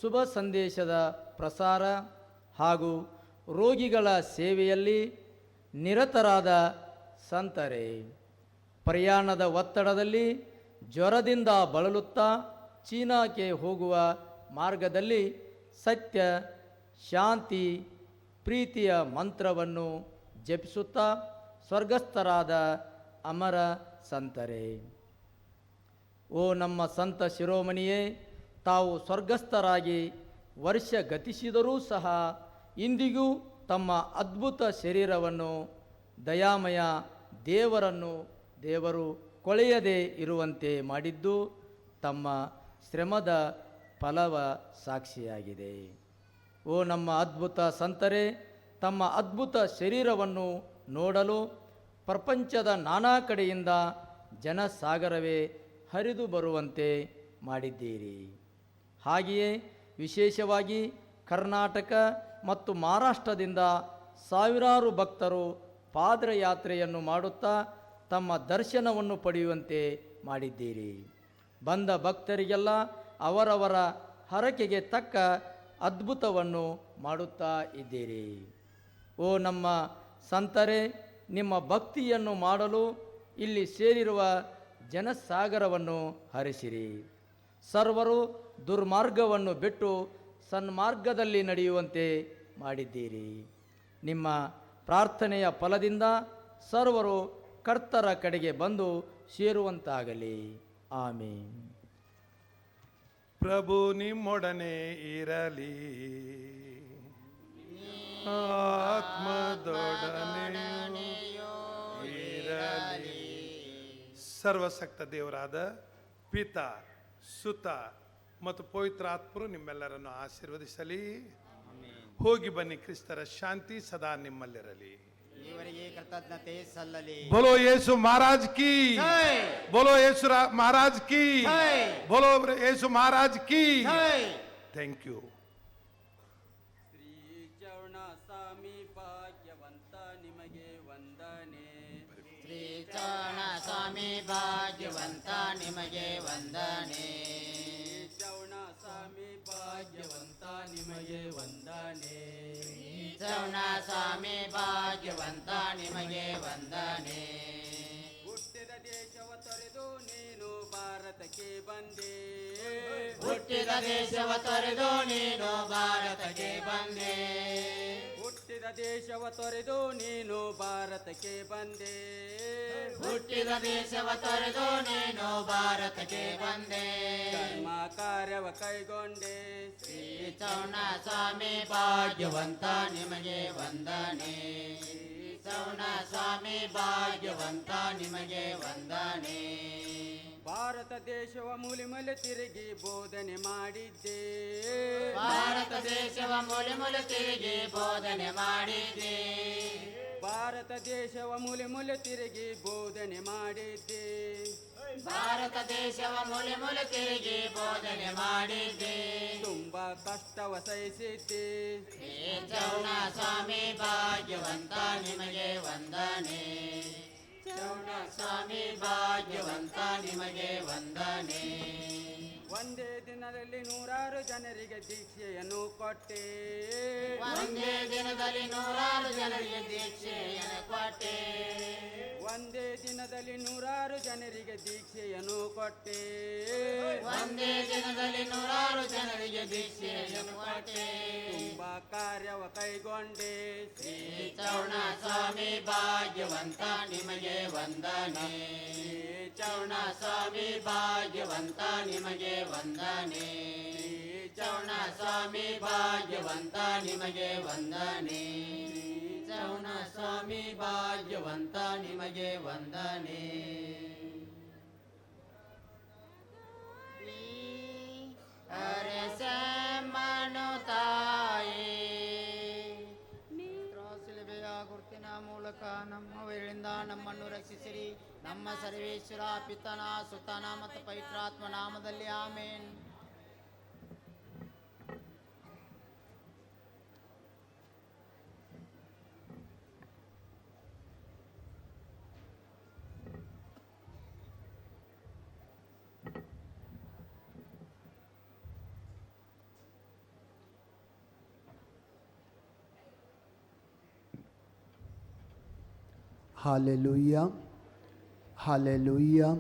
ಶುಭ ಸಂದೇಶದ ಪ್ರಸಾರ ಹಾಗೂ ರೋಗಿಗಳ ಸೇವೆಯಲ್ಲಿ ನಿರತರಾದ ಸಂತರೇ, ಪ್ರಯಾಣದ ಒತ್ತಡದಲ್ಲಿ ಜ್ವರದಿಂದ ಬಳಲುತ್ತಾ ಚೀನಾಕ್ಕೆ ಹೋಗುವ ಮಾರ್ಗದಲ್ಲಿ ಸತ್ಯ, ಶಾಂತಿ, ಪ್ರೀತಿಯ ಮಂತ್ರವನ್ನು ಜಪಿಸುತ್ತಾ ಸ್ವರ್ಗಸ್ಥರಾದ ಅಮರ ಸಂತರೇ, ಓ ನಮ್ಮ ಸಂತ ಶಿರೋಮಣಿಯೇ, ತಾವು ಸ್ವರ್ಗಸ್ಥರಾಗಿ ವರ್ಷ ಗತಿಸಿದರೂ ಸಹ ಇಂದಿಗೂ ತಮ್ಮ ಅದ್ಭುತ ಶರೀರವನ್ನು ದಯಾಮಯ ದೇವರನ್ನು ದೇವರು ಕೊಳೆಯದೇ ಇರುವಂತೆ ಮಾಡಿದ್ದು ತಮ್ಮ ಶ್ರಮದ ಫಲವ ಸಾಕ್ಷಿಯಾಗಿದೆ. ಓ ನಮ್ಮ ಅದ್ಭುತ ಸಂತರೇ, ತಮ್ಮ ಅದ್ಭುತ ಶರೀರವನ್ನು ನೋಡಲು ಪ್ರಪಂಚದ ನಾನಾ ಕಡೆಯಿಂದ ಜನಸಾಗರವೇ ಹರಿದು ಬರುವಂತೆ ಮಾಡಿದ್ದೀರಿ. ಹಾಗೆಯೇ ವಿಶೇಷವಾಗಿ ಕರ್ನಾಟಕ ಮತ್ತು ಮಹಾರಾಷ್ಟ್ರದಿಂದ ಸಾವಿರಾರು ಭಕ್ತರು ಪಾದಯಾತ್ರೆಯನ್ನು ಮಾಡುತ್ತಾ ತಮ್ಮ ದರ್ಶನವನ್ನು ಪಡೆಯುವಂತೆ ಮಾಡಿದ್ದೀರಿ. ಬಂದ ಭಕ್ತರಿಗೆಲ್ಲ ಅವರವರ ಹರಕೆಗೆ ತಕ್ಕ ಅದ್ಭುತವನ್ನು ಮಾಡುತ್ತಾ ಇದ್ದೀರಿ. ಓ ನಮ್ಮ ಸಂತರೇ, ನಿಮ್ಮ ಭಕ್ತಿಯನ್ನು ಮಾಡಲು ಇಲ್ಲಿ ಸೇರಿರುವ ಜನಸಾಗರವನ್ನು ಹರಿಸಿರಿ. ಸರ್ವರು ದುರ್ಮಾರ್ಗವನ್ನು ಬಿಟ್ಟು ಸನ್ಮಾರ್ಗದಲ್ಲಿ ನಡೆಯುವಂತೆ ಮಾಡಿದ್ದೀರಿ. ನಿಮ್ಮ ಪ್ರಾರ್ಥನೆಯ ಫಲದಿಂದ ಸರ್ವರು ಕರ್ತರ ಕಡೆಗೆ ಬಂದು ಸೇರುವಂತಾಗಲಿ. ಆಮೇನ್. ಪ್ರಭು ನಿಮ್ಮೊಡನೆ ಇರಲಿ, ಆತ್ಮದೊಡನೆ ಇರಲಿ. ಸರ್ವಶಕ್ತ ದೇವರಾದ ಪಿತ, ಸುತ ಮತ್ತು ಪವಿತ್ರ ಆತ್ಮರು ನಿಮ್ಮೆಲ್ಲರನ್ನು ಆಶೀರ್ವದಿಸಲಿ. ಹೋಗಿ ಬನ್ನಿ. ಕ್ರಿಸ್ತರ ಶಾಂತಿ ಸದಾ ನಿಮ್ಮಲ್ಲಿರಲಿ. ಇವರಿಗೆ ಕೃತಜ್ಞತೆ ಸಲ್ಲಲಿ. बोलो यीशु महाराज की, बोलो यीशु महाराज की, बोलो यीशु महाराज की. Thank you. Shri ಚೌಣ ಸ್ವಾಮಿ ಭಾಗ್ಯವಂತ ನಿಮಗೆ ವಂದನೆ. ಶ್ರೀ ಚೌಣ ಸ್ವಾಮಿ ಭಾಗ್ಯವಂತ ನಿಮಗೆ ವಂದನೆ. ಚೌಣ ಸ್ವಾಮಿ ಭಾಗ್ಯವಂತ ನಿಮಗೆ ವಂದನೆ. ಚೌಣ ಸ್ವಾಮಿ ಭಾಗ್ಯವಂತ ನಿಮಗೆ ವಂದನೆ. ಹುಟ್ಟಿದ ದೇಶವ ತೊರೆದು ನೀನು ಭಾರತಕ್ಕೆ ಬಂದೆ. ಹುಟ್ಟಿದ ದೇಶವ ತೊರೆದು ನೀನು ಭಾರತಕ್ಕೆ ಬಂದೆ. ಹುಟ್ಟಿದ ದೇಶವ ತೊರೆದು ನೀನು ಭಾರತಕ್ಕೆ ಬಂದೆ. ಹುಟ್ಟಿದ ದೇಶವ ತೊರೆದು ನೀನು ಭಾರತಕ್ಕೆ ಬಂದೆ. ಧರ್ಮ ಕಾರ್ಯವ ಕೈಗೊಂಡೆ. ಶ್ರೀ ಚೌಣ ಸ್ವಾಮಿ ಭಾಗ್ಯವಂತ ನಿಮಗೆ ವಂದನೆ. ಶ್ರೀ ಚೌಣ ಸ್ವಾಮಿ ಭಾಗ್ಯವಂತ ನಿಮಗೆ ವಂದನೆ. ಭಾರತ ದೇಶವ ಮೂಲೆ ಮೂಲೆ ತಿರುಗಿ ಬೋಧನೆ ಮಾಡಿದ್ದೆ. ಭಾರತ ದೇಶವ ಮೂಲೆ ಮೂಲೆ ತಿರುಗಿ ಬೋಧನೆ ಮಾಡಿದ್ದೆ. ಭಾರತ ದೇಶವ ಮೂಲೆ ಮೂಲೆ ತಿರುಗಿ ಬೋಧನೆ ಮಾಡಿದ್ದೆ. ಭಾರತ ದೇಶವ ಮೂಲೆ ಮೂಲೆ ತಿರುಗಿ ಬೋಧನೆ ಮಾಡಿದ್ದೆ. ತುಂಬಾ ಕಷ್ಟವ ಸಹಿಸಿದ್ದೆ. ಶ್ರೀ ಚೌಣ ಸ್ವಾಮಿ ಭಾಗ್ಯವಂತ ನಿಮಗೆ ವಂದನೆ. ಚೌಣ ಸ್ವಾಮಿ ಭಾಗ್ಯವಂತ ನಿಮಗೆ ವಂದನೆ. ಒಂದೇ ದಿನದಲ್ಲಿ ನೂರಾರು ಜನರಿಗೆ ದೀಕ್ಷೆಯನ್ನು ಕೊಟ್ಟೆ. ಒಂದೇ ದಿನದಲ್ಲಿ ನೂರಾರು ಜನರಿಗೆ ದೀಕ್ಷೆಯನ್ನು ಕೊಟ್ಟೆ. ಒಂದೇ ದಿನದಲ್ಲಿ ನೂರಾರು ಜನರಿಗೆ ದೀಕ್ಷೆಯನ್ನು ಕೊಟ್ಟೆ. ಒಂದೇ ದಿನದಲ್ಲಿ ನೂರಾರು ಜನರಿಗೆ ದೀಕ್ಷೆಯನ್ನು ಕೊಟ್ಟೆ. ತುಂಬಾ ಕಾರ್ಯವ ಕೈಗೊಂಡೆ. ಶ್ರೀ ಚೌಣ ಸ್ವಾಮಿ ಭಾಗ್ಯವಂತ ನಿಮಗೆ ವಂದನೆ. ಶ್ರೀ ಚೌಣ ಸ್ವಾಮಿ ಭಾಗ್ಯವಂತ ನಿಮಗೆ ವಂದನೆ. ಶ್ರೀ ಚೌಣ ಸ್ವಾಮಿ ಭಾಗ್ಯವಂತ ನಿಮಗೆ ವಂದನೆ. ಶ್ರೀ ಚೌಣ ಸ್ವಾಮಿ ಭಾಗ್ಯವಂತ ನಿಮಗೆ ವಂದನೆ. ಅರಸಮ್ಮನು ತಾಯಿ ಶಿಲುಬೆಯ ಗುರುತಿನ ಮೂಲಕ ನಮ್ಮವರಿಂದ ನಮ್ಮನ್ನು ರಕ್ಷಿಸಿರಿ. ನಮ್ಮ ಸರ್ವೇಶ್ವರ ಪಿತನ ಸುತನ ಮತ್ತು ಪವಿತ್ರಾತ್ಮ ನಾಮದಲ್ಲಿ ಆಮೇನ್. Hallelujah, hallelujah.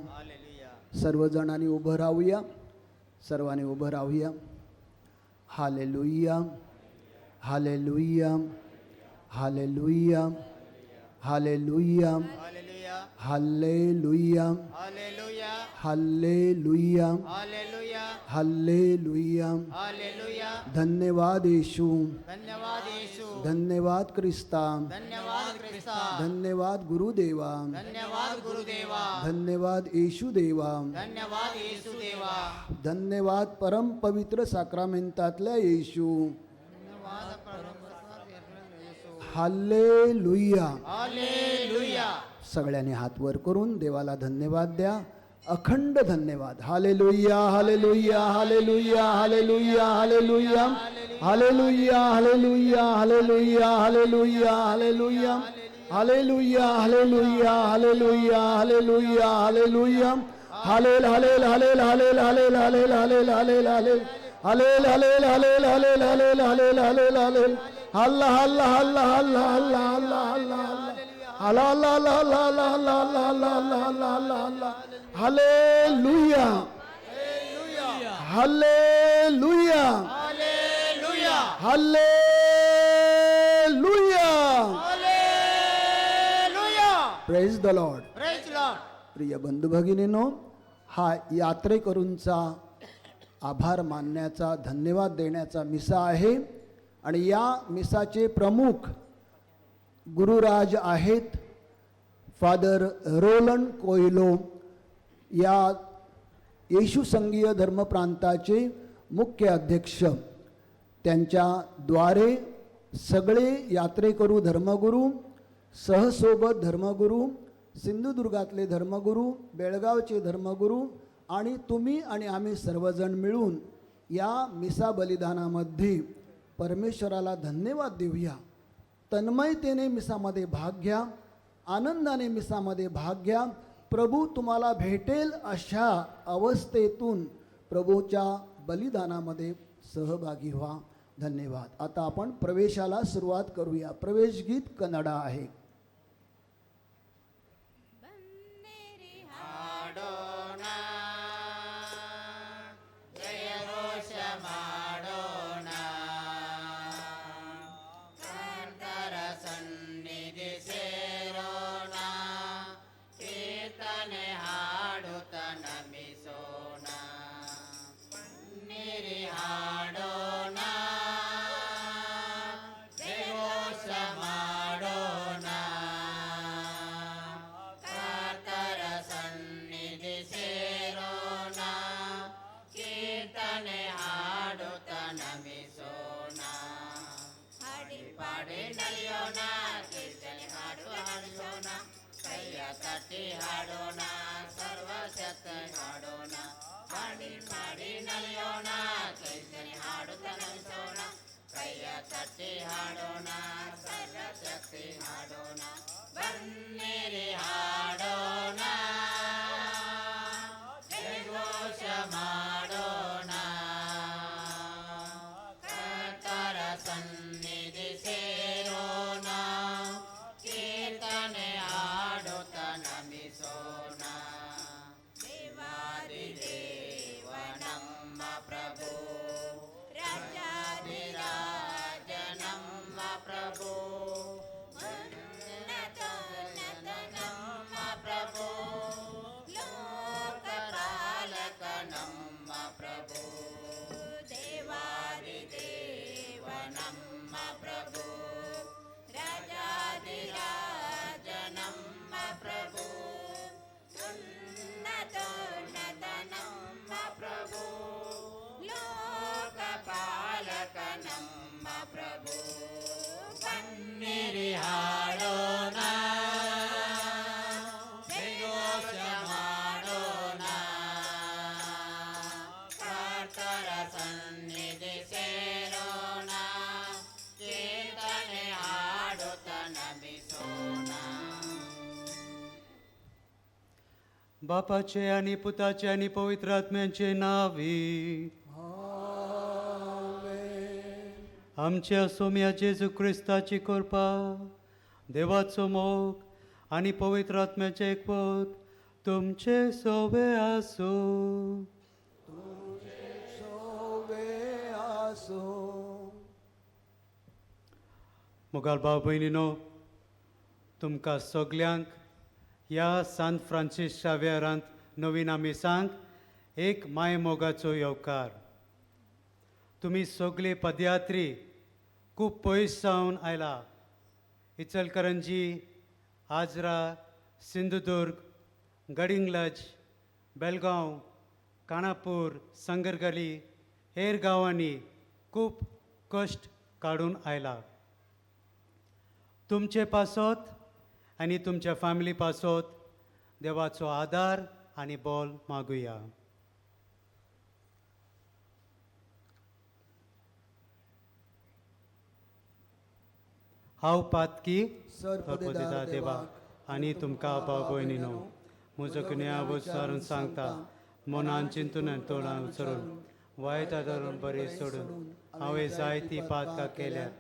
सर्वजणांनी उभं राहूया, सर्वांनी उभं राहूया. Hallelujah, hallelujah, hallelujah, hallelujah, hallelujah, hallelujah, hallelujah. धन्यवाद येशू, धन्यवाद येशू, धन्यवाद क्रिस्ता, धन्यवाद क्रिस्ता, धन्यवाद गुरुदेवा, धन्यवाद गुरुदेवा, धन्यवाद येशू देवा, धन्यवाद येशू देवा, धन्यवाद परम पवित्र साक्रामेंतातल्या येशू. हालेलुया. हालेलुया. सगळ्यांनी हात वर करून देवाला धन्यवाद द्या, अखंड धन्यवाद. Hallelujah, hallelujah, hallelujah, hallelujah, hallelujah, hallelujah, hallelujah, hallelujah, hallelujah, hallelujah, hallelujah, hallelujah, hallelujah, hallelujah, hallelujah, hallel hallel hallel hallel hallel hallel hallel hallel hallel hallel hallel hallel hallel hallel hallel hallel hallel हल्ला हल्ला हल्ला हल्ला हल्ला हल्ला हल्ला हल्ला हल्ला हल्ला हल्ला हल्ला हल्ला हल्ला हल्ला हल्ला हल्ला. Hallelujah, hallelujah, hallelujah, hallelujah. Praise the Lord. Praise Lord. प्रिय बंधू भगिनींनो, हा यात्रेकरूंचा आभार मानण्याचा, धन्यवाद देण्याचा मिसा आहे आणि या मिसाचे प्रमुख गुरुराज आहेत फादर रोलन कोयलो, या येशू संघीय धर्मप्रांताचे मुख्य अध्यक्ष. त्यांच्याद्वारे सगळे यात्रेकरू धर्मगुरू, सहसोबत धर्मगुरू, सिंधुदुर्गातले धर्मगुरू, बेळगावचे धर्मगुरू आणि तुम्ही आणि आम्ही सर्वजण मिळून या मिसा बलिदानामध्ये परमेश्वराला धन्यवाद देऊया. तन्मयतेने मिसामध्ये भाग घ्या, आनंदाने मिसामध्ये भाग घ्या. प्रभू तुम्हाला भेटेल अशा अवस्थेतून प्रभूच्या बलिदानामध्ये सहभागी व्हा. धन्यवाद. आता आपण प्रवेशाला सुरुवात करूया. प्रवेश गीत कन्नडा आहे. ಹಾಡೋಣ. ಕೈಯ ತಟ್ಟಿ ಹಾಡೋಣ, ಸರ್ವಶಕ್ತ ಹಾಡೋಣ, ಮಾಡಿ ಮಾಡಿ ನಲಿಯೋಣ, ಕೀರ್ತನೆ ಹಾಡುತ್ತ ನಮಿಸೋಣ. ಕೈಯ ತಟ್ಟಿ ಹಾಡೋಣ, ಸರ್ವಶಕ್ತಿ ಹಾಡೋಣ, ಬನ್ನಿರಿ ಹಾಡೋಣ, ಜಯಘೋಷ ಮಾಡೋಣ. ಕರ್ತರ ಸನ್ನಿಧಿ ಸೇರೋಣ, ಕೀರ್ತನೆ ಹಾಡುತ್ತ ನಮಿಸೋಣ. ದೇವಾದಿದೇವ ನಮ್ಮ ಪ್ರಭು, ರಾಜಾಧಿರಾಜ ನಮ್ಮ ಪ್ರಭು, ಉನ್ನತೋನ್ನತ ನಮ್ಮ ಪ್ರಭು, ಲೋಕಪಾಲಕ ನಮ್ಮ ಪ್ರಭು. ದೇವಾದಿದೇವ ನಮ್ಮ ಪ್ರಭು, ರಾಜಾಧಿರಾಜ ನಮ್ಮ ಪ್ರಭು, ಉನ್ನತೋನ್ನತ ನಮ್ಮ ಪ್ರಭು, ಲೋಕಪಾಲಕ ನಮ್ಮ ಪ್ರಭು. ಬನ್ನಿರಿ ಹಾಡೋಣ, ಜಯಘೋಷ ಮಾಡೋಣ, ಕರ್ತರ ಸನ್ನಿಧಿ ಸೇರೋಣ, ಕೀರ್ತನೆ ಹಾಡುತ್ತ ನಮಿಸೋಣ. बापाचे आनी पुताचे आनी पवित्र आत्म्याचे नावी आमच्या सोम्या जेजू क्रिस्ताची कृपा, देवाचो मोग आनी पवित्र आत्म्याचें एकवट तुमचे सोवे आसूं. सोवे आसूं. मोगाल भाव भयणीनो, तुमकां सगल्यांक ह्या सांत फ्रांसीस शाव्येरांत नवीन आमिसांक एक मायमोगाचो येवकार. तुमी सगळे पदयात्री खूब पयस सावन आयला. इचलकरंजी, आजरा, सिंधुदुर्ग, गडिंग्लज, बेलगांव, काणापूर, संगरगली हेर गांवांनी खूब कश्ट काडून आयला. तुमचे पासत आनी तुमच्या फॅमिली पासत देवाचो आदार आनी बोल मागुया. हांव पातकी सरपदेता देवा आनी तुमकां भाव भयणीनो म्हजो गुन्यांव विचारून सांगता, मनान चिंतून आनी तोंडान उचरून वायट आदारून बरें सोडून हांवें जायतीं पातकां केल्यात.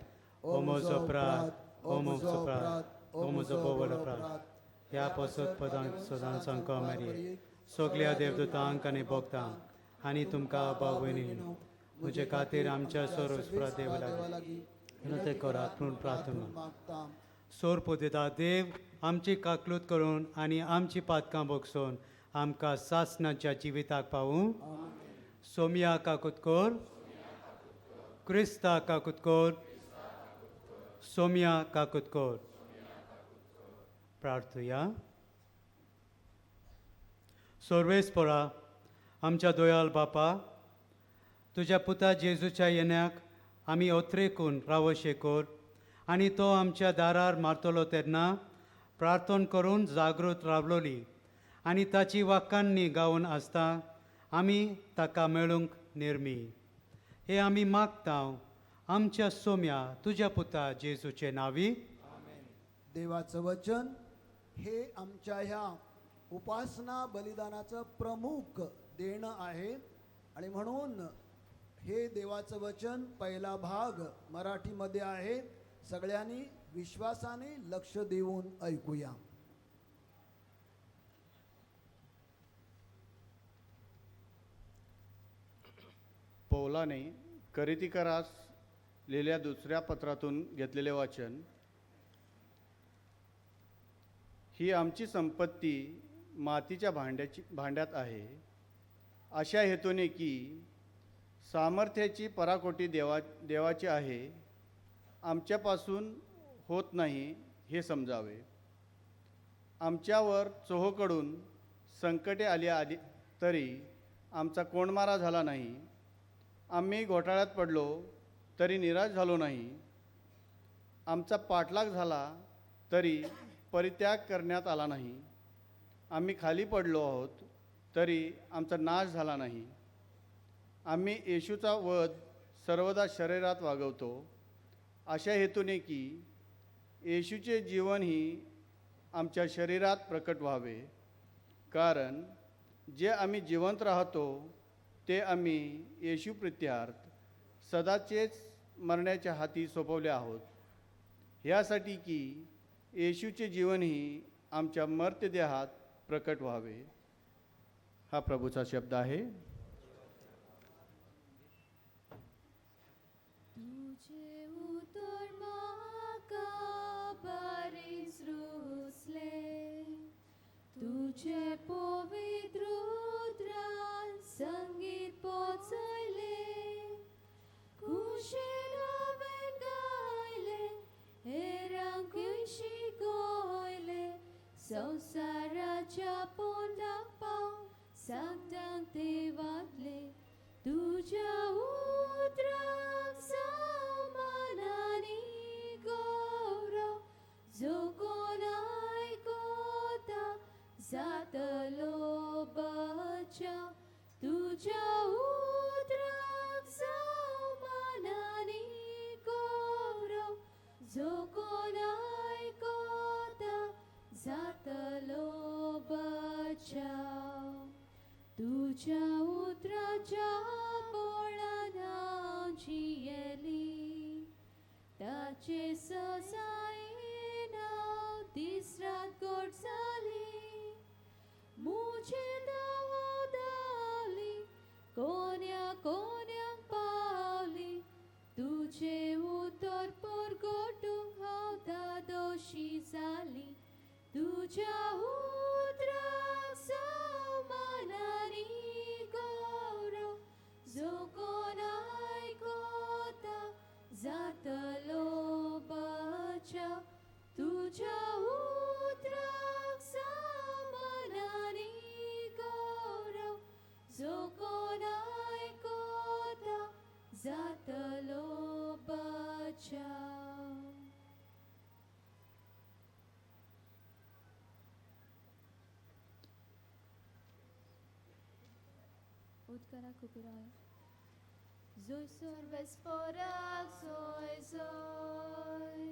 ओ म्हजो अपराध, ओ म्हजो अपराध, ओ म्हजो भोव अपराध. ह्या पसत पदांक सदांच सांगको मारये सगल्या देवदूतांक आनी भक्तांक आनी तुमकां भाव भयणीनो म्हजे खातीर आमच्या सोरोस्परा देवा लागीं विनंती करात म्हूण प्रार्थना. सोर पोदेता देव आमची काकलूत करून आनी आमची पातकां भोगसून आमकां सासणाच्या जिविताक पावूं. सोमिया काकूत कर, क्रिस्ता काकूत कर, सोमिया काकूत कर. प्रार्थुया. सर्वेस्परा आमच्या दोयाल बापा, तुज्या पुता जेजूच्या येण्याक आमी ओत्रेकून रावशे कर आनी तो आमच्या दारार मारतलो तेन्ना प्रार्थना करून जागृत रावलोली आनी ताची वाक्यांनी गावन आसता आमी ताका मेळूंक निर्मी. हे आमी मागता आमच्या सोम्या तुज्या पुता जेजूचे नावी. देवाचं वचन हे आमच्या ह्या उपासना बलिदानाचं प्रमुख देणं आहे आणि म्हणून हे देवाचं वचन पहिला भाग मराठीमध्ये आहे. सगळ्यांनी विश्वासाने लक्ष देऊन ऐकूया. पौलाने करितीकरास लिहिलेल्या दुसऱ्या पत्रातून घेतलेले वाचन. ही आमची संपत्ती मातीच्या भांड्यात आहे, अशा हेतूने की सामर्थ्याची पराकोटी देवाची आहे, आमच्यापासून होत नाही हे समजावे. आमच्यावर चोहोकडून संकटे आली आली तरी आमचा कोंडमारा झाला नाही. आम्ही घोटाळ्यात पडलो तरी निराश झालो नाही. आमचा पाठलाग झाला तरी परित्याग करण्यात आला नाही. आम्ही खाली पडलो आहोत तरी आमचा नाश झाला नाही. आम्ही येशूचा वध सर्वदा शरीरात वागवतो, अशा हेतूने की येशूचे जीवनही आमच्या शरीरात प्रकट व्हावे. कारण जे आम्ही जिवंत राहतो ते आम्ही येशू प्रित्यार्थ सदाचेच मरण्याच्या हाती सोपवले आहोत, ह्यासाठी की येशूचे जीवनही आमच्या मर्त्यदेहात प्रकट व्हावे. हा प्रभूचा शब्द आहे. तुझे उतर म्हाका बरेंच रुचलें, तुझे पवित्र उतरान संगीत पोचयलें, खुशेन हांवें गायलें, हेरांकूय शिकयलें, संवसाराच्या पोंदाक पाव सांगतांक ते वाटलें, तुज्या उतराक सामानानी गौरव, जो कोण आयकता जातलो बचाव, तुज्या उतराक सामानानी गौरव, जो कोण आयकता जातलो बचाव. तुज्या उतराच्या बळान हांव जियेली, ताचे सजायेन हांव दीस रात गोड जाली, म्हजे धांव धांवली, कोन्या कोन्याक पावली, तुजें उतर परगटूंक हांव धादोशी जाली, तुज्या उतराक सामानानी गौरव, जो कोण आयकता जातलो बचाव, तुज्या उतराक सामानानी गौरव, जो कोण आयकता जातलो बचाव. उदकारा कुकुराय Zoy sorves porak, zoy zoy.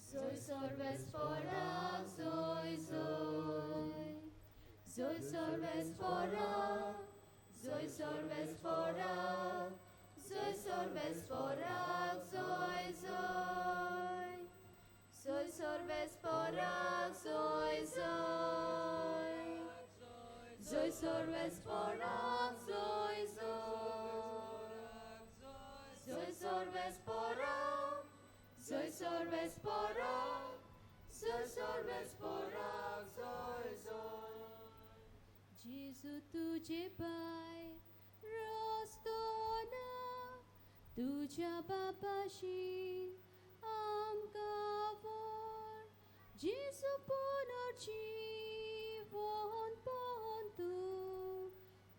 Zoy sorves porak, zoy zoy. Zoy sorves porak, zoy sorves porak, zoy sorves porak, zoy zoy. Zoy sorves porak, zoy zoy. Zoy sorves porak, zoy zoy. Zoy sorves porak, zoy sorves porak, zoy sorves porak, zoy zoy. जेजू तुझे पाय रस्तो ना, तुझ्या बापाशी आमकां व्हर, जेजू पुनर्जीवन पळोवन तूं,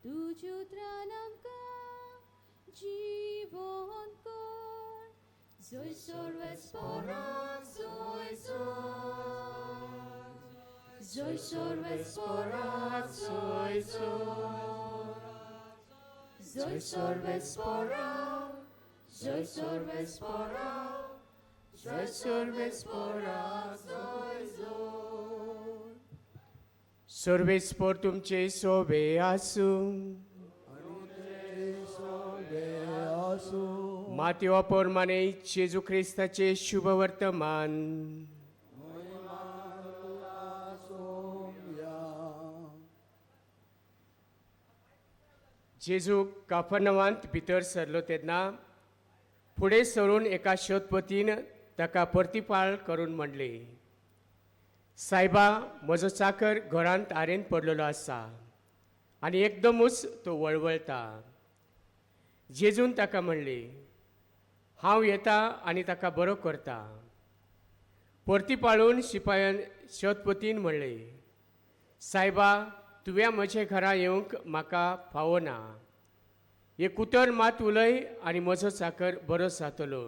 तुज्या उतरान आमकां जीवन कर. Zoy sorves porak, zoy zoy. Zoy sorves porak, zoy zoy. Zoy sorves porak, zoy sorves porak, zoy sorves porak, zoy zoy. सर्वेस्पोर तुमचे सोबे आसूं. मातेवा प्रमाणे जेजू क्रिस्ताचे शुभ वर्तमान. जेजू काफर्नवांत भितर सरलो तेन्ना फुडें सरून एका शोधपतीन ताका परतीपाळ करून म्हणलें, सायबा, म्हजो चाकर घरांत आरेन पडलेलो आसा आनी एकदमूच तो वळवळता. जेजून ताका म्हणलें, हांव येता आनी ताका बरो करता. परतीपाळून शिपायान शोधपतीन म्हणलें, सायबा, तुवें म्हज्या घरा येवंक म्हाका फावना, एक उतर मात उलय आनी म्हजो चाकर बरो जातलो.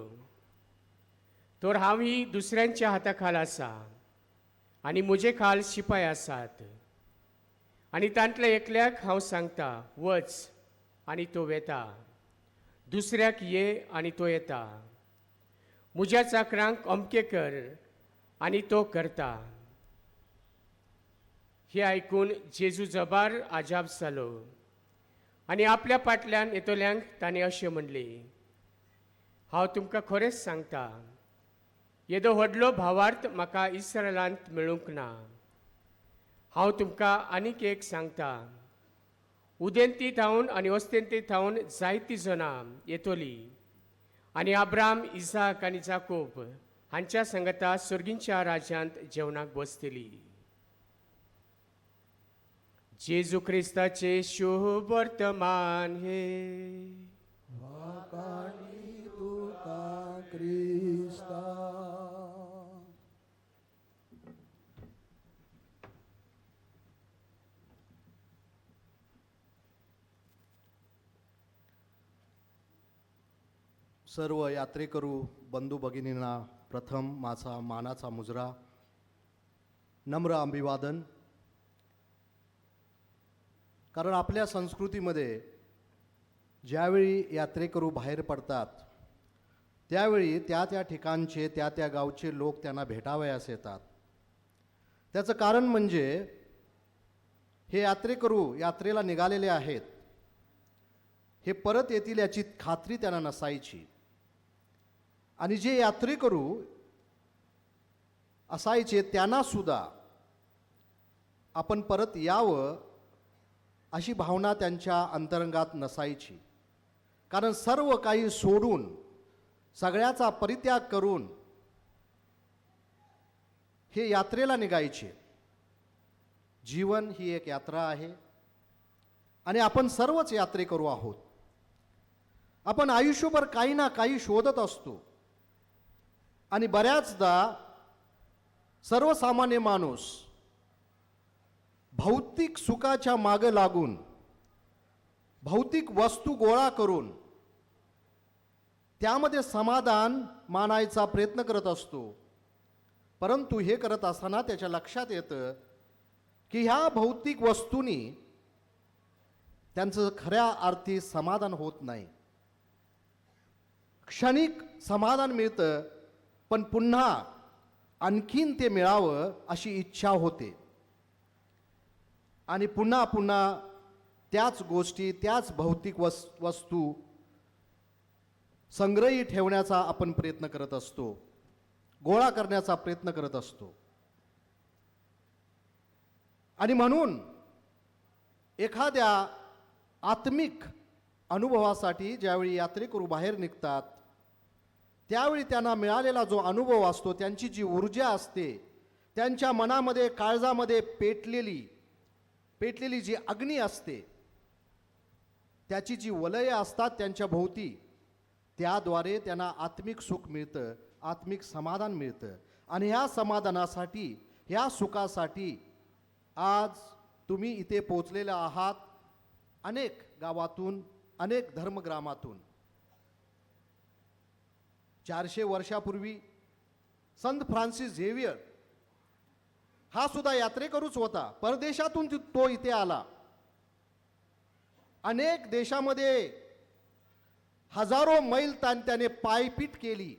तर हांव ही दुसऱ्यांच्या हाता खाला आसा आनी म्हजे खाल शिपाय आसात आनी तांतल्या एकल्याक हांव सांगता वच आनी तो वेता, दुसऱ्याक ये आनी तो येता, म्हज्या चाकरांक अमकें कर आनी तो करता. हें आयकून जेजू जबार आजाप जालो आनी आपल्या फाटल्यान येतल्यांक ताणें अशें म्हणलें, हांव तुमकां खरेंच सांगता, येदो व्हडलो भावार्थ म्हाका इस्रायलांत मेळूंक ना. हांव तुमकां आनीक एक सांगता, उदेंती थावन आनी अस्तंती थावन जायतीं जाणां येतलीं आनी आब्राम, इसाक आनी जाकोब हांच्या संगता सर्गींच्या राज्यांत जेवणाक बसतली. जेजू क्रिस्ताचे शुभ वर्तमान हे. वाखाणी तुका क्रिस्ता. सर्व यात्रेकरू बंधू भगिनींना प्रथम माझा मानाचा मुजरा, नम्र अभिवादन. कारण आपल्या संस्कृतीमध्ये ज्यावेळी यात्रेकरू बाहेर पडतात त्यावेळी त्या त्या ठिकाणचे त्या त्या गावचे लोक त्यांना भेटावयास येतात. त्याचं कारण म्हणजे हे यात्रेकरू यात्रेला निघालेले आहेत, हे परत येतील याची खात्री त्यांना नसायची. आणि जे यात्रेकरू असायचे त्यांनासुद्धा आपण परत यावं अशी भावना त्यांच्या अंतरंगात नसायची. कारण सर्व काही सोडून सगळ्याचा परित्याग करून हे यात्रेला निघायचे. जीवन ही एक यात्रा आहे आणि आपण सर्वच यात्रेकरू आहोत. आपण आयुष्यभर काही ना काही शोधत असतो आणि बऱ्याचदा सर्वसामान्य माणूस भौतिक सुखाच्या मागं लागून भौतिक वस्तू गोळा करून त्यामध्ये समाधान मानायचा प्रयत्न करत असतो. परंतु हे करत असताना त्याच्या लक्षात येतं की ह्या भौतिक वस्तूंनी त्यांचं खऱ्या अर्थी समाधान होत नाही. क्षणिक समाधान मिळतं पण पुन्हा आणखीन ते मिळावं अशी इच्छा होते आणि पुन्हा पुन्हा त्याच गोष्टी त्याच भौतिक वस्तू संग्रही ठेवण्याचा आपण प्रयत्न करत असतो, गोळा करण्याचा प्रयत्न करत असतो. आणि म्हणून एखाद्या आत्मिक अनुभवासाठी ज्यावेळी यात्रेकरू बाहेर निघतात त्यावेळी त्यांना मिळालेला जो अनुभव असतो, त्यांची जी ऊर्जा असते, त्यांच्या मनामध्ये काळजामध्ये पेटलेली जी अग्नी असते, त्याची जी वलये असतात त्यांच्या भोवती, त्याद्वारे त्यांना आत्मिक सुख मिळतं, आत्मिक समाधान मिळतं. आणि ह्या समाधानासाठी, ह्या सुखासाठी आज तुम्ही इथे पोचलेले आहात, अनेक गावातून, अनेक धर्मग्रामातून. 400 वर्षापूर्वी संत फ्रान्सिस झेवियर हा सुद्धा यात्रेकरूच होता. परदेशातून तो इथे आला. अनेक देशामध्ये हजारो मैल त्याने पायपीट केली.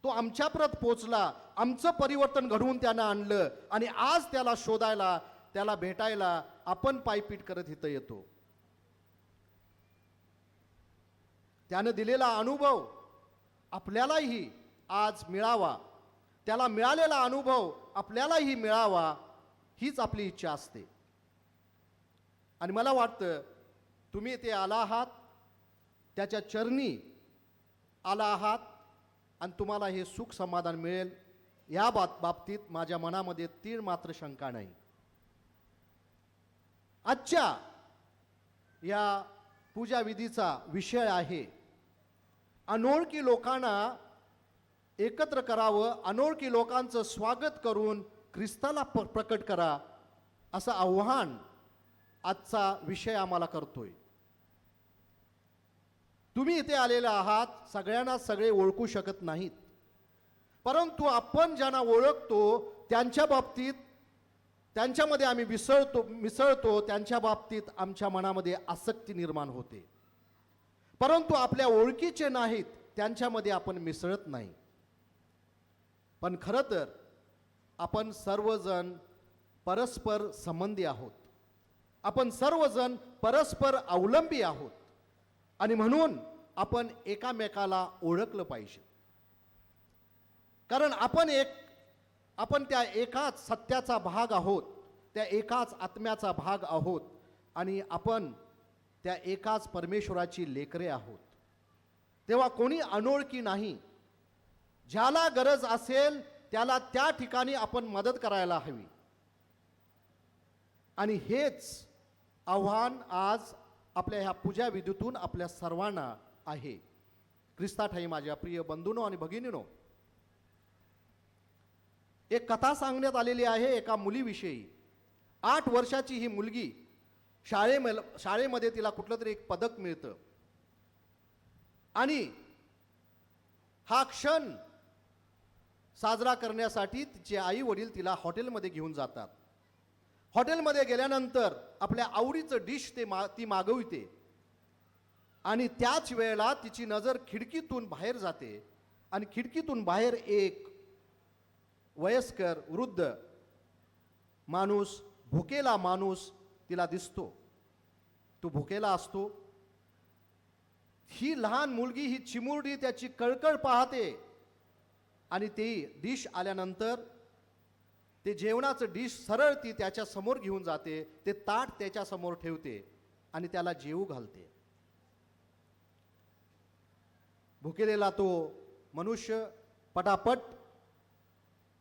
तो आमच्याप्रत पोचला, आमचं परिवर्तन घडवून त्यानं आणलं आणि आज त्याला शोधायला, त्याला भेटायला आपण पायपीट करत इथं येतो. त्यानं दिलेला अनुभव आपल्यालाही आज मिळावा, त्याला मिळालेला अनुभव आपल्यालाही मिळावा, हीच आपली इच्छा असते. आणि मला वाटतं तुम्ही इथे आला आहात, त्याच्या चरणी आला आहात आणि तुम्हाला हे सुख समाधान मिळेल या बाबतीत माझ्या मनामध्ये तीळ मात्र शंका नाही. आजच्या या पूजाविधीचा विषय आहे अनोळखी लोकांना एकत्र करावं, अनोळखी लोकांचं स्वागत करून ख्रिस्ताला प्रकट करा, असं आव्हान आजचा विषय आम्हाला करतोय. तुम्ही इथे आलेले आहात, सगळ्यांना सगळे ओळखू शकत नाहीत, परंतु आपण ज्यांना ओळखतो त्यांच्या बाबतीत, त्यांच्यामध्ये आम्ही मिसळतो, त्यांच्या बाबतीत आमच्या मनामध्ये आसक्ती निर्माण होते. परंतु आपल्या ओळखीचे नाहीत त्यांच्यामध्ये आपण मिसळत नाही. पण खरं तर आपण सर्वजण परस्पर संबंधी आहोत, आपण सर्वजण परस्पर अवलंबी आहोत आणि म्हणून आपण एकामेकाला ओळखलं पाहिजे. कारण आपण त्या एकाच सत्याचा भाग आहोत, त्या एकाच आत्म्याचा भाग आहोत आणि आपण त्या एकाच परमेश्वराची लेकरे आहोत. तेव्हा कोणी अनोळखी नाही. ज्याला गरज असेल त्याला त्या ठिकाणी आपण मदत करायला हवी. आणि हेच आव्हान आज आपल्या ह्या पूजा विधीतून आपल्या सर्वांना आहे. ख्रिस्ताठायी माझ्या प्रिय बंधूंनो आणि भगिनींनो, एक कथा सांगण्यात आलेली आहे एका मुलीविषयी. 8 वर्षाची ही मुलगी शाळेमध्ये तिला कुठलं तरी एक पदक मिळतं आणि हा क्षण साजरा करण्यासाठी तिचे आई वडील तिला हॉटेलमध्ये घेऊन जातात. हॉटेलमध्ये गेल्यानंतर आपल्या आवडीचं डिश ती मागविते आणि त्याच वेळेला तिची नजर खिडकीतून बाहेर जाते आणि खिडकीतून बाहेर एक वयस्कर वृद्ध माणूस, भुकेला माणूस तिला दिसतो. तो भुकेला असतो. ही लहान मुलगी, ही चिमुरडी त्याची कळकळ पाहते आणि ती डिश आल्यानंतर ते जेवणाचं डिश सरळ ती त्याच्या समोर घेऊन जाते, ते ताट त्याच्या समोर ठेवते आणि त्याला जेवू घालते. भुकेलेला तो मनुष्य पटापट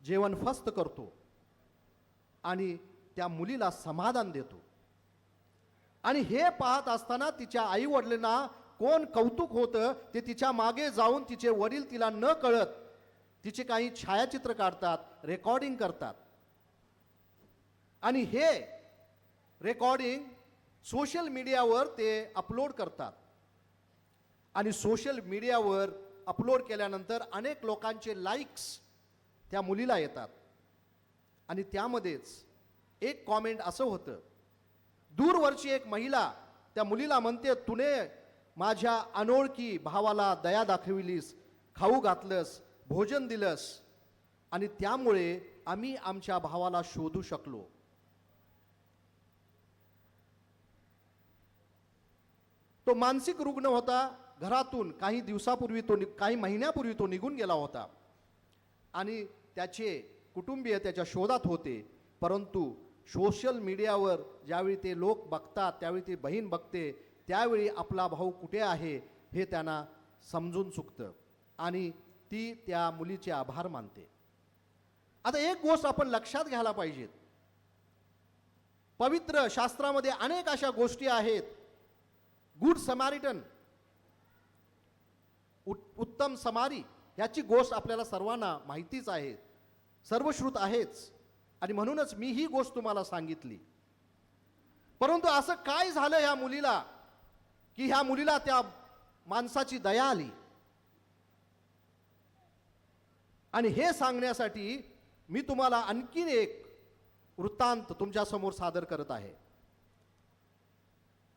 जेवण फस्त करतो आणि त्या मुलीला समाधान देतो. आणि हे पाहत असताना तिच्या आई वडिलांना कोण कौतुक होतं, ते तिच्या मागे जाऊन तिचे वडील तिला न कळत तिचे काही छायाचित्र काढतात, रेकॉर्डिंग करतात आणि हे रेकॉर्डिंग सोशल मीडियावर ते अपलोड करतात. आणि सोशल मीडियावर अपलोड केल्यानंतर अनेक लोकांचे लाईक्स त्या मुलीला येतात आणि त्यामध्येच एक कॉमेंट असं होतं, दूरवरची एक महिला त्या मुलीला म्हणते, तुने माझ्या अनोळखी भावाला दया दाखविलीस, खाऊ घातलंस, भोजन दिलंस आणि त्यामुळे आम्ही आमच्या भावाला शोधू शकलो. तो मानसिक रुग्ण होता. घरातून काही दिवसापूर्वी तो काही महिन्यापूर्वी तो निघून गेला होता आणि त्याचे कुटुंबीय त्याच्या शोधात होते. परंतु सोशल मीडियावर ज्यावेळी ते लोक बघतात, त्यावेळी ती बहीण बघते, त्यावेळी आपला भाऊ कुठे आहे हे त्यांना समजून चुकतं आणि ती त्या मुलीचे आभार मानते. आता एक गोष्ट आपण लक्षात घ्यायला पाहिजेत, पवित्र शास्त्रामध्ये अनेक अशा गोष्टी आहेत. गुड समारिटन, उत्तम समारी याची गोष्ट आपल्याला सर्वांना माहितीच आहे, सर्वश्रुत आहेच आणि म्हणूनच मी ही गोष्ट तुम्हाला सांगितली. परंतु असं काय झालं ह्या मुलीला की ह्या मुलीला त्या माणसाची दया आली? आणि हे सांगण्यासाठी मी तुम्हाला आणखीन एक वृत्तांत तुमच्यासमोर सादर करत आहे.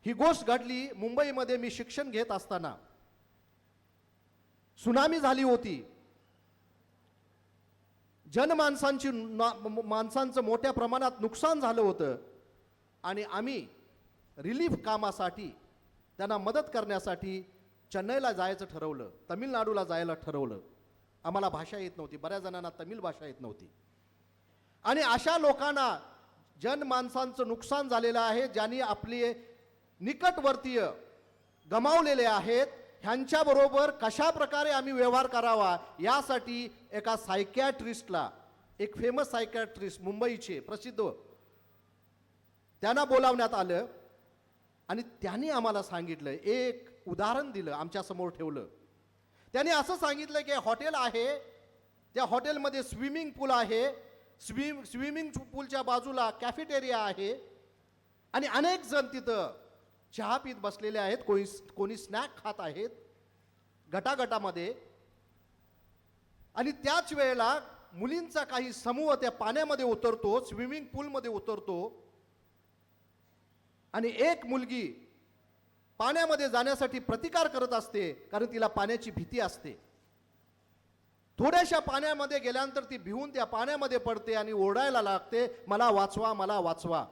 ही गोष्ट घडली मुंबईमध्ये मी शिक्षण घेत असताना. सुनामी झाली होती. जनमानसांची माणसांचं मोठ्या प्रमाणात नुकसान झालं होतं आणि आम्ही रिलीफ कामासाठी त्यांना मदत करण्यासाठी चेन्नईला जायचं ठरवलं, तमिळनाडूला जायला ठरवलं. आम्हाला भाषा येत नव्हती, बऱ्याच जणांना तमिळ भाषा येत नव्हती आणि अशा लोकांना जनमानसांचं नुकसान झालेलं आहे, ज्यांनी आपले निकटवर्तीय गमावलेले आहेत, ह्यांच्याबरोबर कशा प्रकारे आम्ही व्यवहार करावा यासाठी एका सायकॅट्रिस्टला, एक फेमस सायकॅट्रिस्ट मुंबईचे प्रसिद्ध, त्यांना बोलावण्यात आलं आणि त्यांनी आम्हाला सांगितलं, एक उदाहरण दिलं, आमच्यासमोर ठेवलं. त्यांनी असं सांगितलं की हॉटेल आहे, त्या हॉटेलमध्ये स्विमिंग पूल आहे, स्विमिंग पूलच्या बाजूला कॅफेटेरिया आहे आणि अनेक जण तिथं चहा पीत बसलेले आहेत, कोणी स्नॅक खात आहेत गटागटामध्ये. आणि त्याच वेळेला मुलींचा काही समूह त्या पाण्यामध्ये उतरतो, स्विमिंग पूलमध्ये उतरतो आणि एक मुलगी पाण्यामध्ये जाण्यासाठी प्रतिकार करत असते, कारण तिला पाण्याची भीती असते. थोड्याशा पाण्यामध्ये गेल्यानंतर ती भिवून त्या पाण्यामध्ये पडते आणि ओरडायला लागते, मला वाचवा, मला वाचवा.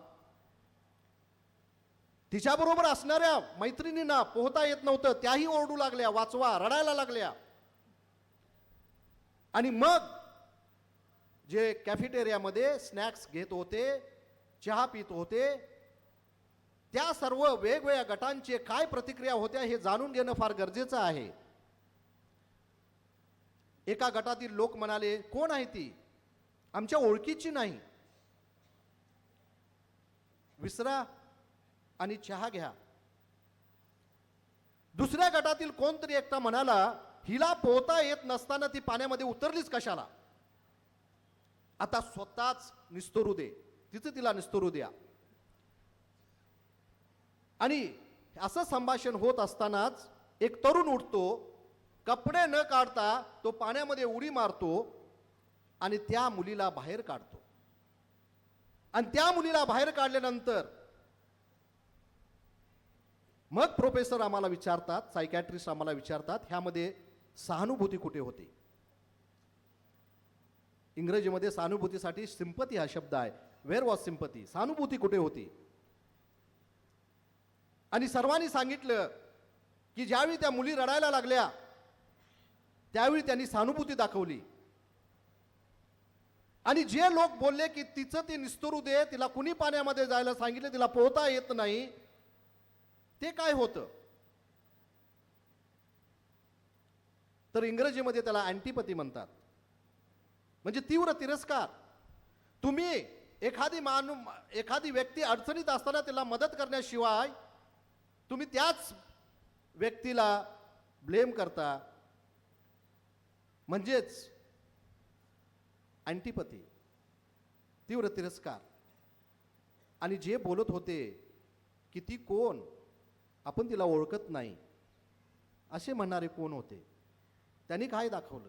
तिच्याबरोबर असणाऱ्या मैत्रिणींना पोहता येत नव्हतं, त्याही ओरडू लागल्या, वाचवा, रडायला लागल्या. आणि मग जे कॅफेटेरियामध्ये स्नॅक्स घेत होते, चहा पित होते, त्या सर्व वेगवेगळ्या गटांचे काय प्रतिक्रिया होत्या हे जाणून घेणं फार गरजेचं आहे. एका गटातील लोक म्हणाले, कोण आहे ती, आमच्या ओळखीची नाही, विसरा आणि चहा घ्या. दुसऱ्या गटातील कोणतरी एकटा म्हणाला, हिला पोहता येत नसताना ती पाण्यामध्ये उतरलीच कशाला, आता स्वतःच निस्तरू दे, तिचं तिला निस्तरू द्या. आणि असं संभाषण होत असतानाच एक तरुण उठतो, कपडे न काढता तो पाण्यामध्ये उडी मारतो आणि त्या मुलीला बाहेर काढतो. आणि त्या मुलीला बाहेर काढल्यानंतर मग प्रोफेसर आम्हाला विचारतात, सायकॅट्रिस्ट आम्हाला विचारतात, ह्यामध्ये सहानुभूती कुठे होती? इंग्रजीमध्ये सहानुभूतीसाठी सिंपती हा शब्द आहे. वेअर वॉज सिंपती, सहानुभूती कुठे होती? आणि सर्वांनी सांगितलं की ज्यावेळी त्या मुली रडायला लागल्या त्यावेळी त्यांनी सहानुभूती दाखवली. आणि जे लोक बोलले की तिचं ते निस्तरू दे, तिला कुणी पाण्यामध्ये जायला सांगितलं, तिला पोहता येत नाही, ते काय होतं? तर इंग्रजीमध्ये त्याला अँटीपती म्हणतात, म्हणजे तीव्र तिरस्कार. तुम्ही एखादी व्यक्ती अडचणीत असताना त्याला मदत करण्याशिवाय तुम्ही त्याच व्यक्तीला ब्लेम करता, म्हणजेच अँटीपती, तीव्र तिरस्कार. आणि जे बोलत होते की ती कोण, आपण तिला ओळखत नाही, असे म्हणणारे कोण होते? त्यांनी काय दाखवलं?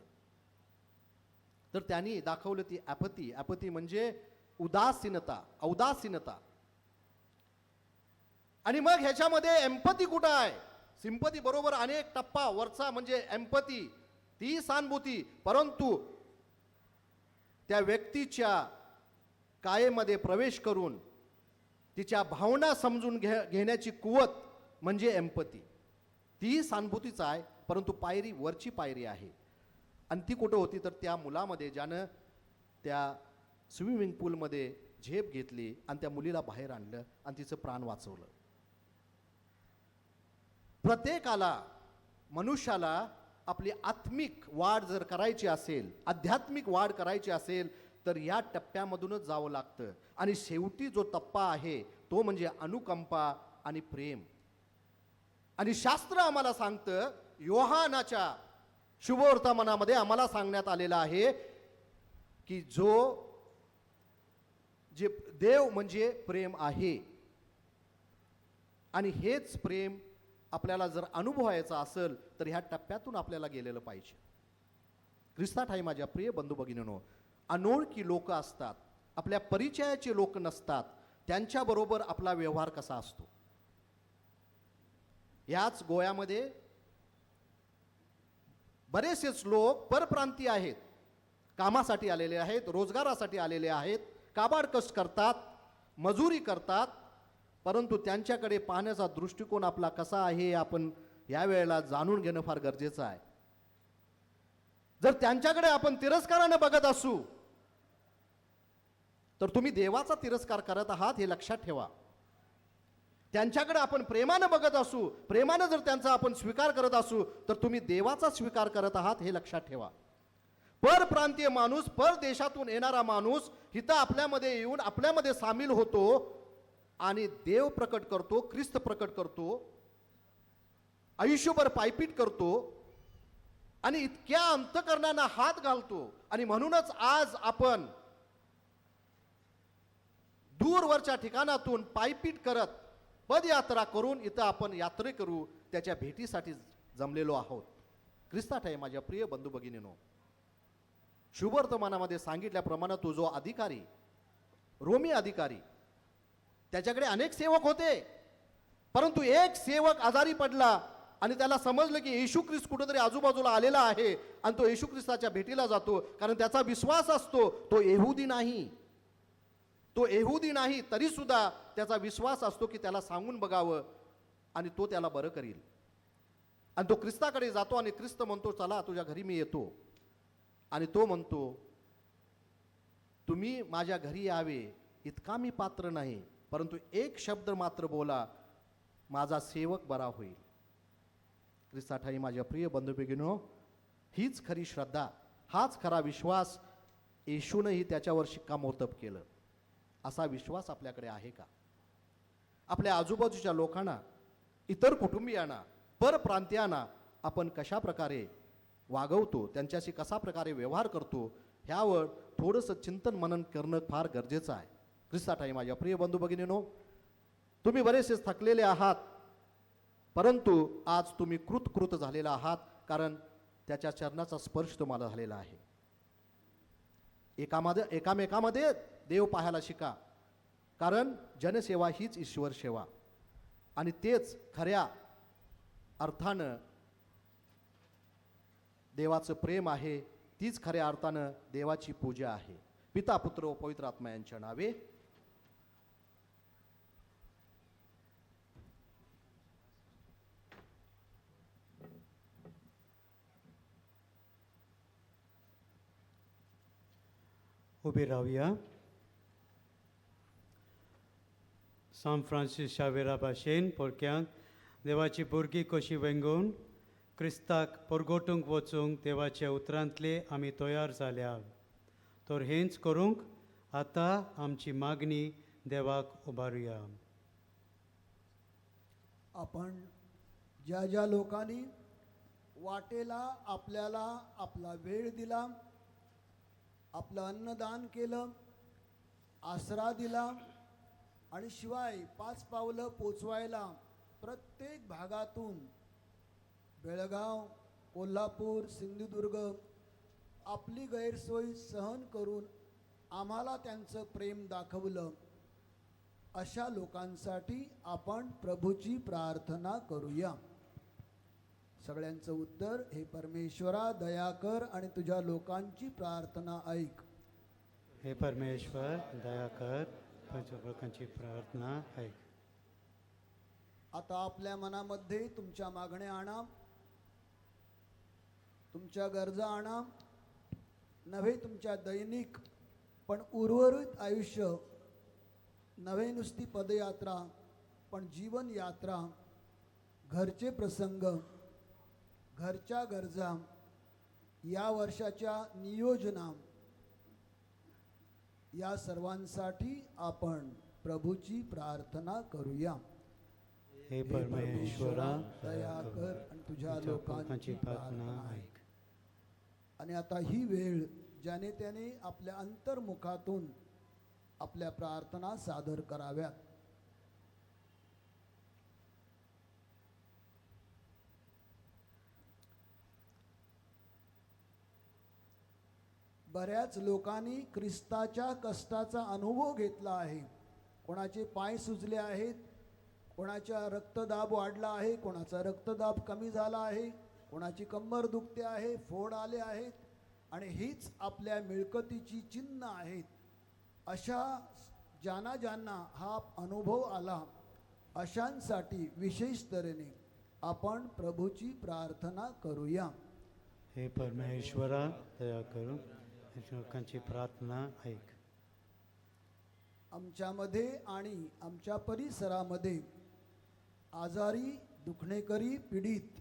तर त्यांनी दाखवलं ती ॲपथी. ॲपथी म्हणजे उदासीनता, औदासीनता. आणि मग ह्याच्यामध्ये एम्पथी कुठं आहे? सिंपती बरोबर अनेक टप्पा वरचा म्हणजे एम्पथी, ती सहानुभूती, परंतु त्या व्यक्तीच्या कायेमध्ये प्रवेश करून तिच्या भावना समजून घेण्याची कुवत म्हणजे एम्पथी. ती सहानुभूतीच आहे, परंतु पायरी वरची पायरी आहे. आणि ती कुठं होती? तर त्या मुलामध्ये, ज्यानं त्या स्विमिंग पूलमध्ये झेप घेतली आणि त्या मुलीला बाहेर आणलं आणि तिचं प्राण वाचवलं. प्रत्येकाला, मनुष्याला आपली आत्मिक वाढ जर करायची असेल, आध्यात्मिक वाढ करायची असेल, तर या टप्प्यामधूनच जावं लागतं. आणि शेवटी जो टप्पा आहे तो म्हणजे अनुकंपा आणि प्रेम. आणि शास्त्र आम्हाला सांगतं, योहानाच्या शुभवर्तमानामध्ये आम्हाला सांगण्यात आलेलं आहे की जो जे देव म्हणजे प्रेम आहे. आणि हेच प्रेम आपल्याला जर अनुभवायचं असेल तर ह्या टप्प्यातून आपल्याला गेलेलं पाहिजे. ख्रिस्ताठाई माझ्या प्रिय बंधू भगिनींनो, अनोळखी लोक असतात, आपल्या परिचयाचे लोक नसतात, त्यांच्याबरोबर आपला व्यवहार कसा असतो? याच गोव्यामध्ये बरेचसेच लोक परप्रांतीय आहेत, कामासाठी आलेले आहेत, रोजगारासाठी आलेले आहेत, काबाड कष्ट करतात, मजुरी करतात, परंतु त्यांच्याकडे पाहण्याचा दृष्टिकोन आपला कसा आहे आपण या वेळेला जाणून घेणं फार गरजेचं आहे. जर त्यांच्याकडे आपण तिरस्काराने बघत असू तर तुम्ही देवाचा तिरस्कार करत आहात हे लक्षात ठेवा. त्यांच्याकडे आपण प्रेमानं बघत असू, प्रेमानं जर त्यांचा आपण स्वीकार करत असू तर तुम्ही देवाचा स्वीकार करत आहात हे लक्षात ठेवा. परप्रांतीय माणूस, परदेशातून येणारा माणूस इथं आपल्यामध्ये येऊन आपल्यामध्ये सामील होतो आणि देव प्रकट करतो, ख्रिस्त प्रकट करतो, आयुष्यभर पायपीट करतो आणि इतक्या अंतःकरणांना हात घालतो. आणि म्हणूनच आज आपण दूरवरच्या ठिकाणातून पायपीट करत पदयात्रा करून इथं आपण यात्रे करू त्याच्या भेटीसाठी जमलेलो आहोत. ख्रिस्ताठाई माझ्या प्रिय बंधू भगिनींनो, शुभवर्तमानामध्ये सांगितल्याप्रमाणे तो जो अधिकारी, रोमी अधिकारी, त्याच्याकडे अनेक सेवक होते, परंतु एक सेवक आजारी पडला आणि त्याला समजलं की येशू ख्रिस्त कुठेतरी आजूबाजूला आलेला आहे आणि तो येशू ख्रिस्ताच्या भेटीला जातो, कारण त्याचा विश्वास असतो. तो येहुदी नाही, तो येहुदी नाही तरीसुद्धा त्याचा विश्वास असतो की त्याला सांगून बघावं आणि तो त्याला बरं करील. आणि तो ख्रिस्ताकडे जातो आणि ख्रिस्त म्हणतो, चला तुझ्या घरी मी येतो. आणि तो म्हणतो, तुम्ही माझ्या घरी यावे इतका मी पात्र नाही, परंतु एक शब्द मात्र बोला, माझा सेवक बरा होईल. ख्रिस्ताठाई माझ्या प्रिय बंधू भगिनींनो, हीच खरी श्रद्धा, हाच खरा विश्वास. येशूनही त्याच्यावर शिक्कामोर्तब केलं. असा विश्वास आपल्याकडे आहे का? आपल्या आजूबाजूच्या लोकांना, इतर कुटुंबियांना, परप्रांतीयांना आपण कशा प्रकारे वागवतो, त्यांच्याशी कसा प्रकारे व्यवहार करतो, ह्यावर थोडंसं चिंतन मनन करणं फार गरजेचं आहे. ख्रिस्ताठाई माझ्या प्रिय बंधू भगिनींनो, तुम्ही बरेचसे थकलेले आहात, परंतु आज तुम्ही कृतकृत झालेला आहात, कारण त्याच्या चरणाचा स्पर्श तुम्हाला झालेला आहे. एकामेकामध्ये देव पाहायला शिका, कारण जनसेवा हीच ईश्वर सेवा आणि तेच खऱ्या अर्थानं देवाचं प्रेम आहे, तीच खऱ्या अर्थानं देवाची पूजा आहे. पिता, पुत्र व पवित्र आत्मा यांच्या नावे. उबी रावया. सान फ्रांसीस शावेरा भाशेन पोरक्यांक देवाची भुरगीं कशी वेंगोवन क्रिस्ताक परगटूंक वचूंक देवाच्या उतरांतले आमी तयार जाल्या, तर हेंच करूंक आतां आमची मागणी देवाक उबारुया. आपण ज्या ज्या लोकांनी वाटेला आपल्याला आपला वेळ दिला, आपलं अन्नदान केलं, आसरा दिला आणि शिवाय 5 पावलं पोचवायला प्रत्येक भागातून बेळगाव, कोल्हापूर, सिंधुदुर्ग आपली गैरसोय सहन करून आम्हाला त्यांचं प्रेम दाखवलं, अशा लोकांसाठी आपण प्रभूची प्रार्थना करूया. सगळ्यांचं उत्तर, हे परमेश्वरा दया कर आणि तुझ्या लोकांची प्रार्थना ऐक. हे परमेश्वर दया कर, तुझ्या लोकांची प्रार्थना ऐक. आता आपल्या मनामध्ये तुमच्या मागण्या आणा, तुमच्या गरजा आणा, नव्हे तुमच्या दैनिक पण उर्वरित आयुष्य, नव्हे नुसती पदयात्रा पण जीवनयात्रा, घरचे प्रसंग, घरच्या गरजा, या वर्षाच्या नियोजना, या सर्वांसाठी आपण प्रभूची प्रार्थना करूया. हे परमेश्वरा दया कर आणि तुझ्या लोकांची प्रार्थना ऐक. आणि आता ही वेळ ज्याने त्याने आपल्या अंतर्मुखातून आपल्या प्रार्थना सादर कराव्यात. बऱ्याच लोकांनी ख्रिस्ताच्या कष्टाचा अनुभव घेतला आहे. कोणाचे पाय सुजले आहेत, कोणाचा रक्तदाब वाढला आहे, कोणाचा रक्तदाब कमी झाला आहे, कोणाची कंबर दुखते आहे, फोड आले आहेत आणि हीच आपल्या मिळकतीची चिन्ह आहेत. अशा ज्यांना ज्यांना हा अनुभव आला अशांसाठी विशेष तऱ्हेने आपण प्रभूची प्रार्थना करूया. हे परमेश्वरा दया करून लोकांची प्रार्थना ऐक. आमच्यामध्ये आणि आमच्या परिसरामध्ये आजारी, दुखणेकरी, पीडित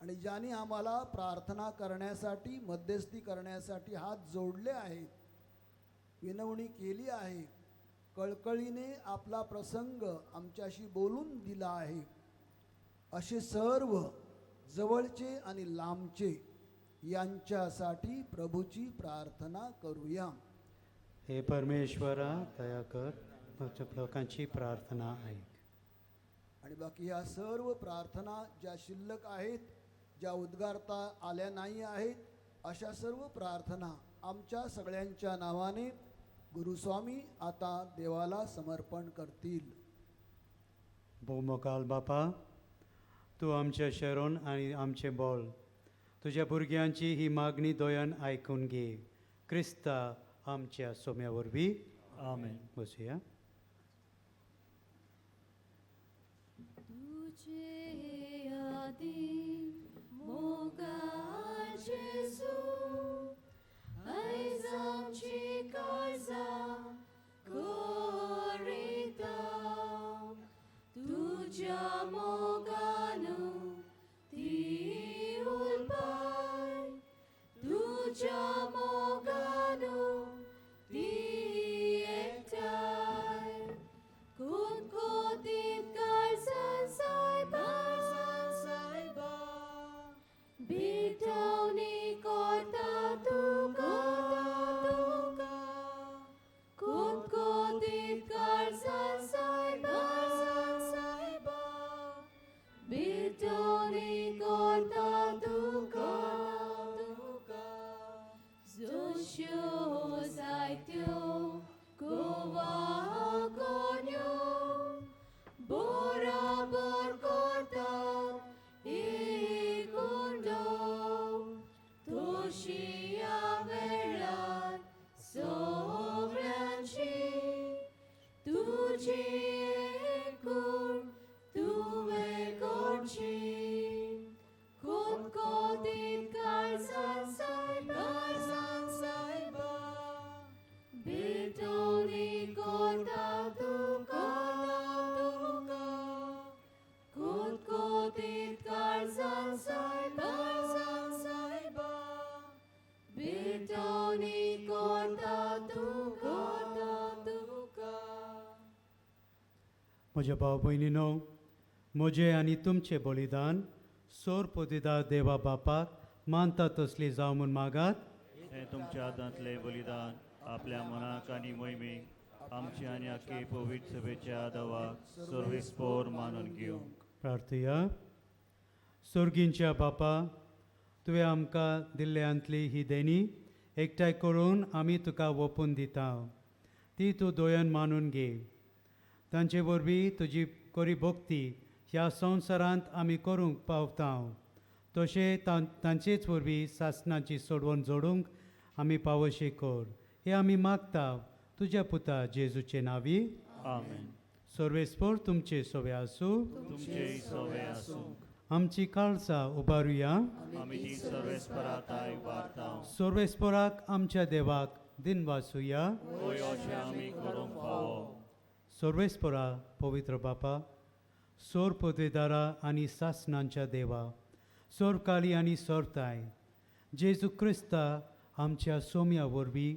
आणि ज्यांनी आम्हाला प्रार्थना करण्यासाठी, मध्यस्थी करण्यासाठी हात जोडले आहेत, विनवणी केली आहे, कळकळीने आपला प्रसंग आमच्याशी बोलून दिला आहे, असे सर्व जवळचे आणि लांबचे यांच्यासाठी प्रभूची प्रार्थना करूया. हे परमेश्वरा दया कर, लोकांची प्रार्थना ऐक. आणि बाकी ह्या सर्व प्रार्थना ज्या शिल्लक आहेत, ज्या उद्गारता आल्या नाही आहेत, अशा सर्व प्रार्थना आमच्या सगळ्यांच्या नावाने गुरुस्वामी आता देवाला समर्पण करतील. भोवमोकाल बापा, तूं आमच्या शरण आनी आमचें बळ, तुज्या भुरग्यांची ही मागणी दोयान आयकून घे, क्रिस्ता आमच्या सोम्या वरवीं. आमेन. बसुया. तुझे आदी मोगाळ जेजू, आयज आमची काळजां कोरिता, तुज्या मोगानू ती उलपाय, तुज्या मोगानू ती एकठांय, कोतकोतीत काळजान सायबा, बिटवणी करता तुका, कोतकोतीत काळजान सायबा, बिटवणी करता तुका, जोश्यो जायत्यो गोवा कोन्यो बराबर करतात एक उंडो, तोशिया वेळार सगळ्यांची तुजी एकूण तुवें करची, कोतकोतीत काळजान सायबा, बिटवणी करता तुका, कोतकोतीत काळजान सायबा, बिटवणी करता तुका. म्हज्या भाव भयणीनो, म्हजें आनी तुमचें बलिदान सोर पोतिदार देवा बापाक मानता तसली जावं म्हूण मागात. हें तुमच्या हातांतलें बलिदान आपल्या मनाक आनी मोहिमेक आमचे आनी आख्खे पवित्र सभेच्या देवाक सर्वेस्पोर मानून घेवंक. प्रार्थया. सोर्गींच्या बापा, तुवें आमकां दिल्ल्यांतली ही देणी एकठांय करून आमी तुका ओंपून दिता, ती तूं दोयान मानून घे. तांचे वरवीं तुजी कोरी भक्ती ह्या संवसारांत आमी करूंक पावता, तशें तांचेच वरवीं सासणाची सोडवण जोडूंक आमी पावोशी कर, हें आमी मागता तुज्या पुता जेजूचे नांवी. आमेन. सर्वेस्पोर तुमचे सोवे आसूं. तुमचेय सोवे आसूं. आमची काळजां उबारुया. आमी ती सर्वेस्परा ताय उबारता. सर्वेस्पोराक आमच्या देवाक दिनवासुया. होय अशें आमी करूंक फावो. सर्वेस्पोरा पवित्र बापा, सोर पदवेदारा आनी सासणांच्या देवा, सोरकाली आनी सोरताय जेजू क्रिस्ता आमच्या सोम्या वरवीं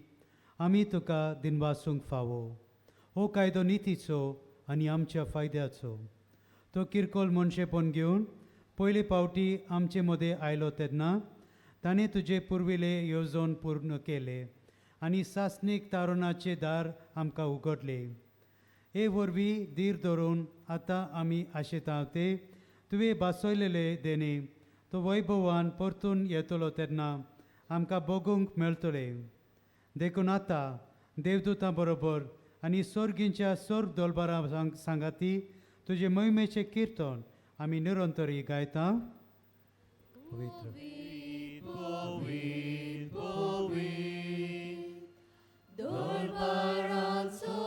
आमी तुका दिनवासूंक फावो. हो कायदो नितीचो आनी आमच्या फायद्याचो. तो किरकोळ मनशेपण घेवन पयले पावटी आमचे मदें आयलो तेन्ना ताणें तुजे पुर्विले येवजण पूर्ण केले आनी सासणीक तारुणाचे दार आमकां उगडले. हे वरवीं धीर धरून आतां आमी आशेता ते तुवें भासयलेले देणे तो वैभवान परतून येतलो तेन्ना आमकां बगूंक मेळटलें. देखून आतां देवदूतां बरोबर आनी सोर्गींच्या सोर्ग दोलबारा सांगाती तुजे मोहिमेचें किर्तन आमी निरंतरी गायता. पवित्र दोलबाराचो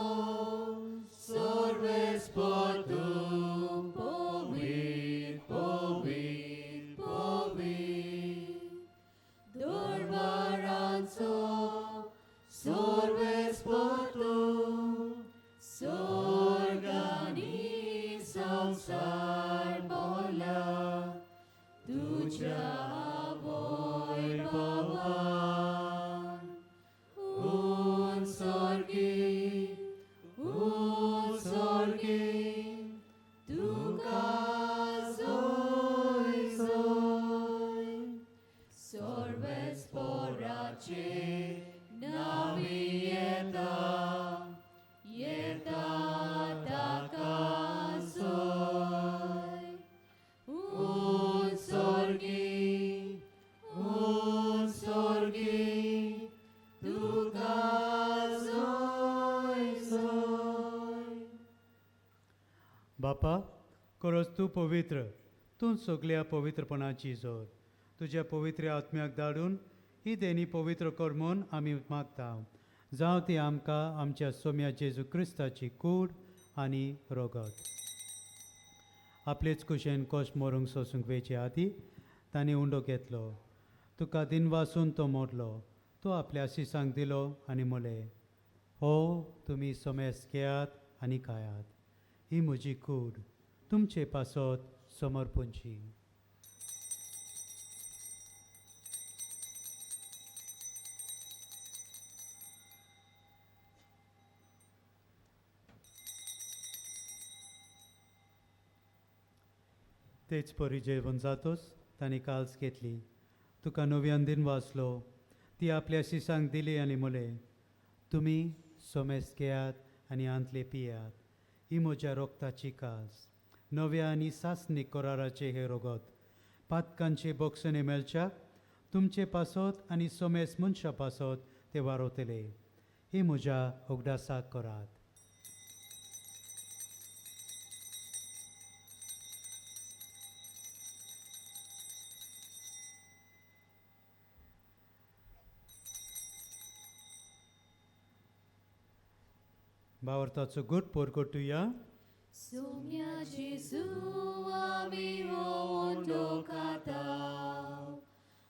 सर्वेस्पोर तूं पवित्र पवित्र पवित्र, दोलबाराचो सर्वेस्पोर तूं, सोर्गानी संवसार भोला तुज्या वैभवान. उन सोर्गी तुका जोय जोय, सर्वेस्पोराचे नांवी येता. बापा, खरोच तूं पवित्र, तूं सगल्या पवित्रपणाची जोर. तुज्या पवित्र आत्म्याक धाडून ही देणी पवित्र कर म्हूण आमी मागता. जावं ती आमकां आमच्या सोम्या जेजू क्रिस्ताची कूड आनी रोगत. आपलेच कुशेन कोश मरूंक सोसूंक वेचे आदी तांणी उंडो घेतलो, तुका दिनवासून तो मोडलो, तो आपल्या शिसांक दिलो आनी म्हळें, हो तुमी सोमेस घेयात आनी खायात, ही म्हजी कूड तुमचे पासत समर्पणची. तेच परी जेवण जातोच तांणी काल्स घेतली, तुका नव्यान दिन वाचलो, ती आपल्या शिसांक दिली आनी म्हळें, तुमी सोमेस घेयात आनी आंतले पियात, ही म्हज्या रोगताची कास, नव्या आनी सासणीक कराराचें हें रोगत, पातकांचे बोगसणे मेळच्याक तुमचे पासत आनी सोमेस मनशा पासत ते वारवतले. ही म्हज्या उगडासाक करात. भावार्थाचो गुट पोरकोटुया. सोम्या जेजू आमी हो खाता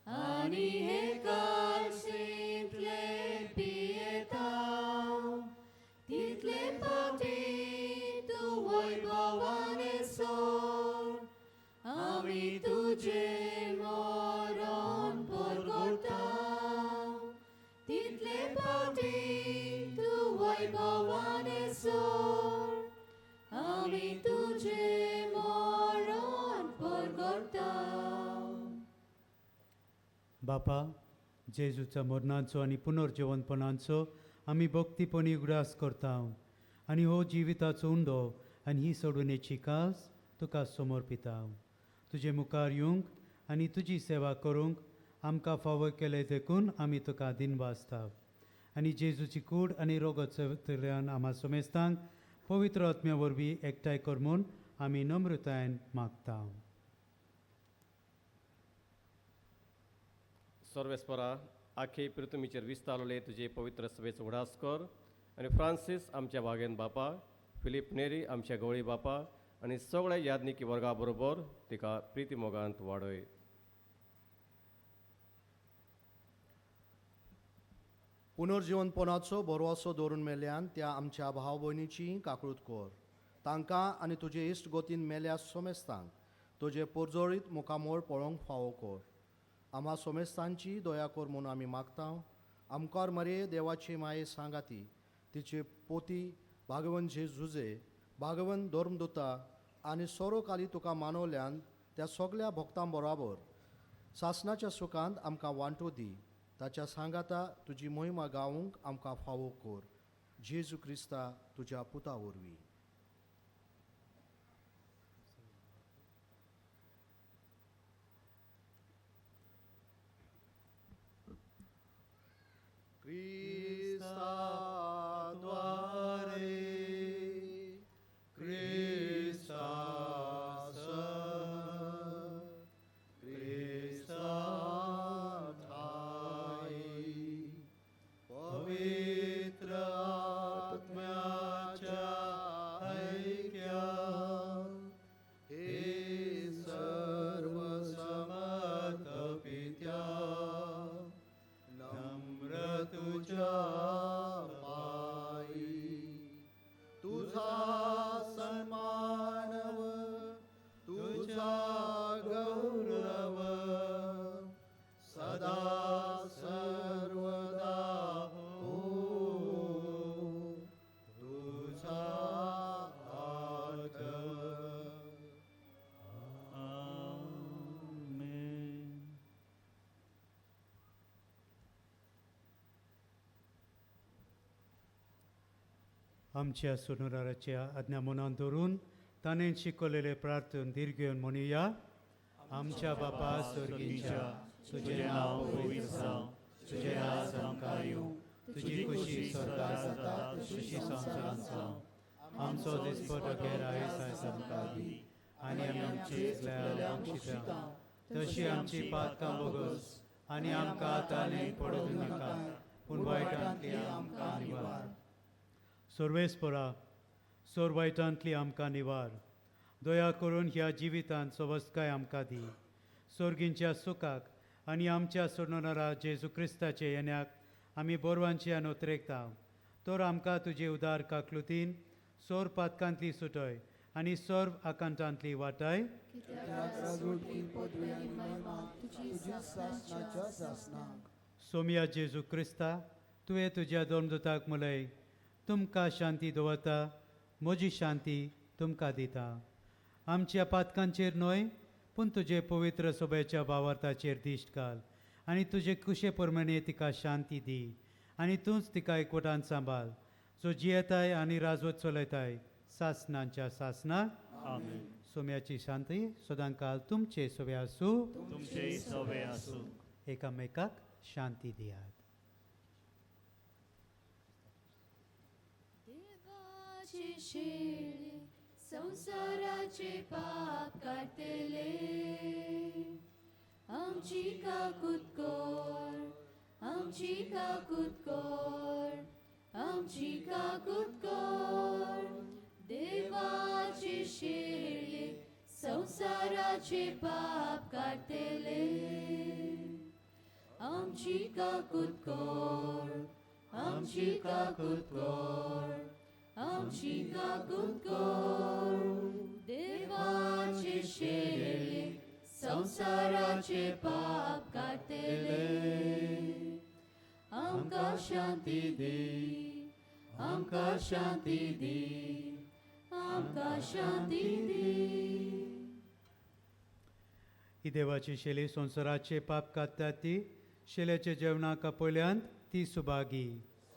आनी हे कालशेंतले पियेता, तितले पाटी तूं वैभवाने सोड, आमी तुजें मरण परगटा, तितले पाटी तूं वैभवाने सोड, आमी तुजें मरण परगटा. बापा, जेजूच्या मरणाचो आनी पुनर्जिवंतपणाचो आमी भक्तीपणी उगडास करता आनी हो जिविताचो उंडो आनी ही सोडवणेची कास तुका समर्पिता. तुजे मुखार येवंक आनी तुजी सेवा करूंक आमकां फावो केलें देखून आमी तुका दिनवासता. आनी जेजूची कूड आनी रोगत सेवेंतल्यान आमा सोमेस्तांक पवित्र आत्म्या वरवीं एकठांय कर म्हूण आमी नम्रतायेन मागता. सर्वेस्परा, आखे पृथ्वीचेर विस्तारले तुजे पवित्र सभेचो उगडास कर आनी फ्रांसीस आमच्या वागेन बापा, फिलीप नेरी आमच्या गवळी बापा आनी सगळ्या यादनिकी वर्गा बरोबर तिका प्रिती मोगांत वाडय. पुनर्जिवनपणाचो भरवसो दवरून मेल्यान त्या आमच्या भाव भयणीची काकळूत कर. तांकां आनी तुजे इश्ट गोतीन मेल्या सोमेस्तांक तुजे पोरजोळीत मुखामोळ पळोवंक फावो कर. आम्हा सोमेस्तांची दया कर म्हूण आमी मागता. आमकार मरे देवाची माये सांगाती तिचे पोती भागवन जे झुजे भागवन धर्मदुता आनी सोरोकाली तुका मानवल्यान त्या सगल्या भक्तां बराबर सासणाच्या सुखांत आमकां वांटो दी. ताच्या सांगाता तुजी मोहिमा गावूंक आमकां फावो कर. जेजू क्रिस्ता तुज्या पुता वरवीं. क्रिस्ताद्वारे क्रिस्तास क्रिस्ताठाई पवित्र आत्म्याच्या ऐक्यात हे सर्वसमर्थ पित्या नम्र तुझ्या पायी तुझा सन्मानव तुझा गौरव सदा सर्वदा हो तुझा आठव. आमच्या सोनुराच्या आज्ञा मनान धरून ताणें शिकवलेले प्रार्थन धीर घेवन म्हणुया. आमच्या बापा स्वर्गीच्या, तुजें नांव पवित्र जावं, तुजें राज आमकां येवं, तुजी खुशी स्वर्गार जाता तशी संवसारांत जावं. आमचो दिसपटो गेरायस आयज आमकां दी आनी आमी आमची चुकल्या बक्षिता तशी आमची पातकां बोगस आनी आमकां ताणें पडूं नाका पूण वायटांतली आमकां निवार. सर्वेस्परा सोर वायटांतली आमकां निवार. दया करून ह्या जिवितांत सवस्तकाय आमकां दी. सोर्गींच्या सुखाक आनी आमच्या सोडणारा जेजू क्रिस्ताचे येण्याक आमी बोरवांची उतरेकता. तर आमकां तुजे उदार काकलुतीन सोर पातकांतली सुटय आनी सर्व आकांतांतली वाटाय. सोमिया जेजू क्रिस्ता तुवें तुज्या धर्मदूताक मुलय तुमकां शांती दवरता म्हजी शांती तुमकां दिता. आमच्या पातकांचेर न्हय पूण तुजे पवित्र सभेच्या भावार्थाचेर दिश्ट घाल आनी तुजे कुशे प्रमाणे तिका शांती दी आनी तूंच तिका एकवटान सांबाळ जो जियेताय आनी राजवत चलयताय सासनांच्या सासनाक. आमेन. सोम्याची शांती सदांकाल तुमचे सोवे आसूं. तुमचेय सोवे आसूं. एकामेकाक शांती दियात. देवाचे शेळे संवसाराचे पाप काडटले आमची काकूत कर आमची काकूत कर आमची काकूत कर. देवाचे शेळे संवसाराचे पाप काडटले आमची काकूत कर आमची काकूत कर आमची काकूत कर. देवाचे शेळे संवसाराचे पाप काडटले आमकां शांती दी आमकां शांती दी आमकां शांती दी. ही देवाची शेली संवसाराचे पाप काडटा ती शेल्याच्या जेवणाक आपयल्यान ती सुभागी.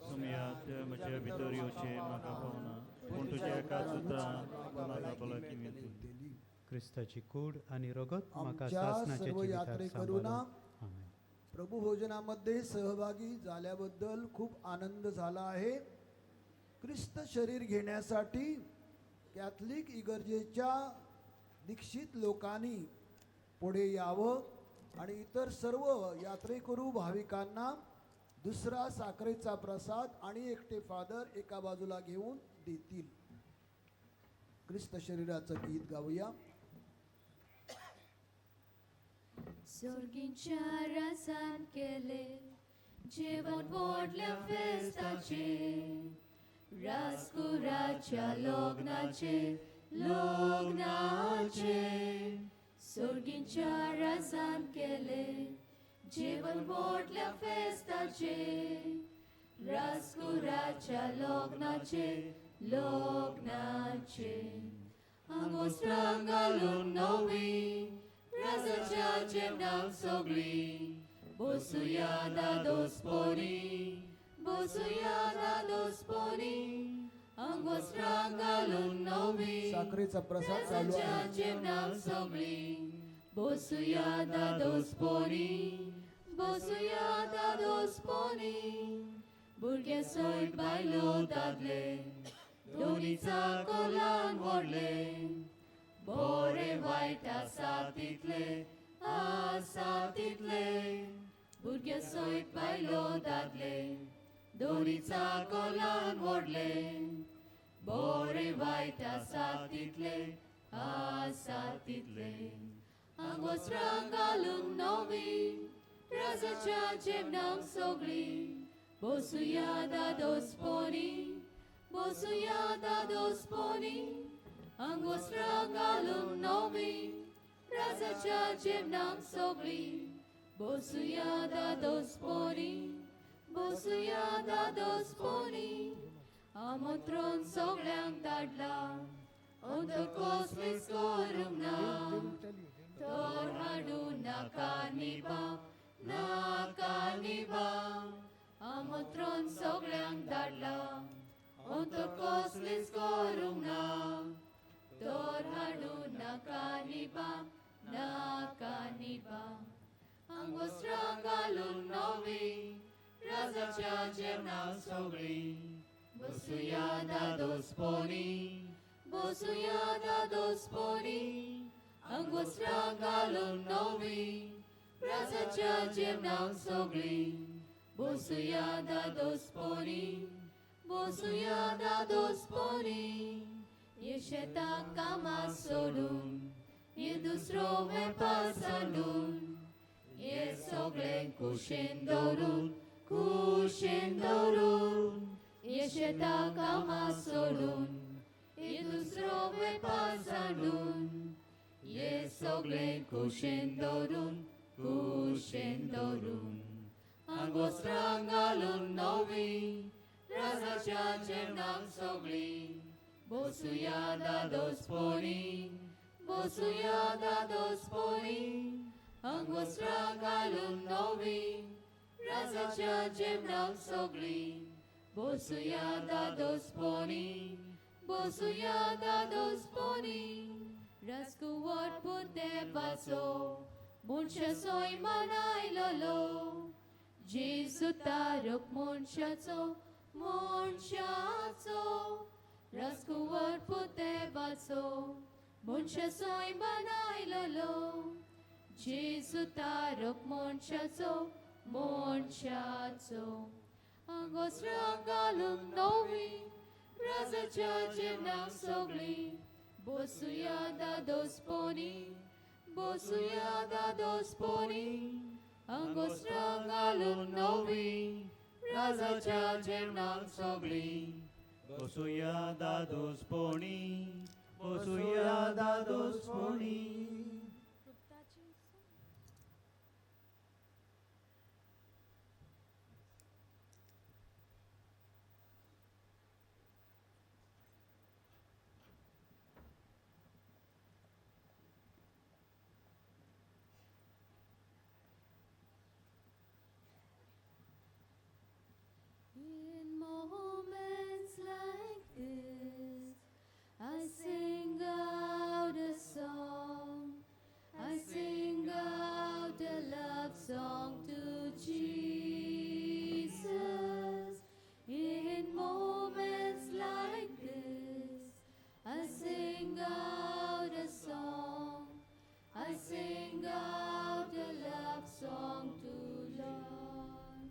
सोमया तुवें म्हज्या भितर येवचें म्हाका पावना पूण तुज्या एकाच उतरान म्हाका भलायकी मेळटली. क्रिस्ताची कूड आनी रगत म्हाका आमच्या सासनाच्या सर्व जिविताक यात्रेकरूंना सांबाळूं. प्रभू भोजनामध्ये सहभागी झाल्याबद्दल खूप आनंद झाला आहे. ख्रिस्त शरीर घेण्यासाठी कॅथलिक इगर्जेच्या दीक्षित लोकांनी पुढे यावं आणि इतर सर्व यात्रेकरू भाविकांना दुसरा साखरेचा प्रसाद आणि एकटे फादर एका बाजूला घेऊन देतील. ख्रिस्त शरीराचं गीत गाऊया. सोर्गींच्या रासान केले जेवण व्हडल्या फेस्ताचे राजकुराच्या लग्नाचे लग्नाचे. सोर्गींच्या रासान केले जेवण व्हडल्या फेस्ताचे राजकुराच्या लग्नाचे लग्नाचे. आंगवस्त्रां घालून नवी राजाच्या जेवणाक सगळीं बसुया दादोसपणी बसुया दादोसपणी. आंगवस्त्रां घालून नवी साखरेचा प्रसाद चालू राजाच्या आहे. जेवणाक सगळीं बसुया दादोसपणी बसुया दादोसपणी. भुरगे सयत बायलो दादले दोनीचा कोलान व्हडले बरे वायट आसा तितले आसा तितले. भुरगे सयत बायलो दादले दोनीचा कोलान व्हडले बरे वायट आसा तितले आसा तितले. आंगवस्त्रां घालून नवी राजाच्या जेवणाक सगळीं बसुया दादोसपणी बसुया दादोसपणी. आंगवस्त्रां घालून नवी राजाच्या जेवणाक सगळीं बसुया दादोसपणी बसुया दादोसपणी. आमंत्रण सगळ्यांक धाडला अंतर कसलीच करूंक ना तर हाडूं नाका निबा नाका निबा. आमंत्रण सगळ्यांक धाडला अंतर कसलीच करूंक ना तर हाडूं नाका निबा नाका निबा. आंगवस्त्रां घालून नवी राजाच्या जेवणाक सगळीं बसुया दादोसपणी, बसुया दादोसपणी, अंगवस्त्रां घालून नवी, राजाच्या जेवणाक सगळीं. बसुया दादोसपणी, बसुया दादोसपणी, हे शेतां कामां सोडून, हे दुसरो वेपार सांडून, हे सगळें कुशेन दवरून, कुशेन दवरून, हे शेतां कामां सोडून, हे दुसरो वेपार सांडून, हे सगळें कुशेन दवरून, कुशेन दवरून, आंगवस्त्रां घालून नवी, राजाच्या जेवणाक सगळीं. बसुया दादोसपणी, बसुया दादोसपणी, अंगवस्त्रां घालून नवी, राजाच्या जेवणाक सगळीं. बसुया दादोसपणी, बसुया दादोसपणी, राजकुंवर पुतेपाचो मनशाचोय मनायलोलो, जेजू तारक मनशाचो, मनशाचो, राजकुंवर पुतेपाचो मनशाचोय मनायलोलो, जेजू तारक मनशाचो, मनशाचो, आंगवस्त्रां घालून नवी, राजाच्या जेवणाक सगळीं. बसुया दादोसपणी, बसुया दादोसपणी, आंगवस्त्रां घालून नवी, राजाच्या जेवणाक सगळीं. बसुया दादोसपणी, बसुया दादोसपणी. In moments like this, I sing out a song. I sing out a love song to Jesus. In moments like this, I sing out a song. I sing out a love song to Lord.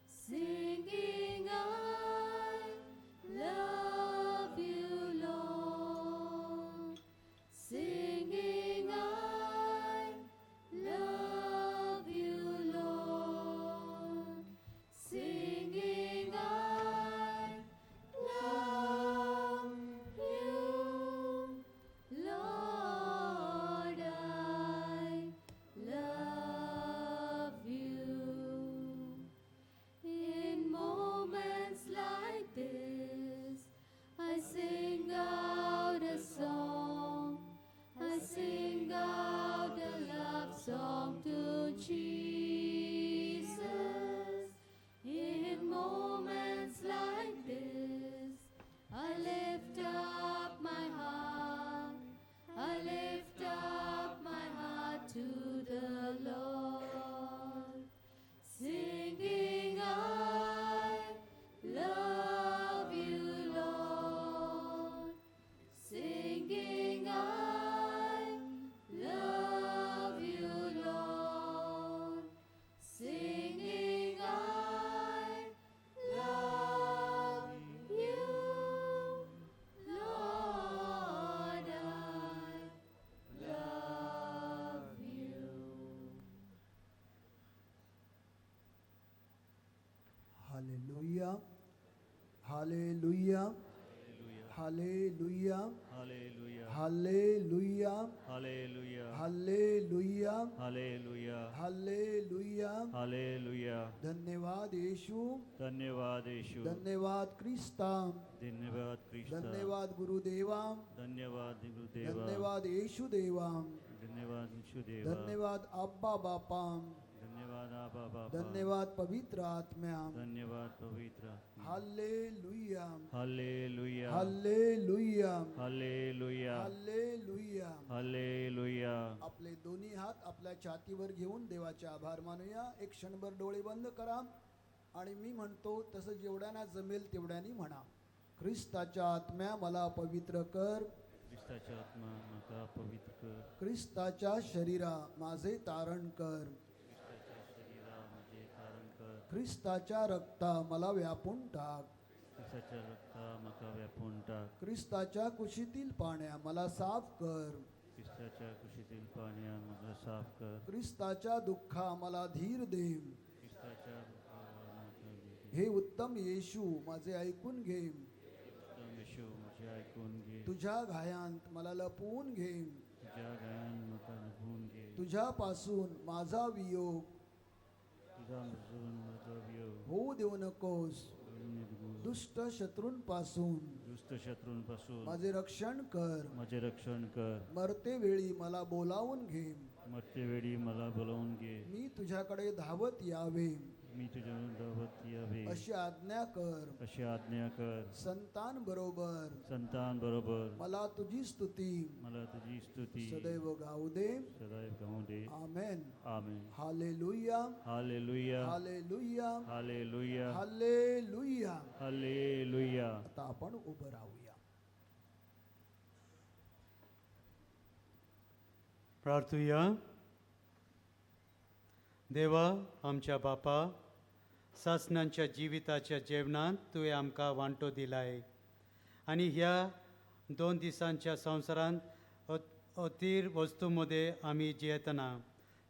Singing, I love you, Lord. Singing, I love you, Lord. Singing, I love you, Lord. I love you. In moments like this, I sing out a song. I sing out a love song to Jesus. In moments like this, I lift up my heart. I lift up my heart to the Lord. Singing, I love you, Lord. Singing, I love you, Lord. Singing, I love you, Lord. I love you. Hallelujah, hallelujah, hallelujah, hallelujah, hallelujah, hallelujah, hallelujah, hallelujah, hallelujah, hallelujah. धन्यवाद येशू, धन्यवाद येशू, धन्यवाद क्रिस्ता, धन्यवाद क्रिस्ता, धन्यवाद गुरुदेवा, धन्यवाद गुरुदेवा, धन्यवाद येशू देवा, धन्यवाद येशू देवा, धन्यवाद आब्बा बापा, धन्यवाद आबा बापा, धन्यवाद पवित्र आत्म्या, धन्यवाद पवित्र आत्मा. Hallelujah, hallelujah, hallelujah, hallelujah, hallelujah, hallelujah. आपले दोन्ही हात आपल्या छातीवर घेऊन देवाचे आभार मानूया. एक क्षणभर डोळे बंद करा आणि मी म्हणतो तसं जेवढ्यांना जमेल तेवढ्यांनी म्हणा. क्रिस्ताच्या आत्म्या मला पवित्र कर. क्रिस्ताच्या आत्मा म्हाका पवित्र कर. क्रिस्ताच्या शरीरा माझे तारण कर. क्रिस्ताच्या शरीरा म्हजें तारण कर. क्रिस्ताच्या रक्ता मला व्यापून टाक. क्रिस्ताच्या रक्ता म्हाका व्यापून टाक. क्रिस्ताच्या कुशीतील पाण्या मला साफ कर. क्रिस्ताच्या कुशीतील पाण्या म्हाका साफ कर. क्रिस्ताच्या दुःखा मला धीर दे. क्रिस्ताच्या दुःखा म्हाका धीर दे. हे उत्तम येशू माझे ऐकून घे. उत्तम येशू म्हजें आयकून घे. तुझ्या घायांत मला लपवून घे. तुझ्या घायान म्हाका लपवून घे. तुझ्यापासून माझा वियोग तुझ्या पासून म्हजो वियोग होऊ देऊ नकोस. दुष्ट शत्रूंपासून दुष्ट शत्रूंपासून माझे रक्षण कर. म्हजें रक्षण कर. मरते वेळी मला बोलावून घे. मरते वेळी मला बोलावून घे. मी तुझ्याकडे धावत यावे. मी तुझ्याकडे धावत यावे अशी आज्ञा कर. अशी आज्ञा कर. संतान बरोबर संतान बरोबर मला तुझी स्तुती मला तुझी स्तुती सदैव गाऊ दे. सदैव गाऊ दे. आमेन. आमेन. Hallelujah. Hallelujah. Hallelujah. Hallelujah. Hallelujah. Hallelujah. आता आपण उभं राहूया. प्रार्थुया. देवा आमच्या बापा, सासणांच्या जिविताच्या जेवणांत तुवें आमकां वांटो दिलाय आनी ह्या 2 दिसांच्या संवसारांत अतीर वस्तू मदें आमी जियेतना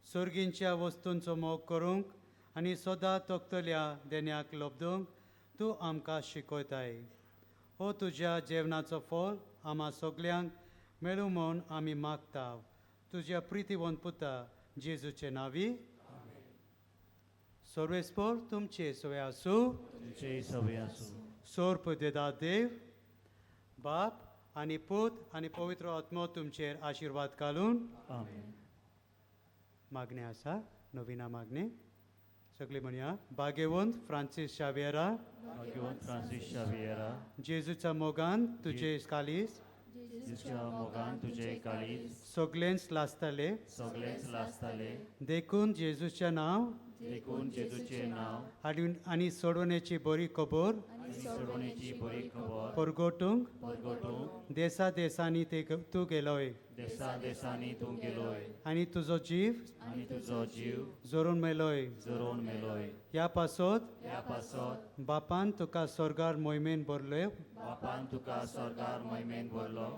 सर्गींच्या वस्तूंचो मोग करूंक आनी सदां तोखतल्या देण्याक लब्दूंक तूं आमकां शिकयताय. हो तुज्या जेवणाचो फळ आम्हा सगल्यांक मेळूं म्हूण आमी मागता तुज्या प्रितीवंत पुता जेजूचे नांवी. सर्वेस्पर तुमचे सवय आसूं. तुमचे सवय आसूं. सोर्प देदा देव बाप आनी पूत आनी पवित्र आत्मो तुमचेर आशिर्वाद घालून. आमेन. मागणें आसा नविना मागणें सगळीं म्हणया. भाग्यवंत फ्रांसीस शावियरा, भाग्यवंत फ्रांसीस शावियरा, जेजूच्या मोगान तुजे कालीस जेजूच्या मोगान तुजे काळीज सगळेंच लासतले, सगळेंच लासतले, देखून जेजूचें नांव, देखून जेजूचें नांव आनी सोडवण्याची बरी खबर, आनी सोडवण्याची बरी खबर परगटूंक परगटूंक देसा देसांनी तूं गेलोय, देसा देसांनी तूं गेलोय, आनी तुजो जीव, आनी तुजो जीव जोरून मेलोय, जोरून मेलोय. ह्या पासत, ह्या पासत बापान तुका स्वर्गार मोहिमेन भरले, बापान तुका स्वर्गार मोहिमेन भरलो,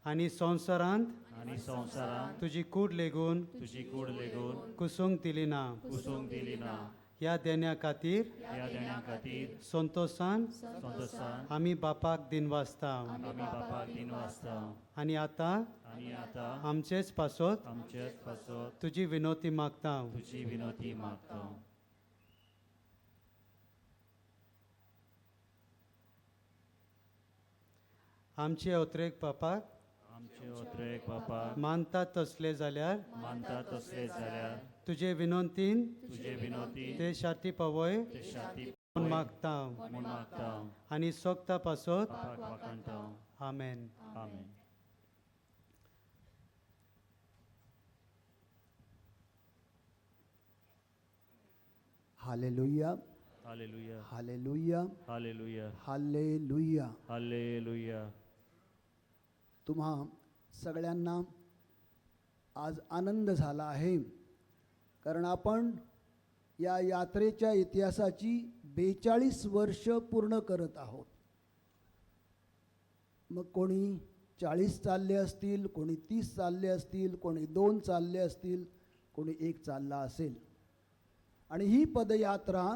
आनी संवसारांत, आनी संवसारांत तुजी कूड लेगून, तुजी कूड लेगून कुसूंक दिली ना, कुसूंक दिली ना. ह्या देण्या खातीर, ह्या देण्या खातीर संतोशान, संतोशान आमी बापाक दिनवासता, आमी बापाक दिनवासता. आनी आतां, आनी आतां आमचेच पासत, आमचेच पासत तुजी विनोती मागता, तुजी विनोती मागता. आमचे अत्रेक बापाक, आमचे अत्रेक बापाक मानता तसले जाल्यार, मानता तसले जाल्यार तुजे विनंतीन, तुजे विनंतीन ते शाती पावय ते शाती म्हूण मागता, म्हूण मागता. आनी सोगता पासत. बापाक वाखाणता. आमेन. आमेन. Hallelujah. Hallelujah. Hallelujah. Hallelujah. Hallelujah. Hallelujah. तुम्हा सगळ्यांना आज आनंद झाला आहे, कारण आपण या यात्रेच्या इतिहासाची 42 वर्ष पूर्ण करत आहोत. मग कोणी 40 चालले असतील, कोणी 30 चालले असतील, कोणी 2 चालले असतील, कोणी 1 चालला असेल. आणि ही पदयात्रा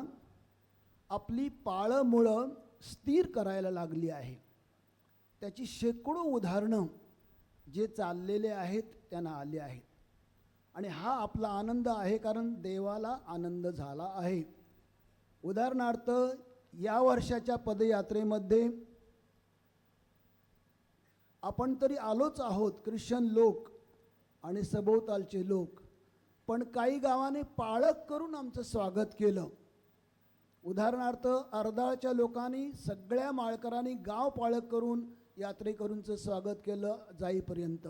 आपली पाळंमुळं स्थिर करायला लागली आहे. त्याची शेकडो उदाहरणं जे चाललेले आहेत त्यांना आले आहेत. आणि हा आपला आनंद आहे, कारण देवाला आनंद झाला आहे. उदाहरणार्थ या वर्षाच्या पदयात्रेमध्ये आपण तरी आलोच आहोत, ख्रिश्चन लोक आणि सभोवतालचे लोक, पण काही गावाने पाळक करून आमचं स्वागत केलं. उदाहरणार्थ अर्दाळच्या लोकांनी, सगळ्या माळकरांनी गाव पाळक करून यात्रेकरूंचं स्वागत केलं जाईपर्यंत.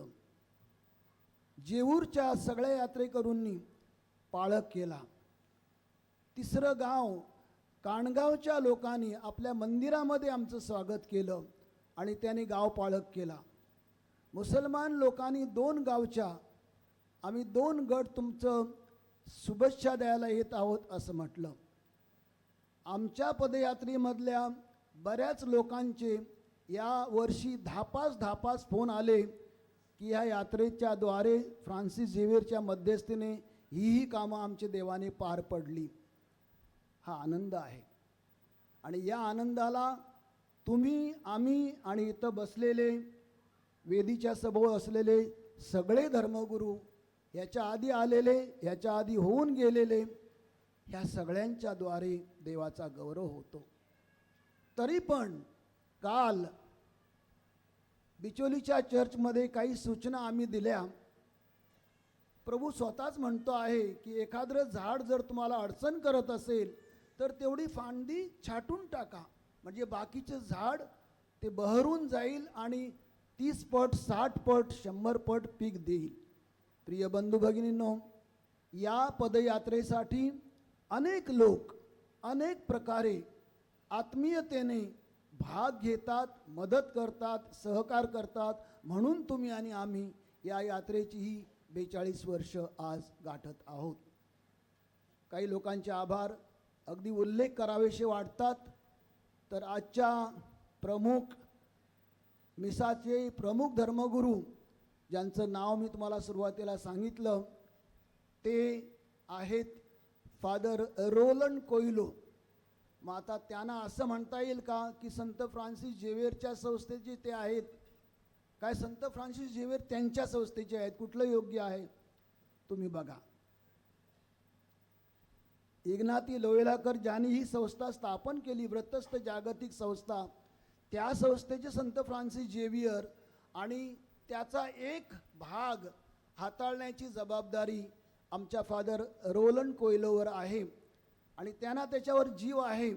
जेऊरच्या सगळ्या यात्रेकरूंनी पाळक केला. तिसरं गाव काणगावच्या लोकांनी आपल्या मंदिरामध्ये आमचं स्वागत केलं. आणि त्यांनी गाव पाळक केला. मुसलमान लोकांनी 2 गावच्या आम्ही 2 गट तुमचं शुभेच्छा द्यायला येत आहोत असं म्हटलं. आमच्या पदयात्रेमधल्या बऱ्याच लोकांचे या वर्षी धापास फोन आले की ह्या यात्रेच्या द्वारे फ्रान्सिस झेवियरच्या मध्यस्थीने ही ही कामं आमच्या देवाने पार पडली. हा आनंद आहे आणि या आनंदाला तुम्ही, आम्ही आणि इथं बसलेले वेदीच्या समोर असलेले सगळे धर्मगुरू, ह्याच्या आधी आलेले, ह्याच्या आधी होऊन गेलेले, ह्या सगळ्यांच्या द्वारे देवाचा गौरव होतो. तरी पण काल बिचोलीच्या चर्चमध्ये काही सूचना आम्ही दिल्या. प्रभू स्वतःच म्हणतो आहे की एखादं झाड जर तुम्हाला अडचण करत असेल तर तेवढी फांदी छाटून टाका, म्हणजे बाकीचं झाड ते बहरून जाईल आणि 30 पट, 60 पट, 100 पट पीक देईल. प्रिय बंधू भगिनींनो, या पदयात्रेसाठी अनेक लोक अनेक प्रकारे आत्मीयतेने भाग घेतात, मदत करतात, सहकार करतात, म्हणून तुम्ही आणि आम्ही या यात्रेची ही 42 वर्ष आज गाठत आहोत. काही लोकांचे आभार अगदी उल्लेख करावेसे वाटतात. तर आजच्या प्रमुख मिसाचे प्रमुख धर्मगुरू, ज्यांचं नाव मी तुम्हाला सुरुवातीला सांगितलं, ते आहेत फादर रोलंड कोइलो. मग आता त्यांना असं म्हणता येईल का की संत फ्रान्सिस झेवियरच्या संस्थेचे ते आहेत? काय संत फ्रान्सिस झेवियर त्यांच्या संस्थेचे आहेत? कुठलं योग्य आहे तुम्ही बघा. इग्नाती लोयलाकर ज्यांनी ही संस्था स्थापन केली, व्रतस्थ जागतिक संस्था, त्या संस्थेचे संत फ्रान्सिस झेवियर आणि त्याचा एक भाग हाताळण्याची जबाबदारी आमच्या फादर रोलंड कोयलोवर आहे आणि त्यांना त्याच्यावर जीव आहे.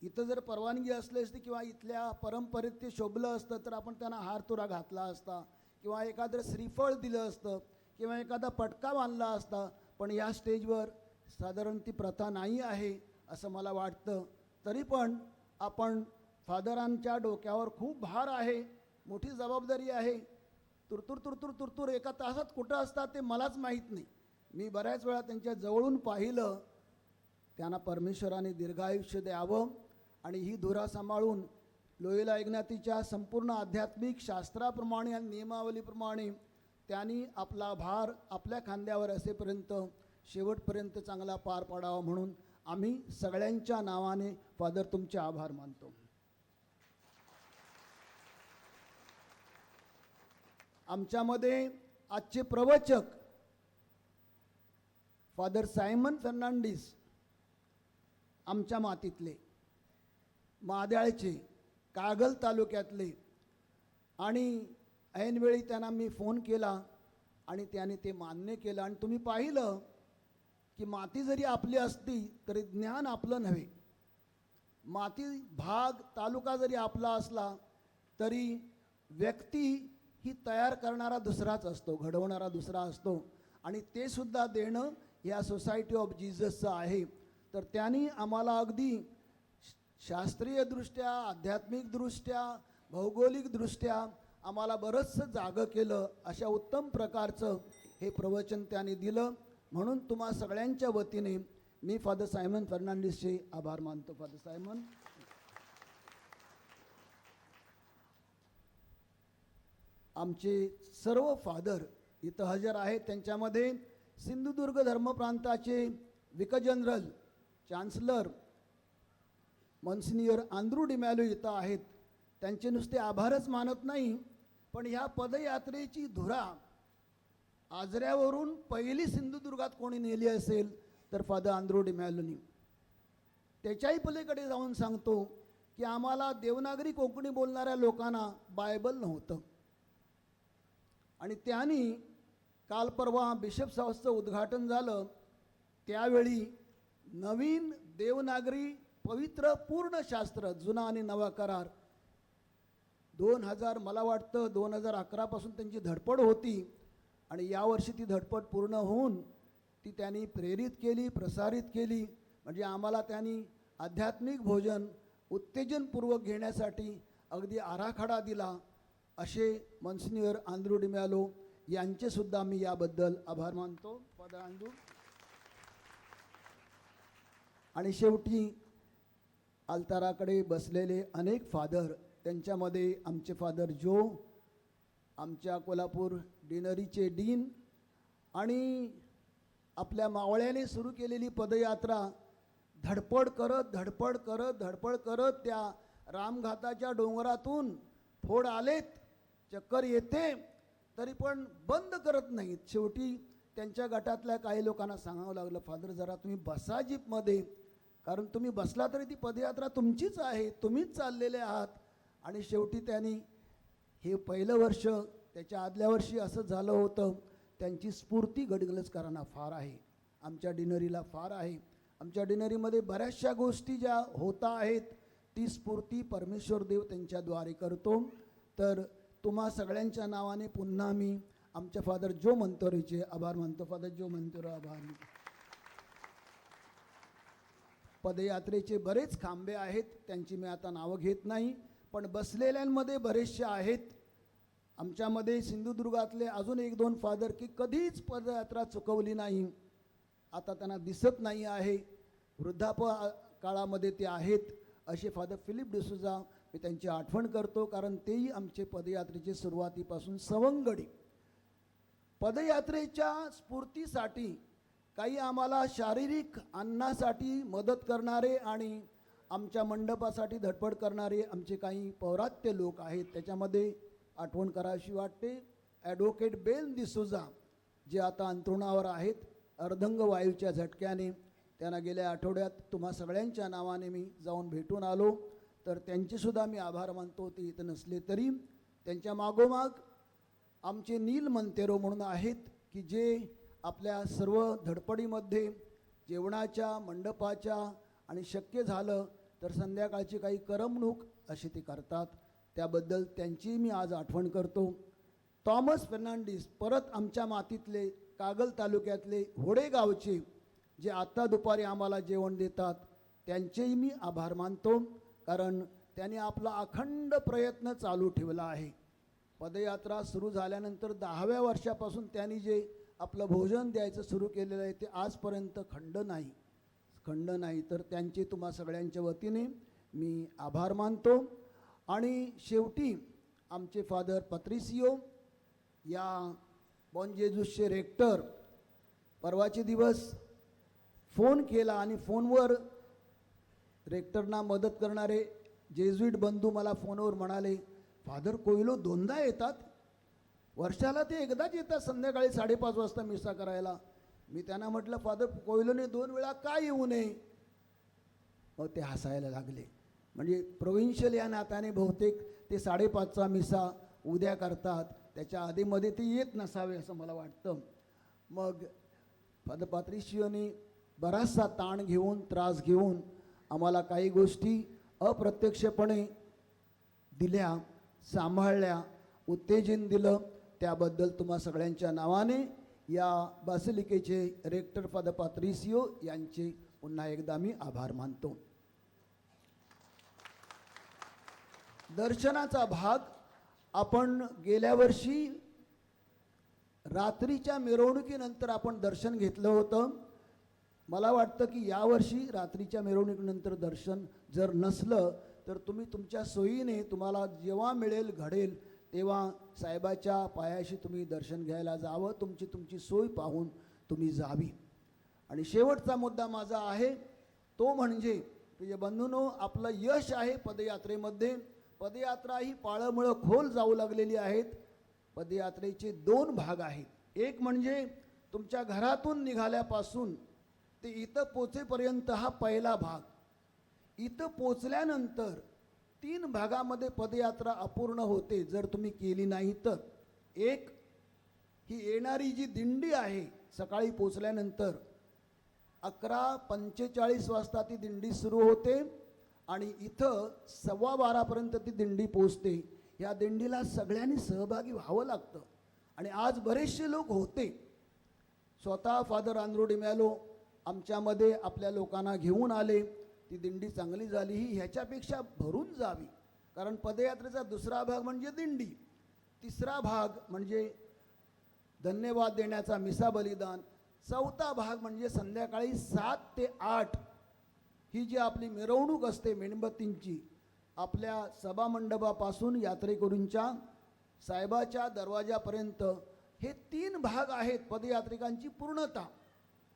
इथं जर परवानगी असली असती किंवा इथल्या परंपरेत ते शोभलं असतं तर आपण त्यांना हारतुरा घातला असता किंवा एखादं श्रीफळ दिलं असतं किंवा एखादा पटका बांधला असता, पण या स्टेजवर साधारण ती प्रथा नाही आहे असं मला वाटतं. तरी पण आपण फादरांच्या डोक्यावर खूप भार आहे, मोठी जबाबदारी आहे. तुरतुर तुरतुर तुरतुर एका तासात कुठं असतात ते मलाच माहीत नाही. मी बऱ्याच वेळा त्यांच्या जवळून पाहिलं. त्यांना परमेश्वराने दीर्घायुष्य द्यावं आणि ही धुरा सांभाळून लोयोला इग्नातीच्या संपूर्ण आध्यात्मिक शास्त्राप्रमाणे आणि नियमावलीप्रमाणे त्यांनी आपला भार आपल्या खांद्यावर असेपर्यंत शेवटपर्यंत चांगला पार पाडावा म्हणून आम्ही सगळ्यांच्या नावाने फादर तुमचे आभार मानतो. आमच्यामध्ये आजचे प्रवचक फादर सायमन फर्नांडिस आमच्या मातीतले, माद्याळचे, कागल तालुक्यातले, आणि ऐनवेळी त्यांना मी फोन केला आणि त्याने ते मान्य केलं. आणि तुम्ही पाहिलं की माती जरी आपली असती तरी ज्ञान आपलं नव्हे. माती भाग तालुका जरी आपला असला तरी व्यक्ती ही तयार करणारा दुसराच असतो, घडवणारा दुसरा असतो, आणि ते सुद्धा देणं या सोसायटी ऑफ जीजसचं आहे. तर त्यांनी आम्हाला अगदी शास्त्रीयदृष्ट्या, आध्यात्मिकदृष्ट्या, भौगोलिकदृष्ट्या आम्हाला बरंचसं जागं केलं. अशा उत्तम प्रकारचं हे प्रवचन त्यांनी दिलं म्हणून तुम्हा सगळ्यांच्या वतीने मी फादर सायमन फर्नांडिसचे आभार मानतो. फादर सायमन, आमचे सर्व फादर इथं हजर आहेत. त्यांच्यामध्ये Sindhudurg धर्मप्रांताचे vicar general chancellor monsignor Andrew D'Mello इथं आहेत. त्यांचे नुसते आभारच मानत नाही, पण ह्या पदयात्रेची धुरा आजऱ्यावरून पहिली सिंधुदुर्गात कोणी नेली असेल तर फादर आंद्रू डिमॅलोनी. त्याच्याही पलीकडे जाऊन सांगतो की आम्हाला देवनागरी कोकणी बोलणाऱ्या लोकांना बायबल नव्हतं, आणि त्यांनी काल परवा बिशप हाऊसचं उद्घाटन झालं त्यावेळी नवीन देवनागरी पवित्र पूर्ण शास्त्र, जुना आणि नवा करार, 2000 मला वाटतं 2011पासून त्यांची धडपड होती आणि यावर्षी ती धडपड पूर्ण होऊन ती त्यांनी प्रेरित केली, प्रसारित केली. म्हणजे आम्हाला त्यांनी आध्यात्मिक भोजन उत्तेजनपूर्वक घेण्यासाठी अगदी आराखडा दिला, असे मनसिन्योर आंद्रू डिमॅलो यांचेसुद्धा मी याबद्दल आभार मानतो. Father Andrew. आणि शेवटी आल्ताराकडे बसलेले अनेक फादर, त्यांच्यामध्ये आमचे फादर जो, आमच्या कोल्हापूर डिनरीचे डीन आणि आपल्या मावळ्याने सुरू केलेली पदयात्रा धडपड करत धडपड करत धडपड करत त्या रामघाटाच्या डोंगरातून फोड आलेत, चक्कर येते तरी पण बंद करत नाहीत. शेवटी त्यांच्या गटातल्या काही लोकांना सांगावं लागलं, फादर जरा तुम्ही बसा जीपमध्ये, कारण तुम्ही बसला तरी ती पदयात्रा तुमचीच आहे, तुम्हीच चाललेले आहात. आणि शेवटी त्यांनी हे पहिलं वर्ष, त्याच्या आदल्या वर्षी असं झालं होतं. त्यांची स्फूर्ती गडगंजकरांना फार आहे, आमच्या डिनरीला फार आहे. आमच्या डिनरीमध्ये बऱ्याचशा गोष्टी ज्या होत आहेत ती स्फूर्ती परमेश्वर देव त्यांच्याद्वारे करतो. तर तुम्हा सगळ्यांच्या नावाने पुन्हा मी आमच्या फादर जो मंतोरीचे आभार मानतो. फादर जो मंतोरो आभार. पदयात्रेचे बरेच खांबे आहेत, त्यांची मी आता नावं घेत नाही, पण बसलेल्यांमध्ये बरेचसे आहेत. आमच्यामध्ये सिंधुदुर्गातले अजून एक दोन फादर की कधीच पदयात्रा चुकवली नाही, आता त्यांना दिसत नाही आहे, वृद्धाप काळामध्ये ते आहेत, असे फादर फिलिप डिसोजा मी त्यांची आठवण करतो, कारण तेही आमचे पदयात्रेचे सुरुवातीपासून सवंगडी. पदयात्रेच्या स्फूर्तीसाठी काही आम्हाला शारीरिक अन्नासाठी मदत करणारे आणि आमच्या मंडपासाठी धडपड करणारे आमचे काही पौरात्य लोक आहेत. त्याच्यामध्ये आठवण करावीशी वाटते ॲडव्होकेट बेन डिसोजा, जे आता अंथरुणावर आहेत अर्धंग वायूच्या झटक्याने, त्यांना गेल्या आठवड्यात तुम्हा सगळ्यांच्या नावाने मी जाऊन भेटून आलो, तर त्यांचेसुद्धा मी आभार मानतो. ते इथं नसले तरी त्यांच्या मागोमाग आमचे नील मंतेरो म्हणून आहेत की जे आपल्या सर्व धडपडीमध्ये जेवणाच्या, मंडपाच्या आणि शक्य झालं तर संध्याकाळची काही करमणूक अशी ती करतात, त्याबद्दल त्यांची मी आज आठवण करतो. थॉमस फर्नांडिस परत आमच्या मातीतले कागल तालुक्यातले होडेगावचे जे आत्ता दुपारी आम्हाला जेवण देतात त्यांचेही मी आभार मानतो, कारण त्यांनी आपला अखंड प्रयत्न चालू ठेवला आहे. पदयात्रा सुरू झाल्यानंतर 10व्या वर्षापासून त्यांनी जे आपलं भोजन द्यायचं सुरू केलेलं आहे ते आजपर्यंत खंड नाही, तर त्यांचे तुम्हा सगळ्यांच्या वतीने मी आभार मानतो. आणि शेवटी आमचे फादर पत्रिसियो या बॉन जेजूसचे रेक्टर परवाचे दिवस फोन केला आणि फोनवर रेक्टरना मदत करणारे जेजुईट बंधू मला फोनवर म्हणाले, फादर कोयलो दोनदा येतात, वर्षाला ते एकदाच येतात संध्याकाळी 5:30 वाजता मिसा करायला. मी त्यांना म्हटलं, फादर कोयलोने 2 वेळा का येऊ नये? मग ते हसायला लागले. म्हणजे प्रोव्हिन्शियल या नात्याने बहुतेक ते 5:30चा मिसा उद्या करतात, त्याच्या आधीमध्ये ते येत नसावे असं मला वाटतं. मग फादर पात्रिशियोनी बराचसा ताण घेऊन, त्रास घेऊन आम्हाला काही गोष्टी अप्रत्यक्षपणे दिल्या, सांभाळल्या, उत्तेजन दिलं, त्याबद्दल तुम्हा सगळ्यांच्या नावाने या बासिलिकेचे रेक्टर फादर पात्रिसियो यांचे पुन्हा एकदा मी आभार मानतो. दर्शनाचा भाग आपण गेल्या वर्षी रात्रीच्या मिरवणुकीनंतर आपण दर्शन घेतलं होतं. मला वाटतं की यावर्षी रात्रीच्या मिरवणुकीनंतर दर्शन जर नसलं तर तुम्ही तुमच्या सोयीने तुम्हाला जेव्हा मिळेल घडेल तेव्हा साहेबाच्या पायाशी तुम्ही दर्शन घ्यायला जावं, तुमची तुमची सोय पाहून तुम्ही जावी. आणि शेवटचा मुद्दा माझा आहे तो म्हणजे प्रिय बंधूंनो, आपलं यश आहे पदयात्रेमध्ये. पदयात्रा ही पाळंमुळं खोल जाऊ लागलेली आहेत. पदयात्रेचे 2 भाग आहेत. एक म्हणजे तुमच्या घरातून निघाल्यापासून ते इथं पोचेपर्यंत हा पहिला भाग. इथं पोचल्यानंतर 3 भागामध्ये पदयात्रा अपूर्ण होते जर तुम्ही केली नाही तर. एक, ही येणारी जी दिंडी आहे सकाळी पोचल्यानंतर 11:45 वाजता ती दिंडी सुरू होते आणि इथं 12:15पर्यंत ती दिंडी पोचते. ह्या दिंडीला सगळ्यांनी सहभागी व्हावं लागतं आणि आज बरेचसे लोक होते. स्वतः फादर आंद्रो डिमॅलो आमच्यामध्ये आपल्या लोकांना घेऊन आले. ती दिंडी चांगली झाली, ही ह्याच्यापेक्षा भरून जावी. कारण पदयात्रेचा दुसरा भाग म्हणजे दिंडी, तिसरा भाग म्हणजे धन्यवाद देण्याचा मिसा बलिदान, चौथा भाग म्हणजे संध्याकाळी 7 ते 8 ही जी आपली मिरवणूक असते मेणबत्तींची, आपल्या सभामंडपापासून यात्रेकरूंच्या साहेबाच्या दरवाजापर्यंत, हे 3 भाग आहेत पदयात्रिकांची पूर्णता.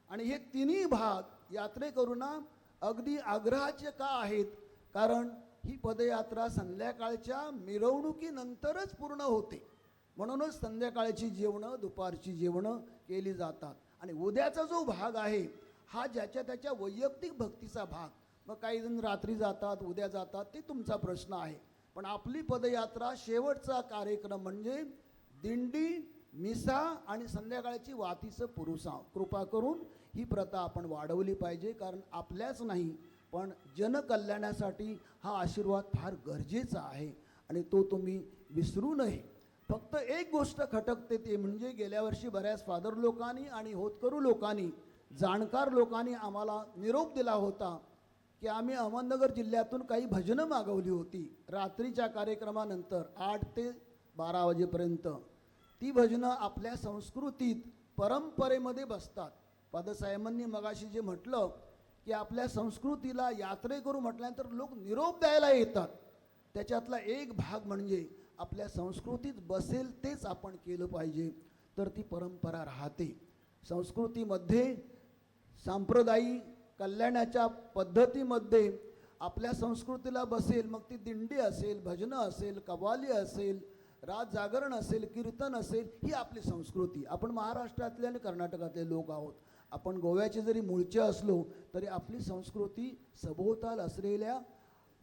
आणि हे तिन्ही भाग यात्रेकरूंना अगदी आग्रहाचे का आहेत, कारण ही पदयात्रा संध्याकाळच्या मिरवणुकीनंतरच पूर्ण होते. म्हणूनच संध्याकाळची जेवणं, दुपारची जेवणं केली जातात. आणि उद्याचा जो भाग आहे हा ज्याच्या त्याच्या वैयक्तिक भक्तीचा भाग, मग काही जण रात्री जातात, उद्या जातात, ते तुमचा प्रश्न आहे. पण आपली पदयात्रा शेवटचा कार्यक्रम म्हणजे दिंडी, मिसा आणि संध्याकाळची वातीचं पुरुसा. कृपा करून ही प्रथा आपण वाढवली पाहिजे, कारण आपल्याच नाही पण जनकल्याणासाठी हा आशीर्वाद फार गरजेचा आहे आणि तो तुम्ही विसरू नये. फक्त एक गोष्ट खटकते ते म्हणजे गेल्या वर्षी बऱ्याच फादर लोकांनी आणि होतकरू लोकांनी, जाणकार लोकांनी आम्हाला निरोप दिला होता की आम्ही अहमदनगर जिल्ह्यातून काही भजनं मागवली होती रात्रीच्या कार्यक्रमानंतर 8 ते 12 वाजेपर्यंत. ती भजनं आपल्या संस्कृतीत परंपरेमध्ये बसतात. फादरसाहेबांनी मगाशी जे म्हटलं की आपल्या संस्कृतीला यात्रेकरू म्हटल्यानंतर लोक निरोप द्यायला येतात, त्याच्यातला एक भाग म्हणजे आपल्या संस्कृतीत बसेल तेच आपण केलं पाहिजे, तर ती परंपरा राहते. संस्कृतीमध्ये सांप्रदायिक कल्याणाच्या पद्धतीमध्ये आपल्या संस्कृतीला बसेल, मग ती दिंडी असेल, भजनं असेल, कव्वाली असेल, रात जागरण असेल, कीर्तन असेल, ही आपली संस्कृती. आपण महाराष्ट्रातले आणि कर्नाटकातले लोक आहोत. आपण गोव्याचे जरी मूळचे असलो तरी आपली संस्कृती सभोवताल असलेल्या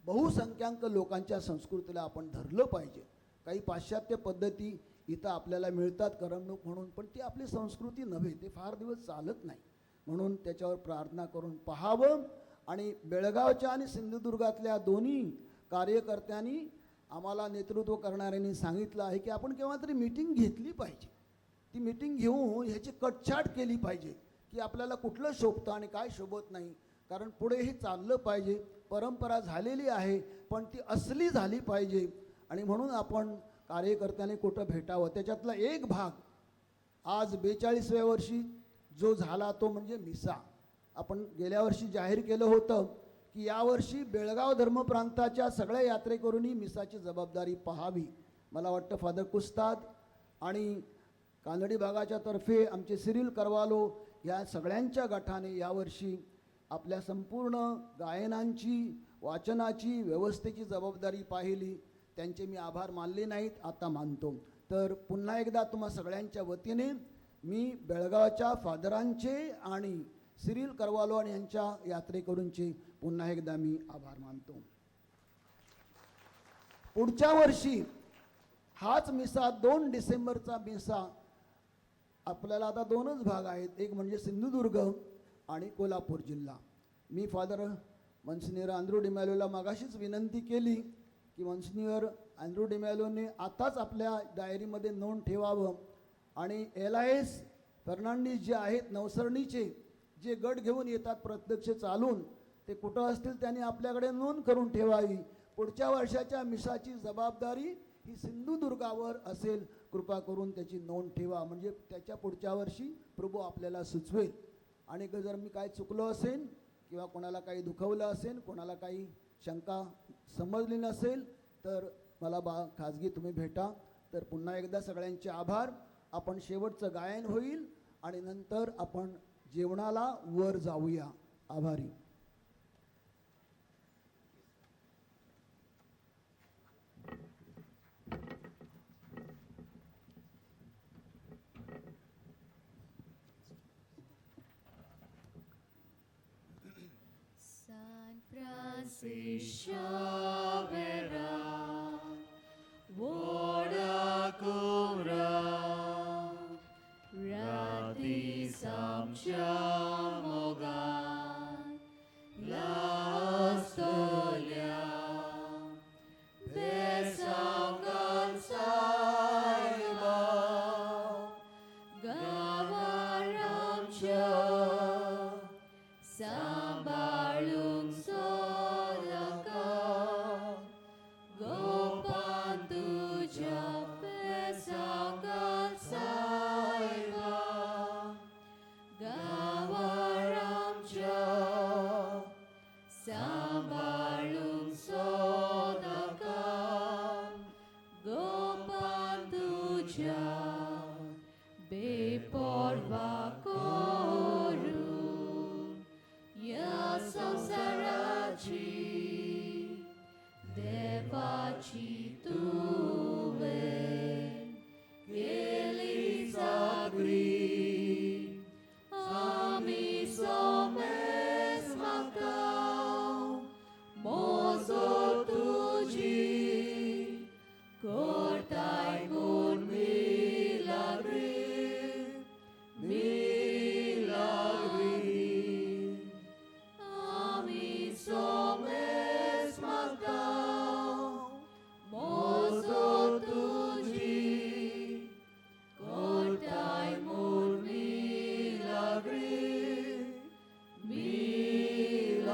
बहुसंख्याक लोकांच्या संस्कृतीला आपण धरलं पाहिजे. काही पाश्चात्य पद्धती इथं आपल्याला मिळतात करमणूक म्हणून, पण ती आपली संस्कृती नव्हे, ते फार दिवस चालत नाही. म्हणून त्याच्यावर प्रार्थना करून पाहावं. आणि बेळगावच्या आणि सिंधुदुर्गातल्या दोन्ही कार्यकर्त्यांनी, आम्हाला नेतृत्व करणाऱ्यांनी सांगितलं आहे की आपण केव्हा तरी मीटिंग घेतली पाहिजे. ती मीटिंग घेऊन ह्याची कटछाट केली पाहिजे की आपल्याला कुठलं शोभतं आणि काय शोभत नाही, कारण पुढे हे चाललं पाहिजे. परंपरा झालेली आहे पण ती असली झाली पाहिजे. आणि म्हणून आपण कार्यकर्त्यांनी कुठं भेटावं. त्याच्यातला एक भाग आज 42व्या वर्षी जो झाला तो म्हणजे मिसा. आपण गेल्या वर्षी जाहीर केलं होतं की यावर्षी बेळगाव धर्मप्रांताच्या सगळ्या यात्रेकरूंनी मिसाची जबाबदारी पाहावी. मला वाटतं फादर कुस्ताद आणि कानडी भागाच्या तर्फे आमचे सिरिल करवालो या सगळ्यांच्या गटाने यावर्षी आपल्या संपूर्ण गायनांची, वाचनाची, व्यवस्थेची जबाबदारी पाहिली. त्यांचे मी आभार मानले नाहीत, आता मानतो. तर पुन्हा एकदा तुम्हा सगळ्यांच्या वतीने मी बेळगावच्या फादरांचे आणि सिरिल करवालो आणि यांच्या यात्रेकरूंचे पुन्हा एकदा मी आभार मानतो. पुढच्या वर्षी हाच मिसा, 2 डिसेंबरचा मिसा, आपल्याला आता 2च भाग आहेत, एक म्हणजे सिंधुदुर्ग आणि कोल्हापूर जिल्हा. मी फादर मनसिनियर आंद्रू डिमॅलोला मागाशीच विनंती केली की मनसिनियर आंद्रू डिमॅलोने आताच आपल्या डायरीमध्ये नोंद ठेवावं. आणि LIS Fernandes जे आहेत नवसरणीचे, जे गट घेऊन येतात प्रत्यक्ष चालून, ते कुठं असतील त्यांनी आपल्याकडे नोंद करून ठेवावी. पुढच्या वर्षाच्या मिसाची जबाबदारी ही सिंधुदुर्गावर असेल, कृपा करून त्याची नोंद ठेवा, म्हणजे त्याच्या पुढच्या वर्षी प्रभू आपल्याला सुचवेल. आणि जर मी काय चुकलो असेल किंवा कोणाला काही दुखवलं असेल, कोणाला काही शंका समजली नसेल तर मला खाजगी तुम्ही भेटा. तर पुन्हा एकदा सगळ्यांचे आभार. आपण शेवटचं गायन होईल आणि नंतर आपण जेवणाला वर जाऊया. आभारी. San Francisco Xavera, Vora Rati Samcha Mogan, La Solia, Besangan Saiba, Gavaramcha, Sambalung Sodaka, तुज्या बेपर्वा करूं ह्या संवसाराची देवाची तुवें केली चाकरी आमी सोमेस मागता मोजो तुजी करताय म्हूण मिलाग्री मिलाग्री आमी सोमेस मागता मोजो तुजी करताय म्हूण मिलाग्री मिलाग्री.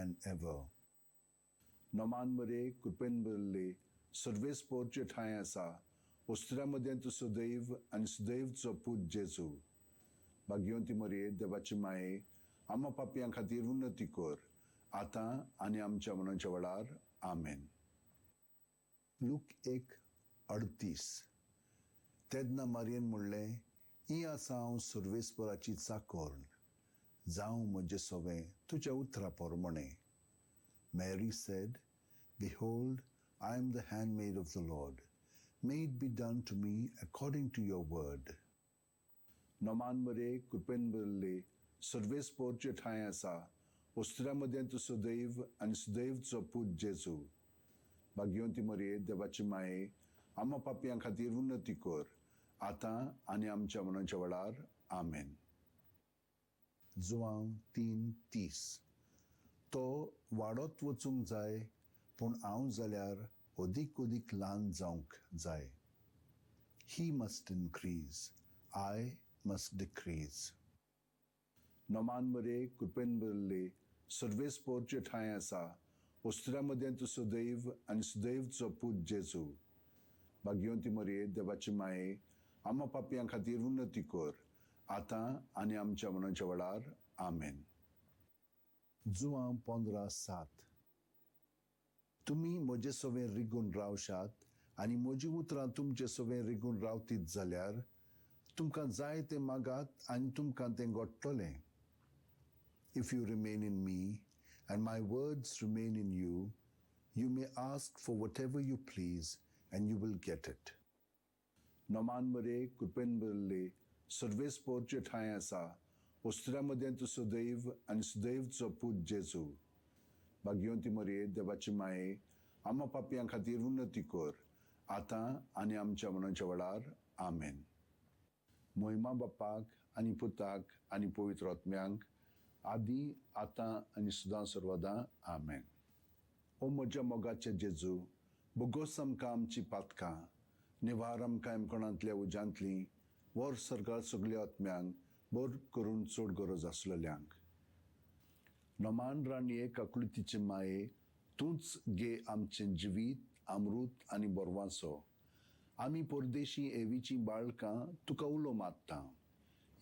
And ever. नोमान मरे कृपेन भरिल्ले सर्वेस्पोरचे ठांय आसा वस्त्रा मदें तूं सदैव आनी सदैवचो पूत जेजू. भाग्यवंती मरये देवाची माये आमा पापयां खातीर उन्नती कर आतां आनी आमच्या मनाच्या वेळार. आमेन. लूक 1:38. तेन्ना मारयेन म्हणलें, ही आसा हांव सर्वेस्पोराची चाकोरण, जावं म्हजें सवें तुज्या उतरा प्रमाणें. Mary said, Behold, I am the handmaid of the Lord. May it be done to me according to your word. Noman मरे कृपेन भरिल्ले सर्वेस्पोरचे ठांय आसा वस्त्रा मदें तूं सदैव आनी सदैवचो पूत जेजू. भाग्यवंती मरये देवाची माये आमा पापयां खातीर उन्नती कर आतां आनी आमच्या मनाच्या वेळार. आमेन. जुवांव 3:30. तो वाडत वचूंक जाय, पूण हांव जाल्यार अदीक अदीक ल्हान जावंक जाय. He must increase, I must decrease. Noman मरे कृपेन भरिल्ले सर्वेस्पोरचे ठांय आसा वस्त्रा मदें तूं सदैव आनी सदैवचो पूत जेजू. भाग्यवंती मरये देवाची माये आमा पापयां खातीर उन्नती कर आतां आनी आमच्या मनाच्या वेळार. आमेन. जुवांव 15:7. तुमी म्हजे सवें रिगून रावशात आनी म्हजी उतरां तुमचे सवें रिगून रावतीत जाल्यार तुमकां जाय तें मागात आनी तुमकां तें घडटलें. If you remain in me and my words remain in you, you may ask for whatever you please and you will get it. Noman मरे कृपेन भरिल्ले सर्वेस्पोरचे ठांय आसा वस्त्रा मदें तूं सदैव आनी सदैवचो पूत जेजू. भाग्यवंती मरये देवाची माये आमा पापयां खातीर उन्नती कर आतां आनी आमच्या मनाच्या वेळार. आमेन. मोहिमा बापाक आनी पुताक आनी पवित्र आत्म्यांक आदी आतां आनी सदां सर्वदां. आमेन. ओ म्हज्या मोगाचे जेजू, बोगोस आमकां आमची पातकां, निवार आमकां एमकोणांतल्या उज्यांतलीं, वर सरकार सगल्या आत्म्यांक बर करून चड गरज आसलेल्यांक. नोमान राणये काकुळतीचे माये, तूंच गे आमचें जिवीत अमृत आनी बोरवांसो. आमी परदेशी एवीचीं बाळकां तुका उलो मारता.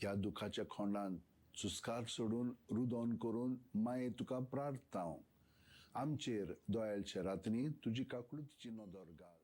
ह्या दुखाच्या खोंडांत सुस्कार सोडून रुदोन करून माये तुका प्रार्थता. आमचेर दोयालच्या रातनी तुजी काकुळतीची नदर घाल.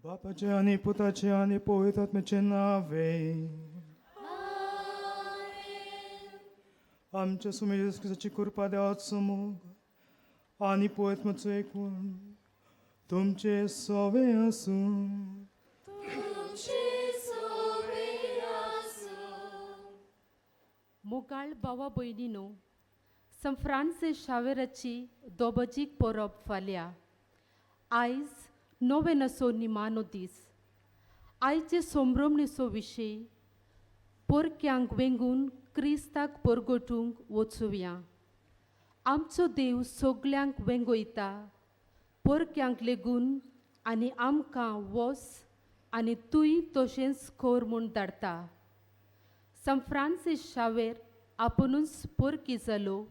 बापाचे आनी पुताचे आनी पवित्र आत्म्याचे नावे आमच्या सुमे जेजू क्रिस्ताची कृपा देवाचो मोग आनी पवित्र आत्म्याचो एकवण तुमचे सवे आसूं. मोगाळ भावा भयणीनो, संत फ्रांसीस शावेराची दोबजीक परब फाल्यां. आयज नोवेनाचो निमानो दीस. आयचे संभ्रमणेचो विशय पोरक्यांक वेंगून क्रिस्ताक परगटूंक वचुया. आमचो देव सगल्यांक वेंगयता, पोरक्यांक लेगून, आनी आमकां वस आनी तूंय तशेंच कर म्हूण धाडटा. संत फ्रांसीस शावेर आपुणूच पोरकी जालो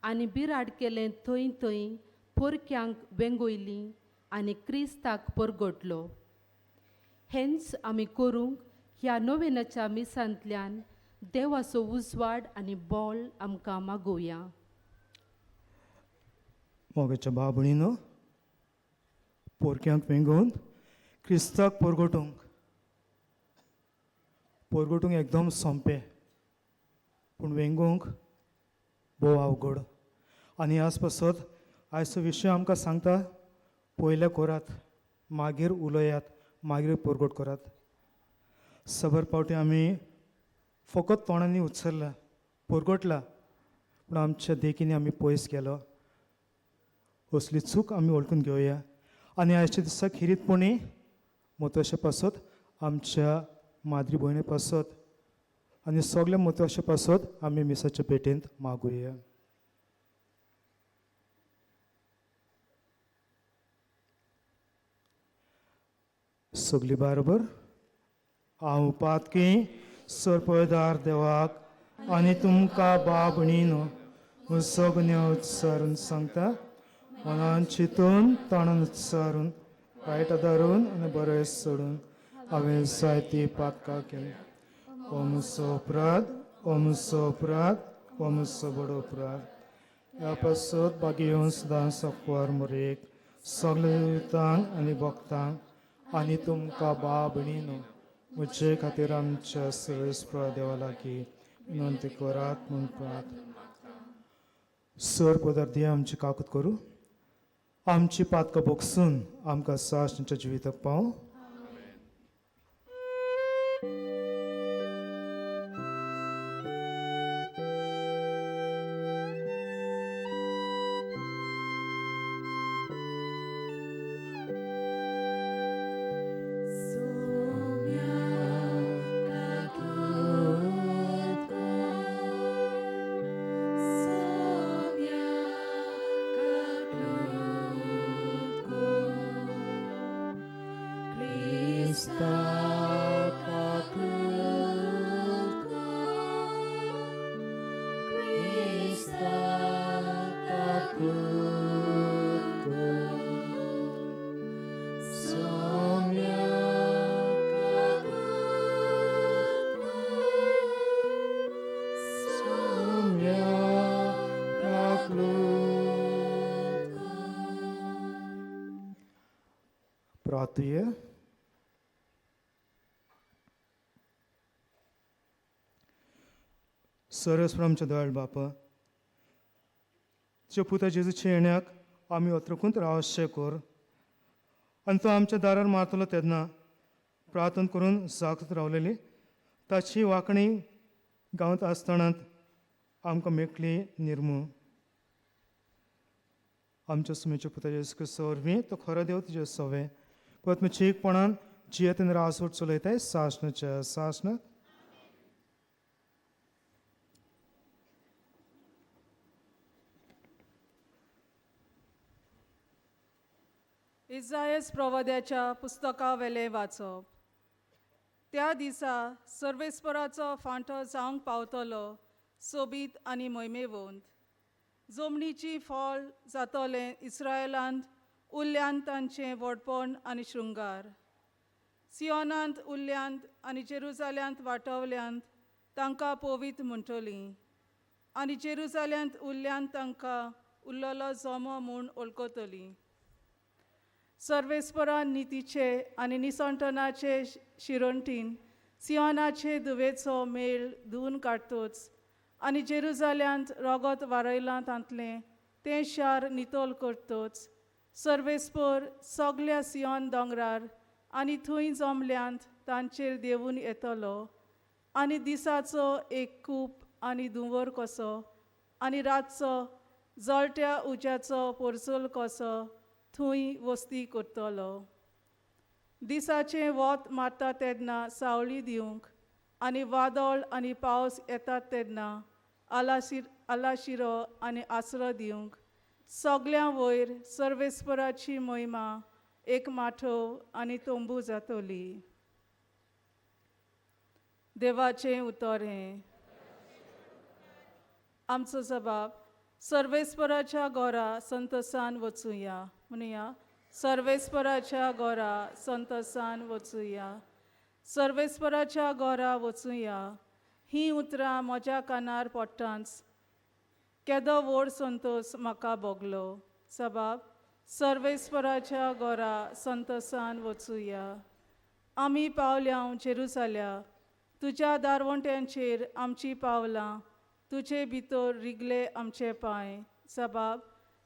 आनी बिराड केलें थंय थंय पोरक्यांक वेंगयलीं आनी क्रिस्ताक परगटलो. हेंच आमी करूंक ह्या नोवेनाच्या मिसांतल्यान देवाचो उजवाड आनी बोल आमकां मागोवया. मोगाच्या भाव भयणीनो, पोरक्यांक वेंगोवन क्रिस्ताक परगटूंक परगटूंक एकदम सोंपें, पूण वेंगोवंक भोव अवघड. आनी आज पासत आयचो विशय आमकां सांगता, पयलें करात, मागीर उलयात, मागीर परगट करात. सबर पावटी आमी फकत तोंडांनी उच्चरला, परगटला, पूण आमच्या देखींनी आमी पयस गेलो. असली चूक आमी वळखून घेवया आनी आयच्या दिसा खेरीतपणी म्हत्वाचे पासत आमच्या माद्री भयणी पासत आनी सगल्या म्हत्वाचे पासत आमी मिसाच्या पेटेंत मागुया. सगली बरोबर हांव पातकी सरपळदार देवाक आनी तुमकां भाव भयणीनो सगळ्यो उच्चारून सांगता, मनान चिंतून तोंडान उच्चारून वायट धरून आनी बरें सोडून हांवें जायती पातकां केली. हो म्हजो अपराध, हो म्हजो अपराध, हो म्हजो व्हड अपराध. ह्या पासत बागेवन सदां सकवार मोरेक सगल्या युतांक आनी भक्तांक आनी तुमकां भाव भयणीनो म्हजे खातीर आमच्या सर्वेस्परा देवा लागीं विनंती करात म्हूण प्रार्थना. सर पदार्थ आमची काकूत करूं, आमची पातकां भोगसून आमकां सासणाच्या जिविताक पावूं. प्रार्थुया. सरस आमच्या दयाळ बापा, तुज्या पुता जेजूच्या येण्याक आमी अत्रकूंत रावशें कर आनी तो आमच्या दारार मारतलो तेन्ना प्रार्थना करून जागत रावलेली ताची वांकणी गांवांत आसतना आमकां मेकळी निर्मू. आमच्या सुमेच्या पुता जेजू क्रिस्ता वरवीं तो खरो देव तुजे सवे परत चीकपणान जियेत आनी रासवट चलयताय सासणाच्या सासणाक. इजायस प्रवाद्याच्या पुस्तकावेलें वाचप. त्या दिसा सर्वेस्पराचो फांटो जावंक पावतलो सोबीत आनी मोहिमेवंत. जमनीची फळ जातलें इस्रायलांत उरल्यांत तांचें व्हडपण आनी शृंगार. सियोनांत उरल्यांत आनी जेरुजाल्यांत वाटवल्यांत तांकां पवित्र म्हणटलीं आनी जेरुजाल्यांत उरल्यांत तांकां उरलेलो जमो म्हूण वळखतलीं. सर्वेस्परान नितीचे आनी निसंटनाचे शिरोंटीन सियोनाचे दुवेचो मेळ धुवन काडतोच आनी जेरुजाल्यांत रोगत वारयलां तांतलें तें शार नितळ करतोच. सर्वेस्पर सगल्या सियोन दोंगरार आनी थंय जमल्यांत तांचेर देंवून येतलो आनी दिसाचो एक कूप आनी धुंवर कसो आनी रातचो जळट्या उज्याचो पोरचोल कसो थंय वस्ती करतलो. दिसाचें वत मारता तेन्ना सावळी दिवंक आनी वादळ आनी पावस येतात तेन्ना आलाशिरो आनी आसरो दिवंक सगल्यां वयर सर्वेस्पराची महिमा एक माठोव आनी तंबू जातली. देवाचें उतर हें. आमचो जबाब सर्वेस्पराच्या घरा संतोसान वचुया. म्हणुया, सर्वेस्पराच्या घरा संतोसान वचुया, सर्वेस्पराच्या घरा वचुया. हीं उतरां म्हज्या कानार पडटांच केदो व्हड संतोस म्हाका भोगलो. सबाब सर्वेस्पराच्या घरा संतोसान वचुया. आमी पावल्या जेरुजाल्या, तुज्या दारवंट्यांचेर आमचीं पावलां, तुजे भितर रिगले आमचे पांय. सबाब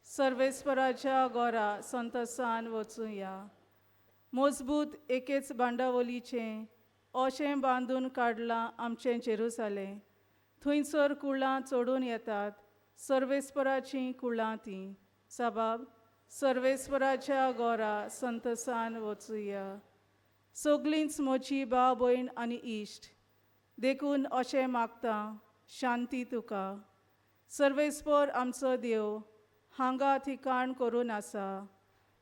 सर्वेस्पराच्या घरा संतोसान वचुया. मजबूत एकेच बांदावळीचें अशें बांदून काडलां आमचें जेरुजालें. थंयसर कुळां चडून येतात, सर्वेस्पराचीं कुळां तीं. सबाब सर्वेस्पराच्या घरा संतोसान वचुया. सगळींच म्हजी भाव भयण आनी इश्ट, देखून अशें मागता, शांती तुका. सर्वेस्पर आमचो देव हांगा ठिकाण करून आसा,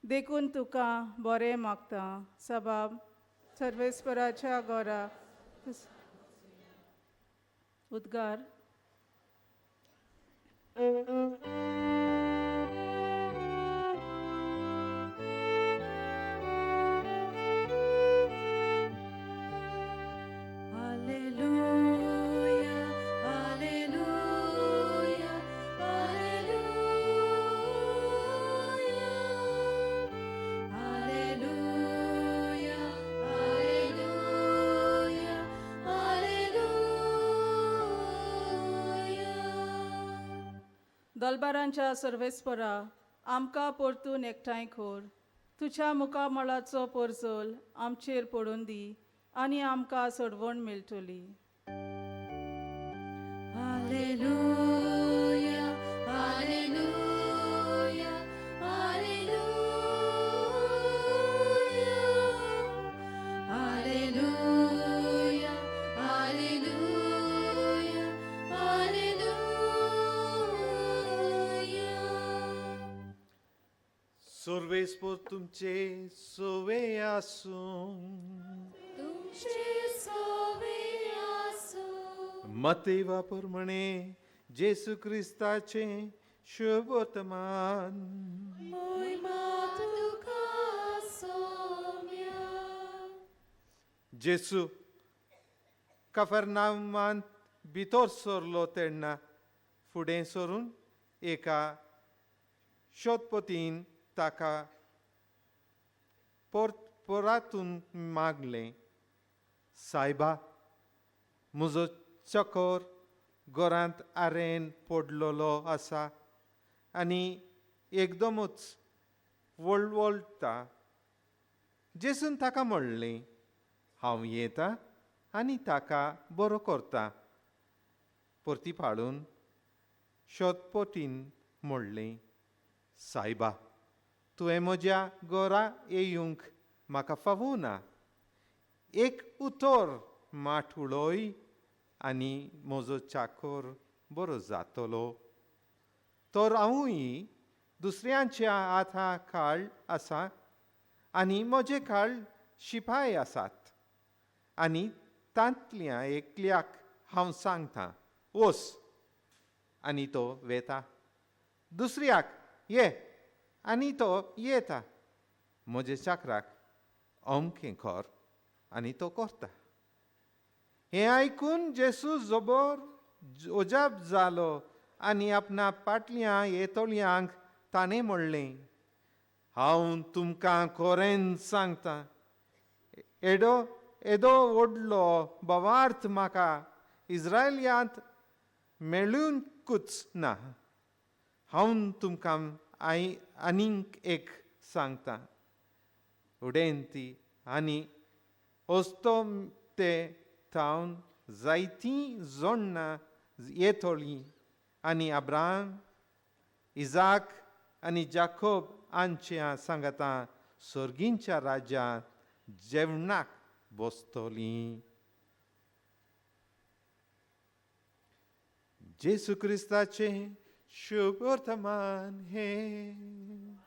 देखून तुका बरें मागता. सबाब सर्वेस्पराच्या घरा. उद्गार. Alleluia, alleluia, alleluia, alleluia, alleluia, alleluia. दलबारांच्या सर्वेस्परा आमकां परतून एकठांय कर. तुज्या मुखामळाचो पोरजोल आमचेर पडून दी आनी आमकां सोडवण मेळटली. Alleluia, alleluia, alleluia, alleluia, alleluia, alleluia. सर्वेस्पर तुमचे सोवे आसूं. तुमचे सोवे आसूं. मतेवा प्रमाणे जेसू क्रिस्ताचें शुभवर्तमान. मोहिमा तुका सोम्या. जेसू कफरनामांत भितर सरलो तेन्ना फुडें सरून एका शोधपतीन ताका परतून मागलें, सायबा म्हजो चकर घरांत आरेन पडलेलो आसा आनी एकदमच वळवळटा. जेसून ताका म्हणलें, हांव येता आनी ताका बरो करता. परती पाळून शोधपतीन म्हणलें, सायबा तुवें म्हज्या घरा येवंक म्हाका फावूं ना. एक उतर माठ उलोय आनी म्हजो चाकर बरो जातलो. तर हांवूय दुसऱ्यांच्या हाता काळ आसा आनी म्हजे काळ शिपाय आसात आनी तांतल्या एकल्याक हांव सांगता वस आनी तो वेता, दुसऱ्याक ये आनी तो येता, म्हजे चाकराक अमकें कर आनी तो करता. हें आयकून जेसू जबर अजाप जालो आनी आपणा पाटल्या येतोळयांक ताणें म्हणलें, हांव तुमकां खरेंच सांगता, एडो येदो व्हडलो भावार्थ म्हाका इज्रायलांत मेळुंकूच ना. हांव तुमकां आनीक एक सांगता, उडेंती आनी अस्तंते थावन जायतीं जोडणां येतलीं आनी अब्राहम, इजाक आनी जाकोब हांच्या सांगाता सर्गींच्या राज्यांत जेवणाक बसतलीं. जेसू क्रिस्ताचें शुभ वर्तमान हें.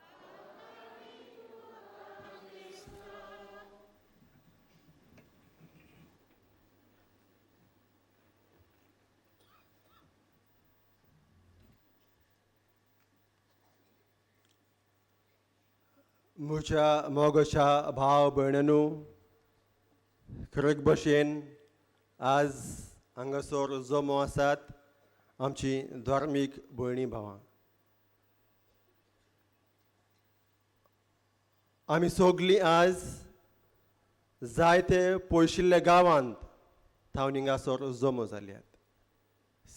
म्हज्या मोगाच्या भाव भयणींनो, खरेक भशेन आज हांगासर जमो आसात आमची धार्मीक भयणी भावां. आमी सगलीं आज जायते पयशिल्ल्या गांवांत थावन हिंगासर जमो जाल्यात.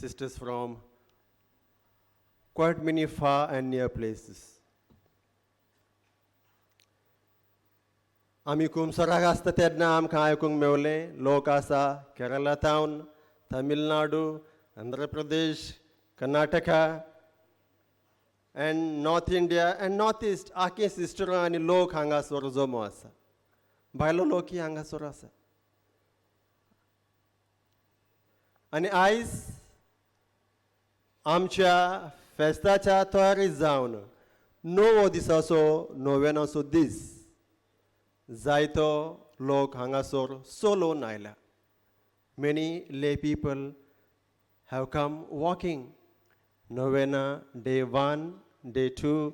Sisters from quite many far and near places. आमी कुमसराक आसता तेन्ना आमकां आयकूंक मेवलें लोक आसा केरला थावन, Tamil Nadu, Andhra Pradesh, Karnataka and North India and North East आखे सिस्टरां आनी लोक हांगासर जमो आसा. भायलो लोकय हांगासर आसा. आनी आयज आमच्या फेस्ताच्या तयारी जावन णवो दिसाचो नोवेनाचो दीस जायतो लोक हांगासर चलोवन आयल्या. Many lay people have come walking novena day 1, day 2,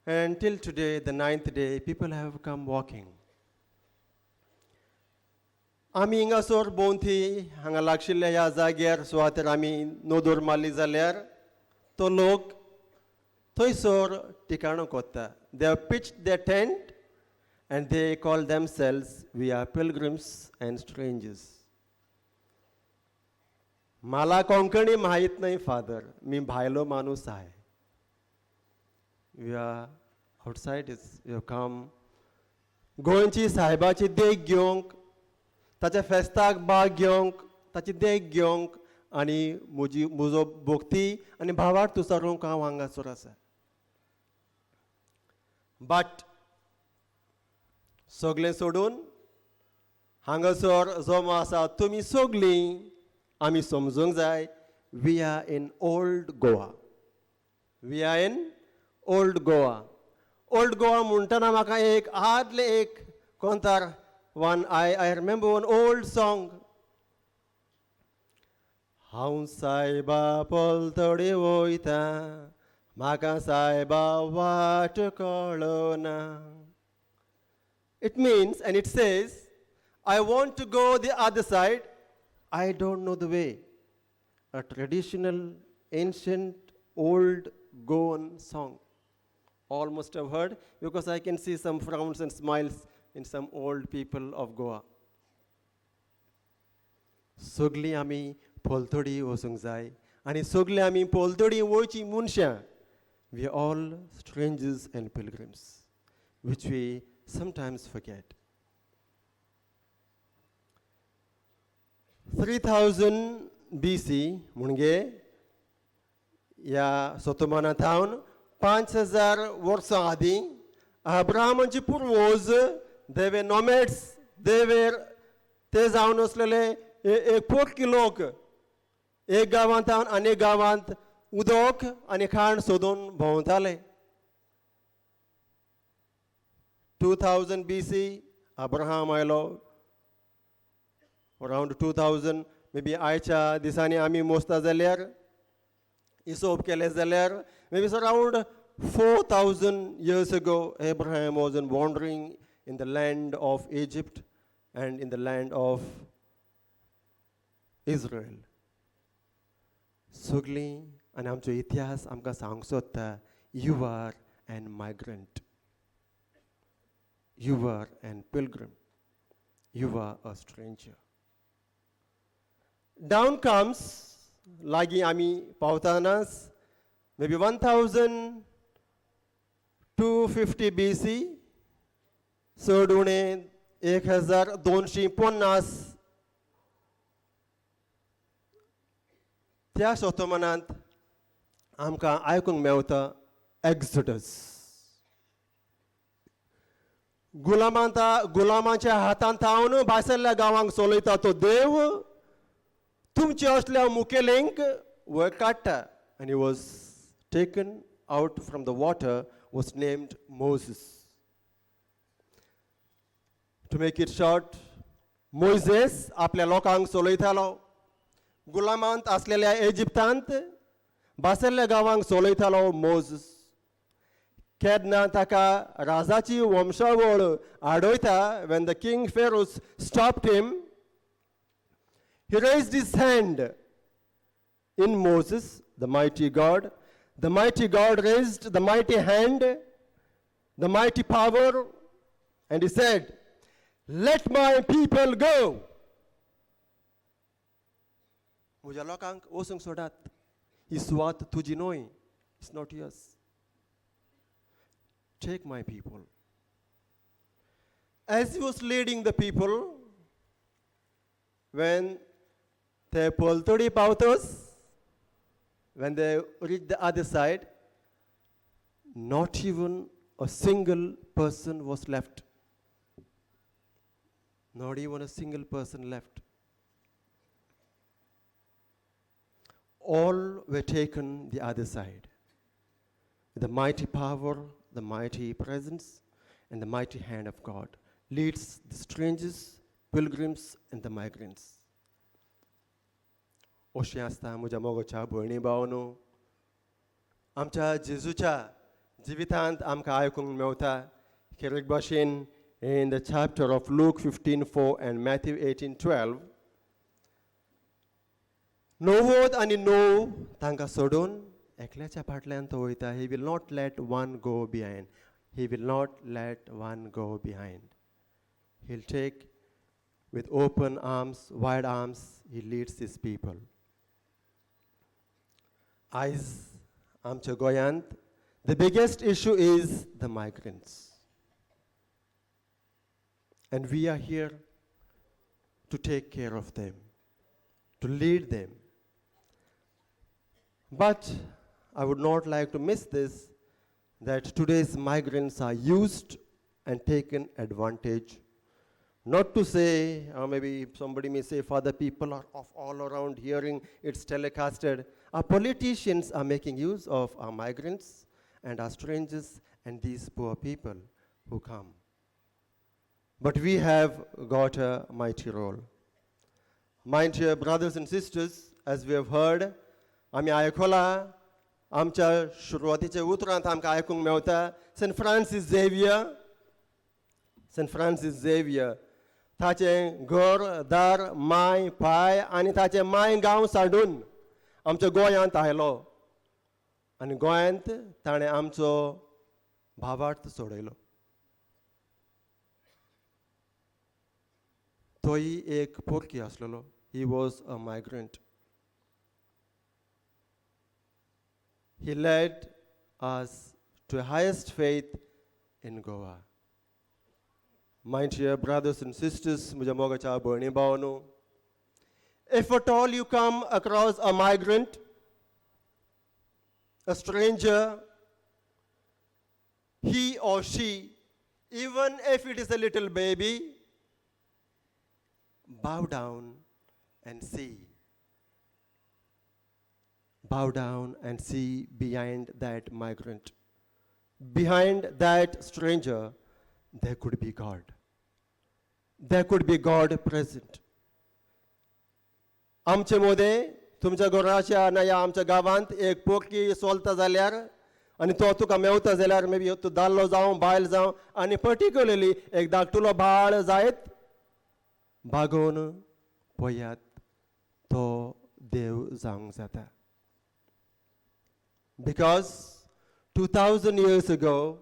and till today, the 9th day, people have come walking. आमी हिंगासर भोंवती हांगा लागशिल्ल्या ह्या जाग्यार सुवातेर आमी नदर मारली जाल्यार तो लोक थंयसर ठिकाणो कोत्ता. They have pitched their tent and they call themselves, we are pilgrims and strangers. मला कोंकणी माहीत नाही फादर, मी भायलो माणूस आहे. We are outsiders, we have come. गोंयची साहेबाची देख घेवंक, ताच्या फेस्ताक भाग घेवंक, ताची देख घेवंक आनी म्हजी म्हजो भक्ती आनी भावार्थ उचारूंक हांव हांगासर आसा. बट सगळें सोडून हांगासर जमो आसा तुमी सगळीं आमी समजूंक जाय, we are in old Goa. We are in old Goa. Old Goa म्हणटना म्हाका एक आदलें एक कोंतार one I remember one old song. हांव सायबा पलतडी वयता, म्हाका सायबा वाट कळना. It means, and it says, I want to go the other side, I don't know the way. A traditional, ancient, old Goan song. All must have heard, because I can see some frowns and smiles in some old people of Goa. सगलीं आमी पलतडी वचूंक जाय आनी सगलीं आमी पलतडी वयचीं मनशां. We are all strangers and pilgrims, which we sometimes forget. 3000 BC म्हणजे ह्या शतमाना थावन 5000 वर्सां आदीं अब्राहमाचे पुर्वज they were nomads, they were ते जावन आसलेले एक पोटकी लोक एक गांवांत आनी एक गांवांत उदक आनी खाण सोदून भोंवताले. 2000 BC Abraham आयलो. अरावंड 2000 मे बी आयच्या दिसांनी आमी मोजता जाल्यार हिसोब केले जाल्यार maybe around 4000 years ago Abraham was in wandering in the land of Egypt and in the land of Israel. सगळीं आनी आमचो इतिहास आमकां सांगूंक सोदता, you are an migrant. You are an pilgrim, you are a stranger. Down comes लागीं आमी पावतानाच maybe 1250 BC, चड उणें 1250 त्या शतमानांत आमकां आयकूंक मेवता एक्सोडस. गुलामाच्या हातांत थावन भायसरल्या गांवांक चलयता तो देव तुमचे असल्या मुखेलेंक वयर काडटा. आनी was taken out from the water, was named Moses. To make it short, Moses आपल्या लोकांक चलयतालो. गुलामांत आसलेल्या इजिप्तांत भासरल्या गांवांक चलयतालो मोझस. केन्ना ताका राजाची वंशावळ आडयता, when the king Pharaoh stopped him, he raised his hand in Moses, the mighty God. The mighty God raised the mighty hand, the mighty power, and he said, let my people go. म्हज्या लोकांक वचूंक सोडात, ही सुवात तुजी न्हय, it's not yours. Take my people. As he was leading the people, when ते पलतडी पावतच, when they reached the other side, not even a single person was left. Not even a single person left. All were taken the other side. The mighty power, the mighty presence, and the mighty hand of God leads the strangers, pilgrims, and the migrants. अशें आसता म्हज्या मोगाच्या भयणी भावनो, आमच्या जेजूच्या जिवितांत आमकां आयकूंक मेवता खेरीक भाशेन in the chapter of Luke 15:4 and Matthew 18:12, 99 तांकां सोडून एकल्याच्या फाटल्यान तो वयता. He will not let one go behind. He will not let one go behind. He will take with open arms, wide arms, he leads his people. आयज आमच्या गोंयांत the biggest issue is the migrants. And we are here to take care of them, to lead them. But I would not like to miss this, that today's migrants are used and taken advantage. Not to say, or maybe somebody may say, Father, people are off all around hearing, it's telecasted. Our politicians are making use of our migrants and our strangers and these poor people who come. But we have got a mighty role. My dear brothers and sisters, as we have heard, आमी आयकला आमच्या सुरवातीच्या उतरांत आमकां आयकूंक मेवता Saint Francis Xavier. Saint Francis Xavier ताचें घर दार माय पाय आनी ताचें माय गांव सांडून आमच्या गोंयांत आयलो आनी गोंयांत ताणें आमचो भावार्थ सोडयलो. तोय एक पोरकी आसलेलो. He was a migrant. He led us to highest faith in Goa. My dear brothers and sisters, म्हज्या मोगाच्या भयणी भावनो, if at all you come across a migrant, a stranger, he or she, even if it is a little baby, bow down and see. Bow down and see behind that migrant. Behind that stranger, there could be God. There could be God present. आमचे मोदें तुमच्या घराच्या ना या आमच्या गांवांत एक पोरकी चलता जाल्यार आनी तो तुका मेवता जाल्यार मे बी तूं दादलो जावं बायल जावं आनी पर्टिक्युलरली एक धाकटुलो बाळ जायत बागोवन पळयात तो देव जावंक जाता. Because 2000 years ago,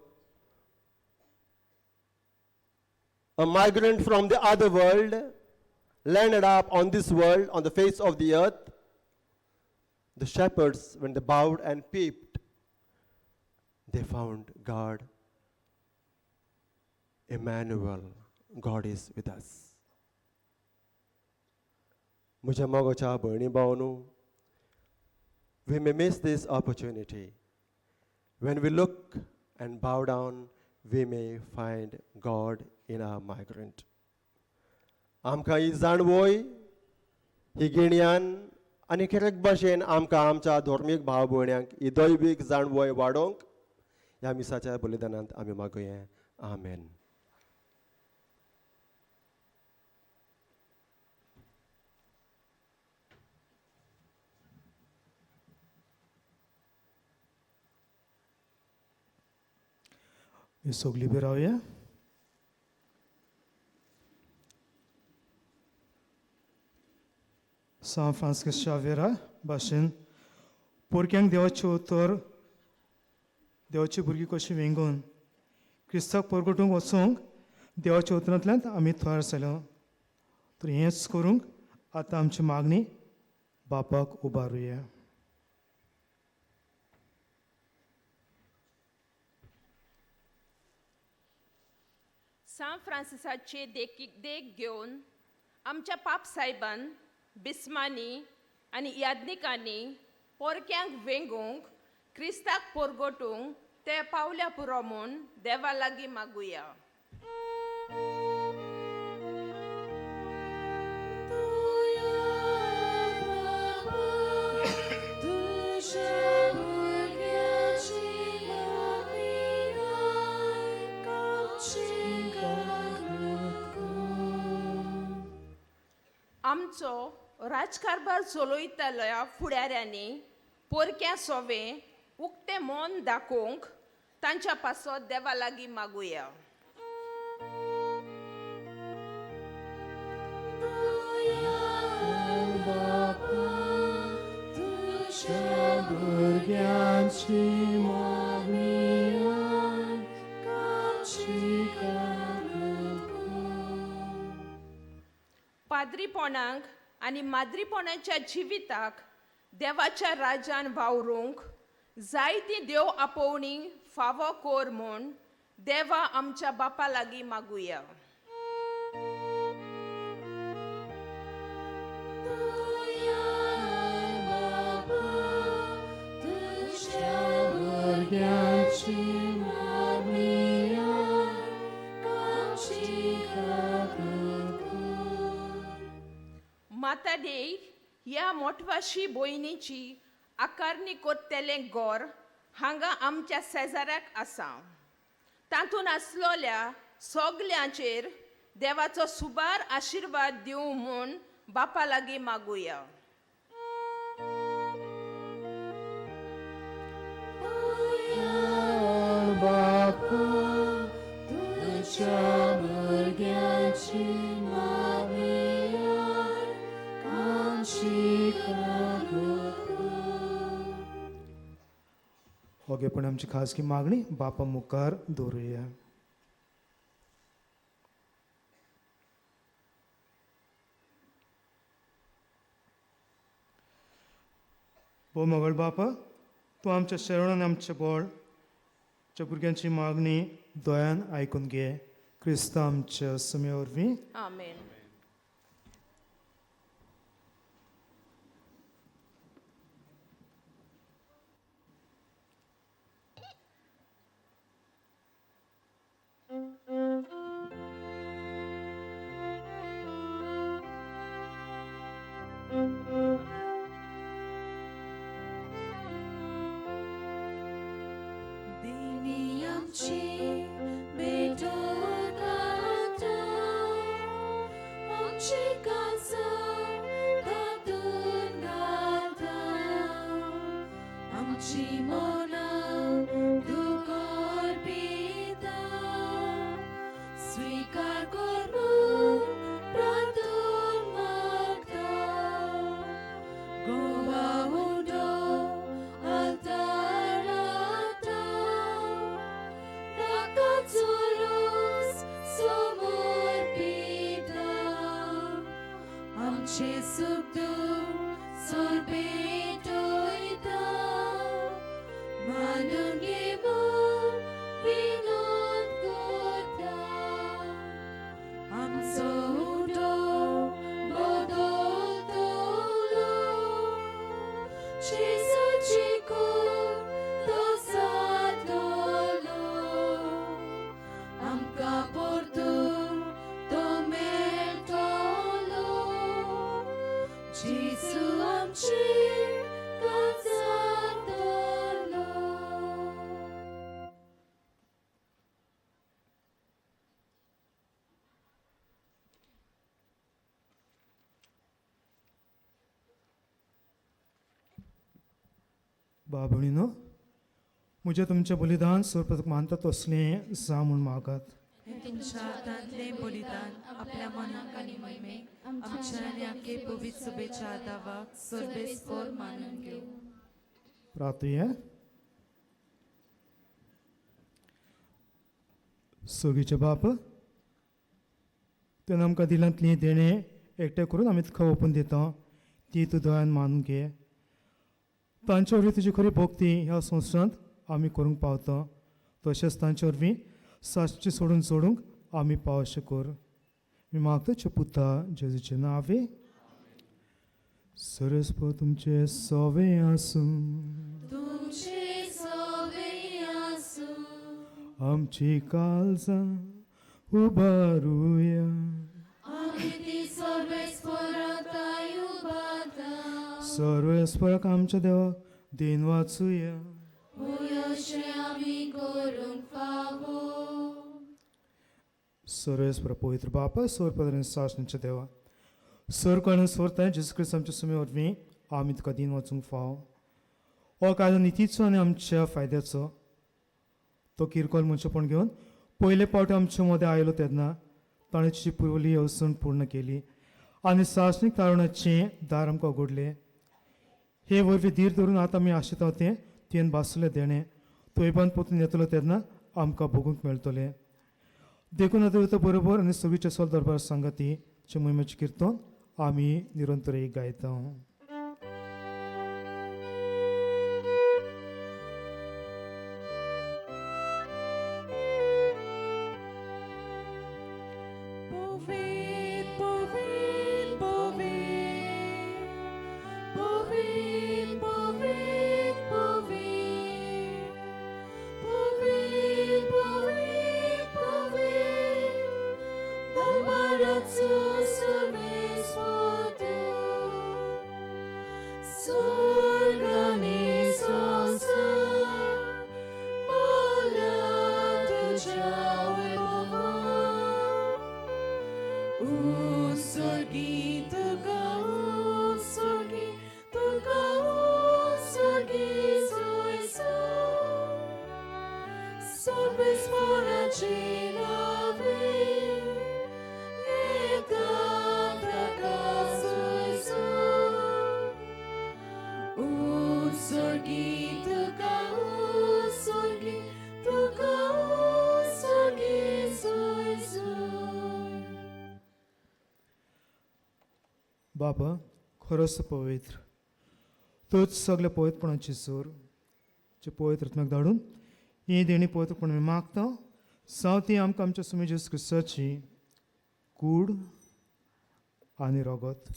A migrant from the other world landed up on this world, on the face of the earth. The shepherds, when they bowed and peeped, they found God, Emmanuel, God is with us. म्हज्या मोगाच्या भयणी भावनो, we may miss this opportunity. When we look and bow down, we may find God in our migrant. आमकां ही जाणवय, ही गिन्यान आनी खेरेक भाशेन आमकां आमच्या धर्मीक भाव भयण्यांक ही दैवीक जाणवय वाडोवंक ह्या मिसाच्या बलिदानांत आमी मागुया. आमेन. सगळीं बी रावया. सांत फ्रांसिस्क शावेरा भाशेन पोरक्यांक देवाचें उतर, देवाची भुरगीं कशीं वेंगोवन क्रिस्ताक परगटूंक वचूंक देवाच्या उतरांतल्यान आमी तयार जाल्या. तर हेंच करूंक आतां आमची मागणी बापाक उबारुया. सांत फ्रांसिसाचे देख घेवन आमच्या पाप सायबान, बिस्मांनी आनी याज्ञिकांनी पोरक्यांक वेंगोवंक, क्रिस्ताक पोरगोटूंक ते पावल्या पुरो म्हूण देवा लागीं मागुया. आमचो राजकारभार चलयतल्या फुडाऱ्यांनी पोरक्या सोवे उक्तें मन दाखोवंक तांच्या पासत देवा लागीं मागुया. पाद्रीपणाक आनी माद्रीपणाच्या जिविताक देवाच्या राज्यान वावरूंक जायती देव आपोवणी फावो कोर म्हूण देवा आमच्या बापा लागीं मागुया. माता देई ह्या मोटवाशी भयणीची आकारणी कोत्तेलें गोर हांगा आमच्या शेजाऱ्याक आसा. तातूंत आसलोल्या सगल्यांचेर देवाचो सुबार आशिर्वाद दिवं म्हूण बापा लागीं मागुया. ओगेपण आमची खाजगी मागणी बापा मुखार दवरुया. भोव मोगल बापा, तूं आमच्या शरण आनी आमचें बळ, आमच्या भुरग्यांची मागणी दयान आयकून घे. क्रिस्त आमच्या सुमे वरवीं. आमेन. Altarata, जेसूक तूं सोरपेटोयता मानून घे म्हूण विनोद करता आमचो उठो बदलतलो जेसूची कूड तो जातलो आमकां परतून तो मेळटलो जेजू आमचे काजातलो. बाबणीनो म्हजें तुमचें बलिदान सोरपतक मानता तसलें जा म्हूण मागात. हें तुमच्या हातांतलें बलिदान आपल्या मनाक आनी मोहिमेक आमच्या आनी आखे पवित्र सभेच्या दावाक सर्वेस्पोर मानून घेवं. प्रार्थुया. सोगीचे बाप तेन्ना आमकां दिलांतलीं देणें एकठांय करून आमी तुका ओपून दिता ती तूं दयान मानून घे. तांचे वरवीं तुजी खरी भक्ती ह्या संवसारांत आमी करूंक पावता तशेंच तांचे वरवीं सासची सोडून जोडूंक आमी पावशें कर. मी मागता तुज्या पुता जेजूचे नांवे. सरस्पत तुमचें सवें आसूं. तुमचे सवें आसूं. आमची काळजां उबारुया. आमी ती सर्वेस्पराताय उबारता. सर्वेस्पराक आमच्या देवाक देन वाचुया. होय अशें आमी करूंक फावो. सर्वेस्पर पवित्र बापा सोरपदरेन सासणीच्या देवा सर सोरताय जेजू क्रिस्त आमच्या सुमे वरवीं आमी तुका दिन वाचूंक फाव. हो कायदो नितीचो आनी आमच्या फायद्याचो. तो किरकोळ मनशेपण घेवन पयले पावटी आमचे मदें आयलो तेन्ना ताणें तुजी पुर्वली येवजण पूर्ण केली आनी सासणीक तारुणाचें दार आमकां उगडलें. हे वरवीं धीर धरून आतां आमी आशेता तें तुवें भासलें देणें तोयबान पोतून येतलो तेन्ना आमकां भोगूंक मेळटलें. देखून आतां वयता बरोबर आनी सगळीच्या सोल दरबार सांगाती चे मोहिमेचें किर्तन आमी निरंतर एक गायता. Povit, povit, povit, povit, povit, povit, povit, povit, povit, दरबाराचो सर्वेस्पत स्वर्ग आनी संवसार मारल्या तुज्या वैभवान. उत्सर्गी तुका उत्सर्गी तुका उत्सर्गी जेजू सर्वेस्पराचे नावे येता ताका जेजू. उत्सर्गी तुका उत्सर्गी तुका उत्सर्गी जेजू. बाबा खरोच पवित्र तूंच सगल्या पवित्रपणाची जोर जे पवित्र आत्म्याक धाडून ही देणी पवित्रपण आमी मागता साव ती आमकां आमच्या सुमी जेजू क्रिस्ताची कूड आनी रगत.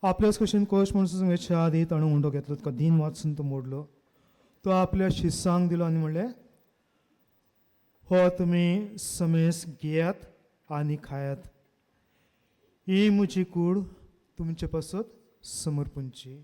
आपल्याच कशेन कोश म्हणून सांगच्या आदी ताणें उंडो घेतलो तुका दीन वाचून तो मोडलो तो आपल्या शिसांक दिलो आनी म्हणलें हो तुमी समेस घेयात आनी खायात. ही म्हजी कूड तुमचे पासत समर्पणची.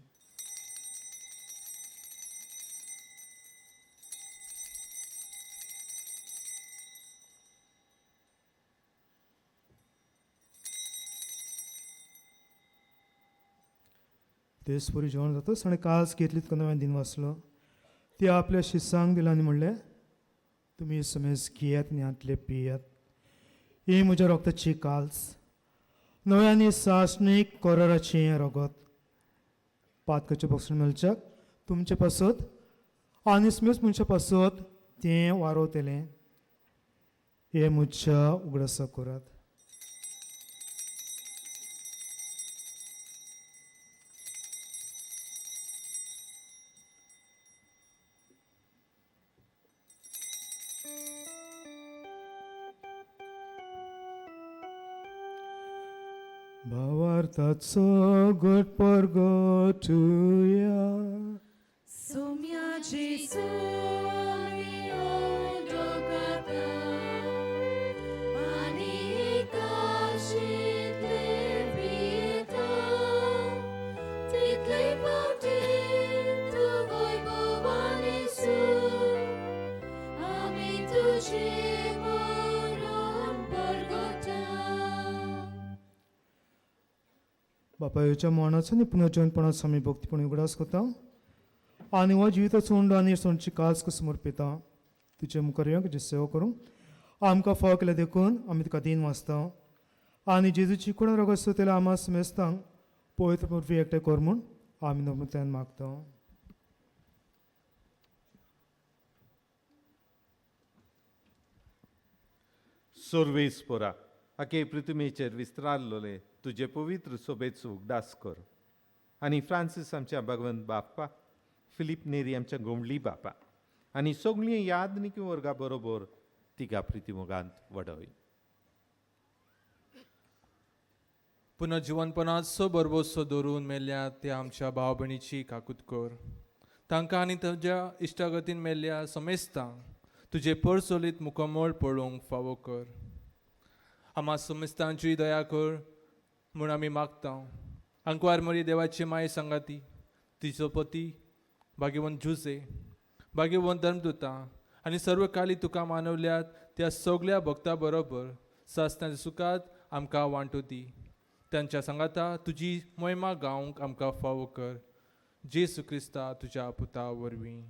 तेच परी जेवण जातच ताणें कास घेतली तुका नव्यान दिन वाचलो ती आपल्या शिसांक दिलो आनी म्हणलें तुमी समेस घेयात आनी हांतले पियात. ही म्हज्या रक्ताची काल्स नव्यानी सासणीक कराराचें रगत पातकाचें बक्षण मेळच्याक तुमचे पासत आनी स्मेस मनशा पासत तें वारोवतलें. हें म्हज्या उगडासा करात. भावार्थाचो गोड परगटुया. सोम्या जेजू आमी उडो खाता आनी एकाशितले पियेता तितले फावटी तूं वैभवान येसू आमी तुजें मरण परगटा. बापायच्या मरणाचो आनी पुनर्जीवनपणाचो आमी भक्तीपणी उगडास करता आनी हो जिविताचो उंडो आनी सोंडची काज समर्पिता. तुजे मुखार येवंक तुजी सेवा करूंक आमकां फावो केल्या देखून आमी तुका दीन वाचता आनी जेजूची कुडा रोग आसता तेल्या आमा समेस्तांक पवित्र वरवीं एकठांय कर म्हूण आमी नम्रतायेन मागता. सर्वेस्पोरा आखे पृथ्वीचेर विस्तारलोले तुजे पवित्र सोबेचो उगडास कर आनी फ्रांसीस आमच्या भगवंत बाप्पा, फिलीप नेरी आमच्या गोमली बापा आनी सगळीं यादनिकी वर्गा बरोबर तिगा प्रितीमोगांत वडय. पुनर्जिवनपणाचो बरबोसो दवरून मेल्ल्या त्या आमच्या भाव भयणीची काकूत कर. तांकां आनी तुज्या इश्टागतीन मेल्ल्या समेस्तांक तुजें परचोलीत मुखमळ पळोवंक फावो कर. आमा समेस्तांची दया कर म्हूण आमी मागता. आंकवार मरी देवाची माये सांगाती तिचो पती भाग्यवंत जुजे, भाग्यवंत धर्मदुतां आनी सर्व काली तुका मानवल्यात त्या सगल्या भक्तां बरोबर सासणाच्या सुखांत आमकां वांटो दी. तांच्या सांगाता तुजी मोहिमा गावंक आमकां फावो कर. जेजू क्रिस्ता तुज्या पुता वरवीं.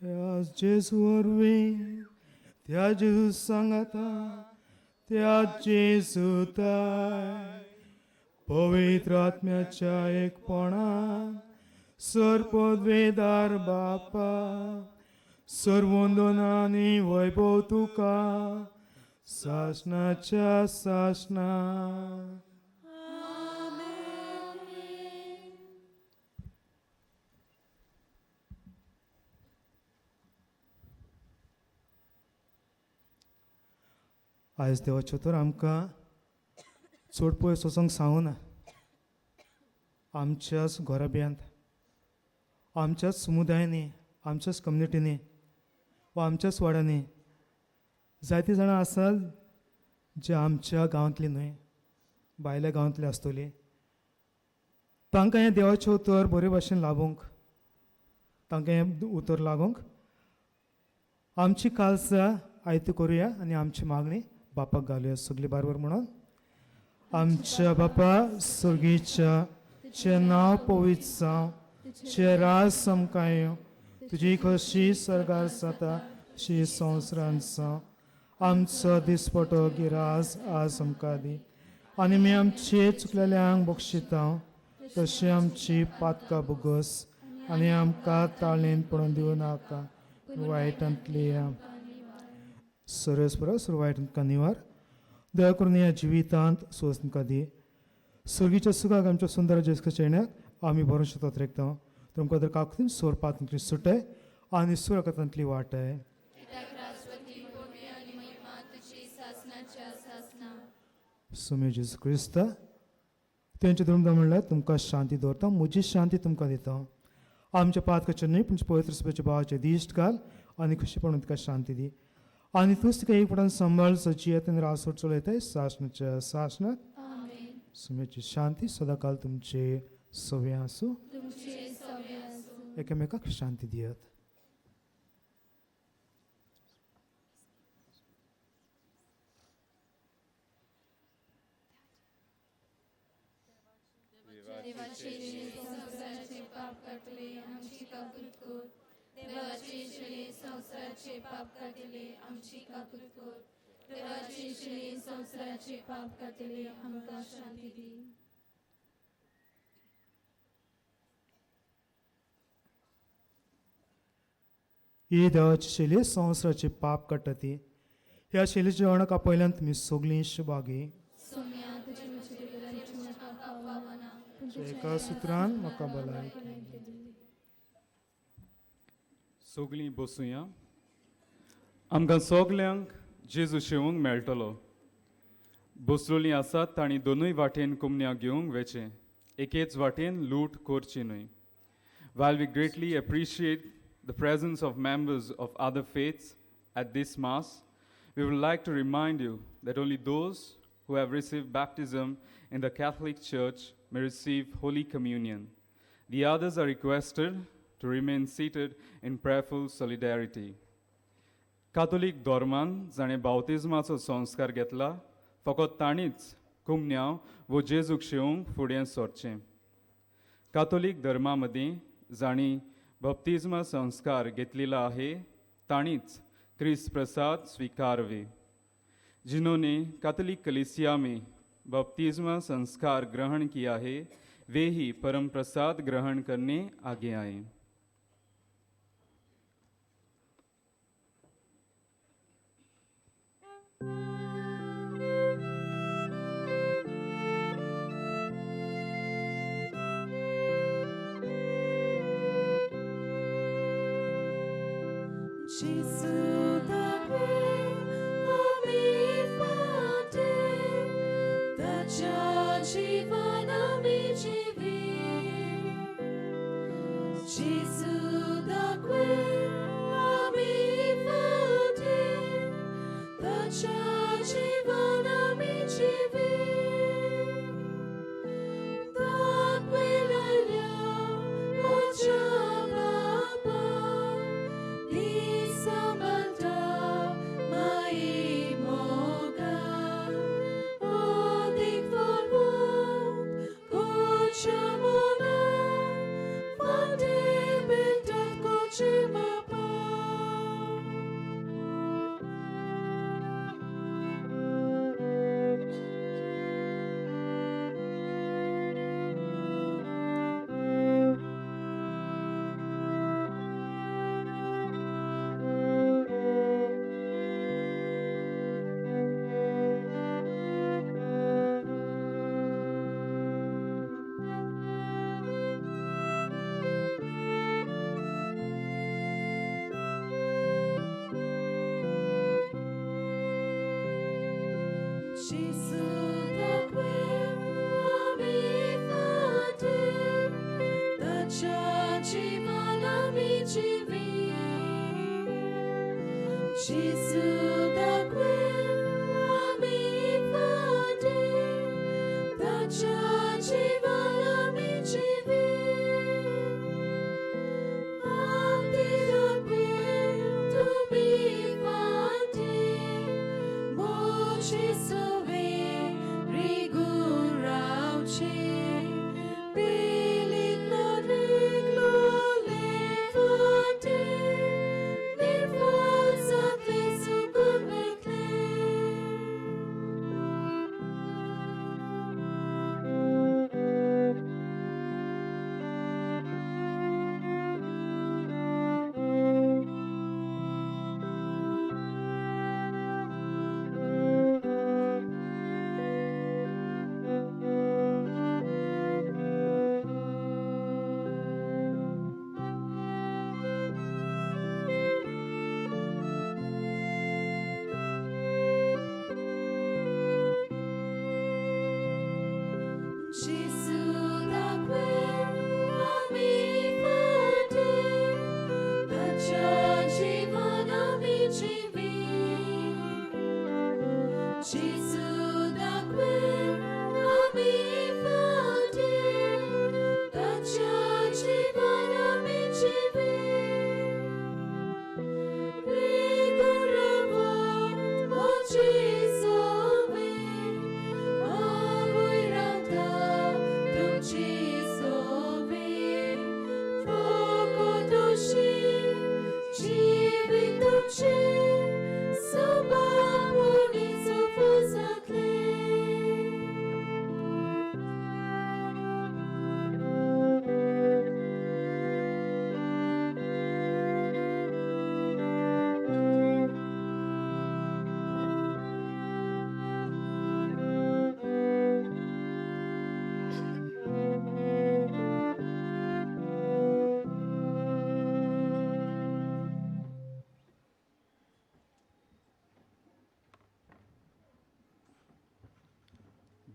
त्या जेजू वरवीं, त्या जेजू सांगाता, त्या जेजू ताय पवित्र आत्म्याच्या एकपणान सर्पद्वेदार बापा सर्वंदन आनी वैभव तुका सासणाच्या सासणा. आयज देवाचें उतर आमकां चड पयस वचोंक सांगूना. आमच्याच घराब्यांत, आमच्याच समुदायांनी, आमच्याच कम्युनिटींनी वा आमच्याच वाड्यांनी जायतीं जाणां आसात जे आमच्या गांवांतली न्हय, भायल्या गांवांतली आसतली. तांकां हें देवाचें उतर बरे भाशेन लाबूंक, तांकां हें उतर लागूंक आमची कालसां आयती करुया आनी आमची मागणी बापाक घालुया. सगळीं बारबर म्हणून आमच्या बापा सर्गीच्या, तुजें नांव पवित्र जावं, तुजें राज आमकां येवं, तुजी खोशी सर्गार जाता तशी संवसारांत जावं. आमचो दिसपटो गिरास आज आमकां दी आनी आमी आमचे चुकलेल्यांक बक्षिता तशी आमची पातकां भोगस आनी आमकां ताळेन पडून दिवं नाका, वायटांतली सरस परस वायटांतका निवार. दया करून ह्या जिवितांत सोस तुमकां दी. सर्गीच्या सुखाक आमच्या सुंदर जेजका येण्याक आमी बरोवंक शकतात रेखता. तुमकां तर काकुतीन सोरपांतली सुटय आनी सुरकतांतली वाटय. सुमे जेजू क्रिस्त तेंचे धर्म म्हणल्यार तुमकां शांती दवरता, म्हजी शांती तुमकां दिता. आमच्या पातकाचेर न्हय पूण पवित्र सभेच्या भावाचे दिश्ट घाल आनी खुशीपणान तुका शांती दी. आनी तूंच तुका एकपटान सांबाळ सजी आनी रासोट चलयताय सासणाच्या सासणाक. सुमेची शांती सदांकाल तुमचे सवे आसूं. एकामेकाक शांती दियात. देवाचे पाप काडटले आमची काकूत कर. देवाचे शिले संवसाराचे पाप काडटले आमची काकूत कर. देवाचे शिले संवसाराचे पाप काडटले आमकां शांती दी. ही देवाची शैली संवसाराचे पाप काडटा ती. ह्या शैलीच्या जेवणाक आपयल्यान तुमी सगळीं शुभागी. एका सुत्रान म्हाका भलायकी. सगळीं बसुया. आमकां सगल्यांक जेजू शेवंक मेळटलो. बसलोलीं आसात तांणी दोनूय वाटेन कुमन्या घेवंक वेचें, एकेच वाटेन लूट करची न्हय. While we greatly appreciate the presence of members of other faiths at this Mass, we would like to remind you that only those who have received baptism in the Catholic Church may receive Holy Communion. The others are requested to remain seated in prayerful solidarity. Catholic धर्मान जाणें बावतिज्माचो संस्कार घेतला फकत तांणीच कुमन्यांव वो जेजूक शेवंक फुडें सरचें. कातोलीक धर्मा मदीं जांणी बप्तिज्मा संस्कार घेतलेलो आहे तांणीच क्रिस्त प्रसाद स्विकारवे. जिन्होंने कैथोलिक कलीसिया में बपतिस्मा संस्कार ग्रहण किया है वे ही परम प्रसाद ग्रहण करने आगे आए.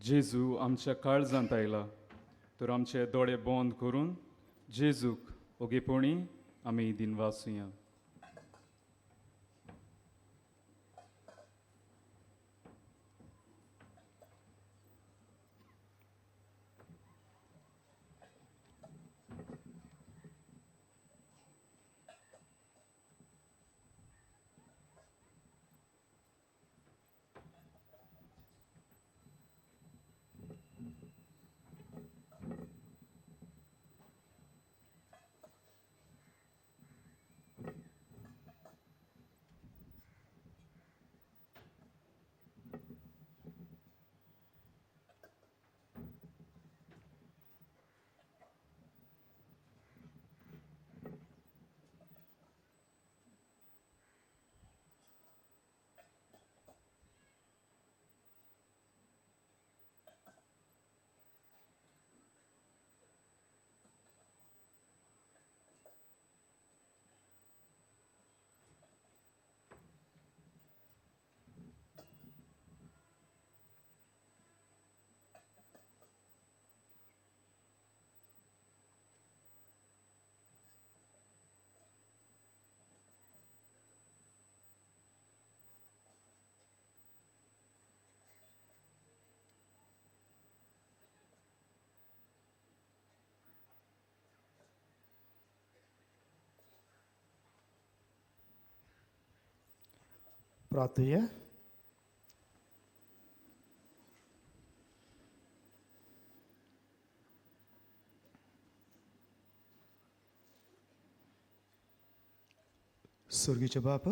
जेजू आमच्या काळजांत आयला तर आमचे दोळे बंद करून जेजूक ओगेपणी आमी दिनवासुया. प्रार्थुया. स्वर्गीचे बाप,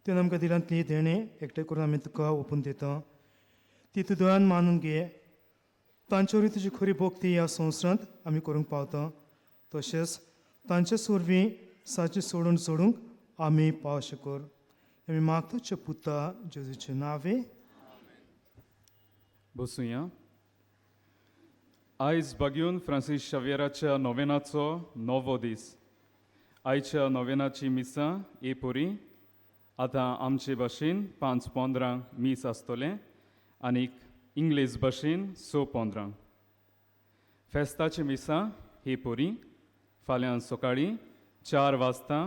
तुवें आमकां दिलांतली देणें एकठांय करून आमी तुका ओपून दिता, ती तूं दयान मानून घे. तांचे वरवीं तुजी खरी भक्ती ह्या संवसारांत आमी करूंक पावता, तशेंच तांचे वरवीं साची सोडून सोडूंक आमी पावो कर. आमी मागता पुता जेजूचे नावे. बसुया. आयज बागयोन फ्रांसीस शाव्येराच्या नोवेनाचो नवो दीस. आयच्या नोवेनाची मिसां ए पोरी आतां आमचे भाशेन 5:15 मीस आसतलें आनीक इंग्लीश भाशेन 6:15. फेस्ताची मिसां हे पोरी फाल्यां सकाळीं 4 वाजता,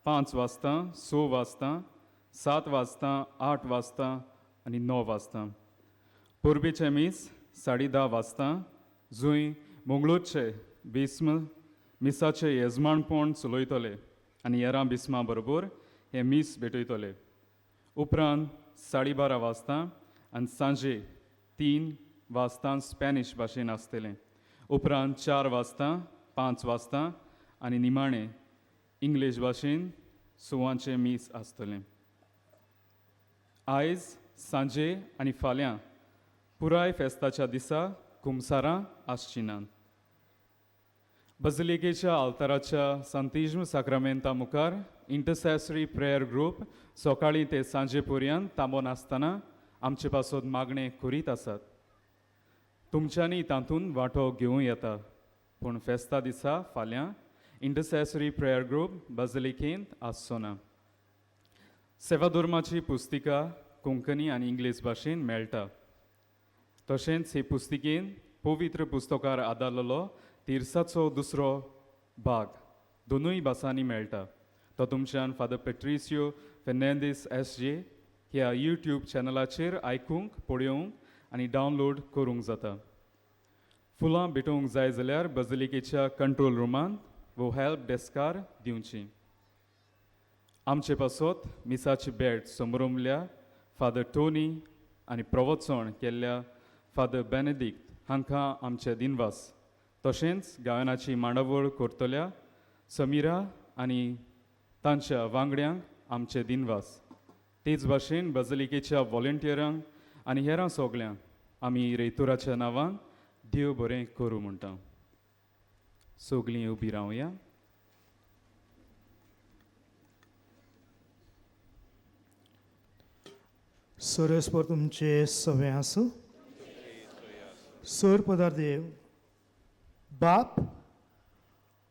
5 वाजता, 6 वाजता, 7 वाजता, 8 वाजता आनी 9 वाजता. परबेचें मीस 10:30 वाजता जंय मंगळूरचे बिस्म मिसाचें येजमानपण चलयतले आनी हेरां बिस्मा बरोबर हें मीस भेटयतले. उपरांत 12:30 वाजता आनी सांजे 3 वाजता स्पॅनिश भाशेन आसतलें. उपरांत 4 वाजता, 5 वाजता आनी निमाणें इंग्लीश भाशेन 6 मीस आसतलें. आयज सांजे आनी फाल्यां पुराय फेस्ताच्या दिसा कुमसारां आसचीं नात. बजलिकेच्या आल्ताराच्या सांतिज्म साक्रामेंता मुखार इंटरसेसरी प्रेयर ग्रूप सकाळीं ते सांजे पर्यंत थांबोन आसतना आमचे पासत मागणें करीत आसात. तुमच्यांनी तातूंत वांटो घेवं येता, पूण फेस्ता दिसा फाल्यां इंटरसेसरी प्रेयर ग्रूप बजलिकेंत आसचो ना. सेवाधर्माची पुस्तिका कोंकणी आनी इंग्लीश भाशेन मेळटा. तशेंच हे पुस्तिकेन पवित्र पुस्तकार आदारलेलो तिर्साचो दुसरो भाग दोनूय भासांनी मेळटा. तो तुमच्यान फादर पेट्रिसियो फेर्नांदीस एस जे ह्या यूट्यूब चॅनलाचेर आयकूंक, पळोवंक आनी डावनलोड करूंक जाता. फुलां भेटोवंक जाय जाल्यार बजलिकेच्या कंट्रोल रुमांत वो हेल्प डेस्कार दिवची. आमचे पासत मिसाची भेट समरमल्या फादर टोनी आनी प्रवचण केल्ल्या फादर बेनेदिक्त हांकां आमचे दिनवास. तशेंच गायनाची मांडावळ करतल्या समिरा आनी तांच्या वांगड्यांक आमचे दिनवास. तेच भाशेन बजलिकेच्या व्हॉलंटियरांक आनी हेरां सगल्यांक आमी रेतुराच्या नांवान देव बरें करूं म्हणटा. सगलीं उबी रावया. सरस्वर तुमचे सवे आसूं. सर पदार देव बाप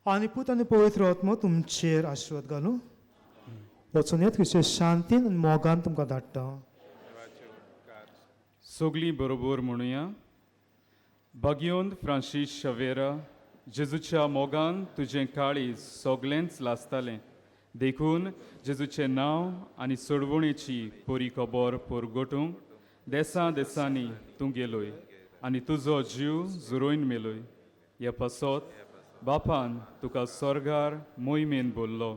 आनी पूत आनी पवित्र आत्मो तुमचेर आशिर्वाद घालूं. वचून येत क्रिस्ताच्या शांतीन आनी मोगान तुमकां धाडटा. सगलीं बरोबर म्हणुया. बागयोन फ्रांसीस शवेरा, जेजूच्या मोगान तुजें काळीज सगळेंच लासतालें, देखून जेजूचें नांव आनी सोडवणेची बरी खबर परगटूंक देसां देसांनी तूं गेलोय आनी तुजो जीव जुरोवन मेलोय. हे पासत बापान तुका स्वर्गार मोहिमेन बोल्लो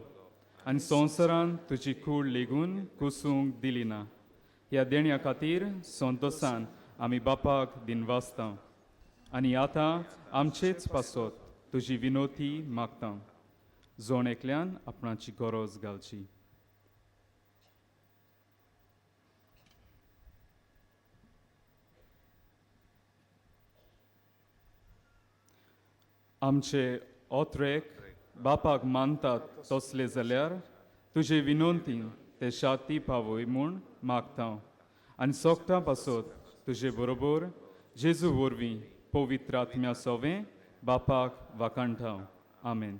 आनी संवसारान तुजी कूड लेगून कुसूंक दिली ना. ह्या देण्या खातीर संतोसान आमी बापाक दिनवासता आनी आतां आमचेच पासत तुजी विनोती मागता. जोण एकल्यान आपणाची गरज घालची. आमचे ओत्रेक बापाक मानतात तसले जाल्यार तुजे विनोंतीन ते शाती पावय म्हूण मागता आनी सोगटां पासत तुजे बरोबर जेजू वरवीं पवित्र आत्म्या सोवें बापाक वाखाणटा. आमेन.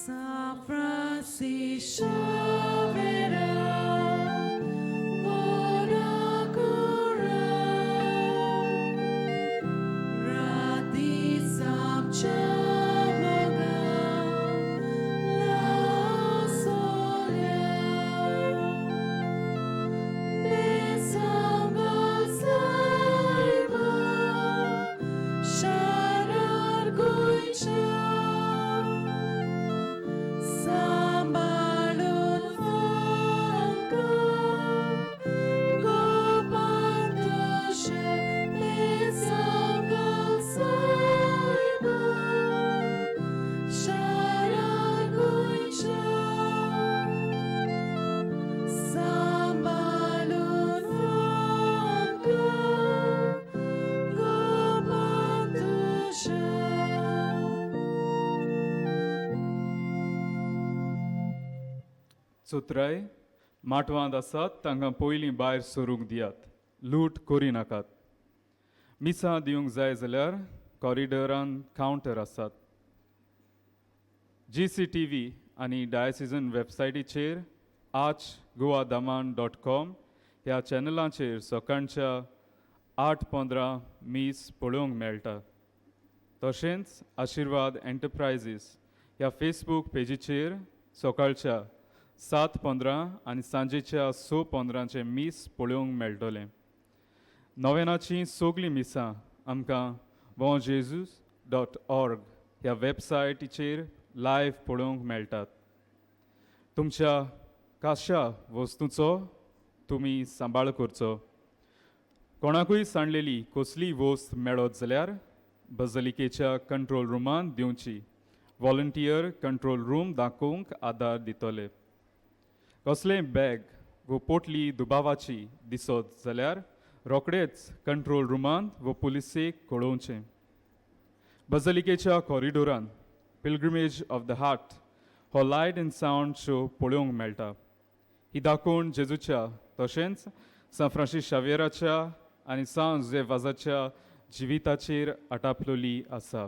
San Francisco Xavier, चुत्राय माटवांत आसात तांकां पयलीं भायर सरूंक दियात, लूट करिनाकात. मिसां दिवंक जाय जाल्यार कॉरिडोरान कावंटर आसात. GCTV आनी डायसिजन वेबसायटीचेर आच गोवा दमन डॉट कॉम ह्या चॅनलाचेर सकाळच्या 8:15 मीस पळोवंक मेळटा. तशेंच आशिर्वाद एंटरप्रायजीस ह्या फेसबूक पेजीचेर सकाळच्या 7:15 आनी सांजेच्या 6:15 मीस पळोवंक मेळटलें. नोवेनाचीं सगळीं मिसां आमकां bonjesus.org ह्या वेबसायटीचेर लायव्ह पळोवंक मेळटात. तुमच्या काशा वस्तूचो तुमी सांबाळ करचो. कोणाकूय सांडलेली कसलीय वस्त मेळत जाल्यार बजलिकेच्या कंट्रोल रुमान दिवची. व्हॉलंटियर कंट्रोल रूम दाखोवंक आदार दितले. कसलेंय बॅग वो पोटली दुबावाची दिसत जाल्यार रोखडेच कंट्रोल रुमांत वो पुलिसेक कळोवचें. बजलिकेच्या कॉरिडोरान पिलग्रिमेज ऑफ the heart हो लायट एंड सावंड शो पळोवंक मेळटा. ही दाखोवण जेजूच्या तशेंच सान फ्रांसीस शावेराच्या आनी सान जुझे वाजाच्या जिविताचेर आटापलोली आसा.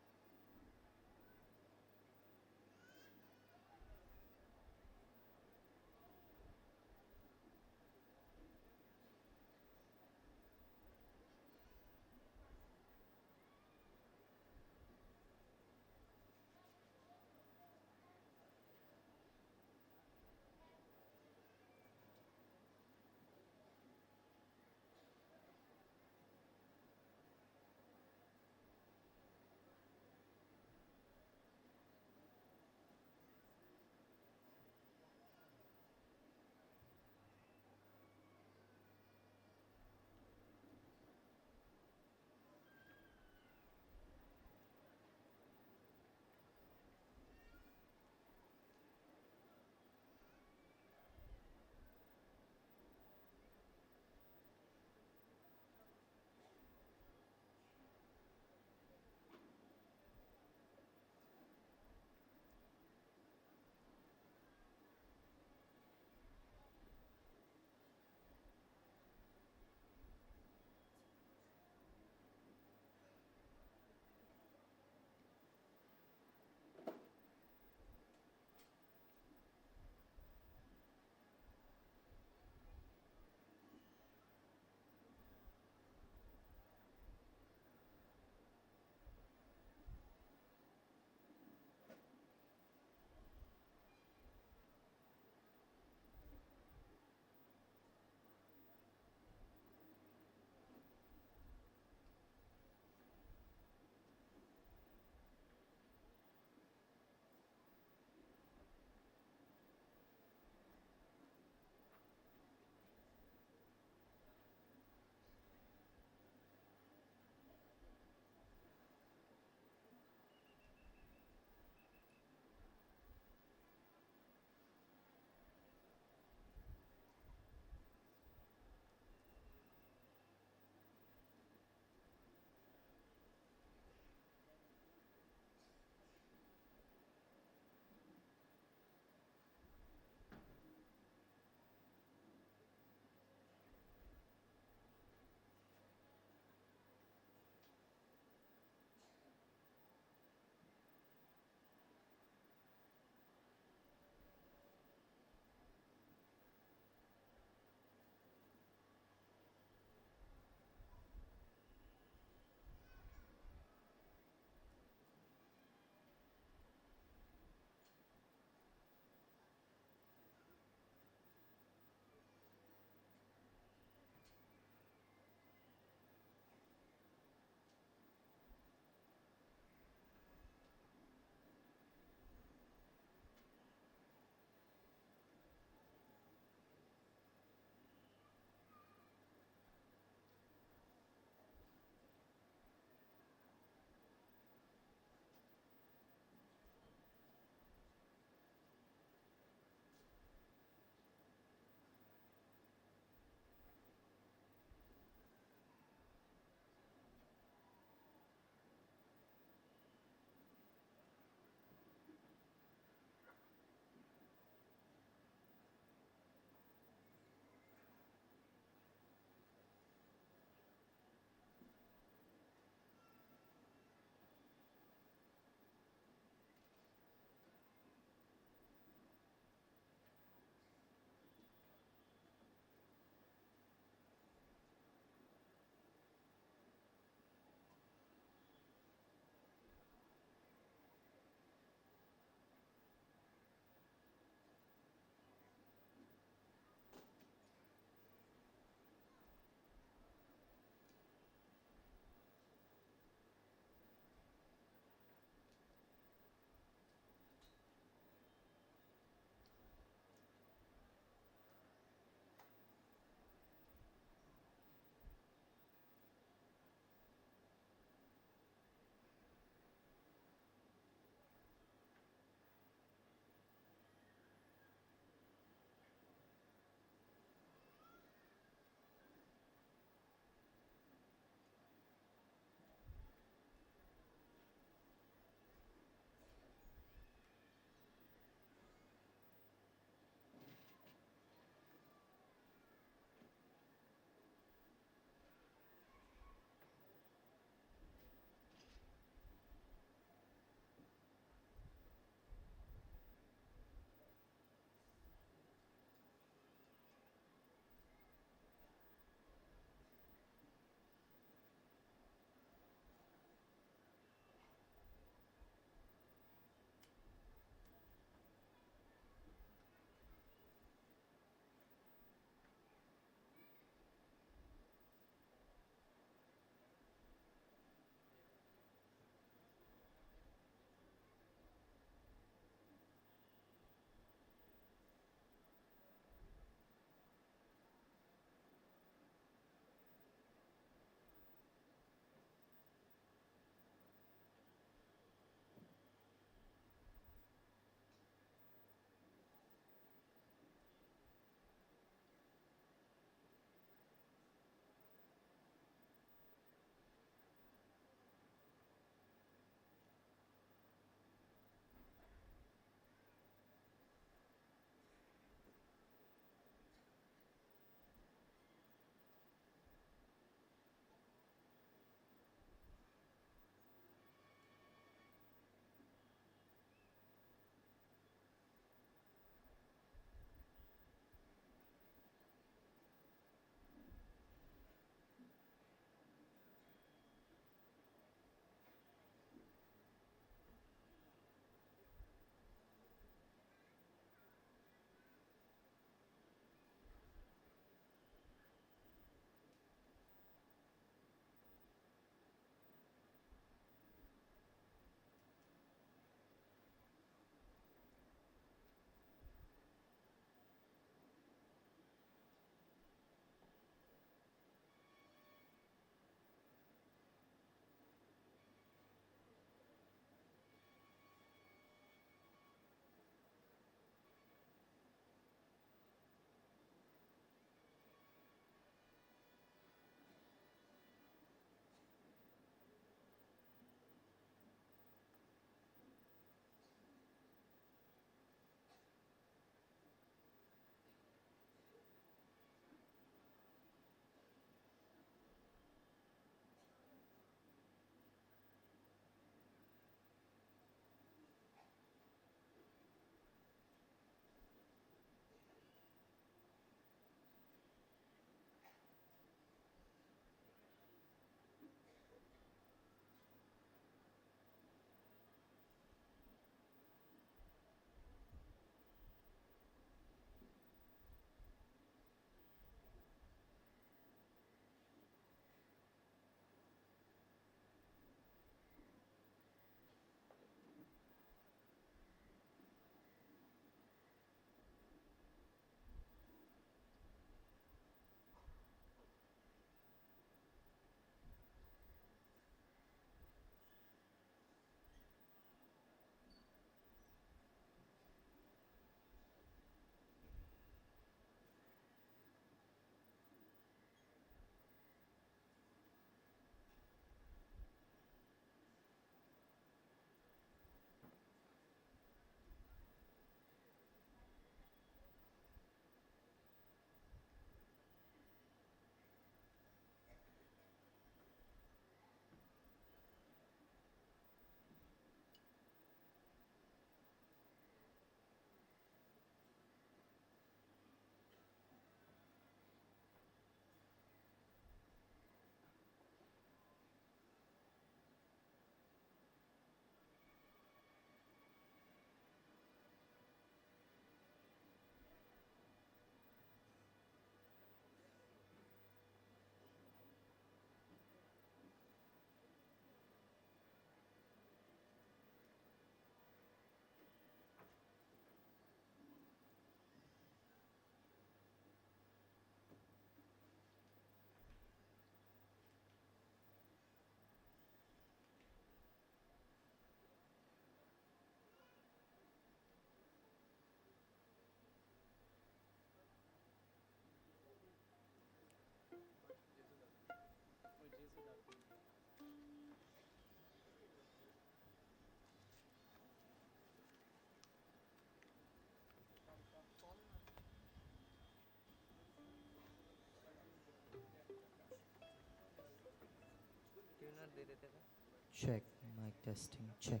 Check, mic testing, check.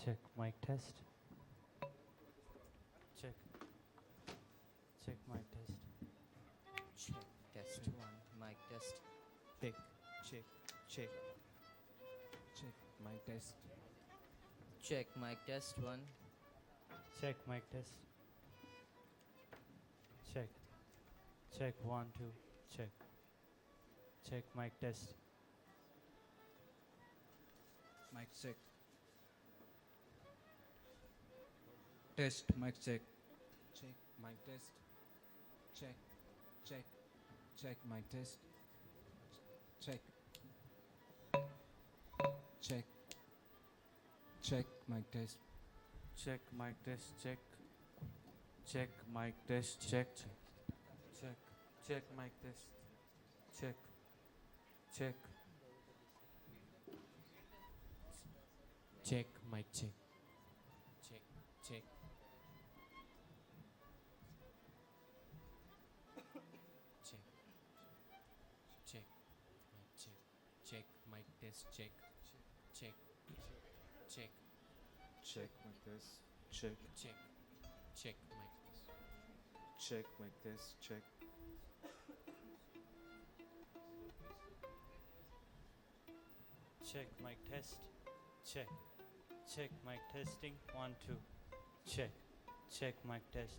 Check, mic test. Check. Check, mic test. Check, test one, mic test. Check, check, check. Check, mic test. Check, mic test one. Check, mic test. Check. Check, 1, 2, check. Check, mic test. Mic check. Test, mic check. Check, mic test. Check, check, check, mic test. Check. Check. Check, mic test. Check, mic test, check. Check, mic test, check. Check, check, mic test. Check, check. Check, mic check. Check, check. Check, check, mic check. Check, mic test, check. Check, check. Check, mic test. Check. Check, check, mic test. Check, mic test, check. Check, mic test. Check. Check, mic testing. 1, 2. Check. Check, mic test.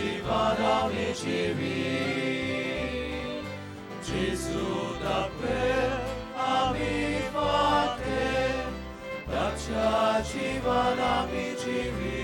जिवान आमी जिवी जेजू दाखय आमी फाटे ताच्या जिवान आमी जिवी.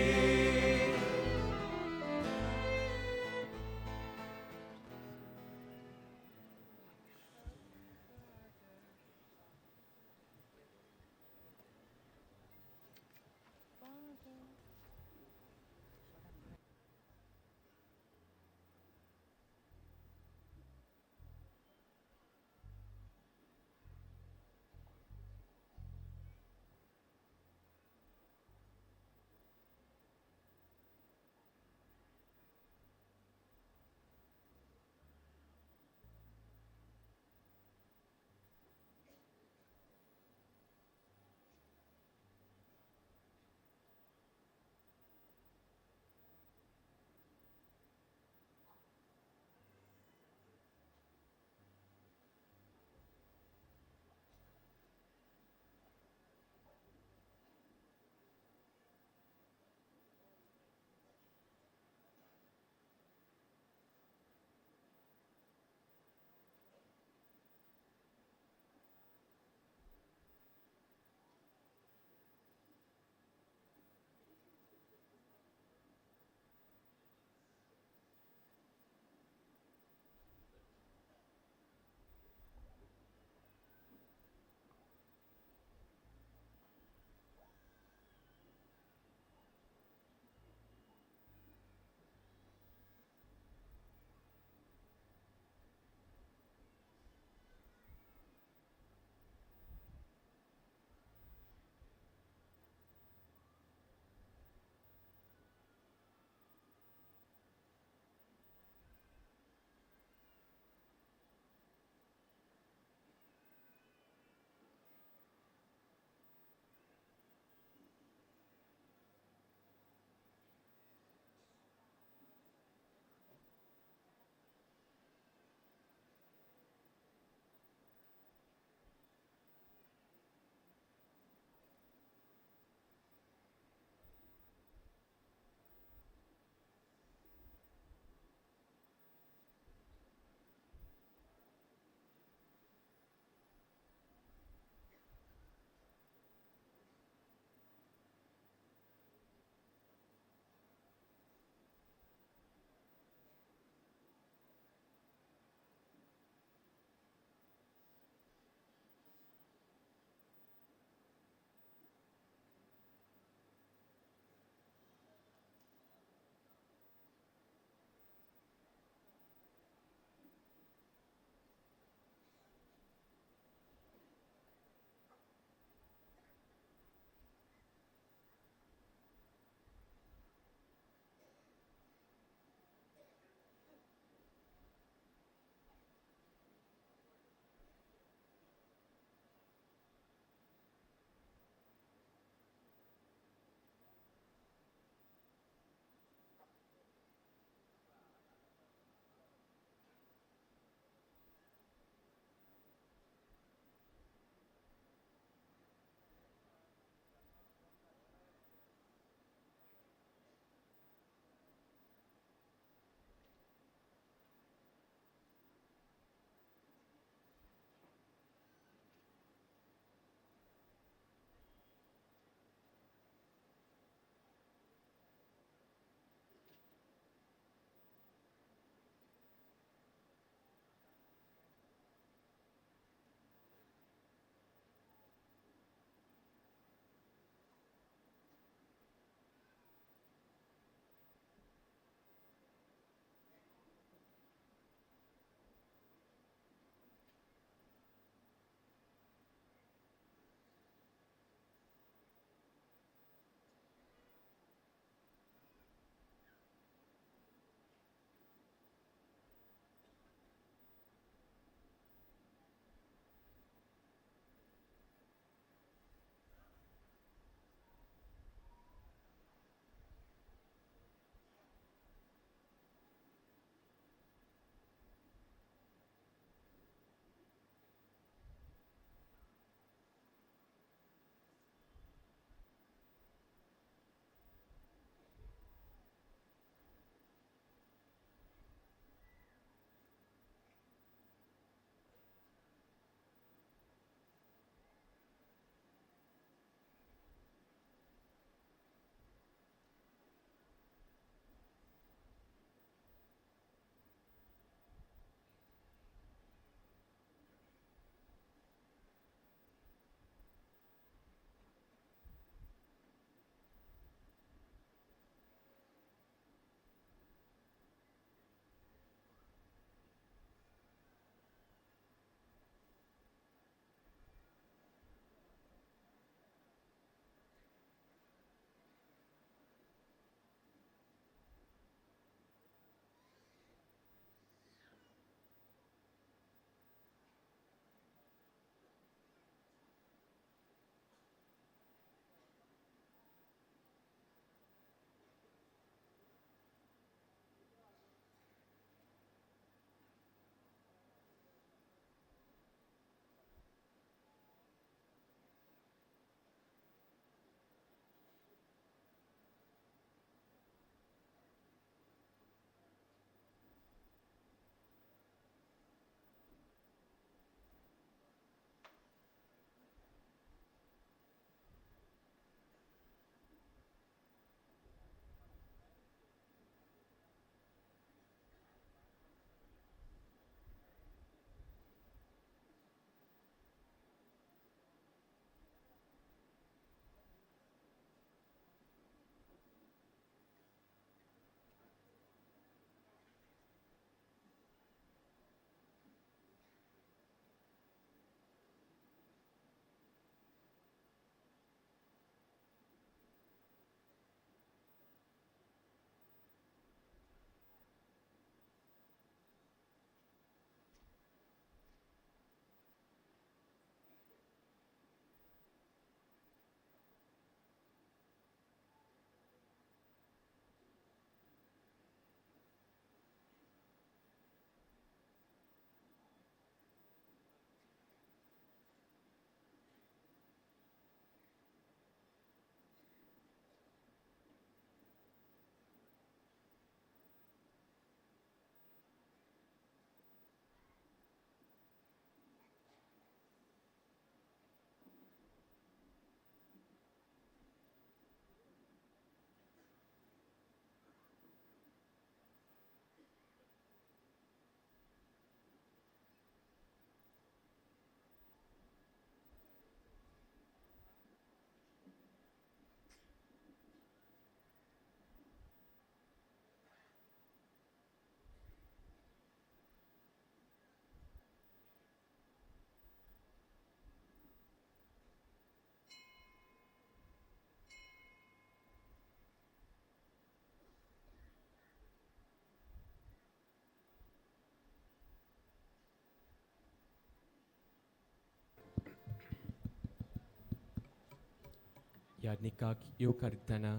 यादनिकाक येवकार दितना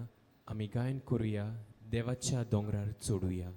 आमी गायन करुया, देवाच्या दोंगरार चडुया.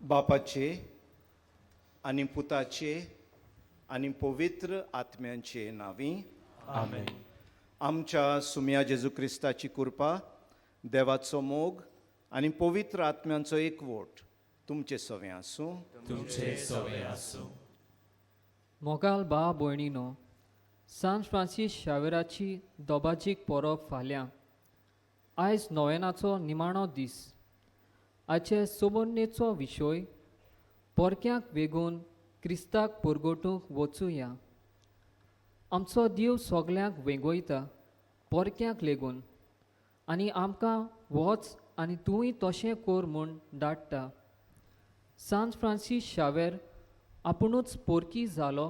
बापाचे आनी पुताचे आनी पवित्र आत्म्यांचे नांवी आमेन. आमच्या सुम्या जेजू क्रिस्ताची कृपा, देवाचो मोग आनी पवित्र आत्म्यांचो एकवट तुमचे सवें आसूं. तुमचे सवें आसूं. मोगाल भाव भयणीनो, सान फ्रांसीस शावेराची दोबाजीक परब फाल्यां. आयज नोवेनाचो निमाणो दीस. आयचे सोबरणेचो विशय पोरक्यांक वेगून क्रिस्ताक परगटूंक वचुया. आमचो देव सगल्यांक वेंगयता, पोरक्यांक लेगून, आनी आमकां वच आनी तूंय तशें कर म्हूण धाडटा. सान फ्रांसीस शावेर आपुणूच पोरकी जालो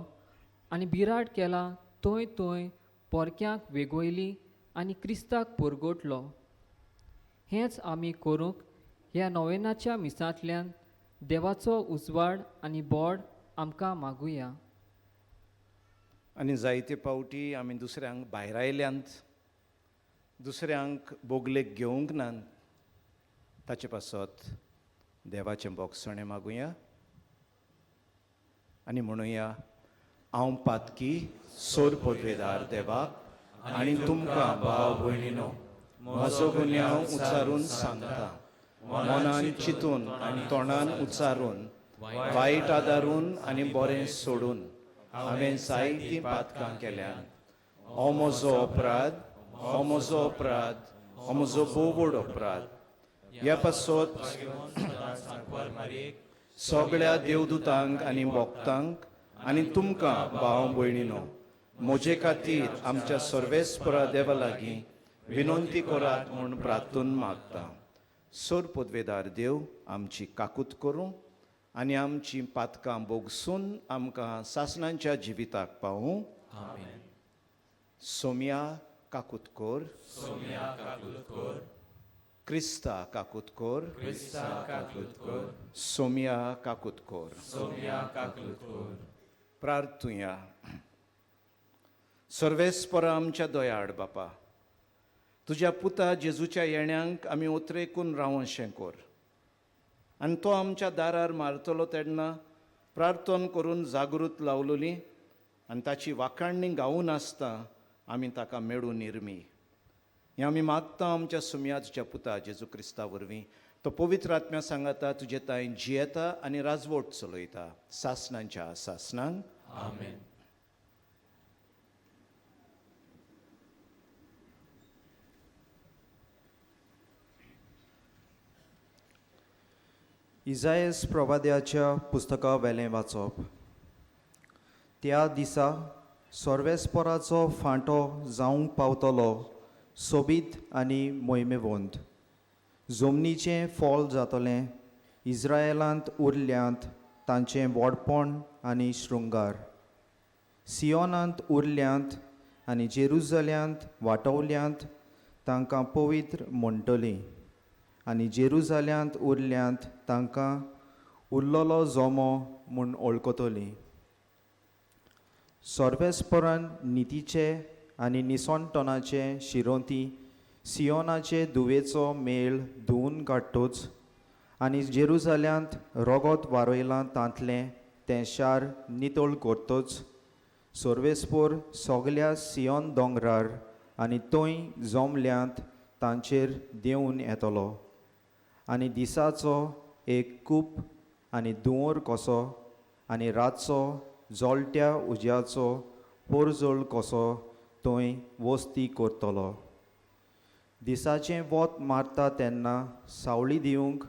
आनी बिराड केला थंय थंय पोरक्यांक वेगोयली आनी क्रिस्ताक पोरगोटलो. हेंच आमी करूंक ह्या नोवेनाच्या मिसांतल्यान देवाचो उजवाड आनी बोड आमकां मागुया. आनी जायते फावटी आमी दुसऱ्यांक भायर आयल्यांत, दुसऱ्यांक बोगलेक घेवंक नात, ताचे पासत देवाचें बोगसणें मागुया आनी म्हणुया, हांव पातकी सोर पदवेदार देवाक आनी तुमकां भाव भयणीनो म्हजो गुन्यांव उच्चारून सांगता, मनान चिंतून आनी तोंडान उच्चारून, वायट आदारून आनी बरें सोडून हांवें जायतीं पातकां केल्यांत. हो म्हजो अपराध, हो म्हजो अपराध, हो म्हजो भोव व्हड अपराध. ह्या पासत सगळ्या देवदूतांक आनी भक्तांक आनी तुमकां भाव भयणीनो म्हजे खातीर आमच्या सर्वेस्परा देवा लागीं विनंती करात म्हूण प्रार्थून मागता. सोर पदवेदार देव आमची काकूत करूं आनी आमची पातकां बोगसून आमकां सासणांच्या जिविताक पावूं. आमेन. सोम्या काकूत कर, सोम्या काकूत कर, क्रिस्ता काकूत कर, क्रिस्ता काकूत कर, सोम्या काकूत कर, सोम्या काकूत कर. प्रार्थुया. सर्वेस्परा आमच्या दयाळ बापा, तुज्या पुता जेजूच्या येण्यांक आमी उतरेकून रावोनशें कर आनी तो आमच्या दारार मारतलो तेन्ना प्रार्थन करून जागृत लावलोली आनी ताची वाखाणणी गावून आसता आमी ताका मेळून निर्मी. हें आमी मागता आमच्या सुम्या तुज्या पुता जेजू क्रिस्ता वरवीं. तो पवित्र आत्म्या सांगाता तुजे तांय जियेता आनी राजवट चलयता सासणांच्या सासणांक. आमेन. इजायस प्रवाद्याच्या पुस्तका वेलें वाचप. त्या दिसा सर्वेस्पराचो फांटो जावंक पावतलो सोबीत आनी मोहिमेवंत, जमनीचें फळ जातलें इस्रायलांत उरल्यांत तांचें व्हडपण आनी शृंगार, सियोनांत उरल्यांत आनी जेरुजल्यांत वाटवल्यांत तांकां पवित्र म्हणटलीं आनी जेरुजाल्यांत उरल्यांत तांकां उरलेलो जमो म्हूण वळखतलीं. सर्वेस्परान नितीचे आनी निसणटणाचे शिरोंती सियोनाचे दुवेचो मेळ धुवून काडटोच आनी जेरुजाल्यांत रगत वारयलां तांतलें तें शार नितळ करतोच सर्वेस्पोर सगल्या सियोन दोंगरार आनी थंय जमल्यांत तांचेर देंवून येतलो आनी दिसाचो एक कूप आनी धुंवर कसो आनी रातचो जळट्या उज्याचो पोरजोळ कसो थंय वस्ती करतलो. दिसाचें वत मारता तेन्ना सावळी दिवंक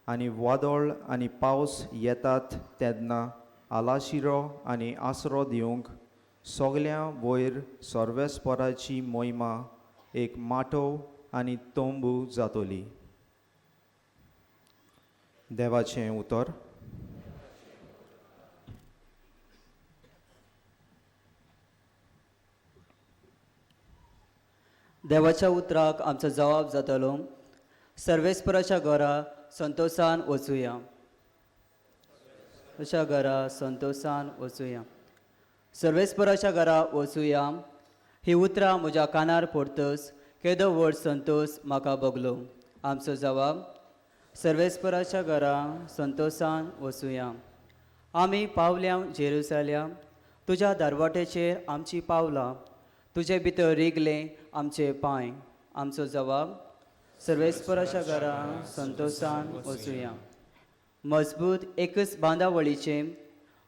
आनी वादळ आनी पावस येतात तेन्ना आलाशिरो आनी आसरो दिवंक सगल्यां वयर सर्वेस्पराची मोहिमा एक माटोव आनी तंबू जातली. देवाचें उतर. देवाच्या उतराक आमचो जवाब जातलो. सर्वेस्पराच्या घरा संतोसान वचुया, अशा घरा संतोसान वचुया, सर्वेस्पराच्या घरा वचुया. ही उतरां म्हज्या कानार पडतच केदो व्हड संतोस म्हाका भोगलो. आमचो जवाब सर्वेस्पराच्या घरा संतोसान वचुया. आमी पावल्या जेरुसाल्या, तुज्या दरवाट्याचेर आमची पावलां, तुजे भितर रिगले आमचे पांय. आमचो जवाब सर्वेस्पराच्या घरा संतोसान वचुया. मजबूत एकच बांदावळीचें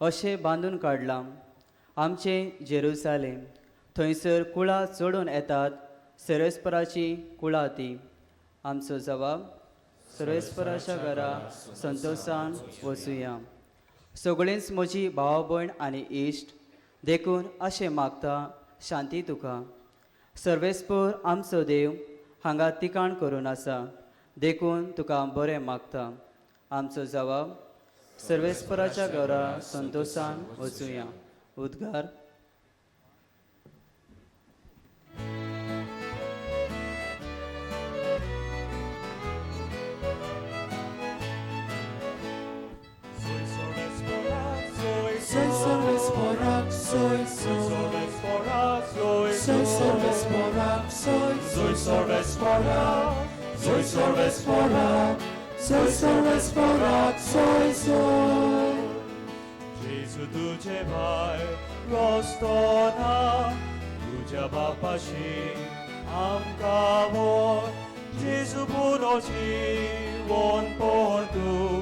अशें बांदून काडलां आमचें जेरुसालेम, थंयसर कुळां चडून येतात सर्वेस्पराची कुळां ती. आमचो जवाब सर्वेस्पराच्या घरा संतोसान वचुया. सगळींच म्हजी भाव भयण आनी इश्ट, देखून अशें मागता शांती तुका. सर्वेस्पर आमचो देव हांगा तिकाण करून आसा, देखून तुका बरें मागता. आमचो जवाब सर्वेस्पराच्या घरा संतोशान वचुया. उद्गार. Soy sorvesporak, soy soy. Jesu तुझे भाय रोस्तो ना, तुझ्या बापाशी आमकां व्हर. जेजू पुरो जिवन पण तूं,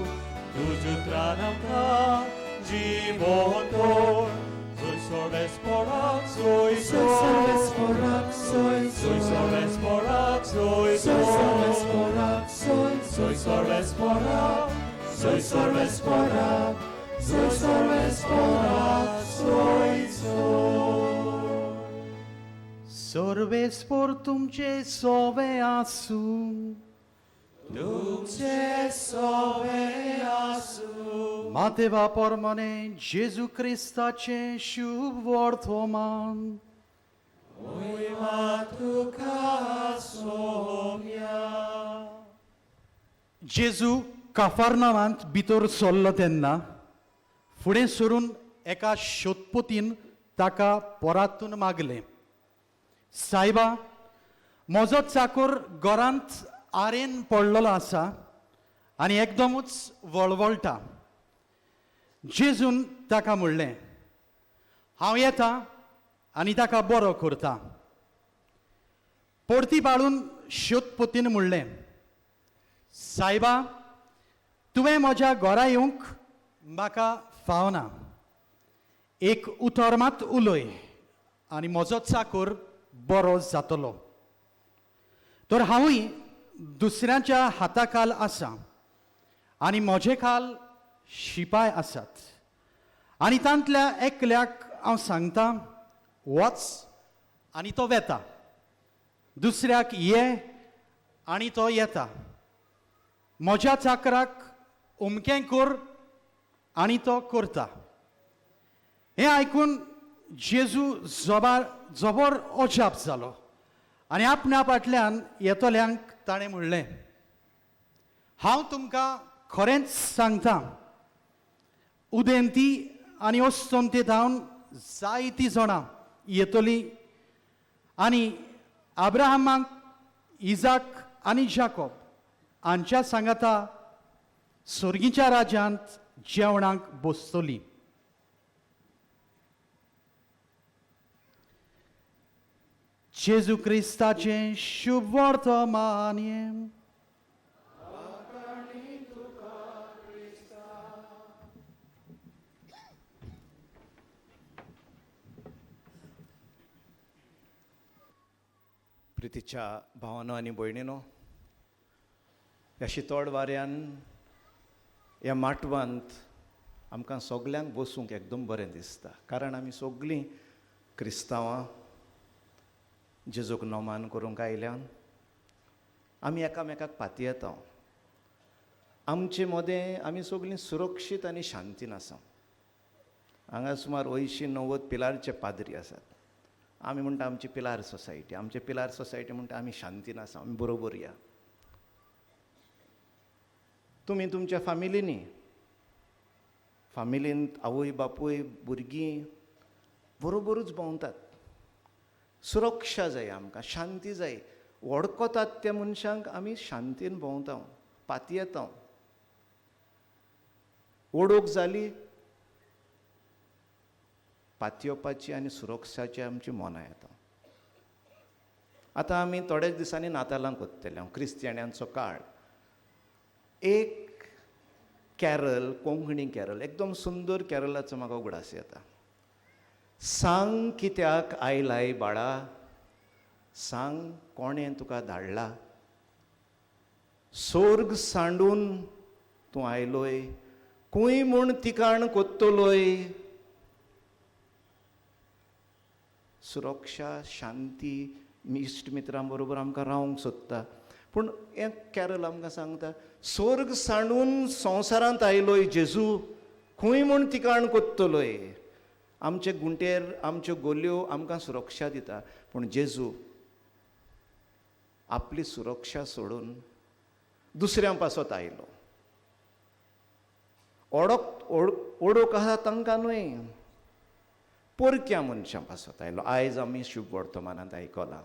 तुज्या उतरान आमकां जिवन दवर. Soy sorvesporak, soy soy. Sorvesporak, soy Soy sorvesporak, soy Soy sorvesporak, soy Soy sorvesporak, Soy sorvesporak, soy sorvesporak, soy soy. सर्वेस्पोर तुमचे सोवे आसूं. तुमचे सोवे आसूं. मातेवा परमाने जेजू क्रिस्ताचें शुभ वर्तमान. मोहिमा तुका सोम्या. जेजू काफारनावांत भितर सरलो तेन्ना फुडें सरून एका शोधपोतीन ताका परातून मागलें, सायबा, म्हजो चाकोर घरांत आरेन पडलेलो आसा आनी एकदमूच वळवळटा. जेजून ताका म्हणलें, हांव येता आनी ताका बरो करता. परती पाळून शोधपोतीन म्हणलें, सायबा, तुवें म्हज्या घरा येवंक म्हाका फावना, एक उतर मात उलय आनी म्हजो चाकोर बरो जातलो. तर हांवूय दुसऱ्यांच्या हाताखाल आसा आनी म्हजे खाल शिपाय आसात, आनी तांतल्या एकल्याक हांव सांगता वच आनी तो वेता, दुसऱ्याक ये आनी तो येता, म्हज्या चाकराक उमकें कर आनी तो करता. हें आयकून जेजू जबर अजाप जालो आनी आपणा फाटल्यान येतल्यांक ताणें म्हणलें, हांव तुमकां खरेंच सांगता, उदेंती आनी अस्तंते धावन जायतीं जाणां येतलीं आनी अब्राहमाक, इजाक आनी जाकोब हांच्या सांगाता सर्गीच्या राज्यांत जेवणाक बसतली. जेजू क्रिस्ताचें शुभ वर्तमान. प्रितीच्या भावानो आनी भयणीनो, ह्या शितोड वाऱ्यान ह्या माटवांत आमकां सगल्यांक बसूंक एकदम बरें दिसता, कारण आमी सगळीं क्रिस्तांवां जेजूक नमान करूंक आयल्यान आमी एकामेकाक पातयेता. आमचे मदें आमी सगळीं सुरक्षीत आनी शांतीन आसा. हांगा सुमार 80-90 पिलारचे पाद्री आसात. आमी म्हणटा आमची पिलार सोसायटी, आमचे पिलार सोसायटी म्हणटा आमी शांतीन आसा, आमी बरोबर या. तुमी तुमच्या फामिलींनी, फामिलींत आवय बापूय भुरगीं बरोबरूच भोंवतात. सुरक्षा जाय आमकां, शांती जाय. वळखतात त्या मनशांक आमी शांतीन भोंवता, पातयेता. ओडोक जाली पातयेवपाची आनी सुरक्षाची आमची मनां येता. आतां आमी थोड्याच दिसांनी नातालांक वतले, हांव क्रिस्तियान्यांचो काळ. एक कॅरल, कोंकणी कॅरल, एकदम सुंदर कॅरलाचो म्हाका उगडास येता. सांग कित्याक आयलाय बाळा, सांग कोणें तुका धाडला, सोर्ग सांडून तूं आयलोय, खूंय म्हूण तिकाण कोत्तलोय. सुरक्षा, शांती, इश्ट मित्रां बरोबर आमकां रावंक सोदता, पूण हें कॅरल आमकां सांगता, स्वर्ग सांडून संवसारांत आयलोय जेजू, खंय म्हूण तिकाण कोत्तलोय. आमचे गुंटेर आमच्यो गोलयो आमकां सुरक्षा दिता, पूण जेजू आपली सुरक्षा सोडून दुसऱ्यां पासत आयलो. ओडोक आसा तांकां न्हय, परक्या मनशां पासत आयलो. आयज आमी शुभ वर्तमानांत आयकलां,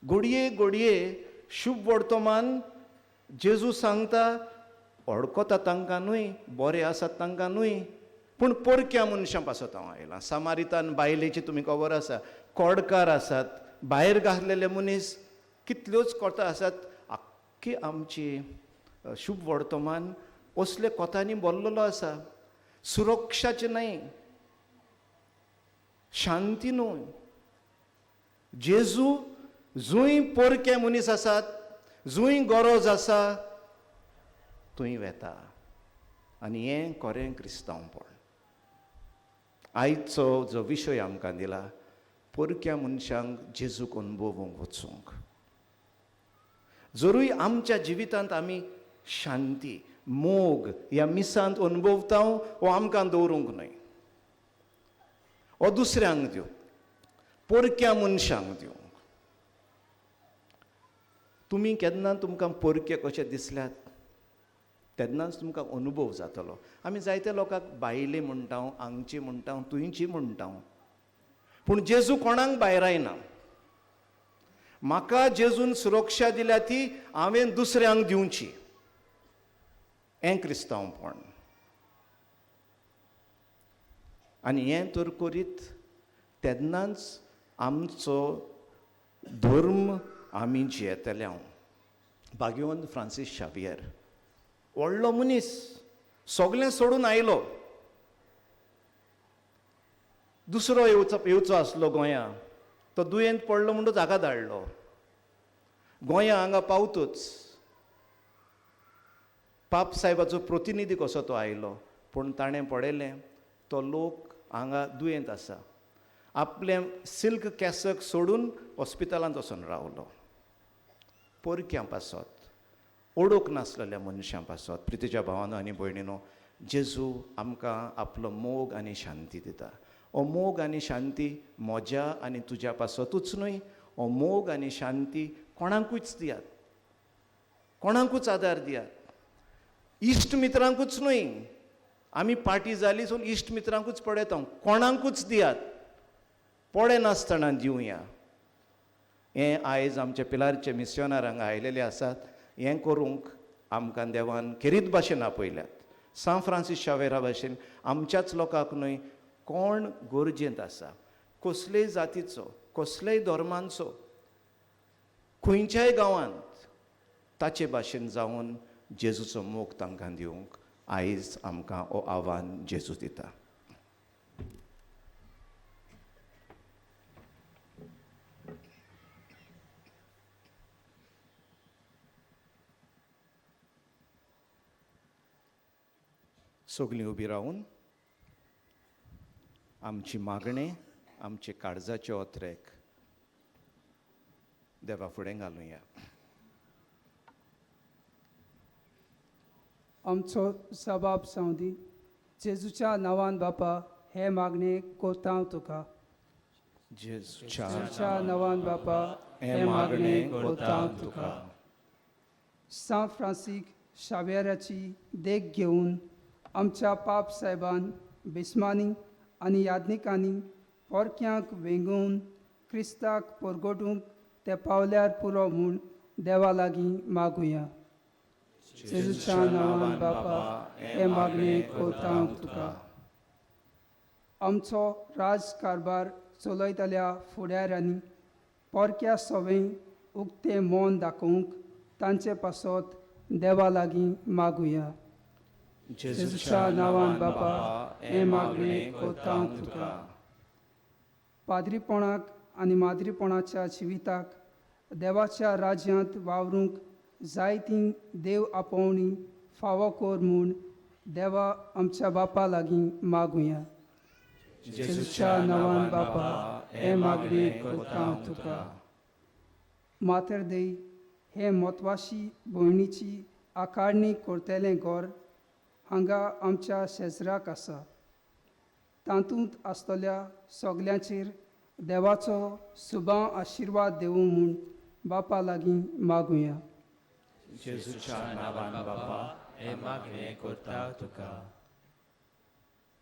घडये घडये शुभ वर्तमान जेजू सांगता ओडकोता तांकां न्हय, बरें आसात तांकां न्हय, पूण परक्या मनशां पासत हांव आयलां. सामारितान बायलेची तुमी खबर आसा, कोडकार आसात, भायर घातलेले मनीस, कितल्योच कोता आसात. आख्खी आमची शुभ वर्तमान असले कोतांनी बोल्लेलो आसा. सुरक्षाचें न्हय, शांती न्हय. जेजू जंय परके मनीस आसात, जंय गरज आसा थंय वेता. आनी हें खरें क्रिस्तांवपण. आयचो जो विशय आमकां दिला, परक्या मनशांक जेजूक अनुभवूंक वचूंक. जरूय आमच्या जिवितांत आमी शांती, मोग ह्या मिसांत अनुभवता, हो आमकां दवरूंक न्हय, हो दुसऱ्यांक दिवंक, परक्या मनशांक दिवंक. तुमी केन्ना तुमकां परके कशे दिसल्यात तेन्नाच तुमकां अनुभव जातलो. आमी जायत्या लोकांक बायले म्हणटा, हांगची म्हणटा, तुंयची म्हणटा, पूण जेजू कोणाक भायरायना. म्हाका जेजून सुरक्षा दिल्या ती हांवें दुसऱ्यांक दिवची, हें क्रिस्तांवपण. आनी हें तर करीत तेन्नाच आमचो धर्म आमी जियेतले. हांव भाग्यवंत फ्रांसीस शावियर व्हडलो मनीस, सगळें सोडून आयलो. दुसरो येवचो आसलो गोंया, तो दुयेंत पडलो म्हणटच हाका धाडलो. गोंया हांगा पावतूच पाप साहेबाचो प्रतिनिधी कसो तो आयलो, पूण ताणें पळयलें तो लोक हांगा दुयेंत आसा, आपलें सिल्क कॅसक सोडून हॉस्पिटलांत वचून रावलो. परक्यां पासत, ओडूंक नासलेल्या मनशां पासत. प्रितीच्या भावानो आनी भयणीनो, जेजू आमकां आपलो मोग आनी शांती दिता. हो मोग आनी शांती म्हज्या आनी तुज्या पासतूच न्हय, हो मोग आनी शांती कोणाकूच दियात, कोणाकूच आदार दियात, इश्ट मित्रांकूच न्हय. आमी पार्टी जाली सोड इश्ट मित्रांकूच पळयता, कोणाकूच दियात, पळयनासतना दिवया. हें आयज आमचे पिलारचे मिस्योनार हांगा आयलेले आसात. हें करूंक आमकां देवान खेरीत भाशेन आपयल्यात. सांत फ्रांसीस शावेरा भाशेन आमच्याच लोकांक न्हय, कोण गरजेंत आसा, कसलेय जातीचो, कसलेय धर्मांचो, खंयच्याय गांवांत ताचे भाशेन जावन जेजूचो मोग तांकां दिवंक आयज आमकां हो आव्हान जेजू दिता. सगलीं उबी रावन आमची मागणें, आमचे काळजाचे ओत्रेक देवा फुडें घालुया. आमचो सबाब जावं दी, जेजूच्या नांवान बापा हे मागणें कोतांव तुका. जेजूच्या नांवान बापा हे मागणें कोतांव तुका. सांत फ्रांसीक शावेराची देख घेवन आमच्या पाप साहेबान बिस्मानी आनी याज्ञिकांनी पोरक्यांक वेंगोवन क्रिस्ताक परगटूंक ते पावल्यार पुरो म्हूण देवा लागीं मागुया. जेजूच्या नांवान बापा हे मागणें कोतांव तुका. आमचो राज कारभार चलयतल्या फुडाऱ्यांनी पोरक्या सवें उक्तें मन दाखोवंक तांचे पासत देवा लागीं मागुया. जेजूच्या नांवान बापा हें मागणें कोतांव तुका. पाद्रीपणाक आनी माद्रीपणाच्या जिविताक देवाच्या राज्यांत वावरूंक जायतीं देव आपोवणी फावो कर म्हूण देवा आमच्या बापा लागीं मागुया. जेजूच्या नांवान बापा हें मागणें कोतांव तुका. मातर देई हे म्हत्वाशी भयणीची आकारणी करतलें घर हांगा आमच्या शेजराक आसा. तातूंत आसतल्या सगल्यांचेर देवाचो सुबां आशिर्वाद दिवूं म्हूण बापा लागीं मागुया. जेजूच्या नांवान बापा हे मागणें करता तुका.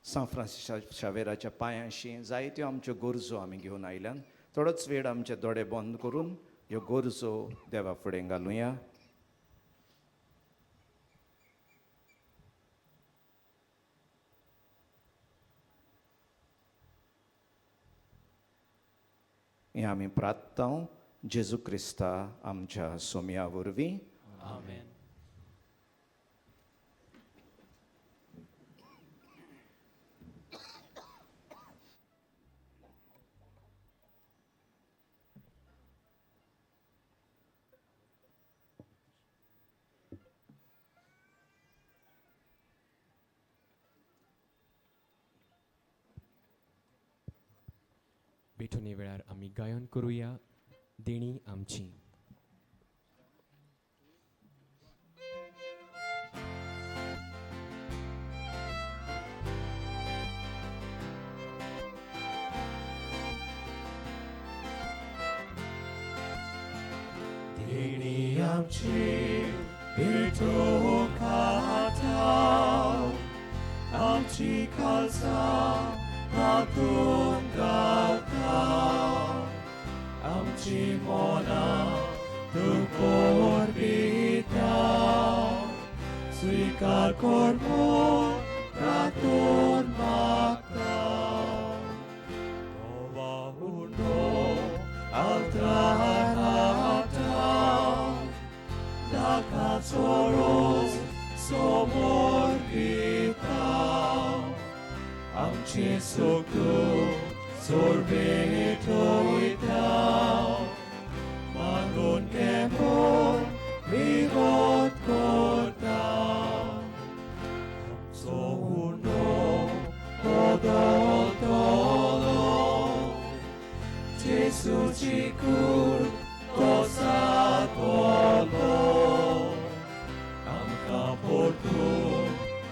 सांत फ्रांसीस शावेराच्या पांयांशी जायत्यो आमच्यो गरजो आमी घेवन आयल्यान. थोडोच वेळ आमचे दोळे बंद करून ह्यो गरजो देवा फुडें घालुया. हें आमी प्रार्थना जेजू क्रिस्ता आमच्या सोम्या वरवीं. आमेन. भेटोने वेळार आमी गायन करुया देणी आमची. देणी आमची भेटो खाता आमची खालसा तातूंत गावता आमची मनां तूं परबिता स्विकार कर म्हूण प्रार्थन मागता. नवा हुंडो आल्तार हाडटा दाकाचो रोस समर्पिता आमचे सुख सोडबेट वयता मागून घे म्हूण विनोद करता. आमचो हुंडो बदलतलो जेजूची कूड तो सातलो आमकां परतून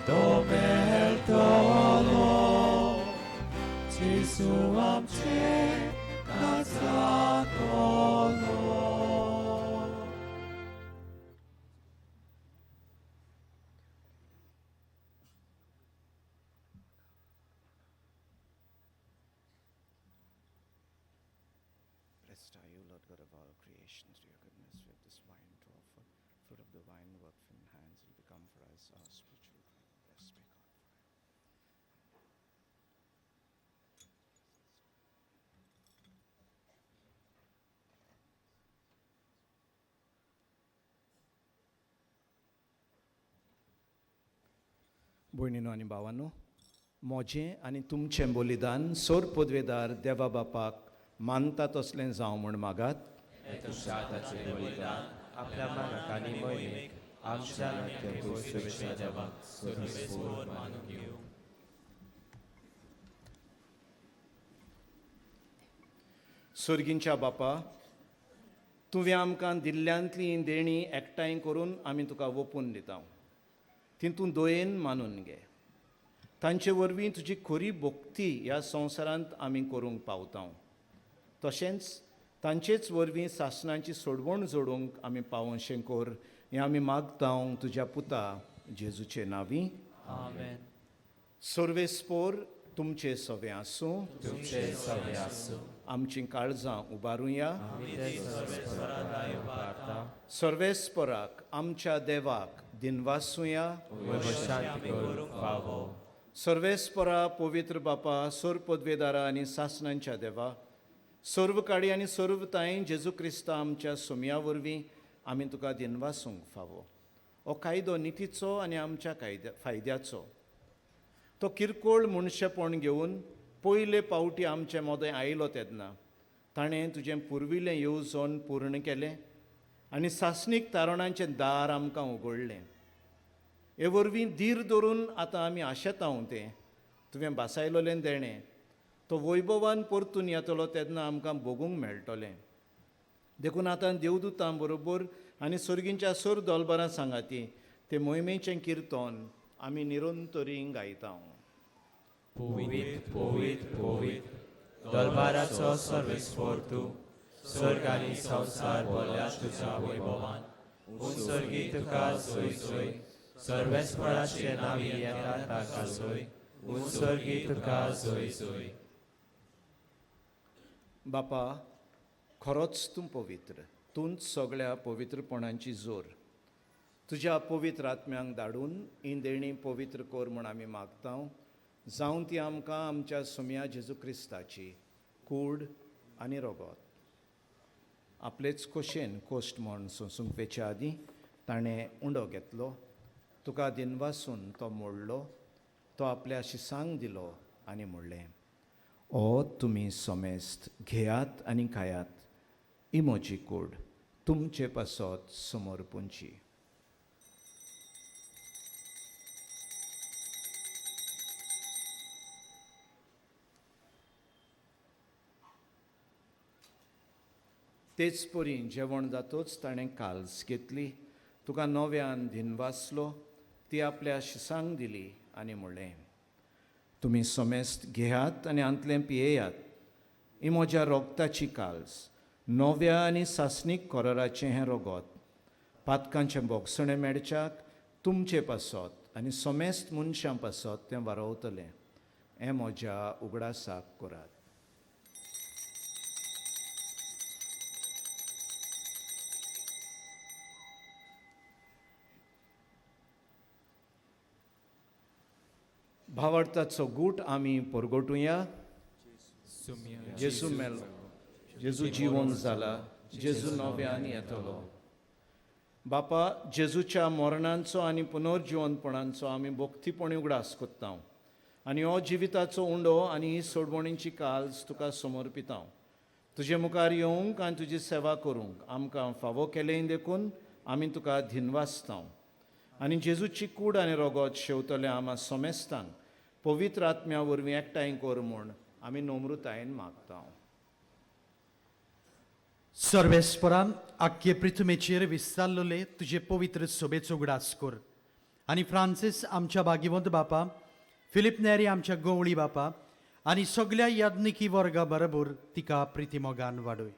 तो मेळटलो. जेजू आमचे कासातलो. Blessed are you, Lord God of all creation. Through your goodness we have this wine to offer. Fruit of the vine worked from hands will become for us our spiritual drink. Blessed be God forever. भयणीनो आनी भावानो, म्हजें आनी तुमचें बलिदान सोर पदवेदार देवा बापाक मानता तसलें जावं म्हूण मागात. तुमच्या हाताचें बलिदान आपल्या मनाक आनी मोहिमेक आमच्या नात्या देवाक सर्वेस्पोर मानून घेवं. सर्गींच्या बापा, तुवें आमकां दिल्ल्यांतली देणी एकठांय करून आमी तुका ओपून दिता. तितून दयेन मानून घे. तांचे वरवीं तुजी खरी भक्ती ह्या संवसारांत आमी करूंक पावता. तशेंच तांचेच वरवीं सासणाची सोडवण जोडूंक आमी पावोवशें कर हें आमी मागता तुज्या पुता जेजूचे नांवी. आमेन. सर्वेस्पोर तुमचे सवे आसूं. तुमचे सवे आसूं. आमचीं काळजां उबारुया. आमी ते सर्वेस्परा उबारता. सर्वेस्पराक आमच्या देवाक दिनवासुया. शांती करूंक फावो. सर्वेस्परा पवित्र बापा, सोर पदवेदारा आनी सासणांच्या देवा, सर्व काडी आनी सर्व तांय जेजू क्रिस्ता आमच्या सोम्या वरवीं आमी तुका दिनवासूंक फावो. हो कायदो नितीचो आनी आमच्या फायद्याचो. तो किरकोळ मनशेपण घेवन पयले पावटी आमचे मोदें आयलो तेन्ना ताणें तुजें पुर्विल्लें येवजण पूर्ण केलें आनी सासणीक तारणांचें दार आमकां उगडलें. हे वरवीं धीर धरून आतां आमी आशेता तें तुवें भासायलोलें देणें तो वैभवान परतून येतलो तेन्ना आमकां भोगूंक मेळटलें. देखून आतां देवदूतां बरोबर आनी सोर्गींच्या सोर दोलबरां सांगाती ते मोहिमेचें किर्तन आमी निरंतरी गायता. पवित्र पवित्र पवित्र दरबाराचो सर्वेस्पोर तूं, स्वर्ग आनी संवसार भरल्या तुज्या वैभवान. उंच तुका सोय सोय, सर्वेस्पराचे नांवी येता ताका सोय, उंच तुका सोय सोय. बापा, खरोच तूं पवित्र, तूंच सगळ्या पवित्रपणांची जोर. तुज्या पवित्र आत्म्यांक धाडून ही देणी पवित्र कर म्हूण आमी मागता, जावं ती आमकां आमच्या सोम्या जेजू क्रिस्ताची कूड आनी रोगोत. आपलेच खोशेन कोश्ट म्हूण सोंसूंक वेच्या आदीं ताणें उंडो घेतलो, तुका दिनवासून तो मोडलो, तो आपल्या शिसांक दिलो आनी म्हणलें, ओ तुमी सोमेस्त घेयात आनी खायात, ही म्हजी कूड तुमचे पासत समर्पूंची. तेच परी जेवण जातोच ताणें काल्स घेतली, तुका नव्यान दिनवासलो, ती आपल्या शिसांक दिली आनी म्हणलें, तुमी सोमेस्त घेयात आनी आंतलें पियेयात, ही म्हज्या रोगताची काल्स, नव्या आनी सासणीक कोराराचें हें रोगोत, पातकांचें बोगसणें मेळच्याक तुमचे पासत आनी सोमेस्त मनशां पासत तें वारोवतलें. हें म्हज्या उगडासाक करात. भावार्थाचो गूट आमी परगटुया. जेजू मेलो, जेजू जिवन जाला, जेजू नव्यान येतलो. बापा, जेजूच्या मरणांचो आनी पुनर्जिवनपणांचो आमी भक्तीपणी उगडास कोत्ता आनी हो जिविताचो उंडो आनी ही सोडवणीची काल्स तुका समर्पिता. तुजे मुखार येवंक आनी तुजी सेवा करूंक आमकां फावो केलें देखून आमी तुका धिनवासता. आनी जेजूची कूड आनी रोगोत शेवतले आमा सोमेस्तांक पवित्र आत्म्या वरवीं एकठांय कर म्हूण आमी नम्रतायेन मागता. सर्वेस्परान आख्खे पृथ्वीचेर विस्तारलेले तुजे पवित्र सोबेचो उगडास कर आनी फ्रांसीस आमच्या भाग्यवंत बापा, फिलीप नेरी आमच्या गवळी बापा आनी सगल्या याज्ञिकी वर्गा बरोबर तिका प्रितीमोगान वाडय.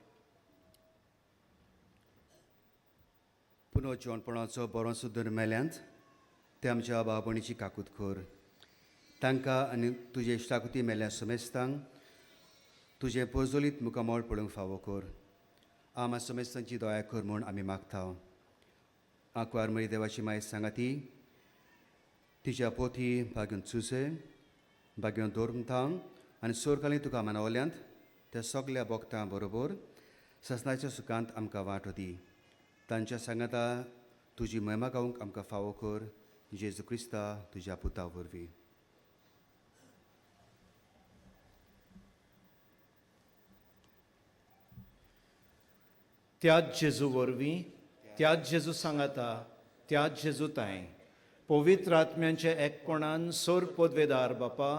पुनर्जिवनपणाचो बरो सुदूर मेल्यांत ते आमच्या भावभणीची काकूत कर. तांकां आनी तुजे इश्टाकुती मेल्ल्या समेस्तांक तुजें पोजोलीत मुखामळ पळोवंक फावो कर. आमा समेस्तांची दया कर म्हूण आमी मागता. आंकवार मरी देवाची माय सांगाती तिच्या पोथी भाग्योन चुसे भाग्योन दवरतां आनी सोरकाली तुका मानवल्यांत त्या सगल्या भोगतां बरोबर ससनाच्या सुखांत आमकां वांटो दी. तांच्या सांगाता तुजी महिमा गावंक आमकां फावो कर, जेजू क्रिस्ता तुज्या पुता वरवीं. त्याच जेजू वरवीं, त्याच जेजू सांगाता, त्याच जेजू तांय पवित्र आत्म्यांचे एकपणान सोर पदवेदार बापा,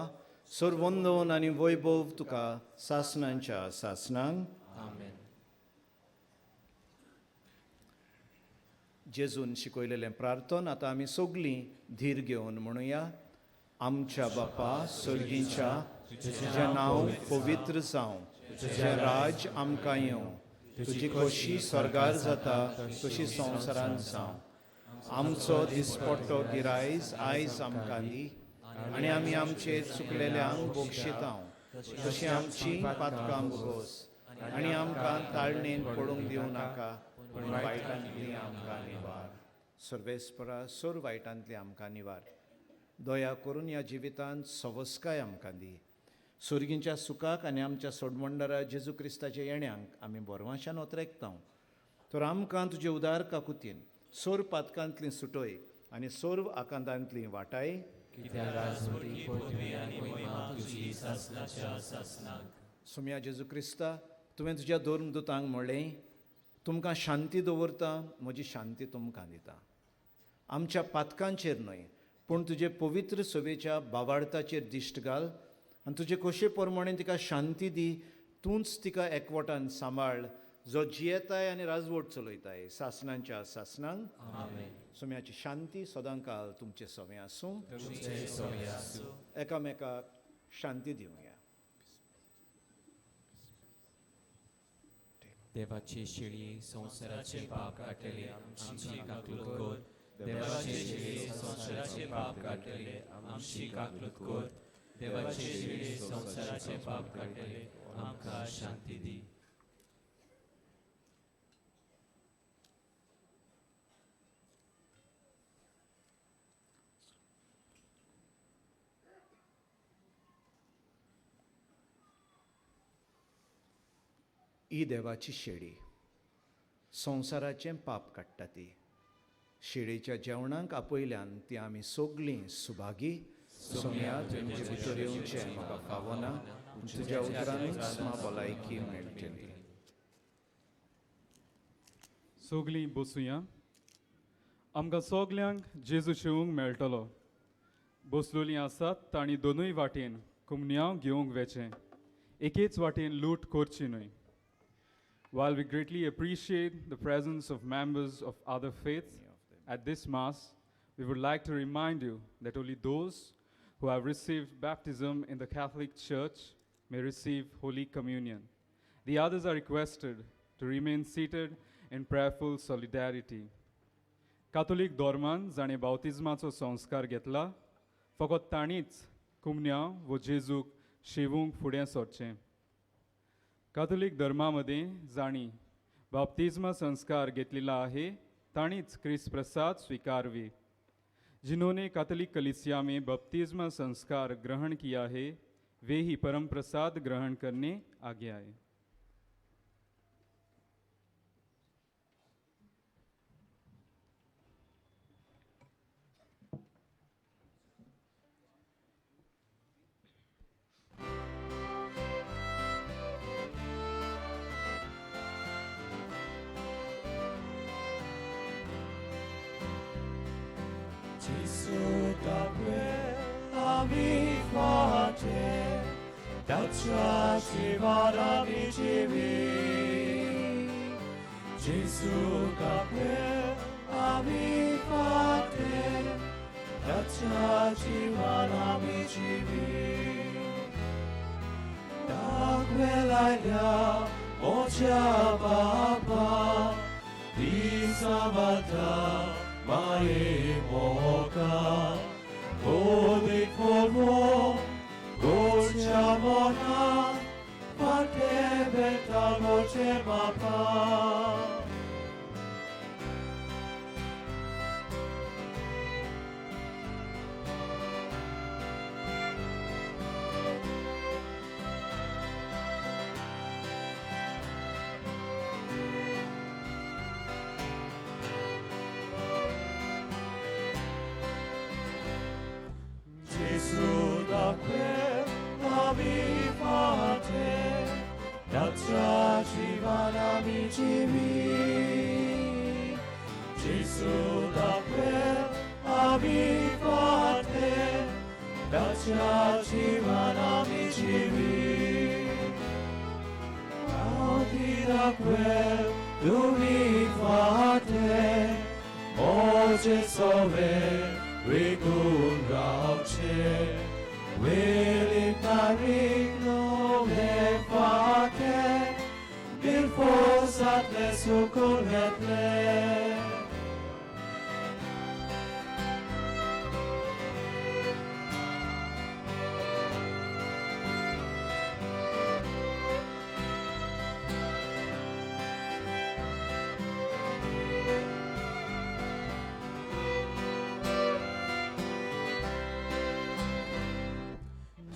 सोर वंदन आनी वैभव तुका सासणांच्या सासणांक. आमेन. जेजून शिकयलेलें प्रार्थन आतां आमी सगलीं धीर घेवन म्हणुया. आमच्या बापा सर्गींच्या, तुजें नांव पवित्र जावं, तुजें राज आमकां येवं, तुजी खोशी स्वर्गार जाता तशी संवसारांत जावं. आमचो दिसपट्टो गिरायज आयज आमकां दी आनी आमी आमचे चुकलेल्यांक बक्षिता तशी आमची पातकां भोगोस आनी आमकां ताळणेन पडूंक दिवं नाका, पूण वायटांतली आमकां निवार. सर्वेस्परा सोर वायटांतली आमकां निवार. दया करून ह्या जिवितांत सवस्काय आमकां दी. सुर्गींच्या सुखाक आनी आमच्या सोडमंडरा जेजू क्रिस्ताच्या येण्यांक आमी बोरवांशान ओतरेकता. तर आमकां तुजे उदार काकुतीन सोर पातकांतली सुटय आनी सोर आकांतांतली वाटाय. सोम्या जेजू क्रिस्ता, तुवें तुज्या धर्मदुतांक म्हणलें, तुमकां शांती दवरता, म्हजी शांती तुमकां दिता. आमच्या पातकांचेर न्हय पूण तुजे पवित्र सभेच्या बावार्थाचेर दिश्ट घाल आनी तुजे खोशे प्रमाणे तिका शांती दी. तूंच तिका एकवटान सांबाळ, जो जियेताय आनी राजवट चलयताय सासणांच्या सासणांक. आमेन. सोम्याची शांती सदांकाल तुमचे सवें आसूं. तुमचे सवें आसूं. एकामेकाक शांती दिवया. देवाची शिळी संवसाराचे पाप काडटले आमची काकलूत कर. देवाची शिळी संवसाराचे पाप काडटले आमची काकलूत कर. देवाची शिळी संवसाराचे पाप काडटले आमकां शांती दी. ही देवाची शेळी संवसाराचें पाप काडटा. ती शेळीच्या जेवणाक आपयल्यान ती आमी सगळीं सुभागी. सोम्या, तुमचे भितर येवचें म्हाका फावना, तुज्या उतरानूच म्हाका भलायकी मेळटली. सगळीं बसुया. आमकां सगल्यांक जेजू शेवंक मेळटलो. बसलोलीं आसात तांणी दोनूय वाटेन कुमन्यांव घेवंक वेचें, एकेच वाटेन लूट करची न्हय. While we greatly appreciate the presence of members of other faiths at this Mass, we would like to remind you that only those who have received baptism in the Catholic Church may receive Holy Communion. The others are requested to remain seated in prayerful solidarity. Catholic धर्मान जाणें बावतिज्माचो संस्कार घेतला फकत तांणीच कुमन्यांव वो जेजूक शेवूंक फुडें सरचें. काथोलीक धर्मा मदें जांणी बाप्तिज्मा संस्कार घेतलेला आहे तांणीच क्रिस्त प्रसाद स्वीकारवी. जिन्होंने कैथोलिक कलीसिया में बपतिस्मा संस्कार ग्रहण किया है वे ही परम प्रसाद ग्रहण करने आगे आए. Gesù da quella mi fate, da ci vada mi Gesù da quella mi fate, da ci vada mi Da quella là, mocha papa, di sabata, mae moka, odi polvo, dolce mona, parte beta voce mapa. Gesù da quella mi fate, da ci amici miei. Gesù da quella mi fate, da ci amici miei. Audi da quel tu mi fate, oggi sove we gun rauche, we parigno le fate, bir fosat le sukunet le.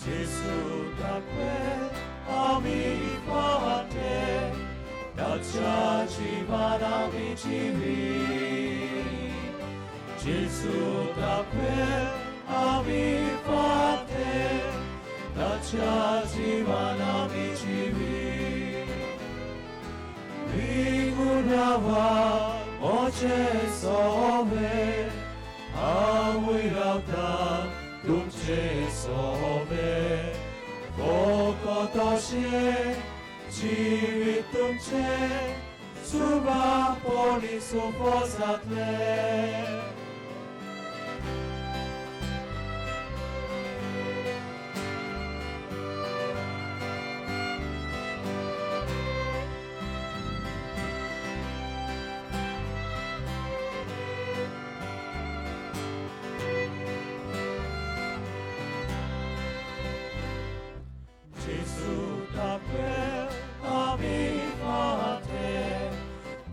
Gesù da quel mi fate, da ci vada amici miei. Gesù da quel mi fate, da ci vada amici miei. Vigurava oce sove, amuirauta तुमचे सोवे, फकत अशें जिवीत तुमचें सुबापोणी सोपो जातलें. Gesù t'appelle a mi fate,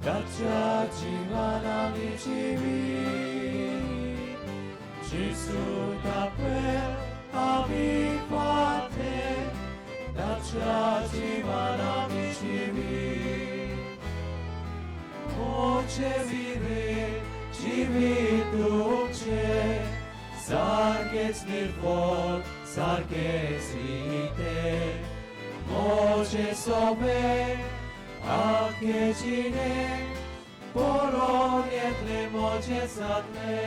Dacia jivana mi jivi. Gesù t'appelle a mi fate, Dacia jivana mi jivi. Moce vire jivi तुमचे, सारकेच निर्फोत सारकेच रिते, मोजे सोबे आखे जिणे पळोवन येतले मोजे जातले.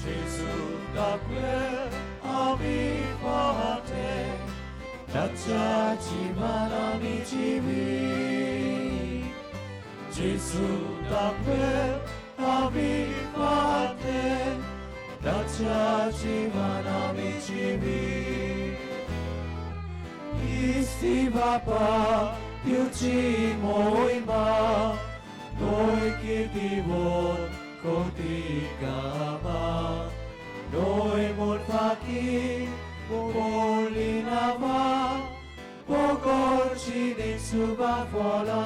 Gesù t'appelle a mi fate, Dacia jivana mi jivi. Gesù t'appelle a mi fate, Dacia jivana mi jivi. Isti Bapa दिवची मोहिमा, noi kirtivon kotikama, noi murfaki polinava, pogorčini subafola.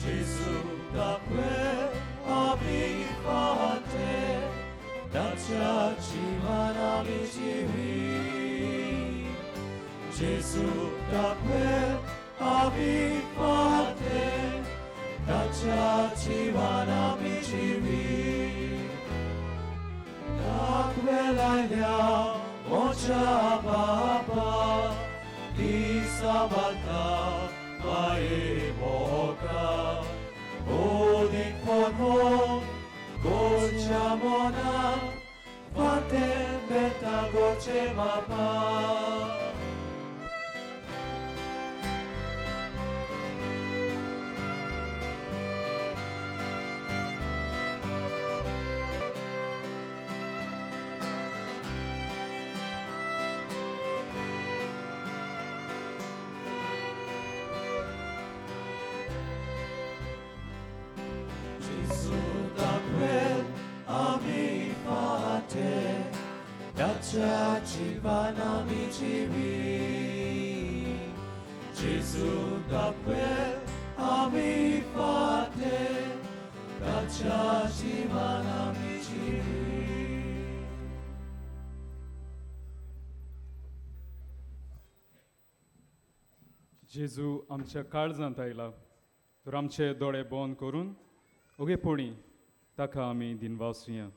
Gesù t'appelle a mi fate, Dacia jivana mi jivi. Gesù t'appelle a mi fate, Dacia jivana mi jivi. T'appelle mocha papa, di sabata mae moka, odik formo gocha mona, fate beta goche mapa. Gesù t'appelle a mi fate, Dacia jivana mi jivi. Gesù t'appelle a mi fate, Dacia jivana mi jivi. जेजू आमच्या काळजांत आयला तर आमचे दोळे बंद करून ओगेपणी ताका आमी दिनवासुया.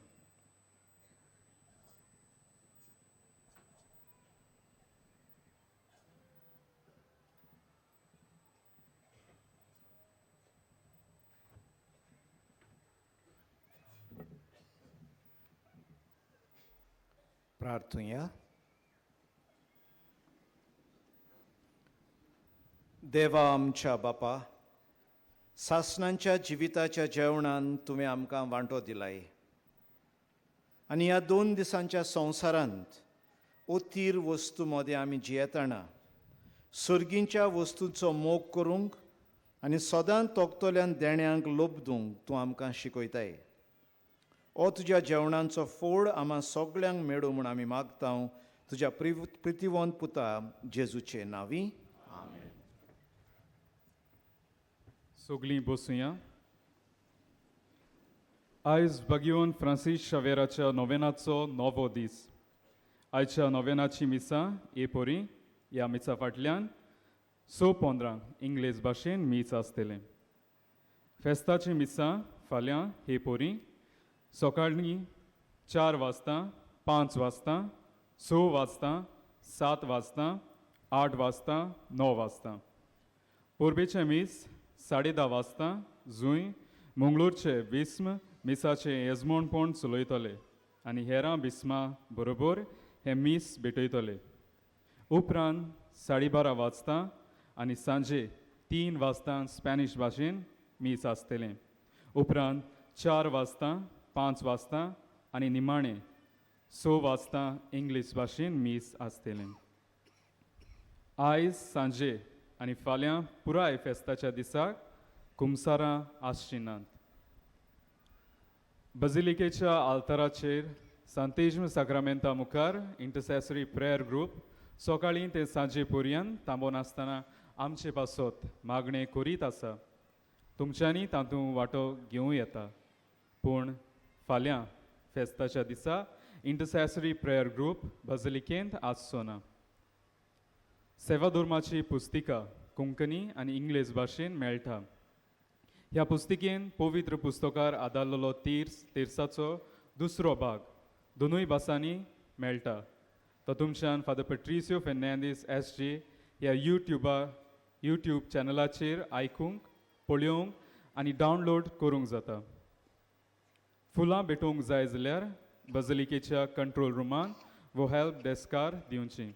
प्रार्थुया. देवा आमच्या बापा, सासणांच्या जिविताच्या जेवणान तुवें आमकां वांटो दिलाय आनी ह्या 2 दिसांच्या संवसारांत अथीर वस्तू मदें आमी जियेतना सर्गींच्या वस्तूंचो मोग करूंक आनी सदां तोखतल्यान देण्यांक लोबदूंक तूं आमकां शिकयताय. ओ तुज्या जेवणांचो फोड आमा सगळ्यांक मेळूं म्हूण आमी मागता तुज्या प्रितिवंत पुता जेजूचे नांवी. आमेन. सगलीं बसुया. आयज बागियोन फ्रांसीस शावेराच्या नोवेनाचो नवो दीस. आयच्या नोवेनाची मिसां ए पोरी ह्या मिसा फाटल्यान 6:15 इंग्लीश भाशेन मीस आसतलें. फेस्ताची मिसां फाल्यां हे पोरी सकाळीं 4 वाजता, 5 वाजता, 6 वाजता, 7 वाजता, 8 वाजता, 9 वाजता. परबेचें मीस 10:30 वाजता जुंय मंगळूरचे बिस्म मिसाचें येजमानपण चलयतले आनी हेरां बिस्मा बरोबर हें मीस भेटयतले. उपरांत 12:30 वाजता आनी सांजे 3 वाजता स्पॅनिश भाशेन मीस आसतलें. उपरांत 4 वाजता, 5 वाजता आनी निमाणें 6 वाजता इंग्लीश भाशेन मीस आसतलें. आयज सांजे आनी फाल्यां पुराय फेस्ताच्या दिसाक कुमसारां आसचीं नात. बजिलिकेच्या आल्ताराचेर सांतेज्म साक्रामेंता मुखार इंटरसेसरी प्रेयर ग्रूप सकाळीं ते सांजे पर्यंत थांबोनासतना आमचे पासत मागणें करीत आसा. तुमच्यांनी तातूंत वांटो घेवं येता, पूण फाल्यां फेस्ताच्या दिसा इंटरसेसरी प्रेयर ग्रूप बजिलिकेंत आसचो ना. सेवा धर्माची पुस्तिका कोंकणी आनी इंग्लीश भाशेन मेळटा. ह्या पुस्तिकेन पवित्र पुस्तकार आदारलेलो तिर्साचो दुसरो भाग दोनूय भासांनी मेळटा. तो तुमच्यान फादर पेट्रिसियो फेर्नांदीस SJ ह्या यूट्यूब चॅनलाचेर आयकूंक, पळोवंक आनी डावनलोड करूंक जाता. फुलां भेटोवंक जाय जाल्यार बजलिकेच्या कंट्रोल रुमान वो हेल्प डेस्कार दिवची.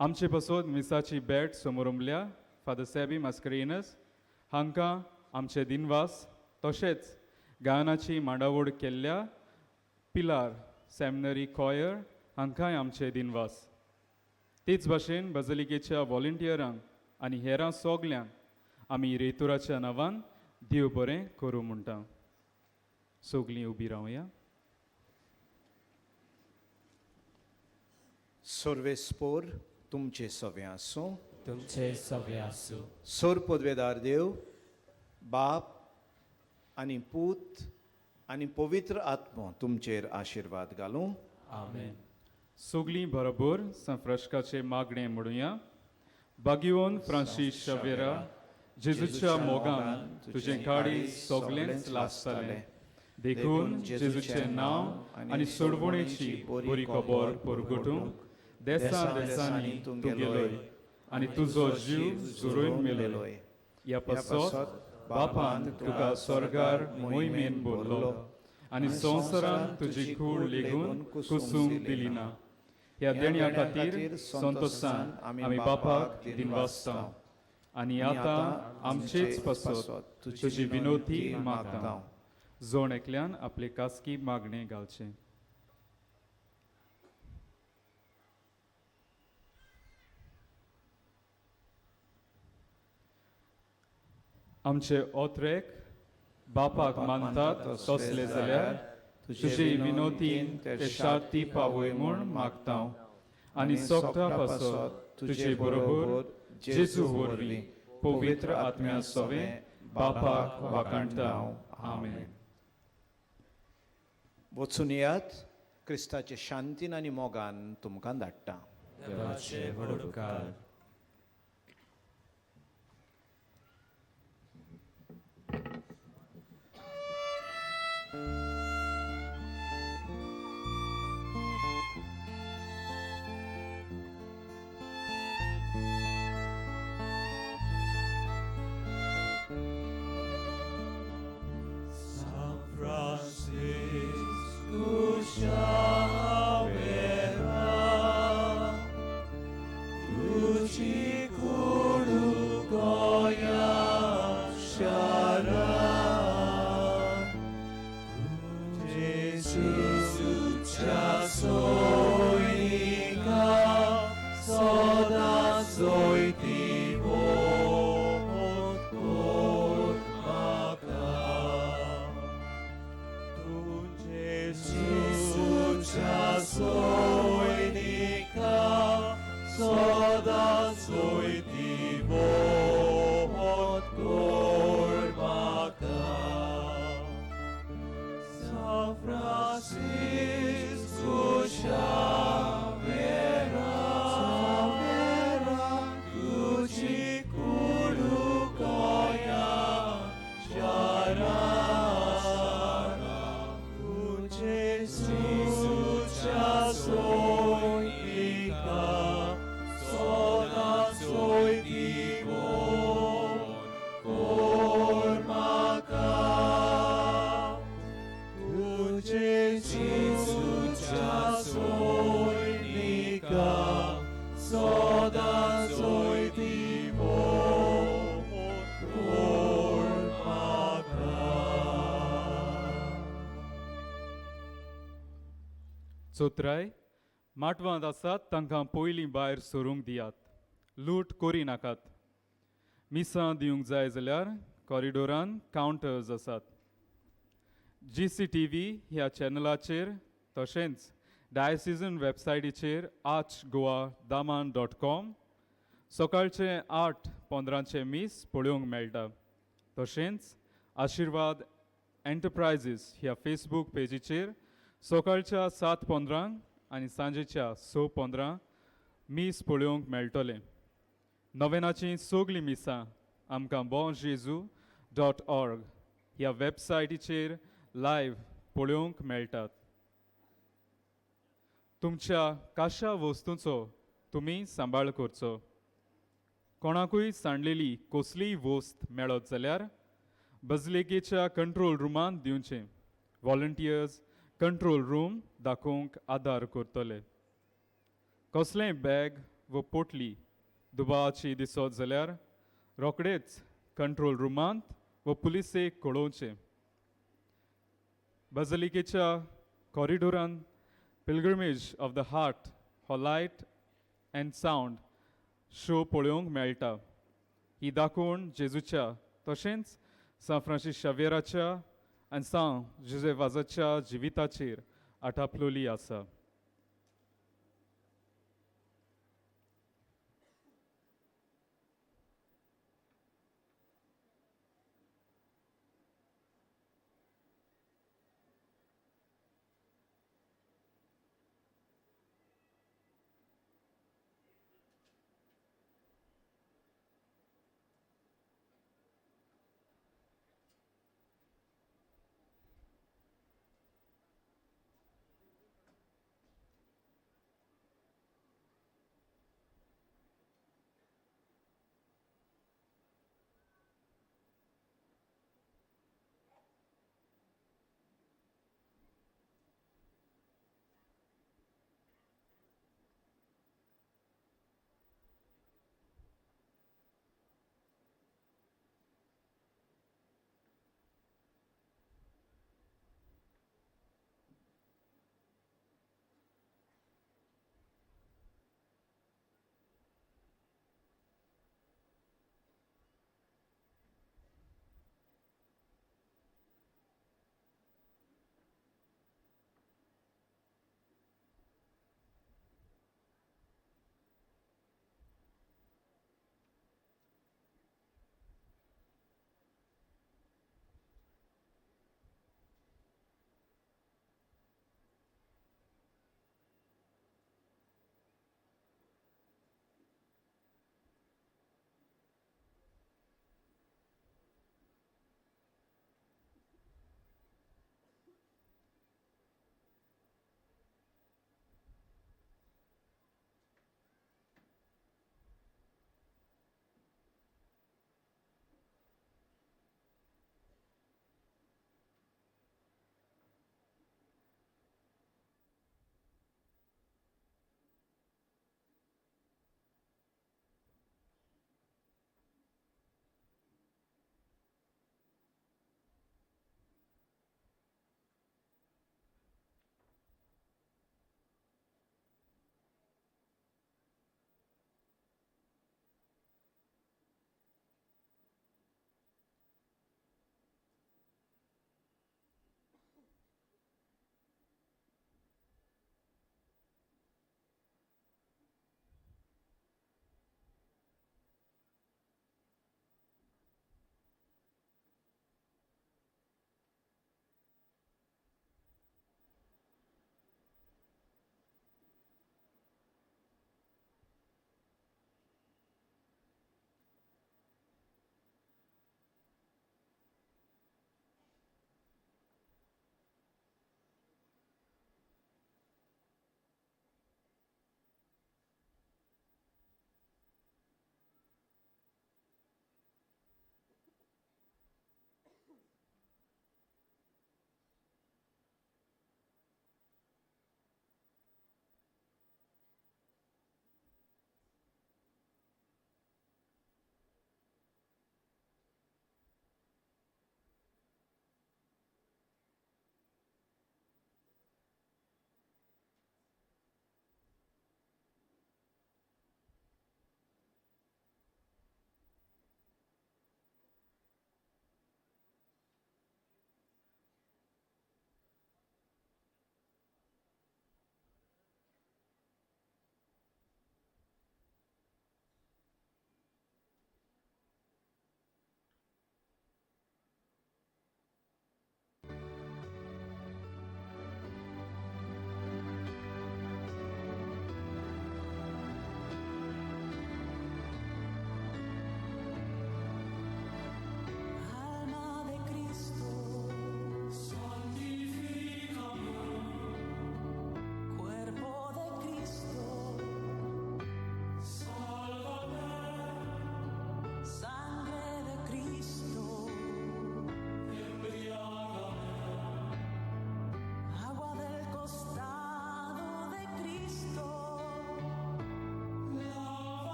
आमचे पासत मिसाची भेट समोरमल्या फादर सॅबी मास्करेनस हांकां आमचे दिनवास, तशेंच गायनाची मांडावळ केल्ल्या पिलार सेमिनरी कॉयर हांकांय आमचे दिनवास. तेच भाशेन बजलिकेच्या व्हॉलंटियरांक आनी हेरां सगल्यांक आमी रेतुराच्या नांवान देव बरें करूं म्हणटा. सगलीं उबी रावया. सर्वेस्पोर तुमचे सवे आसूं. तुमचे सवे आसूं. सोर पदवेदार देव बाप आनी पूत आनी पवित्र आत्मो तुमचेर आशिर्वाद घालूं. आमेन. सगलीं बरोबर संफ्रश्काचें मागणें म्हणुया. बागियोन फ्रांसीस शावेरा, जेजूच्या मोगान तुजें काळीज सगलेंच लासतालें, देखून जेजूचें नांव आनी सोडवणेची बरी खबर परगटूंक देसा देसांनी तूं गेलोय आनी तुजो जीव झरोवन मेलोय. ह्या पासत बापान तुका स्वर्गार मोहिमेन बोल्लो आनी संवसारान तुजी कूड लेगून कुसूंक दिली ना. ह्या देण्या खातीर संतोशान आमी बापाक दिनवासता आनी आतां आमचेच पासत तुजी विनोती मागता. जोण एकल्यान आपले खासगी मागणें घालचें. आमचे ओत्रेक बापाक मानतात तसले जाल्यार तुजे विनोतीन ते शांती पावय म्हूण मागता आनी सोगटा पासत तुजे बरोबर जेजू वरवीं पवित्र आत्म्या सवें बापाक वाखाणटा. आमेन. वचून येयात, क्रिस्ताचे शांतीन आनी मोगान तुमकां धाडटा. देवाचे व्हड उपकार. San Francisco Xavera, tu चोत्राय माटवांत आसात तांकां पयलीं भायर सरूंक दियात, लूट करी नाकात. मिसां दिवंक जाय जाल्यार कॉरिडोरान कावंटर्स आसात. GCTV ह्या चॅनलाचेर तशेंच डायसिजन वेबसायटीचेर archgoadaman.com सकाळचें 8:15 मीस पळोवंक मेळटा. तशेंच आशिर्वाद एंटरप्रायजीस ह्या फेसबूक पेजीचेर सकाळच्या 7:15 आनी सांजेच्या 6:15 मीस पळोवंक मेळटलें. नवेनाचीं सगळीं मिसां आमकां bonjesu.org ह्या वेबसायटीचेर लायव्ह पळोवंक मेळटात. तुमच्या काशा वस्तूंचो तुमी सांबाळ करचो. कोणाकूय सांडलेली कसलीय वस्त मेळत जाल्यार बजलेकेच्या कंट्रोल रुमांत दिवचें. व्हॉलंटियर्स कंट्रोल रूम दाखोवंक आदार करतले. कसलेंय बॅग व पोटली दुबावाची दिसत जाल्यार रोखडेच कंट्रोल रुमांत व पुलिसेक कळोवचें. बजलिकेच्या कॉरिडोरान पिलग्रमेज ऑफ the heart हो लायट अँड सावंड शो पळोवंक मेळटा. ही दाखोवण जेजूच्या तशेंच सांत फ्रांसीस शाव्येराच्या आनी सांत जुझे वाजाच्या जिविताचेर आटापलोली आसा.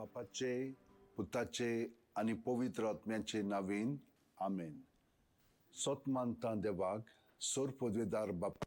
बापाचे, पुताचे आनी पवित्र आत्म्याचे नावीन, आमेन. सोत मानता देवाक, सोर पदवेदार बापा.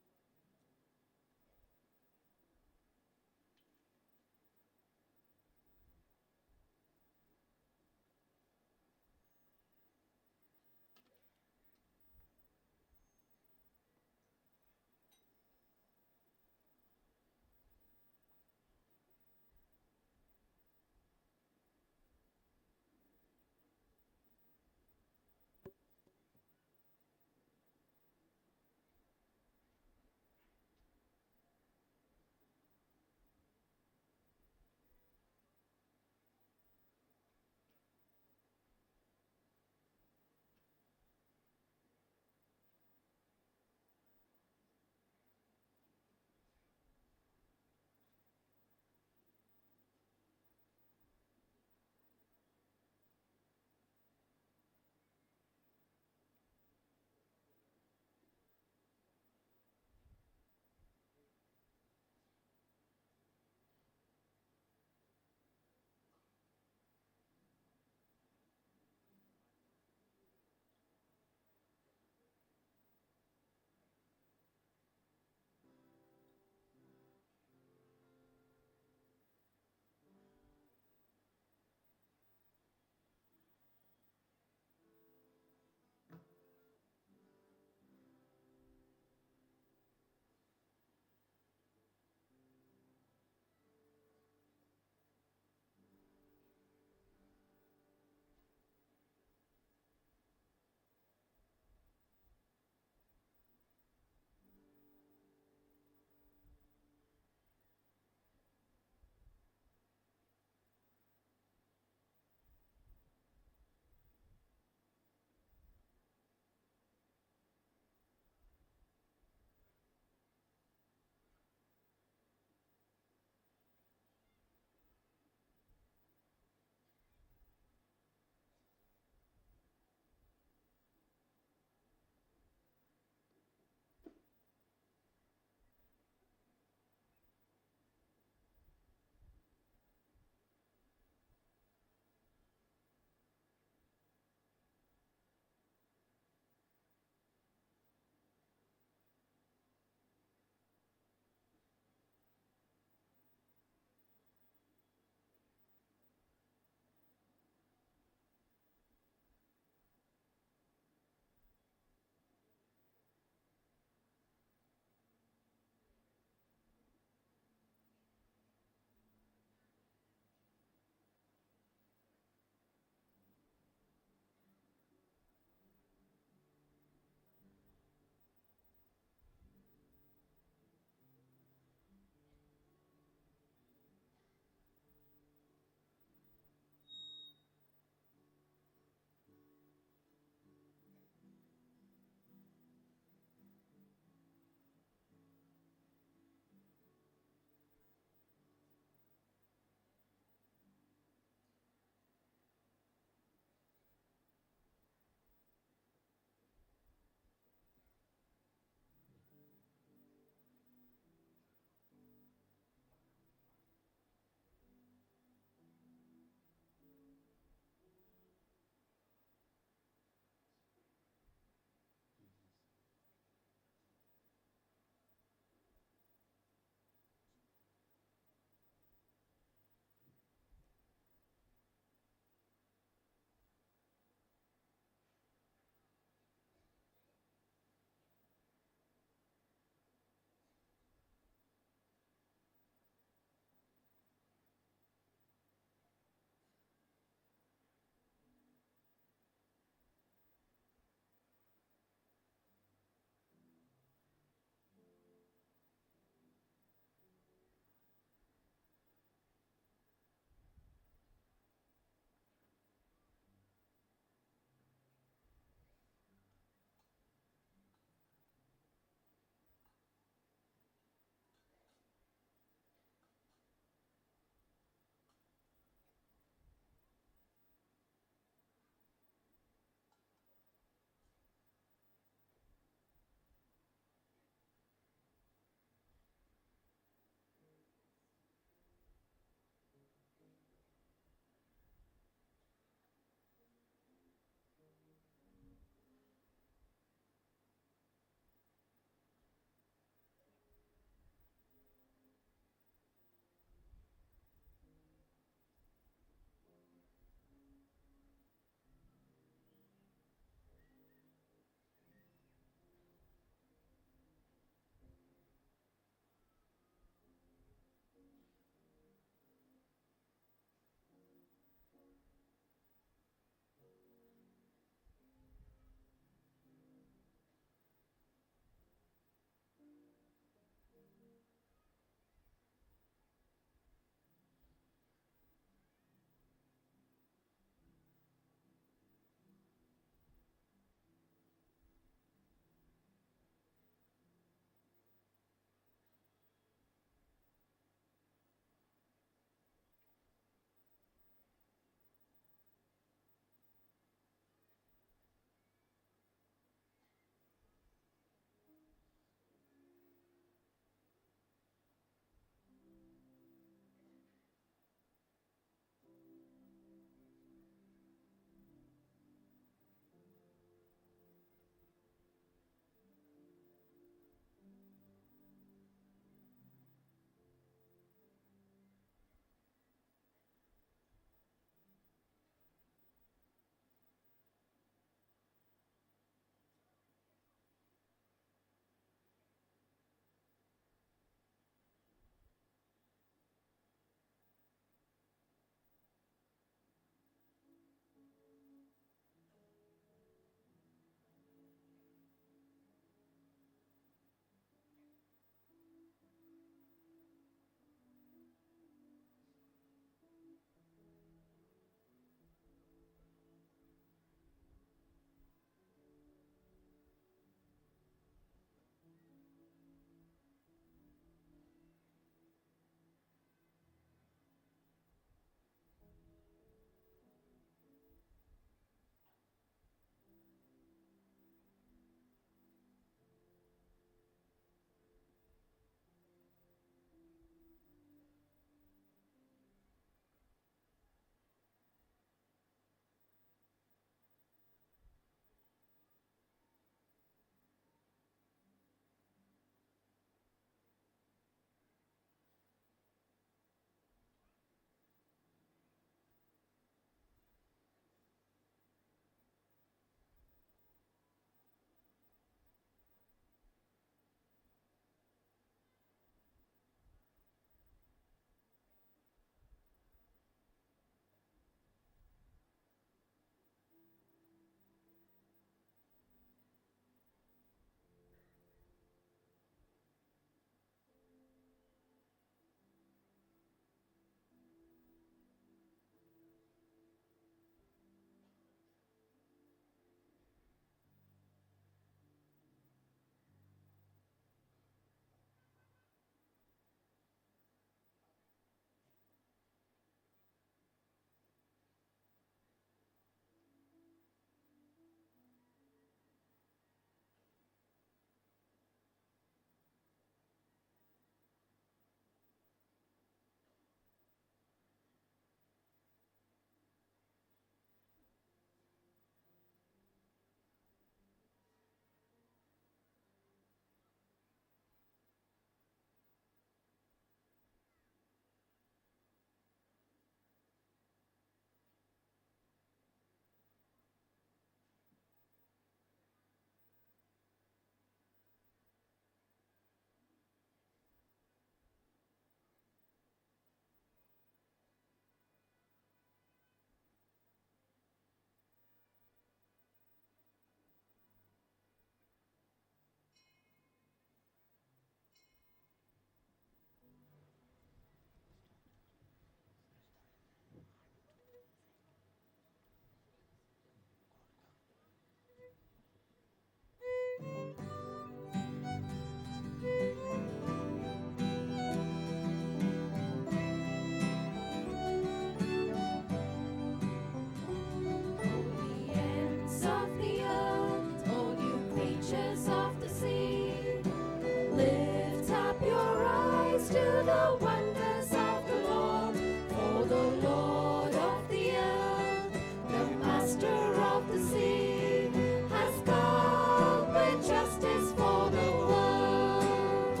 the wonders of the Lord, for the Lord of the earth, the master of the sea, has come with justice for the world.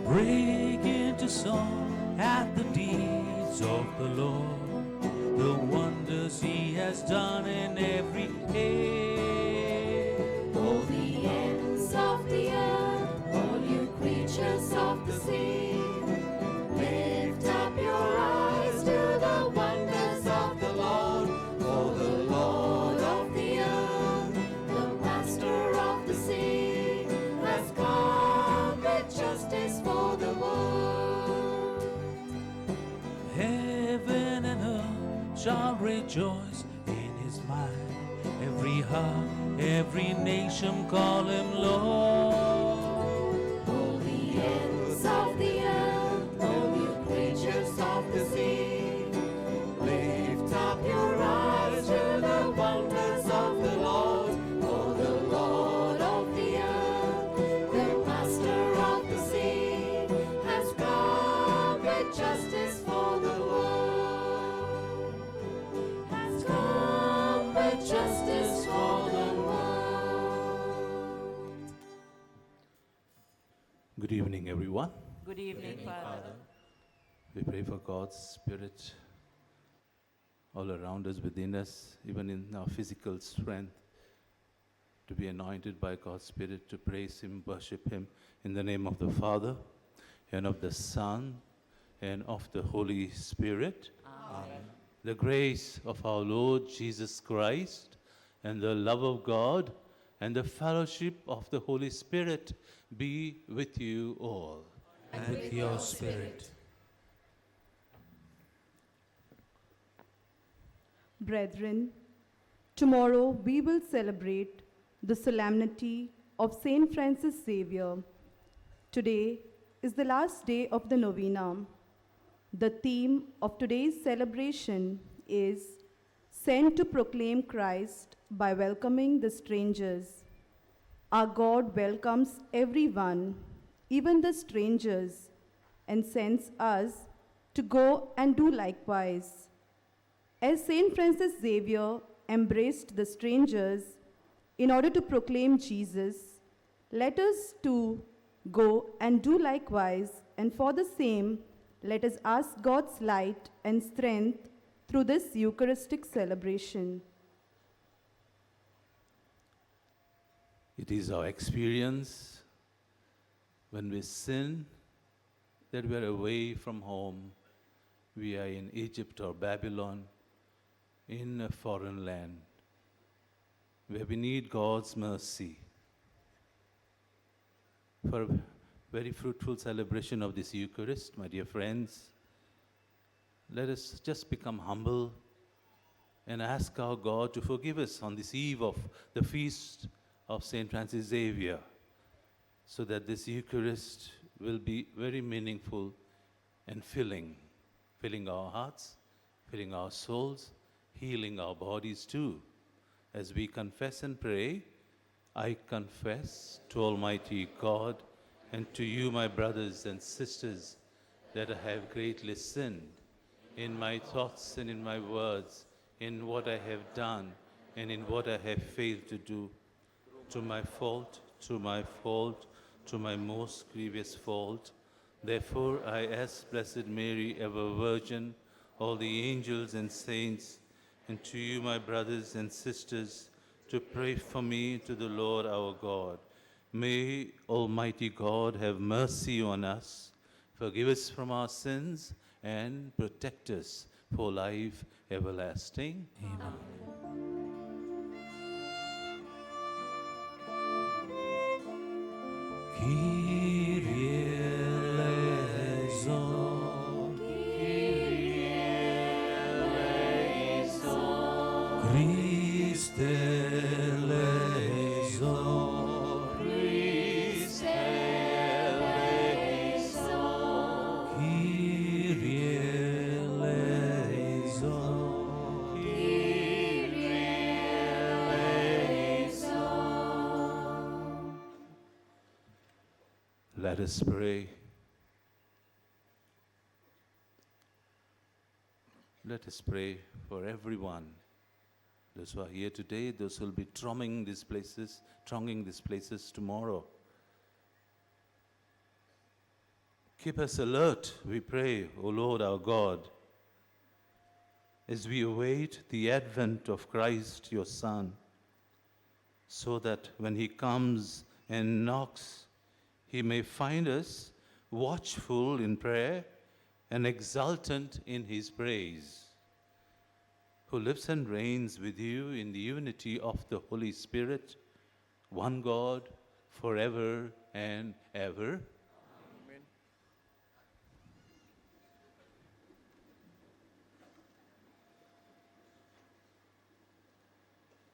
Break into song at the deeds of the Lord, the wonders he has done in every age. All the ends of the earth, all you creatures of the sea, lift up your eyes to the wonders of the Lord, for the Lord of the earth, the master of the sea, has come with justice for the world. Heaven and earth shall rejoice in his might. Every heart, every nation call him Lord. All the ends of the earth, all you creatures of the sea, lift up your eyes to the wonders of the Lord, for the Lord of the earth, the master of the sea, has come with justice for the world. Has come with justice for the world. Good evening, everyone. Good evening, Father. We pray for God's Spirit all around us, within us, even in our physical strength, to be anointed by God's Spirit, to praise Him, worship Him, in the name of the Father, and of the Son, and of the Holy Spirit. Amen. The grace of our Lord Jesus Christ, and the love of God, and the fellowship of the Holy Spirit be with you all. And with your spirit. Brethren, tomorrow we will celebrate the solemnity of Saint Francis Xavier. Today is the last day of the novena. The theme of today's celebration is Sent to Proclaim Christ by Welcoming the Strangers. Our God welcomes everyone, even the strangers, and sends us to go and do likewise. As Saint Francis Xavier embraced the strangers in order to proclaim Jesus, let us too go and do likewise, and for the same, let us ask God's light and strength through this Eucharistic celebration. It is our experience when we sin that we are away from home. We are in Egypt or Babylon, in a foreign land, where we need God's mercy. For a very fruitful celebration of this Eucharist, my dear friends, let us just become humble and ask our God to forgive us on this eve of the feast of Saint Francis Xavier, so that this Eucharist will be very meaningful and filling, filling our hearts, filling our souls, healing our bodies too. As we confess and pray, I confess to Almighty God and to you, my brothers and sisters, that I have greatly sinned in my thoughts and in my words, in what I have done and in what I have failed to do. To my fault, to my fault, to my most grievous fault. Therefore I ask Blessed Mary, ever Virgin, all the angels and saints, and to you, my brothers and sisters, to pray for me to the Lord our God. May Almighty God have mercy on us, forgive us from our sins, and protect us for life everlasting. Amen. Kyrie eleison. Kyrie eleison. Christe eleison. Christe eleison. Kyrie eleison. Kyrie eleison. Let us pray. Let us pray for everyone. Those who are here today, those who will be thronging these places, tomorrow. Keep us alert, we pray, O Lord our God, as we await the advent of Christ, your Son, so that when he comes and knocks, he may find us watchful in prayer and exultant in his praise, who lives and reigns with you in the unity of the Holy Spirit, one God, forever and ever. Amen.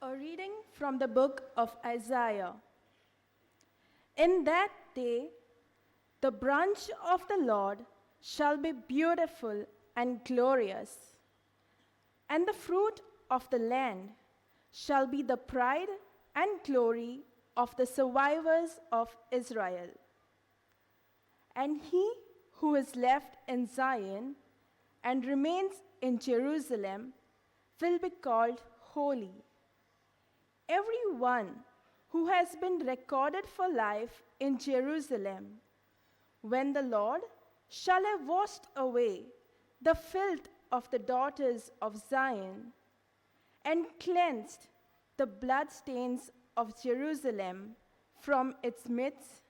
A reading from the book of Isaiah. In that day, the branch of the Lord shall be beautiful and glorious, and the fruit of the land shall be the pride and glory of the survivors of Israel. And he who is left in Zion and remains in Jerusalem will be called holy. Every one who has been recorded for life in Jerusalem, when the Lord shall have washed away the filth of the daughters of Zion and cleansed the bloodstains of Jerusalem from its midst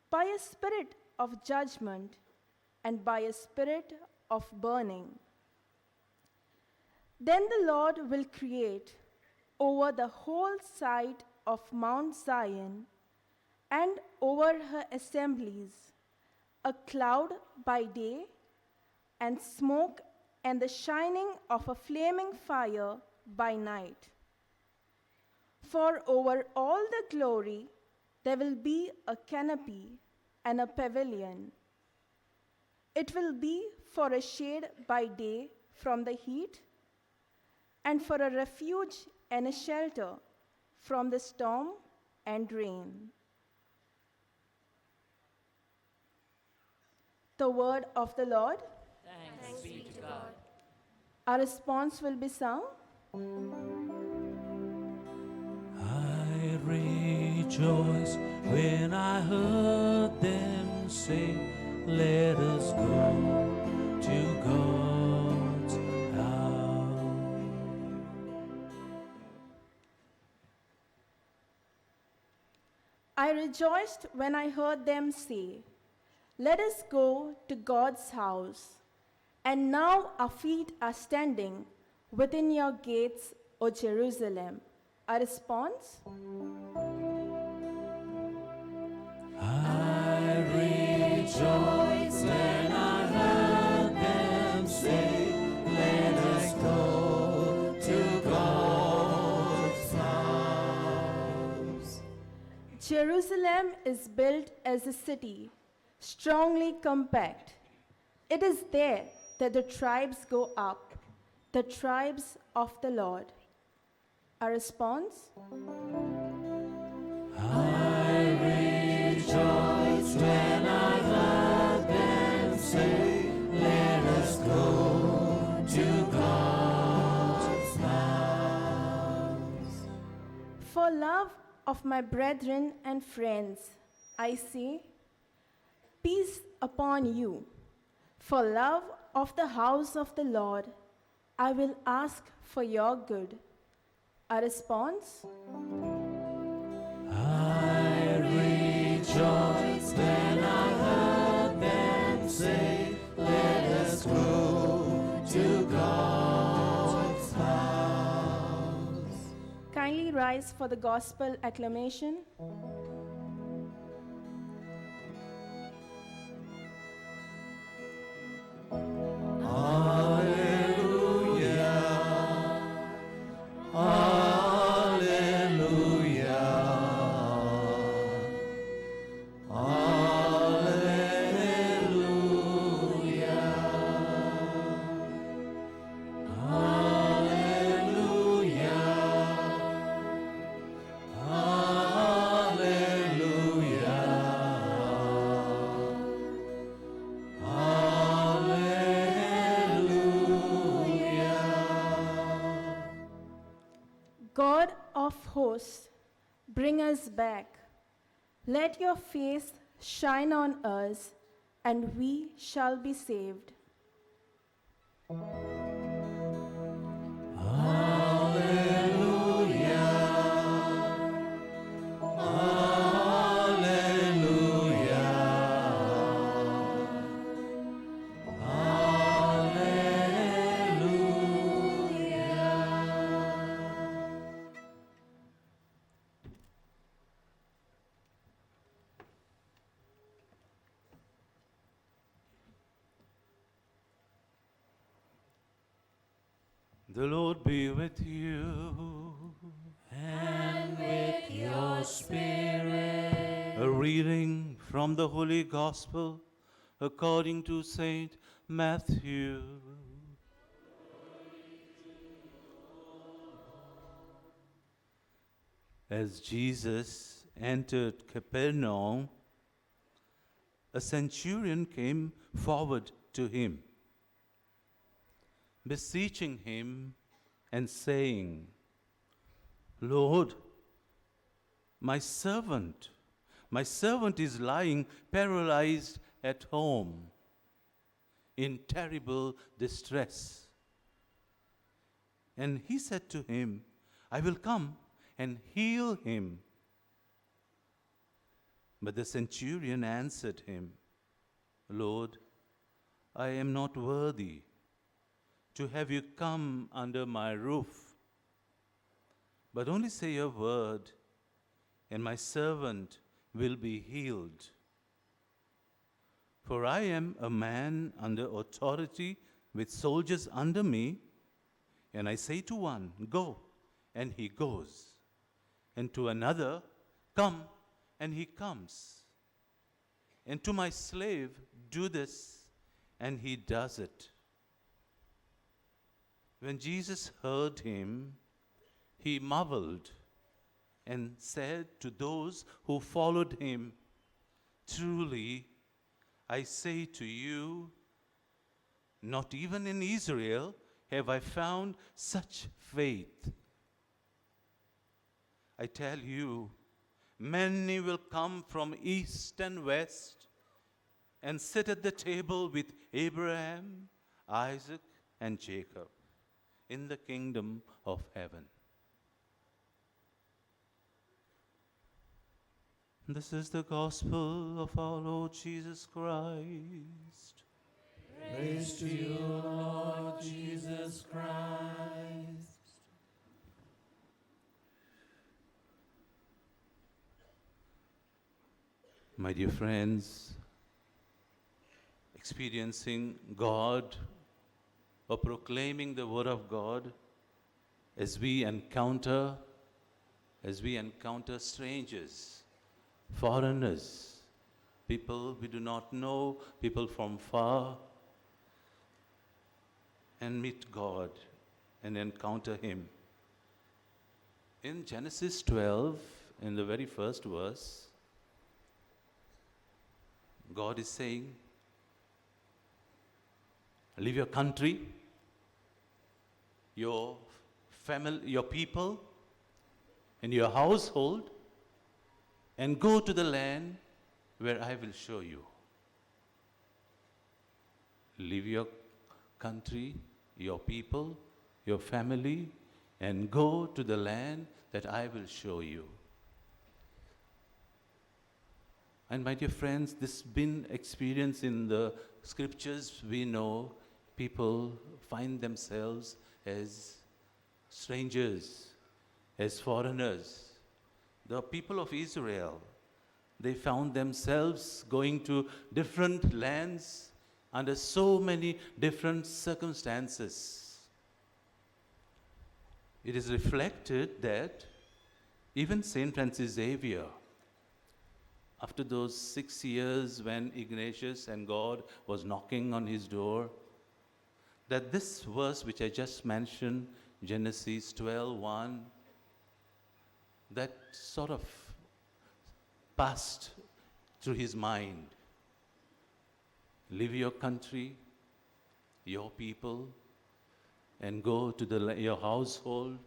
by a spirit of judgment and by a spirit of burning. Then the Lord will create over the whole site of Mount Zion and over her assemblies a cloud by day and smoke and the shining of a flaming fire by night. For over all the glory there will be a canopy and a pavilion. It will be for a shade by day from the heat, and for a refuge and a shelter from the storm and rain. The word of the Lord. Thanks be to God. Our response will be sung. I rejoiced when I heard them say, let us go to God's house. I rejoiced when I heard them say, let us go to God's house. And now our feet are standing within your gates, O Jerusalem. Our response? I rejoiced when I heard them say, let us go to God's house. Jerusalem is built as a city, strongly compact. It is there that the tribes go up, the tribes of the Lord. Our response? I rejoiced when I heard them say, let us go to God's house. For love of my brethren and friends, I say, peace upon you. For love of the house of the Lord, I will ask for your good. Our response? I rejoiced when I heard them say, let us go to God's house. Kindly rise for the gospel acclamation. Alleluia. Alleluia. hosts, bring us back. Let your face shine on us, and we shall be saved. The Lord be with you. And with your spirit. A reading from the Holy Gospel according to Saint Matthew. As Jesus entered Capernaum, a centurion came forward to him, beseeching him and saying, Lord, my servant is lying paralyzed at home in terrible distress. And he said to him, I will come and heal him. But the centurion answered him, Lord, I am not worthy to have you come under my roof, but only say a word, and my servant will be healed. For I am a man under authority with soldiers under me, and I say to one, go, and he goes, and to another, come, and he comes, and to my slave, do this, and he does it. When Jesus heard him, he marveled and said to those who followed him, Truly, I say to you, not even in Israel have I found such faith. I tell you, many will come from east and west and sit at the table with Abraham, Isaac, and Jacob in the kingdom of heaven. This is the gospel of our Lord Jesus Christ. Praise to you, Lord Jesus Christ. My dear friends, experiencing God or proclaiming the word of God as we encounter strangers, foreigners, people we do not know, people from far, and meet God and encounter Him. In Genesis 12, in the very first verse, God is saying, leave your country, your family, your people, and your household, and go to the land where I will show you. Leave your country, your people, your family, and go to the land that I will show you. And my dear friends, this has been experienced in the scriptures. We know people find themselves as strangers, as foreigners. The people of Israel, they found themselves going to different lands under so many different circumstances. It is reflected that even St. Francis Xavier, after those 6 years when Ignatius and God was knocking on his door, that this verse which I just mentioned, Genesis 12:1, that sort of passed through his mind. Leave your country, your people, and go to your household,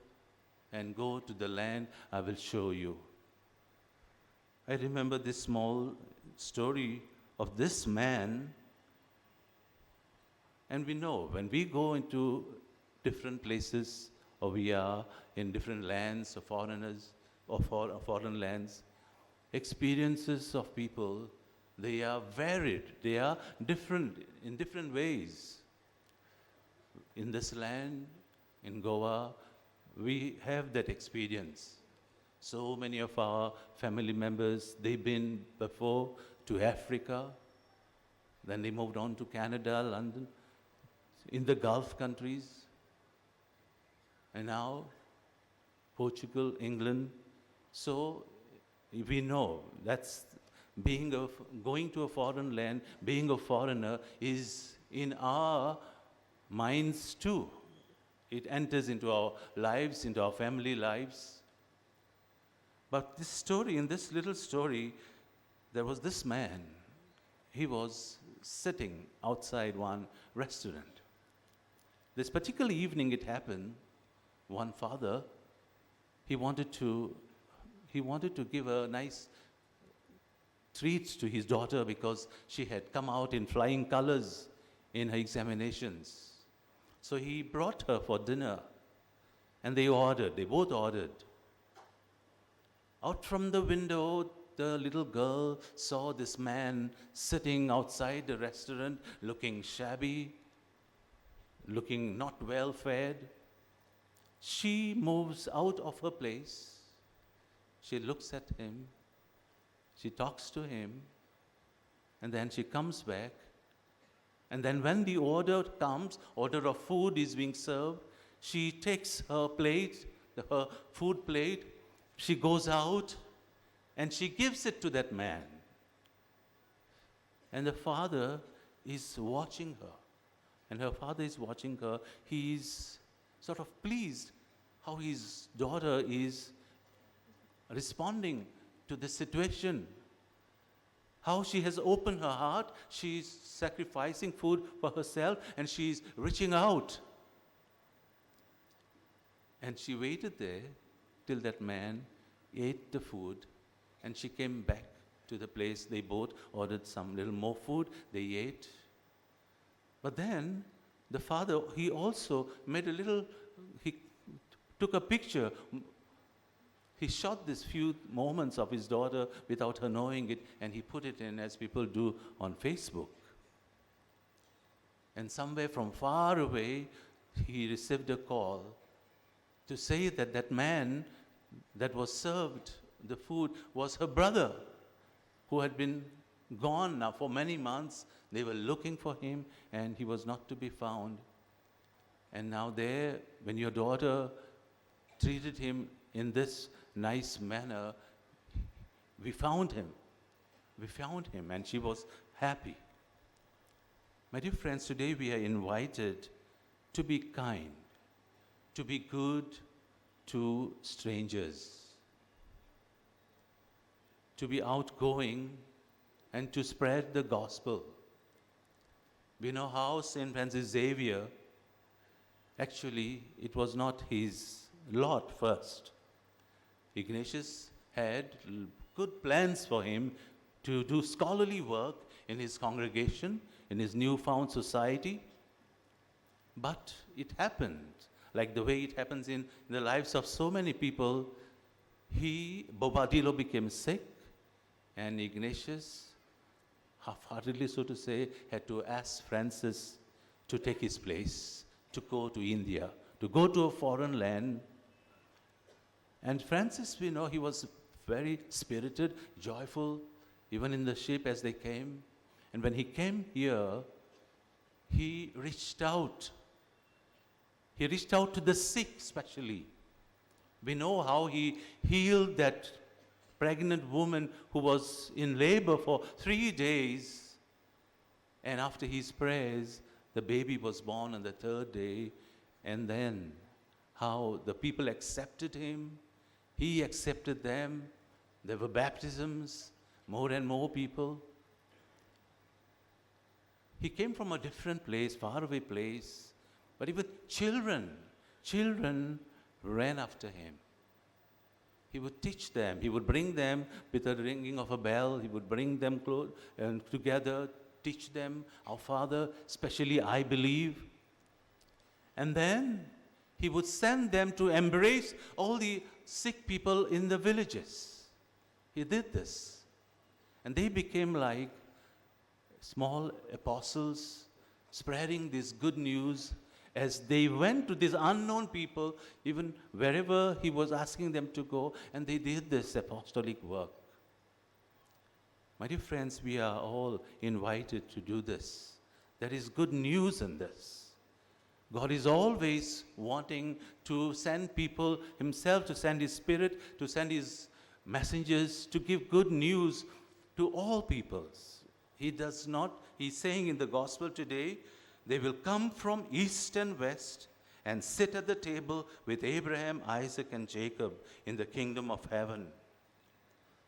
and go to the land I will show you. I remember this small story of this man. And we know when we go into different places, or we are in different lands of foreigners, or foreign lands, experiences of people, they are varied, they are different in different ways. In this land, in Goa, we have that experience. So many of our family members, they've been before to Africa, then they moved on to Canada, London, in the Gulf countries, and now Portugal, England. So we know that's going to a foreign land, being a foreigner is in our minds too. It enters into our lives, into our family lives. But this story, in this little story, there was this man. He was sitting outside one restaurant. This particular evening it happened, one father, he wanted to give a nice treat to his daughter because she had come out in flying colors in her examinations. So he brought her for dinner, and they both ordered. Out from the window, the little girl saw this man sitting outside the restaurant, looking shabby, looking not well fed. She moves out of her place. She looks at him. She talks to him. And then she comes back. And then when the order comes, order of food is being served, she takes her plate, her food plate, she goes out and she gives it to that man. And the father is watching her. And her father is watching her. He is sort of pleased how his daughter is responding to the situation. How she has opened her heart, she's sacrificing food for herself, and she's reaching out. And she waited there till that man ate the food, and she came back to the place. They both ordered some little more food, they ate. But then the father, he also made a little, he took a picture. He shot these few moments of his daughter without her knowing it, and he put it in, as people do on Facebook. And somewhere from far away, he received a call to say that that man that was served the food was her brother, who had been gone now for many months. They were looking for him, and he was not to be found. And now there, when your daughter treated him in this nice manner, we found him. We found him, and she was happy. My dear friends, today we are invited to be kind, to be good to strangers, to be outgoing, and to spread the gospel. We know how St. Francis Xavier, actually, it was not his lot first. Ignatius had good plans for him to do scholarly work in his congregation, in his newfound society. But it happened, like the way it happens in the lives of so many people. Bobadillo became sick, and Ignatius, half-heartedly so to say, had to ask Francis to take his place, to go to India, to go to a foreign land. And Francis, we know, he was very spirited, joyful, even in the ship as they came. And when he came here, he reached out. He reached out to the sick, especially. We know how he healed that pregnant woman who was in labor for 3 days. And after his prayers, the baby was born on the third day. And then how the people accepted him. He accepted them. There were baptisms, more and more people. He came from a different place, faraway place. But even children ran after him. He would teach them. He would bring them with the ringing of a bell. He would bring them close and together, teach them, our Father, especially I believe. And then he would send them to embrace all the sick people in the villages. He did this. And they became like small apostles spreading this good news as they went to these unknown people, even wherever he was asking them to go, and they did this apostolic work. My dear friends, we are all invited to do this. There is good news in this. God is always wanting to send people himself, to send his spirit, to send his messengers, to give good news to all peoples. He does not, he's saying in the gospel today, they will come from east and west and sit at the table with Abraham, Isaac, and Jacob in the kingdom of heaven.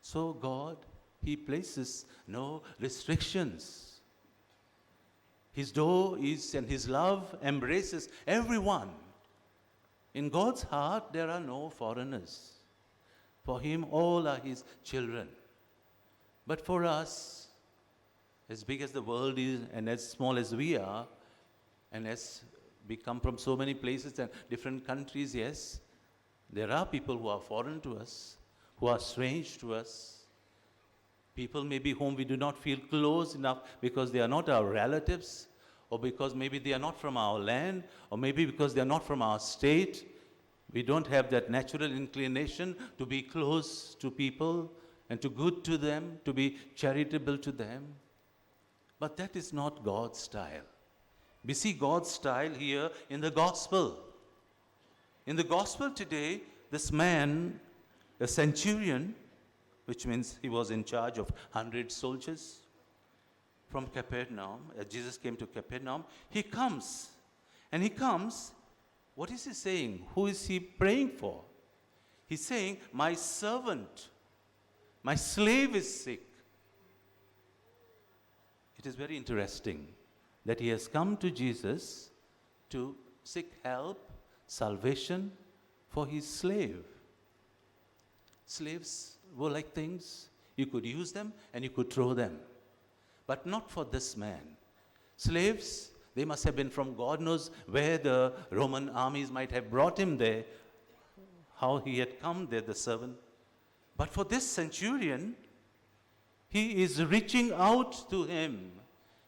So God, he places no restrictions. His door is, and his love embraces everyone. In God's heart, there are no foreigners. For him, all are his children. But for us, as big as the world is and as small as we are, and as we come from so many places and different countries, yes, there are people who are foreign to us, who are strange to us. People maybe whom we do not feel close enough because they are not our relatives, or because maybe they are not from our land, or maybe because they are not from our state. We don't have that natural inclination to be close to people and to good to them, to be charitable to them. But that is not God's style. We see God's style here in the gospel. In the gospel today, this man, a centurion, which means he was in charge of 100 soldiers from Capernaum. As Jesus came to Capernaum, he comes. And he comes, what is he saying? Who is he praying for? He's saying, my servant, my slave is sick. It is very interesting that he has come to Jesus to seek help, salvation for his slave. Slaves were like things. You could use them and you could throw them. But not for this man. Slaves, they must have been from God knows where the Roman armies might have brought him there, how he had come there, the servant. But for this centurion, he is reaching out to him.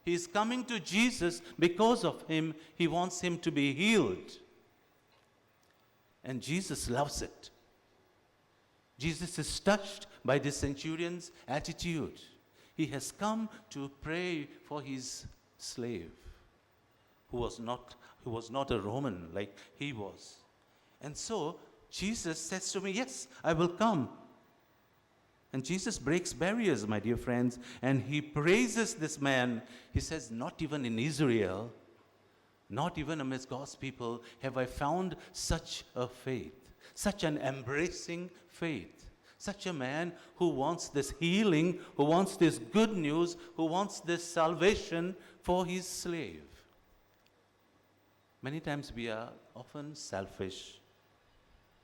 He is coming to Jesus because of him. He wants him to be healed. And Jesus loves it. Jesus is touched by this centurion's attitude. He has come to pray for his slave, who was not a Roman like he was. And so Jesus says to me, yes, I will come. And Jesus breaks barriers, my dear friends, and he praises this man. He says, not even in Israel, not even amidst God's people, have I found such a faith, such an embracing faith, such a man who wants this healing, who wants this good news, who wants this salvation for his slave. Many times we are often selfish.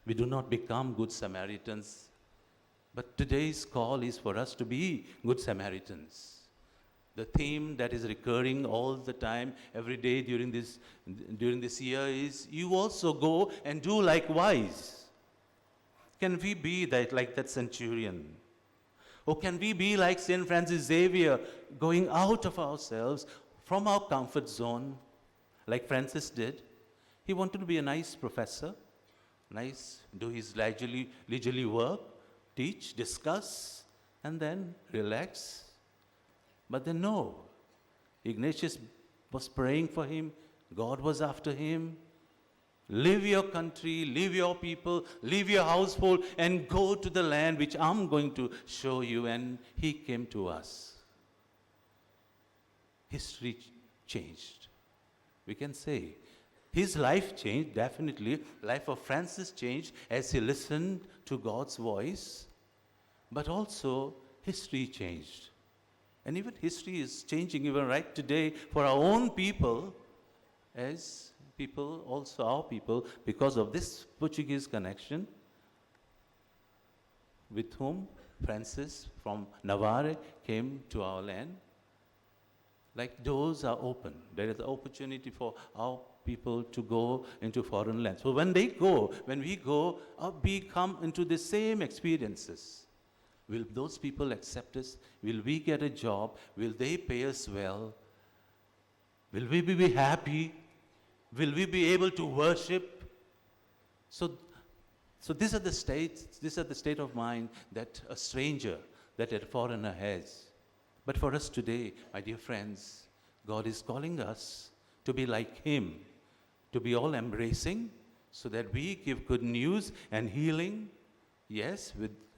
We do not become good Samaritans. But today's call is for us to be good Samaritans. The theme that is recurring all the time, every day during this year is, you also go and do likewise. Can we be that, like that centurion? Or can we be like St. Francis Xavier, going out of ourselves, from our comfort zone, like Francis did? He wanted to be a nice professor, nice, do his leisurely work, teach, discuss, and then relax. But then no, Ignatius was praying for him. God was after him. Leave your country, leave your people, leave your household, and go to the land which I'm going to show you. And he came to us. History changed. We can say his life changed, definitely. Life of Francis changed as he listened to God's voice. But also, history changed. And even history is changing even right today for our own people as people, also our people, because of this Portuguese connection, with whom Francis from Navarre came to our land, like doors are open. There is an opportunity for our people to go into foreign lands. So when they go, when we go, we come into the same experiences. Will those people accept us? Will we get a job? Will they pay us well? Will we be happy? Will we be able to worship? So these are the states, these are the state of mind that a stranger, that a foreigner has. But for us today, my dear friends, God is calling us to be like Him, to be all embracing, so that we give good news and healing, yes,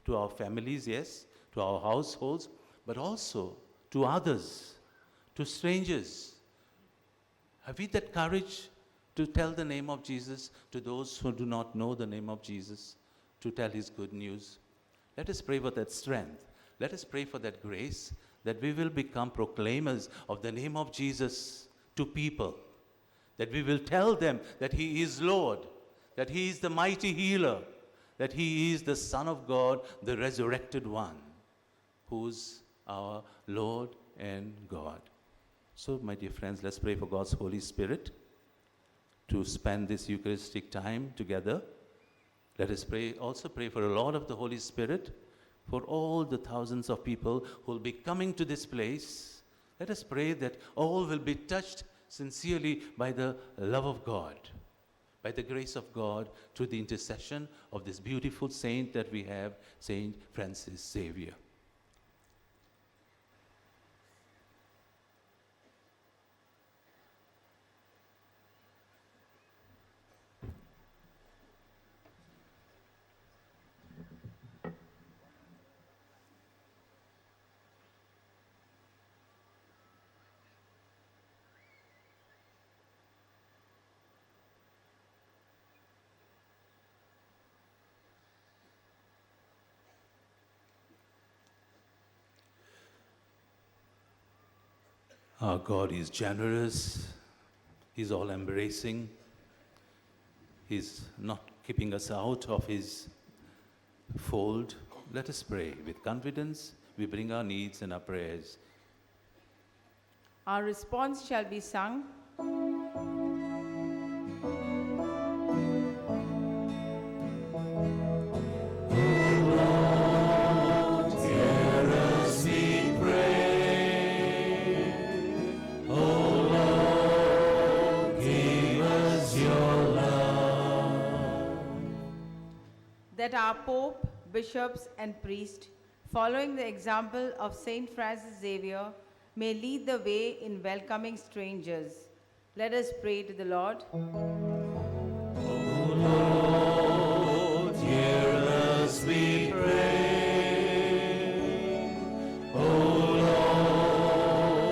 to our families, yes, to our households, but also to others, to strangers. Have we that courage to tell the name of Jesus to those who do not know the name of Jesus, to tell His good news? Let us pray for that strength. Let us pray for that grace, that we will become proclaimers of the name of Jesus to people, that we will tell them that He is Lord, that He is the mighty healer, that He is the Son of God, the resurrected one, who's our Lord and God. So, my dear friends, let's pray for God's Holy Spirit to spend this Eucharistic time together. Let us pray, also pray for the Lord of the Holy Spirit, for all the thousands of people who will be coming to this place. Let us pray that all will be touched sincerely by the love of God, by the grace of God, through the intercession of this beautiful saint that we have, Saint Francis Xavier. Our God is generous, He's all-embracing, He's not keeping us out of His fold. Let us pray with confidence. We bring our needs and our prayers. Our response shall be sung. That our Pope, bishops, and priests, following the example of Saint Francis Xavier, may lead the way in welcoming strangers. Let us pray to the Lord. O Lord, hear us, we pray. O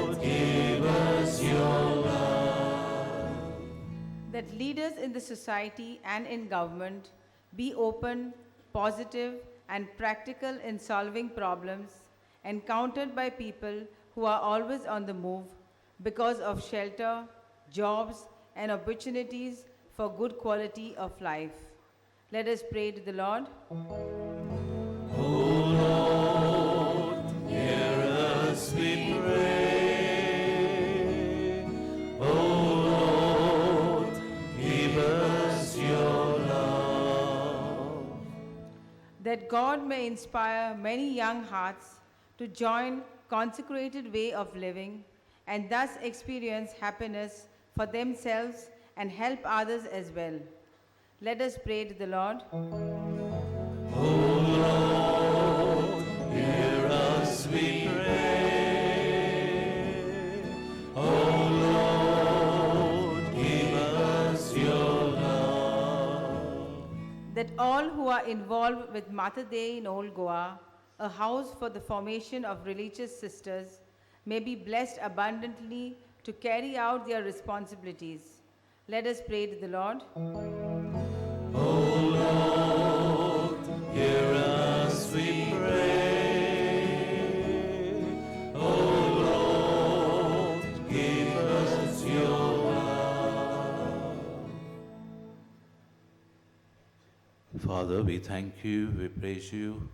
Lord, give us your love. That leaders in the society and in government be open, positive, and practical in solving problems encountered by people who are always on the move because of shelter, jobs, and opportunities for good quality of life. Let us pray to the Lord. O Lord, hear us, we pray. O Lord, give us your love. That God may inspire many young hearts to join consecrated way of living and thus experience happiness for themselves and help others as well. Let us pray to the Lord. O Lord, hear us, we pray. O Lord, give us your love. That all who are involved with Mater Dei in Old Goa, a house for the formation of religious sisters, may be blessed abundantly to carry out their responsibilities. Let us pray to the Lord. O Lord, hear us, we pray. O Lord, give us your love. Father, we thank you, we praise you.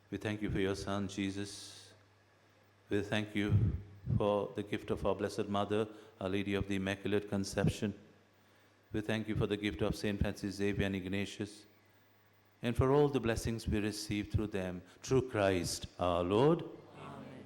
We thank you for your Son, Jesus. We thank you for the gift of our Blessed Mother, Our Lady of the Immaculate Conception. We thank you for the gift of Saint Francis Xavier and Ignatius, and for all the blessings we receive through them, through Christ our Lord. Amen.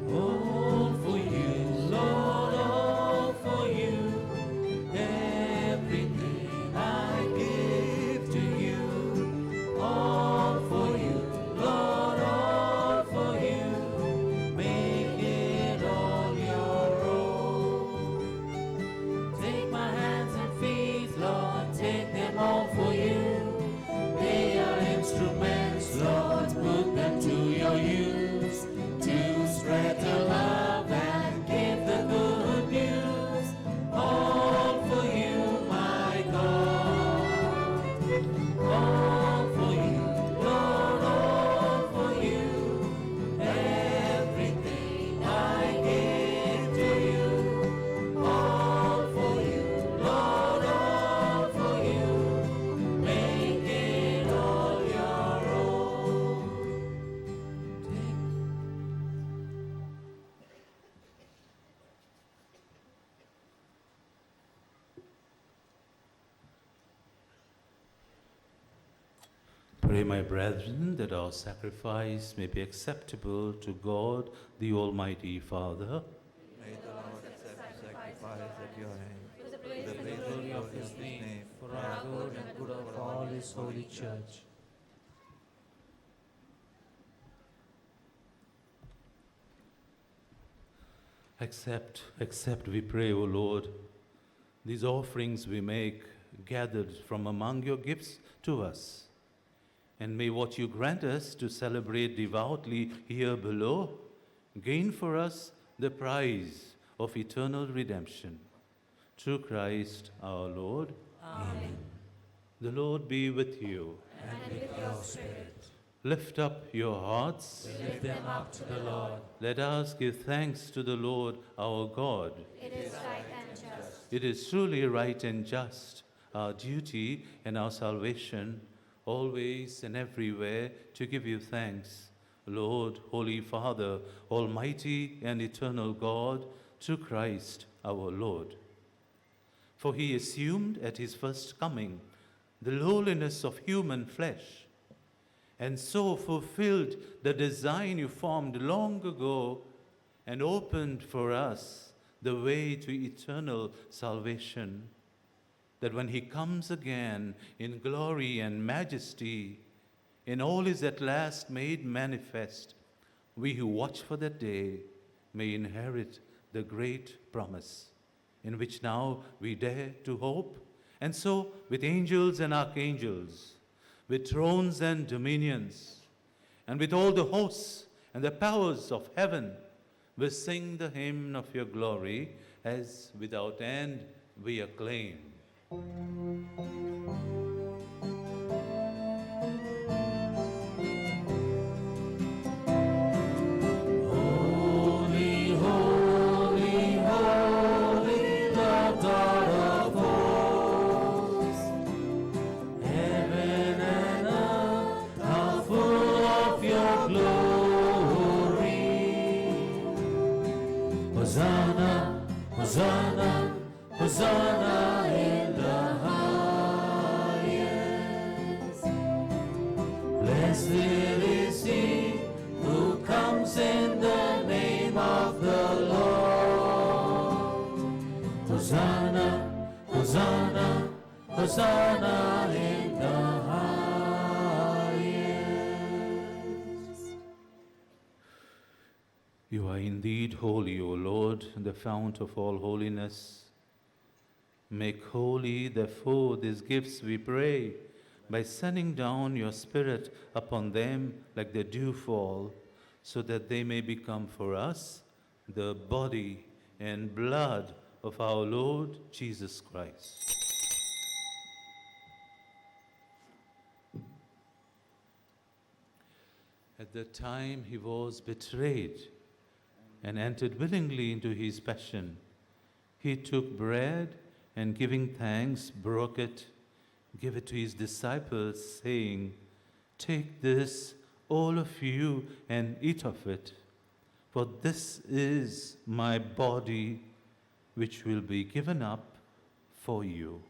All for you, Lord, all for you. Everything I give to you. All for you, Lord, all for you. Make it all your own. Take my hands and feet, Lord, take them all for you. They are instruments, Lord, put them to your use to spread the love and give the good news. All for you, my God. All for you, Lord, all for you. Everything I give to you. All for you, Lord, all for you. Make it all your own. Pray, my brethren, that our sacrifice may be acceptable to God, the Almighty Father. May the Lord accept the sacrifice at your hand, For the praise and the glory of his name, for our good and good of all his holy church. Accept, accept, we pray, O Lord, these offerings we make gathered from among your gifts to us. And may what you grant us to celebrate devoutly here below gain for us the prize of eternal redemption. Through Christ our Lord. Amen. The Lord be with you. And with your spirit. Lift up your hearts. We lift them up to the Lord. Let us give thanks to the Lord our God. It is right and just. It is truly right and just, our duty and our salvation, always and everywhere to give you thanks, Lord, Holy Father, Almighty and eternal God, through Christ our Lord. For he assumed at his first coming the lowliness of human flesh, and so fulfilled the design you formed long ago and opened for us the way to eternal salvation, that when he comes again in glory and majesty, in all is at last made manifest, we who watch for that day may inherit the great promise, in which now we dare to hope. And so, with angels and archangels, with thrones and dominions, and with all the hosts and the powers of heaven, we sing the hymn of your glory, as without end we acclaim. Holy, holy, holy, Lord God of hosts. Heaven and earth are full of your glory. Hosanna, Hosanna, Hosanna in the highest. Blessed is he who comes in the name of the Lord. Hosanna in the highest. You are indeed holy, O Lord, the fount of all holiness. Make holy, therefore, these gifts, we pray, by sending down your Spirit upon them like the dewfall, so that they may become for us the body and blood of our Lord Jesus Christ. At the time he was betrayed and entered willingly into his passion, he took bread and, giving thanks, broke it, gave it to his disciples, saying, "Take this, all of you, and eat of it, for this is my body, which will be given up for you."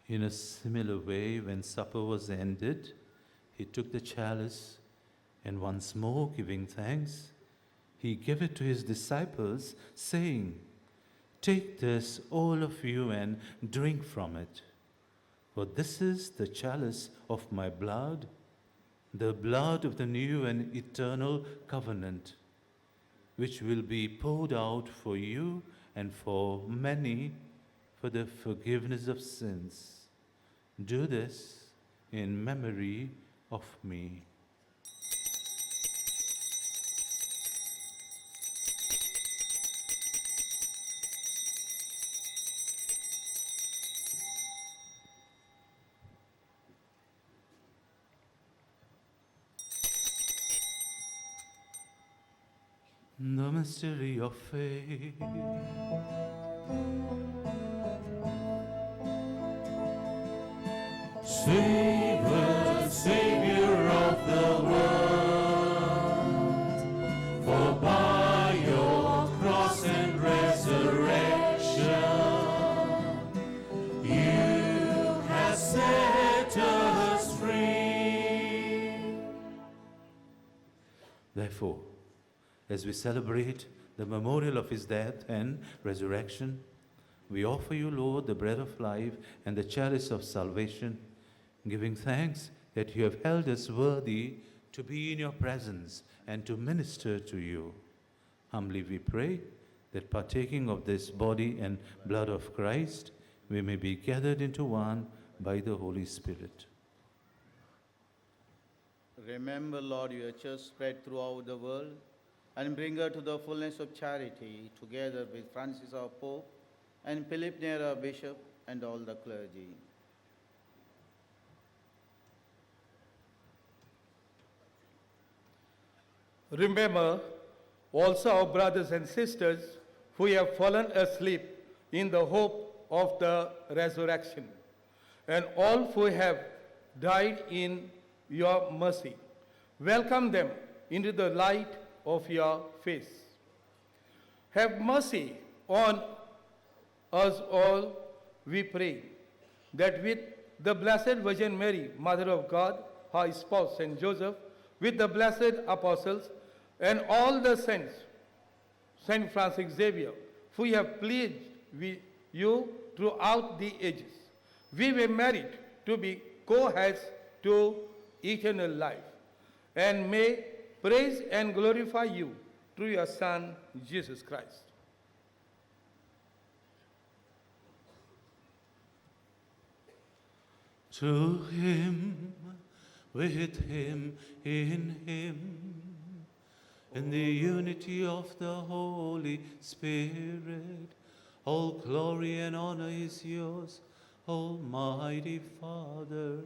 In a similar way, when supper was ended, he took the chalice, and once more giving thanks, he gave it to his disciples, saying, "Take this, all of you, and drink from it. For this is the chalice of my blood, the blood of the new and eternal covenant, which will be poured out for you and for many for the forgiveness of sins. Do this in memory of me." The mystery of faith. Save us, Savior of the world, for by your cross and resurrection you have set us free. Therefore, as we celebrate the memorial of his death and resurrection, we offer you, Lord, the bread of life and the chalice of salvation, giving thanks that you have held us worthy to be in your presence and to minister to you. Humbly we pray that, partaking of this body and blood of Christ, we may be gathered into one by the Holy Spirit. Remember, Lord, your church spread throughout the world, and bring her to the fullness of charity, together with Francis our Pope, and Philip Neri our Bishop, and all the clergy. Remember also our brothers and sisters who have fallen asleep in the hope of the resurrection, and all who have died in your mercy. Welcome them into the light of your face. Have mercy on us all, we pray, that with the Blessed Virgin Mary, Mother of God, her spouse, Saint Joseph, with the blessed apostles, and all the saints, Saint Francis Xavier, who have pleased with you throughout the ages, we were merit to be co-heirs to eternal life, and may praise and glorify you through your Son, Jesus Christ. To him, with him, in him, in the unity of the Holy Spirit, all glory and honor is yours, Almighty Father,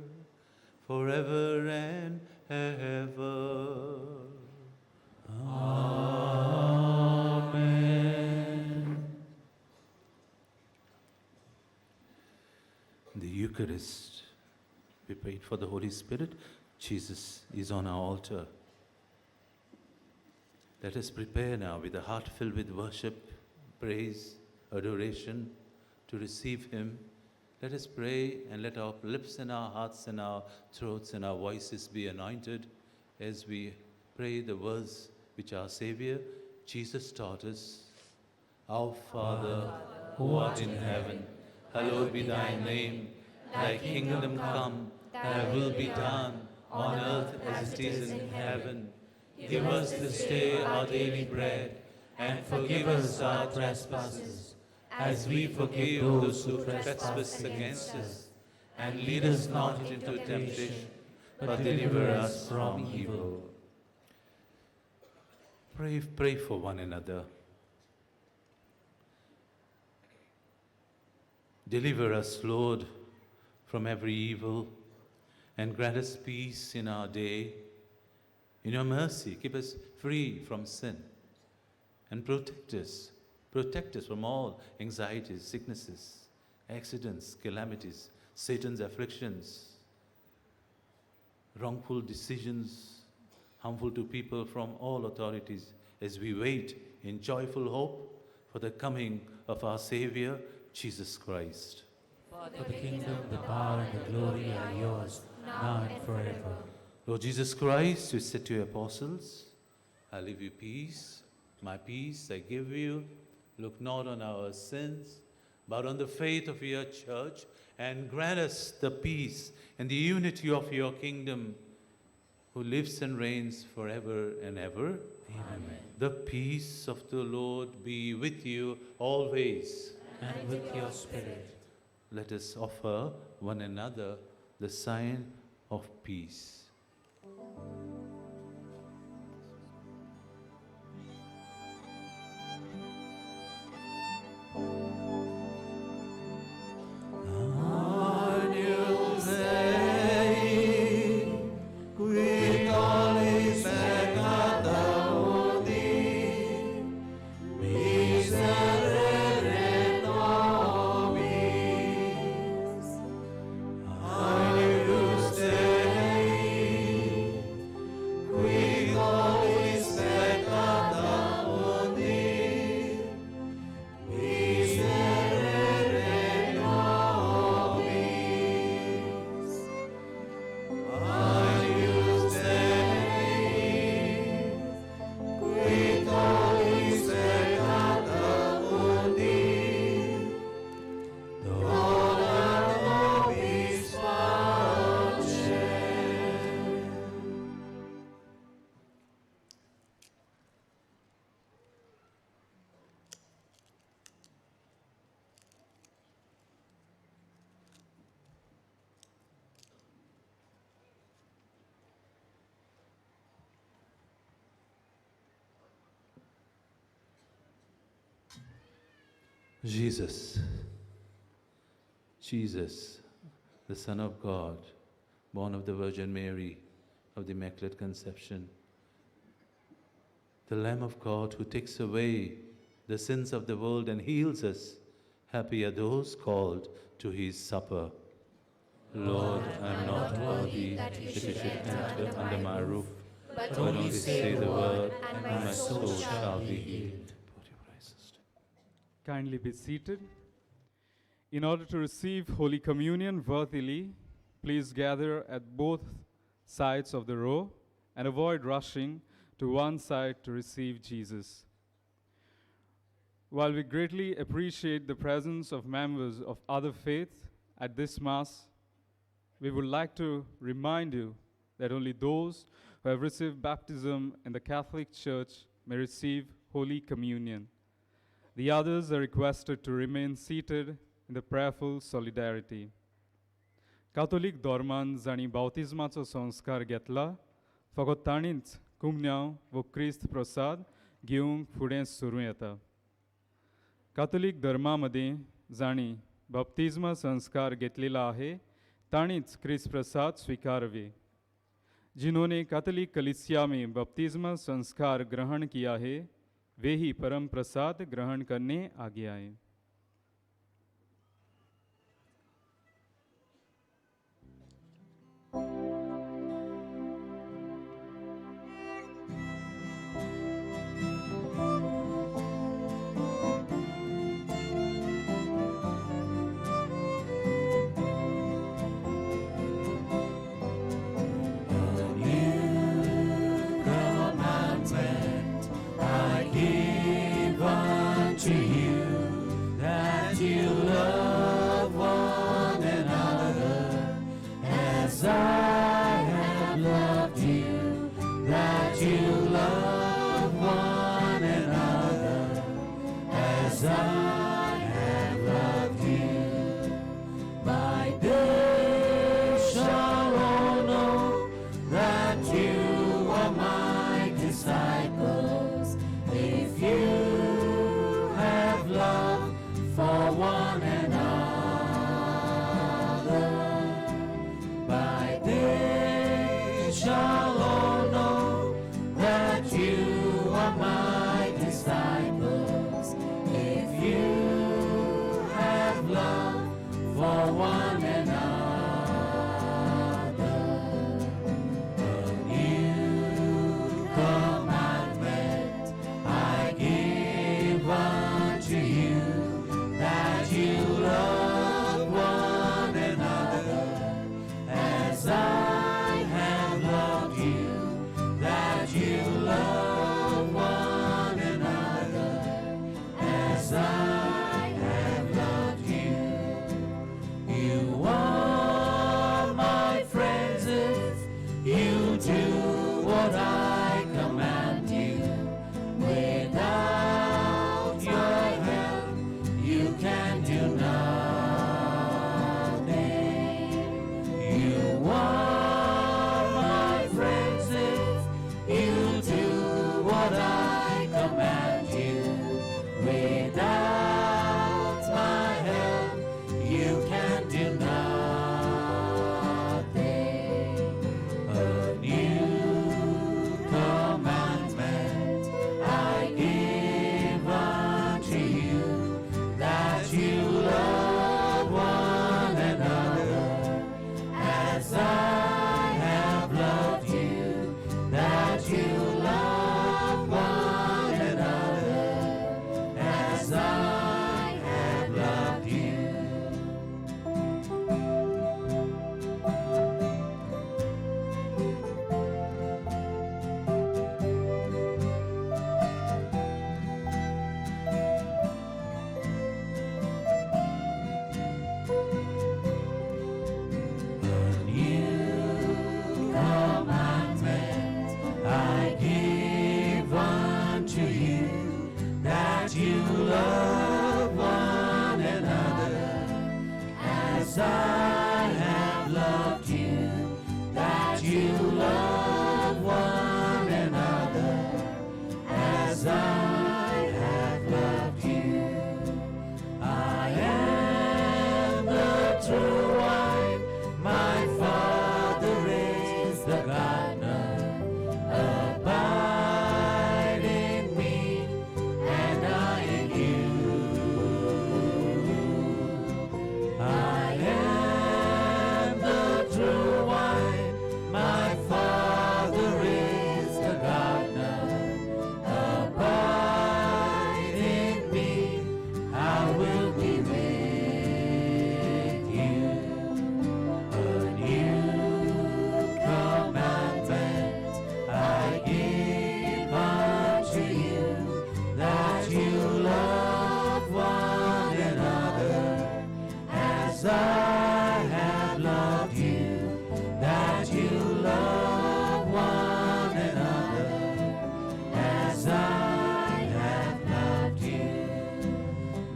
forever and ever. Amen. The Eucharist, we prayed for the Holy Spirit. Jesus is on our altar. Let us prepare now with a heart filled with worship, praise, adoration, to receive him, let us pray and let our lips and our hearts and our throats and our voices be anointed as we pray the words which our Savior, Jesus, taught us. Our Father, who art in heaven, hallowed be thy name. Thy kingdom come, thy will be done, on earth as it is in heaven. Give us this day our daily bread, and forgive us our trespasses, as we forgive those who trespass against us. And lead us not into temptation, but deliver us from evil. Pray, pray for one another. Deliver us, Lord, from every evil, and grant us peace in our day. In your mercy, keep us free from sin, and protect us. Protect us from all anxieties, sicknesses, accidents, calamities, Satan's afflictions, wrongful decisions, harmful to people from all authorities, as we wait in joyful hope for the coming of our Savior, Jesus Christ. For the kingdom, the power, and the glory are yours, now and forever. Lord Jesus Christ, you said to your apostles, I leave you peace, my peace I give you. Look not on our sins, but on the faith of your church, and grant us the peace and the unity of your kingdom, who lives and reigns forever and ever. Amen. The peace of the Lord be with you always. And with your spirit. Let us offer one another the sign of peace. Agnus Dei, qui tollis peccata mundi, miserere nobis. Agnus Dei, qui tollis peccata mundi, miserere nobis. Agnus Dei, qui tollis peccata mundi, dona nobis pace. Jesus, Jesus, the Son of God, born of the Virgin Mary, of the Immaculate Conception, the Lamb of God who takes away the sins of the world and heals us, happy are those called to his supper. Lord, I am not worthy that you should enter under my roof, but only say the word, and my soul shall be healed. Kindly be seated. In order to receive Holy Communion worthily, please gather at both sides of the row and avoid rushing to one side to receive Jesus. While we greatly appreciate the presence of members of other faiths at this Mass, we would like to remind you that only those who have received baptism in the Catholic Church may receive Holy Communion. The others are requested to remain seated in the prayerful solidarity. Catholic धर्मान जांणी बाप्तिज्माचो संस्कार घेतला फकत तांणीच कुमन्यांव वो क्रिस्त प्रसाद घेवंक फुडें सरूं येता. कातोलीक धर्मा मदीं जांणी बाप्तिज्मा संस्कार घेतलेला आहे तांणीच क्रिस्त प्रसाद स्वीकारवे. जिन्होंने कैथोलिक कलीसिया में बपतिस्मा संस्कार ग्रहण किया है वे ही परम प्रसाद ग्रहण करने आगे आए. I command you. Without my help, you can do nothing. You are my friends if you do what I command you. Without my help, you can do nothing. A new commandment I give unto you, that you love one another as I have loved you, that you love one another as I have loved you. A new commandment I give unto you, that you love one another as I have loved you, that you love one another as I have loved you. I am the true vine, my Father is the gardener. Abide in me, and I in you. I am the true vine, my Father is the gardener. Abide in me, I will be with you. A new commandment I give unto you, that you love one another as I have loved you, that you love one another as I have loved you.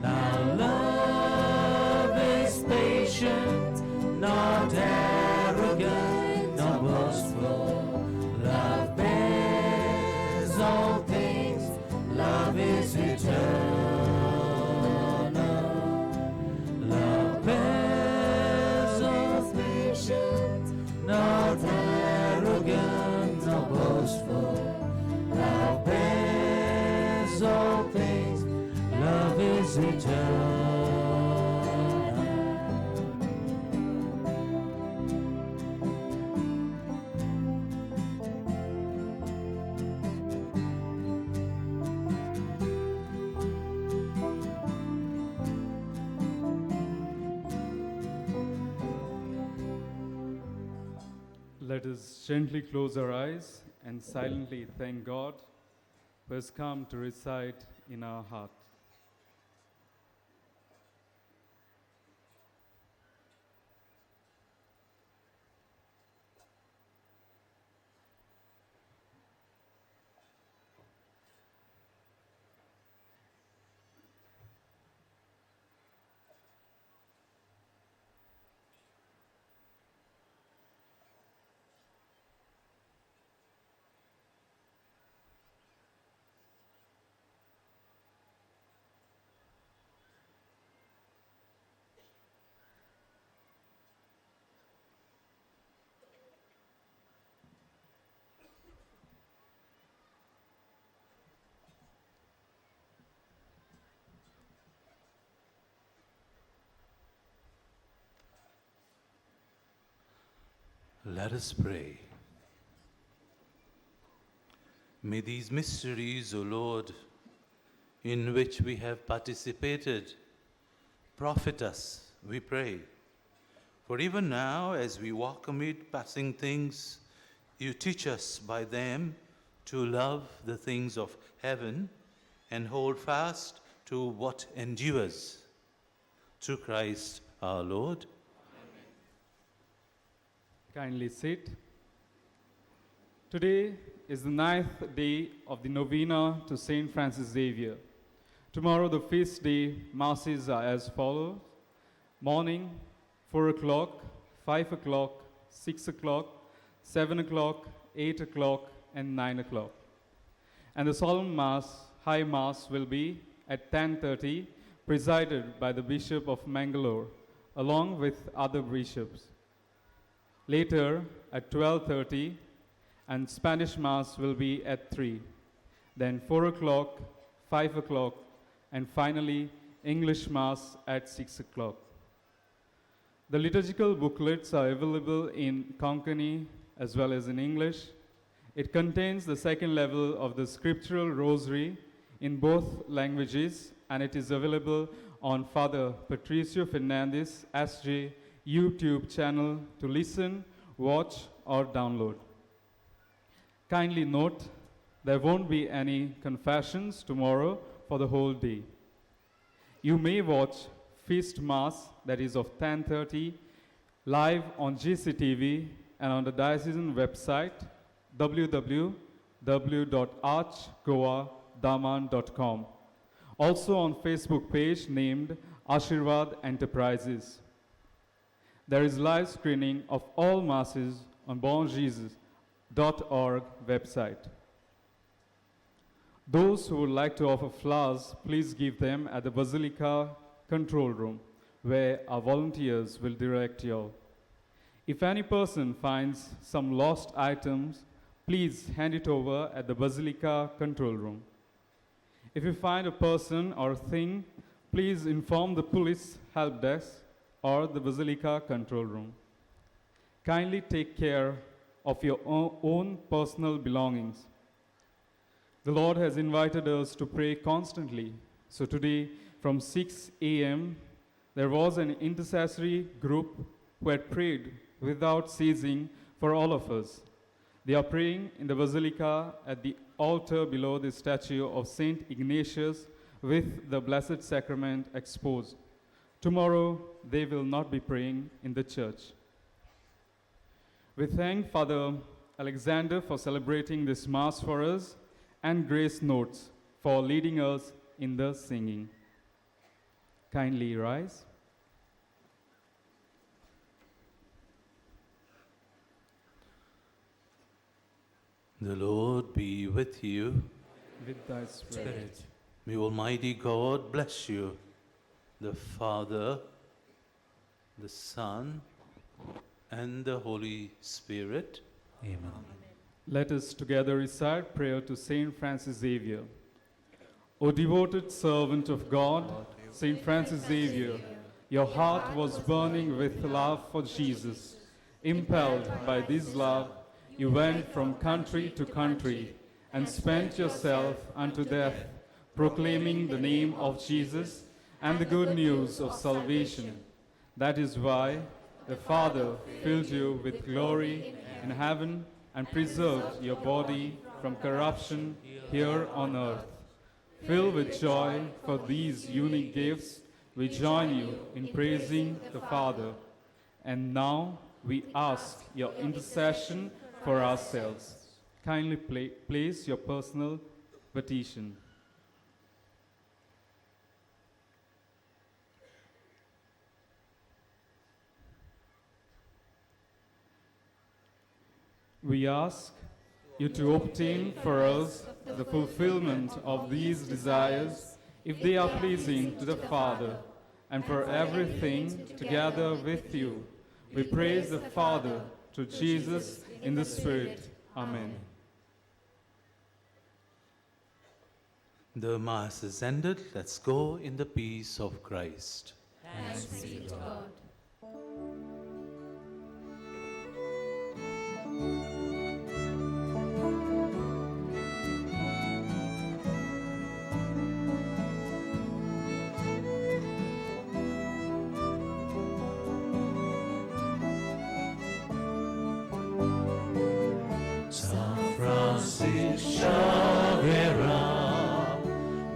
Now love is patient, not arrogant, nor boastful. Love bears all things, love is eternal. Love bears all patient, not arrogant, nor boastful. Love bears all things, love is eternal. Let us gently close our eyes and silently thank God who has come to reside in our heart. Let us pray. May these mysteries, O Lord, in which we have participated, profit us, we pray. For even now, as we walk amid passing things, you teach us by them to love the things of heaven and hold fast to what endures. Through Christ our Lord. Kindly sit. Today is the 9th day of the novena to St. Francis Xavier. Tomorrow, the feast day, masses are as follows. Morning, 4 o'clock, 5 o'clock, 6 o'clock, 7 o'clock, 8 o'clock, and 9 o'clock. And the solemn Mass, High Mass, will be at 10:30, presided by the Bishop of Mangalore, along with other bishops. Later, at 12:30, and Spanish Mass will be at 3. Then 4 o'clock, 5 o'clock, and finally, English Mass at 6 o'clock. The liturgical booklets are available in Konkani as well as in English. It contains the second level of the scriptural rosary in both languages, and it is available on Father Patricio Fernandez SJ YouTube channel to listen, watch, or download. Kindly note, there won't be any confessions tomorrow for the whole day. You may watch Feast Mass, that is of 10:30, live on GCTV and on the diocesan website, www.archgoadaman.com. Also on Facebook page named Ashirwad Enterprises. There is live screening of all masses on bonjesus.org website. Those who would like to offer flowers, please give them at the Basilica control room, where our volunteers will direct you all. If any person finds some lost items, please hand it over at the Basilica control room. If you find a person or thing, please inform the police help desk or the Basilica control room. Kindly take care of your own personal belongings. The Lord has invited us to pray constantly. So today, from 6 a.m., there was an intercessory group who had prayed without ceasing for all of us. They are praying in the Basilica at the altar below the statue of Saint Ignatius with the Blessed Sacrament exposed. Tomorrow, they will not be praying in the church. We thank Father Alexander for celebrating this Mass for us, and Grace Notes for leading us in the singing. Kindly rise. The Lord be with you. With thy spirit. May Almighty God bless you, the Father, the Son, and the Holy Spirit. Amen. Let us together recite prayer to Saint Francis Xavier. O devoted servant of God, Saint Francis Xavier, your heart was burning with love for Jesus. Impelled by this love, you went from country to country and spent yourself unto death, proclaiming the name of Jesus and the good news of salvation. That is why the Father filled you with glory in heaven and preserved your body from corruption here on earth. Filled with joy for these unique gifts, we join you in praising the Father. And now we ask your intercession for ourselves. Kindly place your personal petition. We ask you to obtain for us the fulfillment of these desires, if they are pleasing to the Father, and for everything together with you. We praise the Father, through Jesus, in the Spirit. Amen. The Mass is ended. Let's go in the peace of Christ. Thanks be to God. San Francis Xavier,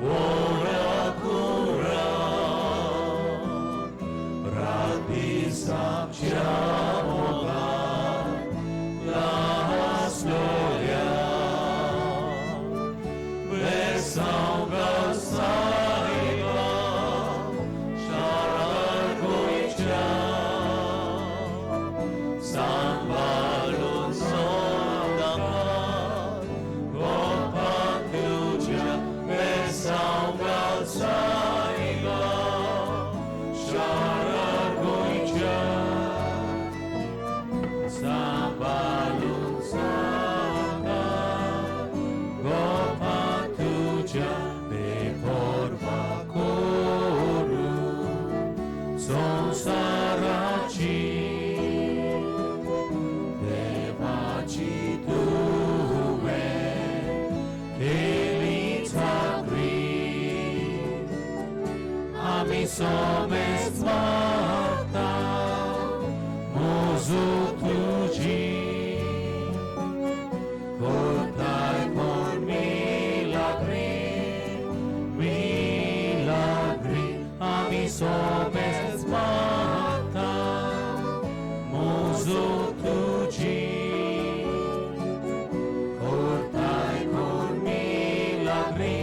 ora cura, rabbi sappiamo la gloria. आमची तुवें केली चाकरी आमी सोमेस्त मागता मोजू तुजी कोताय कोण मिलाग्री मिलाग्री आमी सोमेस्त मागता मोजू तुजी कोताय कोण मिलाग्री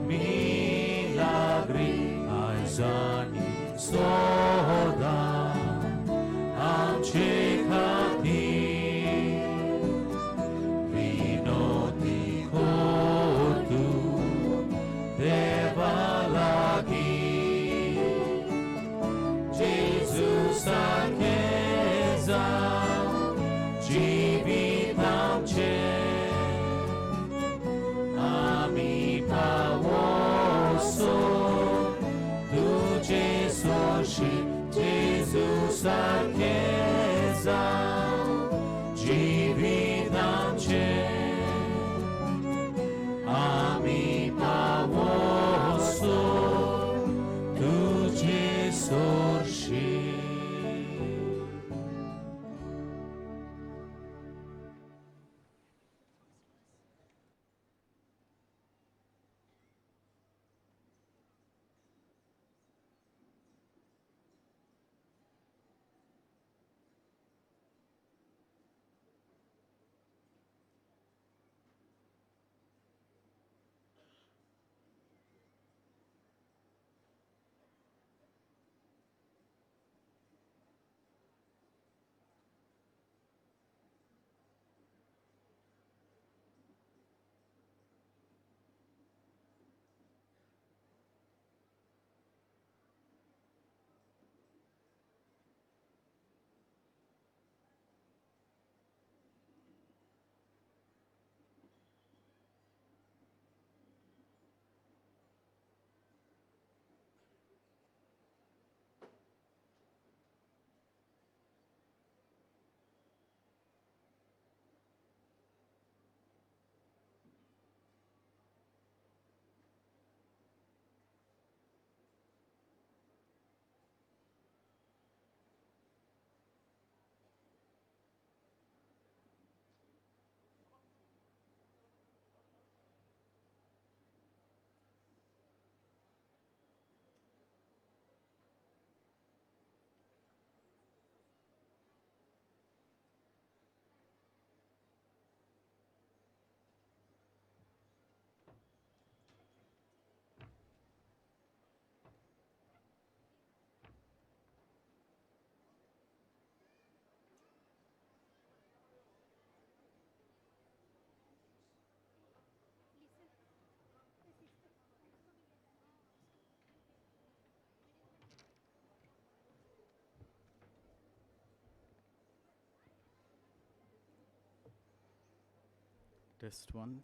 मिलाग्री आयज आनी सोदा आमचे खातीर विनोदी कोर तूं देवा लागीं जेजू सारकें जावं जिवीत आमचें आमी पावोसो तुजे सोशी जेजू सारकें जावं जिवीत आमचें आमी पावोसो तुजे सोशी. Test one.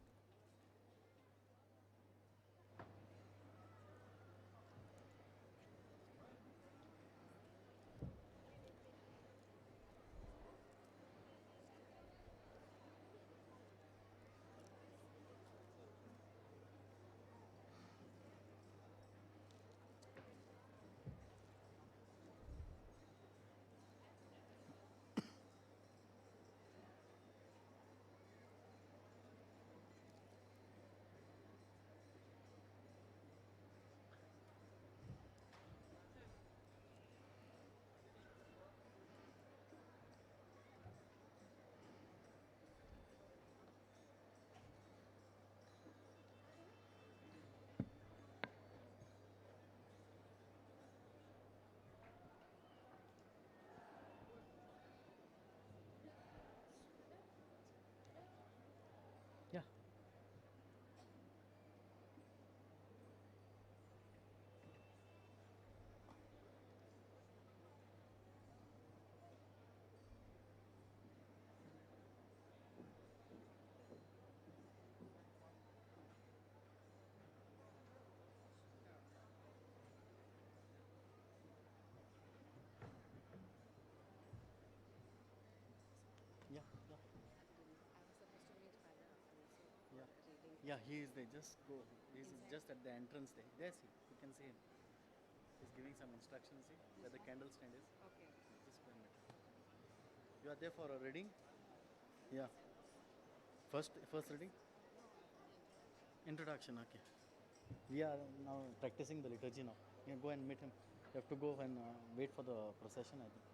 Yeah. Yeah, he is there. Just go. He's just at the entrance there. There, see. You can see him. He's giving some instructions, see, where the candle stand is. Okay. Just go and meet him. You are there for a reading? Yeah. First reading? Introduction, okay. We are now practicing the liturgy now. You go and meet him. You have to go and wait for the procession, I think.